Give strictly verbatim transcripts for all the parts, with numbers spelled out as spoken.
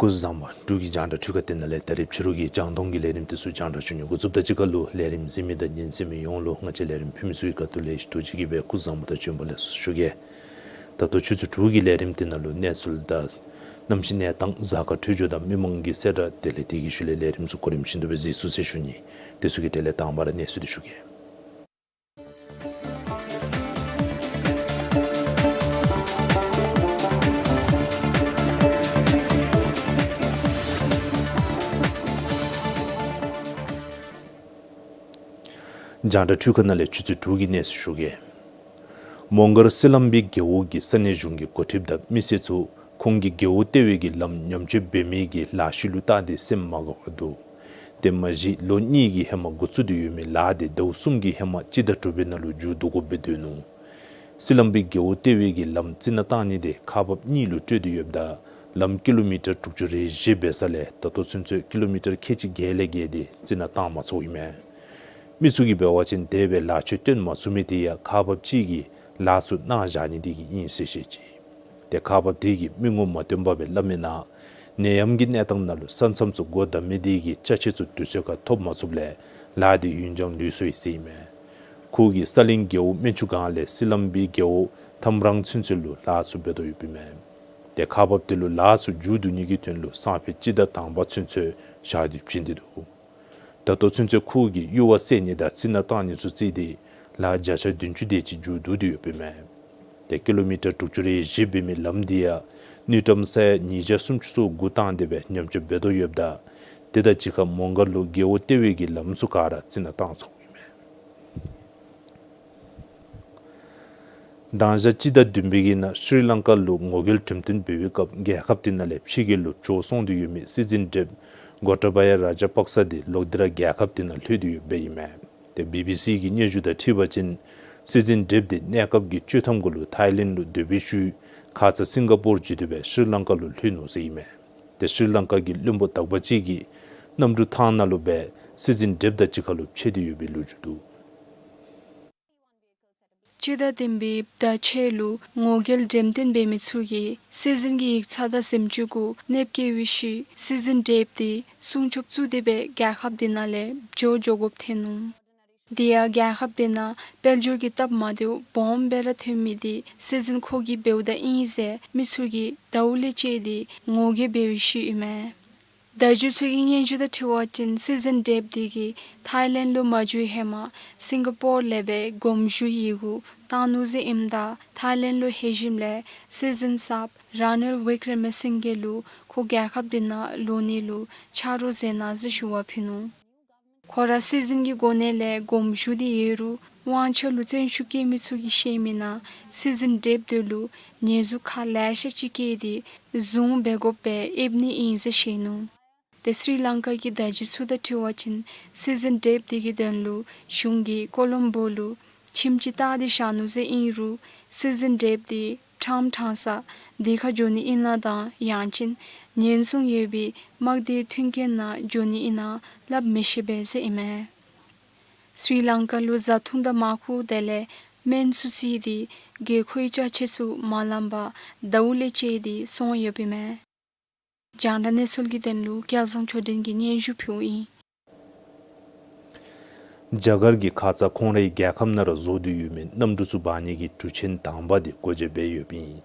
སྐུ་གཟུགས་བཟང་པོ། འབྲུག་གི་རྒྱང་བསྒྲགས་འཕྲུལ་ཁང་འདི་ནང་ལས་ད་རིས་ཕྱི་རུ་གི་རྒྱང་མཐོང་གི་ལས་རིམ་དེ་ཚུ་རྒྱང་བསྒྲགས་ཞུ་ནི་འགོ་བཙུགསཔ་ད་གཅིག་ཁར་ལུ་ལས་རིམ་གཟིགས་མི་དང་ཉན་གསན་མི་ཡོངས་ལུ་ང་བཅས་ལས་རིམ་ཕུལ་མི་ཚུ་གི་ཁ་ཐུག་ལས་ཐུགས་རྗེ་ཆེ་སྦེ་སྐུ་གཟུགས་བཟང་པོ་དང་བྱོན་པ་ལེགས་སོ་ཞུ་གེ། ད་ལྟོ་ཆུ་ཚོད་དྲུག་གི་ལས་རིམ་འདི་ནང་ལུ་གནས་ཚུལ་དང་གནམ་གཤིས་གནས་སྟངས་གཟའ་སྐར་འཕྲོད་སྦྱོར་དང་མི་མང་གི་གསལ་བསྒྲགས་དེ་ལས་དེ་གི་ཤུལ་ལས་ལས་རིམ་ཚུ་གོ་རིམ་བཞིན་དུ་སྦེ་གཟིགས་ཚུགས་ཟེར་ཞུ་ནི། དེ་ཚུ་གི་གྲས་ལས་དང་པ་ར་གནས་ཚུལ་འདི་ཞུ་གེ། རྒྱང་བསྒྲགས་འཕྲུལ་ཁང་ནང་ལས་ཆུ་ཚོད་དྲུག་གི་གནས་ཚུལ་ཞུ་གེ། མོང་སྒར་སི་ལམ་བི་རྒེད་འོག་གི་ས་གནས་གཞུང་གི་འགོ་ཁྲིདཔ་དང་མི་སེར་ཚུ་ཁོང་གིས་རྒེད་འོག་ལྟེ་བའི་གི་ལམ་ཉམས་བཅོས་འབད་མི་གི་ལཱ་གཞི་ལུ་བལྟ་སྟེ་སེམས་མ་དགའ་བར་འདུག། དེ་མ་གཞི་ལོ་གཉིས་ཀྱི་ཧེ་མ་འགོ་བཙུགས་ཏེ་ཡོད་མི་ལཱ་དེ་ཟླཝ་གསུམ་གྱི་ཧེ་མ་སྤྱི་ཟླ་དྲུག་པའི་ནང་ལུ་མཇུག་བསྡུ་དགོཔ་སྦེ་འདུག་ནུག། སི་ལམ་བི་རྒེད་འོག་ལྟེ་བའི་གི་ལམ་རྩི་ནག་བཏང་ནི་དེ་ཁག་འབགཔ་གཉིས་ལུ་སྤྲོད་དེ་ཡོདཔ་ད་ལམ་ཀི་ལོ་མི་ཊར་དྲུག་ཅུ་རེ་བཞི་འབད་ས་ལས་ད་ལྟོ་ཚུན་ཚོད་ཀི་ལོ་མི་ཊར་ཁལ་གཅིག་བརྒྱད་ལས་བརྒལ་ཏེ་རྩི་ནག་བཏང་མ་ཚུགསཔ་ཨིན་མས། མི་ཚུ་གིས་འབད་བ་ཅིན་དེ་སྦེ་ལཱ་ཆས་བཏོན་མ་ཚུགས་མི་དེ་ཡང་ཁག་འབགཔ་ཅིག་གིས་ལཱ་ཚུ་གནང་བཞག་ནི་དེ་གིས་ཨིན་ཟེར་བཤད་ཅི། དེ་ཁག་འབགཔ་དེ་གིས་མི་ངོམ་མ་བཏོན་པར་སྦེ་སླབ་མིའི་ནང་ནད་ཡམས་ཀྱི་གནས་སྟངས་ནང་ལུ་ས་མཚམས་ཚུ་སྒོ་བསྡམ་མི་དེ་གིས་ཅ་ཆས་ཚུ་དུས་ཚོད་ཁར་ཐོབ་མ་ཚུགསཔ་ལས་ལཱ་དེ་ཡུན་འགྱངས་ལུས་སོ་ཡི་ཟེར་ཨིན་མས། ཁོ་གིས་ས་གླིང་རྒེད་འོག་སྨན་ཆུ་སྒང་ལས་སི་ལམ་བི་རྒེད་འོག་ཐམ་རང་ཚུན་ཚོད་ལུ་ལཱ་ཚུ་འབད་དོ་ཡོདཔ་ཨིན་མས། དེ་ཁག་འབགཔ་དེ་ལུ་ལཱ་ཚུ་མཇུག་བསྡུ་ནི་གི་དོན་ལུ་སང་ཕོད་སྤྱི་ཟླ་དང་པ་ཚུན་ཚོད་བཞག་སྟེ་བྱིན་ཏེ་འདུག། ད་ལྟོ་ཚུན་ཚོད་ཁོ་གིས་གཡུར་བ་བསལ་ནི་དང་རྩི་ནག་བཏང་ནི་ཚུ་བརྩིས་ཏེ་ལཱ་བརྒྱ་ཆ་བདུན་ཅུ་དེ་ཅིག་མཇུག་བསྡུ་སྟེ་ཡོདཔ་ཨིན་མས། དེ་ཀི་ལོ་མི་ཊར་དྲུག་ཅུ་རེ་བཞི་འབད་མི་ལམ་དེ་ཡང་དངུལ་ཀྲམ་ས་ཡ་ཉིས་བརྒྱ་སུམ་ཅུ་སོ་དགུ་བཏང་སྟེ་སྦེ་ཉམས་བཅོས་འབད་དོ་ཡོདཔ་ད་དེ་དང་གཅིག་ཁར་མོང་སྒར་ལུ་རྒེད་འོག་ལྟེ་བའི་གི་ལམ་ཚུ་ག་ར་རྩི་ནག་བཏང་ཚརཝ་ཨིན་མས། མདང་ཞག་སྤྱི་ཟླ་བདུན་པའི་གི་ནང་ཤྲི་ལང་ཀ་ལུ་ངོ་རྒོལ་འགྲེམས་སྟོན་འབད་བའི་སྐབས་རྒྱལ་ཁབ་དེ་ནང་ལས་ཕྱི་རྒྱལ་ལུ་བྱོག་སོང་སྟེ་ཡོད་མི་སྲིད་འཛིན་དེབ་གོ་ཊ་བ་ཡ་ར་ཇ་པག་ས་དེ་ལོག་སྟེ་ར་རྒྱལ་ཁབ་དེ་ནང་ལྷོད་དེ་ཡོདཔ་ཨིན་མས། དེ་བི་བི་སི་གི་སྙན་ཞུ་དང་འཁྲིལ་བ་ཅིན་སྲིད་འཛིན་དེབ་དེ་གནས་སྐབས་ཀྱི་བཅུ་ཐམ་གུ་ལུ་ཐའི་ལེནཌ་ལུ་སྡོད་པའི་ཤུལ་ཁ་ཙ་སིང་ག་པོར་བརྒྱུད་དེ་སྦེ་ཤྲི་ལང་ཀ་ལུ་ལྷོད་ནུག་ཟེར་ཨིན་མས། དེ་ཤྲི་ལང་ཀ་གི་བློན་པོ་དག་པ་ཅིག་གིས་གནམ་གྲུ་ཐང་ནང་ལུ་སྦེ་སྲིད་འཛིན་དེབ་དང་གཅིག་ཁར་ལུ་ཕྱད་དེ་ཡོད་པའི་ལོ་རྒྱུས་འདུག། སྤྱི་ཟླ་བདུན་པའི་ཟླ་ཕྱེད་ལུ་ངོ་རྒོལ་འགྲེམས་སྟོན་འབད་མི་ཚུ་གིས་སྲིད་འཛིན་གྱི་ཡིག་ཚང་དང་གཟིམ་ཅུང་གུ་གནོདཔ་བཀལ་བའི་ཤུལ་སྲིད་འཛིན་དེབ་དེ་སྲུང་སྐྱོབ་བཙུགས་ཏེ་སྦེ་རྒྱལ་ཁབ་དེ་ནང་ལས་བྱོག་འགྱོ་དགོཔ་ཐོན་ནུག། དེ་ཡང་རྒྱལ་ཁབ་དེ་ནང་དཔལ་འབྱོར་གྱི་སྟབས་མ་བདེཝ་སྦོམ་སྦེ་ར་ཐོན་མི་དེ་སྲིད་འཛིན་ཁོ་གིས་འབདཝ་ད་ཨིན་ཟེར་མི་ཚུ་གིས་ཟླཝ་ལས་བཅད་དེ་ངོ་རྒོལ་འབད་བའི་ཤུལ་ཨིན་མས། བརྡ་བརྒྱུད་ཚུ་གི་སྙན་ཞུ་དང་འཁྲིལ་བ་ཅིན་སྲིད་འཛིན་དེབ་དེ་གིས་ཐའི་ལེནཌ་ལུ་མ་འགྱོ་བའི་ཧེ་མ་སིང་ག་པོར་ལས་སྦེ་དགོངས་ཞུ་ཡི་གུ་བཏང་ནུག་ཟེར་ཨིནམ་ད་ཐའི་ལེནཌ་ལུ་ལྷོད་ཞིནམ་ལས་སྲིད་འཛིན་གསརཔ་ར་ནིལ་ཝི་ཀྲ་མ་སིང་གྷེ་ལུ་ཁོ་རྒྱལ་ཁབ་དེ་ནང་ལོག་ནི་ལུ་ཆ་རོགས་མཛད་གནང་ཟེར་ཞུ་བ་ཕུལ་ནུག། ཁོ་ར་སྲིད་འཛིན་གྱི་གོ་གནས་ལས་དགོངས་ཞུ་སྟེ་ཡོད་རུང་དབང་ཆ་ལུ་བཙན་ཤུགས་བཀལ་མི་ཚུ་གིས་བཤད་མིའི་ནང་སྲིད་འཛིན་དེབ་དེ་ལུ་ཉེས་འཛུགས་ཁག་ལེ་ཤ་ཅིག་བཀལ་ཏེ་བཟུང་འབད་དགོཔ་སྦེ་ཨེབ་ནི་ཨིན་ཟེར་བཤད་ནུག། དེ་སྲི་ལང་ཀ་གི་བརྡ་བརྒྱུད་ཚུ་དང་འཁྲིལ་བ་ཅིན་སྲིད་འཛིན་དེབ་དེ་གི་དོན་ལུ་གཞུང་གིས་ཀོ་ལོམ་བོ་ལུ་ཁྱིམ་ཅིག་བཏགས་ཏེ་བཞག་ནུག་ཟེར་ཨིན་རུང་སྲིད་འཛིན་དེབ་དེ་ ཊམ་ཊང་ས་དེ་ཁར་འགྱོ་ནི་ཨིན་ན་དང་ཡང་ཅིན་ཉེན་སྲུང་ཡོད་པའི་དམག་སྡེའི་མཐུན་རྐྱེན་ནང་འགྱོ་ནི་ཨིན་ན་སླབ་མི་ཤེས་པས་ཟེར་ཨིན་མས། སི་རི་ལང་ཀ་ལུ་བཟའ་འཐུང་དང་མར་ཁུ་དེ་ལས་སྨན་ཚུ་བསྲེས་ཏེ་རྒྱལ་ཁབ་ཀྱི་ཅ་ཆས་ཚུ་མ་ལང་པར་ཟླཝ་ལས་བཅད་དེ་སོང་ཡོདཔ་ཨིན་མས། རྒྱང་བསྒྲགས་གནས་ཚུལ་གྱི་དོན་ལུ་སྐལ་བཟང་ཆོས་སྒྲོན་གྱིས་སྙན་ཞུ་ཕུལཝ་ཨིན། རྒྱ་གར་གྱིས་ཁ་ཙ་ཁོང་རའི་རྒྱལ་ཁབ་ནང་ར་བཟོ་སྟེ་ཡོད་མི་གནམ་གྲུ་ཚུ་འབག་ནིའི་གྲུ་ཆེན་དང་པ་དེ་སྒོ་འབྱེད་འབད་ཡོདཔ་ཨིན།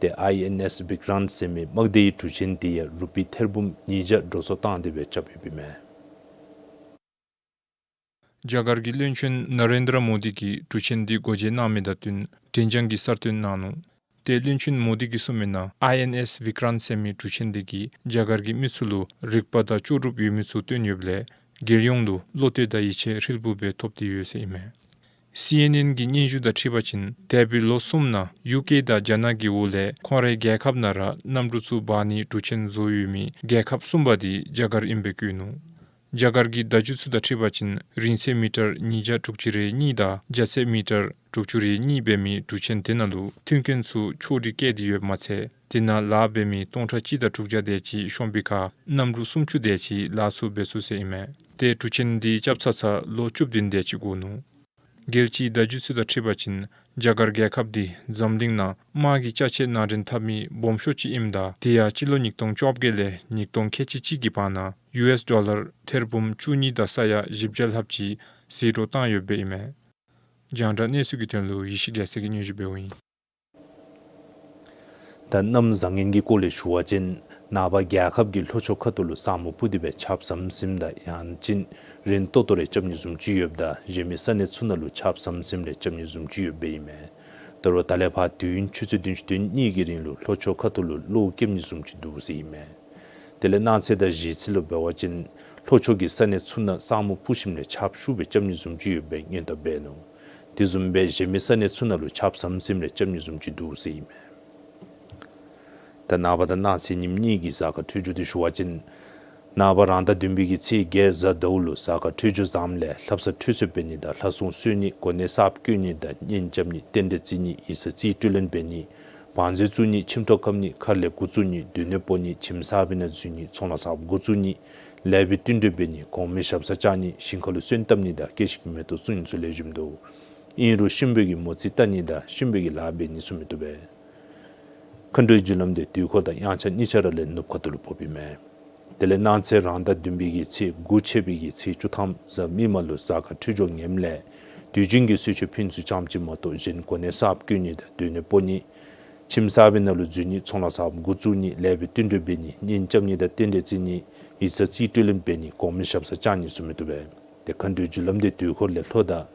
ཏེ་ཨའི་ཨེན་ཨེས་བི་ཀྲཱནྟ་ཟེར་མི་དམག་སྡེའི་གྲུ་ཆེན་དེ་ཡང་རུ་པི་ཐེར་འབུམ་ཉིས་བརྒྱ་འགྲོ་སོང་བཏང་སྟེ་སྦེ་རྐྱབ་ཡོདཔ་ཨིན་མས། རྒྱ་གར་གྱི་བློན་ཆེན་ན་རེནྡྲ་མོ་དི་གིས་གྲུ་ཆེན་དེ་སྒོ་འབྱེད་གནང་མི་དང་བསྟུན་དྲན་བྱང་གི་གསར་བཏོན་གནང་ནུག། ཏེ་བློན་ཆེན་མོ་དི་གིས་གསུངས་མི་ནང་ཨའི་ཨེན་ཨེས་བི་ཀྲཱནྟ་ཟེར་མི་གྲུ་ཆེན་དེ་གིས་རྒྱ་གར་གྱི་མི་ཚུ་ལུ་རིག་པ་དང་ལྕོགས་གྲུབ་ཡོད་མི་ཚུ་བཏོན་ཡོདཔ་ལས་རྒྱལ་ཡོངས་ལུ་བློ་གཏད་དང་ཡིད་ཆེས་ཧྲིལ་བུ་སྦེ་ཐོབ་སྟེ་ཡོད་ཟེར་ཨིན་མས། སི་ཨེན་ཨེན་གྱི་སྙན་ཞུ་དང་འཁྲིལ་བ་ཅིན་འདས་པའི་ལོ་གསུམ་ནང་ཡུ་ཀེ་དང་རྒྱ་ནག་གི་འོག་ལས་ཁོང་རའི་རྒྱལ་ཁབ་ནང་ར་གནམ་གྲུ་ཚུ་འབག་ནིའི་གྲུ་ཆེན་བཟོ་ཡོད་མི་རྒྱལ་ཁབ་གསུམ་པ་དེ་རྒྱ་གར་ཨིནམ་སྦེ་བཀོད་ནུག། རྒྱ་གར་གྱི་བརྡ་བརྒྱུད་ཚུ་དང་འཁྲིལ་བ་ཅིན་རིང་ཚད་མི་ཊར་ཉིས་བརྒྱ་དྲུག་ཅུ་རེ་གཉིས་དང་རྒྱ་ཚད་མི་ཊར་དྲུག་ཅུ་རེ་གཉིས་འབད་མི་གྲུ་ཆེན་དེ་ནང་ལུ་མཐུན་རྐྱེན་ཚུ་ཕྱོགས་སྒྲིག་བཀལ་ཏེ་ཡོདཔ་མ་ཚད་དེ་ནང་ལཱ་འབད་མི་སྟོང་ཕྲག་གཅིག་དང་དྲུག་བརྒྱ་དེ་ཅིག་ཤོང་པའི་ཁར་གནམ་གྲུ་སུམ་ཅུ་དེ་ཅིག་ལཱ་ཚུ་འབད་ཚུགས་ཟེར་ཨིན་མས། ཏེ་གྲུ་ཆེན་དེ་རྐྱབ་ཚར་ཚར་ལོ་བཅུ་བདུན་དེ་ཅིག་འགོར་ནུག། རྒྱལ་སྤྱིའི་བརྡ་བརྒྱུད་ཚུ་དང་འཁྲིལ་བ་ཅིན་རྒྱ་གར་རྒྱལ་ཁབ་དེ་འཛམ་གླིང་ནང་དམག་གི་ཅ་ཆས་ནང་འདྲེན་འཐབ་མི་སྦོམ་ཤོས་ཅིག་ཨིནམ་ད་དེ་ཡང་སྤྱི་ལོ་ཉིས་སྟོང་བཅོ་བརྒྱད་ལས་ཉིས་སྟོང་ཁལ་གཅིག་གཅིག་གི་བར་ན་ཡུ་ཨེས་ཌོ་ལར་ཐེར་འབུམ་བཅུ་གཉིས་དང་ས་ཡ་བཞི་བརྒྱ་ལྷགཔ་ཅིག་ཟད་འགྲོ་བཏང་ཡོདཔ་ཨིན་མས། རྒྱང་བསྒྲགས་གནས་ཚུལ་གྱི་དོན་ལུ་ཡེ་ཤེས་རྒྱལ་མཚན་གྱིས་སྙན་ཞུ་འབདཝ་ཨིན། ད་གནམ་བཟང་ངན་གྱི་སྐོར་ལས་ཞུ་བ་ཅིན་ནངས་པ་རྒྱལ་ཁབ་ཀྱི་ལྷོ་ཕྱོགས་ཁ་ཐུག་ལུ་ས་སྨུག་སྤུབས་ཏེ་སྦེ་ཆརཔ་ཟམ་ཟིམ་དང་ཡང་ཅིན་རན་ཏོག་ཏོ་རེ་རྐྱབ་ནི་བཟུམ་ཅིག་ཡོདཔ་ད་གཞན་མི་ས་གནས་ཚུ་ནང་ལུ་ཆརཔ་ཟམ་ཟིམ་རེ་རྐྱབ་ནི་བཟུམ་ཅིག་ཡོདཔ་ཨིན་མས། ད་རུང་ད་ལས་ཕར་དུས་ཡུན་ཆུ་ཚོད་བདུན་ཅུ་དོན་གཉིས་ཀྱི་རིང་ལུ་ལྷོ་ཕྱོགས་ཁ་ཐུག་ལུ་གློག་རྐྱབ་ནི་བཟུམ་ཅིག་འདུག་ཟེར་ཨིན་མས། དེ་ལས་གནངས་ཚེ་དང་གཞེས་ཚེ་ལུ་འབད་བ་ཅིན་ལྷོ་ཕྱོགས་ཀྱི་ས་གནས་ཚུ་ནང་ས་སྨུག་སྤུབས་ཞིནམ་ལས་ཆརཔ་ཤུགས་སྦེ་རྐྱབ་ནི་བཟུམ་ཅིག་ཡོདཔ་སྦེ་སྔོན་བརྡ་འབད་ནུག། དེ་བཟུམ་སྦེ་གཞན་མི་ས་གནས་ཚུ་ནང་ལུ་ཆརཔ་ཟམ་ཟིམ་རེ་རྐྱབ་ནི་བཟུམ་ཅིག་འདུག་ཟེར་ཨིན་མས། ད་ནངས་པ་དང་གནངས་ཚེ་ཉིནམ་གཉིས་ཀྱི་གཟའ་སྐར་འཕྲོད་སྦྱོར་དེ་ཞུ་བ་ཅིན་ནངས་པ་རང་ཟླ་བདུན་པའི་གི་ཚེས་བརྒྱད་གཟའ་ཟླཝ་ལུ་གཟའ་སྐར་འཕྲོད་སྦྱོར་བཟངམ་ལས་ལྷ་བསངས་གསོལ་ཚོགས་འབད་ནི་དང་ལྷ་སྲུང་གསོལ་ནི་གོ་གནས་གསརཔ་བསྐོ་ནི་དང་གཉེན་རྐྱབ་ནི་རྟེན་འབྲེལ་བརྩི་ནི་ཡིག་ཚང་རྩིས་སྤྲོད་ལེན་འབད་ནི་བང་མཛོད་བཙུགས་ནི་ཁྱིམ་ཐོག་བཀབ་ནི་མཁར་ལས་འགོ་བཙུགས་ནི་སྡོད་གནས་སྤོ་ནི་ཁྱིམ་གསར་པའི་ནང་འཛུལ་ནི་ཚོང་ལཱ་གསརཔ་འགོ་བཙུགས་ནི་ལེགས་པའི་བསྟུན་གྲོས་འབད་ནི་གོང་མའི་ཞབས་སར་བཅར་ནི་ཞིང་ཁ་ལུ་སོན་བཏབ་ནི་དང་སྐྱེ་ཤི་གི་མེ་ཏོག་བཙུགས་ནི་ཚུ་ལེགས་ཤོམ་འདུག། ཨིན་རུང་གཤིན་པོའི་གི་མོ་རྩིས་བལྟ་ནི་དང་གཤིན་པོའི་གི་ལཱ་འབད་ནི་ཚུ་མི་བཏུབ་པས། མཁའ་འགྲོའི་རྒྱུ་ལམ་དེ་དུས་འཁོར་དང་དབྱངས་འཆར་གཉིས་ཆ་ར་ལས་ནུབ་ཁ་ཐུག་ལུ་ཕོགཔ་ཨིན་མས། དེ་ལས་གནངས་ཚེ་རང་ཟླ་བདུན་པའི་གི་ཚེས་དགུ་ཆད་པའི་གི་ཚེས་བཅུ་ཐམ་གཟའ་མིག་དམར་ལུ་གཟའ་སྐར་འཕྲོད་སྦྱོར་ངནམ་ལས་དུས་རྒྱུན་གྱི་གསོལ་མཆོད་ཕུལ་ནི་ཚུ་ཙམ་ཅིག་མ་གཏོགས་གཞན་གོ་གནས་གསརཔ་བསྐོ་ནི་དང་སྡོད་གནས་སྤོ་ནི་ཁྱིམ་གསར་པའི་ནང་ལུ་འཛུལ་ནི་ཚོང་ལཱ་གསརཔ་འགོ་བཙུགས་ནི་ལེགས་པའི་བསྟུན་གྲོས་འབད་ནི་གཉེན་རྐྱབ་ནི་དང་རྟེན་འབྲེལ་བརྩི་ནི་ཡིག་ཚང་རྩིས་སྤྲོད་ལེན་འབད་ནི་གོང་མའི་ཞབས་སར་བཅར་ནི་ཚུ་མི་བཏུབ་པས། ཏེ་མཁའ་འགྲོའི་རྒྱུ་ལམ་དེ་དུས་འཁོར་ལས་ལྷོ་དང་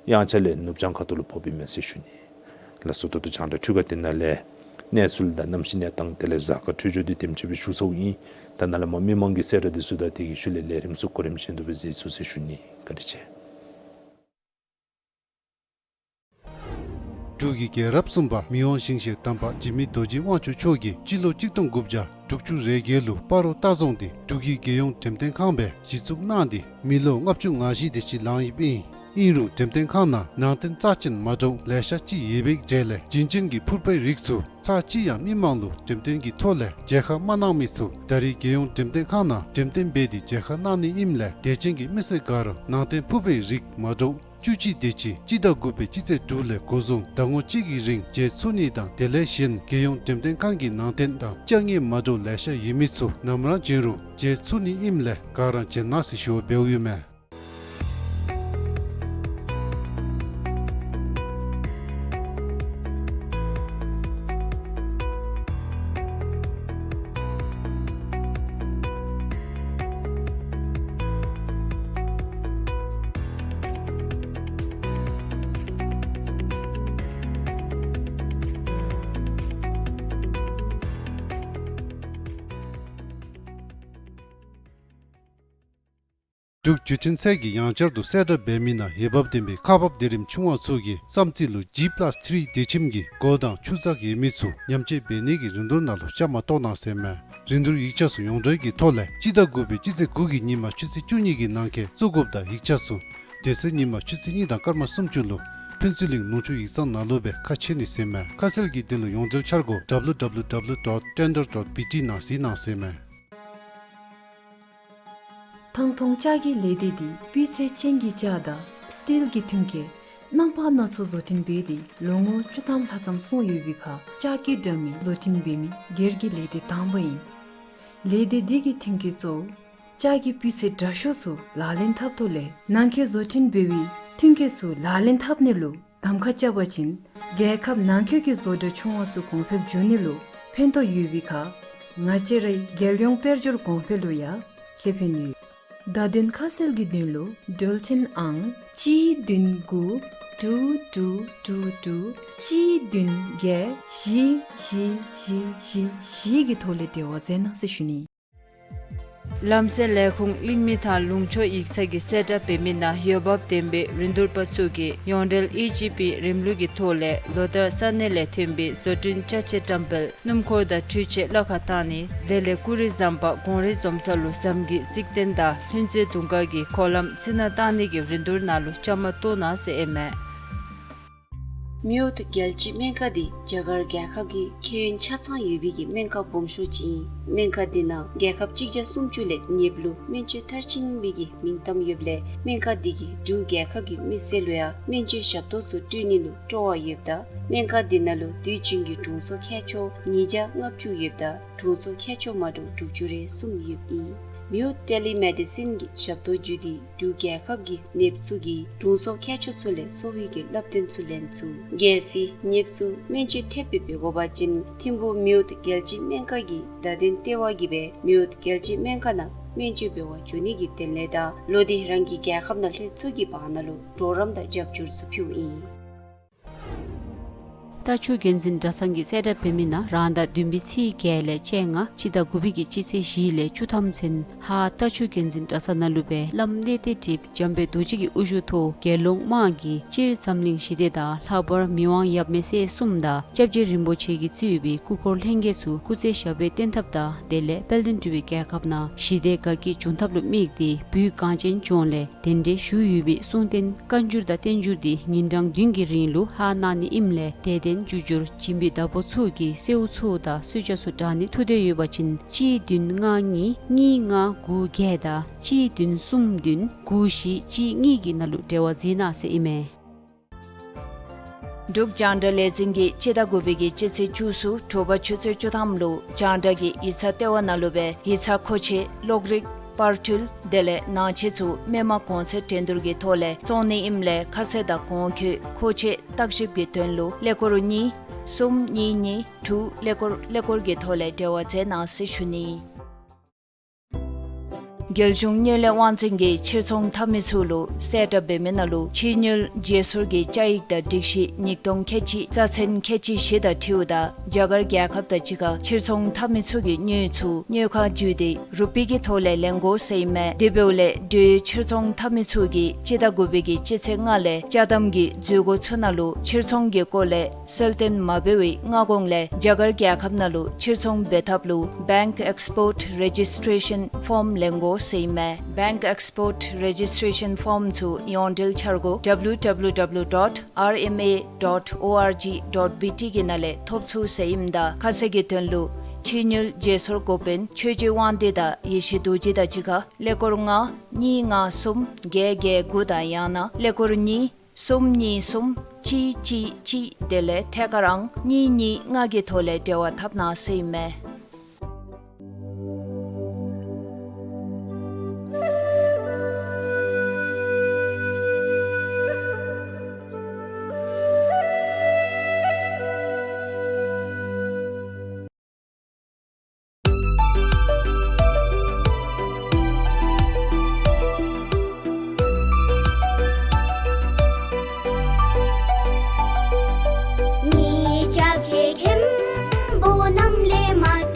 དབྱངས་འཆར་ལས་ནུབ་བྱང་ཁ་ཐུག་ལུ་ཕོགཔ་ཨིན་མས་ཟེར་ཞུ་ནི། ལགས་སོ། ད་ལྟོ་རྒྱང་བསྒྲགས་འཕྲུལ་ཁང་འདི་ནང་ལས་གནས་ཚུལ་དང་གནམ་གཤིས་གནས་སྟངས་དེ་ལས་གཟའ་སྐར་འཕྲོད་སྦྱོར་དེ་དེམ་ཅིག་སྦེ་ཞུ་ཚརཝ་ཨིན། ད་ནཱ་ལས་མར་མི་མང་གི་གསལ་བསྒྲགས་དེ་ཚུ་དང་དེ་གི་ཤུལ་ལས་ལས་རིམ་ཚུ་གོ་རིམ་བཞིན་དུ་སྦེ་གཟིགས་ཚུགས་ཟེར་ཞུ་ནི། བཀའ་དྲིན་ཆེ། འབྲུག་གི་རྒྱལ་རབས་གསུམ་པ་མི་དབང་ཞིང་གཤེགས་དམ་པ་འཇིགས་མེད་རྡོ་རྗེ་དབང་ཕྱུག་མཆོག་གིས་སྤྱི་ལོ་གཅིག་སྟོང་དགུ་བརྒྱ་དྲུག་ཅུ་རེ་བརྒྱད་ལུ་སྤ་རོ་ལྟ་རྫོང་དེ་འབྲུག་གི་རྒྱལ་ཡོངས་འགྲེམས་སྟོན་ཁང་སྦེ་གཞི་བཙུགས་གནང་སྟེ་མི་ལོ་ལྔ་བཅུ་ང་བཞི་དེ་ཅིག་ལང་ཡོདཔ་ཨིན། ཨིན་རུང་འགྲེམས་སྟོན་ཁང་ནང་ནང་རྟེན་རྩ་ཅན་མ་འདྲཝ་ལེ་ཤ་ཅིག་ཡོད་པའི་གྲས་ལས་བྱིན་ཅན་གྱི་ཕུར་པའི་རིགས་ཚུ་ཚར་གཅིག་ཡང་མི་མང་ལུ་འགྲེམས་སྟོན་གྱི་ཐོག་ལས་མཇལ་ཁ་མ་གནང་མི་ཚུ་ད་རེས་རྒྱལ་ཡོངས་འགྲེམས་སྟོན་ཁང་ནང་འགྲེམས་སྟོན་འབད་དེ་མཇལ་ཁ་གནང་ནི་ཨིནམ་ལས་དད་ཅན་གྱི་མི་སེར་ག་ར་ནང་རྟེན་ཕུར་པའི་རིགས་མ་འདྲཝ་བཅུ་གཅིག་དེ་ཅིག་སྤྱི་ཟླ་དགུ་པའི་སྤྱི་ཚེས་དྲུག་ལས་འགོ་བཟུང་ཟླ་ངོ་གཅིག་གི་རིང་མཇལ་ཚུགས་ནི་དང་དེ་ལས་གཞན་རྒྱལ་ཡོངས་འགྲེམས་སྟོན་ཁང་གི་ནང་རྟེན་དང་བཅའ་ངེས་མ་འདྲཝ་ལེ་ཤ་ཡོད་མི་ཚུ་ནམ་ར་བྱོན་རུང་མཇལ་ཚུགས་ནི་ཨིནམ་ལས་ག་ར་མཇལ་གནང་ཟེར་ཞུ་བ་འབདཝ་ཨིན་མས། འབྲུག་བརྒྱུད་འཕྲིན་ཚད་ཀྱིས་ཡང་བསྐྱར་དུ་གསལ་བསྒྲགས་འབད་མི་ནང་འོས་འབབ་ལྡན་པའི་ཁག་འབག་སྡེ་རིམ་ཆུང་བ་ཚུ་གི་བསམ་རྩེ་ལུ་ཇི་པ་ལཱས་ཐི་རི་སྡེ་ཁྱིམ་གྱི་སྒོ་དང་ཆུ་ཚགས་ཡོད་མི་ཚུ་ཉམས་བཅོས་འབད་ནི་གི་རིན་བསྡུར་ནང་ལུ་བཅའ་མར་གཏོགས་གནང་ཟེར་མས། རིན་བསྡུར་ཡིག་ཆ་ཚུ་ཡོངས་གྲགས་ཀྱི་ཐོག་ལས་སྤྱི་ཟླ་དགུ་པའི་སྤྱི་ཚེས་དགུ་གི་ཉིན་མ་ཆུ་ཚོད་བཅུ་གཉིས་ཀྱི་ནང་འཁོད་བཙུགས་དགོཔ་དང་ཡིག་ཆ་ཚུ་དེ་ཚེ་ཉིན་མ་ཆུ་ཚོད་གཉིས་དང་སྐར་མ་སུམ་ཅུ་ལུ་ ཕུན་ཚོགས་གླིང་ནུབ་ཕྱོགས་ཡིག་ཚང་ནང་ལུ་སྦེ་ཁ་ཕྱེ་ནི་ཟེར་མས། ཁ་གསལ་གྱི་དོན་ལུ་ཡོངས་འབྲེལ་འཆར་སྒོ་W W W dot tender dot B T ནང་གཟིགས་གནང་ཟེར་མས། ཐང་སྟོང་ལྕགས་ཀྱི་ལས་སྡེ་འདི་སྤུས་ཚད་ཅན་གྱི་ལྕགས་དང་སི་ཊིལ་གྱི་ཐོན་སྐྱེད་རྣམ་པ་སྣ་ཚོགས་བཟོ་སྐྲུན་འབད་དེ་ལོ་ངོ་བཅུ་ཐམ་ལྷག་ཙམ་སོང་ཡོད་པའི་ཁར་ལྕགས་ཀྱི་འདྲ་མིན་བཟོ་སྐྲུན་འབད་མི་སྒེར་གྱི་ལས་སྡེ་དང་པ་ཨིན། ལས་སྡེ་འདི་གི་ཐོན་སྐྱེད་གཙོ་བོ་ལྕགས་ཀྱི་སྤུས་ཚད་དྲག་ཤོས་ཚུ་ལག་ལེན་འཐབ་ཐོག་ལས་ནང་འཁོད་བཟོ་སྐྲུན་འབད་བའི་ཐོན་སྐྱེད་ཚུ་ལག་ལེན་འཐབ་ནི་ལུ་གདམ་ཁ་རྐྱབ་པ་ཅིན་རྒྱལ་ཁབ་ནང་འཁོད་ཀྱི་བཟོ་གྲྭ་ཆུང་བ་ཚུ་གོང་འཕེལ་འགྱོ་ནི་ལུ་ཕན་ཐོགས་ཡོད་པའི་ཁར་ང་བཅས་རའི་རྒྱལ་ཡོངས་དཔལ་འབྱོར་གོང་འཕེལ་ལུ་ཡང་ཁེ་ཕན་ཡོད། བརྡ་དོན་ཁ་གསལ་གྱི་དོན་ལུ་འགྲུལ་འཕྲིན་ཨང་གཅིག་བདུན་དགུ་དྲུག་དྲུག་དྲུག་དྲུག་གཅིག་བདུན་བརྒྱད་བཞི་བཞི་བཞི་བཞི་བཞི་གི་ཐོག་ལས་འབྲེལ་བ་མཛད་གནང་ཟེར་ཞུ་ནི། ལམ་སེལ་ལས་ཁུངས་གླིང་མི་དང་ལུང་ཕྱོགས་ཡིག་ཚང་གིས་གསལ་བསྒྲགས་འབད་མི་ནང་འོས་འབབ་ལྡན་པའི་རིན་བསྡུར་པ་ཚུ་གིས་ཡོངས་འབྲེལ་ཨི་ཇི་པི་རིམ་ལུགས་ཀྱི་ཐོག་ལས་ལོ་ལྟར་ས་གནས་ལས་ཐོན་པའི་བཟོ་སྐྲུན་ཅ་ཆས་བཀྲམ་སྤེལ་སྣུམ་འཁོར་དང་འཕྲུལ་ཆས་གླ་ཁར་བཏང་ནི་དེ་ལས་ཀུ་རི་ཟམ་པ་གོང་རིལ་འཛོམས་ས་ལུ་ཟམ་གྱི་རྩིག་རྟེན་དང་ལྷུན་རྩེ་དུང་དཀར་གྱི་སྒོ་ལམ་རྩི་ནག་བཏང་ནི་གི་རིན་བསྡུར་ནང་ལུ་བཅའ་མར་གཏོགས་གནང་ཟེར་ཨིན་མས། མེའོ་ཏི་རྒྱལ་སྤྱིའི་སྨན་ཁང་འདི་རྒྱ་གར་རྒྱལ་ཁབ་ཀྱི་ཁྱད་ཡོན་ཆ་ཚང་ཡོད་པའི་གི་སྨན་ཁང་སྦོམ་ཤོས་ཅིག་ཨིན། སྨན་ཁང་འདི་ནང་རྒྱལ་ཁབ་གཅིག་བརྒྱ་སུམ་ཅུ་ལས་ཉེ་བ་ལུ་སྨན་བཅོས་མཐར་ཕྱིན་པའི་གི་མིང་གཏམ་ཡོདཔ་ལས་སྨན་ཁང་འདི་གིས་འབྲུག་རྒྱལ་ཁབ་ཀྱི་མི་སེར་ལུ་ཡང་སྨན་བཅོས་ཞབས་ཏོག་ཚུ་སྤྲོད་ནི་ལུ་སྤྲོ་བ་ཡོདཔ་ད་སྨན་ཁང་འདི་ནང་ལུ་དུས་རྒྱུན་གྱི་དྲུང་འཚོ་མཁས་མཆོག་ཉིས་བརྒྱ་ལྔ་བཅུ་ཡོདཔ་ད་དྲུང་འཚོ་མཁས་མཆོག་མ་འདྲཝ་དྲུག་ཅུ་རེ་གསུམ་ཡོདཔ་ཨིན། མེའོ་ཊེ་ལི་མེ་ཌི་སིན་གྱི་ཞབས་ཏོག་བརྒྱུད་དེ་འབྲུག་རྒྱལ་ཁབ་ཀྱི་ནདཔ་ཚུ་གིས་དྲུང་འཚོ་མཁས་མཆོག་ཚུ་ལས་གསོ་བའི་གི་བསླབ་སྟོན་ཚུ་ལེན་ཚུགས། གལ་སྲིད་ནདཔ་ཚུ་སྨན་བཅོས་ཐེབས་སྦེ་འབད་དགོ་པ་ཅིན་ཐིམ་ཕུག་མེའོ་ཏི་རྒྱལ་སྤྱིའི་སྨན་ཁང་གི་བརྡ་དོན་ལྟེ་བ་གིས་སྦེ་མེའོ་ཏི་རྒྱལ་སྤྱིའི་སྨན་ཁང་ནང་སྨན་བཅོས་འབད་བར་འགྱོ་ནི་གི་དོན་ལས་དང་ལོག་སྟེ་རང་གི་རྒྱལ་ཁབ་ནང་ལྷོད་ཚུགས་ཀྱི་བར་ན་ལུ་གྲོགས་རམ་དང་རྒྱབ་སྐྱོར་ཚུ་ཕུལཝ་ཨིན། རྟ་ཕྱུགས་རྒྱུན་འཛིན་གྲྭ་ཚང་གིས་གསལ་བསྒྲགས་འབད་མི་ནང་རང་ཟླ་བདུན་པའི་ཚེས་བརྒྱད་ལས་བཅོ་ལྔ་སྤྱི་ཟླ་དགུ་པའི་གི་སྤྱི་ཚེས་བཞི་ལས་བཅུ་ཐམ་ཚུན་ཧཱ་རྟ་ཕྱུགས་རྒྱུན་འཛིན་གྲྭ་ཚང་ནང་ལུ་སྦེ་བླམ་གནས་བརྟན་ཁྲི་འཇམ་དཔལ་རྡོ་རྗེ་གི་དབུ་བཞུགས་ཐོག་དགེ་སློང་དམངས་ཀྱིས་སྤྱིར་འཛམ་གླིང་ཞི་བདེ་དང་ལྷག་པར་མི་དབང་ཡབ་མེས་སྲས་གསུམ་དང་སྐྱབས་རྗེ་རིན་པོ་ཆེ་གིས་གཙོས་པའི་སྐུ་འཁོར་ལྷན་རྒྱས་ཚུ་སྐུ་ཚེ་ཞབས་པད་བརྟན་ཐབས་དང་དེ་ལས་དཔལ་ལྡན་འབྲུག་པའི་རྒྱལ་ཁབ་ནང་ཞི་བདེ་དགའ་སྐྱིད་འབྱུང་ཐབས་ལུ་དམིགས་ཏེ་བོད་གངས་ཅན་ལྗོངས་ལས་གདན་འདྲེན་ཞུ་ཡོད་པའི་གསུང་རྟེན་བཀའ་འགྱུར་དང་བསྟན་འགྱུར་འདི་ཉིན་གྲངས་བདུན་གྱི་རིང་ལུ་ཧཱ་གནང་ནི་ཨིནམ་ལས་དད་ལྡན་རྒྱུ་འབྱོར་སྦྱིན་པའི་བདག་པོ་ཚུ་གིས་གསོལཝ་ཚུ་དང་གསོལ་ཇ་ཚུ་དྲང་ནི་ཐུགས་འདོད་ཡོད་པ་ཅིན་གཅིག་བདུན་ལྔ་གཉིས་གཉིས་ལྔ་དགུ་བརྒྱད་དང་གཅིག་བདུན་གསུམ་བདུན་དགུ་བཞི་གཅིག་གཉིས་ཀྱི་ནང་ལུ་འབྲེལ་བ་འཛིན་གནང་ཟེར་ཨིན་མས། འབྲུག་རྒྱང་བསྒྲགས་ལས་འཛིན་གྱིས་སྤྱི་ཟླ་དགུ་པའི་གི་སྤྱི་ཚེས་བཅུ་གསུམ་དྲོ་པ་ཆུ་ཚོད་བཅུ་ཐམ་ལུ་རྒྱང་བསྒྲགས་ཀྱི་ཡིག་ཚང་ལྟེ་བ་ནང་ལུ་སྦེ་ཡིག་ཚང་མཁོ་ཆས་གློག་རིག་པར་འཕྲུལ་དེ་ལས་ནང་ཆས་ཚུ་མི་མང་གོང་ཚད་འགྲན་བསྡུར་གྱི་ཐོག་ལས་བཙོང་ནི་ཨིནམ་ལས་ཁ་གསལ་དང་གོང་འཁོད་མཁོ་ཆས་བརྟག་ཞིབ་ཀྱི་དོན་ལུ་ཀླད་ཀོར་གཉིས་གསུམ་གཉིས་གཉིས་དྲུག་ཀླད་ཀོར་ཀླད་ཀོར་གྱི་ཐོག་ལས་འབྲེལ་བ་མཛད་གནང་ཟེར་ཞུ་ནི། རྒྱལ་གཞུང་དངུལ་ལས་དབང་འཛིན་གྱིས་ཕྱིར་ཚོང་འཐབ་མི་ཚུ་ལུ་གསལ་བསྒྲགས་འབད་མི་ནང་ལུ་ཕྱི་དངུལ་བརྗེ་སོར་གྱི་བཅའ་ཡིག་དང་སྒྲིག་གཞི་ཉིས་སྟོང་ཁལ་གཅིག་རྩ་ཚན་ཁལ་གཅིག་བཞི་དང་འཁྲིལཝ་ད་རྒྱ་གར་རྒྱལ་ཁབ་དང་གཅིག་ཁར་ཕྱིར་ཚོང་འཐབ་མི་ཚུ་གིས་དངུལ་ཚུ་དངུལ་ཁང་བརྒྱུད་དེ་རུ་པི་གི་ཐོག་ལས་ལེན་དགོ་ཟེར་ཨིན་མས། དེ་འབདཝ་ལས་འབྲུག་ཡུལ་ཕྱིར་ཚོང་འཐབ་མི་ཚུ་གིས་སྤྱི་ཟླ་དགུ་པའི་གི་སྤྱི་ཚེས་ལྔ་ལས་ཅ་དམ་གྱི་མཛོད་སྒོ་ཚུ་ནང་ལུ་ཕྱིར་ཚོང་གི་སྐོར་ལས་གསལ་སྟོན་མ་འབད་བའི་སྔ་གོང་ལས་རྒྱ་གར་རྒྱལ་ཁབ་ནང་ལུ་ཕྱིར་ཚོང་འབད་ཐབས་ལུ་Bank Export Registration Form ལེན་དགོ་ཟེར་ཨིན་མས། Bank Export Registration Form ཚུ་ཡོངས་འབྲེལ་འཆར་སྒོ་W W W dot R M A dot O R G dot B T གི་ནང་ལས་ཐོབ་ཚུགས་ཟེར་ཨིནམ་ད་ཁ་གསལ་གྱི་དོན་ལུ་ཕྱི་དངུལ་བརྗེ་སོར་འགོ་དཔོན་ཆོས་རྗེ་དབང་འདུས་དང་ཡེ་ཤེས་རྡོ་རྗེ་དང་གཅིག་ཁར་ཀླད་ཀོར་ལྔ་གཉིས་ལྔ་གསུམ་བརྒྱད་བརྒྱད་དགུ་དང་ཡང་ན་ཀླད་ཀོར་གཉིས་གསུམ་གཉིས་གསུམ་གཅིག་གཅིག་གཅིག་དེ་ལས་ཐད་ཀར་ཨང་གཉིས་གཉིས་ལྔ་གི་ཐོག་ལས་འབྲེལ་བ་འཐབ་གནང་ཟེར་ཨིན་མས། ངེའི་སྐྱབས་རྗེ་མཁན་པོ་རྣམས་ལས་མ་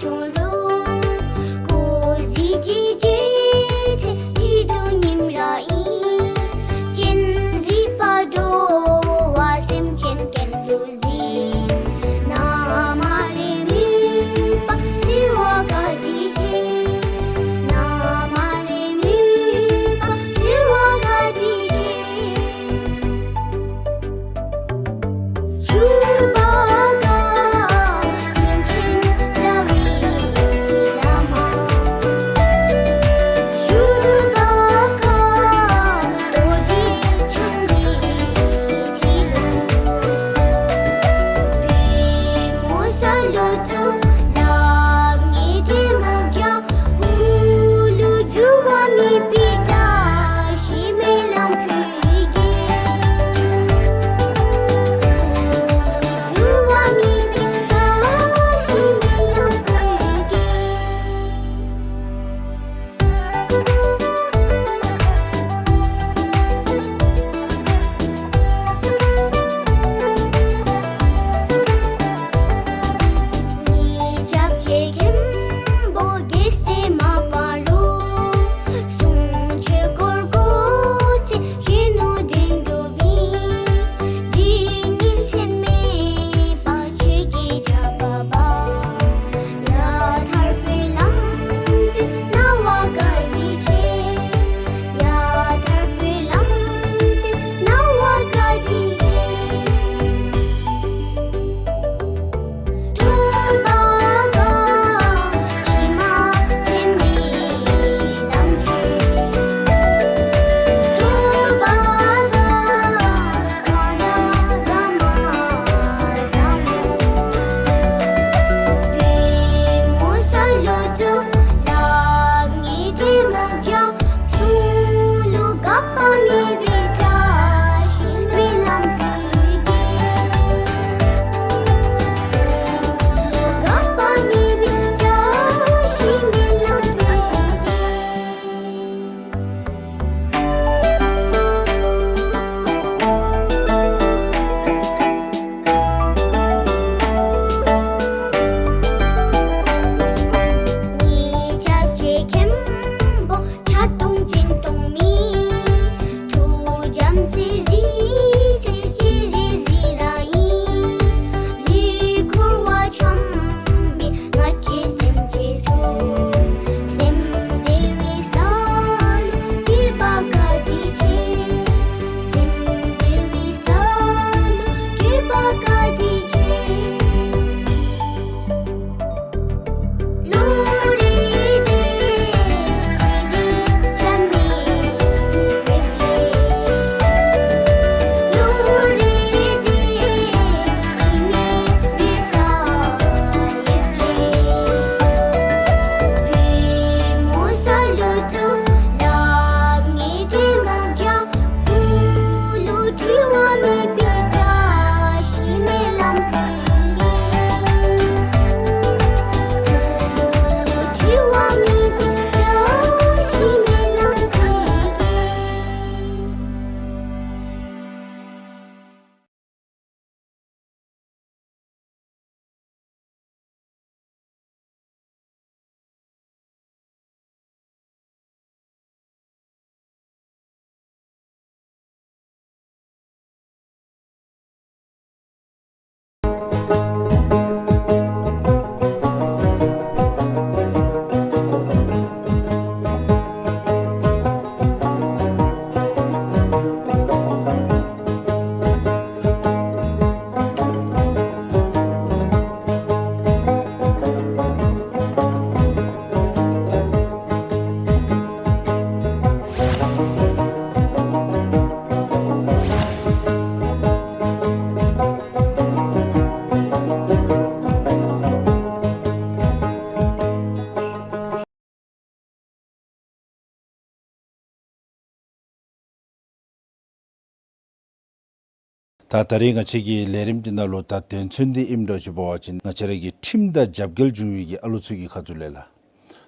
ད་ད་རིས་ང་བཅས་ཀྱི་ལས་རིམ་འདི་ནང་ལུ་ད་དོན་ཚན་འདི་ཨིནམ་འདྲཝ་ཅིག་འབད་བ་ཅིན་ང་བཅས་ར་གི་ཁྲིམས་དང་རྒྱབ་འགལ་འབྱུང་བའི་གི་ཨ་ལུ་ཚུ་གི་ཁ་ཐུག་ལས་ལགས།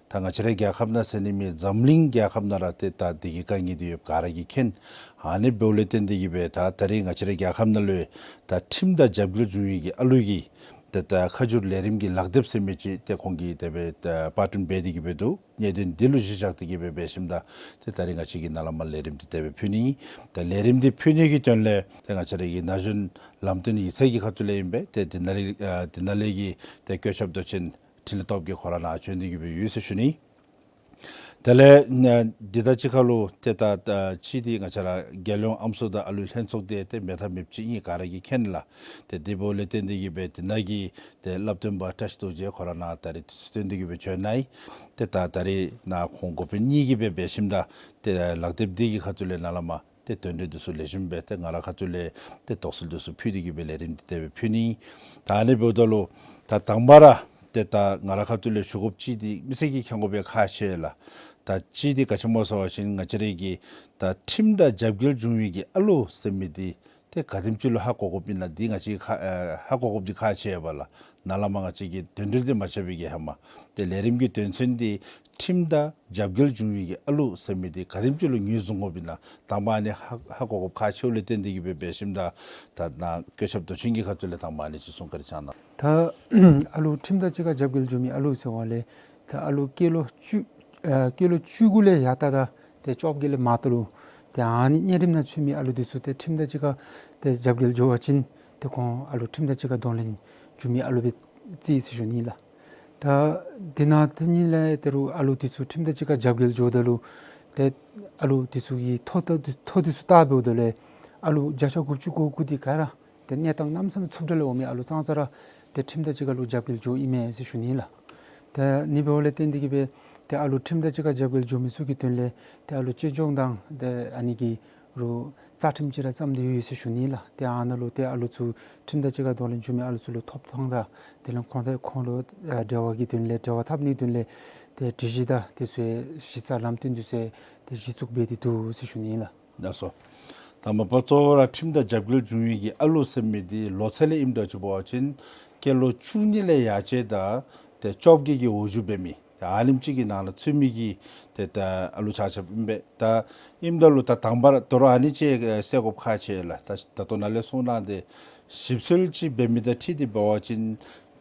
ད་ང་བཅས་རའི་རྒྱལ་ཁབ་ནང་ཟེར་ནི་མེད། འཛམ་གླིང་རྒྱལ་ཁབ་ནང་ར་ཏེ་ད་འདི་གི་དཀའ་ངལ་འདི་ཡོདཔ་ག་ར་གིས་མཁྱེན། ཨ་ནི་འབདཝ་ལས་བརྟེན་ཏེ་གིས་སྦེ་ད་ད་རིས་ང་བཅས་རའི་རྒྱལ་ཁབ་ནང་ལུ་ད་ཁྲིམས་དང་རྒྱབ་འགལ་འབྱུང་བའི་གི་ཨ་ལུ་གི་ཏེ་ད་ཁ་བསྒྱུར་ལས་རིམ་གྱི་ལག་དེབ་ཟེར་མི་ཅིག་ཏེ་ཁོང་གིས་དེ་སྦེ་ད་པར་སྐྲུན་འབད་དེ་གིས་སྦེ་འདུག། གནད་དོན་འདི་ལུ་གཞི་བཞག་སྟེ་གིས་སྦེ་འབད་ཞིནམ་ད་ཏེ་ད་རིས་ང་བཅས་ཀྱིས་ནཱ་ལས་མར་ལས་རིམ་འདི་དེ་སྦེ་ཕུལ་ནི་ཨིན། ད་ལས་རིམ་འདི་ཕུལ་ནི་གི་དོན་ལས་ཏེ་ང་བཅས་ར་གི་ན་གཞོན་ལམ་སྟོན་ཡིག་ཚང་གི་ཁ་ཐུག་ལས་ཨིན་པས། ཏེ་འདི་ནང་ལས་ཨ་འདི་ནང་ལས་ཀྱི་ཏེ་བཀོད་ཁྱབ་མདོ་ཆེན་འཕྲིན་ལས་སྟོབས་རྒྱས་ཁོ་ར་ནཱ་བྱོན་ཏེ་གིས་སྦེ་ཡོད་ཟེར་ཞུ་ནི། དེ་ལས་ཨ་འདི་དང་གཅིག་ཁར་ལུ་ཏེ་ད་ད་ཅི་འདི་ང་བཅས་ར་རྒྱལ་ཡོངས་ཨམ་སྲུ་དང་ཨ་ལུའི་ལྷན་ཚོགས་འདི་ཏེ་མེད་ཐབས་མེདཔ་ཅིག་ཨིན་ག་ར་གིས་མཁྱེན་ལགས། ཏེ་འདི་འབདཝ་ལས་བརྟེན་ཏེ་གིས་སྦེ་འདི་ནང་གི་ཏེ་བསླབ་སྟོན་པ་བཀྲ་ཤིས་རྡོ་རྗེ་ཁོ་ར་ནཱ་ད་རིས་དུས་ཚོད་བཏོན་ཏེ་གིས་སྦེ་བྱོན་གནང་ཡི། ཏེ་ད་ད་རིས་ནཱ་ཁོང་འགོ་དཔོན་གཉིས་ཀྱིས་སྦེ་འབད་ཞིནམ་ད་ཏེ་ལག་དེབ་འདི་གི་ཁ་ཐུག་ལས་ནཱ་ལས་མར་ཏེ་དོན་འགྲེལ་འདི་ཚུ་ལེགས་ཤོམ་སྦེ་ཏེ་ང་རའི་ཁ་ཐུག་ལས་ཏེ་དོགས་སེལ་འདི་ཚུ་ཕུལ་ཏེ་གིས་སྦེ་ལས་རིམ་འདི་དེ་སྦེ་ཕུལ་ནི། ད་ཨ་ནི་འབདཝ་ད་ལུ་ད་དང་པ་ར་ཏེ་ད་ང་རའི་ཁ་ཐུག་ལས་ཞུ་དགོཔ་ཅིག་འདི་མི་སེར་གྱིས་མཁྱེན་དགོ་པའི་ཁག་ཆེ་ལགས། ད་ཅི་འདི་ག་ཅི་སྨོ་ཟེར་བ་ཅིན་ང་བཅས་ར་གི་ད་ཁྲིམས་དང་རྒྱབ་འགལ་འབྱུང་བའི་གི་ཨ་ལུ་ཟེར་མི་འདི་ཏེ་ག་དེམ་ཅིག་ལུ་ཧ་གོ་དགོཔ་ཨིན་ན་འདི་ང་བཅས་ཁ་ཨ་ཧ་གོ་དགོཔ་འདི་ཁག་ཆེ་བས་ལགས། ནཱ་ལས་མར་ང་བཅས་ཀྱིས་དོན་འགྲེལ་འདི་མ་རྐྱབ་པའི་གི་ཧེ་མ་ཏེ་ལས་རིམ་གྱི་དོན་ཚན་འདི་ཁྲིམས་དང་རྒྱབ་འགལ་འབྱུང་བའི་གི་ཨ་ལུ་ཟེར་མི་འདི་ག་དེམ་ཅིག་ལུ་ངོས་བཟུང་དགོཔ་ཨིན་ན་དང་པ་ཨ་ནི་ཧ་ཧ་གོ་དགོཔ་ཁག་ཆེཝ་ལས་བརྟེན་ཏེ་གིས་སྦེ་འབད་ཞིནམ་ད་ད་ནཱ་བཀོད་ཁྱབ་མདོ་ཆེན་གྱི་ཁ་ཐུག་ལས་དང་པ་ཨ་ནི་ཅིག་གསུང་བཀའ་དྲིན་བསྐྱང་གནང་། ད་ཨ་ལུ་ཁྲིམས་དང་གཅིག་ཁར་རྒྱབ་འགལ་འབྱུང་མི་ཨ་ལུ་ཟེར་བ་ལས་ད་ཨ་ལུ་སྐྱེས་ལོ་བཅུ་ཨ་སྐྱེས་ལོ་བཅུ་དགུ་ལས་ཡར་ད་ད་ཏེ་བཅོ་བརྒྱད་ལས་མར་ད་ལུ་ཏེ་ཨ་ནི་གཉན་རིམས་ནང་ཚུད་མི་ཨ་ལུ་འདི་ཚུ་ཏེ་ཁྲིམས་དང་གཅིག་ཁར་ཏེ་རྒྱབ་འགལ་འགྱོ་བ་ཅིན་ཏེ་ཁོང་ཨ་ལུ་ཁྲིམས་དང་གཅིག་ཁར་གདོང་ལེན་འབྱུང་མི་ཨ་ལུ་སྦེ་བརྩི་ཡི་ཟེར་ཞུ་ནི་ལགས། ད་འདི་ནང་ཏེ་ཨ་ནི་ལས་ད་རུང་ཨ་ལུ་འདི་ཚུ་ཁྲིམས་དང་གཅིག་ཁར་རྒྱབ་འགལ་འགྱོཝ་ད་ལུ་ཏེ་ཨ་ལུ་འདི་ཚུ་གི་ཐོ་ཐོ་འདི་ཐོ་འདི་ཚུ་བལྟ་འབདཝ་ད་ལས་ཨ་ལུ་བརྒྱ་ཆ་དགུ་བཅུ་གོ་དགུ་འདི་ག་ར་ཏེ་གནས་སྟངས་གནམ་མེད་ས་མེད་ཚུབ་དྲགས་ལས་འོང་མི་ཨ་ལུ་ཙང་ཙ་ར་ཏེ་ཁྲིམས་དང་གཅིག་ཁར་ལུ་རྒྱབ་འགལ་འགྱོཝ་ཨིན་མས་ཟེར་ཞུ་ནི་ལགས། ཏེ་ཨ་ནི་འབདཝ་ལས་བརྟེན་ཏེ་གིས་སྦེ་ཏེ་ཨ་ལུ་ཁྲིམས་དང་གཅིག་ཁར་རྒྱབ་འགལ་འགྱོ་མི་ཚུ་གི་དོན་ལས་ཏེ་ཨ་ལུ་གཅེས་སྐྱོང་དང་ཏེ་ཨ་ནི་གི་རུ་རྩ་ཁྲིམས་ཅིག་ར་བརྩམས་ཏེ་ཡོད་ཟེར་ཞུ་ནི་ལགས། ཏེ་ཨ་ནཱ་ལུ་ཏེ་ཨ་ལུ་ཚུ་ཁྲིམས་དང་གཅིག་ཁར་གདོང་ལེན་འབྱུང་མི་ཨ་ལུ་ཚུ་ལུ་ཐོབ་ཐང་དང་དེ་ལས་ཁོང་ཏེ་ཁོང་ལུ་ཨ་འབྲེལ་བ་གི་དོན་ལས་འབྲེལ་བ་འཐབ་ནིའི་དོན་ལས་ཏེ་སྒྲིག་གཞི་དང་དེ་ཚུ་གཞི་རྩ་ལམ་སྟོན་དེ་ཚུ་ཏེ་གཞི་བཙུགས་འབད་དེ་འདུག་ཟེར་ཞུ་ནི་ལགས། ལགས་སོ། ད་མ་པ་གཙོ་བོ་ར་ཁྲིམས་དང་རྒྱབ་འགལ་འབྱུང་བའི་གི་ཨ་ལུ་ཟེར་མི་འདི་ལོ་ཚད་ལས་ཨིནམ་འདྲཝ་ཅིག་འབད་བ་ཅིན་སྐྱེས་ལོ་བཅུ་གཉིས་ལས་ཡར་བཅད་དང་ཏེ་བཅོ་བརྒྱད་ཀྱི་འོག་འཇུག་འབད་མི་ཏེ་ཨ་ནེམ་ཅིག་གི་ནང་ལུ་ཚུད་མི་གི་ཏེ་ད་ཨ་ལུ་ཆ་ཁྱབ་ཨིན་པས། ད་ཨིནམ་ད་ལུ་ད་དང་པ་ར་དོ་རུང་ཨ་ནི་ཅིག་ཨེ་གསལ་དགོཔ་ཁག་ཆེ་ལགས། ད་ད་ལྟོ་ནཱ་ལས་གསུངས་གནང་སྟེ་ཞིབ་འཚོལ་ཅིག་འབད་མི་དང་འཁྲིལ་ཏེ་འབད་བ་ཅིན་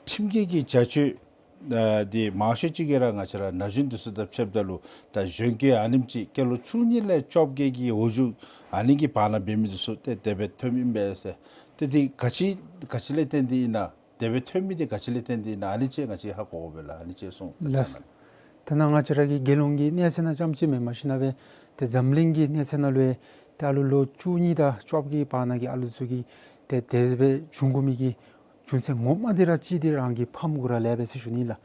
ཁྲིམས་འགལ་གྱི་བྱ་སྤྱོད་ཨ་འདི་མང་ཤོས་ཅིག་གིས་ར་ང་བཅས་ར་ན་གཞོན་འདི་ཚུ་དང་ཕྱདཔ་ད་ལུ་ད་གཞོན་སྐྱེས་ཨ་ནེམ་ཅིག་སྐྱེས་ལོ་བཅུ་གཉིས་ལས་བཅོ་བརྒྱད་ཀྱི་འོག་འཇུག་ཨ་ནི་གི་བར་ན་འབད་མི་འདི་ཚུ་ཏེ་དེ་སྦེ་ཐོནམ་ཨིན་པས་ཟེར། ཏེ་འདི་ག་ཅི་ག་ཅི་ལས་བརྟེན་ཏེ་ཨིན་ན་དེ་སྦེ་ཐོན་མི་འདི་ག་ཅི་ལས་བརྟེན་ཏེ་ཨིན་ན་ཨ་ནི་ཅིག་ང་བཅས་ཧ་གོ་དགོ་པས་ལགས། ཨ་ནི་ཅིག་གསུང་ལགས། ད་ནཱ་ང་བཅས་ར་གི་རྒྱལ་ཡོངས་ཀྱི་གནས་ཚད་ནང་རྐྱངམ་ཅིག་མེན་མ་གཞི་ནང་སྦེ་ཏེ་འཛམ་གླིང་གི་གནས་ཚད་ནང་ལུ་ཡང་ཏེ་ཨ་ལུ་ལོ་བཅུ་གཉིས་དང་བཅོ་བརྒྱད་བར་ན་གི་ཨ་ལུ་ཚུ་གི་ཏེ་དེ་སྦེ་འབྱུང་དགོ་མི་གི་རྒྱུ་མཚན་ངོ་མ་འདི་ར་གཅིག་འདི་རང་གི་ཕམ་གུ་ར་ལས་པས་ཟེར་ཞུ་ནི་ལགས།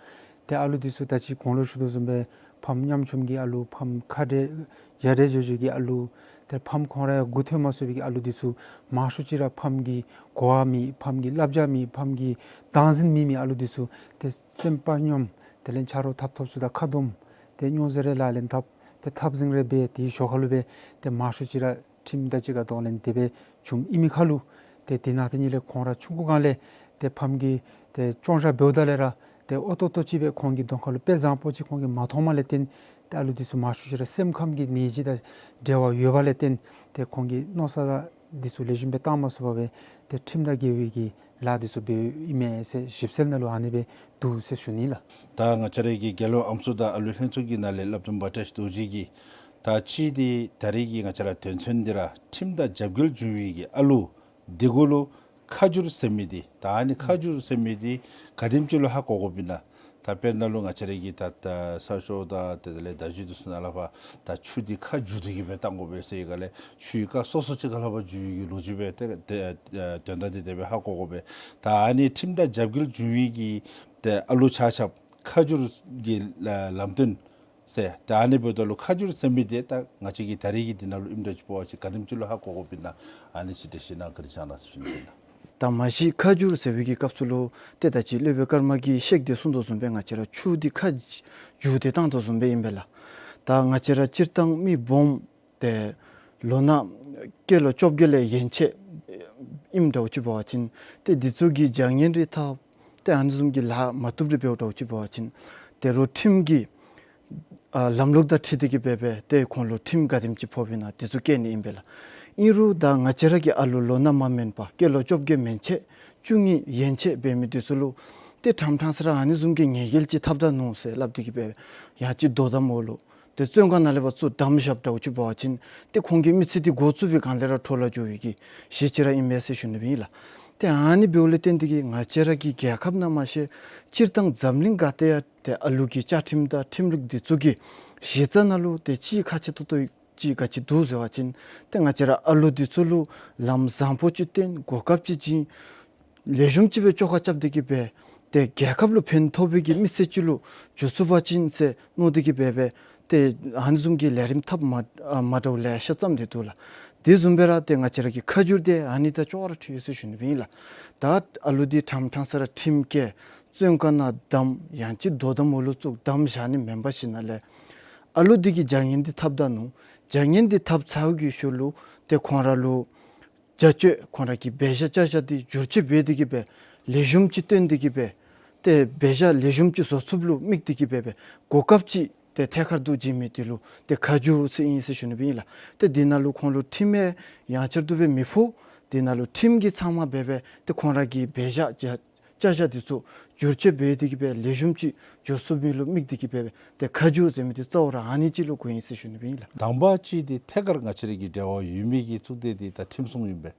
ཏེ་ཨ་ལུ་འདི་ཚུ་ད་ཅི་གོང་ལུ་ཞུ་དོ་བཟུམ་སྦེ་ཕམ་ཉམ་ཆུང་གི་ཨ་ལུ་ཕམ་ཁ་བྲལ་ཡ་བྲལ་འགྱོ་འགྱོ་གི་ཨ་ལུ་ཏེ་ཕམ་ཁོང་ར་ཡང་མགུ་ཐོན་མ་ཚུགས་པའི་གི་ཨ་ལུ་འདི་ཚུ་མང་ཤོས་ཅིག་ར་ཕམ་གི་གོ་བ་མེད་ཕམ་གི་བསླབ་བྱ་མེད་ཕམ་གི་སྟངས་འཛིན་མེད་མི་ཨ་ལུ་འདི་ཚུ་ཏེ་སེམས་པ་སྙོམས་དེ་ལས་ཆ་རོགས་འཐབ་འཐབ་ཚུ་དང་ཁ་སྡོམ་ཏེ་སྨྱོ་རྫས་རེ་ལག་ལེན་འཐབ་ཏེ་འཐབ་འཛིང་རེ་འབད་དེའི་ཞོར་ཁ་ལུ་སྦེ་ཏེ་མང་ཤོས་ཅིག་ར་ཁྲིམས་དང་གཅིག་ཁར་གདོང་ལེན་དེ་སྦེ་བྱུངམ་ཨིན་མི་ཁར་ལུ་ཏེ་དེ་ནང་དེ་ཉིད་ལས་ཁོང་ར་ཆུང་ཀུ་སྒང་ལས་ཏེ་ཕམ་གྱིས་ཏེ་བཅོང་བཞག་འབདཝ་ད་ལས་ར་ཏེ་ཨོ་ཏོ་ཏོ་ཅིག་སྦེ་ཁོང་གི་གདོང་ཁ་ལུ་དཔེ་བཟང་པོ་ཅིག་ཁོང་གིས་མ་མཐོངམ་ལས་བརྟེན་ཏེ་ཨ་ལུ་འདི་ཚུ་མང་ཤོས་ཅིག་ར་སེམས་ཁམས་ཀྱི་ནད་གཞི་དང་འབྲེལ་བ་ཡོད་པ་ལས་བརྟེན་ཏེ་ཁོང་གིས་མནོ་བསམ་འདི་ཚུ་ལེགས་ཤོམ་སྦེ་བཏང་མ་ཚུགས་པར་སྦེ་ཏེ་ཁྲིམས་དང་འགལ་བའི་གི་ལཱ་འདི་ཚུ་འབདཝ་ཨིན་མས་ཟེར་ཞིབ་འཚོལ་ནང་ལུ་ཨ་ནི་སྦེ་འདུག་ཟེར་ཞུ་ནི་ལགས། ད་ང་བཅས་ར་གི་རྒྱལ་ཡོངས་ཨམ་སྲུ་དང་ཨ་ལུའི་ལྷན་ཚོགས་ཀྱི་ནང་ལས་བསླབ་སྟོན་པ་བཀྲ་ཤིས་རྡོ་རྗེ་གིས་ད་ཅི་འདི་ད་རེས་ཀྱི་ང་བཅས་ར་དོན་ཚན་འདི་ར་ཁྲིམས་དང་རྒྱབ་འགལ་འབྱུང་བའི་གི་ཨ་ལུ་འདི་གུ་ལུ་ཁ་བསྒྱུར་ཟེར་མི་འདི་ད་ཨ་ནི་ཁ་བསྒྱུར་ཟེར་མི་འདི་ག་དེམ་ཅིག་ལུ་ཧ་གོ་དགོཔ་ཨིན་ན། ད་དཔེར་ན་ལུ་ང་བཅས་ར་གི་ད་ད་ས་ཕྱོགས་དང་དེ་ལས་ད་ཆུ་འདི་ཚུ་ནང་ལས་ཕར་ད་ཆུ་འདི་ཁ་བསྒྱུར་ཏེ་གི་སྦེ་བཏང་དགོ་པས་ཟེར་ག་ལས་ཆུའི་རྐ་སོ་སོ་ཅིག་ཁ་ལས་ཕར་བསྒྱུར་བའི་གི་ལོ་རྒྱུས་སྦེ་ཏེ་ཏེ་དོན་དག་འདི་དེ་སྦེ་ཧ་གོ་དགོ་པས། ད་ཨ་ནི་ཁྲིམས་དང་རྒྱབ་འགལ་འབྱུང་བའི་གི་ཏེ་ཨ་ལུ་ཆ་ཁྱབ་ཁ་བསྒྱུར་གྱི་ལ་ལམ་སྟོན་ཟེར། ཏེ་ཨ་ནི་འབདཝ་ད་ལུ་ཁ་བསྒྱུར་ཟེར་མི་འདི་ད་ང་བཅས་ཀྱི་ད་རེས་ཀྱི་འདི་ནང་ལུ་ཨིནམ་འདྲཝ་ཅིག་འབད་བ་ཅིན་ག་དེམ་ཅིག་ལུ་ཧ་གོ་དགོཔ་ཨིན་ན་ཨ་ནི་ཅིག་འགྲེལ་བཤད་གནང་བཀའ་དྲིན་བསྐྱང་གནང་ཟེར་ཞུ་ནི་ཨིན་ལགས། ད་མ་གཞི་ཁ་བསྒྱུར་ཟེར་བའི་གི་སྐབས་སུ་ལུ་ཏེ་ད་ཅི་སློབ་དཔོན་ཀརྨ་གིས་བཤད་དེ་གསུངས་དོ་བཟུམ་སྦེ་ང་བཅས་ར་ཆུ་འདི་ཁ་བསྒྱུར་ཏེ་བཏང་དོ་བཟུམ་སྦེ་ཨིན་པས་ལགས། ད་ང་བཅས་ར་སྤྱིར་བཏང་མི་སྦོམ་ཏེ་ལོ་ན་སྐྱེས་ལོ་བཅོ་བརྒྱད་ལས་ཡན་ཆད་ ཨིནམ་འདྲཝ་ཅིག་འབད་བ་ཅིན་ཏེ་འདི་ཚུ་གི་བྱ་ངན་རེ་འཐབ་ཏེ་ཨ་ནི་བཟུམ་གྱི་ལཱ་མ་བཏུབ་རེ་འབདཝ་འདྲཝ་ཅིག་འབད་བ་ཅིན་ཏེ་རུང་ཁྲིམས་ཀྱི་ཨ་ལམ་ལུགས་དང་འཁྲིལ་ཏེ་གི་སྦེ་སྦེ་ཏེ་ཁོང་ལུ་ཁྲིམས་ག་དེམ་ཅིག་ཕོགཔ་ཨིན་ན་དེ་ཚུ་བཀལ་ནི་ཨིན་པས་ལགས། ཨིན་རུང་ད་ང་བཅས་ར་གི་ཨ་ལུ་ལོ་ན་མ་དམན་པ་སྐྱེས་ལོ་བཅོ་བརྒྱད་མན་ཆད་བཅུ་གཉིས་ཡན་ཆད་འབད་མི་དེ་ཚུ་ལུ་ཏེ་ཕྲང་ཕྲང་ས་ར་ཨ་ནི་བཟུམ་གྱི་ཉེས་འགེལ་ཅིག་འཐབ་ད་ནུག་ཟེར་སླབ་སྟེ་གི་སྦེ་ཡང་ཅིན་དོ་དམ་འོག་ལུ་ཏེ་བཙོན་ཁང་ནང་ལས་ཕར་ཚུར་བསྡམས་བཞགཔ་འདྲཝ་ཅིག་འབད་བ་ཅིན་ཏེ་ཁོང་གི་མི་ཚེ་འདི་འགོ་བཙུགས་པའི་སྒང་ལས་ར་འཕྲོ་བརླག་འགྱོ་བའི་གི་གཞི་ཅིག་ར་ཨིན་མས་ཟེར་ཞུ་ནི་སྦེ་ཨིན་ལགས། ཏེ་ཨ་ནི་འབདཝ་ལས་བརྟེན་ཏེ་གི་ང་བཅས་ར་གི་རྒྱལ་ཁབ་ནང་མ་ཤེས་སྤྱིར་བཏང་འཛམ་གླིང་ག་ཏེ་ཡང་ཏེ་ཨ་ལུ་གི་བཅའ་ཁྲིམས་དང་ཁྲིམས་ལུགས་འདི་ཚུ་གི་གཞི་རྩ་ནང་ལུ་ཏེ་ཅིག་ཁག་ཆེ་ཏོག་ཏོ་ཅིག་ག་ཅི་འདུག་ཟེར་བ་ཅིན་ཏེ་ང་བཅས་ར་ཨ་ལུ་འདི་ཚུ་ལུ་ལམ་བཟང་པོ་ཅིག་སྟོན་གོ་སྐབས་ཅིག་བྱིན་ལེགས་ཤོམ་ཅིག་སྦེ་བཅོས་ཁ་རྐྱབ་སྟེ་གི་སྦེ་ཏེ་རྒྱལ་ཁབ་ལུ་ཕན་ཐོགས་པའི་གི་མི་སེར་ཅིག་ལུ་འགྱུར་ཚུགས་པ་ཅིན་ཟེར་མནོ་སྟེ་གི་སྦེ་སྦེ་ཏེ་ཨ་ནི་བཟུམ་གྱི་ལས་རིམ་འཐབ་མ་ཨ་མ་འདྲཝ་ལེ་ཤ་བརྩམས་ཏེ་འདུག་ལགས། དེ་བཟུམ་སྦེ་ར་ཏེ་ང་བཅས་ར་གི་ཁ་བསྒྱུར་འདི་ཨ་ནི་དང་ཅོག་ར་འཐད་ཡོད་ཟེར་ཞུ་ནི་སྦེ་ཨིན་ལགས། ད་ཨ་ལུ་འདི་ཕྲང་ཕྲང་ས་ར་ཁྲིམས་བཀལ་བཙོན་ཁང་ནང་བསྡམས་ཡང་ཅིན་དོ་དམ་འོག་ལུ་བཙུགས་བསྡམས་བཞག་ནི་མེན་པར་ཞིནམ་ལས་ཨ་ལུ་འདི་གིས་བྱ་ངན་འདི་འཐབ་ད་ནུག། བྱ་ངན་འདི་འཐབ་ཚར་བའི་གི་ཤུལ་ལུ་ཏེ་ཁོང་ར་ལུ་བྱ་སྤྱོད་ཁོང་ར་གི་འབད་བཞག་བྱ་བཞག་འདི་བསྒྱུར་བཅོས་འབད་དེ་གི་སྦེ་ལེགས་ཤོམ་ཅིག་སྟོན་ཏེ་གི་སྦེ་ཏེ་འབད་བཞག་ལེགས་ཤོམ་ཅིག་བཟོ་ཚུགསཔ་ལུ་དམིགས་ཏེ་གི་སྦེ་སྦེ་གོ་སྐབས་ཅིག་ཏེ་ཐད་ཀར་དུ་བྱིན་མི་འདི་ལུ་ཏེ་ཁ་བསྒྱུར་ཟེར་ཨིན་ཟེར་ཞུ་ནི་སྦེ་ཨིན་ལགས། ཏེ་འདི་ནང་ལུ་ཁོང་ལུ་ཁྲིམས་ཡང་ཡང་བསྐྱར་དུ་སྦེ་མི་ཕོག། འདི་ནང་ལུ་ཁྲིམས་ཀྱིས་ཚབ་མ་འབད་སྦེ་ཏེ་ཁོང་ར་གི་འབད་བཞག་བྱ་བྱ་བཞག་འདི་ཚུ་བསྒྱུར་བཅོས་འབད་དེ་གི་སྦེ་ལེགས་ཤོམ་ཅིག་བཟོ་ཚུགས་མི་ལུ་དམིགས་ཏེ་གི་སྦེ་སྦེ་ཏེ་ཁ་བསྒྱུར་ཟེར་མི་འདི་རྩ་བ་ར་ཨ་ནི་ཅིག་ལུ་གོཝ་ཨིན་ཟེར་ཞུ་ནི་སྦེ་ཨིན་ལགས། དང་པ་ཅིག་འདི་ཐད་ཀར་ང་བཅས་ར་གི་འབྲེལ་བ་ཡོད་མི་གི་གཙུག་སྡེ་འདི་ད་ཁྲིམས་སྲུང་ཨིན་པས།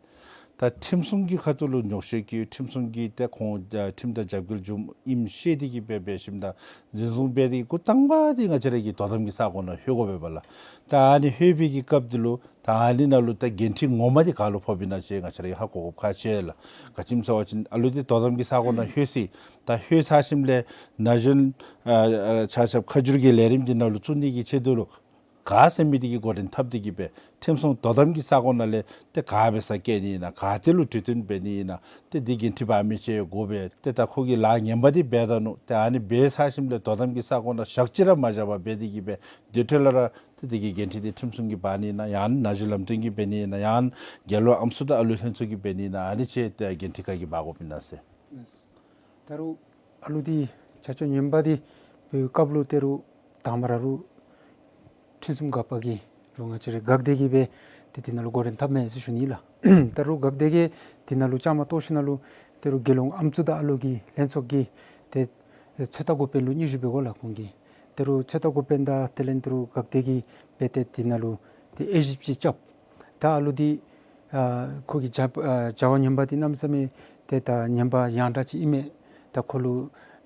ད་ཁྲིམས་སྲུང་གི་ཁ་ཐུག་ལུ་ཉོགས་བཤད་བཀོད་ཁྲིམས་སྲུང་གིས་ཏེ་ཁོང་ཨ་ཁྲིམས་དང་རྒྱབ་འགལ་བྱུངམ་ཨིནམ་ཤེས་ཏེ་གི་སྦེ་སྦེ་ཞིནམ་ད་འཛིན་བཟུང་འབད་དེ་འགོ་དང་པ་འདི་ང་བཅས་ར་གི་དོ་དམ་གྱི་ས་ཁོངས་ནང་ལྷོད་དགོ་པས་པ་ལགས། ད་ཨ་ནི་ལྷོད་པའི་གི་སྐབས་འདི་ལུ་ད་ཨ་ནི་ནང་ལུ་ད་འགན་འཁྲི་ངོ་མ་འདི་ག་ལུ་ཕོགཔ་ཨིན་ན་ཅིག་ང་བཅས་ར་གིས་ཧ་གོ་དགོཔ་ཁག་ཆེ་ལགས། ག་ཅི་སྨོ་ཟེར་བ་ཅིན་ཨ་ལུ་འདི་དོ་དམ་གྱི་ས་ཁོངས་ནང་ལྷོད་ཅི། ད་ལྷོད་ཚར་ཞིནམ་ལས་ན་གཞོན་ཨ་ཨ་ཆ་ཁྱབ་ཁ་བསྒྱུར་གྱི་ལས་རིམ་འདི་ནང་ལུ་བཙུགས་ནི་གི་ཆེད་དུ་ལུ་ག་ཟེར་མི་འདི་གི་འགོ་འདྲེན་འཐབ་སྟེ་གི་སྦེ་ཁྲིམས་སྲུང་དོ་དམ་གྱི་ས་ཁོངས་ནང་ལས་ཏེ་ག་འབད་སར་བསྐྱལ་ནི་ཨིན་ན་ག་ཏེ་ལུ་གྲོས་བསྟུན་འབད་ནི་ཨིན་ན་ཏེ་འདི་འགན་འཁྲི་འབག་མི་ཅིག་དགོ་པས། ཏེ་ད་ཁོ་གིས་ལཱ་ངན་པ་འདི་འབད་ད་ནུག། ཏེ་ཨ་ནི་འབད་ཚར་ཞིནམ་ལས་དོ་དམ་གྱི་ས་ཁོངས་ནང་ཞག་གཅིག་ར་མ་བཞག་པར་འབད་དེ་གི་སྦེ་དེ་འཕྲོ་ལས་ར་ཏེ་དེ་གི་འགན་འཁྲི་འདི་ཁྲིམས་སྲུང་གིས་འབག་ནི་ཨིན་ན་ཡང་ན་གཞོན་ལམ་སྟོན་གྱིས་འབད་ནི་ཨིན་ན་ཡང་རྒྱལ་ཡོངས་ཨམ་སྲུ་དང་ཨ་ལུ་ལྷན་ཚོགས་ཀྱིས་འབད་ནི་ཨིན་ན་ཨ་ནི་ཅིག་ཏེ་འགན་འཁྲི་ག་གིས་འབག་དགོཔ་ཨིན་ན་ཟེར། ད་རུང་ཨ་ལུ་འདི་བྱ་སྤྱོད་ངན་པ་འདི་འབད་བའི་སྐབས་ལུ་ད་རུང་དང་པ་ར་རུང་ཁྲིམས་སྲུང་འགག་པ་གིས་རུང་ང་བཅས་རའི་འགག་སྡེ་གིས་སྦེ་ཏེ་འདི་ནང་ལུ་འགོ་འདྲེན་འཐབ་མས་ཟེར་ཞུ་ནི་ལགས། ད་རུང་འགག་སྡེ་གིས་འདི་ནང་ལུ་བཅའ་མར་གཏོགས་ཞིནམ་ལས་ད་རུང་རྒྱལ་ཡོངས་ཨམ་སྲུ་དང་ཨ་ལུ་གི་ལྷན་ཚོགས་ཀྱིས་ཏེ་ཚོད་ལྟ་འགོ་དཔོན་ལུ་སྙན་ཞུ་འབད་དགོ་ལགས་ཁོང་གིས། ད་རུང་ཚོད་ལྟ་འགོ་དཔོན་དང་དེ་ལས་ད་རུང་འགག་སྡེ་གིས་འབད་དེ་འདི་ནང་ལུ་ཏེ་དབྱེ་ཞིབ་ཅིག་རྐྱབ། ད་ཨ་ལུ་འདི་ཨ་ཁོ་གི་བྱ་ཨ་བྱ་བ་ངན་པ་འདི་གནམ་མེད་ས་མེད་ཏེ་ད་ངན་པ་ཡང་དག་ཅིག་ཨིན་མས། ད་ཁོ་ལུ་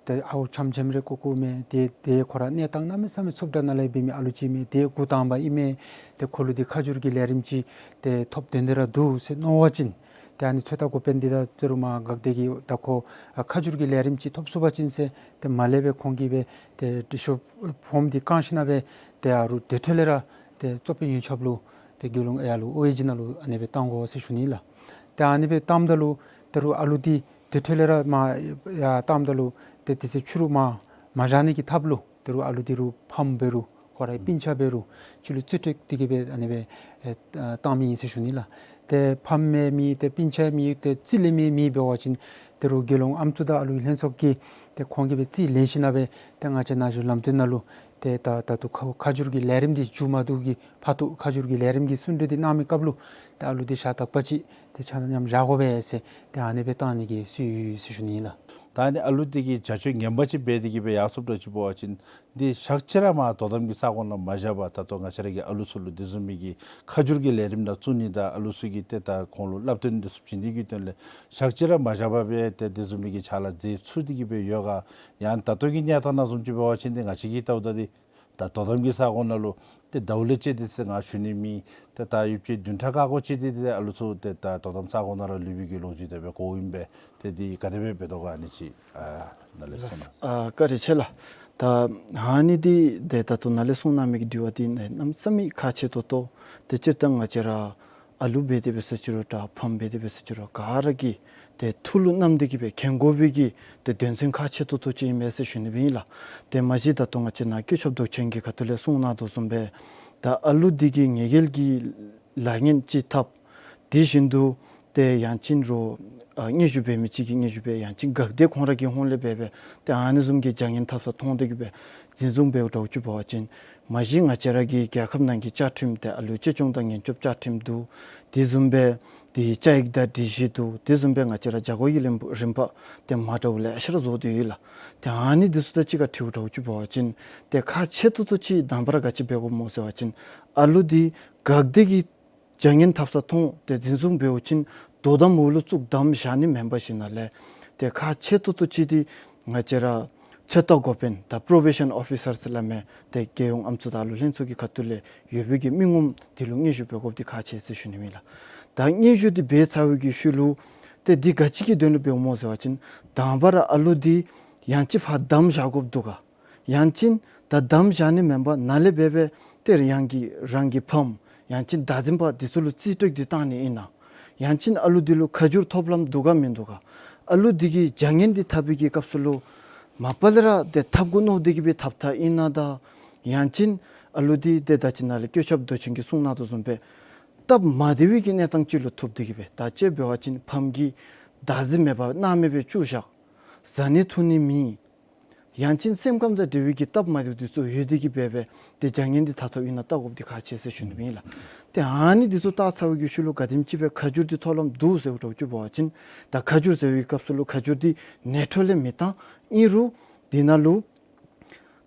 ཏེ་ཨརཝ་ཆམ་ཆམ་རེ་བཀོག་བཀོགཔ་མས། ཏེ་ཏེ་ཁོ་ར་གནས་སྟངས་གནམ་མེད་ས་མེད་འཚུབ་དྲགས་ནང་ལས་འབད་མི་ཨ་ལུ་ཅིག་མས། ཏེ་འགོ་དང་པ་ཨིན་མས། ཏེ་ཁོ་ལུ་འདི་ཁ་བསྒྱུར་གྱི་ལས་རིམ་ཅིག་ཏེ་ཐོབ་དོན་དེ་ར་འདུག་ཟེར་མནོ་བ་ཅིན་ཏེ་ཨ་ནི་ཚོད་ལྟ་འགོ་དཔོན་འདི་དང་ད་རུང་མར་འགག་སྡེ་གིས་ད་ཁོ་ཨ་ཁ་བསྒྱུར་གྱི་ལས་རིམ་ཅིག་ཐོབ་ཚུགས་པ་ཅིན་ཟེར་ཏེ་མར་ལས་སྦེ་ཁོང་གིས་སྦེ་ཏེ་འབྲི་ཤོག་ཕོརམ་འདི་བཀང་ཞིནམ་ལས་སྦེ་ཏེ་ཨ་རུང་དེ་འཕྲོ་ལས་ར་ཏེ་གཙོ་དཔོན་ཡོན་ཆབ་ལུ་ཏེ་རྒྱལ་ཡོངས་ཨ་ལུ་ཨོ་ཨེ་ཇི་ནང་ལུ་ཨ་ནི་སྦེ་བཏང་དགོ་ཟེར་ཞུ་ནི་ལགས། ཏེ་ཨ་ནི་སྦེ་བཏངམ་ད་ལུ་ད་རུང་ཨ་ལུ་འདི་དེ་འཕྲོ་ལས་ར་མར་ཡར་བཏངམ་ད་ལུ་ཏེ་དེ་ཚེ་ཕྱི་རུ་མར་མ་བཞག་ནི་གི་ཐབས་ལུ་ད་རུང་ཨ་ལུ་འདི་རུང་ཕམ་འབད་རུང་ཁོ་རའི་སྤུན་ཆ་འབད་རུང་ཕྱི་ལུ་རྩིས་སྤྲོད་དེ་གི་སྦེ་ཨ་ནི་སྦེ་ཨེ་བཏང་མི་ཨིན་ཟེར་ཞུ་ནི་ལགས། ཏེ་ཕམ་མེད་མི་ཏེ་སྤུན་ཆ་མེད་ཏེ་རྩིས་ལེན་མི་མེདཔ་འབད་བ་ཅིན་ད་རུང་རྒྱལ་ཡོངས་ཨམ་སྲུ་དང་ཨ་ལུའི་ལྷན་ཚོགས་ཀྱིས་ཏེ་ཁོང་གི་སྦེ་རྩིས་ལེན་ཞིནམ་ལས་སྦེ་ཏེ་ང་བཅས་ན་གཞོན་ལམ་སྟོན་ནང་ལུ་ཏེ་ད་ད་ལྟོ་ཁ་ཁ་བསྒྱུར་གྱི་ལས་རིམ་འདི་མཇུག་མ་བསྡུ་གི་བར་དུ་ཁ་བསྒྱུར་གྱི་ལས་རིམ་གྱི་གསུང་གྲོས་འདི་གནང་མི་སྐབས་ལུ་ཏེ་ཨ་ལུ་འདི་ཞག་དག་པ་ཅིག་ཏེ་ཆ་མཉམ་བཞག་དགོ་པས་ཟེར་ཏེ་ཨ་ནི་སྦེ་བཏང་ནི་གི་སྲོལ་ཡོད་ཟེར་ཞུ་ནི་ཨིན་ལགས། ད་ཨ་ནི་ཨ་ལུ་འདི་གིས་བྱ་སྤྱོད་ངན་པ་ཅིག་འབད་དེ་གི་སྦེ་ཡར་སོངམ་འདྲཝ་ཅིག་འབད་བ་ཅིན་འདི་ཞག་གཅིག་ར་མར་དོ་དམ་གྱི་ས་ཁོངས་ནང་མ་བཞག་པར་ད་ལྟོ་ང་བཅས་ར་གི་ཨ་ལུ་ཚུ་ལུ་དེ་བཟུམ་མའི་གི་ཁ་བསྒྱུར་གྱི་ལས་རིམ་ནང་བཙུགས་ནི་དང་ཨ་ལུ་ཚུ་གི་ཏེ་ད་ཁོང་ལུ་བསླབ་སྟོན་འདི་ཚུ་བྱིན་ནི་གི་དོན་ལས་ཞག་གཅིག་ར་མ་བཞག་པར་སྦེ་ཏེ་དེ་བཟུམ་མའི་གི་ཕྱག་ལཱ་མཛད་ཚུགས་ཏེ་གི་སྦེ་ཡོད་ག། ཡང་ད་ལྟོ་གི་གནས་སྟངས་ནང་བཟུམ་ཅིག་འབད་བ་ཅིན་ཏེ་ང་བཅས་ཀྱིས་བལྟཝ་ད་འདི་ད་དོ་དམ་གྱི་ས་ཁོངས་ནང་ལུ་ཏེ་ཟླཝ་ལས་བཅད་དེ་ཟེར་ང་ཞུ་ནི་མེད། ཏེ་ད་ཡུདཔ་ཅིག་བདུན་ཕྲག་ཁ་ཁ་ཅིག་འདི་ཏེ་ཨ་ལུ་ཚུ་ཏེ་ད་དོ་དམ་ས་ཁོངས་ནང་ར་ལུས་པའི་གི་ལོ་རྒྱུས་དེ་སྦེ་གོཝ་ཨིན་པས། ཏེ་འདི་ག་དེ་སྦེ་འབད་དོ་ག་ཨ་ནི་ཅིག་ཨ་ནཱ་ལས་གསུང་གནང་། ཨ་བཀའ་དྲིན་ཆེ་ལགས། ད་ཨ་ནི་འདི་ཏེ་ད་ལྟོ་ནཱ་ལས་གསུང་གནང་མི་གི་དྲི་བ་འདི་གནམ་མེད་ས་མེད་ཁག་ཆེ་ཏོག་ཏོ། ཏེ་སྤྱིར་བཏང་ང་བཅས་ར་ཨ་ལུ་འབད་དེ་འབད་ས་ཅིག་རུང་ད་ཕམ་འབད་དེ་འབད་ས་ཅིག་རུང་ག་ར་གིས་ཏེ་ཐུགས་ལུ་བསྣམས་ཏེ་གི་སྦེ་མཁྱེན་དགོ་པའི་གི་ཏེ་དོན་ཚན་ཁག་ཆེ་ཏོག་ཏོ་ཅིག་ཨིན་མས་ཟེར་ཞུ་ནི་སྦེ་ཨིན་ལགས། ཏེ་མ་གཞི་ད་ལྟོ་ང་བཅས་ནཱ་སྐུ་ཞབས་མདོག་ཅན་གྱིས་ཁ་ཐུག་ལས་གསུང་གནང་དོ་བཟུམ་སྦེ་ད་ཨ་ལུ་འདི་གིས་ཉེས་འགེལ་གྱི་ལཱ་ངན་ཅིག་འཐབ། དེ་བཞིན་དུ་ ཏེ་ཡང་ཅིན་རོགས་ཨ་སྙན་ཞུ་འབད་མི་ཅིག་གིས་སྙན་ཞུ་འབད་ཡང་ཅིན་འགག་སྡེ་ཁོང་ར་གི་ཧོངས་ལས་འབད་འབད་ཏེ་ཨ་ནི་བཟུམ་གྱི་བྱ་ངན་འཐབ་ས་མཐོང་སྟེ་གི་སྦེ་འཛིན་བཟུང་འབདཝ་འདྲཝ་ཅིག་འབད་བ་ཅིན་མ་གཞི་ང་བཅས་ར་གི་རྒྱལ་ཁབ་ནང་གི་བཅའ་ཁྲིམས་ཏེ་ཨ་ལུའི་གཅེས་སྐྱོང་དང་ཉེན་སྐྱོབ་བཅའ་ཁྲིམས་འདུག། དེ་བཟུམ་སྦེ་ཏེ་བཅའ་ཡིག་དང་སྒྲིག་གཞི་འདུག། དེ་བཟུམ་སྦེ་ང་བཅས་ར་བྱ་སྒོ་གི་ལེན་རིམ་པ་ཏེ་མ་འདྲཝ་ལེ་ཤ་ར་བཟོ་སྟེ་ཡོད་ལགས། ཏེ་ཨ་ནི་འདི་ཚུ་དང་གཅིག་ཁར་འཁྲིལཝ་འདྲཝ་ཅིག་འབད་བ་ཅིན་ཏེ་ཁག་ཆེ་ཏོག་ཏོ་ཅིག་དང་པ་ར་ག་ཅི་འབད་དགོཔ་སྨོ་ཟེར་བ་ཅིན་ཨ་ལུ་འདི་འགག་སྡེ་གིས་བྱ་ངན་འཐབ་ས་མཐོང་སྟེ་འཛིན་བཟུང་འབད་བ་ཅིན་དོ་དམ་འོག་ལུ་བཙུགས་བསྡམས་བཞག་ནི་མེན་པར་ཞིནམ་ལས་ཏེ་ཁག་ཆེ་ཏོག་ཏོ་ཅིག་འདི་ང་བཅས་ར་ཚོད་ལྟ་འགོ་དཔོན་དང་པྲོ་བེ་ཤཱན་ཨོ་ཕི་སར་ཟེར་སླབ་མི་ཏེ་རྒྱལ་ཡོངས་ཨམ་སྲུ་དང་ཨ་ལུ་ལྷན་ཚོགས་ཀྱི་ཁ་ཐུག་ལས་ཡོད་པའི་གི་མི་ངོམ་འདི་ལུ་སྙན་ཞུ་འབད་དགོཔ་འདི་ཁག་ཆེ་ཟེར་ཞུ་ནི་ཨིན་ལགས། ད་སྙན་ཞུ་འདི་འབད་ཚར་བའི་གི་ཤུལ་ལུ་ཏེ་འདི་ག་ཅི་གི་དོན་ལུ་འབདཝ་སྨོ་ཟེར་བ་ཅིན་དང་པ་ར་ཨ་ལུ་འདི་ཡང་ཅིན་ཕར་བསྡམས་བཞག་དགོཔ་འདུག་ག། ཡང་ཅིན་ད་བསྡམས་བཞག་ནི་མེན་པར་ནཱ་ལས་འབད་འབད་ཏེ་རང་གི་རང་གི་ཕམ་ཡང་ཅིན་བདག་འཛིན་པ་འདི་ཚུ་ལུ་རྩིས་སྤྲོད་དེ་བཏང་ནི་ཨིན་ན། ཡང་ཅིན་ཨ་ལུ་འདི་ལུ་ཁ་བསྒྱུར་ཐོབ་ལམ་འདུག་ག་མིན་འདུག་ག། ཨ་ལུ་འདི་གིས་བྱ་ངན་འདི་འཐབ་པའི་གི་སྐབས་སུ་ལུ་མ་པ་ལས་ར་ཏེ་འཐབ་དགོ་མནོ་སྟེ་གི་སྦེ་འཐབ་འཐབ་ཨིན་ན་ད། ཡང་ཅིན་ཨ་ལུ་འདི་ཏེ་ད་ཅི་ནཱ་ལས་བཀོད་ཁྱབ་མདོ་ཆེན་གྱིས་གསུངས་གནང་དོ་བཟུམ་སྦེ་སྟབས་མ་བདེ་བའི་གི་གནས་སྟངས་ཅིག་ལུ་ཐུག་སྟེ་གི་སྦེ་ད་ཅི་འབད་བ་ཅིན་ཕམ་གྱིས་བདག་འཛིན་མེད་པར་སྣང་མེད་སྦེ་བཅུག་བཞག། བཟའ་ནི་འཐུང་ནི་མེད། ཡང་ཅིན་སེམས་ཁམས་དང་འབྲེལ་བའི་གི་སྟབས་མ་བདེཝ་འདི་ཚུ་ཡོད་དེ་གི་སྦེ་སྦེ་ཏེ་བྱ་ངན་འདི་འཐབ་འཐབ་ཨིན་ན་བལྟ་དགོཔ་འདི་ཁག་ཆེ་ཟེར་ཞུ་ནི་ཨིན་ལགས། ཏེ་ཨ་ནི་འདི་ཚུ་བལྟ་ཚར་བའི་གི་ཤུལ་ལུ་ག་དེམ་ཅིག་སྦེ་ཁ་བསྒྱུར་འདི་ཐོབ་ལམ་འདུག་ཟེརཝ་འདྲཝ་ཅིག་འབད་བ་ཅིན་ད་ཁ་བསྒྱུར་ཟེར་བའི་སྐབས་སུ་ལུ་ཁ་བསྒྱུར་འདི་ནེ་ཊོ་ལས་མི་བཏང་། ཨིན་རུང་འདི་ནང་ལུ་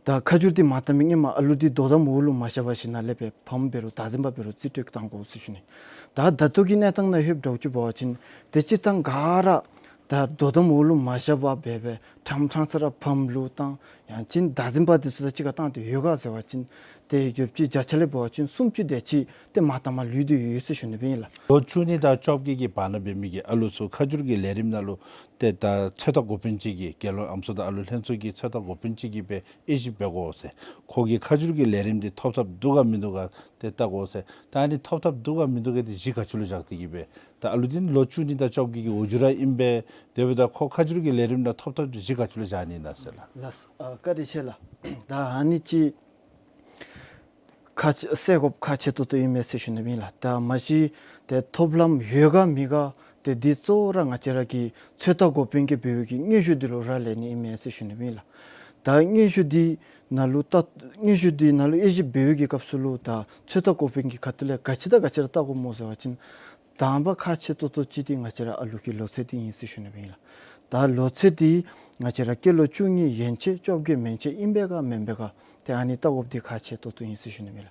ད་ཁ་བསྒྱུར་འདི་མ་བཏང་མི་སྔོན་མ་ཨ་ལུ་འདི་དོ་དམ་འོག་ལུ་མ་བཞག་པར་ཞིནམ་ལས་སྦེ་ཕམ་འབད་རུང་བདག་འཛིན་པ་འབད་རུང་རྩིས་སྤྲོད་བཏང་དགོ་ཟེར་ཞུ་ནི། ད་ད་ལྟོ་གི་གནས་སྟངས་ནང་ལྷོདཔ་འདྲཝ་ཅིག་འབད་བ་ཅིན་ཏེ་སྤྱིར་བཏང་ག་ར་ད་དོ་དམ་འོག་ལུ་མ་བཞག་པར་སྦེ་སྦེ་ཕྲང་ཕྲང་ས་ར་ཕམ་ལུ་བཏང་ཡང་ཅིན་བདག་འཛིན་པ་འདི་ཚུ་དང་གཅིག་ཁར་བཏང་སྟེ་ཡོད་ག་ཟེར་བ་ཅིན་ཏེ་ཡོདཔ་ཅིག་བརྒྱ་ཆ་ལས་འབད་བ་ཅིན་སུམ་ཅུ་དེ་ཅིག་ཏེ་མ་བཏངམ་ལུས་ཏེ་ཡོད་ཟེར་ཞུ་ནི་ཨིན་ལགས། ལོ་བཅུ་གཉིས་དང་བཅོ་བརྒྱད་ཀྱི་བར་ན་འབད་མི་གི་ཨ་ལུ་ཚུ་ཁ་བསྒྱུར་གྱི་ལས་རིམ་ནང་ལུ་ཏེ་ད་ཚོད་ལྟ་འགོ་དཔོན་ཅིག་གིས་རྒྱལ་ཡོངས་ཨམ་སྲུ་དང་ཨ་ལུ་ལྷན་ཚོགས་ཀྱི་ཚོད་ལྟ་འགོ་དཔོན་ཅིག་གིས་སྦེ་དབྱེ་ཞིབ་འབད་དགོ་ཟེར། ཁོ་གིས་ཁ་བསྒྱུར་གྱི་ལས་རིམ་འདི་ཐོབ་ཐབས་འདུག་ག་མིན་འདུག་ག་ཏེ་བལྟ་དགོ་ཟེར། ད་ཨ་ནི་ཐོབ་ཐབས་འདུག་ག་མིན་འདུག་ག་འདི་གཞི་ག་ཅི་ལུ་བཞག་སྟེ་གི་སྦེ་ད་ཨ་ལུ་འདི་ལོ་བཅུ་གཉིས་དང་བཅོ་བརྒྱད་ཀྱི་འོག་འགྱོཝ་ར་ཨིན་པས། དེ་འབདཝ་ད་ཁོ་ཁ་བསྒྱུར་གྱི་ལས་རིམ་ནང་ཐོབ་ཐབས་འདི་གཞི་ག་ཅི་ལུ་བཞག་ནི་ཨིན་ན་ཟེར་ལགས། ལགས་སོ། ཨ་བཀའ་དྲིན་ཆེ་ལགས། ད་ཨ་ནི་ཅིག་ཁག་ཆེ་གསལ་དགོཔ་ཁག་ཆེ་ཏོག་ཏོ་ཨིན་མས་ཟེར་ཞུ་ནི་ཨིན་ལགས། ད་མ་གཞི་ཏེ་ཐོབ་ལམ་ཡོད་ག་མེད་ག་ཏེ་འདི་གཙོ་བོ་ར་ང་བཅས་ར་གི་ཚོད་ལྟ་འགོ་དཔོན་གྱིས་འབད་བའི་གི་སྙན་ཞུ་འདི་ལུ་རག་ལས་ནི་ཨིན་མས་ཟེར་ཞུ་ནི་ཨིན་ལགས། ད་སྙན་ཞུ་འདི་ནང་ལུ་ད་སྙན་ཞུ་འདི་ནང་ལུ་དབྱེ་ཞིབ་འབད་བའི་གི་སྐབས་སུ་ལུ་ད་ཚོད་ལྟ་འགོ་དཔོན་གྱི་ཁ་ཐུག་ལས་ག་ཅི་དང་ག་ཅི་ར་བལྟ་དགོཔ་སྨོ་ཟེར་བ་ཅིན་དང་པ་ཁག་ཆེ་ཏོག་ཏོ་ཅིག་འདི་ང་བཅས་ར་ཨ་ལུ་གི་ལོ་ཚད་འདི་ཨིན་ཟེར་ཞུ་ནི་ཨིན་ལགས། ད་ལོ་ཚད་འདི་ང་བཅས་ར་སྐྱེས་ལོ་བཅུ་གཉིས་ཡན་ཆད་བཅོ་བརྒྱད་མན་ཆད་ཨིན་པས་ག་མེན་པས་ག་ཏེ་ཨ་ནི་བལྟ་དགོཔ་འདི་ཁག་ཆེ་ཏོག་ཏོ་ཨིན་ཟེར་ཞུ་ནི་ཨིན་ལགས།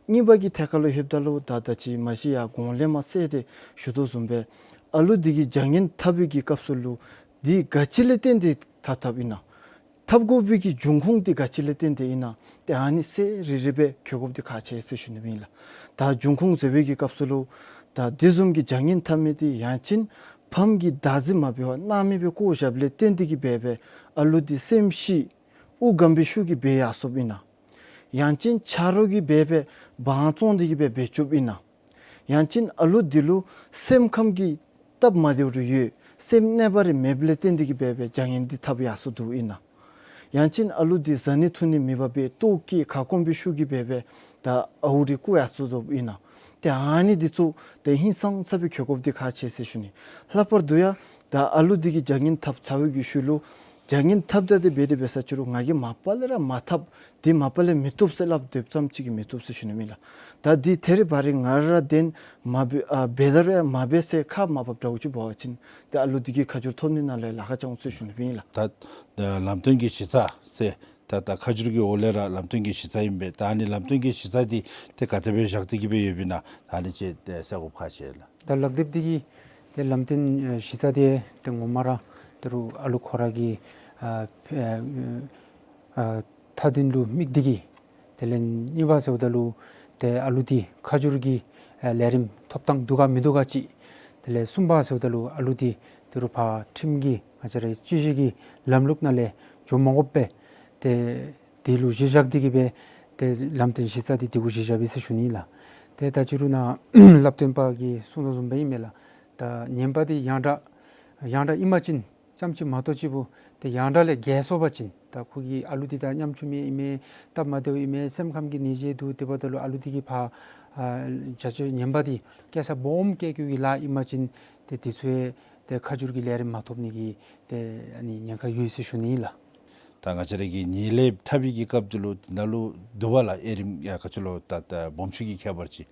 གཉིས་པ་གི་ཐད་ཁར་ལུ་ལྷོདཔ་ད་ལུ་ད་ད་ཅི་མ་གཞི་ཡང་གོང་ལས་མར་གསལ་ཏེ་ཞུ་དོ་བཟུམ་སྦེ་ཨ་ལུ་འདི་གིས་བྱ་ངན་འཐབ་པའི་གི་སྐབས་སུ་ལུ་འདི་ག་ཅི་ལས་བརྟེན་ཏེ་འཐབ་འཐབ་ཨིན་ན། འཐབ་དགོ་པའི་གི་འབྱུང་ཁུངས་འདི་ག་ཅི་ལས་བརྟེན་ཏེ་ཨིན་ན། ཏེ་ཨ་ནི་གསལ་རི་རི་སྦེ་འཁོད་དགོཔ་འདི་ཁག་ཆེ་ཟེར་ཞུ་ནི་ཨིན་ལགས། ད་འབྱུང་ཁུངས་ཟེར་བའི་གི་སྐབས་སུ་ལུ་ད་འདི་བཟུམ་གྱི་བྱ་ངན་འཐབ་མི་འདི་ཡང་ཅིན་ཕམ་གྱིས་བདག་འཛིན་མ་འབད་བར་སྣང་མེད་སྦེ་བཀོ་བཞགཔ་ལས་བརྟེན་ཏེ་གི་སྦེ་སྦེ་ཨ་ལུ་འདི་སེམས་ཤི་དབུགས་སྒམ་པའི་ཤུགས་ཀྱིས་འབད་ཡར་སོཔ་ཨིན་ན། ཡང་ཅིན་ཆ་རོགས་ཀྱིས་འབད་སྦེ་འབངས་བཙོང་སྟེ་གི་སྦེ་འབད་བཅུགཔ་ཨིན་ན། ཡང་ཅིན་ཨ་ལུ་འདི་ལུ་སེམས་ཁམས་ཀྱི་སྟབས་མ་བདེཝ་རེ་ཡོད། སེམས་གནས་པ་རེ་མེདཔ་ལས་བརྟེན་ཏེ་གི་སྦེ་སྦེ་བྱ་ངན་འདི་འཐབ་ཡར་སོ་དོ་ཨིན་ན། ཡང་ཅིན་ཨ་ལུ་འདི་བཟའ་ནི་འཐུང་ནི་མེད་པར་སྦེ་ལྟོཝ་བཀྱེས་ཁ་སྐོམ་པའི་ཤུགས་ཀྱིས་སྦེ་སྦེ་ད་ཨརཝ་རེ་བརྐུ་ཡར་སོ་དོ་ཨིན་ན། ཏེ་ཨ་ནི་འདི་ཚུ་ཏེ་ཧིང་སངས་ས་སྦེ་འཁོད་དགོཔ་འདི་ཁག་ཆེ་ཟེར་ཞུ་ནི། ལྷག་པར་དུ་ཡང་ད་ཨ་ལུ་འདི་གིས་བྱ་ངན་འཐབ་ཚར་བའི་གི་ཤུལ་ལུ་བྱ་ངན་འཐབ་ད་དེ་འབད་དེ་འབད་ས་ཅི་རུང་ང་གིས་མ་པ་ལས་ར་མ་འཐབ། འདི་མ་པ་ལས་མི་བཏུབ་ཟེར་སླབ་སྡོདཔ་ཙམ་ཅིག་གིས་མི་བཏུབ་ཟེར་ཞུ་ནི་ཨིན་ལགས། ད་འདི་ཐད་རི་བ་རི་ང་ར་དེ་མ་འབད་ཨ་འབད་ད་རུང་ཡང་མ་འབད་ཟེར་ཁ་མ་འབབ་འདྲཝ་ཅིག་འབད་བ་ཅིན་ཏེ་ཨ་ལུ་འདི་གི་ཁ་བསྒྱུར་ཐོབ་ནི་ནང་ལུ་ལཱ་ཁག་བྱུང་ཟེར་ཞུ་ནི་ཨིན་ལགས། ད་ལམ་སྟོན་གྱི་གཞི་རྩ་ཟེར་ད་ད་ཁ་བསྒྱུར་གྱི་འོག་ལས་ར་ལམ་སྟོན་གྱི་གཞི་རྩ་ཨིན་པས། ད་ཨ་ནི་ལམ་སྟོན་གྱི་གཞི་རྩ་འདི་ཏེ་ག་དེ་སྦེ་བཞག་སྟེ་གི་སྦེ་ཡོདཔ་ཨིན་ན་ད་ཨ་ནི་ཅིག་ཏེ་གསལ་དགོཔ་ཁག་ཆེ་ལགས། ད་ལག་དེབ་འདི་གི་ཏེ་ལམ་སྟོན་ཨེ་གཞི་རྩ་འདི་ཏེ་ངོ་མ་ར་ད་རུང་ཨ་ལུ་ཁོ་ར་གི་ཨ་ཨ་ཨ་མཐའ་དོན་ལུ་དམིགས་ཏེ་གི། དེ་ལས་གཉིས་པ་ཟེརཝ་ད་ལུ་ཏེ་ཨ་ལུ་འདི་ཁ་བསྒྱུར་གྱི་ཨ་ལས་རིམ་ཐོབ་ཐངས་འདུག་ག་མིན་འདུག་ག་ཅིག། དེ་ལས་གསུམ་པ་ཟེརཝ་ད་ལུ་ཨ་ལུ་འདི་ད་རུང་ཕར་ཁྲིམས་ཀྱི་ང་བཅས་རའི་སྤྱི་གཞི་གི་ལམ་ལུགས་ནང་ལས་འགྱོ་མ་དགོཔ་སྦེ་ཏེ་དེ་ལུ་གཞི་བཞག་སྟེ་གི་སྦེ་ཏེ་ལམ་སྟོན་གཞི་རྩ་འདི་འདི་གུ་གཞི་བཞག་པས་ཟེར་ཞུ་ནི་ལགས། ཏེ་ད་ཅི་རུང་ནཱ་བསླབ་སྟོན་པ་གིས་གསུངས་དོ་བཟུམ་སྦེ་ཨིན་མས་ལགས། ད་ཉེན་པ་འདི་ཡང་དག་ཡང་དག་ཨིན་པ་ཅིན་ཙམ་ཅིག་མ་གཏོགས་ཅིག་པོ་ཏེ་ཡང་དག་ལས་བརྒལ་སོང་པ་ཅིན་ད་ཁོ་གི་ཨ་ལུ་འདི་ད་ཉམ་ཆུང་མི་ཨིན་མས། སྟབས་མ་བདེཝ་ཨིན་མས། སེམས་ཁམས་ཀྱི་ནད་གཞི་འདུག། དེ་འབདཝ་ད་ལུ་ཨ་ལུ་འདི་གིས་ཕར་ཨ་བྱ་སྤྱོད་ངན་པ་འདི་སྐྱེལ་ས་སྦོམ་སྐྱེལ་བཀོལ་གྱི་ལཱ་ཨིན་པ་ཅིན་ ཏེ་དེ་ཚུ་ཡང་ཏེ་ཁ་བསྒྱུར་གྱི་ལས་རིམ་མ་ཐོབ་ནི་གི་ཏེ་ཨ་ནི་ཉེན་ཁ་ཡོད་ཟེར་ཞུ་ནི་ཨིན་ལགས། ད་ང་བཅས་ར་གི་ཉེས་ལས་འཐབ་པའི་གི་སྐབས་དེ་ལུ་ནཱ་ལུ་འདུག་པ་ལགས། དབྱེ་རིམ་ཡ་ག་ཅི་ལོ་ད་ད་སྦོམ་ཆུང་གི་ཁྱད་པར་ཅིག།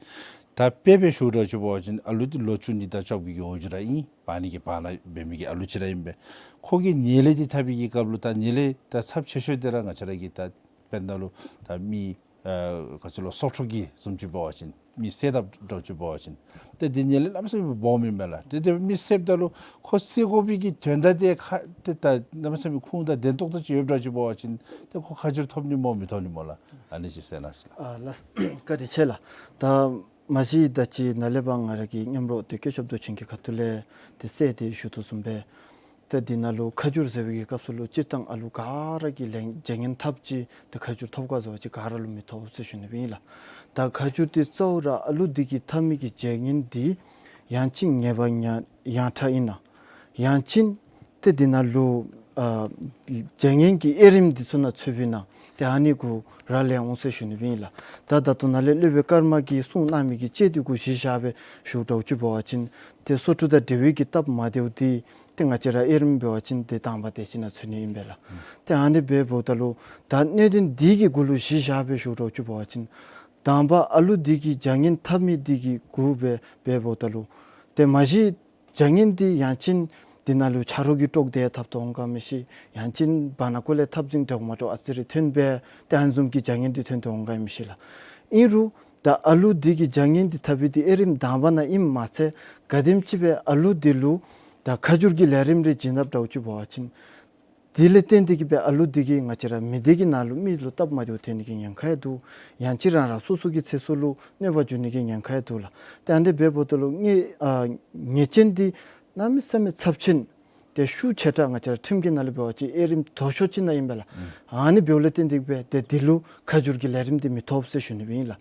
ད་དཔེ་སྦེ་ཞུ་འདྲཝ་ཅིག་འབད་བ་ཅིན་ཨ་ལུ་འདི་ལོ་བཅུ་གཉིས་དང་བཅོ་བརྒྱད་ཀྱི་འོག་ཅིག་ར་ཨིན། བར་ན་གི་བར་ན་འབད་མི་གི་ཨ་ལུ་ཅིག་ར་ཨིན་པས། ཁོ་གིས་ཉེས་ལས་འདི་འཐབ་པའི་གི་སྐབས་ལུ་ད་ཉེས་ལས་ད་ཚབས་ཆེ་ཤོས་འདི་ར་ང་བཅས་ར་གི་ད་དཔེར་ན་ལུ་ད་མི་ཨ་ག་ཅི་ལོ་སྲོག་འཕྲོག་གི་བཟུམ་ཅིག་འབད་བ་ཅིན་མི་བསད་དཔ་འདྲཝ་ཅིག་འབད་བ་ཅིན་ཏེ་འདི་ཉེས་ལས་གནམ་མེད་ས་མེད་སྦོམ་ཨིན་མས་ལགས། ཏེ་ཏེ་མི་བསདཔ་ད་ལུ་ཁོ་བསད་དགོ་པའི་གི་དོན་དག་འདི་ཁ་ཏེ་ད་གནམ་མེད་ས་མེད་ཁུངས་དང་ལྡན་ཏོག་ཏོ་ཅིག་ཡོདཔ་འདྲཝ་ཅིག་འབད་བ་ཅིན་ཏེ་ཁོ་ཁ་བསྒྱུར་ཐོབ་ནི་སྨོ་མི་ཐོབ་ནི་སྨོ་ལགས། ཨ་ནི་ཅིག་གསལ་གནང་ཞུ་ལགས། ཨ་ལགས་བཀའ་དྲིན་ཆེ་ལགས། ད་མ་གཞི་ད་ཅི་ནཱ་ལས་ཕར་ང་ར་གི་མཉམ་རོགས་ཏེ་སྐུ་ཞབས་རྡོ་ཆེན་གྱི་ཁ་ཐུག་ལས་ཏེ་གསལ་ཏེ་ཞུ་དོ་བཟུམ་སྦེ་ཏེ་འདི་ནང་ལུ་ཁ་བསྒྱུར་ཟེར་བའི་གི་སྐབས་སུ་ལུ་སྤྱིར་བཏང་ཨ་ལུ་ག་ར་གིས་ལན་བྱ་ངན་འཐབ་ཅི་ཏེ་ཁ་བསྒྱུར་ཐོབ་ག་ཟེར་བ་ཅིན་ག་ར་ལུ་མི་ཐོབ་ཟེར་ཞུ་ནི་སྦེ་ཨིན་ལགས། ད་ཁ་བསྒྱུར་འདི་གཙོ་བོ་ར་ཨ་ལུ་འདི་གིས་འཐབ་མི་གི་བྱ་ངན་འདི་ཡང་ཅིན་ཉེས་པ་ཡང་ཡང་ཁྲ་ཨིན་ན་ཡང་ཅིན་ཏེ་འདི་ནང་ལུ་ཨ་བྱ་ངན་གྱི་དབྱེ་རིམ་འདི་ཚུ་ནང་ཚུདཔ་ཨིན་ན་ཏེ་ཨ་ནི་གུ་ར་ལས་འོང་ཟེར་ཞུ་ནི་སྦེ་ཨིན་ལགས། ད་ད་ལྟོ་ནཱ་ལས་སློབ་དཔོན་ཀརྨ་གིས་གསུངས་གནང་མི་གི་བཅད་འདི་གུ་གཞི་བཞག་སྦེ་ཞུ་འདྲཝ་ཅིག་འབད་བ་ཅིན་ཏེ་སོ་ཕྲུག་དང་འབྲེལ་བའི་གི་སྟབས་མ་བདེཝ་འདི་ཏེ་ང་བཅས་ར་དབྱེ་རིམ་འབད་བ་ཅིན་ཏེ་དང་པ་དེ་ཅིག་ནང་ཚུད་ནི་ཨིན་པས་ལགས། ཏེ་ཨ་ནི་སྦེ་འབདཝ་ད་ལུ་ད་གནད་དོན་འདི་གི་གུ་ལུ་གཞི་བཞག་སྦེ་ཞུ་འདྲཝ་ཅིག་འབད་བ་ཅིན་དང་པ་ཨ་ལུ་འདི་གིས་བྱ་ངན་འཐབ་མི་འདི་གི་གུ་སྦེ་སྦེ་འབདཝ་ད་ལུ་ཏེ་མ་གཞི་བྱ་ངན་འདི་ཡང་ཅིན་འདི་ནང་ལུ་ཆ་རོགས་ཀྱིས་དཀྲོགས་ཏེ་འཐབ་སྟེ་འོང་ག་མི་ཤེས། ཡང་ཅིན་བར་ན་ཀོ་ལས་འཐབ་འཛིང་འདྲཝ་མ་འདྲཝ་ཨ་ཙི་རེ་ཐོན་སྦེ་ཏེ་ཨ་ནི་བཟུམ་གྱི་བྱ་ངན་འདི་ཐོན་ཏེ་འོང་ག་མི་ཤེས་ལགས། ཨིན་རུང་ད་ཨ་ལུ་འདི་གིས་བྱ་ངན་འདི་འཐབ་པའི་འདི་དབྱེ་རིམ་དང་པ་ནང་ཨིནམ་མ་ཚད་ག་དེམ་ཅིག་སྦེ་ཨ་ལུ་འདི་ལུ་ད་ཁ་བསྒྱུར་གྱི་ལས་རིམ་རེ་བྱིན་འཐབ་འདྲཝ་ཅིག་འབད་བ་ཅིན་དེ་ལས་བརྟེན་ཏེ་གིས་སྦེ་ཨ་ལུ་འདི་གིས་ང་བཅས་ར་མི་སྡེ་གི་ནང་ལུ་མི་ལུ་སྟབས་མ་བདེཝ་ཐོན་ནི་གི་ཉེན་ཁ་ཡང་འདུག། ཡང་ཅིན་རང་རང་སོ་སོ་གི་ཚེ་སྲོག་ལུ་གནོད་པ་འབྱུང་ནི་གི་ཉེན་ཁ་ཡང་འདུག་ལགས། ཏེ་ཨ་ནི་འབདཝ་ད་ལུ་ཉེས་ཨ་ཉེས་ཅན་འདི་གནམ་མེད་ས་མེད་ཚབས་ཆེན་ཏེ་ཤུགས་ཆེ་དྲགས་ང་བཅས་ར་ཁྲིམས་ཀྱི་ནང་ལས་འབད་བ་ཅིན་དབྱེ་རིམ་མཐོ་ཤོས་ཅིག་ནང་ཨིན་པས་ལགས། ཨ་ནི་འབདཝ་ལས་བརྟེན་ཏེ་གིས་སྦེ་ཏེ་འདི་ལུ་ཁ་བསྒྱུར་གྱི་ལས་རིམ་འདི་མི་ཐོབ་ཟེར་ཞུ་ནི་སྦེ་ཨིན་ལགས།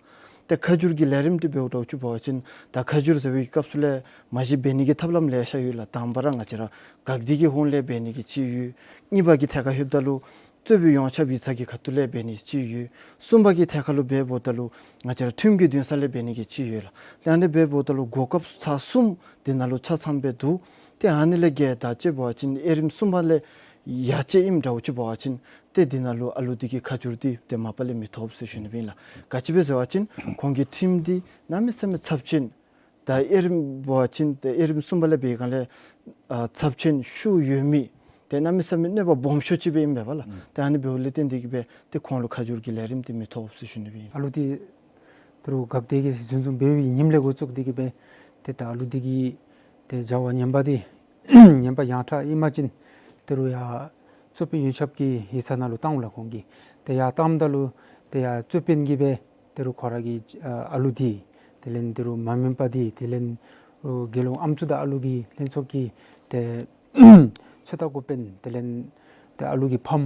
ཏེ་ཁ་བསྒྱུར་གྱི་ལས་རིམ་འདི་འབདཝ་འདྲཝ་ཅིག་འབད་བ་ཅིན་ད་ཁ་བསྒྱུར་ཟེར་བའི་སྐབས་སུ་ལས་མ་གཞི་འབད་ནི་གི་ཐབས་ལམ་ལེ་ཤ་ཡོད་ལགས། དང་པ་ར་ང་བཅས་ར་དགག་སྒྲའི་གི་ཧོང་ལས་འབད་ནི་གི་ཅིག་ཡོད། གཉིས་པ་གི་ཐད་ཁར་ལྷོདཔ་ད་ལུ་རྩོད་དཔོན་ཡོངས་ཁྱབ་ཡིག་ཚང་གི་ཁ་ཐུག་ལས་འབད་ནི་ཅིག་ཡོད། གསུམ་པ་གི་ཐད་ཁར་ལུ་འབདཝ་ད་ལུ་ང་བཅས་ར་ཁྲིམས་ཀྱི་འདུན་ས་ལས་འབད་ནི་གི་ཅིག་ཡོད་ལགས། ཏེ་ཨ་ནི་འབདཝ་ད་ལུ་གོ་སྐབས་ཚར་གསུམ་འདི་ནང་ལུ་ཆ་ཚང་སྦེ་འདུག། ཏེ་ཨ་ནི་ལས་བརྒལ་ད་ཅིག་འབད་བ་ཅིན་དབྱེ་རིམ་གསུམ་པ་ལས་ཡར་ཅིག་ཨིནམ་འདྲཝ་ཅིག་འབད་བ་ཅིན་ཏེ་འདི་ནང་ལུ་ཨ་ལུ་འདི་གིས་ཁ་བསྒྱུར་འདི་ཏེ་མ་པ་ལས་མི་ཐོབ་ཟེར་ཞུ་ནི་སྦེ་ཨིན་ལགས། ག་ཅི་སྦེ་ཟེར་བ་ཅིན་ཁོང་གི་ཁྲིམས་འདི་གནམ་མེད་ས་མེད་ཚབས་ཆེན། ད་དབྱེ་རིམ་འབད་བ་ཅིན་ཏེ་དབྱེ་རིམ་གསུམ་པ་ལས་འབད་སྒང་ལས་ཨ་ཚབས་ཆེན་ཤུགས་ཡོད་མི་ཏེ་གནམ་མེད་ས་མེད་གནོད་པ་སྦོམ་ཤོས་ཅིག་སྦེ་ཨིན་པས་ལགས། ཨུམ། ཏེ་ཨ་ནི་འབདཝ་ལས་བརྟེན་ཏེ་གིས་སྦེ་ཏེ་ཁོང་ལུ་ཁ་བསྒྱུར་གྱི་ལས་རིམ་འདི་མི་ཐོབ་ཟེར་ཞུ་ནི་སྦེ་ཨིན། ཨ་ལུ་འདི་ད་རུང་དགག་སྒྲ་གིས་རྫུན་རྫུན་འབད་བའི་ཉིནམ་ལས་འགོ་བཙུགས་ཏེ་གིས་སྦེ་ཏེ་ད་ཨ་ལུ་འདི་གིས་ཏེ་བྱ་བ་ངན་པ་འདི་ངན་པ་ཡང་ཁྲ་ཨིན་པ་ཅིན་ད་རུང་ཡར་རྩོད་དཔོན་ཡོངས་ཁྱབ་ཀྱི་ཡིག་ཚང་ནང་ལུ་བཏང་ལགས་ཁོང་གིས། ཏེ་ཡར་བཏངམ་ད་ལུ་ཏེ་ཡར་རྩོད་དཔོན་གྱིས་སྦེ་ད་རུང་ཁོ་ར་གི་ཨ་ཨ་ལུ་འདི་དེ་ལས་ད་རུང་མ་སྨན་པ་འདི་དེ་ལས་དགེ་སློང་ཨམ་སྲུ་དང་ཨ་ལུ་གི་ལྷན་ཚོགས་ཀྱི་ཏེ་ཚོད་ལྟ་འགོ་དཔོན་དེ་ལས་ཏེ་ཨ་ལུ་གི་ཕམ་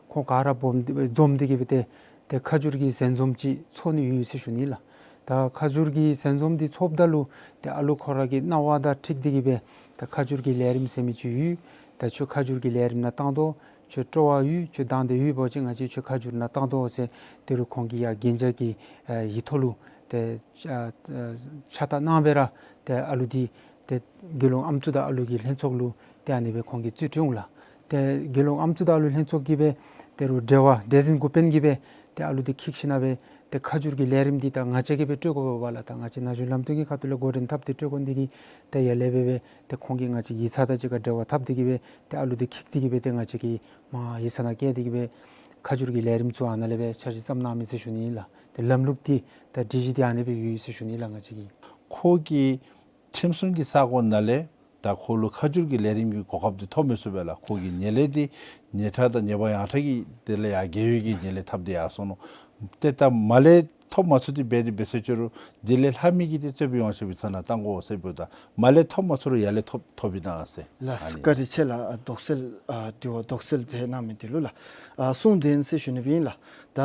ཁོང་ག་ར་སྦོམ་འཛོམས་ཏེ་གིས་སྦེ་ཏེ་ཏེ་ཁ་བསྒྱུར་གྱི་ཟན་འཛོམས་ཅིག་ཚོགས་ནི་ཡོད་ཟེར་ཞུ་ནི་ལགས། ད་ཁ་བསྒྱུར་གྱི་ཟན་འཛོམས་འདི་ཚོགསཔ་ད་ལུ་ཏེ་ཨ་ལུ་ཁོ་ར་གི་སྣང་བ་དང་འཁྲིལ་ཏེ་གིས་སྦེ་ད་ཁ་བསྒྱུར་གྱི་ལས་རིམ་ཟེར་མི་ཅིག་ཡོད། ད་ཁྱོད་ཁ་བསྒྱུར་གྱི་ལས་རིམ་ནང་བཏང་དོ། ཁྱོད་སྤྲོ་བ་ཡོད། ཁྱོད་དང་འདོད་ཡོད་པ་ཅིན་ང་བཅས་ཁྱོད་ཁ་བསྒྱུར་ནང་བཏང་དོ་ཟེར་ད་རུང་ཁོང་གིས་ཡར་གན་རྒྱ་གི་ཨ་ཡིག་ཐོག་ལུ་ཏེ་ཨ་ཨ་ཕྱག་རྟགས་གནང་སྦེ་ར་ཏེ་ཨ་ལུ་འདི་ཏེ་དགེ་སློང་ཨམ་སྲུ་དང་ཨ་ལུ་གི་ལྷན་ཚོགས་ལུ་ཏེ་ཨ་ནི་སྦེ་ཁོང་གིས་བཙུད་དེ་འོང་ལགས། ཏེ་དགེ་སློང་ཨམ་སྲུ་དང་ཨ་ལུ་ལྷན་ཚོགས་ཀྱིས་སྦེ་ད་རུང་འབྲེལ་བ་སྡེ་ཚན་འགོ་དཔོན་གྱིས་སྦེ་ཏེ་ཨ་ལུ་འདི་འཁྱིད་ཞིན་ན་སྦེ་ཏེ་ཁ་བསྒྱུར་གྱི་ལས་རིམ་འདི་ད་ང་བཅས་ཀྱིས་སྦེ་སྤྲོད་དགོ་པས་ལགས། ད་ང་བཅས་ན་གཞོན་ལམ་སྟོན་གྱི་ཁ་ཐུག་ལས་འགོ་འདྲེན་འཐབ་སྟེ་སྤྲོད་དགོ་ནི་འདི་གིས་ཏེ་ཡར་ལས་སྦེ་སྦེ་ཏེ་ཁོང་གིས་ང་བཅས་ཡིག་ཚང་དང་གཅིག་ཁར་འབྲེལ་བ་འཐབ་སྟེ་གིས་སྦེ་ཏེ་ཨ་ལུ་འདི་འཁྱིད་དེ་གིས་སྦེ་ཏེ་ང་བཅས་ཀྱིས་མར་ཡིག་ཚང་ནང་བསྐྱལ་ཏེ་གིས་སྦེ་ཁ་བསྒྱུར་གྱི་ལས་རིམ་ཚུ་ཨ་ནཱ་ལས་སྦེ་འཆར་གཞི་བརྩམ་གནང་མི་ཟེར་ཞུ་ནི་ཨིན་ལགས། ཏེ་ལམ་ལུགས་འདི་ད་སྒྲིག་གཞི་འདི་ཨ་ནི་སྦེ་ཡོད་ཟེར་ཞུ་ནི་ཨིན་ལགས། ང་བཅས་ཀྱིས་ཁོ་གི་ཁྲིམས་སྲུང་གི་ས་གོ་ནང་ལས་ད་ཁོ་ལུ་ཁ་བསྒྱུར་གྱི་ལས་རིམ་གྱི་གོ་སྐབས་འདི་ཐོབ་མི་ཚུགས་པས་ལགས། ཁོ་གི་ཉེས་ལས་འདི་ཉེས་ཁྲ་དང་ཉེས་པ་ཡང་ཁྲ་གི་དེ་ལས་ཡར་བརྒལ་བའི་གི་ཉེས་ལས་འཐབ་སྟེ་ཡར་སོང་ནུག། ཏེ་ད་མར་ལས་ཐོབ་མ་ཚུགས་ཏེ་འབད་དེ་འབད་ཟེར་ཅི་རུང་དེ་ལས་ལྷག་མི་གི་འདི་རྩོད་དཔོན་ཡོངས་ཁྱབ་ཡིག་ཚང་ནང་བཏང་དགོ་ཟེར་འབདཝ་ད་མར་ལས་ཐོབ་མ་ཚུགས་རུང་ཡར་ལས་ཐོབ་ཐོབ་པའི་གནང་ཟེར། ལགས། ཨ་ནི་བཀའ་དྲིན་ཆེ་ལགས། ཨ་དོགས་སེལ་ཨ་དྲི་བ་དོགས་སེལ་མཛད་གནང་མི་འདི་ལུ་ལགས། ཨ་གསུངས་དེ་ཨིན་ཟེར་ཞུ་ནི་སྦེ་ཨིན་ལགས། ད་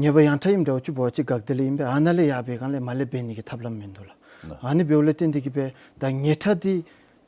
ཉེས་པ་ཡང་ཁྲ་ཨིནམ་འདྲཝ་ཅིག་འབད་བ་ཅིན་དགག་སྒྲ་ལས་ཨིན་པས། ཨ་ནཱ་ལས་ཡར་འབད་སྒང་ལས་མར་ལས་འབད་ནི་གི་ཐབས་ལམ་མིན་འདུག་ལགས། ཨ་ནི་འབདཝ་ལས་བརྟེན་ཏེ་གིས་སྦེ་ད་ཉེས་ཁྲ་འདི་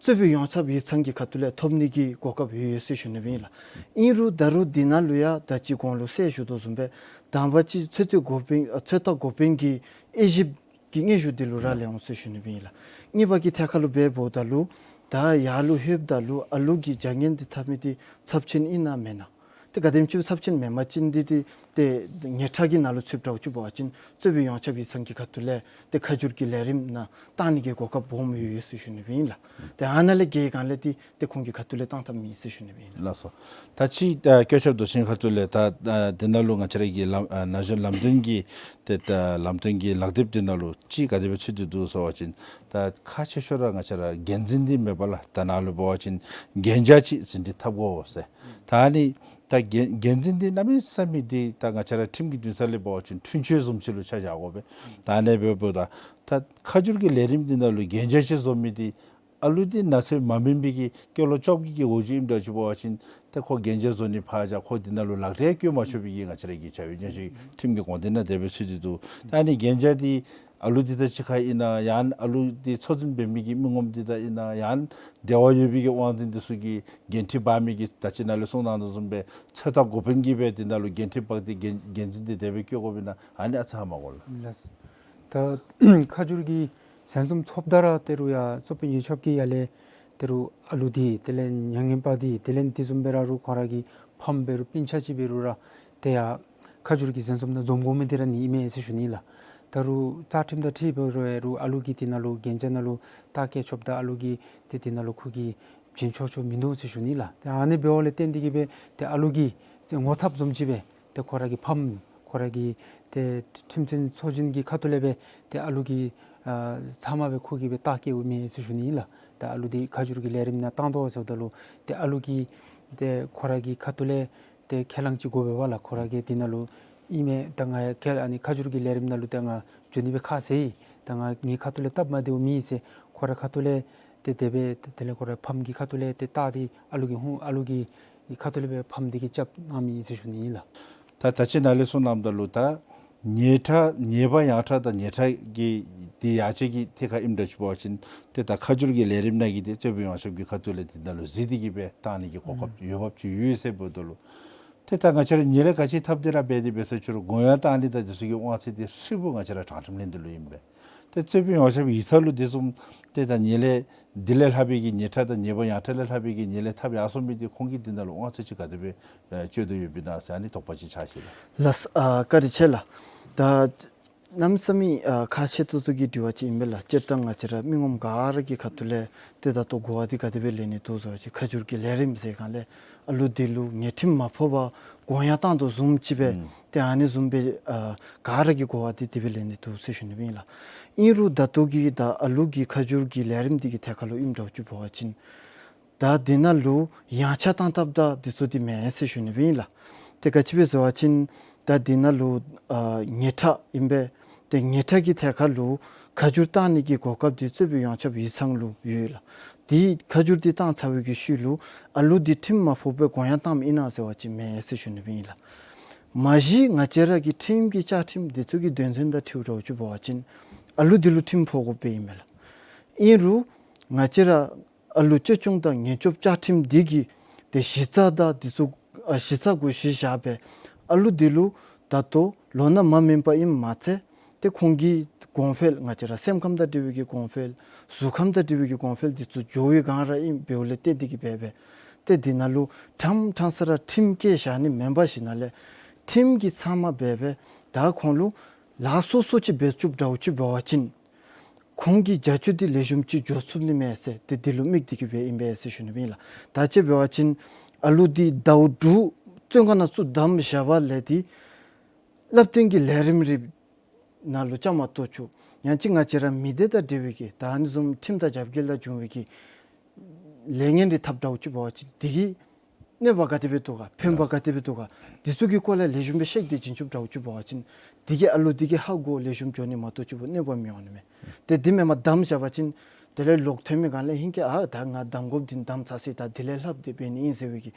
རྩོད་དཔོན་ཡོངས་ཁྱབ་ཡིག་ཚང་གི་ཁ་ཐུག་ལས་ཐོབ་ནི་གི་གོ་སྐབས་ཡོད་ཡོད་ཟེར་ཞུ་ནི་སྦེ་ཨིན་ལགས། ཨིན་རུང་ད་རུང་འདི་ནང་ལུ་ཡང་ད་ཅི་གོང་ལུ་གསལ་ཞུ་དོ་བཟུམ་སྦེ་དང་པ་ཅིག་ཚོད་ལྟ་འགོ་དཔོན་ཨ་ཚོད་ལྟ་འགོ་དཔོན་གྱི་དབྱེ་ཞིབ་ཀྱི་སྙན་ཞུ་འདི་ལུ་རག་ལས་འོང་ཟེར་ཞུ་ནི་སྦེ་ཨིན་ལགས། གཉིས་པ་གི་ཐད་ཁར་ལུ་འབདཝ་ད་ལུ་ད་ཡར་ལུ་ལྷོདཔ་ད་ལུ་ཨ་ལུ་གི་བྱ་ངན་འདི་འཐབ་མི་འདི་ཚབས་ཆེན་ཨིན་ན་མེན་ན། ཏེ་ག་དེམ་ཅིག་ཚབས་ཆེན་མེན་པ་ཅིན་འདི་འདི་ཏེ་ཉེས་ཁྲ་གི་ནང་ལུ་ཚུདཔ་འདྲཝ་ཅིག་འབད་བ་ཅིན་རྩོད་དཔོན་ཡོངས་ཁྱབ་ཡིག་ཚང་གི་ཁ་ཐུག་ལས་ཏེ་ཁ་བསྒྱུར་གྱི་ལས་རིམ་ནང་བཏང་ནི་གི་གོ་སྐབས་སྦོམ་ཡོད་ཡོད་ཟེར་ཞུ་ནི་སྦེ་ཨིན་ལགས། ཏེ་ཨ་ནཱ་ལས་བརྒལ་སྒང་ལས་འདི་ཏེ་ཁོང་གི་ཁ་ཐུག་ལས་བཏང་ཐབས་མེད་ཟེར་ཞུ་ནི་སྦེ་ཨིན་ལགས། ལགས་སོ། ད་ཅི་ཨ་བཀོད་ཁྱབ་མདོ་ཆེན་ཁ་ཐུག་ལས་ད་ཨ་འདི་ནང་ལུ་ང་བཅས་ར་གི་ལམ་ཨ་ན་གཞོན་ལམ་སྟོན་གྱི་ཏེ་ད་ལམ་སྟོན་གྱི་ལག་དེབ་འདི་ནང་ལུ་ཅིག་ག་དེ་སྦེ་ཚུད་དེ་འདུག་ཟེར་བ་ཅིན་ད་ཁག་ཆེ་ཤོས་ར་ང་བཅས་ར་འགན་འཛིན་འདི་མེད་པར་ལགས། ད་ནཱ་ལུ་འབད་བ་ཅིན་གན་རྒྱ་ཅིག་ཟིན་བྲིས་འཐབ་དགོ་ཟེར། ད་ཨ་ནི་ད་འགན་འགན་འཛིན་འདི་གནམ་མེད་ས་མེད་འདི་ད་ང་བཅས་ར་ཁྲིམས་ཀྱི་འདུན་ས་ལས་འབད་བ་ཅིན་འཁྲུན་ཆོད་བཟུམ་ཅིག་ལུ་ཆ་བཞག་དགོ་པས། ད་ཨ་ནི་འབདཝ་ད་ད་ཁ་བསྒྱུར་གྱི་ལས་རིམ་འདི་ནང་ལུ་གན་རྒྱ་ཅིག་བཟོ་མི་འདི་ཨ་ལུ་འདི་ན་ཚོད་མ་སྨིན་པའི་གི་སྐྱེས་ལོ་བཅོ་བརྒྱད་ཀྱི་འོག་ཅིག་ཨིནམ་འདྲཝ་ཅིག་འབད་བ་ཅིན་ཏེ་ཁོ་གན་རྒྱ་བཟོ་ནི་ཕར་བཞག་ཁོ་འདི་ནང་ལུ་ལག་ལེན་བཀོལ་མ་ཆོག་པའི་གི་ང་བཅས་ར་གི་བྱ་བའི་ཉེས་ཤིག་ཁྲིམས་ཀྱི་དགོངས་དོན་ནང་དེ་སྦེ་ཚུད་དེ་འདུག། ད་ཨ་ནི་གན་རྒྱ་འདི་ཨ་ལུ་འདི་དང་གཅིག་ཁར་ཨིན་ན་ཡང་ཨ་ལུ་འདི་འཚོ་འཛིན་འབད་མི་གི་མི་ངོམ་འདི་དང་ཨིན་ན་ཡང་འབྲེལ་བ་ཡོད་པའི་གི་དབང་འཛིན་འདི་ཚུ་གིས་འགན་འཁྲི་འབག་མི་གི་ད་ཅི་ནཱ་ལས་གསུངས་གནང་དོ་བཟུམ་སྦེ་ཚོད་ལྟ་འགོ་དཔོན་གྱིས་སྦེ་འདི་ནང་ལུ་འགན་འཁྲི་འབག་སྟེ་འགན་འགན་འཛིན་འདི་དེ་སྦེ་བཀོད་དགོཔ་ཨིན་ན་ཨ་ནི་ཨ་ཙི་ཧ་མ་གོ་ལགས། ལགས། ད་ཁ་བསྒྱུར་གྱི་ཟན་འཛོམས་ཚོགསཔ་ད་ར་ཏེ་རུང་ཡང་རྩོད་དཔོན་ཡོངས་ཁྱབ་ཀྱིས་ཡར་ལས་ཏེ་རུང་ཨ་ལུ་འདི་དེ་ལས་མྱ་ངན་པ་འདི་དེ་ལས་འདི་བཟུམ་སྦེ་ར་རུང་ཁོང་ར་གི་ཕམ་འབད་རུང་སྤུན་ཆ་ཅིག་འབད་རུང་ར་ཏེ་ཡར་ཁ་བསྒྱུར་གྱི་ཟན་འཛོམས་ནང་འཛོམས་དགོ་མི་འདི་ར་ནི་ཨིན་མས་ཟེར་ཞུ་ནི་ལགས། ད་རུང་རྩ་ཁྲིམས་དང་འཁྲིལ་འབད་རུང་ཨ་ལུ་གིས་འདི་ནང་ལུ་གན་རྒྱ་ནང་ལུ་རྟགས་བཀོད་ཆོགཔ་ད་ཨ་ལུ་གིས་ཏེ་འདི་ནང་ལུ་ཁོ་གིས་བྱིན་ཆོག་ཆོག་མིན་འདུག་ཟེར་ཞུ་ནི་ལགས། ཏེ་ཨ་ནི་འབདཝ་ལས་བརྟེན་ཏེ་གིས་སྦེ་ཏེ་ཨ་ལུ་གིས་ཏེ་ངོ་ཚབ་བཟུམ་ཅིག་སྦེ་ཏེ་ཁོ་ར་གི་ཕམ་ཁོ་ར་གི་ཏེ་ཁྲིམས་འཛིན་ཚོགས་ཆེན་གྱི་ཁ་ཐུག་ལས་སྦེ་ཏེ་ཨ་ལུ་གིས་ཨ་ཚབ་མ་སྦེ་ཁོ་གིས་སྦེ་རྟགས་བཀོདཔ་ཨིན་མས་ཟེར་ཞུ་ནི་ལགས། ཏེ་ཨ་ལུ་འདི་ཁ་བསྒྱུར་གྱི་ལས་རིམ་ནང་བཏང་དོ་ཟེརཝ་ད་ལུ་ཏེ་ཨ་ལུ་གིས་ཏེ་ཁོ་ར་གི་ཁ་ཐུག་ལས་ཏེ་ཁས་བླངས་ཅིག་དགོ་པས་ལགས། ཁོ་ར་གིས་འདི་ནང་ལུ་ཨིན་མས། ད་ང་ཁ་ཨ་ནི་ཁ་བསྒྱུར་གྱི་ལས་རིམ་ནང་ལུ་ད་ང་འགྱོ་ནི་སྦེ་ཁ་བཟེད་ཡི། ད་ང་ངེའི་ཁ་ཐུག་ལས་སྟབས་མ་བདེཝ་མེད་ཟེར་ཁོ་ར་ཁ་ཐུག་ལས་ཏེ་དེ་སྦེ་དེ་ལས་ཁོ་ར་ཕམ་གྱི་ཁ་ཐུག་ལས་ཏེ་རྟགས་འདི་ཨ་ལུ་གི་ཧུང་ཨ་ལུ་གི་ཁ་ཐུག་ལས་སྦེ་ཕམ་འདི་གིས་རྐྱབ་གནང་མི་ཨིན་ཟེར་ཞུ་ནི་ཨིན་ལགས། ད་ད་ཅི་ནཱ་ལས་གསུངས་གནངམ་ད་ལུ་ད་ཉེས་ཁྲ་ཉེས་པ་ཡང་ཁྲ་དང་ཉེས་ཁྲ་གི་འདི་ཡར་ཅིག་གི་ཐད་ཁར་ཨིནམ་འདྲཝ་ཅིག་འབད་བ་ཅིན་ཏེ་ད་ཁ་བསྒྱུར་གྱི་ལས་རིམ་ནང་གི་འདི་རྩོད་དཔོན་ཡོངས་ཁྱབ་ཀྱི་ཁ་ཐུག་ལས་འདི་ནང་ལུ་གཟིགས་ཏེ་གིས་སྦེ་བཏང་ནི་གི་གོ་སྐབས་ཡོདཔ་ཅིག་ཡོད་ཟེར་འབདཝ་ད་ལུ་ཏེ་ད་ང་བཅས་ར་ཉེས་ལས་ག་ཅི་འཐབ་སྟེ་ར་འབད་དེ་འབད་སོང་ཅི་རུང་དགོངས་ཡངས་བཏང་ནི་དང་འདི་ཚུ་གི་དབང་ཚད་འདི་ཧྲིལ་བུ་ང་བཅས་ར་དྲང་ཁྲིམས་ལྷན་སྡེ་ལུ་ཨིན་པས། ཏེ་རྩོད་དཔོན་ཡོངས་ཁྱབ་ཡིག་ཚང་ལུ་འདི་བཟུམ་ཏེ་ད་ཉེས་ལས་འདི་ལས་ལྷག་པའི་གི་ཉེས་ཁྲ་དང་ཉེས་པ་ཡང་ཁྲ་ལས་ལྷག་པའི་གི་ཉེས་ལས་འཐབ་ཡར་སོང་མི་འདི་ཁོང་གིས་འདི་ནང་ལུ་དབང་ཚད་ཅིག་ག་དེ་སྦེ་ཨེ་སྤྱོད་དོ་ཡོདཔ་ཨིན་ན་ཟེར་ཨ་ནི་དོགས་པ་ཅིག་ཆགས་ཅི་ལགས། ལགས་སོ། ཨ་བཀའ་དྲིན་ཆེ་ལགས། ད་གནམ་མེད་ས་མེད་ཨ་ཁག་ཆེ་ཏོག་ཏོ་གི་དྲི་བ་ཅིག་ཨིན་པས་ལགས། སྤྱིར་བཏང་ང་བཅས་ར་མི་ངོམ་ག་ར་གི་ཁ་ཐུག་ལས་ཏེ་ད་ལྟོ་གོ་བ་འདི་ག་དེ་སྦེ་ལེན་ནི་འདུག་ཟེར་བ་ཅིན་ཁ་བསྒྱུར་གྱི་ལས་རིམ་ཟེར་སྒང་ལས་ཨ་ལུ་འདི་ལུ་ཉེས་ཁྲིམས་མ་ཕོག་པར་དགོངས་ཡངས་བཏང་དོ་བཟུམ་ཅིག་སྦེ་ཨུམ་ཏེ་ཨ་ནི་བཟུམ་སྦེ་ཨ་ག་ར་གི་གོ་བ་འདི་དེ་སྦེ་ལེན་ནི་འདུག་ཟེར་ཞུ་ནི་སྦེ་ཨིན་ལགས། ཨིན་རུང་ད་ལྟོ་གི་ད་ཨ་ལུ་གི་ཁ་བསྒྱུར་གྱི་ལས་རིམ་འདི་གི་ཐད་ཁར་ལུ་ཨིནམ་འདྲཝ་ཅིག་འབད་བ་ཅིན་ད་འདི་ནང་ལུ་ཡངས་ཆག་བཏང་ཐབས་དང་འདི་ཚུ་འདི་མེན་ཟེར་ཞུ་ནི་སྦེ་ཨིན་ལགས། ཏེ་ག་ཅི་སྦེ་ཟེར་བ་ཅིན་ད་འདི་ནང་ལུ་ཨ་ཉེས་ཁྲ་ཨིན་པས། ཏེ་ཉེས་ཁྲ་གི་ཐད་ཁར་ལུ་ཁ་བསྒྱུར་བཏང་ནི་གི་གོ་སྐབས་འདི་རྩོད་དཔོན་ཡོངས་ཁྱབ་ཡིག་ཚང་ལུ་ཡོད་ལགས། འདི་ཁ་བསྒྱུར་འདི་བཏང་ཚར་བའི་གི་ཤུལ་ལུ་ཨ་ལུ་འདི་ཁྲིམས་མ་ཕོག་པར་དགོངས་ཡངས་བཏངམ་ཨིན་ན་ཟེར་བ་ཅིན་མེན་ཟེར་ཞུ་ནི་སྦེ་ཨིན་ལགས། མ་གཞི་ང་བཅས་ར་གི་ཁྲིམས་ཀྱི་བཅའ་ཁྲིམས་འདི་ཚུ་གི་དོན་ཚན་དང་འཁྲིལཝ་འདྲཝ་ཅིག་འབད་བ་ཅིན་ཨ་ལུ་འདི་ལུ་ཁྲིམས་ཕོག་དགོཔ་སྦེ་ཨིན་མས་ལགས། ཨིན་རུང་ང་བཅས་ར་ཨ་ལུ་བཅོལ་སྐྱོང་དང་ཉེན་སྐྱོབ་བཅའ་ཁྲིམས་འདི་གི་ཏེ་གཞི་རྩ་དང་འདི་ཚུ་ཨ་གཞི་རྩ་གུ་གཞི་བཞག་སྦེ་ཨ་ལུ་འདི་ལུ་ད་ལྟོ་ལོ་ན་མ་སྨིན་པ་ཨིནམ་མ་ཚད་ཏེ་ཁོང་གི་གོང་འཕེལ་ང་བཅས་ར་སེམས་ཁམས་དང་འབྲེལ་བའི་གི་གོང་འཕེལ་གཟུགས་ཁམས་དང་འབྲེལ་བའི་གི་གོང་འཕེལ་འདི་ཚུ་འགྱོ་བའི་སྒང་ར་ཨིནམ་འབདཝ་ལས་བརྟེན་ཏེ་གིས་འབད་སྦེ་ཏེ་འདི་ནང་ལུ་ཕྲང་ཕྲང་ས་ར་ཁྲིམས་བཀལ་བཞག་ནི་མེན་པར་ཞིནམ་ལས་ཁྲིམས་ཀྱི་ཚབ་མ་འབད་སྦེ་ད་ཁོང་ལུ་ལཱ་སོ་སོ་ཅིག་འབད་བཅུགཔ་འདྲཝ་ཅིག་འབད་བ་ཅིན་ཁོང་གི་བྱ་སྤྱོད་འདི་ལེགས་ཤོམ་ཅིག་འགྱོ་ཚུགས་ནི་མས་ཟེར་ཏེ་འདི་ལུ་དམིགས་ཏེ་གིས་སྦེ་ཨིན་པས་ཟེར་ཞུ་ནི་སྦེ་ཨིན་ལགས། ད་ཅི་འབད་བ་ཅིན་ཨ་ལུ་འདི་ཟླཝ་དྲུག་བཙོན་ཁང་ནང་བཙུགས་བསྡམས་བཞག་པ་ལས་འདི་བསླབ་སྟོན་གྱི་ལས་རིམ་རེ་ནང་ལུ་བཅའ་མར་གཏོགས་བཅུག། ཡང་ཅིན་ང་བཅས་ར་མི་སྡེ་དང་འབྲེལ་བའི་གི་ད་ཨ་ནི་བཟུམ་ཁྲིམས་དང་རྒྱབ་འགལ་ལས་བྱུང་བའི་གི་ལས་ངན་རེ་འཐབ་འདྲཝ་ཅིག་འབད་བ་ཅིན་འདི་གིས་གནོད་པ་ག་དེ་སྦེ་འདུག་ག་ཕན་པ་ག་དེ་སྦེ་འདུག་ག་འདི་ཚུ་གི་སྐོར་ལས་ལེགས་ཤོམ་སྦེ་བཤད་དེ་བྱིན་བཅུགཔ་འདྲཝ་ཅིག་འབད་བ་ཅིན་འདི་གིས་ཨ་ལུ་འདི་གི་ཧ་གོ་ལེགས་ཤོམ་འགྱོ་ནི་མ་གཏོགས་ཅིག་འབད་གནོད་པ་མི་འོང་ནི་མས། ཏེ་འདི་མེན་པར་བསྡམས་བཞག་པ་ཅིན་དེ་ལས་ལོག་ཐོན་མི་སྒང་ལས་ཧིང་གིས་ཨ་ད་ང་བསྡམ་དགོཔ་འདི་བསྡམས་ཚར་ཅི། ད་དེ་ལས་ལྷགཔ་འདི་འབད་ནི་ཨིན་ཟེར་བའི་གི་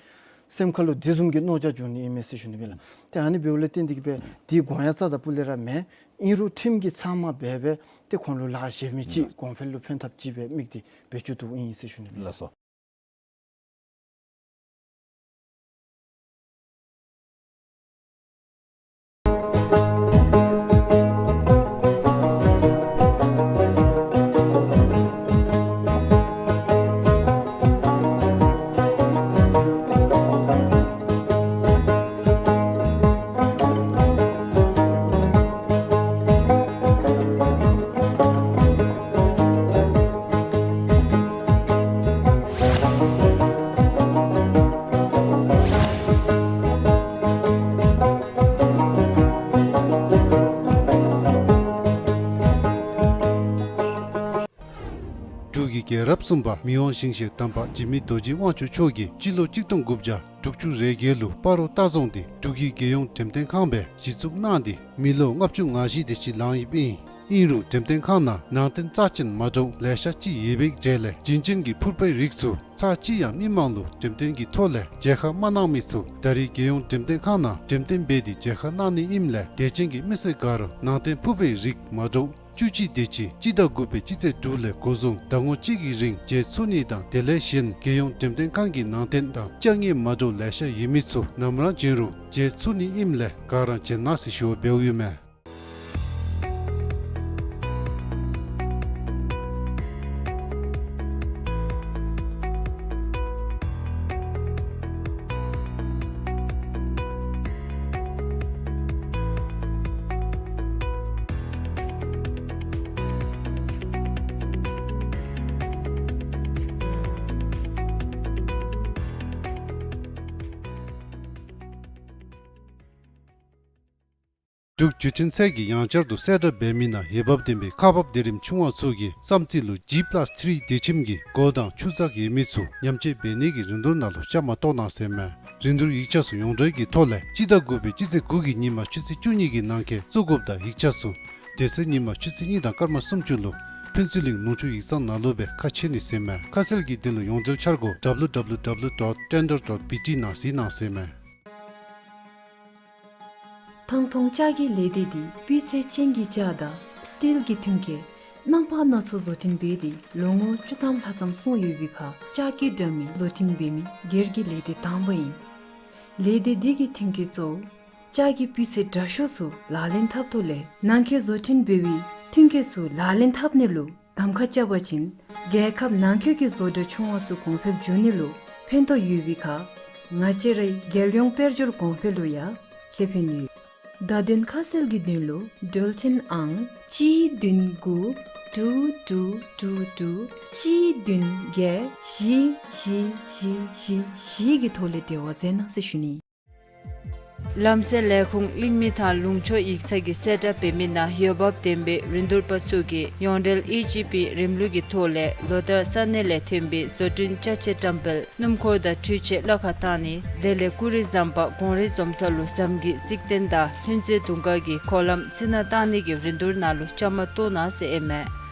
སེམས་ཁར་ལུ་འདི་བཟུམ་གྱི་མནོ་བྱ་འབྱུང་ནི་ཨིན་མས་ཟེར་ཞུ་ནི་སྦེ་ལགས། ཏེ་ཨ་ནི་འབདཝ་ལས་བརྟེན་ཏེ་གིས་སྦེ་འདི་དགོངས་ཡངས་རྩ་དང་སྤུ་ལས་ར་མེན། ཨིན་རུང་ཁྲིམས་ཀྱི་ཚབ་མ་འབད་སྦེ་ཏེ་ཁོང་ལུ་ལཱ་གཞན་མི་ཅིག་གོང་འཕེལ་ལུ་ཕན་ཐབས་ཅིག་སྦེ་དམིགས་ཏེ་འབད་བཅུག་དོ་ཨིན་ཟེར་ཞུ་ནི་སྦེ་ལགས། ལགས་སོ། རྒྱལ་རབས་གསུམ་པ་མི་དབང་ཞིང་གཤེགས་དམ་པ་འཇིགས་མེད་རྡོ་རྗེ་དབང་ཕྱུག་མཆོག་གིས་སྤྱི་ལོ་གཅིག་སྟོང་དགུ་བརྒྱ་དྲུག་ཅུ་རེ་བརྒྱད་ལུ་སྤ་རོ་ལྟ་རྫོང་འདི་འབྲུག་གི་རྒྱལ་ཡོངས་འགྲེམས་སྟོན་ཁང་སྦེ་གཞི་བཙུགས་གནང་སྟེ་མི་ལོ་ལྔ་བཅུ་ང་བཞི་དེ་ཅིག་ལང་ཡོདཔ་ཨིན། ཨིན་རུང་འགྲེམས་སྟོན་ཁང་ནང་ནང་རྟེན་རྩ་ཅན་མ་འདྲཝ་ལེ་ཤ་ཅིག་ཡོད་པའི་གྲས་ལས་བྱིན་ཅན་གྱི་ཕུར་པའི་རིགས་ཚུ་ཚར་གཅིག་ཡང་མི་མང་ལུ་འགྲེམས་སྟོན་གྱི་ཐོག་ལས་མཇལ་ཁ་མ་གནང་མི་ཚུ་ད་རེས་རྒྱལ་ཡོངས་འགྲེམས་སྟོན་ཁང་ནང་འགྲེམས་སྟོན་འབད་དེ་མཇལ་ཁ་གནང་ནི་ཨིནམ་ལས་དད་ཅན་གྱི་མི་སེར་ག་ར་ནང་རྟེན་ཕུར་པའི་རིགས་མ་འདྲཝ་བཅུ་གཅིག་དེ་ཅིག་སྤྱི་ཟླ་དགུ་པའི་སྤྱི་ཚེས་དྲུག་ལས་འགོ་བཟུང་ཟླ་ངོ་གཅིག་གི་རིང་མཇལ་ཚུགས་ནི་དང་དེ་ལས་གཞན་རྒྱལ་ཡོངས་འགྲེམས་སྟོན་ཁང་གི་ནང་རྟེན་དང་ཅ་དངོས་མ་འདྲཝ་ལེ་ཤ་ཡོད་མི་ཚུ་ནམ་ར་བྱོན་རུང་མཇལ་ཚུགས་ནི་ཨིནམ་ལས་ག་ར་བྱོན་གནང་ཟེར་ཞུ་བ་འབདཝ་ཨིན་མས། འབྲུག་བརྒྱུད་འཕྲིན་ཚད་ཀྱིས་ཡང་བསྐྱར་དུ་གསལ་བསྒྲགས་འབད་མི་ནང་འོས་འབབ་ལྡན་པའི་ཁག་འབག་སྡེ་རིམ་ཆུང་བ་ཚུ་གི་བསམ་རྩེ་ལུ་ཇི་པ་ལཱས་ཐི་རི་སྡེ་ཁྱིམ་གྱི་སྒོ་དང་ཆུ་ཚགས་ཡོད་མི་ཚུ་ཉམས་བཅོས་འབད་ནི་གི་རིན་བསྡུར་ནང་ལུ་བཅའ་མར་གཏོགས་གནང་ཟེར་མས། རིན་བསྡུར་ཡིག་ཆ་ཚུ་ཡོངས་འབྲེལ་གྱི་ཐོག་ལས་སྤྱི་ཟླ་དགུ་པའི་སྤྱི་ཚེས་དགུ་གི་ཉིན་མ་ཆུ་ཚོད་བཅུ་གཉིས་ཀྱི་ནང་འཁོད་བཙུགས་དགོཔ་དང་ཡིག་ཆ་ཚུ་དེ་ཚེ་ཉིན་མ་ཆུ་ཚོད་གཉིས་དང་སྐར་མ་སུམ་ཅུ་ལུ་ཕུན་ཚོགས་གླིང་ནུབ་ཕྱོགས་ཡིག་ཚང་ནང་ལུ་སྦེ་ཁ་ཕྱེ་ནི་ཟེར་མས། ཁ་གསལ་གྱི་དོན་ལུ་ཡོངས་འབྲེལ་འཆར་སྒོ་W W W dot tender dot B T ནང་གཟིགས་གནང་ཟེར་མས། ཐང་སྟོང་ལྕགས་ཀྱི་ལས་སྡེ་འདི་སྤུས་ཚད་ཅན་གྱི་ལྕགས་དང་སི་ཊིལ་གྱི་ཐོན་སྐྱེད་རྣམ་པ་སྣ་ཚོགས་བཟོ་སྐྲུན་འབད་དེ་ལོ་ངོ་བཅུ་ཐམ་ལྷག་ཙམ་སོང་ཡོད་པའི་ཁར་ལྕགས་ཀྱི་དྲ་མིག་བཟོ་སྐྲུན་འབད་མི་སྒེར་གྱི་ལས་སྡེ་དང་པ་ཨིན། ལས་སྡེ་འདི་གི་ཐོན་སྐྱེད་གཙོ་བོ་ལྕགས་ཀྱི་སྤུས་ཚད་དྲག་ཤོས་ཚུ་ལག་ལེན་འཐབ་ཐོག་ལས་ནང་འཁོད་བཟོ་སྐྲུན་འབད་བའི་ཐོན་སྐྱེད་ཚུ་ལག་ལེན་འཐབ་ནི་ལུ་གདམ་ཁ་རྐྱབ་པ་ཅིན་རྒྱལ་ཁབ་ནང་འཁོད་ཀྱི་བཟོ་གྲྭ་ཆུང་བ་ཚུ་གོང་འཕེལ་འགྱོ་ནི་ལུ་ཕན་ཐོགས་ཡོད་པའི་ཁར་ང་བཅས་རའི་རྒྱལ་ཡོངས་དཔལ་འབྱོར་གོང་འཕེལ་ལུ་ཡང་ཁེ་ཕན་ཡོད། བརྡ་དོན་ཁ་གསལ་གྱི་དོན་ལུ་འགྲུལ་འཕྲིན་ཨང་གཅིག་བདུན་དགུ་དྲུག་དྲུག་དྲུག་དྲུག་གཅིག་བདུན་བརྒྱད་བཞི་བཞི་བཞི་བཞི་བཞི་གི་ཐོག་ལས་འབྲེལ་བ་མཛད་གནང་ཟེར་ཞུ་ནི། ལམ་སེལ་ལས་ཁུངས་གླིང་མི་ཐང་ལུང་ཕྱོགས་ཡིག་ཚང་གིས་གསལ་བསྒྲགས་འབད་མི་ནང་འོས་འབབ་ལྡན་པའི་རིན་བསྡུར་པ་ཚུ་གིས་ཡོངས་འབྲེལ་ཨི་ཇི་པི་རིམ་ལུགས་ཀྱི་ཐོག་ལས་ལོ་ལྟར་ས་གནས་ལས་ཐོན་པའི་བཟོ་སྐྲུན་ཅ་ཆས་བཀྲམ་སྤེལ་སྣུམ་འཁོར་དང་འཕྲུལ་ཆས་གླ་ཁར་བཏང་ནི་དེ་ལས་ཀུ་རི་ཟམ་པ་གོང་རིལ་འཛོམས་ས་ལུ་ཟམ་གྱི་རྩིག་རྟེན་དང་ལྷུན་རྩེ་དུང་དཀར་གྱི་འཁོར་ལམ་རྩི་ནག་བཏང་ནི་གི་རིན་བསྡུར་ནང་ལུ་བཅའ་མར་གཏོགས་གནང་ཟེར་ཨིན་མས།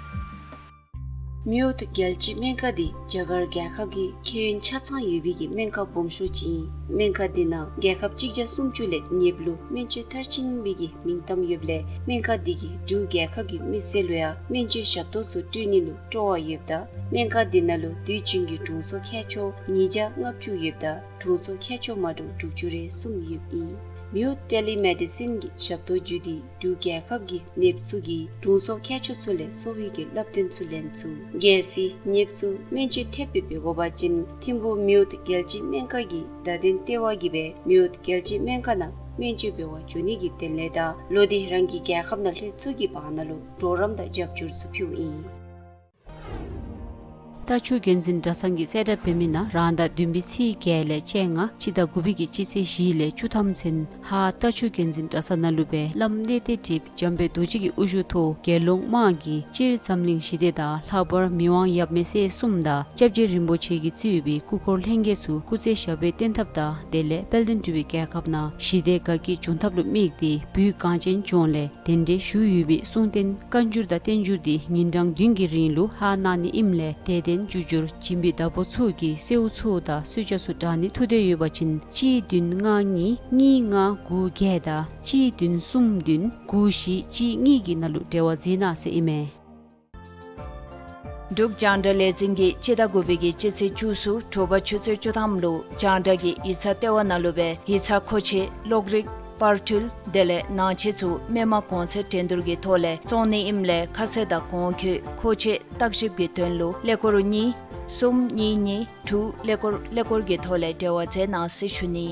མེའོཊ་རྒྱལ་སྤྱིའི་སྨན་ཁང་འདི་རྒྱ་གར་རྒྱལ་ཁབ་ཀྱི་ཁེ་ཡོན་ཆ་ཚང་ཡོད་པའི་གི་སྨན་ཁང་སྦོམ་ཤོས་ཅིག་ཨིན། སྨན་ཁང་འདི་ནང་རྒྱལ་ཁབ་གཅིག་བརྒྱ་སུམ་ཅུ་ལས་ཉེ་བ་ལུ་སྨན་བཅོས་མཐར་ཕྱིན་པའི་གི་མིང་གཏམ་ཡོདཔ་ལས་སྨན་ཁང་འདི་གིས་འབྲུག་རྒྱལ་ཁབ་ཀྱི་མི་སེར་ལུ་ཡང་སྨན་བཅོས་ཞབས་ཏོག་ཚུ་སྤྲོད་ནི་ལུ་སྤྲོ་བ་ཡོདཔ་ད་སྨན་ཁང་འདི་ནང་ལུ་དུས་རྒྱུན་གྱི་དྲུང་འཚོ་མཁས་མཆོག་ཉིས་བརྒྱ་ལྔ་བཅུ་ཡོདཔ་ད་དྲུང་འཚོ་མཁས་མཆོག་མ་འདྲཝ་དྲུག་ཅུ་རེ་གསུམ་ཡོདཔ་ཨིན། མེའོཊ་ཊེ་ལི་མེ་ཌི་སིན་གྱི་ཞབས་ཏོག་བརྒྱུད་དེ་འབྲུག་རྒྱལ་ཁབ་ཀྱི་ནདཔ་ཚུ་གིས་དྲུང་འཚོ་མཁས་མཆོག་ཚུ་ལས་གསོ་བའི་གི་བསླབ་སྟོན་ཚུ་ལེན་ཚུགས། གལ་སྲིད་ནདཔ་ཚུ་སྨན་བཅོས་ཐེབས་སྦེ་འབད་དགོ་པ་ཅིན་ཐིམ་ཕུག་མེའོཊ་རྒྱལ་སྤྱིའི་སྨན་ཁང་གི་བརྡ་དོན་ལྟེ་བ་གིས་སྦེ་མེའོཊ་རྒྱལ་སྤྱིའི་སྨན་ཁང་ནང་སྨན་བཅོས་འབད་བར་འགྱོ་ནི་གི་དོན་ལས་དང་ལོག་སྟེ་རང་གི་རྒྱལ་ཁབ་ནང་ལྷོད་ཚུགས་ཀྱི་བར་ན་ལུ་གྲོགས་རམ་དང་རྒྱབ་སྐྱོར་ཚུ་ཕུལཝ་ཨིན། རྟ་ཕྱུགས་རྒྱལ་འཛིན་གྲྭ་ཚང་གིས་གསལ་བསྒྲགས་འབད་མི་ནང་རང་ཟླ་བདུན་པའི་ཚེས་བརྒྱད་ལས་བཅོ་ལྔ་སྤྱི་ཟླ་དགུ་པའི་གི་སྤྱི་ཚེས་བཞི་ལས་བཅུ་ཐམ་ཚུན་ཧཱ་རྟ་ཕྱུགས་རྒྱལ་འཛིན་གྲྭ་ཚང་ནང་ལུ་སྦེ་བླམ་གནས་བརྟན་ཁྲི་འཇམ་དཔལ་རྡོ་རྗེ་གི་དབུ་བཞུགས་ཐོག་དགེ་སློང་དམངས་ཀྱིས་སྤྱིར་འཛམ་གླིང་ཞི་བདེ་དང་ལྷག་པར་མི་དབང་ཡབ་མེས་སྲས་གསུམ་དང་སྐྱབས་རྗེ་རིན་པོ་ཆེ་གིས་གཙོས་པའི་སྐུ་འཁོར་ལྷན་རྒྱས་ཚུ་སྐུ་ཚེ་ཞབས་པད་བརྟན་ཐབས་དང་དེ་ལས་དཔལ་ལྡན་འབྲུག་པའི་རྒྱལ་ཁབ་ནང་ཞི་བདེ་དགའ་སྐྱིད་འབྱུང་ཐབས་ལུ་དམིགས་ཏེ་བོད་གངས་ཅན་ལྗོངས་ལས་གདན་འདྲེན་ཞུ་ཡོད་པའི་གསུང་རྟེན་བཀའ་འགྱུར་དང་བསྟན་འགྱུར་འདི་ཉིན་གྲངས་བདུན་གྱི་རིང་ལུ་ཧཱ་གནང་ནི་ཨིནམ་ལས་དད་ལྡན་རྒྱུ་འབྱོར་སྦྱིན་པའི་བདག་པོ་ཚུ་གིས་གསོལཝ་ཚུ་དང་གསོལ་ཇ་ཚུ་དྲང་ནི་ཐུགས་འདོད་ཡོད་པ་ཅིན་གཅིག་བདུན་ལྔ་གཉིས་གཉིས་ལྔ་དགུ་བརྒྱད་དང་གཅིག་བདུན་གསུམ་བདུན་དགུ་བཞི་གཅིག་གཉིས་ཀྱི་ནང་ལུ་འབྲེལ་བ་འཛིན་གནང་ཟེར་ཨིན་མས། འབྲུག་རྒྱང་བསྒྲགས་ལས་འཛིན་གྱིས་སྤྱི་ཟླ་དགུ་པའི་གི་སྤྱི་ཚེས་བཅུ་གསུམ་དྲོ་པ་ཆུ་ཚོད་བཅུ་ཐམ་ལུ་རྒྱང་བསྒྲགས་ཀྱི་ཡིག་ཚང་ལྟེ་བ་ནང་ལུ་སྦེ་ཡིག་ཚང་མཁོ་ཆས་གློག་རིག་པར་འཕྲུལ་དེ་ལས་ནང་ཆས་ཚུ་མི་མང་གོང་ཚད་འགྲན་བསྡུར་གྱི་ཐོག་ལས་བཙོང་ནི་ཨིནམ་ལས་ཁ་གསལ་དང་གོང་འཁོད་མཁོ་ཆས་བརྟག་ཞིབ་ཀྱི་དོན་ལུ་ཀླད་ཀོར་གཉིས་གསུམ་གཉིས་གཉིས་དྲུག་ཀླད་ཀོར་ཀླད་ཀོར་གྱི་ཐོག་ལས་འབྲེལ་བ་མཛད་གནང་ཟེར་ཞུ་ནི།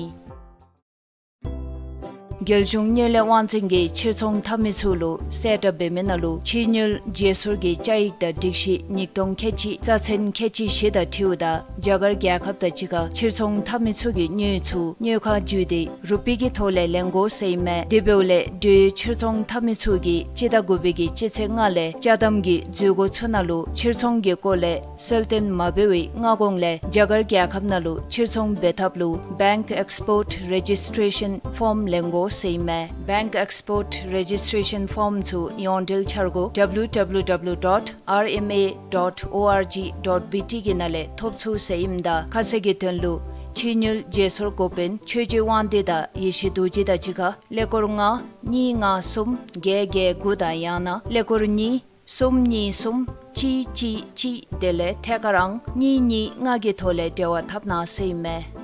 རྒྱལ་གཞུང་དངུལ་ལས་དབང་འཛིན་གྱིས་ཕྱིར་ཚོང་འཐབ་མི་ཚུ་ལུ་གསལ་བསྒྲགས་འབད་མི་ནང་ལུ་ཕྱི་དངུལ་བརྗེ་སོར་གྱི་བཅའ་ཡིག་དང་སྒྲིག་གཞི་ཉིས་སྟོང་ཁལ་གཅིག་རྩ་ཚན་ཁལ་གཅིག་བཞི་དང་འཁྲིལཝ་ད་རྒྱ་གར་རྒྱལ་ཁབ་དང་གཅིག་ཁར་ཕྱིར་ཚོང་འཐབ་མི་ཚུ་གིས་དངུལ་ཚུ་དངུལ་ཁང་བརྒྱུད་དེ་རུ་པི་གི་ཐོག་ལས་ལེན་དགོ་ཟེར་ཨིན་མས། དེ་འབདཝ་ལས་འབྲེལ་ཡོད་ཕྱིར་ཚོང་འཐབ་མི་ཚུ་གིས་སྤྱི་ཟླ་དགུ་པའི་གི་སྤྱི་ཚེས་ལྔ་ལས་ཅ་དམ་གྱི་འཛུལ་སྒོ་ཚུ་ནང་ལུ་ཕྱིར་ཚོང་གི་སྐོར་ལས་གསལ་སྟོན་མ་འབད་བའི་སྔ་གོང་ལས་རྒྱ་གར་རྒྱལ་ཁབ་ནང་ལུ་ཕྱིར་ཚོང་འབད་ཐབས་ལུ་Bank Export Registration Form ལེན་དགོ་ཟེར་ཨིན་མས། Bank Export Registration Form ཚུ་ཡོངས་འབྲེལ་འཆར་སྒོ་W W W dot R M A dot O R G dot B T གི་ནང་ལས་ཐོབ་ཚུགས་ཟེར་ཨིནམ་ད་ཁ་གསལ་གྱི་དོན་ལུ་ཕྱི་དངུལ་བརྗེ་སོར་འགོ་དཔོན་ཆོས་རྗེ་དབང་འདུས་དང་ཡེ་ཤེས་རྡོ་རྗེ་དང་གཅིག་ཁར་ཀླད་ཀོར་ལྔ་གཉིས་ལྔ་གསུམ་བརྒྱད་བརྒྱད་དགུ་དང་ཡང་ན་ཀླད་ཀོར་གཉིས་གསུམ་གཉིས་གསུམ་གཅིག་གཅིག་གཅིག་དེ་ལས་ཐད་ཀར་ཨང་གཉིས་གཉིས་ལྔ་གི་ཐོག་ལས་འབྲེལ་བ་འཐབ་གནང་ཟེར་ཨིན་མས།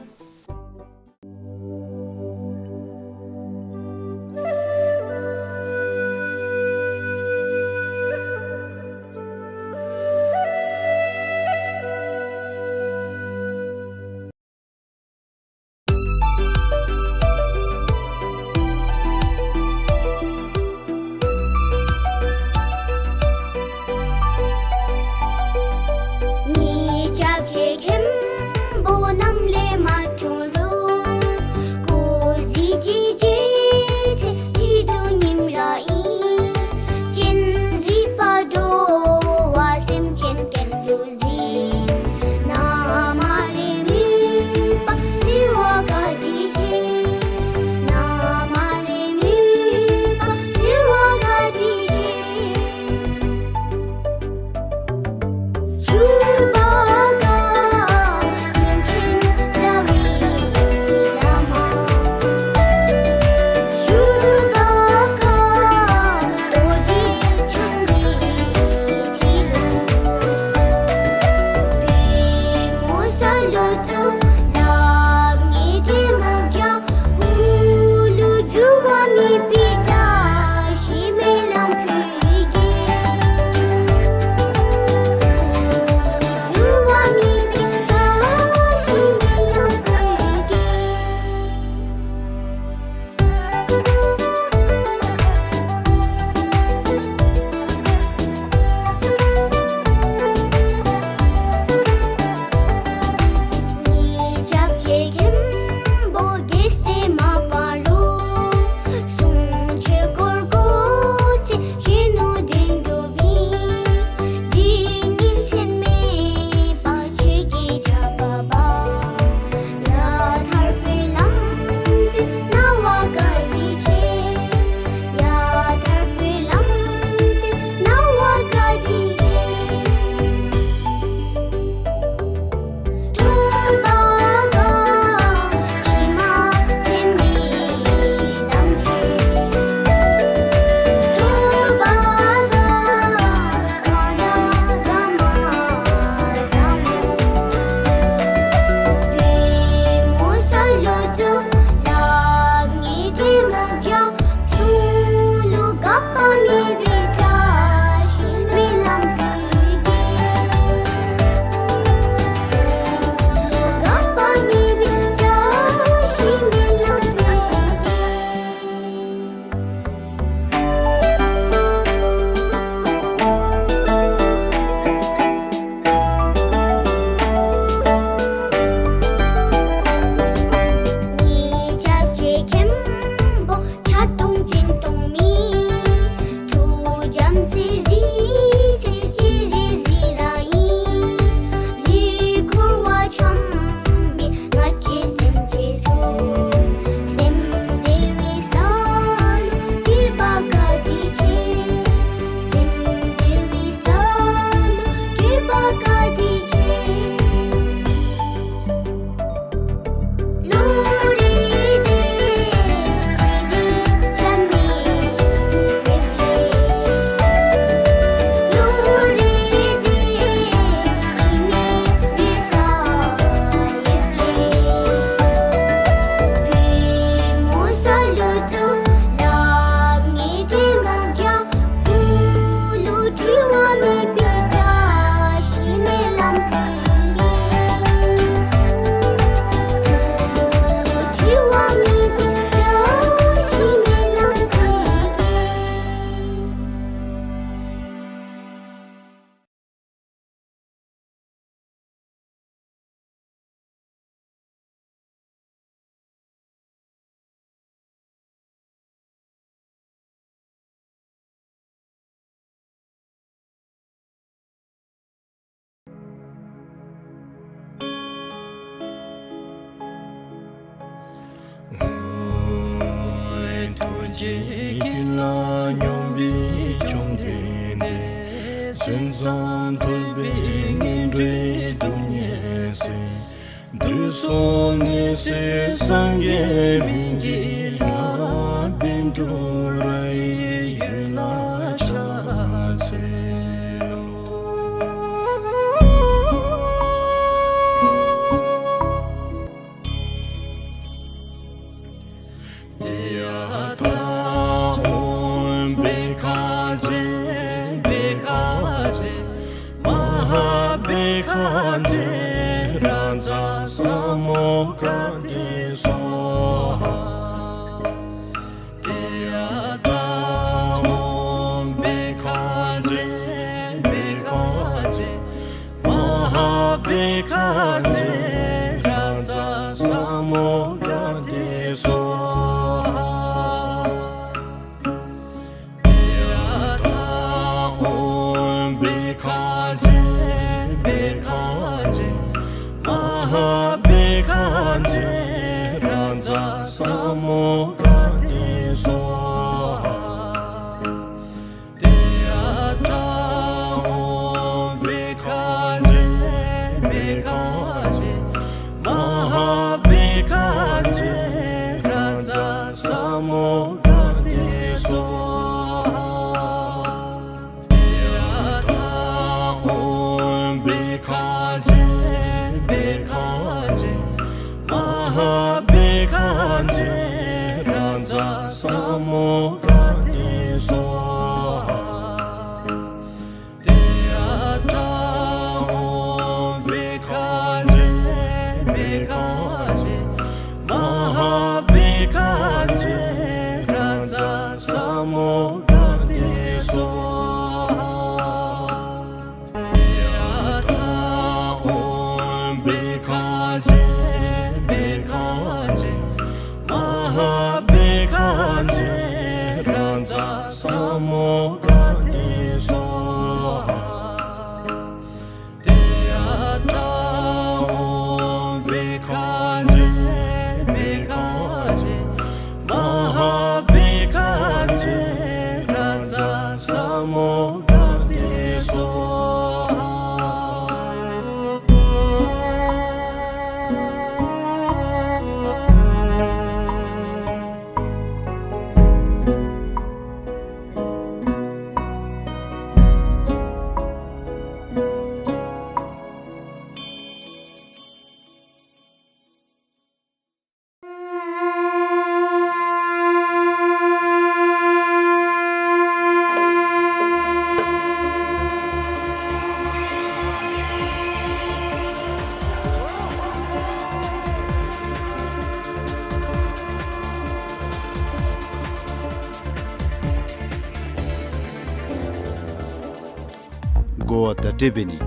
ཀྱེ་ཀུན་ལ་སྙོམས་པའི་བཅོམ་ལྡན་འདས། མཚན་ཙམ་ཐོས་པས་ངན་འགྲོའི་སྡུག་བསྔལ་སེལ། དུས་གསུམ་ནད་སེལ་སངས་རྒྱས་སྨན་གྱི་བླ། བཻ་ཌཱུརྱ་ཡི་འོད་ལ་ཕྱག་འཚལ་ལོ། ཏདྱ་ཐཱ། ཨོཾ་བྷཻ་ཥ་ཛྱེ་བྷཻ་ཥ་ཛྱེ་མ་ཧཱ་བྷཻ་ཥ་ཛྱེ་རཱ་ཛ་ས་མུདྒ་ཏེ་སྭཱ་ཧཱ། ཏདྱ་ཐཱ། ཨོཾ་བྷཻ་ཥ་ཛྱེ་བྷཻ་ཥ་ཛྱེ་མ་ཧཱ་བྷཻ་ཥ་ཛྱེ་རཱ་ཛ་ས་མུདྒ་ཏེ་སྭཱ་ཧཱ། ཏདྱ་ཐཱ། ཨོཾ་བྷཻ་ཥ་ཛྱེ་བྷཻ་ཥ་ཛྱེ་མ་ཧཱ་བྷཻ་ཥ་ཛྱེ་རཱ་ཛ་ས་མུདྒ་ཏེ་སྭཱ་ཧཱ། ཏདྱ་ཐཱ། ཨོཾ་བྷཻ་ཥ་ཛྱེ་བྷཻ་ཥ་ཛྱེ་མ་ཧཱ་བྷཻ་ཥ་ཛྱེ་རཱ་ཛ་ས་མུདྒ་ཏེ་སྭཱ་ཧཱ། ཏདྱ་ཐཱ། ཨོཾ་བྷཻ་ཥ་ཛྱེ་བྷཻ་ཥ་ཛྱེ་མ་ཧཱ་བྷཻ་ཥ་ཛྱེ་རཱ་ཛ་ས་མུདྒ་ཏེ་སྭཱ་ཧཱ། ཏདྱ་ཐཱ། ཨོཾ་བྷཻ་ཥ་ཛྱེ་བྷཻ་ཥ་ཛྱེ་མ་ཧཱ་བྷཻ་ཥ་ཛྱེ་རཱ་ཛ་ས་མུདྒ་ཏེ་སྭཱ་ཧཱ། ཏདྱ་ཐཱ། ཨོཾ་བྷཻ་ཥ་ཛྱེ་བྷཻ་ཥ་ཛྱེ་མ་ཧཱ་བྷཻ་ཥ་ཛྱེ་རཱ་ཛ་ས་མུདྒ་ཏེ་སྭཱ་ཧཱ། ཏདྱ་ཐཱ། ཨོཾ་བྷཻ་ཥ་ཛྱེ་བྷཻ་ཥ་ཛྱེ་མ་ཧཱ་བྷཻ་ཥ་ཛྱེ་རཱ་ཛ་ས་མུདྒ་ཏེ་སྭཱ་ཧཱ། གོ་བ་བརྡ་སྤྲོད་འབད་ནི།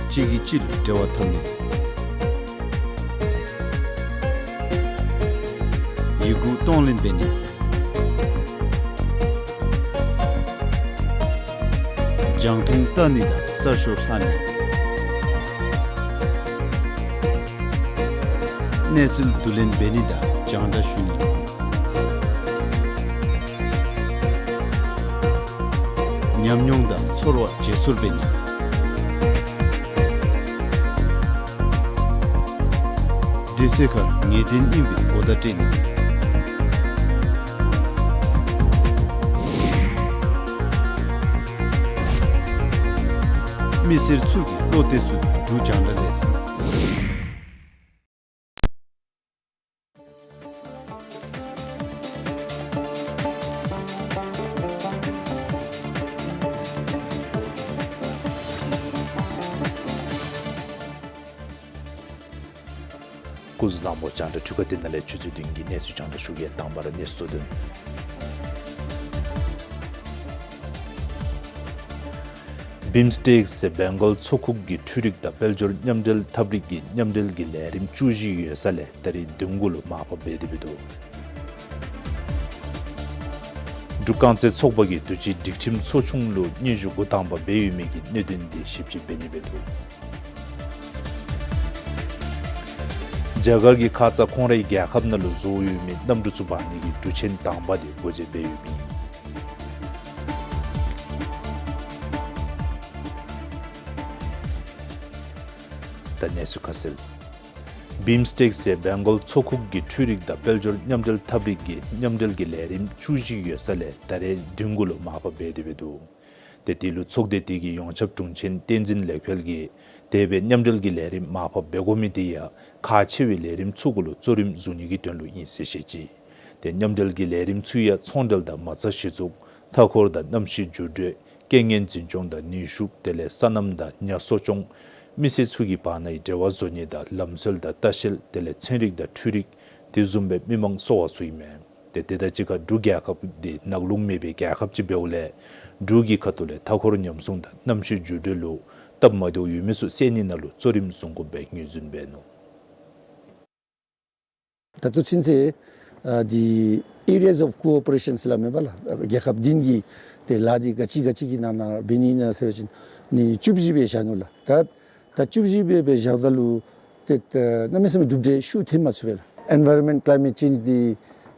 གཅིག་གིས་གཅིག་ལུ་འབྲེལ་བ་འཐབ་ནི། ཡི་གུ་གཏོང་ལེན་འབད་ནི། རྒྱང་མཐོང་བལྟ་ནི་དང་གསར་ཤོག་ལྷག་ནི། གནས་ཚུལ་བསྡུ་ལེན་འབད་ནི་དང་རྒྱང་བསྒྲགས་ཞུ་ནི། ཉམས་མྱོང་དང་ཚོར་བ་བརྗེ་སོར་འབད་ནི། དུས་ཚོད་ཁར་ངེས་གཏན་ཨིན་པའི་གོ་བརྡ་སྤྲོད་ནི། མི་སེར་ཚུ་གིས་བློ་གཏད་ཚུགས་པའི་འབྲུག་རྒྱང་བསྒྲགས་ལས་འཛིན། སྐུ་གཟུགས་བཟང་པོ། རྒྱང་བསྒྲགས་འཕྲུལ་ཁང་འདི་ནང་ལས་ཆུ་ཚོད་བདུན་གྱི་གནས་ཚུལ་རྒྱང་བསྒྲགས་ཞུ་གེ། དང་པ་ར་གནས་ཚུལ་གཙོ་དོན། བིམ་སི་ཊེཀ་ཟེར་བེང་གོལ་མཚོ་ཁུག་གི་འཕྲུལ་རིག་དང་དཔལ་འབྱོར་མཉམ་འབྲེལ་ཐབས་རིག་གི་མཉམ་འབྲེལ་གྱི་ལས་རིམ་བཅུ་བཞི་ཡོད་ས་ལས་ད་རིས་བདུན་གུ་ལུ་མར་ཕབ་འབད་དེ་འབད་འདུག། འབྲུག་རྐང་རྩེད་ཚོགས་པ་གིས་དུས་ཅི་སྒྲིག་ཁྲིམས་ཚོགས་ཆུང་ལུ་སྙན་ཞུ་འགོ་དང་པ་འབད་ཡོད་མི་གི་གནད་དོན་འདི་ཞིབ་དཔྱད་འབད་ནི་འབད་འདུག། རྒྱ་གར་གྱིས་ཁ་ཙ་ཁོང་རའི་རྒྱལ་ཁབ་ནང་ལུ་བཟོ་ཡོད་མི་གནམ་གྲུ་ཚུ་འབག་ནི་གི་འགྲུལ་ཆས་དང་པ་དེ་སྒོ་འབྱེད་འབད་ཡོདཔ་ཨིན། ད་གནས་ཚུལ་ཁ་གསལ། བིམ་སི་ཊེཀ་ཟེར་བེང་གོལ་མཚོ་ཁུག་གི་འཕྲུལ་རིག་དང་དཔལ་འབྱོར་མཉམ་འབྲེལ་ཐབས་རིག་གི་མཉམ་འབྲེལ་གྱི་ལས་རིམ་བཅུ་བཞི་ཡོད་ས་ལས་ད་རེས་བདུན་གུ་ལུ་མར་ཕབ་འབད་དེ་འབད་འདུག། ཏེ་དེ་ལུ་ཚོགས་སྡེ་དེ་གི་ཡོངས་ཁྱབ་དྲུང་ཆེན་བསྟན་འཛིན་ལེགས་འཕེལ་གྱིས་དེ་སྦེ་མཉམ་འབྲེལ་གྱི་ལས་རིམ་མར་ཕབ་འབད་དགོ་མི་དེ་ཡང་ཁག་ཆེ་བའི་ལས་རིམ་ཚུ་གུ་ལུ་གཙོ་རིམ་བཟུང་ནི་གི་དོན་ལུ་ཨིན་ཟེར་བཤད་ཅི། ཏེ་མཉམ་འབྲེལ་གྱི་ལས་རིམ་ཚུ་ཡང་ཚོང་འབྲེལ་དང་མ་རྩ་གཞི་བཙུགས་མཐའ་འཁོར་དང་གནམ་གཤིས་འགྱུར་འགྲོས་རྐྱེན་ངན་འཛིན་སྐྱོང་དང་ནུས་ཤུགས་དེ་ལས་སོ་ནམ་དང་ཉ་གསོ་སྐྱོང་མི་སེར་ཚུ་གི་བར་ནའི་འབྲེལ་བ་བཟོ་ནི་དང་ལམ་སྲོལ་དང་ལྟ་བཤལ་དེ་ལས་ཚན་རིག་དང་འཕྲུལ་རིག་དེ་བཟུམ་སྦེ་མི་མང་གསོ་བ་ཚུ་ཨིན་མས། ཏེ་དེ་དང་གཅིག་ཁར་འབྲུག་རྒྱལ་ཁབ་འདི་ནག་རླུང་མེད་པའི་རྒྱལ་ཁབ་ཅིག་འབདཝ་ལས་འབྲུག་གི་ཁ་ཐུག་ལས་མཐའ་འཁོར་ཉམས་སྲུང་དང་གནམ་གཤིས་འགྱུར་འགྲོས་ལུ་སྟབས་མ་བདེཝ་ཡོད་མི་ཚུ་སེལ་ནི་ནང་ལུ་གཙོ་རིམ་བཟུང་དགོཔ་སྦེ་ངོས་འཛིན་འབད་ནུག། ད་ལྟོ་ཚུན་ཚོད་ཨ་འདི་areas of cooperation ཟེར་སླབ་མས་པ་ལགས། རྒྱལ་ཁབ་བདུན་གྱི་ཏེ་ལཱ་འདི་ག་ཅི་ག་ཅི་གི་ནང་ན་འབད་ནི་ཨིན་ན་ཟེར་བ་ཅིན་ནི་བཅུ་བཞི་སྦེ་བཞག་ནུག་ལགས། ད་ད་བཅུ་བཞི་སྦེ་སྦེ་བཞགཔ་ད་ལུ་ཏེ་ད་གནམ་མེད་ས་མེད་གྲུབ་འབྲས་ཤུགས་ཐོན་མ་ཚུགས་པས་ལགས། Environment climate change འདི་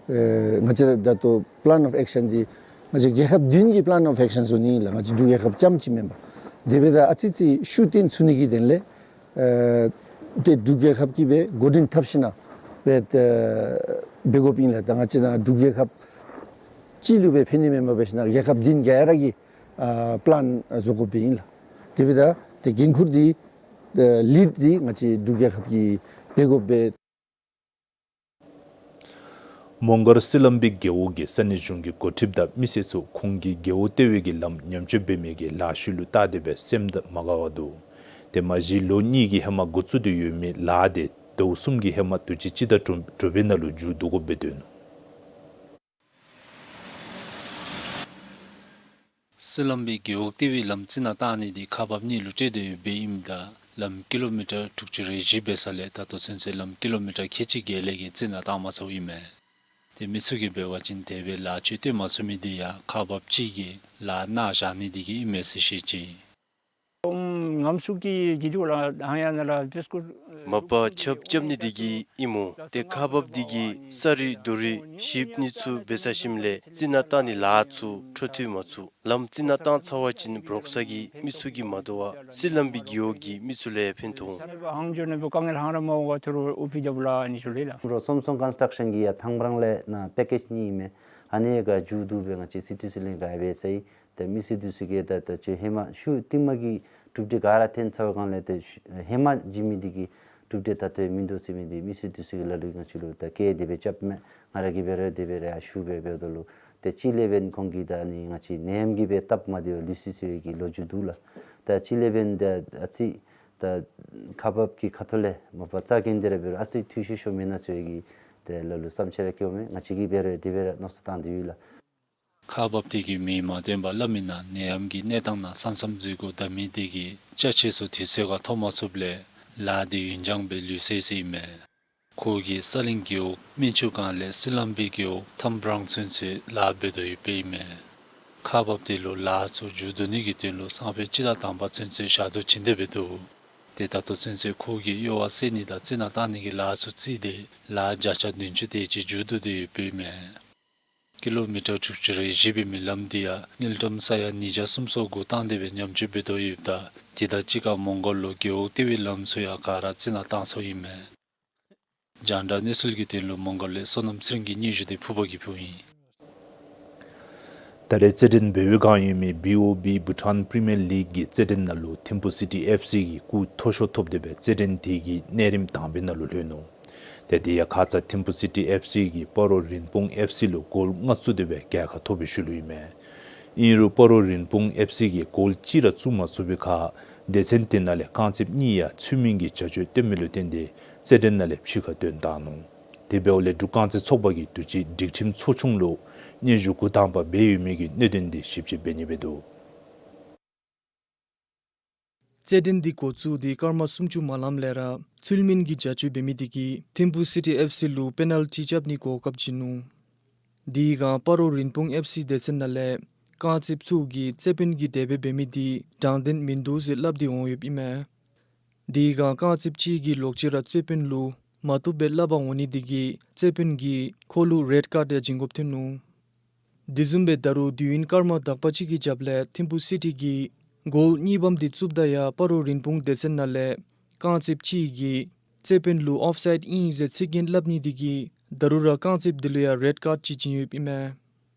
ཨེ་ང་བཅས་ར་ད་ལྟོ་plan of action འདི་ང་བཅས་རྒྱལ་ཁབ་བདུན་གྱི་plan of action བཟོ་ནི་ཨིན་ལགས། ང་བཅས་འབྲུག་རྒྱལ་ཁབ་རྐྱངམ་ཅིག་མེན་པར། དེ་འབདཝ་ད་ཨ་ཙི་ཙི་ཤུགས་བཏོན་ཚུགས་ནི་གི་དོན་ལས་ཨེ་ཏེ་འབྲུག་རྒྱལ་ཁབ་ཀྱིས་སྦེ་འགོ་འདྲེན་འཐབ་ཞིན་ན་སྦེ་ཏེ་འབད་དགོཔ་ཨིན་ལགས། ད་ང་བཅས་ནཱ་འབྲུག་རྒྱལ་ཁབ་གཅིག་ལུ་སྦེ་ཕན་ནི་མེན་པར་འབད་ཞིན་ན་རྒྱལ་ཁབ་བདུན་ག་ར་གིས་ཨ་པ་ལཱན་བཟོ་དགོཔ་ཨིན་ལགས། དེ་འབདཝ་ད་ཏེ་འགན་ཁུར་འདི་ཨེ་ལིཌ་འདི་ང་བཅས་འབྲུག་རྒྱལ་ཁབ་ཀྱིས་འབད་དགོ་པས། མོང་སྒར་སི་ལམ་བི་རྒེད་འོག་གི་ས་གནས་གཞུང་གི་འགོ་ཁྲིདཔ་དང་མི་སེར་ཚུ་ཁོང་གིས་རྒེད་འོག་ལྟེ་བའི་གི་ལམ་ཉམས་བཅོས་འབད་མི་གི་ལཱ་ཤུལ་ལུ་བལྟ་སྟེ་སྦེ་སེམས་དང་མ་དགའ་བར་འདུག། ཏེ་མ་གཞི་ལོ་གཉིས་ཀྱི་ཧེ་མ་འགོ་བཙུགས་ཏེ་ཡོད་མི་ལཱ་དེ་ཟླཝ་གསུམ་གྱི་ཧེ་མ་དུས་ཅི་སྤྱི་ཟླ་དྲུག་དྲུག་པའི་ནང་ལུ་མཇུག་བསྡུ་དགོཔ་སྦེ་འདུག། སི་ལམ་བི་རྒེད་འོག་ལྟེ་བའི་ལམ་རྩི་ནག་བཏང་ནི་འདི་ཁག་འབགཔ་གཉིས་ལུ་སྤྲོད་དེ་ཡོདཔ་ཨིནམ་ད་ལམ་ཀི་ལོ་མི་ཊར་དྲུག་ཅུ་རེ་བཞི་འབད་ས་ལས་ད་ལྟོ་ཚུན་ཚོད་ལམ་ཀི་ལོ་མི་ཊར་ཁལ་གཅིག་བརྒལ་ལས་ཀྱི་རྩི་ནག་བཏང་མ་ཚརཝ་ཨིན་མས། ཏེ་མི་ཚུ་གིས་འབད་བ་ཅིན་དེ་སྦེ་ལཱ་ཚུ་སྟོན་མ་ཚུགས་མི་འདི་ཡང་ཁག་འབགཔ་ཅིག་གིས་ལཱ་མནར་བཞག་ནི་འདི་གིས་ཨིན་མས་ཟེར་བཤད་ཅི། ངམ་སུ་ཀི་གི་ཇུ་ལ་ཧང་ཡ་ན་ལ་ཏིས་ཀུ། མ་པ་ཆརཔ་རྐྱབ་ནི་འདི་གིས་ཨིན་མོ། ཏེ་ཁག་འབགཔ་འདི་གིས་ས་རི་རྡོ་རི་ཞིབ་ནི་ཚུ་འབད་ཚར་ཞིནམ་ལས་རྩི་ནག་བཏང་ནི་ལཱ་ཚུ་འཕྲོ་མཐུད་མ་ཚུགས། ལམ་རྩི་ནག་བཏང་ཚར་བ་ཅིན་འབྲོག་ས་གི་མི་ཚུ་གིས་མ་དོ་བར་སི་ལམ་བི་རྒེད་འོག་གི་མི་ཚུ་ལུ་ཡང་ཕན་ཐོགས་འོང་། ཧང་ཇོ་ནི་བུ་ཀང་ངལ་ཧང་ར་མ་འོ་ག་ཐུ་རུ་ཨུ་པི་ཇ་བུ་ལ་ཨ་ནི་ཤུ་ལེ་ལ། རོ་སོམ་སོང་ཀོན་སི་ཊག་ཤཱན་གྱི་ཡ་ཐང་བྲང་ལས་ནཱ་པེ་ཀེཇ་གཉིས་ཨིན་མས། ཨ་ནི་ག་མཇུག་བསྡུ་སྦེ་ང་བཅས་སི་ཊི་སི་ལིང་ག་འབད་ས་ཨིན། ཏེ་མི་སེར་འདི་ཚུ་གིས་ད་ད་ཅི་ཧེ་མ་ཤུལ་རྟིང་མ་གི་གྲུབ་འབྲས་ག་ར་ཐོན་ཚར་བའི་སྒང་ལས་ཏེ་ཤུ་ཧེ་མ་བྱིན་མི་འདི་གི་གྲུབ་འབྲས་ད་ལྟོ་མིན་འདུག་ཟེར་མི་འདི་མི་སེར་འདི་ཚུ་གིས་ལ་ལུ་ང་བཅས་ལུ་ད་སྐད་དེ་སྦེ་རྐྱབ་མས། ང་ར་གིས་འབད་རུང་དེ་སྦེ་ར་ཡར་ཞུ་སྦེ་འབདཝ་ད་ལུ་ཏེ་གཅིག་ལས་འབདན་ཁོང་གིས་ད་ཨ་ནི་ང་བཅས་ནད་ཡམས་ཀྱིས་སྦེ་སྟབས་མ་བདེ་བར་ལུས་སོ་ཡི་གི་ལོ་རྒྱུས་འདུག་ལགས། ད་གཅིག་ལས་འབདན་ད་ཨ་ཙི་ད་ཁག་འབགཔ་གི་ཁ་ཐུག་ལས་མ་པ་རྩ་འགེངས་ཏེ་ར་འབད་རུང་ཨ་ཙི་འཐུས་ཤོར་ཤོརཝ་མེན་ན་ཟེར་གི་ཏེ་ལ་ལུ་བསམ་འཆར་ར་བསྐྱེདཔ་མས། ང་བཅས་ཀྱིས་འབད་རུང་དེ་སྦེ་ར་མནོ་བསམ་བཏང་སྟེ་ཡོད་ལགས། ཁག་འབགཔ་དེ་གིས་མིང་མ་བཏོན་པར་སླབ་མིའི་ནང་ནད་ཡམས་ཀྱི་གནས་སྟངས་ནང་ས་མཚམས་འཛུལ་སྒོ་བསྡམ་མི་དེ་གིས་ཅ་ཆས་ཚུ་དུས་ཚོད་ཁར་ཐོབ་མ་ཚུགསཔ་ལས་ལཱ་དེ་ཡུན་འགྱངས་སྦེ་ལུས་སོ་ཡི་ཟེར་ཨིན་མས། ཁོ་གིས་ས་གླིང་རྒེད་འོག་སྨན་ཆུ་སྒང་ལས་སི་ལམ་བི་རྒེད་འོག་ཐམ་བྲང་ཚུན་ཚོད་ལཱ་འབད་དོ་ཡོདཔ་ཨིན་མས། ཁག་འབགཔ་དེ་ལུ་ལཱ་ཚུ་མཇུག་བསྡུ་ནི་གི་དོན་ལུ་སང་ཕོད་སྤྱི་ཟླ་དང་པ་ཚུན་ཚོད་ཞག་དུས་བྱིན་ཏེ་འབད་འདུག། ཏེ་ད་ལྟོ་ཚུན་ཚོད་ཁོ་གིས་གཡོ་བ་སེལ་ནི་དང་རྩི་ནག་བཏང་ནི་གི་ལཱ་ཚུ་རྩིས་ཏེ་ལཱ་བརྒྱ་ཆ་བདུན་ཅུ་དེ་ཅིག་མཇུག་བསྡུ་སྟེ་ཡོདཔ་ཨིན་མས། ཀི་ལོ་མི་ཊར་དྲུག་ཅུ་རེ་བཞི་འབད་མི་ལམ་འདི་ཡང་དངུལ་ཀྲམ་ས་ཡ་ཉིས་བརྒྱ་སུམ་ཅུ་སོ་དགུ་བཏང་སྟེ་སྦེ་ཉམས་བཅོས་འབད་དོ་ཡོདཔ་ད་དེ་དང་གཅིག་ཁར་མོང་སྒར་ལུ་རྒེད་འོག་ལྟེ་བའི་ལམ་ཚུ་ཡང་ག་ར་རྩི་ནག་བཏང་ཚརཝ་ཨིན་མས། རྒྱང་བསྒྲགས་གནས་ཚུལ་གྱི་དོན་ལུ་མོང་སྒར་ལས་བསོད་ནམས་ཚེ་རིང་གི་སྙན་ཞུ་དེ་ཕུརཔ་གིས་ཕུལཝ་ཨིན། ད་རེས་རྩེད་འགྲན་འབད་བའི་བསྒང་ཡོད་མི་བི་ཨོ་བི་བྷུ་ཊཱན་པི་རི་མི་ཡར་ལིག་གི་རྩེད་འགྲན་ནང་ལུ་ཐིམ་ཕུ་སི་ཊི་ཨེཕ་སི་གིས་སྐུགས་མཐོ་ཤོས་ཐོབ་སྟེ་སྦེ་རྩེད་འགྲན་དེ་གི་གནས་རིམ་དང་པའི་ནང་ལུ་ལྷོད་ནུག། ཏེ་དེ་ཡང་ཁ་ཙ་ཐིམ་ཕུ་སི་ཊི་ཨེཕ་སི་གིས་སྤ་རོ་རིན་སྤུངས་ཨེཕ་སི་ལུ་གོལ་ལྔ་བཙུགས་ཏེ་སྦེ་རྒྱལ་ཁ་ཐོབ་པའི་ཤུལ་ལུ་ཨིན་མས། ཨིན་རུང་སྤ་རོ་རིན་སྤུངས་ཨེཕ་སི་གིས་གོལ་གཅིག་ར་བཙུགས་མ་ཚུགས་པའི་ཁར་སྡེ་ཚན་དེ་ནང་ལས་རྐང་རྩེདཔ་གཉིས་ཡང་ཚུལ་མིན་གྱི་བྱ་སྤྱོད་སྟོན་མི་ལུ་བརྟེན་ཏེ་རྩེད་འགྲན་ནང་ལས་ཕྱི་ཁར་བཏོན་བཏང་ནུག། དེ་འབདཝ་ལས་འབྲུག་རྐང་རྩེད་ཚོགས་པ་གིས་དུས་ཅི་སྒྲིག་ཁྲིམས་ཚོགས་ཆུང་ལུ་སྙན་ཞུ་འགོ་དང་པ་འབད་ཡོད་མི་གི་གནད་དོན་འདི་ཞིབ་དཔྱད་འབད་ནི་འབད་འདུག། རྩེད་འགྲན་འདི་འགོ་བཙུགས་ཏེ་སྐར་མ་སུམ་ཅུ་མ་ལངམ་ལས་ར་ཚུལ་མིན་གྱི་བྱ་སྤྱོད་འབད་མི་དེ་གིས་ཐིམ་ཕུ་སི་ཊི་ཨེཕ་སི་ལུ་པེ་ནཱལ་ཊི་རྐྱབ་ནིའི་གོ་སྐབས་བྱིན་ནུག། དེའི་སྒང་སྤ་རོ་རིན་སྤུངས་ཨེཕ་སི་སྡེ་ཚན་ནང་ལས་རྐང་རྩེདཔ་ཚུ་གིས་རྩེད་དཔོན་གྱིས་དེ་སྦེ་འབད་མི་དེ་དྲང་བདེན་མིན་འདུག་ཟེར་སླབ་སྟེ་འོང་ཡོདཔ་ཨིན་མས། དེའི་སྒང་རྐང་རྩེདཔ་གཅིག་གིས་ལོག་ཅི་ར་རྩེད་དཔོན་ལུ་ མ་བཏུབ་པའི་བསླབ་པ་འོང་ནི་དེ་གིས་རྩེ་དཔོན་གྱིས་ཁོ་ལུ་རེཌ་ཀཱཌ་ཡང་བྱིན་དགོཔ་ཐོན་ནུག། དེ་བཟུམ་སྦེ་ད་རུང་དུས་ཡུན་སྐར་མ་དག་པ་ཅིག་གི་རྒྱབ་ལས་ཐིམ་ཕུ་སི་ཊི་གིས་གོལ་གཉིས་པམ་དེ་བཙུགསཔ་ད་ཡང་སྤ་རོ་རིན་སྤུངས་སྡེ་ཚན་ནང་ལས་རྐང་རྩེདཔ་ཅིག་གིས་རྩེ་དཔོན་ལུ་ཨོཕ་སའིཌ་ཨིན་ཟེར་ཚིག་རྒྱན་སླབ་ནི་དེ་གིས་ད་རུང་ར་རྐང་རྩེདཔ་དེ་ལུ་ཡང་རེཌ་ཀཱཌ་ཅིག་བྱིན་ཡོདཔ་ཨིན་མས།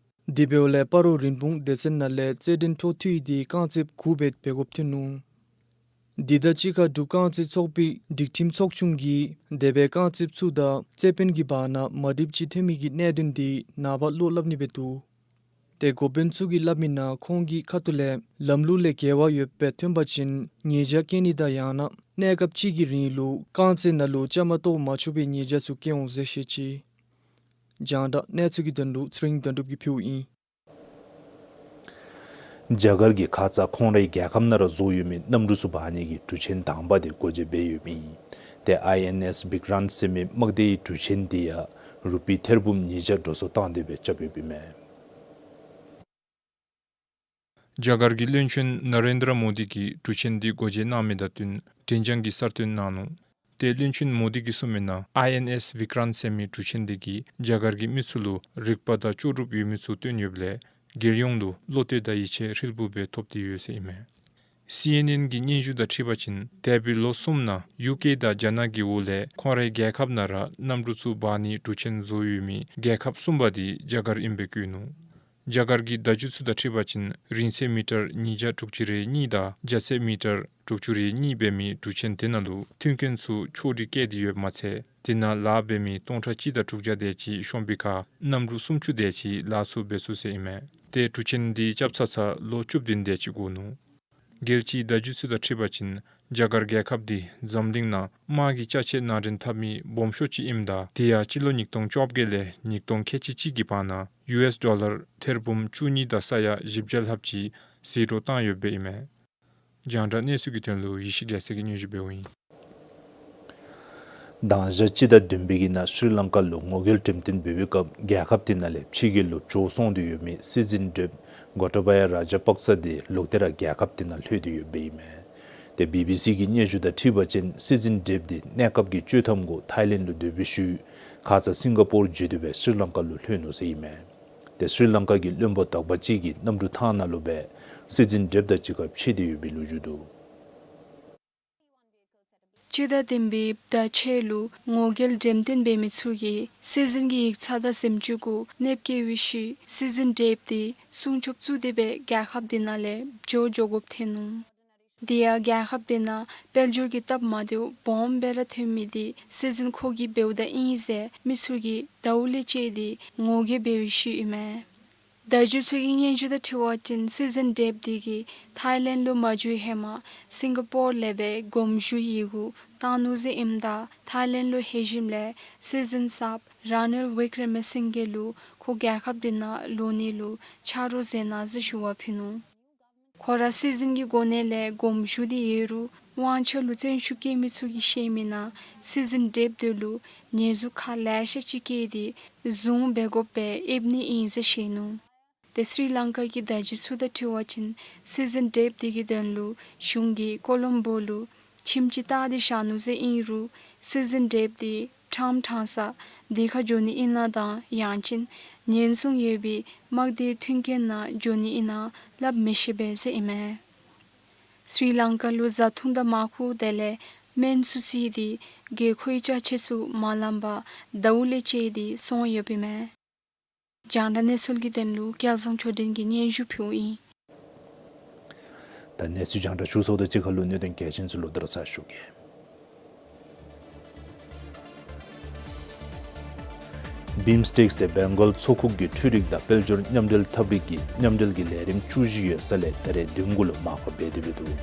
དེ་འབདཝ་ལས་སྤ་རོ་རིན་སྤུངས་སྡེ་ཚན་ནང་ལས་རྩེད་འགྲན་འཕྲོ་མཐུད་དེ་རྐང་རྩེདཔ་དགུ་སྦེ་འབད་དགོཔ་ཐོན་ནུག། དེ་དང་གཅིག་ཁར་འབྲུག་རྐང་རྩེད་ཚོགས་པའི་སྒྲིག་ཁྲིམས་ཚོགས་ཆུང་གིས་དེ་སྦེ་རྐང་རྩེདཔ་ཚུ་དང་རྩེ་དཔོན་གྱི་བར་ན་མ་འགྲིགཔ་ཅིག་ཐོན་མི་གི་གནད་དོན་དེ་ནངས་པ་ལོག་སླབ་ནི་སྦེ་འདུག། ཏེ་འགོ་དཔོན་ཚུ་གིས་སླབ་མིའི་ནང་ཁོང་གི་ཁ་ཐུག་ལས་ལམ་ལུགས་ལས་འགལ་བ་ཡོདཔ་སྦེ་ཐོན་པ་ཅིན་ཉེས་བྱ་བཀལ་ནི་དང་ཡང་ན་གནས་སྐབས་ཅིག་གི་རིང་ལུ་རྐང་རྩེད་ནང་ལུ་བཅའ་མར་གཏོགས་མ་ཆོག་པའི་ཉེས་བྱ་ཚུ་བཀལ་འོང་ཟེར་བཤད་ཅི། རྒྱང་བསྒྲགས་གནས་ཚུལ་གྱི་དོན་ལུ་ཚེ་རིང་དོན་གྲུབ་ཀྱིས་ཕུལཝ་ཨིན། རྒྱ་གར་གྱིས་ཁ་ཙ་ཁོང་རའི་རྒྱལ་ཁབ་ནང་ར་བཟོ་ཡོད་མི་གནམ་གྲུ་ཚུ་འབག་ནི་གི་གྲུ་ཆེན་དང་པ་དེ་སྒོ་འབྱེད་འབད་ཡོདཔ་ཨིན། ཏེ་ཨའི་ཨེན་ཨེས་བི་ཀྲཱན་ཟེར་མི་དམག་སྡེའི་གྲུ་ཆེན་དེ་ཡང་རུ་པི་ཐེར་འབུམ་ཉིས་བརྒྱ་འགྲོ་སོང་བཏང་སྟེ་སྦེ་རྐྱབ་ཡོདཔ་ཨིན་མས། རྒྱ་གར་གྱི་བློན་ཆེན་ན་རེན་དྲ་མོ་དི་གིས་གྲུ་ཆེན་དེ་སྒོ་འབྱེད་གནང་མི་དང་བསྟུན་དྲན་བྱང་གི་གསར་བཏོན་གནང་ནུག། ཏེ་བློན་ཆེན་མོ་དི་གིས་གསུངས་མིའི་ནང་ཨའི་ཨེན་ཨེས་བི་ཀྲཱན་ཟེར་མི་གྲུ་ཆེན་དེ་གིས་རྒྱ་གར་གྱི་མི་ཚུ་ལུ་རིག་པ་དང་ལྕོགས་གྲུབ་ཡོད་མི་ཚུ་བཏོན་ཡོདཔ་ལས་རྒྱལ་ཡོངས་ལུ་བློ་གཏད་དང་ཡིད་ཆེས་ཧྲིལ་བུ་སྦེ་ཐོབ་སྟེ་ཡོད་ཟེར་ཨིན་མས། སི་ཨེན་ཨེན་གྱི་སྙན་ཞུ་དང་འཁྲིལ་བ་ཅིན་འདས་པའི་ལོ་གསུམ་ནང་ཡུ་ཀེ་དང་རྒྱ་ནག་གི་འོག་ལས་ཁོང་རའི་རྒྱལ་ཁབ་ནང་ར་གནམ་གྲུ་ཚུ་འབག་ནིའི་གྲུ་ཆེན་བཟོ་ཡོད་མི་རྒྱལ་ཁབ་གསུམ་པ་དེ་རྒྱ་གར་ཨིནམ་སྦེ་བཀོད་ནུག། རྒྱ་གར་གྱི་བརྡ་བརྒྱུད་ཚུ་དང་འཁྲིལ་བ་ཅིན་རིང་ཚད་མི་ཊར་ཉིས་བརྒྱ་དྲུག་ཅུ་རེ་གཉིས་དང་རྒྱ་ཚད་མི་ཊར་དྲུག་ཅུ་རེ་གཉིས་འབད་མི་གྲུ་ཆེན་དེ་ནང་ལུ་མཐུན་རྐྱེན་ཚུ་ཕྱོགས་སྒྲིག་བཀལ་ཏེ་ཡོདཔ་མ་ཚད་དེ་ནང་ལཱ་འབད་མི་སྟོང་ཕྲག་གཅིག་དང་དྲུག་བརྒྱ་དེ་ཅིག་ཤོང་པའི་ཁར་གནམ་གྲུ་སུམ་ཅུ་དེ་ཅིག་ལཱ་ཚུ་འབད་ཚུགས་ཟེར་ཨིན་མས། ཏེ་གྲུ་ཆེན་དེ་རྐྱབ་ཚར་ཚར་ལོ་བཅུ་བདུན་དེ་ཅིག་འགོར་ནུག། རྒྱལ་སྤྱིའི་བརྡ་བརྒྱུད་ཚུ་དང་འཁྲིལ་བ་ཅིན་རྒྱ་གར་རྒྱལ་ཁབ་དེ་འཛམ་གླིང་ནང་དམག་གི་ཅ་ཆས་ནང་འདྲེན་འཐབ་མི་སྦོམ་ཤོས་ཅིག་ཨིནམ་ད་དེ་ཡང་སྤྱི་ལོ་ཉིས་སྟོང་བཅོ་བརྒྱད་ལས་ཉིས་སྟོང་ཁལ་གཅིག་གཅིག་གི་བར་ན་ཡུ་ཨེས་ཌོ་ལར་ཐེར་འབུམ་བཅུ་གཉིས་དང་ས་ཡ་བཞི་བརྒྱ་ལྷགཔ་ཅིག་ཟད་འགྲོ་བཏང་ཡོདཔ་ཨིན་མས། རྒྱང་བསྒྲགས་གནས་ཚུལ་གྱི་དོན་ལུ་ཡེ་ཤེས་རྒྱལ་མཚན་གྱིས་སྙན་ཞུ་འབདཝ་ཨིན། མདང་ཞག་སྤྱི་ཟླ་བདུན་པའི་གི་ནང་སྲི་ལང་ཀ་ལུ་ངོ་རྒོལ་འགྲེམས་སྟོན་འབད་བའི་སྐབས་རྒྱལ་ཁབ་དེ་ནང་ལས་ཕྱི་རྒྱལ་ལུ་བྱོག་སོང་སྟེ་ཡོད་མི་སྲིད་འཛིན་དེབ་གོ་ཊ་བ་ཡ་ར་ཇ་པག་ས་དེ་ལོག་སྟེ་ར་རྒྱལ་ཁབ་དེ་ནང་ལྷོད་དེ་ཡོདཔ་ཨིན་མས། ཏེ་བི་བི་སི་གི་སྙན་ཞུ་དང་འཁྲིལ་བ་ཅིན་སྲིད་འཛིན་དེབ་དེ་གནས་སྐབས་ཀྱི་བཅུ་ཐམ་གུ་ཐའི་ལེནཌ་ལུ་སྡོད་པའི་ཤུལ་ཁ་ཙ་སིང་ག་པོར་བརྒྱུད་དེ་སྦེ་སྲི་ལང་ཀ་ལུ་ལྷོད་ནུག་ཟེར་ཨིན་མས། ཏེ་སྲི་ལང་ཀ་གི་བློན་པོ་དག་པ་ཅིག་གིས་གནམ་གྲུ་ཐང་ནང་ལུ་སྦེ་སྲིད་འཛིན་དེབ་དང་གཅིག་ཁར་ཕྱད་དེ་ཡོད་པའི་ལོ་རྒྱུས་འདུག། སྤྱི་ཟླ་བདུན་པའི་ཟླ་ཕྱེད་ལུ་ངོ་རྒོལ་འགྲེམས་སྟོན་འབད་མི་ཚུ་གིས་སྲིད་འཛིན་གྱི་ཡིག་ཚང་དང་གཟིམ་ཅུང་གུ་གནོདཔ་བཀལ་བའི་ཤུལ་སྲིད་འཛིན་དེབ་དེ་སྲུང་སྐྱོབ་བཙུགས་ཏེ་སྦེ་རྒྱལ་ཁབ་དེ་ནང་ལས་བྱོག་འགྱོ་དགོཔ་ཐོན་ནུག། དེ་ཡང་རྒྱལ་ཁབ་དེ་ནང་དཔལ་འབྱོར་གྱི་སྟབས་མ་བདེཝ་སྦོམ་སྦེ་ར་ཐོན་མི་དེ་སྲིད་འཛིན་ཁོ་གིས་འབདཝ་ད་ཨིན་ཟེར་མི་ཚུ་གིས་ཟླཝ་ལས་བཅད་དེ་ངོ་རྒོལ་འབད་བའི་ཤུལ་ཨིན་མས། བརྡ་བརྒྱུད་ཚུ་གི་སྙན་ཞུ་དང་འཁྲིལ་བ་ཅིན་སྲིད་འཛིན་དེབ་དེ་གིས་ཐའི་ལེནཌ་ལུ་མ་འགྱོ་ཧེ་མ་སིང་ག་པོར་ལས་སྦེ་དགོངས་ཞུ་ཡི་གུ་བཏང་ནུག་ཟེར་ཨིནམ་ད་ཐའི་ལེནཌ་ལུ་ལྷོད་ཞིནམ་ལས་སྲིད་འཛིན་གསརཔ་ར་ནིལ་བི་ཀྲ་མ་སིང་གྷེ་ལུ་ཁོ་རྒྱལ་ཁབ་དེ་ནང་ལོག་ནི་ལུ་ཆ་རོགས་མཛད་གནང་ཟེར་ཞུ་བ་ཕུལ་ནུག། ཁོ་ར་སྲིད་འཛིན་གྱི་གོ་གནས་ལས་དགོངས་ཞུ་སྟེ་ཡོད་རུང་དབང་ཆ་ལུ་བཙན་ཤུགས་བཀལ་མི་ཚུ་གིས་བཤད་མིའི་ནང་སྲིད་འཛིན་དེབ་དེ་ལུ་ཉེས་འཛུགས་ཁག་ལེ་ཤ་ཅིག་བཀལ་ཏེ་བཟུང་འབད་དགོཔ་སྦེ་ཨེབ་ནི་ཨིན་ཟེར་བཤད་ནུག། ཏེ་སྲི་ལང་ཀ་གི་བརྡ་བརྒྱུད་ཚུ་དང་འཁྲིལ་བ་ཅིན་སྲིད་འཛིན་དེབ་དེ་གི་དོན་ལུ་གཞུང་གིས་ཀོ་ལོམ་བོ་ལུ་ཁྱིམ་ཅིག་བཏགས་ཏེ་བཞག་ནུག་ཟེར་ཨིན་རུང་སྲིད་འཛིན་དེབ་དེ་ཁྲམ་ཁྲམ་ས་དེ་ཁར་འགྱོ་ནི་ཨིན་ན་དང་ཡང་ཅིན་ཉེན་སྲུང་ཡོད་པའི་དམག་སྡེའི་མཐུན་རྐྱེན་ནང་འགྱོ་ནི་ཨིན་ན་སླབ་མི་ཤེས་པས་ཟེར་ཨིན་མས། སྲི་ལང་ཀ་ལུ་བཟའ་འཐུང་དང་མངམ་ཁུ་དེ་ལས་སྨན་ཚུ་བསྲེས་ཏེ་དགོས་མཁོའི་ཅ་ཆས་ཚུ་མ་ལངམ་པར་ཟླཝ་ལས་བཅད་དེ་སོང་ཡོདཔ་ཨིན་མས། རྒྱང་བསྒྲགས་གནས་ཚུལ་གྱི་དོན་ལུ་སྐལ་བཟང་ཆོས་སྒྲོན་གྱིས་སྙན་ཞུ་ཕུལཝ་ཨིན། ད་གནས་ཚུལ་རྒྱང་བསྒྲགས་ཞུ་ཚརཝ་དང་གཅིག་ཁར་ལུ་གནད་དོན་གལ་ཆེན་ཚུ་ལོག་སྟེ་ར་གསལ་ཞུ་གེ། བིམ་སི་ཊེཀ་ཟེར་བེང་གོལ་མཚོ་ཁུག་གི་འཕྲུལ་རིག་དང་དཔལ་འབྱོར་མཉམ་འབྲེལ་ཐབས་རིག་གི་མཉམ་འབྲེལ་གྱི་ལས་རིམ་བཅུ་བཞི་ཡོད་ས་ལས་ད་རེས་བདུན་གུ་ལུ་མར་ཕབ་འབད་དེ་འབད་འདུག།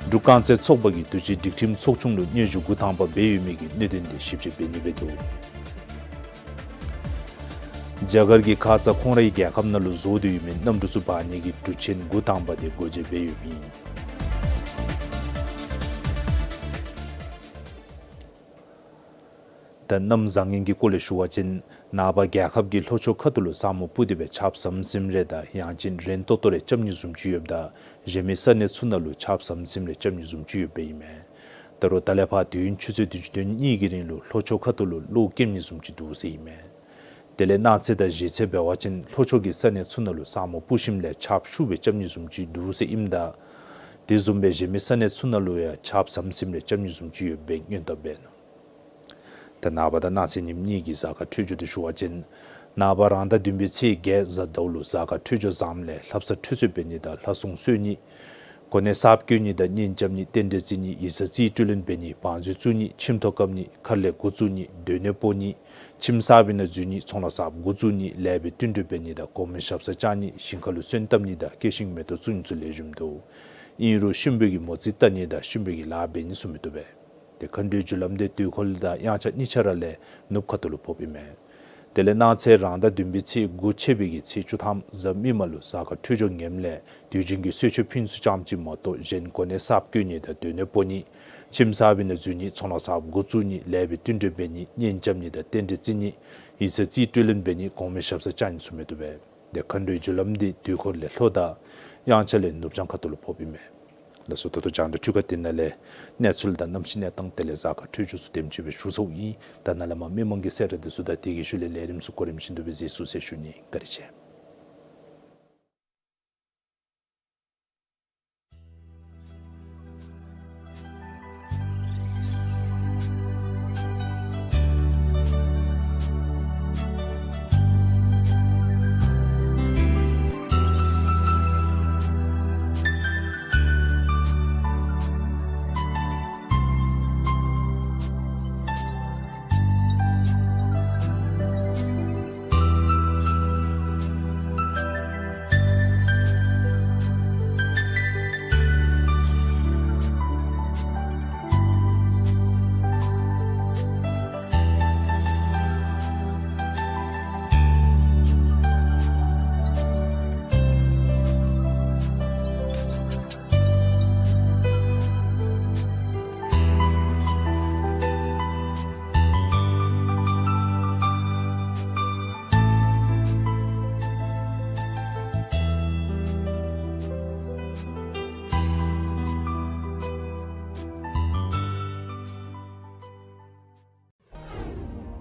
འབྲུག་རྐང་རྩེད་ཚོགས་པ་གིས་དུས་ཅི་སྒྲིག་ཁྲིམས་ཚོགས་ཆུང་ལུ་སྙན་ཞུ་འགོ་དང་པ་འབད་ཡོད་མི་གི་གནད་དོན་དེ་ཞིབ་དཔྱད་འབད་ནི་འབད་འདུག། རྒྱ་གར་གྱིས་ཁ་ཙ་ཁོང་རའི་རྒྱལ་ཁབ་ནང་ལུ་བཟོ་སྟེ་ཡོད་མི་གནམ་གྲུ་ཚུ་འབག་ནི་གི་གྲུ་ཆེན་འགོ་དང་པ་དེ་སྒོ་འབྱེད་འབད་ཡོདཔ་ཨིན། ད་གནམ་བཟང་ངན་གྱི་སྐོར་ལས་ཞུ་བ་ཅིན་ནངས་པ་རྒྱལ་ཁབ་ཀྱི་ལྷོ་ཕྱོགས་ཁ་ཐུག་ལུ་ས་སྨུག་སྤུབས་ཏེ་སྦེ་ཆརཔ་ཟམ་ཟིམ་རེ་དང་ཡང་ཅིན་རན་ཏོག་ཏོ་རེ་རྐྱབ་ནི་བཟུམ་ཅིག་ཡོདཔ་ད་གཞན་མི་ས་གནས་ཚུ་ནང་ལུ་ཆརཔ་ཟམ་ཟིམ་རེ་རྐྱབ་ནི་བཟུམ་ཅིག་ཡོདཔ་ཨིན་མས། ད་རུང་ད་ལས་ཕར་དུས་ཡུན་ཆུ་ཚོད་བདུན་ཅུ་དོན་གཉིས་ཀྱི་རིང་ལུ་ལྷོ་ཕྱོགས་ཁ་ཐུག་ལུ་གློག་སྐྱེམ་ནི་བཟུམ་ཅིག་འདུག་ཟེར་ཨིན་མས། དེ་ལས་གནངས་ཚེ་དང་གཞེས་ཚེ་འབད་བ་ཅིན་ལྷོ་ཕྱོགས་ཀྱི་ས་གནས་ཚུ་ནང་ལུ་ས་སྨུག་སྤུབ་ཞིནམ་ལས་ཆརཔ་ཤུགས་སྦེ་རྐྱབ་ནི་བཟུམ་ཅིག་འདུག་ཟེར་ཨིནམ་ད། དེ་བཟུམ་སྦེ་གཞན་མི་ས་གནས་ཚུ་ནང་ལུ་ཡང་ཆརཔ་ཟམ་ཟིམ་རེ་རྐྱབ་ནི་བཟུམ་ཅིག་ཡོདཔ་སྦེ་སྔོན་བརྡ་འབད་ནུག། ད་ནངས་པ་དང་གནངས་ཚེ་ཉིནམ་གཉིས་ཀྱི་གཟའ་སྐར་འཕྲོད་སྦྱོར་འདི་ཞུ་བ་ཅིན། ནངས་པ་རང་ཟླ་བདུན་པའི་ཚེས་བརྒྱད་གཟའ་ཟླཝ་ལུ་གཟའ་སྐར་འཕྲོད་སྦྱོར་བཟངམ་ལས་ལྷ་བསངས་ཁྲུས་གསོལ་འབད་ནི་དང་ལྷ་སྲུང་གསོལ་ནི། གོ་གནས་གསརཔ་བསྐོ་ནི་དང་གཉེན་རྐྱབ་ནི་རྟེན་འབྲེལ་བརྩི་ནི་ཡིག་ཚང་རྩིས་སྤྲོད་ལེན་འབད་ནི་བང་མཛོད་བཙུགས་ནི་ཁྱིམ་ཐོག་བཀབ་ནི་མཁར་ལས་འགོ་བཙུགས་ནི་སྡོད་གནས་སྤོ་ནི་ཁྱིམ་གསརཔ་ནང་འཛུལ་ནི་ཚོང་ལཱ་གསརཔ་འགོ་བཙུགས་ནི་ལེགས་པའི་བསྟུན་གྲོས་འབད་ནི་དང་གོང་མའི་ཞབས་སར་བཅར་ནི་ཞིང་ཁ་ལུ་སོན་བཏབ་ནི་དང་སྐྱེ་ཤིང་མེ་ཏོག་བཙུགས་ནི་ཚུ་ལེགས་ཤོམ་འདུག། ཨིན་རུང་གཤིན་པོ་གི་མོ་རྩིས་བལྟ་ནི་དང་གཤིན་པོ་གི་ལཱ་འབད་ནི་ཚུ་མི་བཏུབ་པས། ཏེ་མཁའ་འགྲོའི་རྒྱུ་ལམ་འདི་དུས་འཁོར་དང་དབྱངས་འཆར་གཉིས་ཆ་ར་ལས་ནུབ་ཁ་ཐུག་ལུ་ཕོགཔ་ཨིན་མས། དེ་ལས་གནངས་ཚེ་རང་ཟླ་བདུན་པའི་ཚེས་དགུ་ཆད་པའི་གི་ཚེས་བཅུ་ཐམ་གཟའ་མིག་དམར་ལུ་གཟའ་སྐར་འཕྲོད་སྦྱོར་ངནམ་ལས་དུས་རྒྱུན་གྱི་གསོལ་མཆོད་ཕུལ་ནི་ཚུ་ཙམ་ཅིག་མ་གཏོགས་གཞན་གོ་གནས་གསརཔ་བསྐོ་ནི་དང་སྡོད་གནས་སྤོ་ནི་ཁྱིམ་གསརཔ་ནང་འཛུལ་ནི་ཚོང་ལཱ་གསརཔ་འགོ་བཙུགས་ནི་ལེགས་པའི་བསྟུན་གྲོས་འབད་ནི་གཉེན་རྐྱབ་ནི་དང་རྟེན་འབྲེལ་བརྩི་ནི་ཡིག་ཚང་རྩིས་སྤྲོད་ལེན་འབད་ནི་གོང་མའི་ཞབས་སར་བཅར་ནི་ཚུ་མི་བཏུབ་པས། ཏེ་མཁའ་འགྲོའི་རྒྱུ་ལམ་འདི་དུས་འཁོར་ལས་ལྷོ་དང་དབྱངས་འཆར་ལས་ནུབ་བྱང་ཁ་ཐུག་ལུ་ཕོགཔ་ཨིན་མས། ལགས་སོ། ད་ལྟོ་རྒྱང་བསྒྲགས་འཕྲུལ་ཁང་འདི་ནང་ལས་གནས་ཚུལ་དང་གནམ་གཤིས་གནས་སྟངས་དེ་ལས་གཟའ་སྐར་འཕྲོད་སྦྱོར་ཚུ་དེམ་ཅིག་སྦེ་ཞུ་ཚརཝ་ཨིན། ད་ནཱ་ལས་མར་མི་མང་གི་གསལ་བསྒྲགས་འདི་ཚུ་དང་དེ་གི་ཤུལ་ལས་ལས་རིམ་ཚུ་གོ་རིམ་བཞིན་དུ་སྦེ་གཟིགས་ཚུགས་ཟེར་ཞུ་ནི། བཀའ་དྲིན་ཆེ།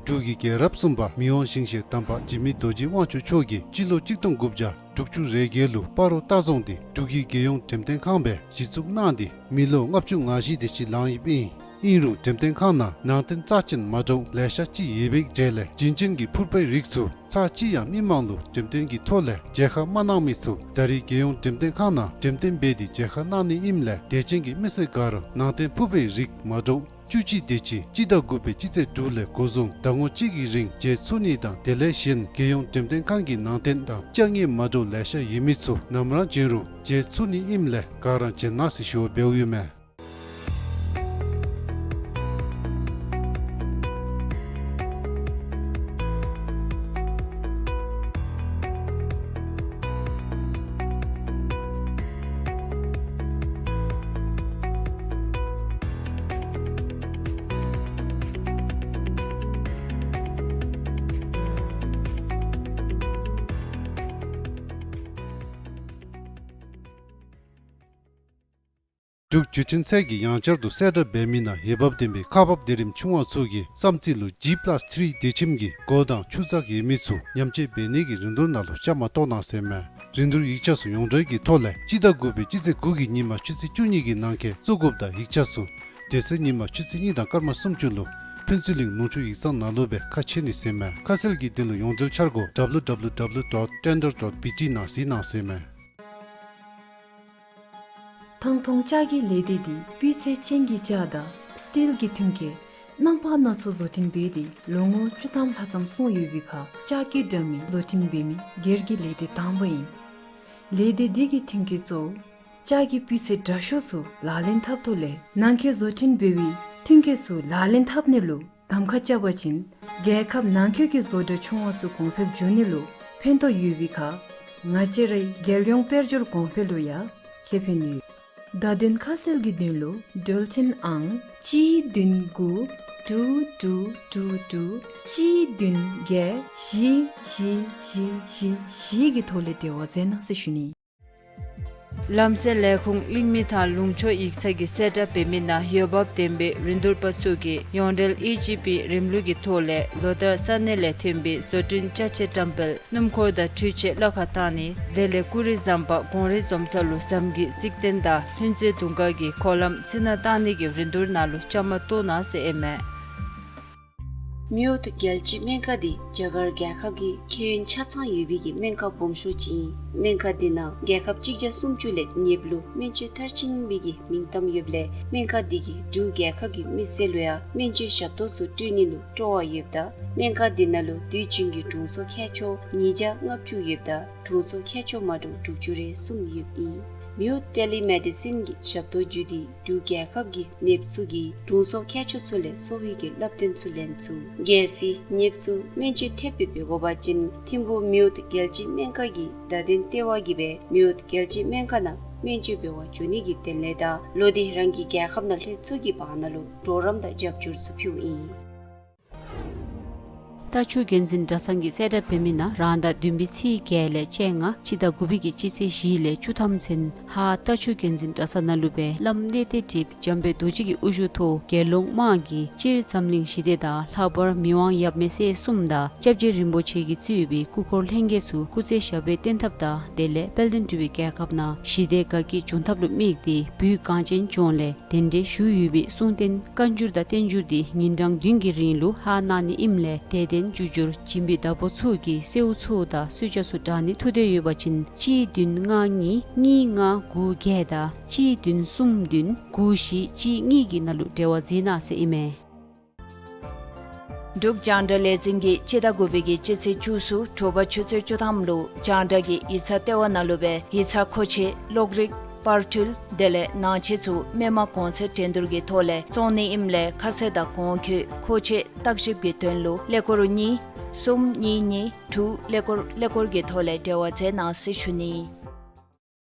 འབྲུག་གི་རྒྱལ་རབས་གསུམ་པ་མི་དབང་ཞིང་གཤེགས་དམ་པ་འཇིགས་མེད་རྡོ་རྗེ་དབང་ཕྱུག་མཆོག་གིས་སྤྱི་ལོ་གཅིག་སྟོང་དགུ་བརྒྱ་དྲུག་ཅུ་རེ་བརྒྱད་ལུ་སྤ་རོ་ལྟ་རྫོང་འདི་འབྲུག་གི་རྒྱལ་ཡོངས་འགྲེམས་སྟོན་ཁང་སྦེ་གཞི་བཙུགས་གནང་སྟེ་མི་ལོ་ལྔ་བཅུ་ང་བཞི་དེ་ཅིག་ལང་ཡོདཔ་ཨིན། ཨིན་རུང་འགྲེམས་སྟོན་ཁང་ནང་ནང་རྟེན་རྩ་ཅན་མ་འདྲཝ་ལེ་ཤ་ཅིག་ཡོད་པའི་གྲས་ལས་བྱིན་ཅན་གྱི་ཕུར་པའི་རིགས་ཚུ་ཚར་གཅིག་ཡང་མི་མང་ལུ་འགྲེམས་སྟོན་གྱི་ཐོག་ལས་མཇལ་ཁ་མ་གནང་མི་ཚུ་ད་རེས་རྒྱལ་ཡོངས་འགྲེམས་སྟོན་ཁང་ནང་འགྲེམས་སྟོན་འབད་དེ་མཇལ་ཁ་གནང་ནི་ཨིནམ་ལས་དད་ཅན་གྱི་མི་སེར་ག་ར་ནང་རྟེན་ཕུར་པའི་རིགས་མ་འདྲཝ་བཅུ་གཅིག་དེ་ཅིག་སྤྱི་ཟླ་དགུ་པའི་སྤྱི་ཚེས་དྲུག་ལས་འགོ་བཟུང་ཟླ་ངོ་གཅིག་གི་རིང་མཇལ་ཚུགས་ནི་དང་དེ་ལས་གཞན་རྒྱལ་ཡོངས་འགྲེམས་སྟོན་ཁང་གི་ནང་རྟེན་དང་བཅའ་ངེས་མ་འདྲཝ་ལེ་ཤ་ཡོད་མི་ཚུ་ནམ་ར་བྱོན་རུང་མཇལ་ཚུགས་ནི་ཨིནམ་ལས་ག་ར་མཇལ་གནང་ཟེར་ཞུ་བ་འབདཝ་ཨིན་མས། འབྲུག་བརྒྱུད་འཕྲིན་ཚད་ཀྱིས་ཡང་བསྐྱར་དུ་གསལ་བསྒྲགས་འབད་མི་ནང་འོས་འབབ་ལྡན་པའི་ཁག་འབག་སྡེ་རིམ་ཆུང་བ་ཚུ་གི་བསམ་རྩེ་ལུ་ཇི་པ་ལཱས་ཐི་རི་སྡེ་ཁྱིམ་གྱི་སྒོ་དང་ཆུ་ཚགས་ཡོད་མི་ཚུ་ཉམས་བཅོས་འབད་ནི་གི་རིན་བསྡུར་ནང་ལུ་བཅའ་མར་གཏོགས་གནང་ཟེར་མས། རིན་བསྡུར་ཡིག་ཆ་ཚུ་ཡོངས་འབྲེལ་གྱི་ཐོག་ལས་སྤྱི་ཟླ་དགུ་པའི་སྤྱི་ཚེས་དགུ་གི་ཉིན་མ་ཆུ་ཚོད་བཅུ་གཉིས་ཀྱི་ནང་འཁོད་བཙུགས་དགོཔ་དང་ཡིག་ཆ་ཚུ་དེ་ཚེ་ཉིན་མ་ཆུ་ཚོད་གཉིས་དང་སྐར་མ་སུམ་ཅུ་ལུ་ཕུན་ཚོགས་གླིང་ལུང་ཕྱོགས་ཡིག་ཚང་ནང་ལུ་སྦེ་ཁ་ཕྱེ་ནི་ཟེར་མས། ཁ་གསལ་གྱི་དོན་ལུ་ཡོངས་འབྲེལ་འཆར་སྒོ་W W W dot tender dot B T ནང་གཟིགས་གནང་ཟེར་མས། ཐང་སྟོང་ལྕགས་ཀྱི་ལས་སྡེ་འདི་སྤུས་ཚད་ཅན་གྱི་ལྕགས་དང་སི་ཊིལ་གྱི་ཐོན་སྐྱེད་རྣམ་པ་སྣ་ཚོགས་བཟོ་སྐྲུན་འབད་དེ་ལོ་ངོ་བཅུ་ཐམ་ལྷག་ཙམ་སོང་ཡོད་པའི་ཁར་ལྕགས་ཀྱི་དྲ་མིག་བཟོ་སྐྲུན་འབད་མི་སྒེར་གྱི་ལས་སྡེ་དང་པ་ཨིན། ལས་སྡེ་འདི་གི་ཐོན་སྐྱེད་གཙོ་བོ་ལྕགས་ཀྱི་སྤུས་ཚད་དྲག་ཤོས་ཚུ་ལག་ལེན་འཐབ་ཐོག་ལས་ནང་འཁོད་བཟོ་སྐྲུན་འབད་བའི་ཐོན་སྐྱེད་ཚུ་ལག་ལེན་འཐབ་ནི་ལུ་གདམ་ཁ་རྐྱབ་པ་ཅིན་རྒྱལ་ཁབ་ནང་འཁོད་ཀྱི་བཟོ་གྲྭ་ཆུང་བ་ཚུ་གོང་འཕེལ་འགྱོ་ནི་ལུ་ཕན་ཐོགས་ཡོད་པའི་ཁར་ང་བཅས་རའི་རྒྱལ་ཡོངས་དཔལ་འབྱོར་གོང་འཕེལ་ལུ་ཡང་ཁེ་ཕན་ཡོད། བརྡ་དོན་ཁ་གསལ་གྱི་དོན་ལུ་འབྲེལ་མཐུད་ཨང་གཅིག་བདུན་དགུ་དྲུག་དྲུག་དྲུག་དྲུག་གཅིག་བདུན་བརྒྱད་བཞི་བཞི་བཞི་བཞི་བཞི་གི་ཐོག་ལས་འབྲེལ་བ་མཛད་གནང་ཟེར་ཞུ་ནི། ལམ་སེལ་ལས་ཁུངས་གླིང་མི་དང་ལུང་ཕྱོགས་ཡིག་ཚང་གི་གསལ་བསྒྲགས་འབད་མི་ནང་འོས་འབབ་ལྡན་པའི་རིན་བསྡུར་པ་ཚུ་གིས་ཡོངས་འབྲེལ་ཨི་ཇི་པི་རིམ་ལུགས་ཀྱི་ཐོག་ལས་ལོ་ལྟར་ས་གནས་ལས་ཐོན་པའི་བཟོ་སྐྲུན་ཅ་ཆས་བཀྲམ་སྤེལ། སྣུམ་འཁོར་དང་འཕྲུལ་ཆས་གླ་ཁར་བཏང་ནི་དེ་ལས་ཀུ་རི་ཟམ་པ་གོང་རིལ་འཛོམས་ས་ལུ་ཟམ་གྱི་རྩིག་རྟེན་དང་ལྷུན་རྩེ་དུང་དཀར་གྱི་འཁོར་ལམ་རྩི་ནག་བཏང་ནི་གི་རིན་བསྡུར་ནང་ལུ་བཅའ་མར་གཏོགས་གནང་ཟེར་ཨིན་མས། མེའོཊ་རྒྱལ་སྤྱིའི་སྨན་ཁང་འདི་རྒྱ་གར་རྒྱལ་ཁབ་ཀྱི་ཁེ་ཡོན་ཆ་ཚང་ཡོད་པའི་གི་སྨན་ཁང་སྦོམ་ཤོས་ཅིག་ཨིན། སྨན་ཁང་འདི་ནང་རྒྱལ་ཁབ་གཅིག་བརྒྱ་སུམ་ཅུ་ལས་ཉེ་བ་ལུ་སྨན་བཅོས་མཐར་ཕྱིན་པའི་གི་མིང་གཏམ་ཡོདཔ་ལས་སྨན་ཁང་འདི་གིས་འབྲུག་རྒྱལ་ཁབ་ཀྱི་མི་སེར་ལུ་ཡང་སྨན་བཅོས་ཞབས་ཏོག་ཚུ་སྤྲོད་ནི་ལུ་སྤྲོ་བ་ཡོདཔ་ད་སྨན་ཁང་འདི་ནང་ལུ་དུས་རྒྱུན་གྱི་དྲུང་འཚོ་མཁས་མཆོག་ཉིས་བརྒྱ་ལྔ་བཅུ་ཡོདཔ་ད་དྲུང་འཚོ་མཁས་མཆོག་མ་འདྲཝ་དྲུག་ཅུ་རེ་གསུམ་ཡོདཔ་ཨིན། མེའོཊ་ཊེ་ལི་མེ་ཌི་སིན་གྱི་ཞབས་ཏོག་བརྒྱུད་དེ་འབྲུག་རྒྱལ་ཁབ་ཀྱི་ནདཔ་ཚུ་གིས་དྲུང་འཚོ་མཁས་མཆོག་ཚུ་ལས་གསོ་བའི་གི་བསླབ་སྟོན་ཚུ་ལེན་ཚུགས། གལ་སྲིད་ནདཔ་ཚུ་སྨན་བཅོས་ཐེབས་སྦེ་འབད་དགོ་པ་ཅིན་ཐིམ་ཕུག་མེའོཊ་རྒྱལ་སྤྱིའི་སྨན་ཁང་གི་བརྡ་དོན་ལྟེ་བ་གིས་སྦེ་མེའོཊ་རྒྱལ་སྤྱིའི་སྨན་ཁང་ནང་སྨན་བཅོས་འབད་བར་འགྱོ་ནི་གི་དོན་ལས་དང་ལོག་སྟེ་རང་གི་རྒྱལ་ཁབ་ནང་ལྷོད་ཚུགས་ཀྱི་བར་ན་ལུ་གྲོགས་རམ་དང་རྒྱབ་སྐྱོར་ཚུ་ཕུལཝ་ཨིན། རྟ་ཕྱུགས་འགན་འཛིན་གྲྭ་ཚང་གིས་གསལ་བསྒྲགས་འབད་མི་ནང་རང་ཟླ་བདུན་པའི་ཚེས་བརྒྱད་ལས་བཅོ་ལྔ་སྤྱི་ཟླ་དགུ་པའི་གི་སྤྱི་ཚེས་བཞི་ལས་བཅུ་ཐམ་ཚུན་ཧཱ་རྟ་ཕྱུགས་འགན་འཛིན་གྲྭ་ཚང་ནང་ལུ་སྦེ་བླམ་གནས་བརྟན་ཁྲི་འཇམ་དཔལ་རྡོ་རྗེ་གི་དབུ་བཞུགས་ཐོག་དགེ་སློང་དམངས་ཀྱིས་སྤྱིར་འཛམ་གླིང་ཞི་བདེ་དང་ལྷག་པར་མི་དབང་ཡབ་མེས་སྲས་གསུམ་དང་སྐྱབས་རྗེ་རིན་པོ་ཆེ་གིས་གཙོས་པའི་སྐུ་འཁོར་ལྷན་རྒྱས་ཚུ་སྐུ་ཚེ་ཞབས་པད་བརྟན་ཐབས་དང་དེ་ལས་དཔལ་ལྡན་འབྲུག་པའི་རྒྱལ་ཁབ་ནང་ཞི་བདེ་དགའ་སྐྱིད་འབྱུང་ཐབས་ལུ་དམིགས་ཏེ་བོད་གངས་ཅན་ལྗོངས་ལས་གདན་འདྲེན་ཞུ་ཡོད་པའི་གསུང་རྟེན་བཀའ་འགྱུར་དང་བསྟན་འགྱུར་འདི་ཉིན་གྲངས་བདུན་གྱི་རིང་ལུ་ཧཱ་གནང་ནི་ཨིནམ་ལས་དད་ལྡན་བརྒྱུད་འགྱུར་བྱིན་པའི་བདག་པོ་ཚུ་གིས་གསོལཝ་ཚུ་དང་གསོལ་ཇ་ཚུ་དྲང་ནི་ཐུགས་འདོད་ཡོད་པ་ཅིན་གཅིག་བདུན་ལྔ་གཉིས་གཉིས་ལྔ་དགུ་བརྒྱད་དང་གཅིག་བདུན་གསུམ་བདུན་དགུ་བཞི་གཅིག་གཉིས་ཀྱི་ནང་ལུ་འབྲེལ་བ་འཛིན་གནང་ཟེར་ཨིན་མས། འབྲུག་རྒྱང་བསྒྲགས་ལས་འཛིན་གྱིས་སྤྱི་ཟླ་དགུ་པའི་གི་སྤྱི་ཚེས་བཅུ་གསུམ་དྲོ་པ་ཆུ་ཚོད་བཅུ་ཐམ་ལུ་རྒྱང་བསྒྲགས་ཀྱི་ཡིག་ཚང་ལྟེ་བ་ནང་ལུ་སྦེ་ཡིག་ཚང་མཁོ་ཆས་གློག་རིག་པར་འཕྲུལ་དེ་ལས་ནང་ཆས་ཚུ་མི་མང་གོང་ཚད་འགྲན་བསྡུར་གྱི་ཐོག་ལས་བཙོང་ནི་ཨིནམ་ལས་ཁ་གསལ་དང་གོང་འཁོད་མཁོ་ཆས་བརྟག་ཞིབ་ཀྱི་དོན་ལུ་ཀླད་ཀོར་གཉིས་གསུམ་གཉིས་གཉིས་དྲུག་ཀླད་ཀོར་ཀླད་ཀོར་གྱི་ཐོག་ལས་འབྲེལ་བ་མཛད་གནང་ཟེར་ཞུ་ནི།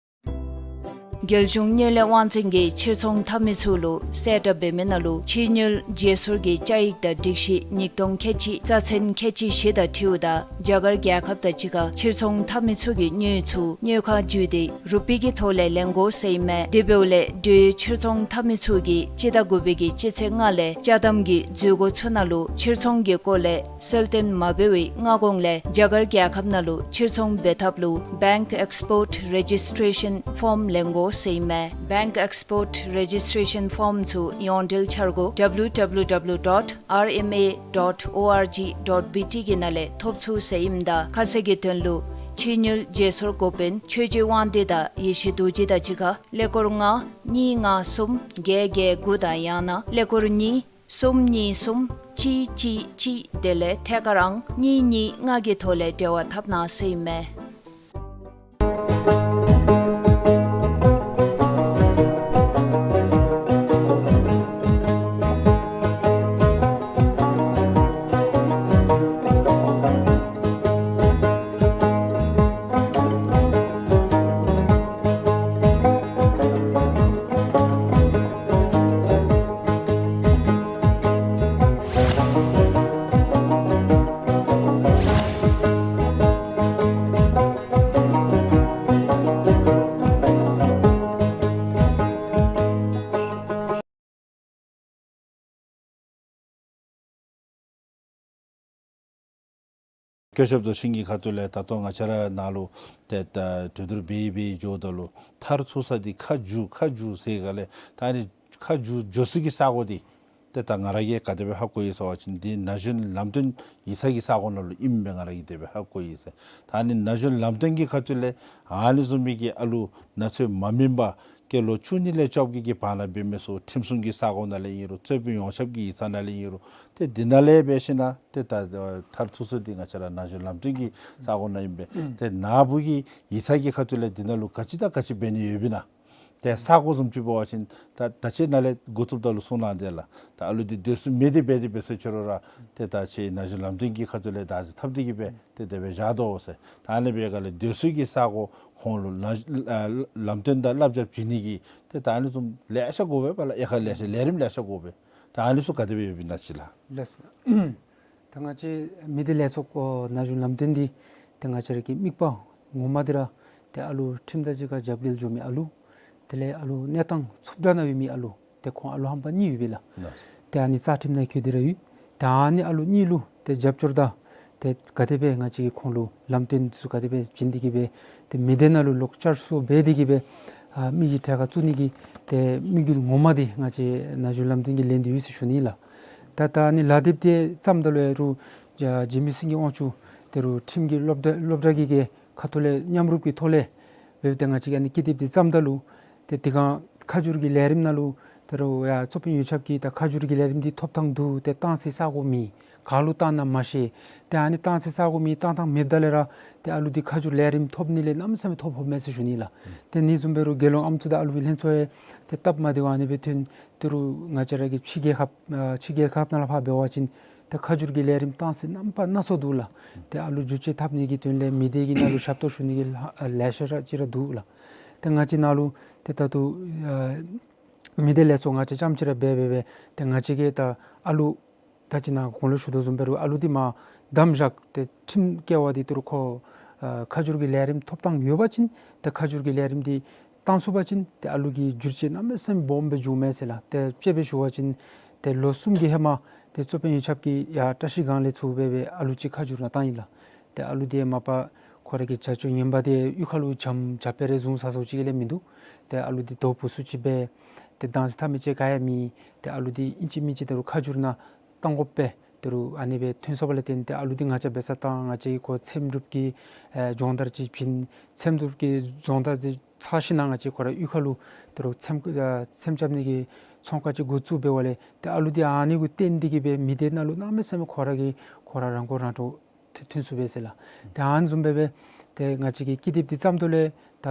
རྒྱལ་གཞུང་དངུལ་ལས་དབང་འཛིན་གྱིས་ཕྱིར་ཚོང་འཐབ་མི་ཚུ་ལུ་གསལ་བསྒྲགས་འབད་མི་ནང་ལུ་ཕྱི་དངུལ་བརྗེ་སོར་གྱི་བཅའ་ཡིག་དང་སྒྲིག་གཞི་ཉིས་སྟོང་ཁལ་གཅིག་རྩ་ཚན་ཁལ་གཅིག་བཞི་དང་འཁྲིལཝ་ད་རྒྱ་གར་རྒྱལ་ཁབ་དང་གཅིག་ཁར་ཕྱིར་ཚོང་འཐབ་མི་ཚུ་གིས་དངུལ་ཚུ་དངུལ་ཁང་བརྒྱུད་དེ་རུ་པི་གི་ཐོག་ལས་ལེན་དགོ་ཟེར་ཨིན་མས། དེ་འབདཝ་ལས་འབྲེལ་ཡོད་ཕྱིར་ཚོང་འཐབ་མི་ཚུ་གིས་སྤྱི་ཟླ་དགུ་པའི་གི་སྤྱི་ཚེས་ལྔ་ལས་ཅ་དམ་གྱི་འཛུལ་སྒོ་ཚུ་ནང་ལུ་ཕྱིར་ཚོང་གི་སྐོར་ལས་གསལ་སྟོན་མ་འབད་བའི་སྔ་གོང་ལས་རྒྱ་གར་རྒྱལ་ཁབ་ནང་ལུ་ཕྱིར་ཚོང་འབད་ཐབས་ལུ་Bank Export Registration Form ལེན་དགོ་ཟེར་ཨིན་མས། Bank Export Registration Form ཚུ་ཡོངས་འབྲེལ་འཆར་སྒོ་W W W dot R M A dot O R G dot B T གི་ནང་ལས་ཐོབ་ཚུགས་ཟེར་ཨིནམ་ད་ཁ་གསལ་གྱི་དོན་ལུ་ཕྱི་དངུལ་བརྗེ་སོར་འགོ་དཔོན་ཆོས་རྗེ་དབང་འདུས་དང་ཡེ་ཤེས་རྡོ་རྗེ་དང་གཅིག་ཁར་ཀླད་ཀོར་ལྔ་གཉིས་ལྔ་གསུམ་བརྒྱད་བརྒྱད་དགུ་དང་ཡང་ན་ཀླད་ཀོར་གཉིས་གསུམ་གཉིས་གསུམ་གཅིག་གཅིག་གཅིག་དེ་ལས་ཐད་ཀར་ཨང་གཉིས་གཉིས་ལྔ་གི་ཐོག་ལས་འབྲེལ་བ་འཐབ་གནང་ཟེར་ཨིན་མས། སྐྱོ་ཤོས་དོ་ཤིང་གི་ཁ་ཐུག་ལས་ད་ལྟོ་ང་བཅས་ར་ནང་ལུ་ཏེ་ད་གྲོས་བསྡུར་འབད་འབད་འགྱོཝ་ད་ལུ་མཐར་ཐུག་ས་འདི་ཁ་བསྒྱུར་ཁ་བསྒྱུར་ཟེར་ག་ལས་ད་ཨ་ནི་ཁ་བསྒྱུར་འགྱོ་ས་གི་ས་གོ་འདི་ཏེ་ད་ང་ར་གིས་ག་དེ་སྦེ་ཧ་གོ་ཡི་ཟེར་བ་ཅིན་འདི་ན་གཞོན་ལམ་སྟོན་ཡིག་ཚང་གི་ས་གོ་ནང་ལུ་ཨིནམ་སྦེ་ང་ར་གིས་དེ་སྦེ་ཧ་གོ་ཡི་ཟེར། ད་ཨ་ནི་ན་གཞོན་ལམ་སྟོན་གྱི་ཁ་ཐུག་ལས་ཨ་ནི་བཟུམ་མའི་གི་ཨ་ལུ་ན་ཚོད་མ་སྨིན་པར་སྐྱེས་ལོ་བཅུ་གཉིས་ལས་བཅོ་བརྒྱད་ཀྱི་བར་ན་འབད་མི་ཚུ་ཁྲིམས་སྲུང་གི་ས་གོ་ནང་ལས་ཨིན་རུང་རྩོད་དཔོན་ཡོངས་ཁྱབ་ཀྱི་ཡིག་ཚང་ནང་ལས་ཨིན་རུང་ཏེ་འདི་ནང་ལས་འབད་ཞིན་ན་ཏེ་ད་མཐར་ཐུག་ས་འདི་ང་བཅས་ར་ན་གཞོན་ལམ་སྟོན་གྱི་ས་གོ་ནང་ཨིན་པས། ཨུམ། ཏེ་ནཱ་བུ་གི་ཡིག་ཚང་གི་ཁ་ཐུག་ལས་འདི་ནང་ལུ་ག་ཅི་དང་ག་ཅི་འབད་ནི་ཡོདཔ་ཨིན་ན། ཏེ་ས་གོ་བཟུམ་ཅིག་འབད་བ་ཅིན་ད་ད་ཅི་ནཱ་ལས་འགོ་བཙུགསཔ་ད་ལུ་གསུང་གནང་དེ་ལགས། ད་ཨ་ལུ་འདི་སྡོད་ས་མེད་དེ་འབད་དེ་འབད་ས་ཅིག་རུང་ར་ཏེ་ད་ཁྱེད་ན་གཞོན་ལམ་སྟོན་གྱི་ཁ་ཐུག་ལས་བདག་འཛིན་འཐབ་སྟེ་གི་སྦེ་ཏེ་དེ་སྦེ་བཞག་དོ་ཟེར། ད་ཨ་ནི་སྦེ་ག་ལས་སྡོད་ས་གི་ས་གོ་ཁོང་ལུ་ལ་ལམ་སྟོན་དང་བསླབ་བྱ་བྱིན་ནི་གི་ཏེ་ད་ཨ་ནི་བཟུམ་ལེ་ཤ་དགོ་པས་པ་ལགས། དབྱེ་ཁག་ལེ་ཤ་ལས་རིམ་ལེ་ཤ་དགོ་པས། ད་ཨ་ནི་ཚུ་ག་དེ་སྦེ་ཡོདཔ་ཨིན་ན་ཅིག་ལགས། ལགས་སོ། ད་ང་བཅས་མི་སྡེ་ལས་ཚོགས་ཨོ་ན་གཞོན་ལམ་སྟོན་འདི་ཏེ་ང་བཅས་ར་གི་དམིགས་པ་ངོ་མ་འདི་ར་ ཏེ་ཨ་ལུ་ཁྲིམས་དང་གཅིག་ཁར་རྒྱབ་འགལ་འགྱོ་མི་ཨ་ལུ། དེ་ལས་ཨ་ལུ་གནས་སྟངས་འཚུབ་དྲགས་ནང་ཡོད་མི་ཨ་ལུ། ཏེ་ཁོང་ཨ་ལུ་ཧམ་པ་གཉིས་ཡོད་པས་ལགས། ལགས། ཏེ་ཨ་ནི་རྩ་ཁྲིམས་ནང་འཁོད་དེ་ར་ཡོད། ཏེ་ཨ་ནི་ཨ་ལུ་གཉིས་ལུ་ཏེ་རྒྱབ་སྐྱོར་དང་ཏེ་ག་དེ་སྦེ་ང་བཅས་ཀྱིས་ཁོང་ལུ་ལམ་སྟོན་ཚུ་ག་དེ་སྦེ་བྱིན་ཏེ་གི་སྦེ་ཏེ་མི་སྡེ་ནང་ལུ་ལོག་བསྐྱར་གསོ་འབད་དེ་གི་སྦེ་ཨ་མི་གི་གྲལ་ཁར་བཙུགས་ནི་གི་ཏེ་དམིགས་ཡུལ་ངོ་མ་འདི་ང་བཅས་ན་གཞོན་ལམ་སྟོན་གྱིས་ལེན་ཏེ་ཡོད་ཟེར་ཞུ་ནི་ལགས། ད་ད་ཨ་ནི་ལག་དེབ་འདི་བརྩམ་ད་ལུ་ཡང་རུང་ཇ་འཇིགས་མེད་སེང་གེ་དབང་ཕྱུག་དེ་རུང་ཁྲིམས་ཀྱི་སློབ་གྲྭ་སློབ་གྲྭ་གི་གི་ཁ་ཐུག་ལས་མཉམ་རུབ་ཀྱི་ཐོག་ལས་འབདཝ་ད་ང་བཅས་ཀྱིས་ཨ་ནི་ཀི་དེབ་འདི་བརྩམ་ད་ལུ་ཏེ་དེ་སྒང་ཁ་བསྒྱུར་གྱི་ལས་རིམ་ནང་ལུ་དེ་རུང་ཡ་གཙོ་དཔོན་ཡོན་ཆབ་ཀྱིས་ད་ཁ་བསྒྱུར་གྱི་ལས་རིམ་འདི་ཐོབ་ཐང་འདུག། ཏེ་བཏང་སའི་ས་གོ་མེད། ག་ལུ་བཏང་ན་མ་ཤེས། ཏེ་ཨ་ནི་བཏང་སའི་ས་གོ་མེད། བཏང་ཐངས་མེདཔ་ད་ལས་ར་ཏེ་ཨ་ལུ་འདི་ཁ་བསྒྱུར་ལས་རིམ་ཐོབ་ནི་ལས་གནམ་མེད་ས་མེད་ཐོ་ཕོགཔ་མས་ཟེར་ཞུ་ནི་ལགས། ཏེ་ཨ་ནི་བཟུམ་འབད་རུང་དགེ་སློང་ཨམ་སྲུ་དང་ཨ་ལུ་གི་ལྷན་ཚོགས་ཡང་ཏེ་སྟབས་མ་བདེཝ་ཨ་ནི་སྦེ་ཐོན། དེ་རུང་ང་བཅས་ར་གི་ཕྱི་རྒྱལ་ཁབ་ཨ་ཕྱི་རྒྱལ་ཁབ་ནང་ལུ་ཕར་འབད་བ་ཅིན་ཏེ་ཁ་བསྒྱུར་གྱི་ལས་རིམ་བཏང་ས་རྣམ་པ་སྣ་ཚོགས་འདུག་ལགས། ཏེ་ཨ་ལུ་བསྒྱུར་བཅོས་འཐབ་ནི་གི་དོན་ལས་མི་སྡེ་གི་ནང་ལུ་ཞབས་ཏོག་ཞུ་ནི་གི་ལྷ་ལེ་ཤ་ར་ཅིག་ར་འདུག་ལགས། ཏེ་ང་བཅས་ནང་ལུ་ཏེ་ད་ལྟོ་ཨ་མི་སྡེ་ལས་ཚོགས་ང་བཅས་རྐྱངམ་ཅིག་ར་འབད་འབད་འབད་ཏེ་ང་བཅས་ཀྱིས་ད་ཨ་ལུ་ད་ཅི་ནཱ་གོང་ལུ་ཞུ་དོ་བཟུམ་འབད་རུང་ཨ་ལུ་འདི་མར་བསྡམས་བཞག། ཏེ་ཁྲིམས་བཀལ་བ་འདི་དེ་རུང་ཁོ་ཨ་ཁ་བསྒྱུར་གྱི་ལས་རིམ་ཐོབ་ཐངས་ཡོད་པ་ཅིན་ཏེ་ཁ་བསྒྱུར་གྱི་ལས་རིམ་འདི་བཏང་ཚུགས་པ་ཅིན་ཏེ་ཨ་ལུ་གི་བསྒྱུར་བཅོས་གནམ་མེད་ས་མེད་སྦོམ་སྦེ་འགྱོཝ་མས་ཟེར་ལགས། ཏེ་དཔྱེ་སྦེ་ཞུ་བ་ཅིན་ཏེ་ལོ་གསུམ་གྱི་ཧེ་མ་ཏེ་གཙོ་དཔོན་ཡོན་ཆབ་ཀྱིས་ཡར་བཀྲ་ཤིས་སྒང་ལས་ཚུར་འབད་འབད་ཨ་ལུ་ཅིག་ཁ་བསྒྱུར་ནང་བཏང་ཡི་ལགས། ཏེ་ཨ་ལུ་འདི་མ་པ་ཁོ་ར་གི་བྱ་སྤྱོད་ངན་པ་འདི་གཡུས་ཁ་ལུ་བྱམས་བྱ་དཔེ་རེ་བཟུང་ས་སོ་ཅིག་ལས་མིན་འདུག། ཏེ་ཨ་ལུ་འདི་དོ་བུ་སུ་ཅིག་སྦེ་ཏེ་སྡང་ཞེན་ཐ་མི་ཅིག་ག་ཡང་མེད། ཏེ་ཨ་ལུ་འདི་ཨིན་ཅི་མིན་ཅི་དེ་རུང་ཁ་བསྒྱུར་ནང་བཏང་དགོ་པས། དེ་རུང་ཨ་ནི་སྦེ་ཐོན་སོངམ་ལས་བརྟེན་ཏེ་ཨ་ལུ་འདི་ང་བཅས་འབད་སར་བཏང་། ང་བཅས་ཀྱིས་ཁོ་འཚེམ་དྲུབ་ཀྱི་ཨེ་སྦྱོང་བརྡར་ཅིག་བྱིན། འཚེམ་དྲུབ་ཀྱི་སྦྱོང་བརྡར་འདི་ཚར་ཞིནམ་ལས་ང་བཅས་ཁོ་ར་གཡུས་ཁ་ལུ་དེ་རུང་འཚེམ་ཨེ་འཚེམ་རྐྱབ་ནི་གི་ཚོང་ཁང་ཅིག་འགོ་བཙུགས་འབདཝ་ལས་ཏེ་ཨ་ལུ་འདི་ཨ་ནི་གུ་བརྟེན་ཏེ་གི་སྦེ་མི་སྡེ་ནང་ལུ་གནམ་མེད་ས་མེད་ཁོ་ར་གིས་ཁོ་ར་རང་མགོ་རང་འདྲོངས་ཐོན་ཐོན་ཚུགས་པས་ཟེར་ལགས། ཏེ་ཨ་ནི་བཟུམ་སྦེ་སྦེ་ཏེ་ང་བཅས་ཀྱིས་ཀི་དེབ་འདི་བརྩམ་དོ་ལས་ད་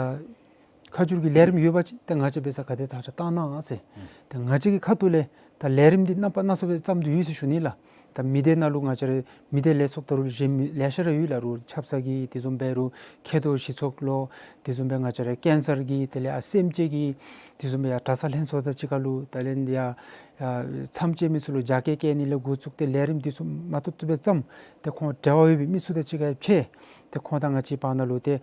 ཁ་བསྒྱུར་གྱི་ལས་རིམ་ཡོད་པ་ཅིན་ཏེ་ང་བཅས་འབད་སར་ག་དེ་དྲག་དྲག་བཏང་གནང་ཟེར། ཨུམ། ཏེ་ང་བཅས་ཀྱི་ཁ་ཐུག་ལས་ད་ལས་རིམ་འདི་རྣམ་པ་སྣ་ཚོགས་སྦེ་བརྩམས་ཏེ་ཡོད་ཟེར་ཞུ་ནི་ལགས། ད་མི་སྡེ་ནང་ལུ་ང་བཅས་ར་མི་སྡེ་ལས་ཚོགས་ད་རུང་གཞན་མི་ལེ་ཤ་ར་ཡོད་ལགས། རུང་ཆབ་གསང་གི་དེ་བཟུམ་འབད་རུང་མཁལ་རྡོག་གཞི་ཚོགས་ལོ། དེ་བཟུམ་སྦེ་ང་བཅས་ར་ཀེན་སར་གྱི་དེ་ལས་ཨ་སེམས་ཅན་གྱི་དེ་བཟུམ་སྦེ་ཡར་གྲྭ་ཚང་ལྷན་ཚོགས་དང་གཅིག་ཁར་ལུ་དེ་ལས་ཡར་ཨ་མཚམས་བཅད་མི་ཚུ་ལུ་རྒྱ་སྐྱེད་སྐྱེད་ནི་ལས་འགོ་བཙུགས་ཏེ་ལས་རིམ་འདི་ཚུ་མ་ཏོག་ཏོ་སྦེ་བརྩམས། ཏེ་ཁོང་འབྲེལ་བ་ཡོད་པའི་མི་ཚུ་དང་གཅིག་ཁར་ཕྱད། ཏེ་ཁོང་དང་ང་བཅས་བར་ན་ལུ་ཏེ་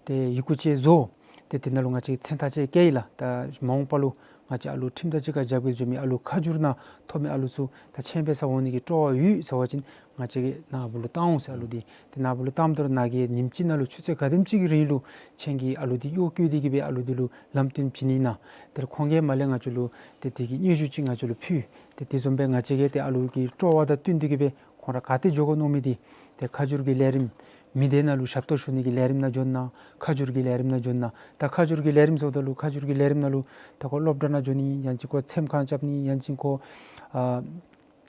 ཏེ་ཡི་གུ་ཅིག་བཟོ། ཏེ་དེ་ནང་ལུ་ང་བཅས་མཚན་རྟགས་ཅིག་བཀལ་ཡི་ལགས། ད་མ་འོངས་པ་ལུ་ང་བཅས་ཨ་ལུ་ཁྲིམས་དང་གཅིག་ཁར་རྒྱབ་འགལ་འགྱོ་མི་ཨ་ལུ་ཁ་བསྒྱུར་ནང་ཐོབ་མི་ཨ་ལུ་ཚུ་ད་ཁྱིམ་པའི་ས་འོང་ནི་གི་སྤྲོ་བ་ཡོད་ཟེར་བ་ཅིན་ང་བཅས་ཀྱིས་ནཱ་བུ་ལུ་བཏང་འོང་ཟེར། ཨ་ལུ་འདི་ཏེ་ནཱ་བུ་ལུ་བཏངམ་ད་ལུ་ནཱ་གིས་ཉིནམ་གཅིག་ནང་ལུ་ཆུ་ཚོད་ག་དེམ་ཅིག་གི་རིང་ལུ་ཁྱེད་ཀྱིས་ཨ་ལུ་འདི་གཡོག་བཀོལ་ཏེ་གི་སྦེ་ཨ་ལུ་འདི་ལུ་ལམ་སྟོན་བྱིན་ནི་ཨིན་ན། ཏེ་ཁོང་གིས་མ་ལས་ང་བཅས་ལུ་ཏེ་དེ་གི་སྙན་ཞུ་ཅིག་ང་བཅས་ལུ་ཕུལ། ཏེ་དེ་བཟུམ་སྦེ་ང་བཅས་ཀྱིས་ཏེ་ཨ་ལུ་གི་སྤྲོ་བ་དང་བསྟུན་ཏེ་གི་སྦེ་ཁོང་ར་ག་ཏེ་འགྱོ་དགོ་མནོ་མི་འདི་ཏེ་ཁ་བསྒྱུར་གྱི་ལས་རིམ་མི་སྡེ་ནང་ལུ་ཞབས་ཏོག་ཞུ་ནི་གི་ལས་རིམ་ནང་འགྱོ་ན་ཁ་བསྒྱུར་གྱི་ལས་རིམ་ནང་འགྱོ་ན། ད་ཁ་བསྒྱུར་གྱི་ལས་རིམ་ཟེརཝ་ད་ལུ་ཁ་བསྒྱུར་གྱི་ལས་རིམ་ནང་ལུ་ད་ཁོ་སློབ་གྲྭ་ནང་འགྱོ་ནི་ཡང་ཅིན་ཁོ་འཚེམ་ཁང་རྐྱབ་ནི་ཡང་ཅིན་ཁོ་ཨ་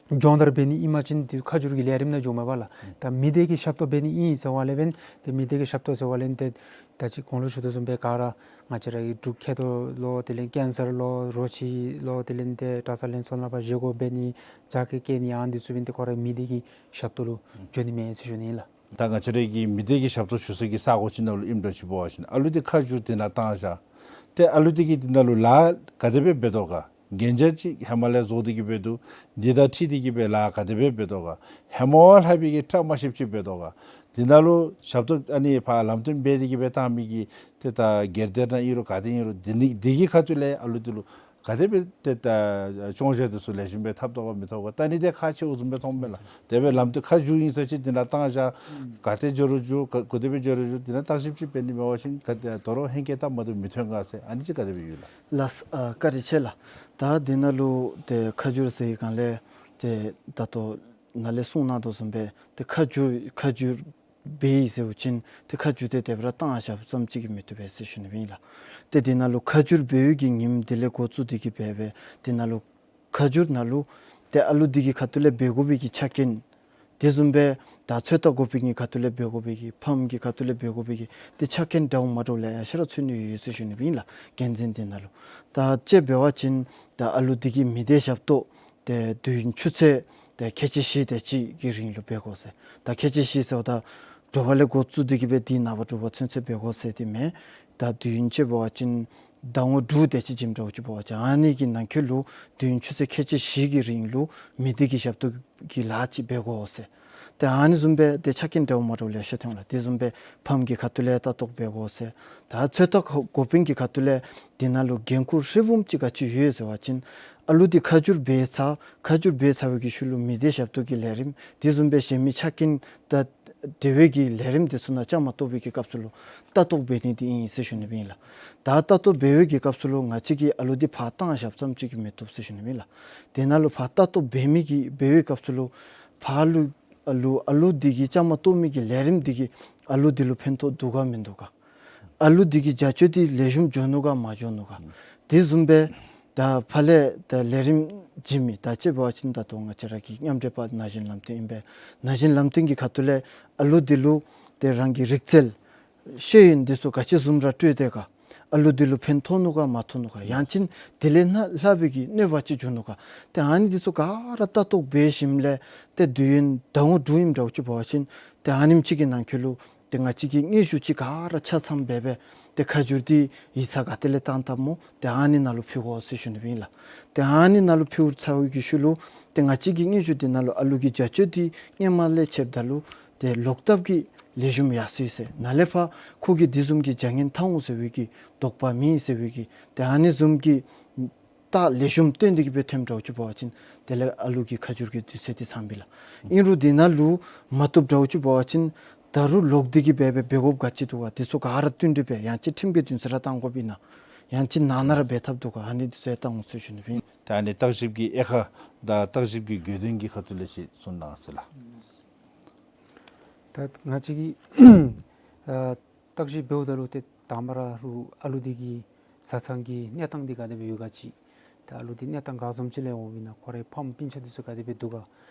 སྦྱོང་བརྡར་འབད་ནི་ཨིན་པ་ཅིན་ཏེ་ཁ་བསྒྱུར་གྱི་ལས་རིམ་ནང་འགྱོཝ་མས་པ་ལགས། ད་མི་སྡེ་གི་ཞབས་ཏོག་འབད་ནི་ཨིན་ཟེར་བ་ལས་འབདན་ཏེ་མི་སྡེ་གི་ཞབས་ཏོག་ཟེར་བ་ལས་ཏེ་ད་ཅི་གོང་ལུ་ཞུ་དོ་བཟུམ་སྦེ་ག་ར་ང་བཅས་ར་གི་འབྲུག་མཁལ་རྡོག་ལོ་དེ་ལས་ཀེན་སར་ལོ་རོ་ཁྱི་ལོ་དེ་ལས་ཏེ་གྲྭ་ཚང་ལྷན་ཚོགས་ནང་ཕར་བཞེས་སྒོ་འབད་ནི་རྒྱ་སྐྱེད་སྐྱེད་ནི་ཨ་ནི་འདི་ཚུ་འབདན་ཏེ་ཁོ་ར་མི་སྡེ་གི་ཞབས་ཏོག་ལུ་འགྱོ་ནི་མས་ཟེར་ཞུ་ནི་ལགས། ད་ང་བཅས་ར་གི་མི་སྡེ་གི་ཞབས་ཏོག་ཞུ་ས་གི་ས་གོ་ཅིག་ནང་ལུ་ཨིནམ་འདྲཝ་ཅིག་འབད་བ་ཅིན་ཨ་ལུ་འདི་ཁ་བསྒྱུར་དེ་ནང་བཏང་བཞག། ཏེ་ཨ་ལུ་འདི་གིས་དེ་ནང་ལུ་ལཱ་ག་དེ་སྦེ་འབད་དོ་ག། གན་རྒྱ་ཅིག་ཧེ་མ་ལས་བཟོ་སྟེ་གི་སྦེ་འདུག། འདི་དང་འཁྲིལ་ཏེ་གི་སྦེ་ལཱ་ག་དེ་སྦེ་འབད་དོ་ག། ཧེ་མ་བ་ལྷག་པའི་གི་བཀྲ་མ་ཤིསཔ་ཅིག་འབད་དོ་ག། འདི་ནང་ལུ་ཞབས་ཏོག་ཨ་ནི་ཕར་ལམ་སྟོན་འབད་དེ་གི་སྦེ་བཏང་མི་གི་ཏེ་ད་སྒེར་སྡེ་ནང་ཨིན་རུང་ག་ཏེ་ཨིན་རུང་འདི་ནི་འདི་གི་ཁ་ཐུག་ལས་ཨ་ལུ་འདི་ལུ་ག་དེ་སྦེ་ཏེ་ད་སྐྱོན་བརྗོད་འདི་ཚུ་ལེགས་ཤོམ་སྦེ་འཐབ་དོ་ག་མི་འཐབ་ག། ད་ནི་ཏེ་ཁག་ཆེཝ་བཟུམ་སྦེ་མཐོངམ་མས་ལགས། དེ་སྦེ་ལམ་སྟོན་ཁ་བསྒྱུར་ཨིན་ཟེར་ཅིག་འདི་ནང་བཏང་བཞག། ག་ཏེ་འགྱོ་རུང་འགྱོ་ག་ག་དེ་སྦེ་འགྱོ་རུང་འགྱོ་འདི་ནང་བརྟག་ཞིབ་ཅིག་འབད་ནི་མེད་པ་ཅིན་ག་ཏེ་དོ་རུང་ཧེང་སྐལ་བཏབ་མ་བཏུབ་མི་ཐོན་ག་ཟེར་ཨ་ནི་ཅིག་ག་དེ་སྦེ་ཡོད་ལགས། ལགས་སོ། ཨ་བཀའ་དྲིན་ཆེ་ལགས། ད་འདི་ནང་ལུ་ཏེ་ཁ་བསྒྱུར་ཟེར་བའི་སྒང་ལས་ཏེ་ད་ལྟོ་ནཱ་ལས་གསུངས་གནང་དོ་བཟུམ་སྦེ་ཏེ་ཁ་བསྒྱུར་ཁ་བསྒྱུར་འབད་ཡི་ཟེར་བ་ཅིན་ཏེ་ཁ་བསྒྱུར་ཏེ་དེ་སྦེ་ར་བཏང་བཞགཔ་ཙམ་ཅིག་གིས་མི་བཏུབ་པས་ཟེར་ཞུ་ནི་ཨིན་ལགས། ཏེ་འདི་ནང་ལུ་ཁ་བསྒྱུར་འབད་བའི་གི་ཉིནམ་དེ་ལས་འགོ་བཙུགས་ཏེ་གི་འབད་སྦེ་འདི་ནང་ལུ་ཁ་བསྒྱུར་ནང་ལུ་ཏེ་ཨ་ལུ་འདི་གི་ཁ་ཐུག་ལས་འབད་དགོ་པའི་གི་ཆ་རྐྱེན་དེ་བཟུམ་སྦེ་ད་ཚོད་ལྟ་འགོ་དཔོན་གྱི་ཁ་ཐུག་ལས་འབད་དགོ་པའི་གི་ཕམ་གྱི་ཁ་ཐུག་ལས་འབད་དགོ་པའི་གི་ཏེ་ཆ་རྐྱེན་འདྲཝ་མ་འདྲཝ་ལེ་ཤ་ར་ཚུད་ནི་ཡོད་ཟེར་ཞུ་ནི་ཨིན་ལགས། འགན་འཛིན་འདི་ནང་ལུ་ད་དཔྱེ་འབད་བ་ཅིན་ད་ཨ་ལུ་འདི་གི་མི་སྡེ་ཞབས་ཏོག་ཏེ་དུས་ཡུན་ཆུ་ཚོད་ཏེ་ཁལ་གཅིག་བཞི་དེ་ཅིག་གི་རིང་ལུ་འབད་དགོ་ཟེར། ད་ཁལ་གཅིག་བཞི་ཟེརཝ་ད་དྲོ་པ་ལས་འགོ་བཙུགས་ཏེ་གི་སྦེ་དེ་ནངས་པ་དྲོ་པ་ཚུན་ཚོད་འབད་དགོ་ཟེར་དེ་མེན། ད་དུས་ཡུན་དཔྱེ་འབད་བ་ཅིན་ཟླ་ངོ་དྲུག་དེ་ཅིག་བྱིནམ་འདྲཝ་ཅིག་འབད་བ་ཅིན་ཨ་ནི་གི་ནང་འཁོད་ལུ་དུས་ཡུན་ཆུ་ཚོད་ཁལ་གཅིག་བཞི་གི་རིང་ལུ་མི་སྡེ་གི་ཞབས་ཏོག་གི་ལཱ་ཅིག་འབད་དགོ་ཟེར། ཏེ་ཨ་ནི་བཟུམ་སྦེ་ཏེ་ཆ་རྐྱེན་འདྲཝ་མ་འདྲཝ་ལེ་ཤ་ཐོན་ལགས། དེ་བཟུམ་སྦེ་ཕམ་གྱི་ཁ་ཐུག་ལས་ལྟ་རྟོག་འབད་དགོ་ཟེར། ད་ཚོད་ལྟ་འགོ་དཔོན་གྱི་ཁ་ཐུག་ལས་དེ་ནང་ལུ་འགན་ཁུར་ཧྲིལ་བུམ་ཅིག་ག་ཅི་ཡོད་ཟེར་བ་ཅིན་ཨ་ལུ་འདི་ཁ་བསྒྱུར་འབད་ཚར། ཁ་བསྒྱུར་འབད་ཚར་བའི་གི་ཤུལ་ལུ་མི་སྡེ་ཞབས་ཏོག་གི་ལས་རིམ་དེ་བཟུམ་སྦེ་གཞན་མི་ཆ་རྐྱེན་དང་འབྲེལ་བའི་གི་ལས་རིམ་དེ་ཚུ་ནང་བཅའ་མར་གཏོགས་པའི་གི་སྐབས་སུ་ལུ་ལྟ་རྟོག་འབད་ནི་འདི་ཨིན་ཟེར་ཞུ་ནི་ཨིན་ལགས། ད་ལྟ་རྟོག་འབད་བའི་གི་སྐབས་སུ་ལུ་ང་བཅས་ཀྱིས་ཨ་ལུ་འདི་ཕར་བཏང་བཞགཔ་ཙམ་ཅིག་གིས་མི་བཏུབ་ཟེར་ཞུ་ནི་ཨིན་ལགས། དེ་ནང་ལུ་ཕར་ལྟ་རྟོག་འབད་མི་གི་འབད་བའི་སྐབས་སུ་ལུ་ཕར་ལུ་ཨ་ལུ་ཨ་ལུ་འདི་གི་བཅའ་མར་གཏོགས་མི་གི་ལས་རིམ་འདི་གིས་ཨ་ལུ་འདི་ལུ་ཕན་ཐོགས་འདུག་ག་མིན་འདུག་ག། ཨ་ལུ་འདི་གི་བྱ་སྤྱོད་འདི་ལེགས་ཤོམ་འགྱོ་ནུག་ག་མ་འགྱོ་ནུག་ག། དེ་བཟུམ་སྦེ་ད་ཕར་ལས་ད་ལས་རིམ་བྱིན་མི་ད་ཅི་འབད་བ་ཅིན་ད་ལྟོ་ང་བཅས་ར་གི་མཉམ་འབྲེལ་པ་ན་གཞོན་ལམ་སྟོན་ཨིན་པས། ན་གཞོན་ལམ་སྟོན་གྱི་ཁ་ཐུག་ལས་ཨ་ལུ་འདི་ལུ་ཏེ་རང་གི་རིག་རྩལ་ཤེས་ཡོན་འདི་ཚུ་ག་ཅི་བཟུམ་ར་སྤྲོད་དེ་ག། ཨ་ལུ་འདི་ལུ་ཕན་ཐོགས་ནུག་ག་མ་ཐོགས་ནུག་ག། ཡང་ཅིན་དེ་ལས་ནཱ་ལྷག་པའི་གི་གནོད་པ་ཅིག་འབྱུང་ནུག་ག། ཏེ་ཨ་ནི་འདི་ཚུ་ག་ར་ལྟ་རྟོག་འབད་ཞིནམ་ལས་ཏེ་དུས་ཡུན་ཟླ་ངོ་དྲུག་ཨིནམ་འདྲཝ་ཅིག་འབད་བ་ཅིན་ཏེ་ཨ་ནེམ་ཅིག་གི་ནང་འཁོད་ལུ་ཏེ་ང་བཅས་ཀྱིས་སྙན་ཞུ་ཅིག་ག་ར་ཆ་ཚང་འབད་སྦེ་ཏེ་ཁ་བསྒྱུར་འདི་ཡིག་ཚང་ག་ཏེ་ལས་བཏང་བཏངམ་སྨོ། ཏེ་ཨ་ནི་ནང་ལུ་ཕུལ་དགོ་ཟེར་ཞུ་ནི་ཨིན་ལགས། ཏེ་ཨ་ནི་ནང་ལུ་ཕུལ་ཚར་བའི་གི་ཤུལ་ལུ་ཏེ་ང་བཅས་ཀྱི་སྙན་ཞུ་འདི་ནང་ལུ་ཨ་ལུ་གི་བྱ་སྤྱོད་འདི་སྔོན་མ་ལས་ཕྱདཔ་ད་ལུ་ཏེ་ལོག་ལྟབ་ཀྱིས་ལེགས་ཤོམ་ཡར་སོ་ཡི་ཟེར། ནཱ་ལས་ཕར་ཁོ་གིས་འདི་བཟུམ་གྱི་བྱ་ངན་འཐབ་འོང་ཟེར་བའི་གི་དོགས་པ་མེད་ཟེར་བའི་གི་ཏེ་ཨ་ནི་བཟུམ་གྱི་རྟགས་ལེགས་ཤོམ་སྟོན་ཏེ་གི་སྦེ་ཐོནམ་འདྲཝ་ཅིག་འབད་བ་ཅིན་དེ་ལས་ཨ་ལུ་གི་ཁ་བསྒྱུར་གྱི་དུས་ཚོད་འདི་ཚངམ་ཨིན་ལགས། ཨིན་རུང་འདི་ནང་ལུ་མ་བཏུབ་འདྲཝ་ཅིག་འབད་བ་ཅིན་ད་རུང་ལོག་སྟེ་གི་སྦེ་འབད་འབད་དགོཔ་ག་ཅི་འདུག་ག། འདི་ཚུ་ག་ར་བསྟུན་གྲོས་འབད་ཡང་ཅིན་ཁྲིམས་ཀྱི་འདུན་སར་ར་བཏང་དགོཔ་ཨིན་ན། ཡང་ཅིན་ནང་ན་ར་འབད་ཐབས་འདུག་ག། ཨ་ནི་འདི་ཚུ་ཡང་བཏང་འོང་ཟེར་ཞུ་ནི་ཨིན། ད་ཨ་ནི་བརྟག་ཞིབ་ཀྱི་དབྱེ་ཁག་དང་བརྟག་ཞིབ་ཀྱི་དགོས་དོན་གྱི་ཁ་ཐུག་ལས་ཅིག་གསུང་གནང་ཟེར་ལགས། ད་ང་བཅས་ཀྱིས་ཨ་བརྟག་ཞིབ་འབདཝ་ད་ལུ་ཏེ་དང་པ་ར་ལུ་ཨ་ལུ་འདི་གི་བཟའ་ཚང་གི་གནས་སྟངས་འདི་ག་དེ་སྦེ་ཡོད་ག་ཅིག། ད་ཨ་ལུ་འདི་གནས་སྟངས་ག་བཟུམ་ཅིག་ལས་འོངམ་ཨིན་ན། ཁོ་རའི་ཕམ་སྤུན་ཆ་འདི་ཚུ་ག་དེ་སྦེ་འདུག་ག།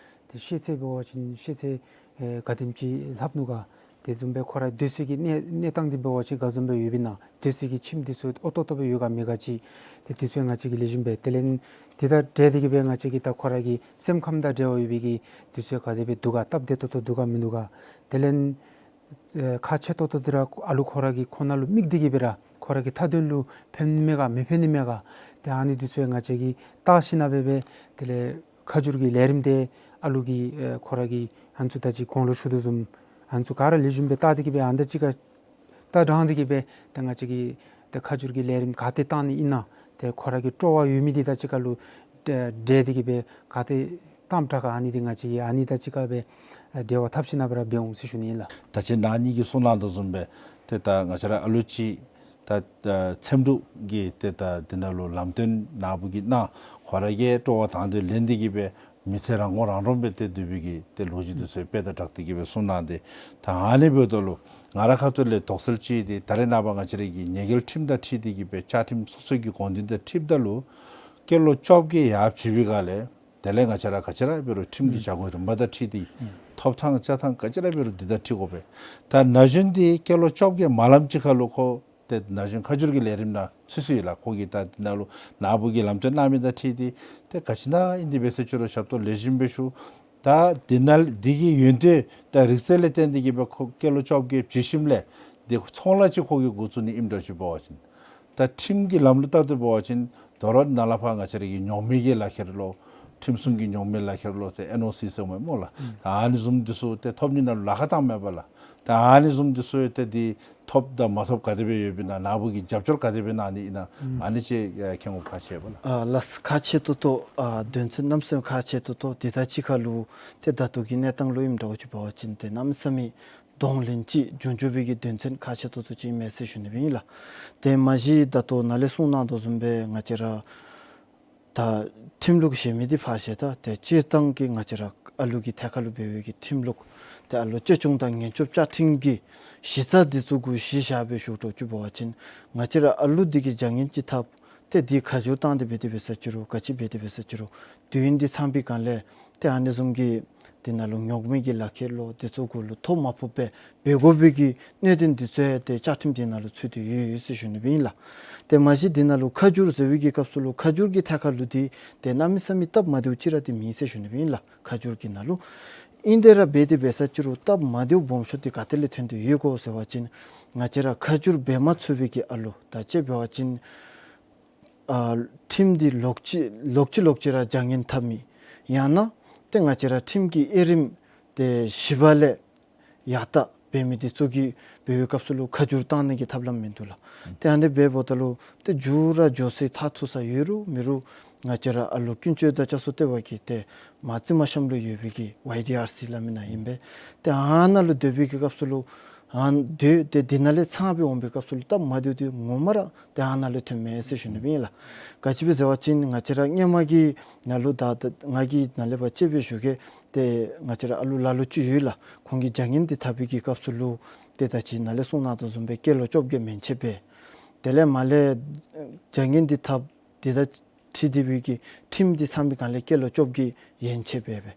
ཏེ་ཤེས་ཚད་འབད་བ་ཅིན་ཤེས་ཚད་ཨེ་ག་དེམ་ཅིག་ལྷག་ནུག་ག། དེ་བཟུམ་སྦེ་ཁོ་རའི་སྡོད་སའི་གི་གནས་གནས་སྟངས་འདི་འབད་བ་ཅིན་ག་བཟུམ་སྦེ་ཡོདཔ་ཨིན་ན། སྡོད་སའི་གི་ཁྱིམ་འདི་ཚུ་ཨོ་ཏོག་ཏོ་སྦེ་ཡོད་ག་མེད་ག་ཅིག། ཏེ་འདི་ཚུ་ཡང་ང་བཅས་ཀྱིས་ལེགས་ཤོམ་སྦེ་དེ་ལས་དེ་དང་འབྲེལ་ཏེ་གི་སྦེ་ང་བཅས་ཀྱིས་ད་ཁོ་ར་གི་སེམས་ཁམས་དང་འབྲེལ་བ་ཡོད་པའི་གི་འདི་ཚུ་ག་དེ་སྦེ་འདུག་ག། སྟབས་བདེ་ཏོག་ཏོ་འདུག་ག་མིན་འདུག་ག། དེ་ལས་ཨེ་ཁག་ཆེ་ཏོག་ཏོ་འདི་ར་ཨ་ལུ་ཁོ་ར་གི་ཁོ་ན་ལུ་དམིགས་ཏེ་གི་སྦེ་ར་ཁོ་ར་གི་མཐའ་དོན་ལུ་ཕན་མས་ག་མི་ཕན་ནི་མས་ག། ཏེ་ཨ་ནི་འདི་ཚུ་ཡང་ང་བཅས་ཀྱིས་བལྟ་ཞིན་ན་སྦེ་སྦེ་དེ་ལས་ཁ་བསྒྱུར་གྱི་ལས་རིམ་འདི་ཨ་ལུ་གི་ཨེ་ཁོ་ར་གི་ཨ་ནི་ཚུ་ད་ཅི་གོང་ལུ་ཞུ་དོ་བཟུམ་ཨ་ནི་ཚུ་ག་ར་ལེགས་ཤོམ་སྦེ་བལྟ་སྟེ་གི་སྦེ་ཨ་ནི་ད་ཅི་ཁར་ད་དྲང་སྟེ་གི་སྦེ་ད་ང་བཅས་ཀྱིས་ད་ཁ་བསྒྱུར་གྱི་ལས་རིམ་ག་ཏེ་བཏང་ནི་ཨིན་ན། ཏེ་ཁོ་ར་གི་སྤྲོ་བ་ཡོད་མི་འདི་ད་ཅི་ཁར་ལུ་འབྲེལ་ཏེ་གི་སྦེ་ག་ཏེ་བཏངམ་དྲག་ག། ཨ་ནི་འདི་ང་བཅས་ཀྱིས་ཨ་ནི་ད་ཅི་ཁར་སྦེ་འབྲེལ་བ་འཐབ་ཞིན་ན་སྦེ་ར་འབད་འོང་ཟེར་ཞུ་ནི་ཨིན་ལགས། ད་ཅི་ནཱ་ངེ་གི་གསུང་གནང་དོ་བཟུམ་སྦེ་ཏེ་ད་ང་བཅས་ར་ཨ་ལུ་ཅིག་ད་ཨ་འཚེམ་དྲུབ་ཀྱི་ཏེ་ད་འདི་ནང་ལུ་ལམ་སྟོན་ནཱ་བུ་གིས་གནང་། ཁོ་ར་གིས་སྤྲོ་བ་དང་དོད་ལེན་ཏེ་གི་སྦེ་མི་ཚེ་རང་མགོ་རང་འདྲོངས་སྦེ་ཏེ་སྡོད་པའི་གི་ཏེ་ལོ་རྒྱུས་འདི་ཚུ་དཔེ་དང་སྦྲགས་ཏེ་གི་སྦེ་གསུང་གནང་སྟེ། ད་ཨ་ནི་འབདཝ་ད་ལུ་ང་རའི་ཁ་ཐུག་ལས་དོགས་སེལ་ཅིག་འདི་ད་རེས་ནངས་པ་ང་བཅས་ར་གི་ཉེས་འགེལ་ཁྲིམས་དང་འཁྲིལ་ཏེ་གི་སྦེ་བཅའ་ཁྲིམས་སོ་སོ་གི་དགོངས་དོན་དང་འཁྲིལཝ་ད་ལུ་སྐྱེས་ལོ་བཅོ་བརྒྱད་ཡར་བྱོན་པའི་སྒང་ལས་དེ་ལས་ང་བཅས་ར་ག་ཅི་ར་འབད་རུང་ཁྲིམས་ཀྱི་བྱ་སྒོ་རིམ་པ་དང་འཁྲིལ་ཏེ་ཐོབ་ཐང་བཅའ་ཐང་ག་ཅི་ར་འབད་རུང་འདི་དང་འཁྲིལ་དགོ་པས། ད་ན་གཞོན་འདི་སྐྱེས་ལོ་བཅོ་བརྒྱད་མ་ལངམ་ཅིག་ཁར་ལུ་ཁོ་ཏེ་ན་གཞོན་ཁ་བསྒྱུར་གྱི་ལས་རིམ་ནང་ཚུད་སོ་ཡི་ལགས། ཁོ་གིས་ད་འདི་ནང་ལུ་ནཱ་བུ་གིས་ལམ་སྟོན་གནང་མི་དང་འཁྲིལ་ཏེ་ཏེ་ག་ཅི་ནང་ཨིན་ཏེ་འབད་ཟེར་ཅི་རུང་ཞབས་ཏོག་ལེགས་ཤོམ་སྦེ་ཞུ། ད་འདི་ནང་འདི་གི་ཡོན་ཏན་དང་རིག་རྩལ་ལས་བརྟེན་ཏེ་གི་སྦེ་ཁོ་སྐྱེས་ལོ་བཅོ་བརྒྱད་བྱོན་ཞིནམ་ལས་འདི་ཚོང་ལཱ་ཅིག་ཁོ་གིས་འགོ་བཙུགས་ནི་ཨིནམ་འདྲཝ་ཅིག་འབད་བ་ཅིན། ད་ཁྲིམས་ཀྱི་ལམ་ལུགས་ལྟར་དུ་འབད་བ་ཅིན་དོ་རུང་ནཱ་ལས་ཕར་ང་བཅས་ར་གི་ཉོག་མེད་ཀྱི་ལག་ཁྱེར་ལོ་ཁྲིམས་སྲུང་གི་ཉོག་མེད་ལག་ཁྱེར་ལོ་ཟེར་ཨེན་ཨོ་སི་ཟེར་མས་སྨོ་ལགས། ཨུམ། ད་ཨ་ནི་བཟུམ་འདི་ཚུ་ཏེ་ཐོབ་ནི་ནང་ལུ་ལཱ་ཁག་བཏངམ་མས་པ་ལགས། ད་ཨ་ནི་བཟུམ་འདི་ཚུ་ཏེ་འདི་ཐོབ་དང་མ་ཐོབ་ག་དེ་སྦེ་ཡོདཔ་ཨིན་ན། ནཱ་བུ་གིས་རྒྱབ་སྐྱོར་ག་དེ་སྦེ་གནང་ནི་ཨིན་ན། ཨུམ། ཨ་ནི་ཅིག་ཨ་མཁྱེན་དགོཔ་ཁག་ཆེ་བས་ལགས། ཨ་ལགས་ཁག་ཆེ་ཏོག་ཏོ། ཨ་དོན་ཚན་གནམ་མེད་ས་མེད་ཁག་ཆེ་ཏོག་ཏོ། དེ་ད་ཅི་ཁར་ལུ་ཏེ་ད་ལྟོ་གི་གནས་སྟངས་ལུ་ཨིནམ་འདྲཝ་ཅིག་འབད་བ་ཅིན་ཏེ་གནམ་མེད་ས་མེད་གདོང་ལེན་ཅིག་འབྱུང་འགྱོ་བའི་གི་དོན་ཚན་ཁག་ཆེ་ཏོག་ཏོ་ཅིག་ཨིན་མས་ཟེར་ཞུ་ནི་སྦེ་ཨིན་ལགས། ཏེ་མ་གཞི་ད་ལྟོ་ནཱ་ལས་གསུང་གནང་དོ་བཟུམ་སྦེ་ང་བཅས་ར་ད་ཁྲིམས་ལུགས་ཟེར་མི་འདི་ཕར་བཞག། ད་ཏེ་སྤྱིར་བཏང་གི་ང་བཅས་ར་ཨ་ལུ་གི་ཐད་ཁར་ལུ་འབད་བའི་གི་ཁྲིམས་ལུགས་ཏེ་ཨ་ལོ་བཅོས་སྐྱོང་དང་ངན་སྐྱོབ་བཅའ་ཁྲིམས་ཀྱི་གཞི་རྩ་འདི་ཚུ་གུ་གཞི་བཞག་སྦེ་ཞུ་དགོཔ་ཅིག་འབད་བ་ཅིན་ང་བཅས་ར་ཨ་ལུ་འདི་གིས་བྱ་ངན་ཅིག་འཐབ་ཏེ་འདི་ཁ་བསྒྱུར་བཏང་སྟེ་འབད་དེ་འབད་ས་ཅི་རུང་ག་ཅི་འབད་དེ་འབད་ས་ཅི་རུང་དུས་ཡུན་འདི་ཚང་པའི་སྒང་ལས་ཏེ་ཨ་ནི་བཟུམ་གྱི་འདི་ནང་ལུ་ཉོག་མེད་ཀྱི་ལག་ཁྱེར་ལོ་འདི་ཚུ་གུ་ལུ་ཐོ་མ་ཕོགཔ་སྦེ་འབད་དགོ་པའི་གི་གནད་དོན་འདི་ཚུ་ཡང་ཏེ་བཅའ་ཁྲིམས་འདི་ནང་ལུ་ཚུད་དེ་ཡོད་ཡོད་ཟེར་ཞུ་ནི་སྦེ་ཨིན་ལགས། ཏེ་མ་གཞི་འདི་ནང་ལུ་ཁ་བསྒྱུར་ཟེར་བའི་གི་སྐབས་སུ་ལུ་ཁ་བསྒྱུར་གྱི་ཐད་ཁར་ལུ་འདི་ཏེ་གནམ་མེད་ས་མེད་སྟབས་མ་བདེཝ་ཅིག་ར་འདི་མེད་ཟེར་ཞུ་ནི་སྦེ་ཨིན་ལགས། ཁ་བསྒྱུར་གྱི་ནང་ལུ་ཨིན་ཏེ་ར་འབད་དེ་འབད་ས་ཅི་རུང་སྟབས་མ་བདེཝ་སྦོམ་ཤོས་འདི་ག་ཏེ་ལས་ཐོན་ཏེ་ཡོད་གོ་ཟེར་བ་ཅིན་ང་བཅས་ར་ཁ་བསྒྱུར་འབད་མ་ཚུགས་པའི་གི་ཨ་ལུ་ད་ཅི་འབད་བ་ཅིན་ཨ་ཁྲིམས་འདི་ལོག་ཅི་ལོག་ཅི་ལོག་ཅི་ར་བྱ་ངན་འཐབ་མི་ཡང་ན་ཏེ་ང་བཅས་ར་ཁྲིམས་ཀྱི་དབྱེ་རིམ་ ཏེ་བཞི་པ་ལས་ཡར་ལྟ་འབད་མི་འདི་ཚུ་གིས་འབད་བའི་སྐབས་སུ་ལུ་ཁ་བསྒྱུར་བཏང་ནི་གི་ཐབས་ལམ་མིན་འདུག་ལགས། ཏེ་ཨ་ནི་འབདཝ་ད་ལུ་ཏེ་མཇུག་ར་འགྱོ་སའི་མཐར་ཐུག་ས་ཡོད་རུང་མེད་རུང་ང་བཅས་ར་ཨ་ལུ་ཀུན་སྤྱོད་དང་བྱ་སྤྱོད་བསྟན་པ་གི་ཏེ་མ་རྩི་མ་ཤམ་ལུ་ཡོད་པའི་གི་ཝའི་ཌི་ཨར་སི་སླབ་མི་ནང་ཨིན་པས། ཏེ་ཨ་ནཱ་ལུ་སྡོད་པའི་གི་སྐབས་སུ་ལུ་ཨ་ནཱ་སྡོད་ཏེ་འདི་ནང་ལས་ཚང་སྦེ་འོང་པའི་སྐབས་སུ་ལུ་སྟབས་མ་བདེཝ་འདི་ངོ་མ་ར་ཏེ་ཨ་ནཱ་ལས་ཐོནམ་མས་ཟེར་ཞུ་ནི་སྦེ་ཨིན་ལགས། ག་ཅི་སྦེ་ཟེར་བ་ཅིན་ང་བཅས་ར་སྔོན་མ་གི་ནང་ལུ་ད་ད་ང་གིས་ནཱ་ལས་ཕར་དཔྱེ་སྦེ་ཞུ་གེ། ཏེ་ང་བཅས་ར་ཨ་ལུ་ལ་ལུ་ཅིག་ཡོད་ལགས། ཁོང་གིས་བྱ་ངན་འདི་འཐབ་པའི་གི་སྐབས་སུ་ལུ་ཏེ་ད་ཅི་ནཱ་ལས་གསུངས་གནང་དོ་བཟུམ་སྦེ་སྐྱེས་ལོ་བཅོ་བརྒྱད་མན་ཆད་འབད། དེ་ལས་མར་ལས་བྱ་ངན་འདི་འཐབ་འདི་ད་ཁྲིམས་འདི་སྦེ་གི་ཁྲིམས་འདི་ཚང་པའི་སྒང་ལས་སྐྱེས་ལོ་བཅོ་བརྒྱད་ཡན་ཆད་འབད་འབད།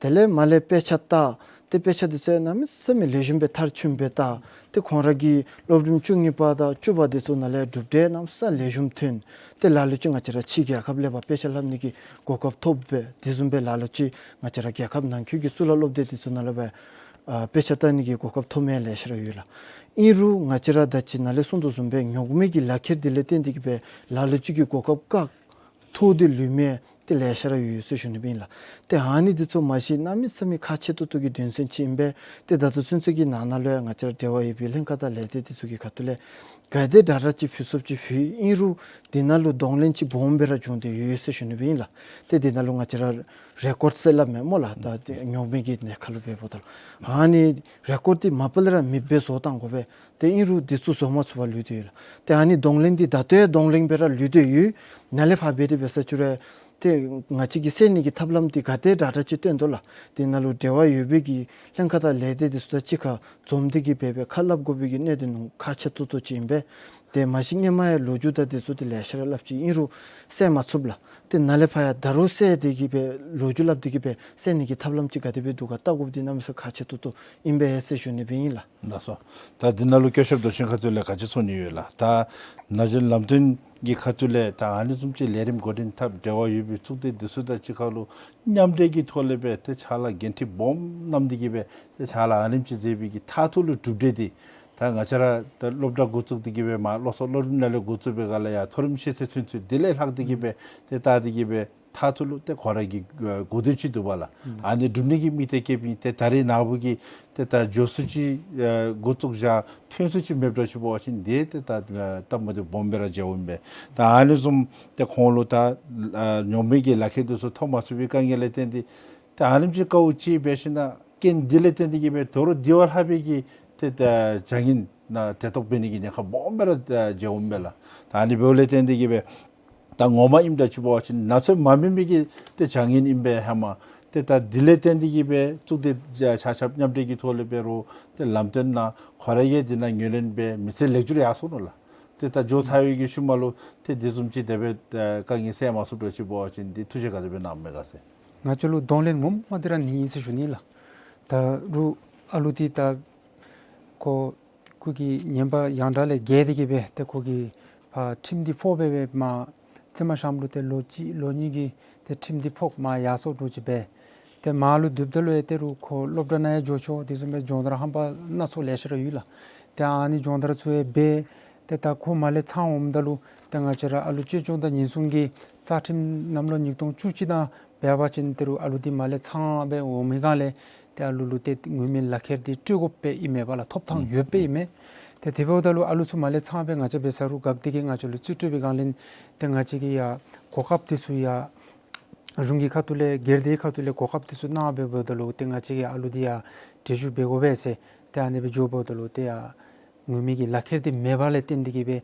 དེ་ལས་མར་ལས་དཔེ་ཆ་ལྟ། ཏེ་དཔེ་ཆ་འདི་ཚུ་གནམ་མེད་ས་མེད་ལེགས་ཤོམ་སྦེ་མཐར་ཕྱིནམ་སྦེ་ལྟ། ཏེ་ཁོང་ར་གི་སློབ་རིམ་བཅུ་གཉིས་པ་དང་བཅུ་པ་འདི་ཚུ་ནང་ལས་གྲུབ་འབྲས་གནམ་མེད་ས་མེད་ལེགས་ཤོམ་ཐོན། ཏེ་ལ་ལུ་ཅིག་ང་བཅས་ར་ཕྱི་རྒྱལ་ཁབ་ལས་ཕར་དཔེ་ཆ་ལྷབ་ནི་གི་གོ་སྐབས་ཐོབ་འབད། དེ་བཟུམ་སྦེ་ལ་ལུ་ཅིག་ང་བཅས་ར་རྒྱལ་ཁབ་ནང་འཁོད་ཀྱི་གཙུག་ལག་སློབ་སྡེ་འདི་ཚུ་ནང་ལས་ཕར་ཨ་དཔེ་ཆ་ལྟ་ནི་གི་གོ་སྐབས་ཐོབ་མི་ལེ་ཤ་ར་ཡོད་ལགས། ཨིན་རུང་ང་བཅས་ར་ད་ཅི་ནཱ་ལས་གསུངས་དོ་བཟུམ་སྦེ་ཉོག་མེད་ཀྱི་ལག་ཁྱེར་འདི་ལས་བརྟེན་ཏེ་གིས་སྦེ་ལ་ལུ་ཅིག་གི་གོ་སྐབས་བཀག་ཐོགས་ཏེ་ལུས་མི་ཏེ་ལེ་ཤ་ར་ཡོད་ཟེར་ཞུ་ནི་སྦེ་ཨིན་ལགས། ཏེ་ཨ་ནི་འདི་ཚུ་མ་གཞི་གནམ་མེད་ས་མེད་ཁག་ཆེ་ཏོག་ཏོ་གི་དོན་ཚན་ཅིག་ཨིན་པས། ཏེ་ད་ལྟོ་ཚུན་ཚོད་ཀྱི་ནང་ན་ལུ་ཡང་ང་བཅས་ར་འབྲེལ་བ་ཡོད་པའི་ལྷན་ཁག་དང་ལས་སྡེ་འདི་ཚུ་གི་ཁ་ཐུག་ལས་ག་དེ་དྲག་དྲག་ཅིག་ཕུལ་ཚུགསཔ་ཅིག་ཕུལ། ཨིན་རུང་འདི་ནང་ལུ་གདོང་ལེན་ཅིག་སྦོམ་སྦེ་ར་བྱུང་སྟེ་ཡོད་ཟེར་ཞུ་ནི་སྦེ་ཨིན་ལགས། ཏེ་འདི་ནང་ལུ་ང་བཅས་ར་རེ་ཀོཌ་ཟེར་སླབ་མས་སྨོ་ལགས། ད་ཏེ་ཉོག་མེད་ཀྱི་ནང་ཁར་ལུ་འབདཝ་ད་ལུ་ཨ་ནི་རེ་ཀོཌ་འདི་མ་པ་ལས་ར་མེདཔ་སྦེ་བཟོ་བཏང་དགོ་པས། ཏེ་ཨིན་རུང་འདི་ཚུ་བཟོ་མ་ཚུགས་པར་ལུས་ཏེ་ཡོད་ལགས། ཏེ་ཨ་ནི་གདོང་ལེན་འདི་ད་ལྟོ་ཡང་གདོང་ལེན་སྦེ་ར་ལུས་ཏེ་ཡོད། ནཱ་ལས་ཕར་འབད་དེ་འབད་ས་ཅིག་རུང་ཏེ་ང་བཅས་ཀྱིས་སེལ་ནི་གི་ཐབས་ལམ་འདི་ག་དེ་དྲག་དྲག་ཅིག་སྟོན་དོ་ལགས། འདི་ནང་ལུ་འབྲེལ་བ་ཡོད་པའི་གི་ལྷན་ཁག་དང་ལས་སྡེ་འདི་ཚུ་དང་གཅིག་ཁར་འཛོམས་ཏེ་གིས་སྦེ་སྦེ་ཁ་སླབ་དགོ་པའི་གི་གནད་དོན་ཁག་ཆེ་ཏོག་ཏོ་ཅིག་ཨིན་པས། ཏེ་མ་གཞི་སྔོན་མ་ཡང་ལོ་རྒྱུས་དང་འདི་ཚུ་འདི་ལེ་ཤ་ར་སླབ་ཅི། ཨིན་རུང་སེལ་མ་ཚུགསཔ་ལགས། ཏེ་ནཱ་ལས་ཕར་ཡང་ད་རུང་སེལ་ཏེ་གིས་སྦེ་ལོ་རྒྱུས་སླབ་སྟེ་གིས་སྦེ་སེལ་ནི་གི་ཐབས་ལམ་ཅིག་ག་དེ་སྦེ་འདུག་ག་བལྟ་དགོཔ་འདི་གནམ་མེད་ས་མེད་ཁག་ཆེ་ཏོག་ཏོ་ཨིན་པས་ཟེར་ཞུ་ནི་སྦེ་ཨིན་ལགས། ལགས་སོ། ད་འདི་ནང་ལུ་སྐྱོར་ཞབས་རྡོ་རྗེ་ཁ་ཐུག་ལས་ག་ཅི་གསུང་ནི་ཡོད་ལགས། ད་ན་གཞོན་ལམ་སྟོན་གྱི་ཁ་ཐུག་ལས་ད་ཨ་ནི་བཟུམ་ཅིག་ལས་རིམ་འགོ་འདྲེན་འཐབ་འབྲེལ་བ་ཡོད་པའི་གཙུག་སྡེ་འདི་ཚུ་དང་གཅིག་ཁར་ལུ་མཉམ་འབྲེལ་གྱི་ཐོག་ལས་སྦེ་ཏེ་ཕྱག་ལཱ་འགན་འཁྲི་སྦོམ་བསྣམས་ཏེ་གིས་སྦེ་ཏེ་ཕྱག་ལཱ་ཨ་ནེམ་ཅིག་མཛད་པའི་གི་མཐར་ཐུག་ལུ་གྲུབ་འབྲས་འདི་ད་ང་བཅས་ར་ད་སློབ་གྲྭ་འགོ་བཙུགས་ཏེ་གིས་སྦེ་མར་སློབ་གསོ་སློབ་རིམ་ནང་ལས་འགོ་བཙུགས་པའི་སྒང་ལས་ཡར་མཐོ་རིམ་ཤེས་ཚད་ཚུན་ཚོད་དེ་ལས་ལྷག་སྟེ་གིས་སྦེ་ཏེ་བལྟ་སྟེ་གིས་སྦེ་མཐར་ཐུག་ལུ་ཏེ་ཁོ་ར་གི་ཨ་གོ་དོན་ཅིག་འདུག་པ་ལགས། ཨ་ནི་སྒྲུབ་ནི་གི་དམིགས་གཏད་བསྐྱེད་པའི་ཏེ་ད་རེས་ནངས་པ་གི་ཏེ་ད་མགྱོགས་སུ་ཅིག་ཨ་འགོ་བཙུགས་བཞག་ཐོན་སུ་ཅིག་མེདཔ་འདྲཝ་ཅིག་འབད་བ་ཅིན་འདི་ཏེ་ད་ཨ་སྟབས་མ་བདེཝ་སྦོམ་སྦེ་ར་མཇལཝ་ཨིན་པས། ད་ཨ་ནི་བཟུམ་ཏེ་ཁོང་ལུ་ད་ཨ་ཉོག་མེད་ཀྱི་ལག་ཁྱེར་འདི་ཚུ་ཐོབ་མ་ཚུགས་པའི་དཀའ་ངལ་ལས་བརྟེན་ཏེ་ཏེ་ཨ་ནེམ་ཅིག་དཀའཝ་སྤྱད་འབད་ཞིན་ན་རྐྱེན་འདི་ལས་བརྟེན་ཏེ་གིས་སྦེ་དོ་རུང་འདི་བ་ལྷག་པའི་གི་ཏེ་ད་བྱ་ངན་ནང་འབྲེལ་གཏོགས་འབད་ནི་གི་ཉེན་ཁ་སྦོམ་སྦེ་ར་ཨ་མཇལཝ་ཨིན་པས་ལགས། ད་ཨ་ནི་འབདཝ་ལས་བརྟེན་ཏེ་གིས་སྦེ་ད་ངོ་མ་ཨིནམ་འདྲཝ་ཅིག་འབད་བ་ཅིན་ན་ཚོད་མ་སྨིན་པའི་གི་ཏེ་བྱ་ངན་ཨིན་པས་ཧེ་མ། ཏེ་ད་འདི་ལས་བརྟེན་ཏེ་གིས་སྦེ་གཙུག་སྡེ་ཆ་ཁྱབ་མཉམ་འབྲེལ་གྱི་ཐོག་ལས་འབད་རུང་ཏེ་ལམ་སྟོན་ནང་ཁོ་ར་གིས་འདི་ནང་ངོས་ལེན་འབད་མི་ཚེ་ལེགས་འགྱུར་ཡར་སོང་ནུག་ལགས། ཏེ་ད་མགྱོགས་ཚར་བའི་གི་ཤུལ་མ་ལུ་ཏེ་འདི་བཟུམ་ཅིག་དེ་སྦེ་ཨ་དཀའ་ངལ་སེལ་མ་ཚུགསཔ་འདྲཝ་ཅིག་འབད་བ་ཅིན་འདི་ཐུགས་བཞེད་ག་དེ་སྦེ་གནངམ་མས་ག་ཟེར། ང་བཅས་ལུ་གདོང་ལེན་ངོ་མ་འདི་ར་ནི་ཨིན་ཟེར་ཞུ་ནི་ལགས། ད་རུང་ཨ་ལུ་འདི་ད་ཁོ་ཁོ་གི་ཉན་པ་ཡང་དག་ལས་བརྒལ་ཏེ་གིས་སྦེ་ཏེ་ཁོ་གིས་ཕར་ཁྲིམས་འདི་ཕོག་སྦེ་སྦེ་མར་རྩིས་མ་ཤམ་ལུ་ཏེ་ལོ་གཅིག་ལོ་གཉིས་ཀྱི་ཏེ་ཁྲིམས་འདི་ཕོག་མར་ཡར་སོང་འདྲཝ་ཅིག་སྦེ། ཏེ་མར་ལུ་སྡོདཔ་ད་ལུ་ཡང་ད་རུང་ཁོ་སློབ་གྲྭ་ནང་ཡང་འགྱོ་ཆོག། དེ་བཟུམ་སྦེ་སྦྱོང་བརྡར་རྣམ་པ་སྣ་ཚོགས་ལེ་ཤ་ར་ཡོད་ལགས། ཏེ་ཨ་ནི་སྦྱོང་བརྡར་ཚུ་ཡང་འབད། ཏེ་ད་ཁོ་མར་ལས་ཚང་འོངམ་ད་ལུ་ཏེ་ང་བཅས་ར་ཨ་ལུ་གཅེས་སྐྱོང་དང་ཉེན་སྲུང་གི་རྩ་ཁྲིམས་གནམ་ལོ་ཉིས་སྟོང་བཅུ་གཅིག་དང་འབད་བ་ཅིན་ད་རུང་ཨ་ལུ་འདི་མར་ལས་ཚང་སྦེ་འོང་མི་སྒང་ལས་ཏེ་ཨ་ལུ་ལུ་ཏེ་ངོ་མའི་ལག་ཁྱེར་འདི་སྤྲོད་དགོཔ་སྦེ་ཨིན་མས་པ་ལགས། ཐོབ་ཐང་ཡོདཔ་སྦེ་ཨིན་མས། ཏེ་དེ་འབདཝ་ད་ལུ་ཨ་ལུ་ཚུ་མར་ལས་ཚང་སྦེ་ང་བཅས་འབད་ས་རུང་དགག་སྡིག་གིས་ང་བཅས་ལུ་རྩིས་སྤྲོད་པའི་སྒང་ལས་ཏེ་ང་བཅས་ཀྱིས་ཡར་གོ་སྐབས་འདི་ཚུ་ཡར་གཞུང་གི་ཁ་ཐུག་ལས་སྒེར་སྡེའི་ཁ་ཐུག་ལས་གོ་སྐབས་འདི་ཚུ་གནང་སྦེ་འབདཝ་ད་ལུ་ཏེ་ང་བཅས་ཀྱིས་ཨ་ལུ་འདི་ཡར་འབྲེལ་ཞུགས་འབད་དགོ་པས་ཟེར། ཏེ་ཨ་ནི་སྦེ་འགྱོ་འབདཝ་ད་ལུ་ཏེ་ཡར་ངོ་མའི་གི་ལག་ཁྱེར་འདི་མེད་པ་ལས་བརྟེན་ཏེ་གིས་སྦེ་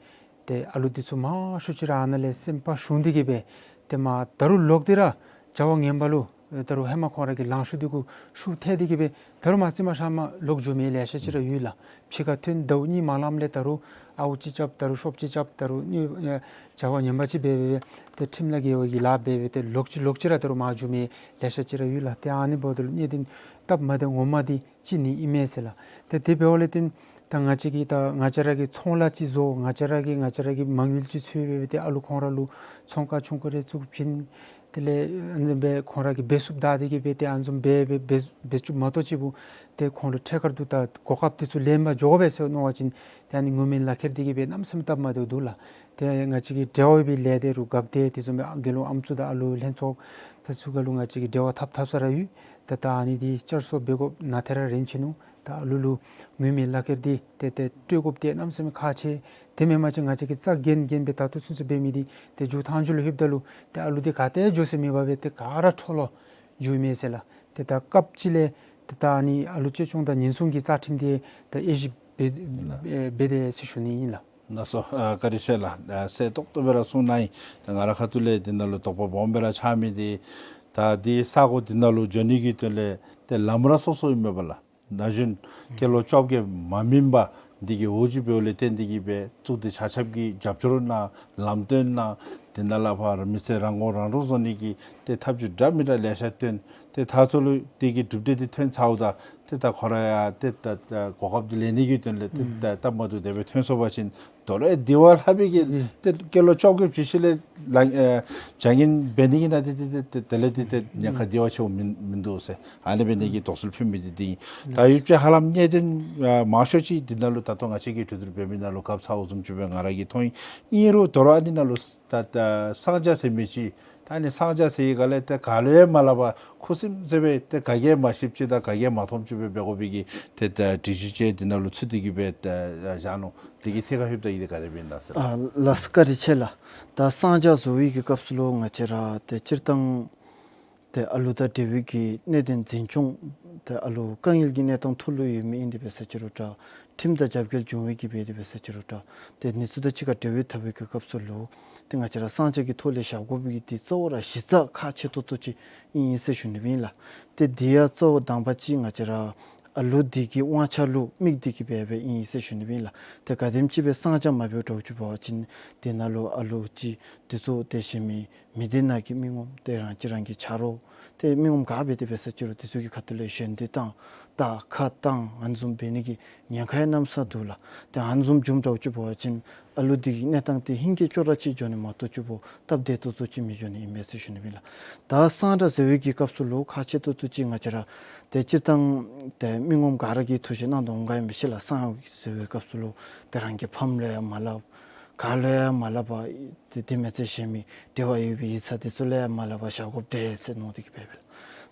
ཏེ་ཨ་ལུ་འདི་ཚུ་མང་ཤོས་ཅིག་ར་ཨ་ནཱ་ལས་སེམས་པ་ཞུམ་སྟེ་གིས་སྦེ་ཏེ་མར་ད་རུང་ལོག་སྟེ་ར་བྱ་བ་ངན་པ་ལུ་ད་རུང་ཧེ་མ་ཁོང་ར་གི་ལང་ཤོར་འདི་གུ་ཤུགས་ཐལ་ཏེ་གིས་སྦེ་ད་རུང་མར་རྩིས་མ་ཤམ་མར་ལོག་འགྱོ་མི་ལེ་ཤ་ཅིག་ར་ཡོད་ལགས། ཕྱི་ཁར་ཐོན་ཟླཝ་གཉིས་མ་ལངམ་ལས་ད་རུང་ཨརཝ་ཅིག་རྐྱབ། ད་རུང་ཤོབ་ཅིག་རྐྱབ། ད་རུང་ནི་ཨེ་བྱ་བ་ངན་པ་ཅིག་འབད་འབད་སྦེ་ཏེ་ཁྲིམས་ལ་འགལ་བའི་གི་ལཱ་འབད་འབད་ཏེ་ལོག་ཅི་ལོག་ཅི་ར་ད་རུང་མར་འགྱོ་མི་ལེ་ཤ་ཅིག་ར་ཡོད་ལགས། ཏེ་ཨ་ནི་འབདཝ་ད་ལུ་གནད་དོན་སྟབས་མ་བདེཝ་ངོ་མ་འདི་ཅིག་ནི་ཨིན་མས་ཟེར་ལགས། ཏེ་དེ་འབདཝ་ལས་བརྟེན་ད་ང་བཅས་ཀྱིས་ད་ང་བཅས་ར་གིས་ཚོང་ལཱ་ཅིག་བཟོ། ང་བཅས་ར་གིས་ང་བཅས་ར་གི་མ་དངུལ་ཅིག་འཚོལ་འབད་འབད་ཏེ་ཨ་ལུ་ཁོང་ར་ལུ་ཚོང་ཁང་ཆུང་ཀུ་རེ་བཙུགས་བྱིན། དེ་ལས་ཨ་ནི་སྦེ་ཁོང་ར་གིས་འབད་ཚུགསཔ་བལྟ་སྟེ་གིས་སྦེ་ཏེ་ཨ་ནི་བཟུམ་འབད་འབད་འབད་འབད་བཅུག་མ་གཏོགས་ཅིག་པོ་ཏེ་ཁོང་ལུ་ཐད་ཀར་དུ་ད་གོ་སྐབས་འདི་ཚུ་ལེན་པར་འགྱོ་དགོ་པས་ཟེར་མནོ་བ་ཅིན་ཏེ་ཨ་ནི་ངོ་མའི་ལག་ཁྱེར་འདི་གིས་སྦེ་གནམ་མེད་ས་མེད་སྟབས་མ་བདེཝ་འདུག་ལགས། ཏེ་ང་བཅས་ཀྱི་འབྲེལ་བ་ཡོད་པའི་ལས་སྡེ་རུ་འགག་སྡེ་དེ་བཟུམ་སྦེ་དགེ་སློང་ཨམ་སྲུ་དང་ཨ་ལུ་ལྷན་ཚོགས་དེ་ཚུ་ག་ལུ་ང་བཅས་ཀྱིས་འབྲེལ་བ་འཐབ་འཐབ་ས་ར་ཡོད། ད་ད་ཨ་ནི་འདི་བསྐྱར་གསོ་འབད་དགོཔ་ནང་ཏེ་ར་རན་ཆི་ནུག། ད་ཨ་ལུ་ལུ་མུ་མེད་ལག་ཁྱེར་འདི་ཏེ་ཏེ་སྤྲོད་དགོཔ་འདི་གནམ་མེད་ས་མེད་ཁག་ཆེ། དེ་མེན་པ་ཅིན་ང་བཅས་ཀྱིས་རྩ་འགེངས་འགེངས་སྦེ་ད་ལྟོ་ཚུན་ཚོད་འབད་མི་འདི་ཏེ་མཇུག་མཐའ་མཇུག་ལུ་ལྷོདཔ་ད་ལུ་ཏེ་ཨ་ལུ་འདི་ག་ཏེ་འགྱོ་ཟེར་མེད་པར་སྦེ་ཏེ་ག་ར་འཕྲོ་བརླག་འགྱོཝ་མས་ཟེར་ལགས། ཏེ་ད་སྐབས་ཅིག་ལས་ཏེ་ད་ཨ་ནི་ཨ་ལུ་གཅེས་སྐྱོང་དང་ཉེན་སྲུང་གི་རྩ་ཁྲིམས་འདི་ཏེ་དབྱེ་ཞིབ་འབད་འབད་དེ་ཟེར་ཞུ་ནི་ཨིན་ལགས། ལགས་སོ། ཨ་བཀའ་དྲིན་ཆེ་ལགས། ཨ་གསལ་ཏོག་ཏོ་སྦེ་ར་གསུངས་གནང་ཡི། ད་ང་ར་ཁ་ཐུག་ལས་འདི་ནང་ལུ་དོགས་པ་སྦོམ་སྦེ་ར་ཆགས་མི་འདི་ད་འདི་ས་གོ་འདི་ནང་ལུ་འགྱོ་ནི་གི་དོན་ལས་ཏེ་ལམ་ར་སོ་སོ་ཨིན་མས་པ་ལགས། ན་གཞོན་སྐྱེས་ལོ་བཅོ་བརྒྱད་མ་མིན་པ་འདི་གིས་འོང་ཅི་འབདཝ་ལས་བརྟེན་འདི་གིས་སྦེ་ཚུ་འདི་ཆ་ཁྱབ་ཀྱིས་རྒྱབ་སྐྱོར་གནང་ལམ་སྟོན་གནང་འདི་ནང་ལས་ཕར་མི་ཚེ་རང་མགོ་རང་འདྲོངས་བཟོ་ནི་གི་ཏེ་ཐབས་བྱུས་འདྲ་མི་འདྲ་ལེ་ཤ་སྟོན། ཏེ་ད་ལྟོ་ལུ་འདི་གི་གྲུབ་འབྲས་འདི་ཐོན་ཚརཝ་ད་ཏེ་ད་ཁོ་ར་ཡང་ཏེ་ད་ད་གོ་སྐབས་འདི་ལེན་ནི་གི་དོན་ལས་ཏེ་ད་སྟབས་མ་བདེཝ་དེ་སྦེ་ཐོན་སོང་པ་ཅིན་དོ་རུང་དེ་བ་ལྷག་པའི་གི་ཏེ་སྐྱེས་ལོ་བཅོ་བརྒྱད་ཅིག་ཤི་ལས་ལ་ཨེ་བྱ་ངན་འབད་ནི་གི་ནང་ཏེ་ཏེ་ཏེ་ཏེ་དེ་ལས་ཏེ་ཏེ་ཉེན་ཁ་དེ་བ་ཆེཝ་མིན་མིན་འདུག་ཟེར། ཨ་ནི་འབད་ནི་གི་དོགས་སེལ་ཕུལ་མི་འདི་འདི་ཨིན། ད་ཡུདཔ་ཅིག་ཧ་ལམ་གནད་དོན་ཨ་མང་ཤོས་ཅིག་འདི་ནང་ལུ་ད་ལྟོ་ང་བཅས་ཀྱིས་གྲོས་བསྡུར་འབད་མི་ནང་ལུ་བཀབ་ཚརཝ་བཟུམ་ཅིག་སྦེ་ང་ར་གིས་མཐོང་ཡི། ཨིན་རུང་དོ་རུང་ཨ་ནི་ནང་ལུ་ད་ད་གསང་རྒྱ་ཟེར་མི་ཅིག་ད་ཨ་ནི་གསང་རྒྱ་ཟེར་བའི་སྒང་ལས་ཏེ་ག་ལུ་ཡང་མ་སླབ་པར་ཁུ་སིམ་སིམ་སྦེ་ཏེ་ག་གིས་མ་ཤེསཔ་ཅིག་དང་ག་གིས་མ་མཐོངམ་ཅིག་སྦེ་འབད་དགོ་པའི་གི་ཏེ་ད་སྒྲིག་གཞི་ཅིག་འདི་ནང་ལུ་ཚུད་དེ་གི་སྦེ་ད་བཞག་ནུག། དེ་གི་ཐད་ཁར་ལྷོདཔ་ད་ཨིན་ཏེ་ག་དེ་སྦེ་ཨིན་ན་ཟེར། ཨ་ལགས་སོ། བཀའ་དྲིན་ཆེ་ལགས། ད་གསང་རྒྱ་བཟོ་བའི་གི་སྐབས་སུ་ལུ་ང་བཅས་ར་ཏེ་སྤྱིར་བཏང་ཏེ་ཨ་ལུ་དང་འབྲེལ་བའི་གི་གནད་དོན་འཛིན་སྐྱོང་ཏེ་ཨ་ལུ་དཀའ་ངལ་གྱི་གནས་སྟངས་ཐོག་ལུ་ཡོད་མི་ཨིན་ཏེ་འབད་ས་ཅིག་རུང་འདྲ། ཁྲིམས་དང་རྒྱབ་འགལ་འབྱུང་བའི་གི་འབད་དེ་འབད་ས་ཅིག་རུང་འདྲ། ཏེ་ཨ་ནི་ཚུ་དང་གཅིག་ཁར་འབྲེལ་བ་འཐབ་པའི་གི་སྐབས་སུ་ལུ་ཏེ་ང་བཅས་ར་གསང་རྒྱ་གི་ཐོག་ལས་བཞག་དགོ་པའི་གི་ཏེ་གཙོ་བོ་ར་གཞི་རྩ་ཁག་ཆེ་ཏོག་ཏོ་ཅིག་ཨིན་ཟེར་ཞུ་ནི་ཨིན་ལགས། ཏེ་འདི་ཡང་གཙོ་བོ་དང་པ་ཅིག་ང་བཅས་ར་ཨ་ལུ་འདི་གི་དབང་ཆ་ལུ་དམིགས་ཏེ་གི་འབད་འབདཝ་ཨིན་ཟེར་ཞུ་ནི་ཨིན་ལགས། ཏེ་ག་དེམ་ཅིག་སྦེ་གསང་རྒྱ་མ་འབད་དྲགས་ཅིག་འབད་བ་ཅིན་དེ་ནང་ལུ་ཨ་ལུ་ཅིག་འདི་ཚུ་ཏེ་གཞན་མི་མི་སྡེ་ནང་གི་མི་ངོམ་ཏེ་རང་གཅེས་རང་གི་ཆ་རོགས་ཏེ་མི་ངོམ་ག་འབད་དེ་འབད་ས་ཅིག་རུང་འདི་ཚུ་གི་ཁ་ཐུག་ལས་ཞོན་འདེད་བཏང་ད་ཁ་བཏང་ཨ་ནི་བཟུམ་འབད་ནི་གི་ཉེན་ཁ་ཡང་གནམ་ས་འདུག་ལགས། ཏེ་ཨ་ནི་བཟུམ་བྱུངམ་འདྲཝ་ཅིག་འབད་བ་ཅིན་ཨ་ལུ་འདི་གི་གནས་སྟངས་འདི་ཧིང་གིས་ཅོག་ར་ཅིག་འགྱོ་ནི་མ་གཏོགས་ཅིག་འབད་སྟབས་བདེ་ཏོག་ཏོ་ཅིག་མི་འགྱོ་ནི་ཨིན་པས་ཟེར་ཞུ་ནི་ཨིན་ལགས། ད་གསང་རྒྱ་ཟེར་བའི་གི་སྐབས་སུ་ལུ་ཁག་ཆེ་ཏོག་ཏོ་ཅིག་ང་བཅས་ར་ཏེ་སྤྱིར་བཏང་ཏེ་མི་ངོམ་ག་ར་གིས་ཐུགས་བཞེད་གནང་དོ་འོང་ག་ཨིན་པས་ཤེས་ལགས། གསང་རྒྱ་ཟེར་བའི་སྐབས་སུ་ལུ་ཏེ་རང་གི་ཕམ་ལུ་ཡང་མ་སླབ། ག་ལུ་ཡང་མ་སླབ་པར་ཏེ་དེ་མེན་ཚེ་གཞན་མི་འབྲེལ་བ་ཡོད་པའི་ཡིག་ཚང་འདི་ཚུ་ལུ་ཡང་མ་སླབ་པར་བཞག་དགོཔ་འདྲས་ཟེར་མནོ་སྟེ་གི་འབད་འབདཝ་ལགས།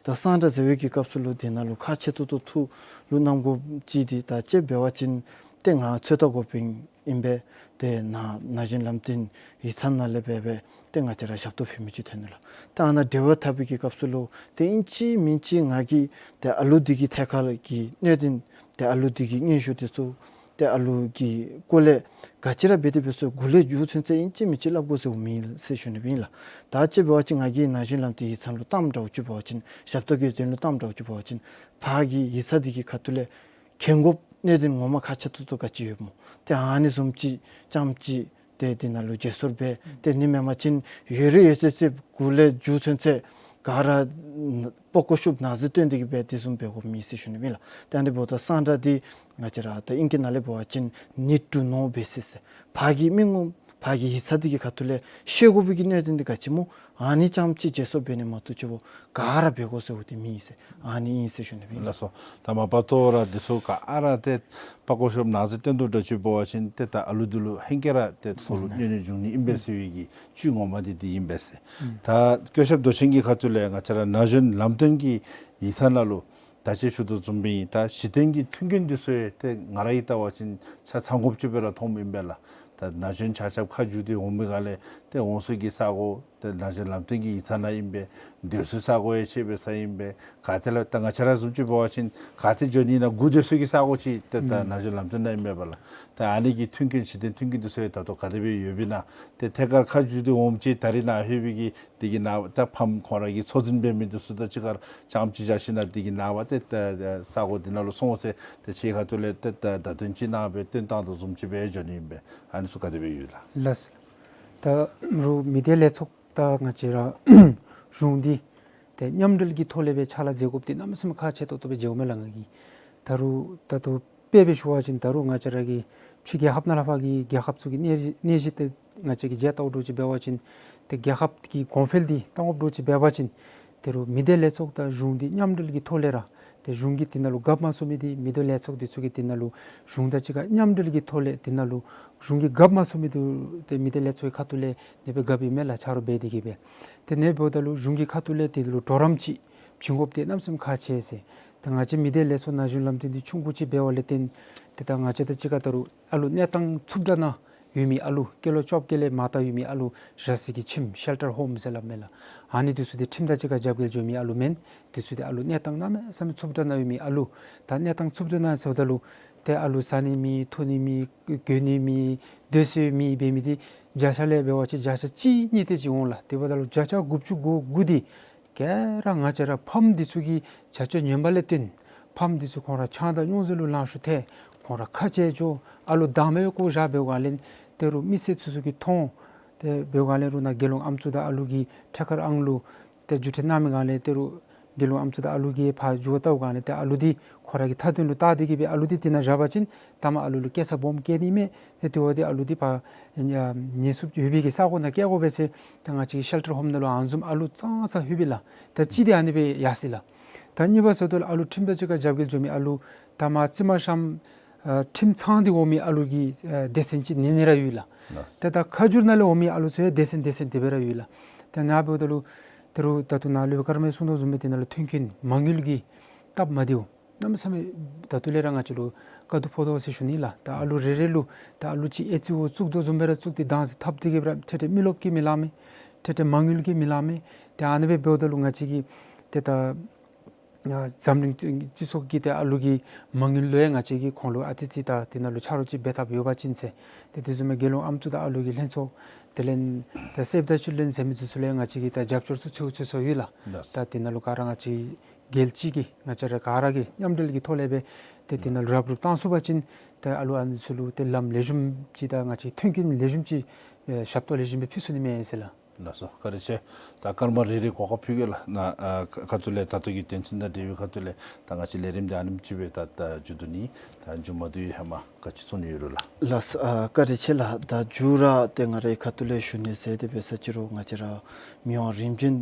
ད་གསང་རྒྱ་ཟེར་བའི་གི་སྐབས་སུ་ལུ་དེ་ནང་ལུ་ཁག་ཆེ་ཏོག་ཏོ་ཐུགས་ལུ་བསྣམ་དགོཔ་ཅིག་འདི་ད་ཅིག་འབད་བ་ཅིན་ཏེ་ང་ཚོད་ལྟ་འགོ་དཔོན་ཨིན་པས། ཏེ་ན་ན་གཞོན་ལམ་སྟོན་ཡིག་ཚང་ནང་ལས་འབད་འབད་ཏེ་ང་བཅས་ར་ཞབས་ཏོག་ཕུལ་མི་ཅིག་ཐོན་ནུག་ལགས། ད་ཨ་ནཱ་འབྲེལ་བ་འཐབ་པའི་གི་སྐབས་སུ་ལུ་ཏེ་ཨིན་ཅི་མིན་ཅི་ང་གིས་ཏེ་ཨ་ལུ་འདི་གི་ཐད་ཁར་གྱི་གནད་དོན་ཏེ་ཨ་ལུ་འདི་གི་སྙན་ཞུ་འདི་ཚུ་ཏེ་ཨ་ལུ་གི་སྐོར་ལས་ག་ཅི་ར་འབད་དེ་འབད་སོང་འགོ་ལས་མཇུག་ཚུན་ཚོད་ཨིན་ཅི་མིན་ཅི་སླབ་དགོ་ཟེརཝ་མེད་ཟེར་ཞུ་ནི་ཨིན་ལགས། ད་ཅིག་འབད་བ་ཅིན་ང་གིས་ན་གཞོན་ལམ་སྟོན་ཡིག་ཚང་ལུ་བཏངམ་འདྲཝ་ཅིག་འབད་བ་ཅིན་ཞབས་ཏོག་གི་དོན་ལུ་བཏངམ་འདྲཝ་ཅིག་འབད་བ་ཅིན་ཕར་གྱི་ཡིག་ཚང་འདི་གི་ཁ་ཐུག་ལས་མཁྱེན་དགོཔ་གནད་དོན་ངོ་མ་ཁག་ཆེ་ཏོག་ཏོ་ག་ཅི་ཡོདཔ་སྨོ། ཏེ་ཨ་ནི་བཟུམ་ཅིག་རྐྱངམ་ཅིག་ཏེ་འདི་ནང་ལུ་བརྗེ་སོར་འབད་ཏེ་ཨ་ནི་མེན་པ་ཅིན་ཡོད་རིགས་ཡོད་ཚད་ཚད་འགོ་ལས་མཇུག་ཚུན་ཚོད་ག་ར་པགས་ཀོ་ཤུབས་ནང་གཟིག་སྟོན་ཏེ་གི་འབད་དེ་བཟུམ་འབད་དགོཔ་མེད་ཟེར་ཞུ་ནི་ཨིན་ལགས། ཏེ་ཨ་ནི་འབདཝ་ད་གསང་རྒྱ་འདི་ང་བཅས་ར་ད་ཨིང་སྐད་ནང་ལས་འབད་བ་ཅིན་need to know basis ཟེར་ཕར་གྱི་མི་ངོམ་ཕར་གྱི་ཡིག་ཚང་འདི་གི་ཁ་ཐུག་ལས་ཤེས་དགོ་པའི་གི་གནད་དོན་འདི་ག་ཅི་སྨོ། ཨ་ནི་རྐྱངམ་ཅིག་བརྗེ་སོར་འབད་ནི་མ་གཏོགས་ཅིག་འབད་ག་ར་འབད་དགོ་ཟེརཝ་འདི་མེད་ཟེར་ཨ་ནི་ཨིན་ཟེར་ཞུ་ནི་ཨིན་ལགས། ལགས་སོ། ད་མ་པ་ཏོ་ར་འདི་ཚུ་ག་ར་ཏེ་པགས་ཀོ་ཤུབས་ནང་གཟིག་སྟོན་དོ་འདྲཝ་ཅིག་འབད་བ་ཅིན་ཏེ་ད་ཨ་ལུ་འདི་ལུ་ཧེང་སྐལ་ར་ཏེ་ཚོར་ལུ་གནོད་ནི་འབྱུང་ནི་ཨིན་པས་ཟེར་བའི་གི་བཅུད་ངོ་མ་འདི་འདི་ཨིན་པས་ཟེར། ད་སྐུ་ཞབས་རྡོ་ཆེན་གྱི་ཁ་ཐུག་ལས་ང་བཅས་ར་ན་གཞོན་ལམ་སྟོན་གྱི་ཡིག་ཚང་ནང་ལུ་ད་ཅི་ཞུ་དོ་བཟུམ་སྦེ་ད་གཞི་རྟེན་གྱི་མཐུན་རྐྱེན་འདི་ཚུ་ཡང་ཏེ་ང་ར་གིས་བལྟ་བ་ཅིན་ཆ་ཚང་དགོཔ་ཅིག་སྦེ་ར་མཐོངམ་ཨིན་པས་ལགས། ད་ན་གཞོན་ཆ་ཁྱབ་ཁ་བསྒྱུར་ཏེ་འོང་མི་ག་ལས་ཏེ་འོང་ས་གི་ས་གོ་ཏེ་ན་གཞོན་ལམ་སྟོན་གྱི་ཡིག་ཚང་ནང་ཨིན་པས། སྡོད་ས་ས་གོ་ཡང་ཆེ་བའི་ས་ཨིན་པས། ག་ཏེ་ལས་ད་ང་བཅས་ར་བཟུམ་ཅིག་འབད་བ་ཅིན་ག་ཏེ་འགྱོ་ནི་ན་སྒུག་སྡོད་ས་གི་ས་གོ་ཅིག་ཏེ་ད་ན་གཞོན་ལམ་སྟོན་ནང་ཨིན་པས་པ་ལགས། ཏེ་ཨ་ནི་གི་མཐུན་རྐྱེན་གཞི་རྟེན་མཐུན་རྐྱེན་འདི་ཚུ་ཡང་ད་ལྟོ་ག་དེ་སྦེ་ཡོདཔ་ཨིན་ན། ཏེ་ཐད་ཀར་ཁ་བསྒྱུར་ཏེ་འོངམ་ཅིག་ད་རིས་ནཱ་ལྷོད་པའི་གི་འདི་གི་ནངས་པ་ད་ཕམ་ཁོང་ར་གི་འཚོ་རྟེན་འབད་མི་འདི་ཚུ་དང་གཅིག་ཁར་རྐྱངམ་ཅིག་བཞག་ཞིན་ན་འདི་གི་ནངས་པ་ཏེ་ད་ས་གོ་འདི་ནང་ལུ་སོང་ཟེར་ཏེ་ཁྱེད་ཁ་ཐུག་ལས་ཏེ་ད་བརྡ་དོན་ཅིག་གནང་སྦེ་སྟོན་བཏང་དོ་བཟུམ་ཅིག་སྦེ་འགྱོ་ནི་ཨིན་པས། ཨ་ནི་ཚུ་ག་དེ་སྦེ་ཡོད་ལགས། ལགས། ད་རུང་མི་སྡེ་ལས་ཚོགས་དང་ང་བཅས་ར་གཞུང་འདི་ཏེ་མཉམ་འབྲེལ་གྱི་ཐོག་ལས་སྦེ་ཕྱག་ལཱ་མཛད་དགོཔ་འདི་གནམ་མེད་ས་མེད་ཁག་ཆེ་ཏོག་ཏོ་སྦེ་མཇལཝ་མས་ལགས་ང་གིས། ད་རུང་ད་ལྟོ་དཔེ་སྦེ་ཞུ་བ་ཅིན་ད་རུང་ང་བཅས་ར་གི་ཕྱི་རྒྱལ་ཁབ་ནང་ལས་ཕར་གྱི་རྒྱལ་ཁབ་ཚུ་གི་གནས་གནས་གཞི་ཏེ་ང་བཅས་ཀྱིས་མཇལ་བལྟཝ་འདྲཝ་ཅིག་འབད་བ་ཅིན་ཏེ་རྒྱལ་ཁབ་ཀྱི་གོང་འཕེལ་འདི་གཏང་དགོཔ་འདྲཝ་ཅིག་འབད་བ་ཅིན་ད་རུང་མི་སྡེ་ལས་ཚོགས་དང་གཞུང་འདི་མཉམ་འབྲེལ་གྱི་ཐོག་ལས་ར་ཏེ་གཞུང་གིས་འདི་ནང་ལུ་རྒཔོ་མ་ཚུད་མི་འདི་མི་སྡེ་ལས་ཚོགས་འདི་ཚུ་གིས་འདི་ནང་ལུ་གཞུང་དང་གཅིག་ཁར་མཉམ་འབྲེལ་གྱི་ཐོག་ལས་འདི་ནང་ལུ་གཞུང་གི་རྒཔོ་མ་ཚུད་མི་འདི་ཏེ་མི་སྡེ་ལས་ཚོགས་ཀྱི་ཁ་ཐུག་ལས་ཨ་ནེ་སྦེ་རྒཔོ་ཨིན་མས་ལགས། ཆ་རོགས་འབད་དེ་གི་སྦེ། ཏེ་ཨ་ནེ་འབདཝ་ད་ལུ་གཞུང་གི་ཁ་ཐུག་ལས་འདི་ལུ་གྲོགས་རམ་ཅིག་ བྱིན་དགོཔ་འདི་གནམ་མེད་ས་མེད་ཁག་ཆེ་ཟེར། ད་ང་བཅས་མི་སྡེ་ལས་ཚོགས་ན་གཞོན་ལམ་སྟོན་འདི་ཆུང་ཀུ་ཅིག་འབད་བ་ལས་བརྟེན་ཏེ་ད་ང་བཅས་དང་གཅིག་ཁར་ད་རུང་ཨ་ལུ་གནས་སྟངས་འཚུབ་དྲགས་ནང་ཡོད་མི་ཨ་ལུ་སྐྱེས་ལོ་བཅོ་བརྒྱད་ལས་མར་ལྟ་ཡོད་མི་ཨ་ལུ་བཞག་སའི་གི་ཁྱིམ་ཤེལ་ཊར་ཧོམ་ཟེར་སླབ་མས་ལགས། ཨ་ནི་འདི་ཚུ་འདི་ཁྲིམས་དང་གཅིག་ཁར་རྒྱབ་འགལ་འགྱོ་མི་ཨ་ལུ་མེན། འདི་ཚུ་འདི་ཨ་ལུ་གནས་སྟངས་གནམ་མེད་ས་མེད་འཚུབ་དྲགས་ནང་ཡོད་མི་ཨ་ལུ། ད་གནས་སྟངས་འཚུབ་དྲགས་ནང་ཟེརཝ་ད་ལུ་ཏེ་ཨ་ལུ་བཟའ་ནི་མེད་འཐུང་ནི་མེད་གྱོན་ནི་མེད་སྡོད་ས་མེད་འབད་མི་འདི་བརྒྱ་ཆ་ལས་འབད་བ་ཅིན་བརྒྱ་ཆ་གཅིག་གཉིས་དེ་ཅིག་འོང་ལགས། དེ་འབདཝ་ད་ལུ་བརྒྱ་ཆ་དགུ་བཅུ་གོ་དགུ་འདི་ག་ར་ང་བཅས་ར་ཕམ་འདི་ཚུ་གི་བྱ་སྤྱོད་ངན་པ་ལས་བརྟེན་ཕམ་འདི་ཚུ་ཁོང་ར་ཆང་དང་སྨྱོ་རྫས་ལུ་ལང་ཤོར་ཏེ་ཁོང་ར་ཁ་བཅད་འགྱོ། ཨ་ལུ་བདག་མེད་བཀོ་བཞག་འབདཝ་ལས་ཏེ་རུང་མི་སེར་ཚུ་ཚུ་གིས་མཐོང་། ཏེ་འབདཝ་ལས་རུང་ནཱ་དགེ་སློང་ཨམ་སྲུ་དང་ཨ་ལུ་གི་ཁྲལ་ཁར་ཨང་ལུ་ཏེ་བརྒྱུད་འཕྲིན་གནང་མི་སྒང་ལས་ཏེ་རུང་དགེ་སློང་ཨམ་སྲུ་དང་ཨ་ལུ་གིས་ཕར་འགྱོ་བལྟཝ་སྒང་ལས་ཏེ་ཨ་ལུ་འདི་ཁོ་ར་གི་མཐའ་དོན་ལུ་བལྟ་སྟེ་གིས་སྦེ་ཨ་ལུ་འདི་དེ་ནང་བཞག་པ་ཅིན་ཐ་མ་ཨ་ལུ་ལུ་སྐྱེ་ས་སྦོམ་སྐྱེ་ནི་མས། ཏེ་དེ་བ་འདི་ཨ་ལུ་འདི་ཕར་ཉེན་སྲུང་ཡོད་པའི་གི་ས་གོ་ནང་བསྐྱལ་དགོ་པས་ཟེར་ད་ང་བཅས་ཀྱི་ཤེལ་ཊར་ཧོམ་ནང་ལུ་ཨ་ནི་བཟུམ་ཨ་ལུ་ཙང་ཙ་ལྷོད་པས་ལགས། ད་གཅིག་འདི་ཨ་ནི་སྦེ་ཡར་སོ་ཡི་ལགས། ད་གཉིས་པ་ཟེརཝ་ད་ལུ་ཨ་ལུ་ཁྲིམས་དང་གཅིག་ཁར་རྒྱབ་འགལ་འགྱོ་མི་ཨ་ལུ་ད་མར་རྩིག་མ་ཤམ་ཨ་ཁྲིམས་ཚང་སྟེ་འོང་མི་ཨ་ལུ་གི་ཨ་སྡེ་ཚན་ཅིག་ནི་ནི་ར་ཡོད་ལགས། ལགས། ཏེ་ད་ཁ་བསྒྱུར་ནང་ལས་འོང་མི་ཨ་ལུ་ཚུ་ཡང་སྡེ་ཚན་སྡེ་ཚན་དེ་སྦེ་ར་ཡོད་ལགས། ཏེ་ནཱ་འབདཝ་ད་ལུ་ད་རུང་ད་ལྟོ་ནཱ་སློབ་དཔོན་ཀརྨ་པས་གསུངས་དོ་བཟུམ་སྦེ་དེ་ནང་ལུ་མཐུན་རྐྱེན་མ་དངུལ་གྱི་སྟབས་མ་བདེཝ་གནམ་མེད་ས་མེད་ད་ལྟོ་ལས་ར་ང་བཅས་ལུ་དཀའ་སྡུག་ཕོག་དོ་ཟེར་ཞུ་ནི་ལགས། ད་ཨ་ལུ་རེ་རེ་ལུ་ད་ཨ་ལུ་ཅིག་ཨེ་ཙི་བོ་བཙུགས་དོ་བཟུམ་སྦེ་ར་བཙུགས་ཏེ་དང་ཟེར་འཐབ་སྟེ་གིས་སྦེ་ར་ཏེ་ཏེ་མི་རློབས་ཀྱིས་མི་ལང་མས། ཏེ་ཏེ་མ་དངུལ་གྱིས་མི་ལང་མས། ཏེ་ཨ་ནི་སྦེ་འབདཝ་ད་ལུ་ང་བཅས་ཀྱིས་ཏེ་ད་ཨ་འཛམ་གླིང་སྤྱི་ཚོགས་ཀྱི་ཏེ་ཨ་ལུ་གི་མ་དངུལ་ལུ་ཡང་ང་བཅས་ཀྱིས་ཁོང་ལུ་ཨ་ཙི་ཙི་ད་དེ་ནང་ལུ་ཆ་རོགས་ཅིག་འབད་ཐབས་ཡོད་པ་ཅིན་ཟེར། ཏེ་དེ་བཟུམ་སྦེ་དགེ་སློང་ཨམ་སྲུ་དང་ཨ་ལུ་གི་ལྷན་ཚོགས་དེ་ལས་ཏེ་སེབ་ད་ཅིལ་ཌྲེན་ཟེར་མི་འདི་ཚུ་ལུ་ཡང་ང་བཅས་ཀྱིས་ད་རྒྱབ་སྐྱོར་ཚུ་ཚུ་ཚུ་ཚུ་ཡོད་ལགས། ལགས། ད་དེ་ནང་ལུ་ག་ར་ང་བཅས་རྒྱལ་སྤྱི་གི་ང་བཅས་ར་ག་ར་གིས་མཉམ་འབྲེལ་གྱི་ཐོག་ལས་སྦེ་ཏེ་དེ་ནང་ལུ་རུབ་རུབ་བཏང་ཚུགས་པ་ཅིན་ཏེ་ཨ་ལུ་ཨ་ནི་ཚུ་ལུ་ཏེ་ལམ་ལེགས་ཤོམ་ཅིག་དང་ང་བཅས་མཐུན་རྐྱེན་ལེགས་ཤོམ་ཅིག་ཨེ་ཞབས་ཏོག་ལེགས་ཤོམ་སྦེ་ཕུལ་ཚུགས་ནི་མས་ཟེར་ལགས། ལགས་སོ། བཀའ་དྲིན་ཆེ། ད་སྐར་མ་རེ་རེ་གོ་སྐབས་ཕུལ་གེ་ལགས། ནཱ་ཨ་ཁ་ཐུག་ལས་ད་ལྟོ་གི་དོན་ཚན་དང་འབྲེལ་བའི་ཁ་ཐུག་ལས་ད་ང་བཅས་ལས་རིམ་འདི་ཨ་ནེམ་ཅིག་སྦེ་ད་ད་མཇུག་བསྡུ་ནི། ད་མཇུག་མ་བསྡུ་བའི་ཧེ་མ་ག་ཅི་གསུང་ནི་ཡོད་རུང་ལགས། ལགས་སོ། ཨ་བཀའ་དྲིན་ཆེ་ལགས། ད་མཇུག་ར་ཏེ་ང་རའི་ཁ་ཐུག་ལས་ཞུ་ནི་ཟེར་དེ་འབད་ས་ཅི་རུང་ང་བཅས་ར་མི་དབང་རིམ་བྱོན་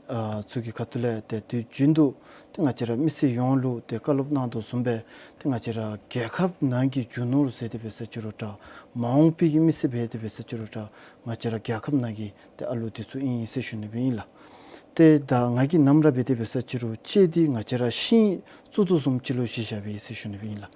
ཨ་ཚུ་གི་ཁ་ཐུག་ལས་ཏེ་དུས་རྒྱུན་དུ་ཏེ་ང་བཅས་ར་མི་སེར་ཡོངས་ལུ་ཏེ་བཀའ་སློབ་གནང་དོ་བཟུམ་སྦེ་ཏེ་ང་བཅས་ར་རྒྱལ་ཁབ་ནང་གི་རྒྱུ་ནོར་ཟེར་དེ་འབད་ས་ཅི་རུང་འདྲ་མ་འོངས་པའི་གི་མི་སེར་འབད་དེ་འབད་ས་ཅི་རུང་འདྲ་ང་བཅས་ར་རྒྱལ་ཁབ་ནང་གི་ཏེ་ཨ་ལུ་འདི་ཚུ་ཨིན་ཟེར་ཞུ་ནི་སྦེ་ཨིན་ལགས། ཏེ་ད་ང་གིས་ནམ་ར་འབད་དེ་འབད་ས་ཅི་རུང་ལྕེ་འདི་ང་བཅས་ར་ཤིང་བཙུགས་དོ་བཟུམ་ཅིག་ལུ་གཞི་བཞག་སྦེ་ཨིན་ཟེར་ཞུ་ནི་སྦེ་ཨིན་ལགས།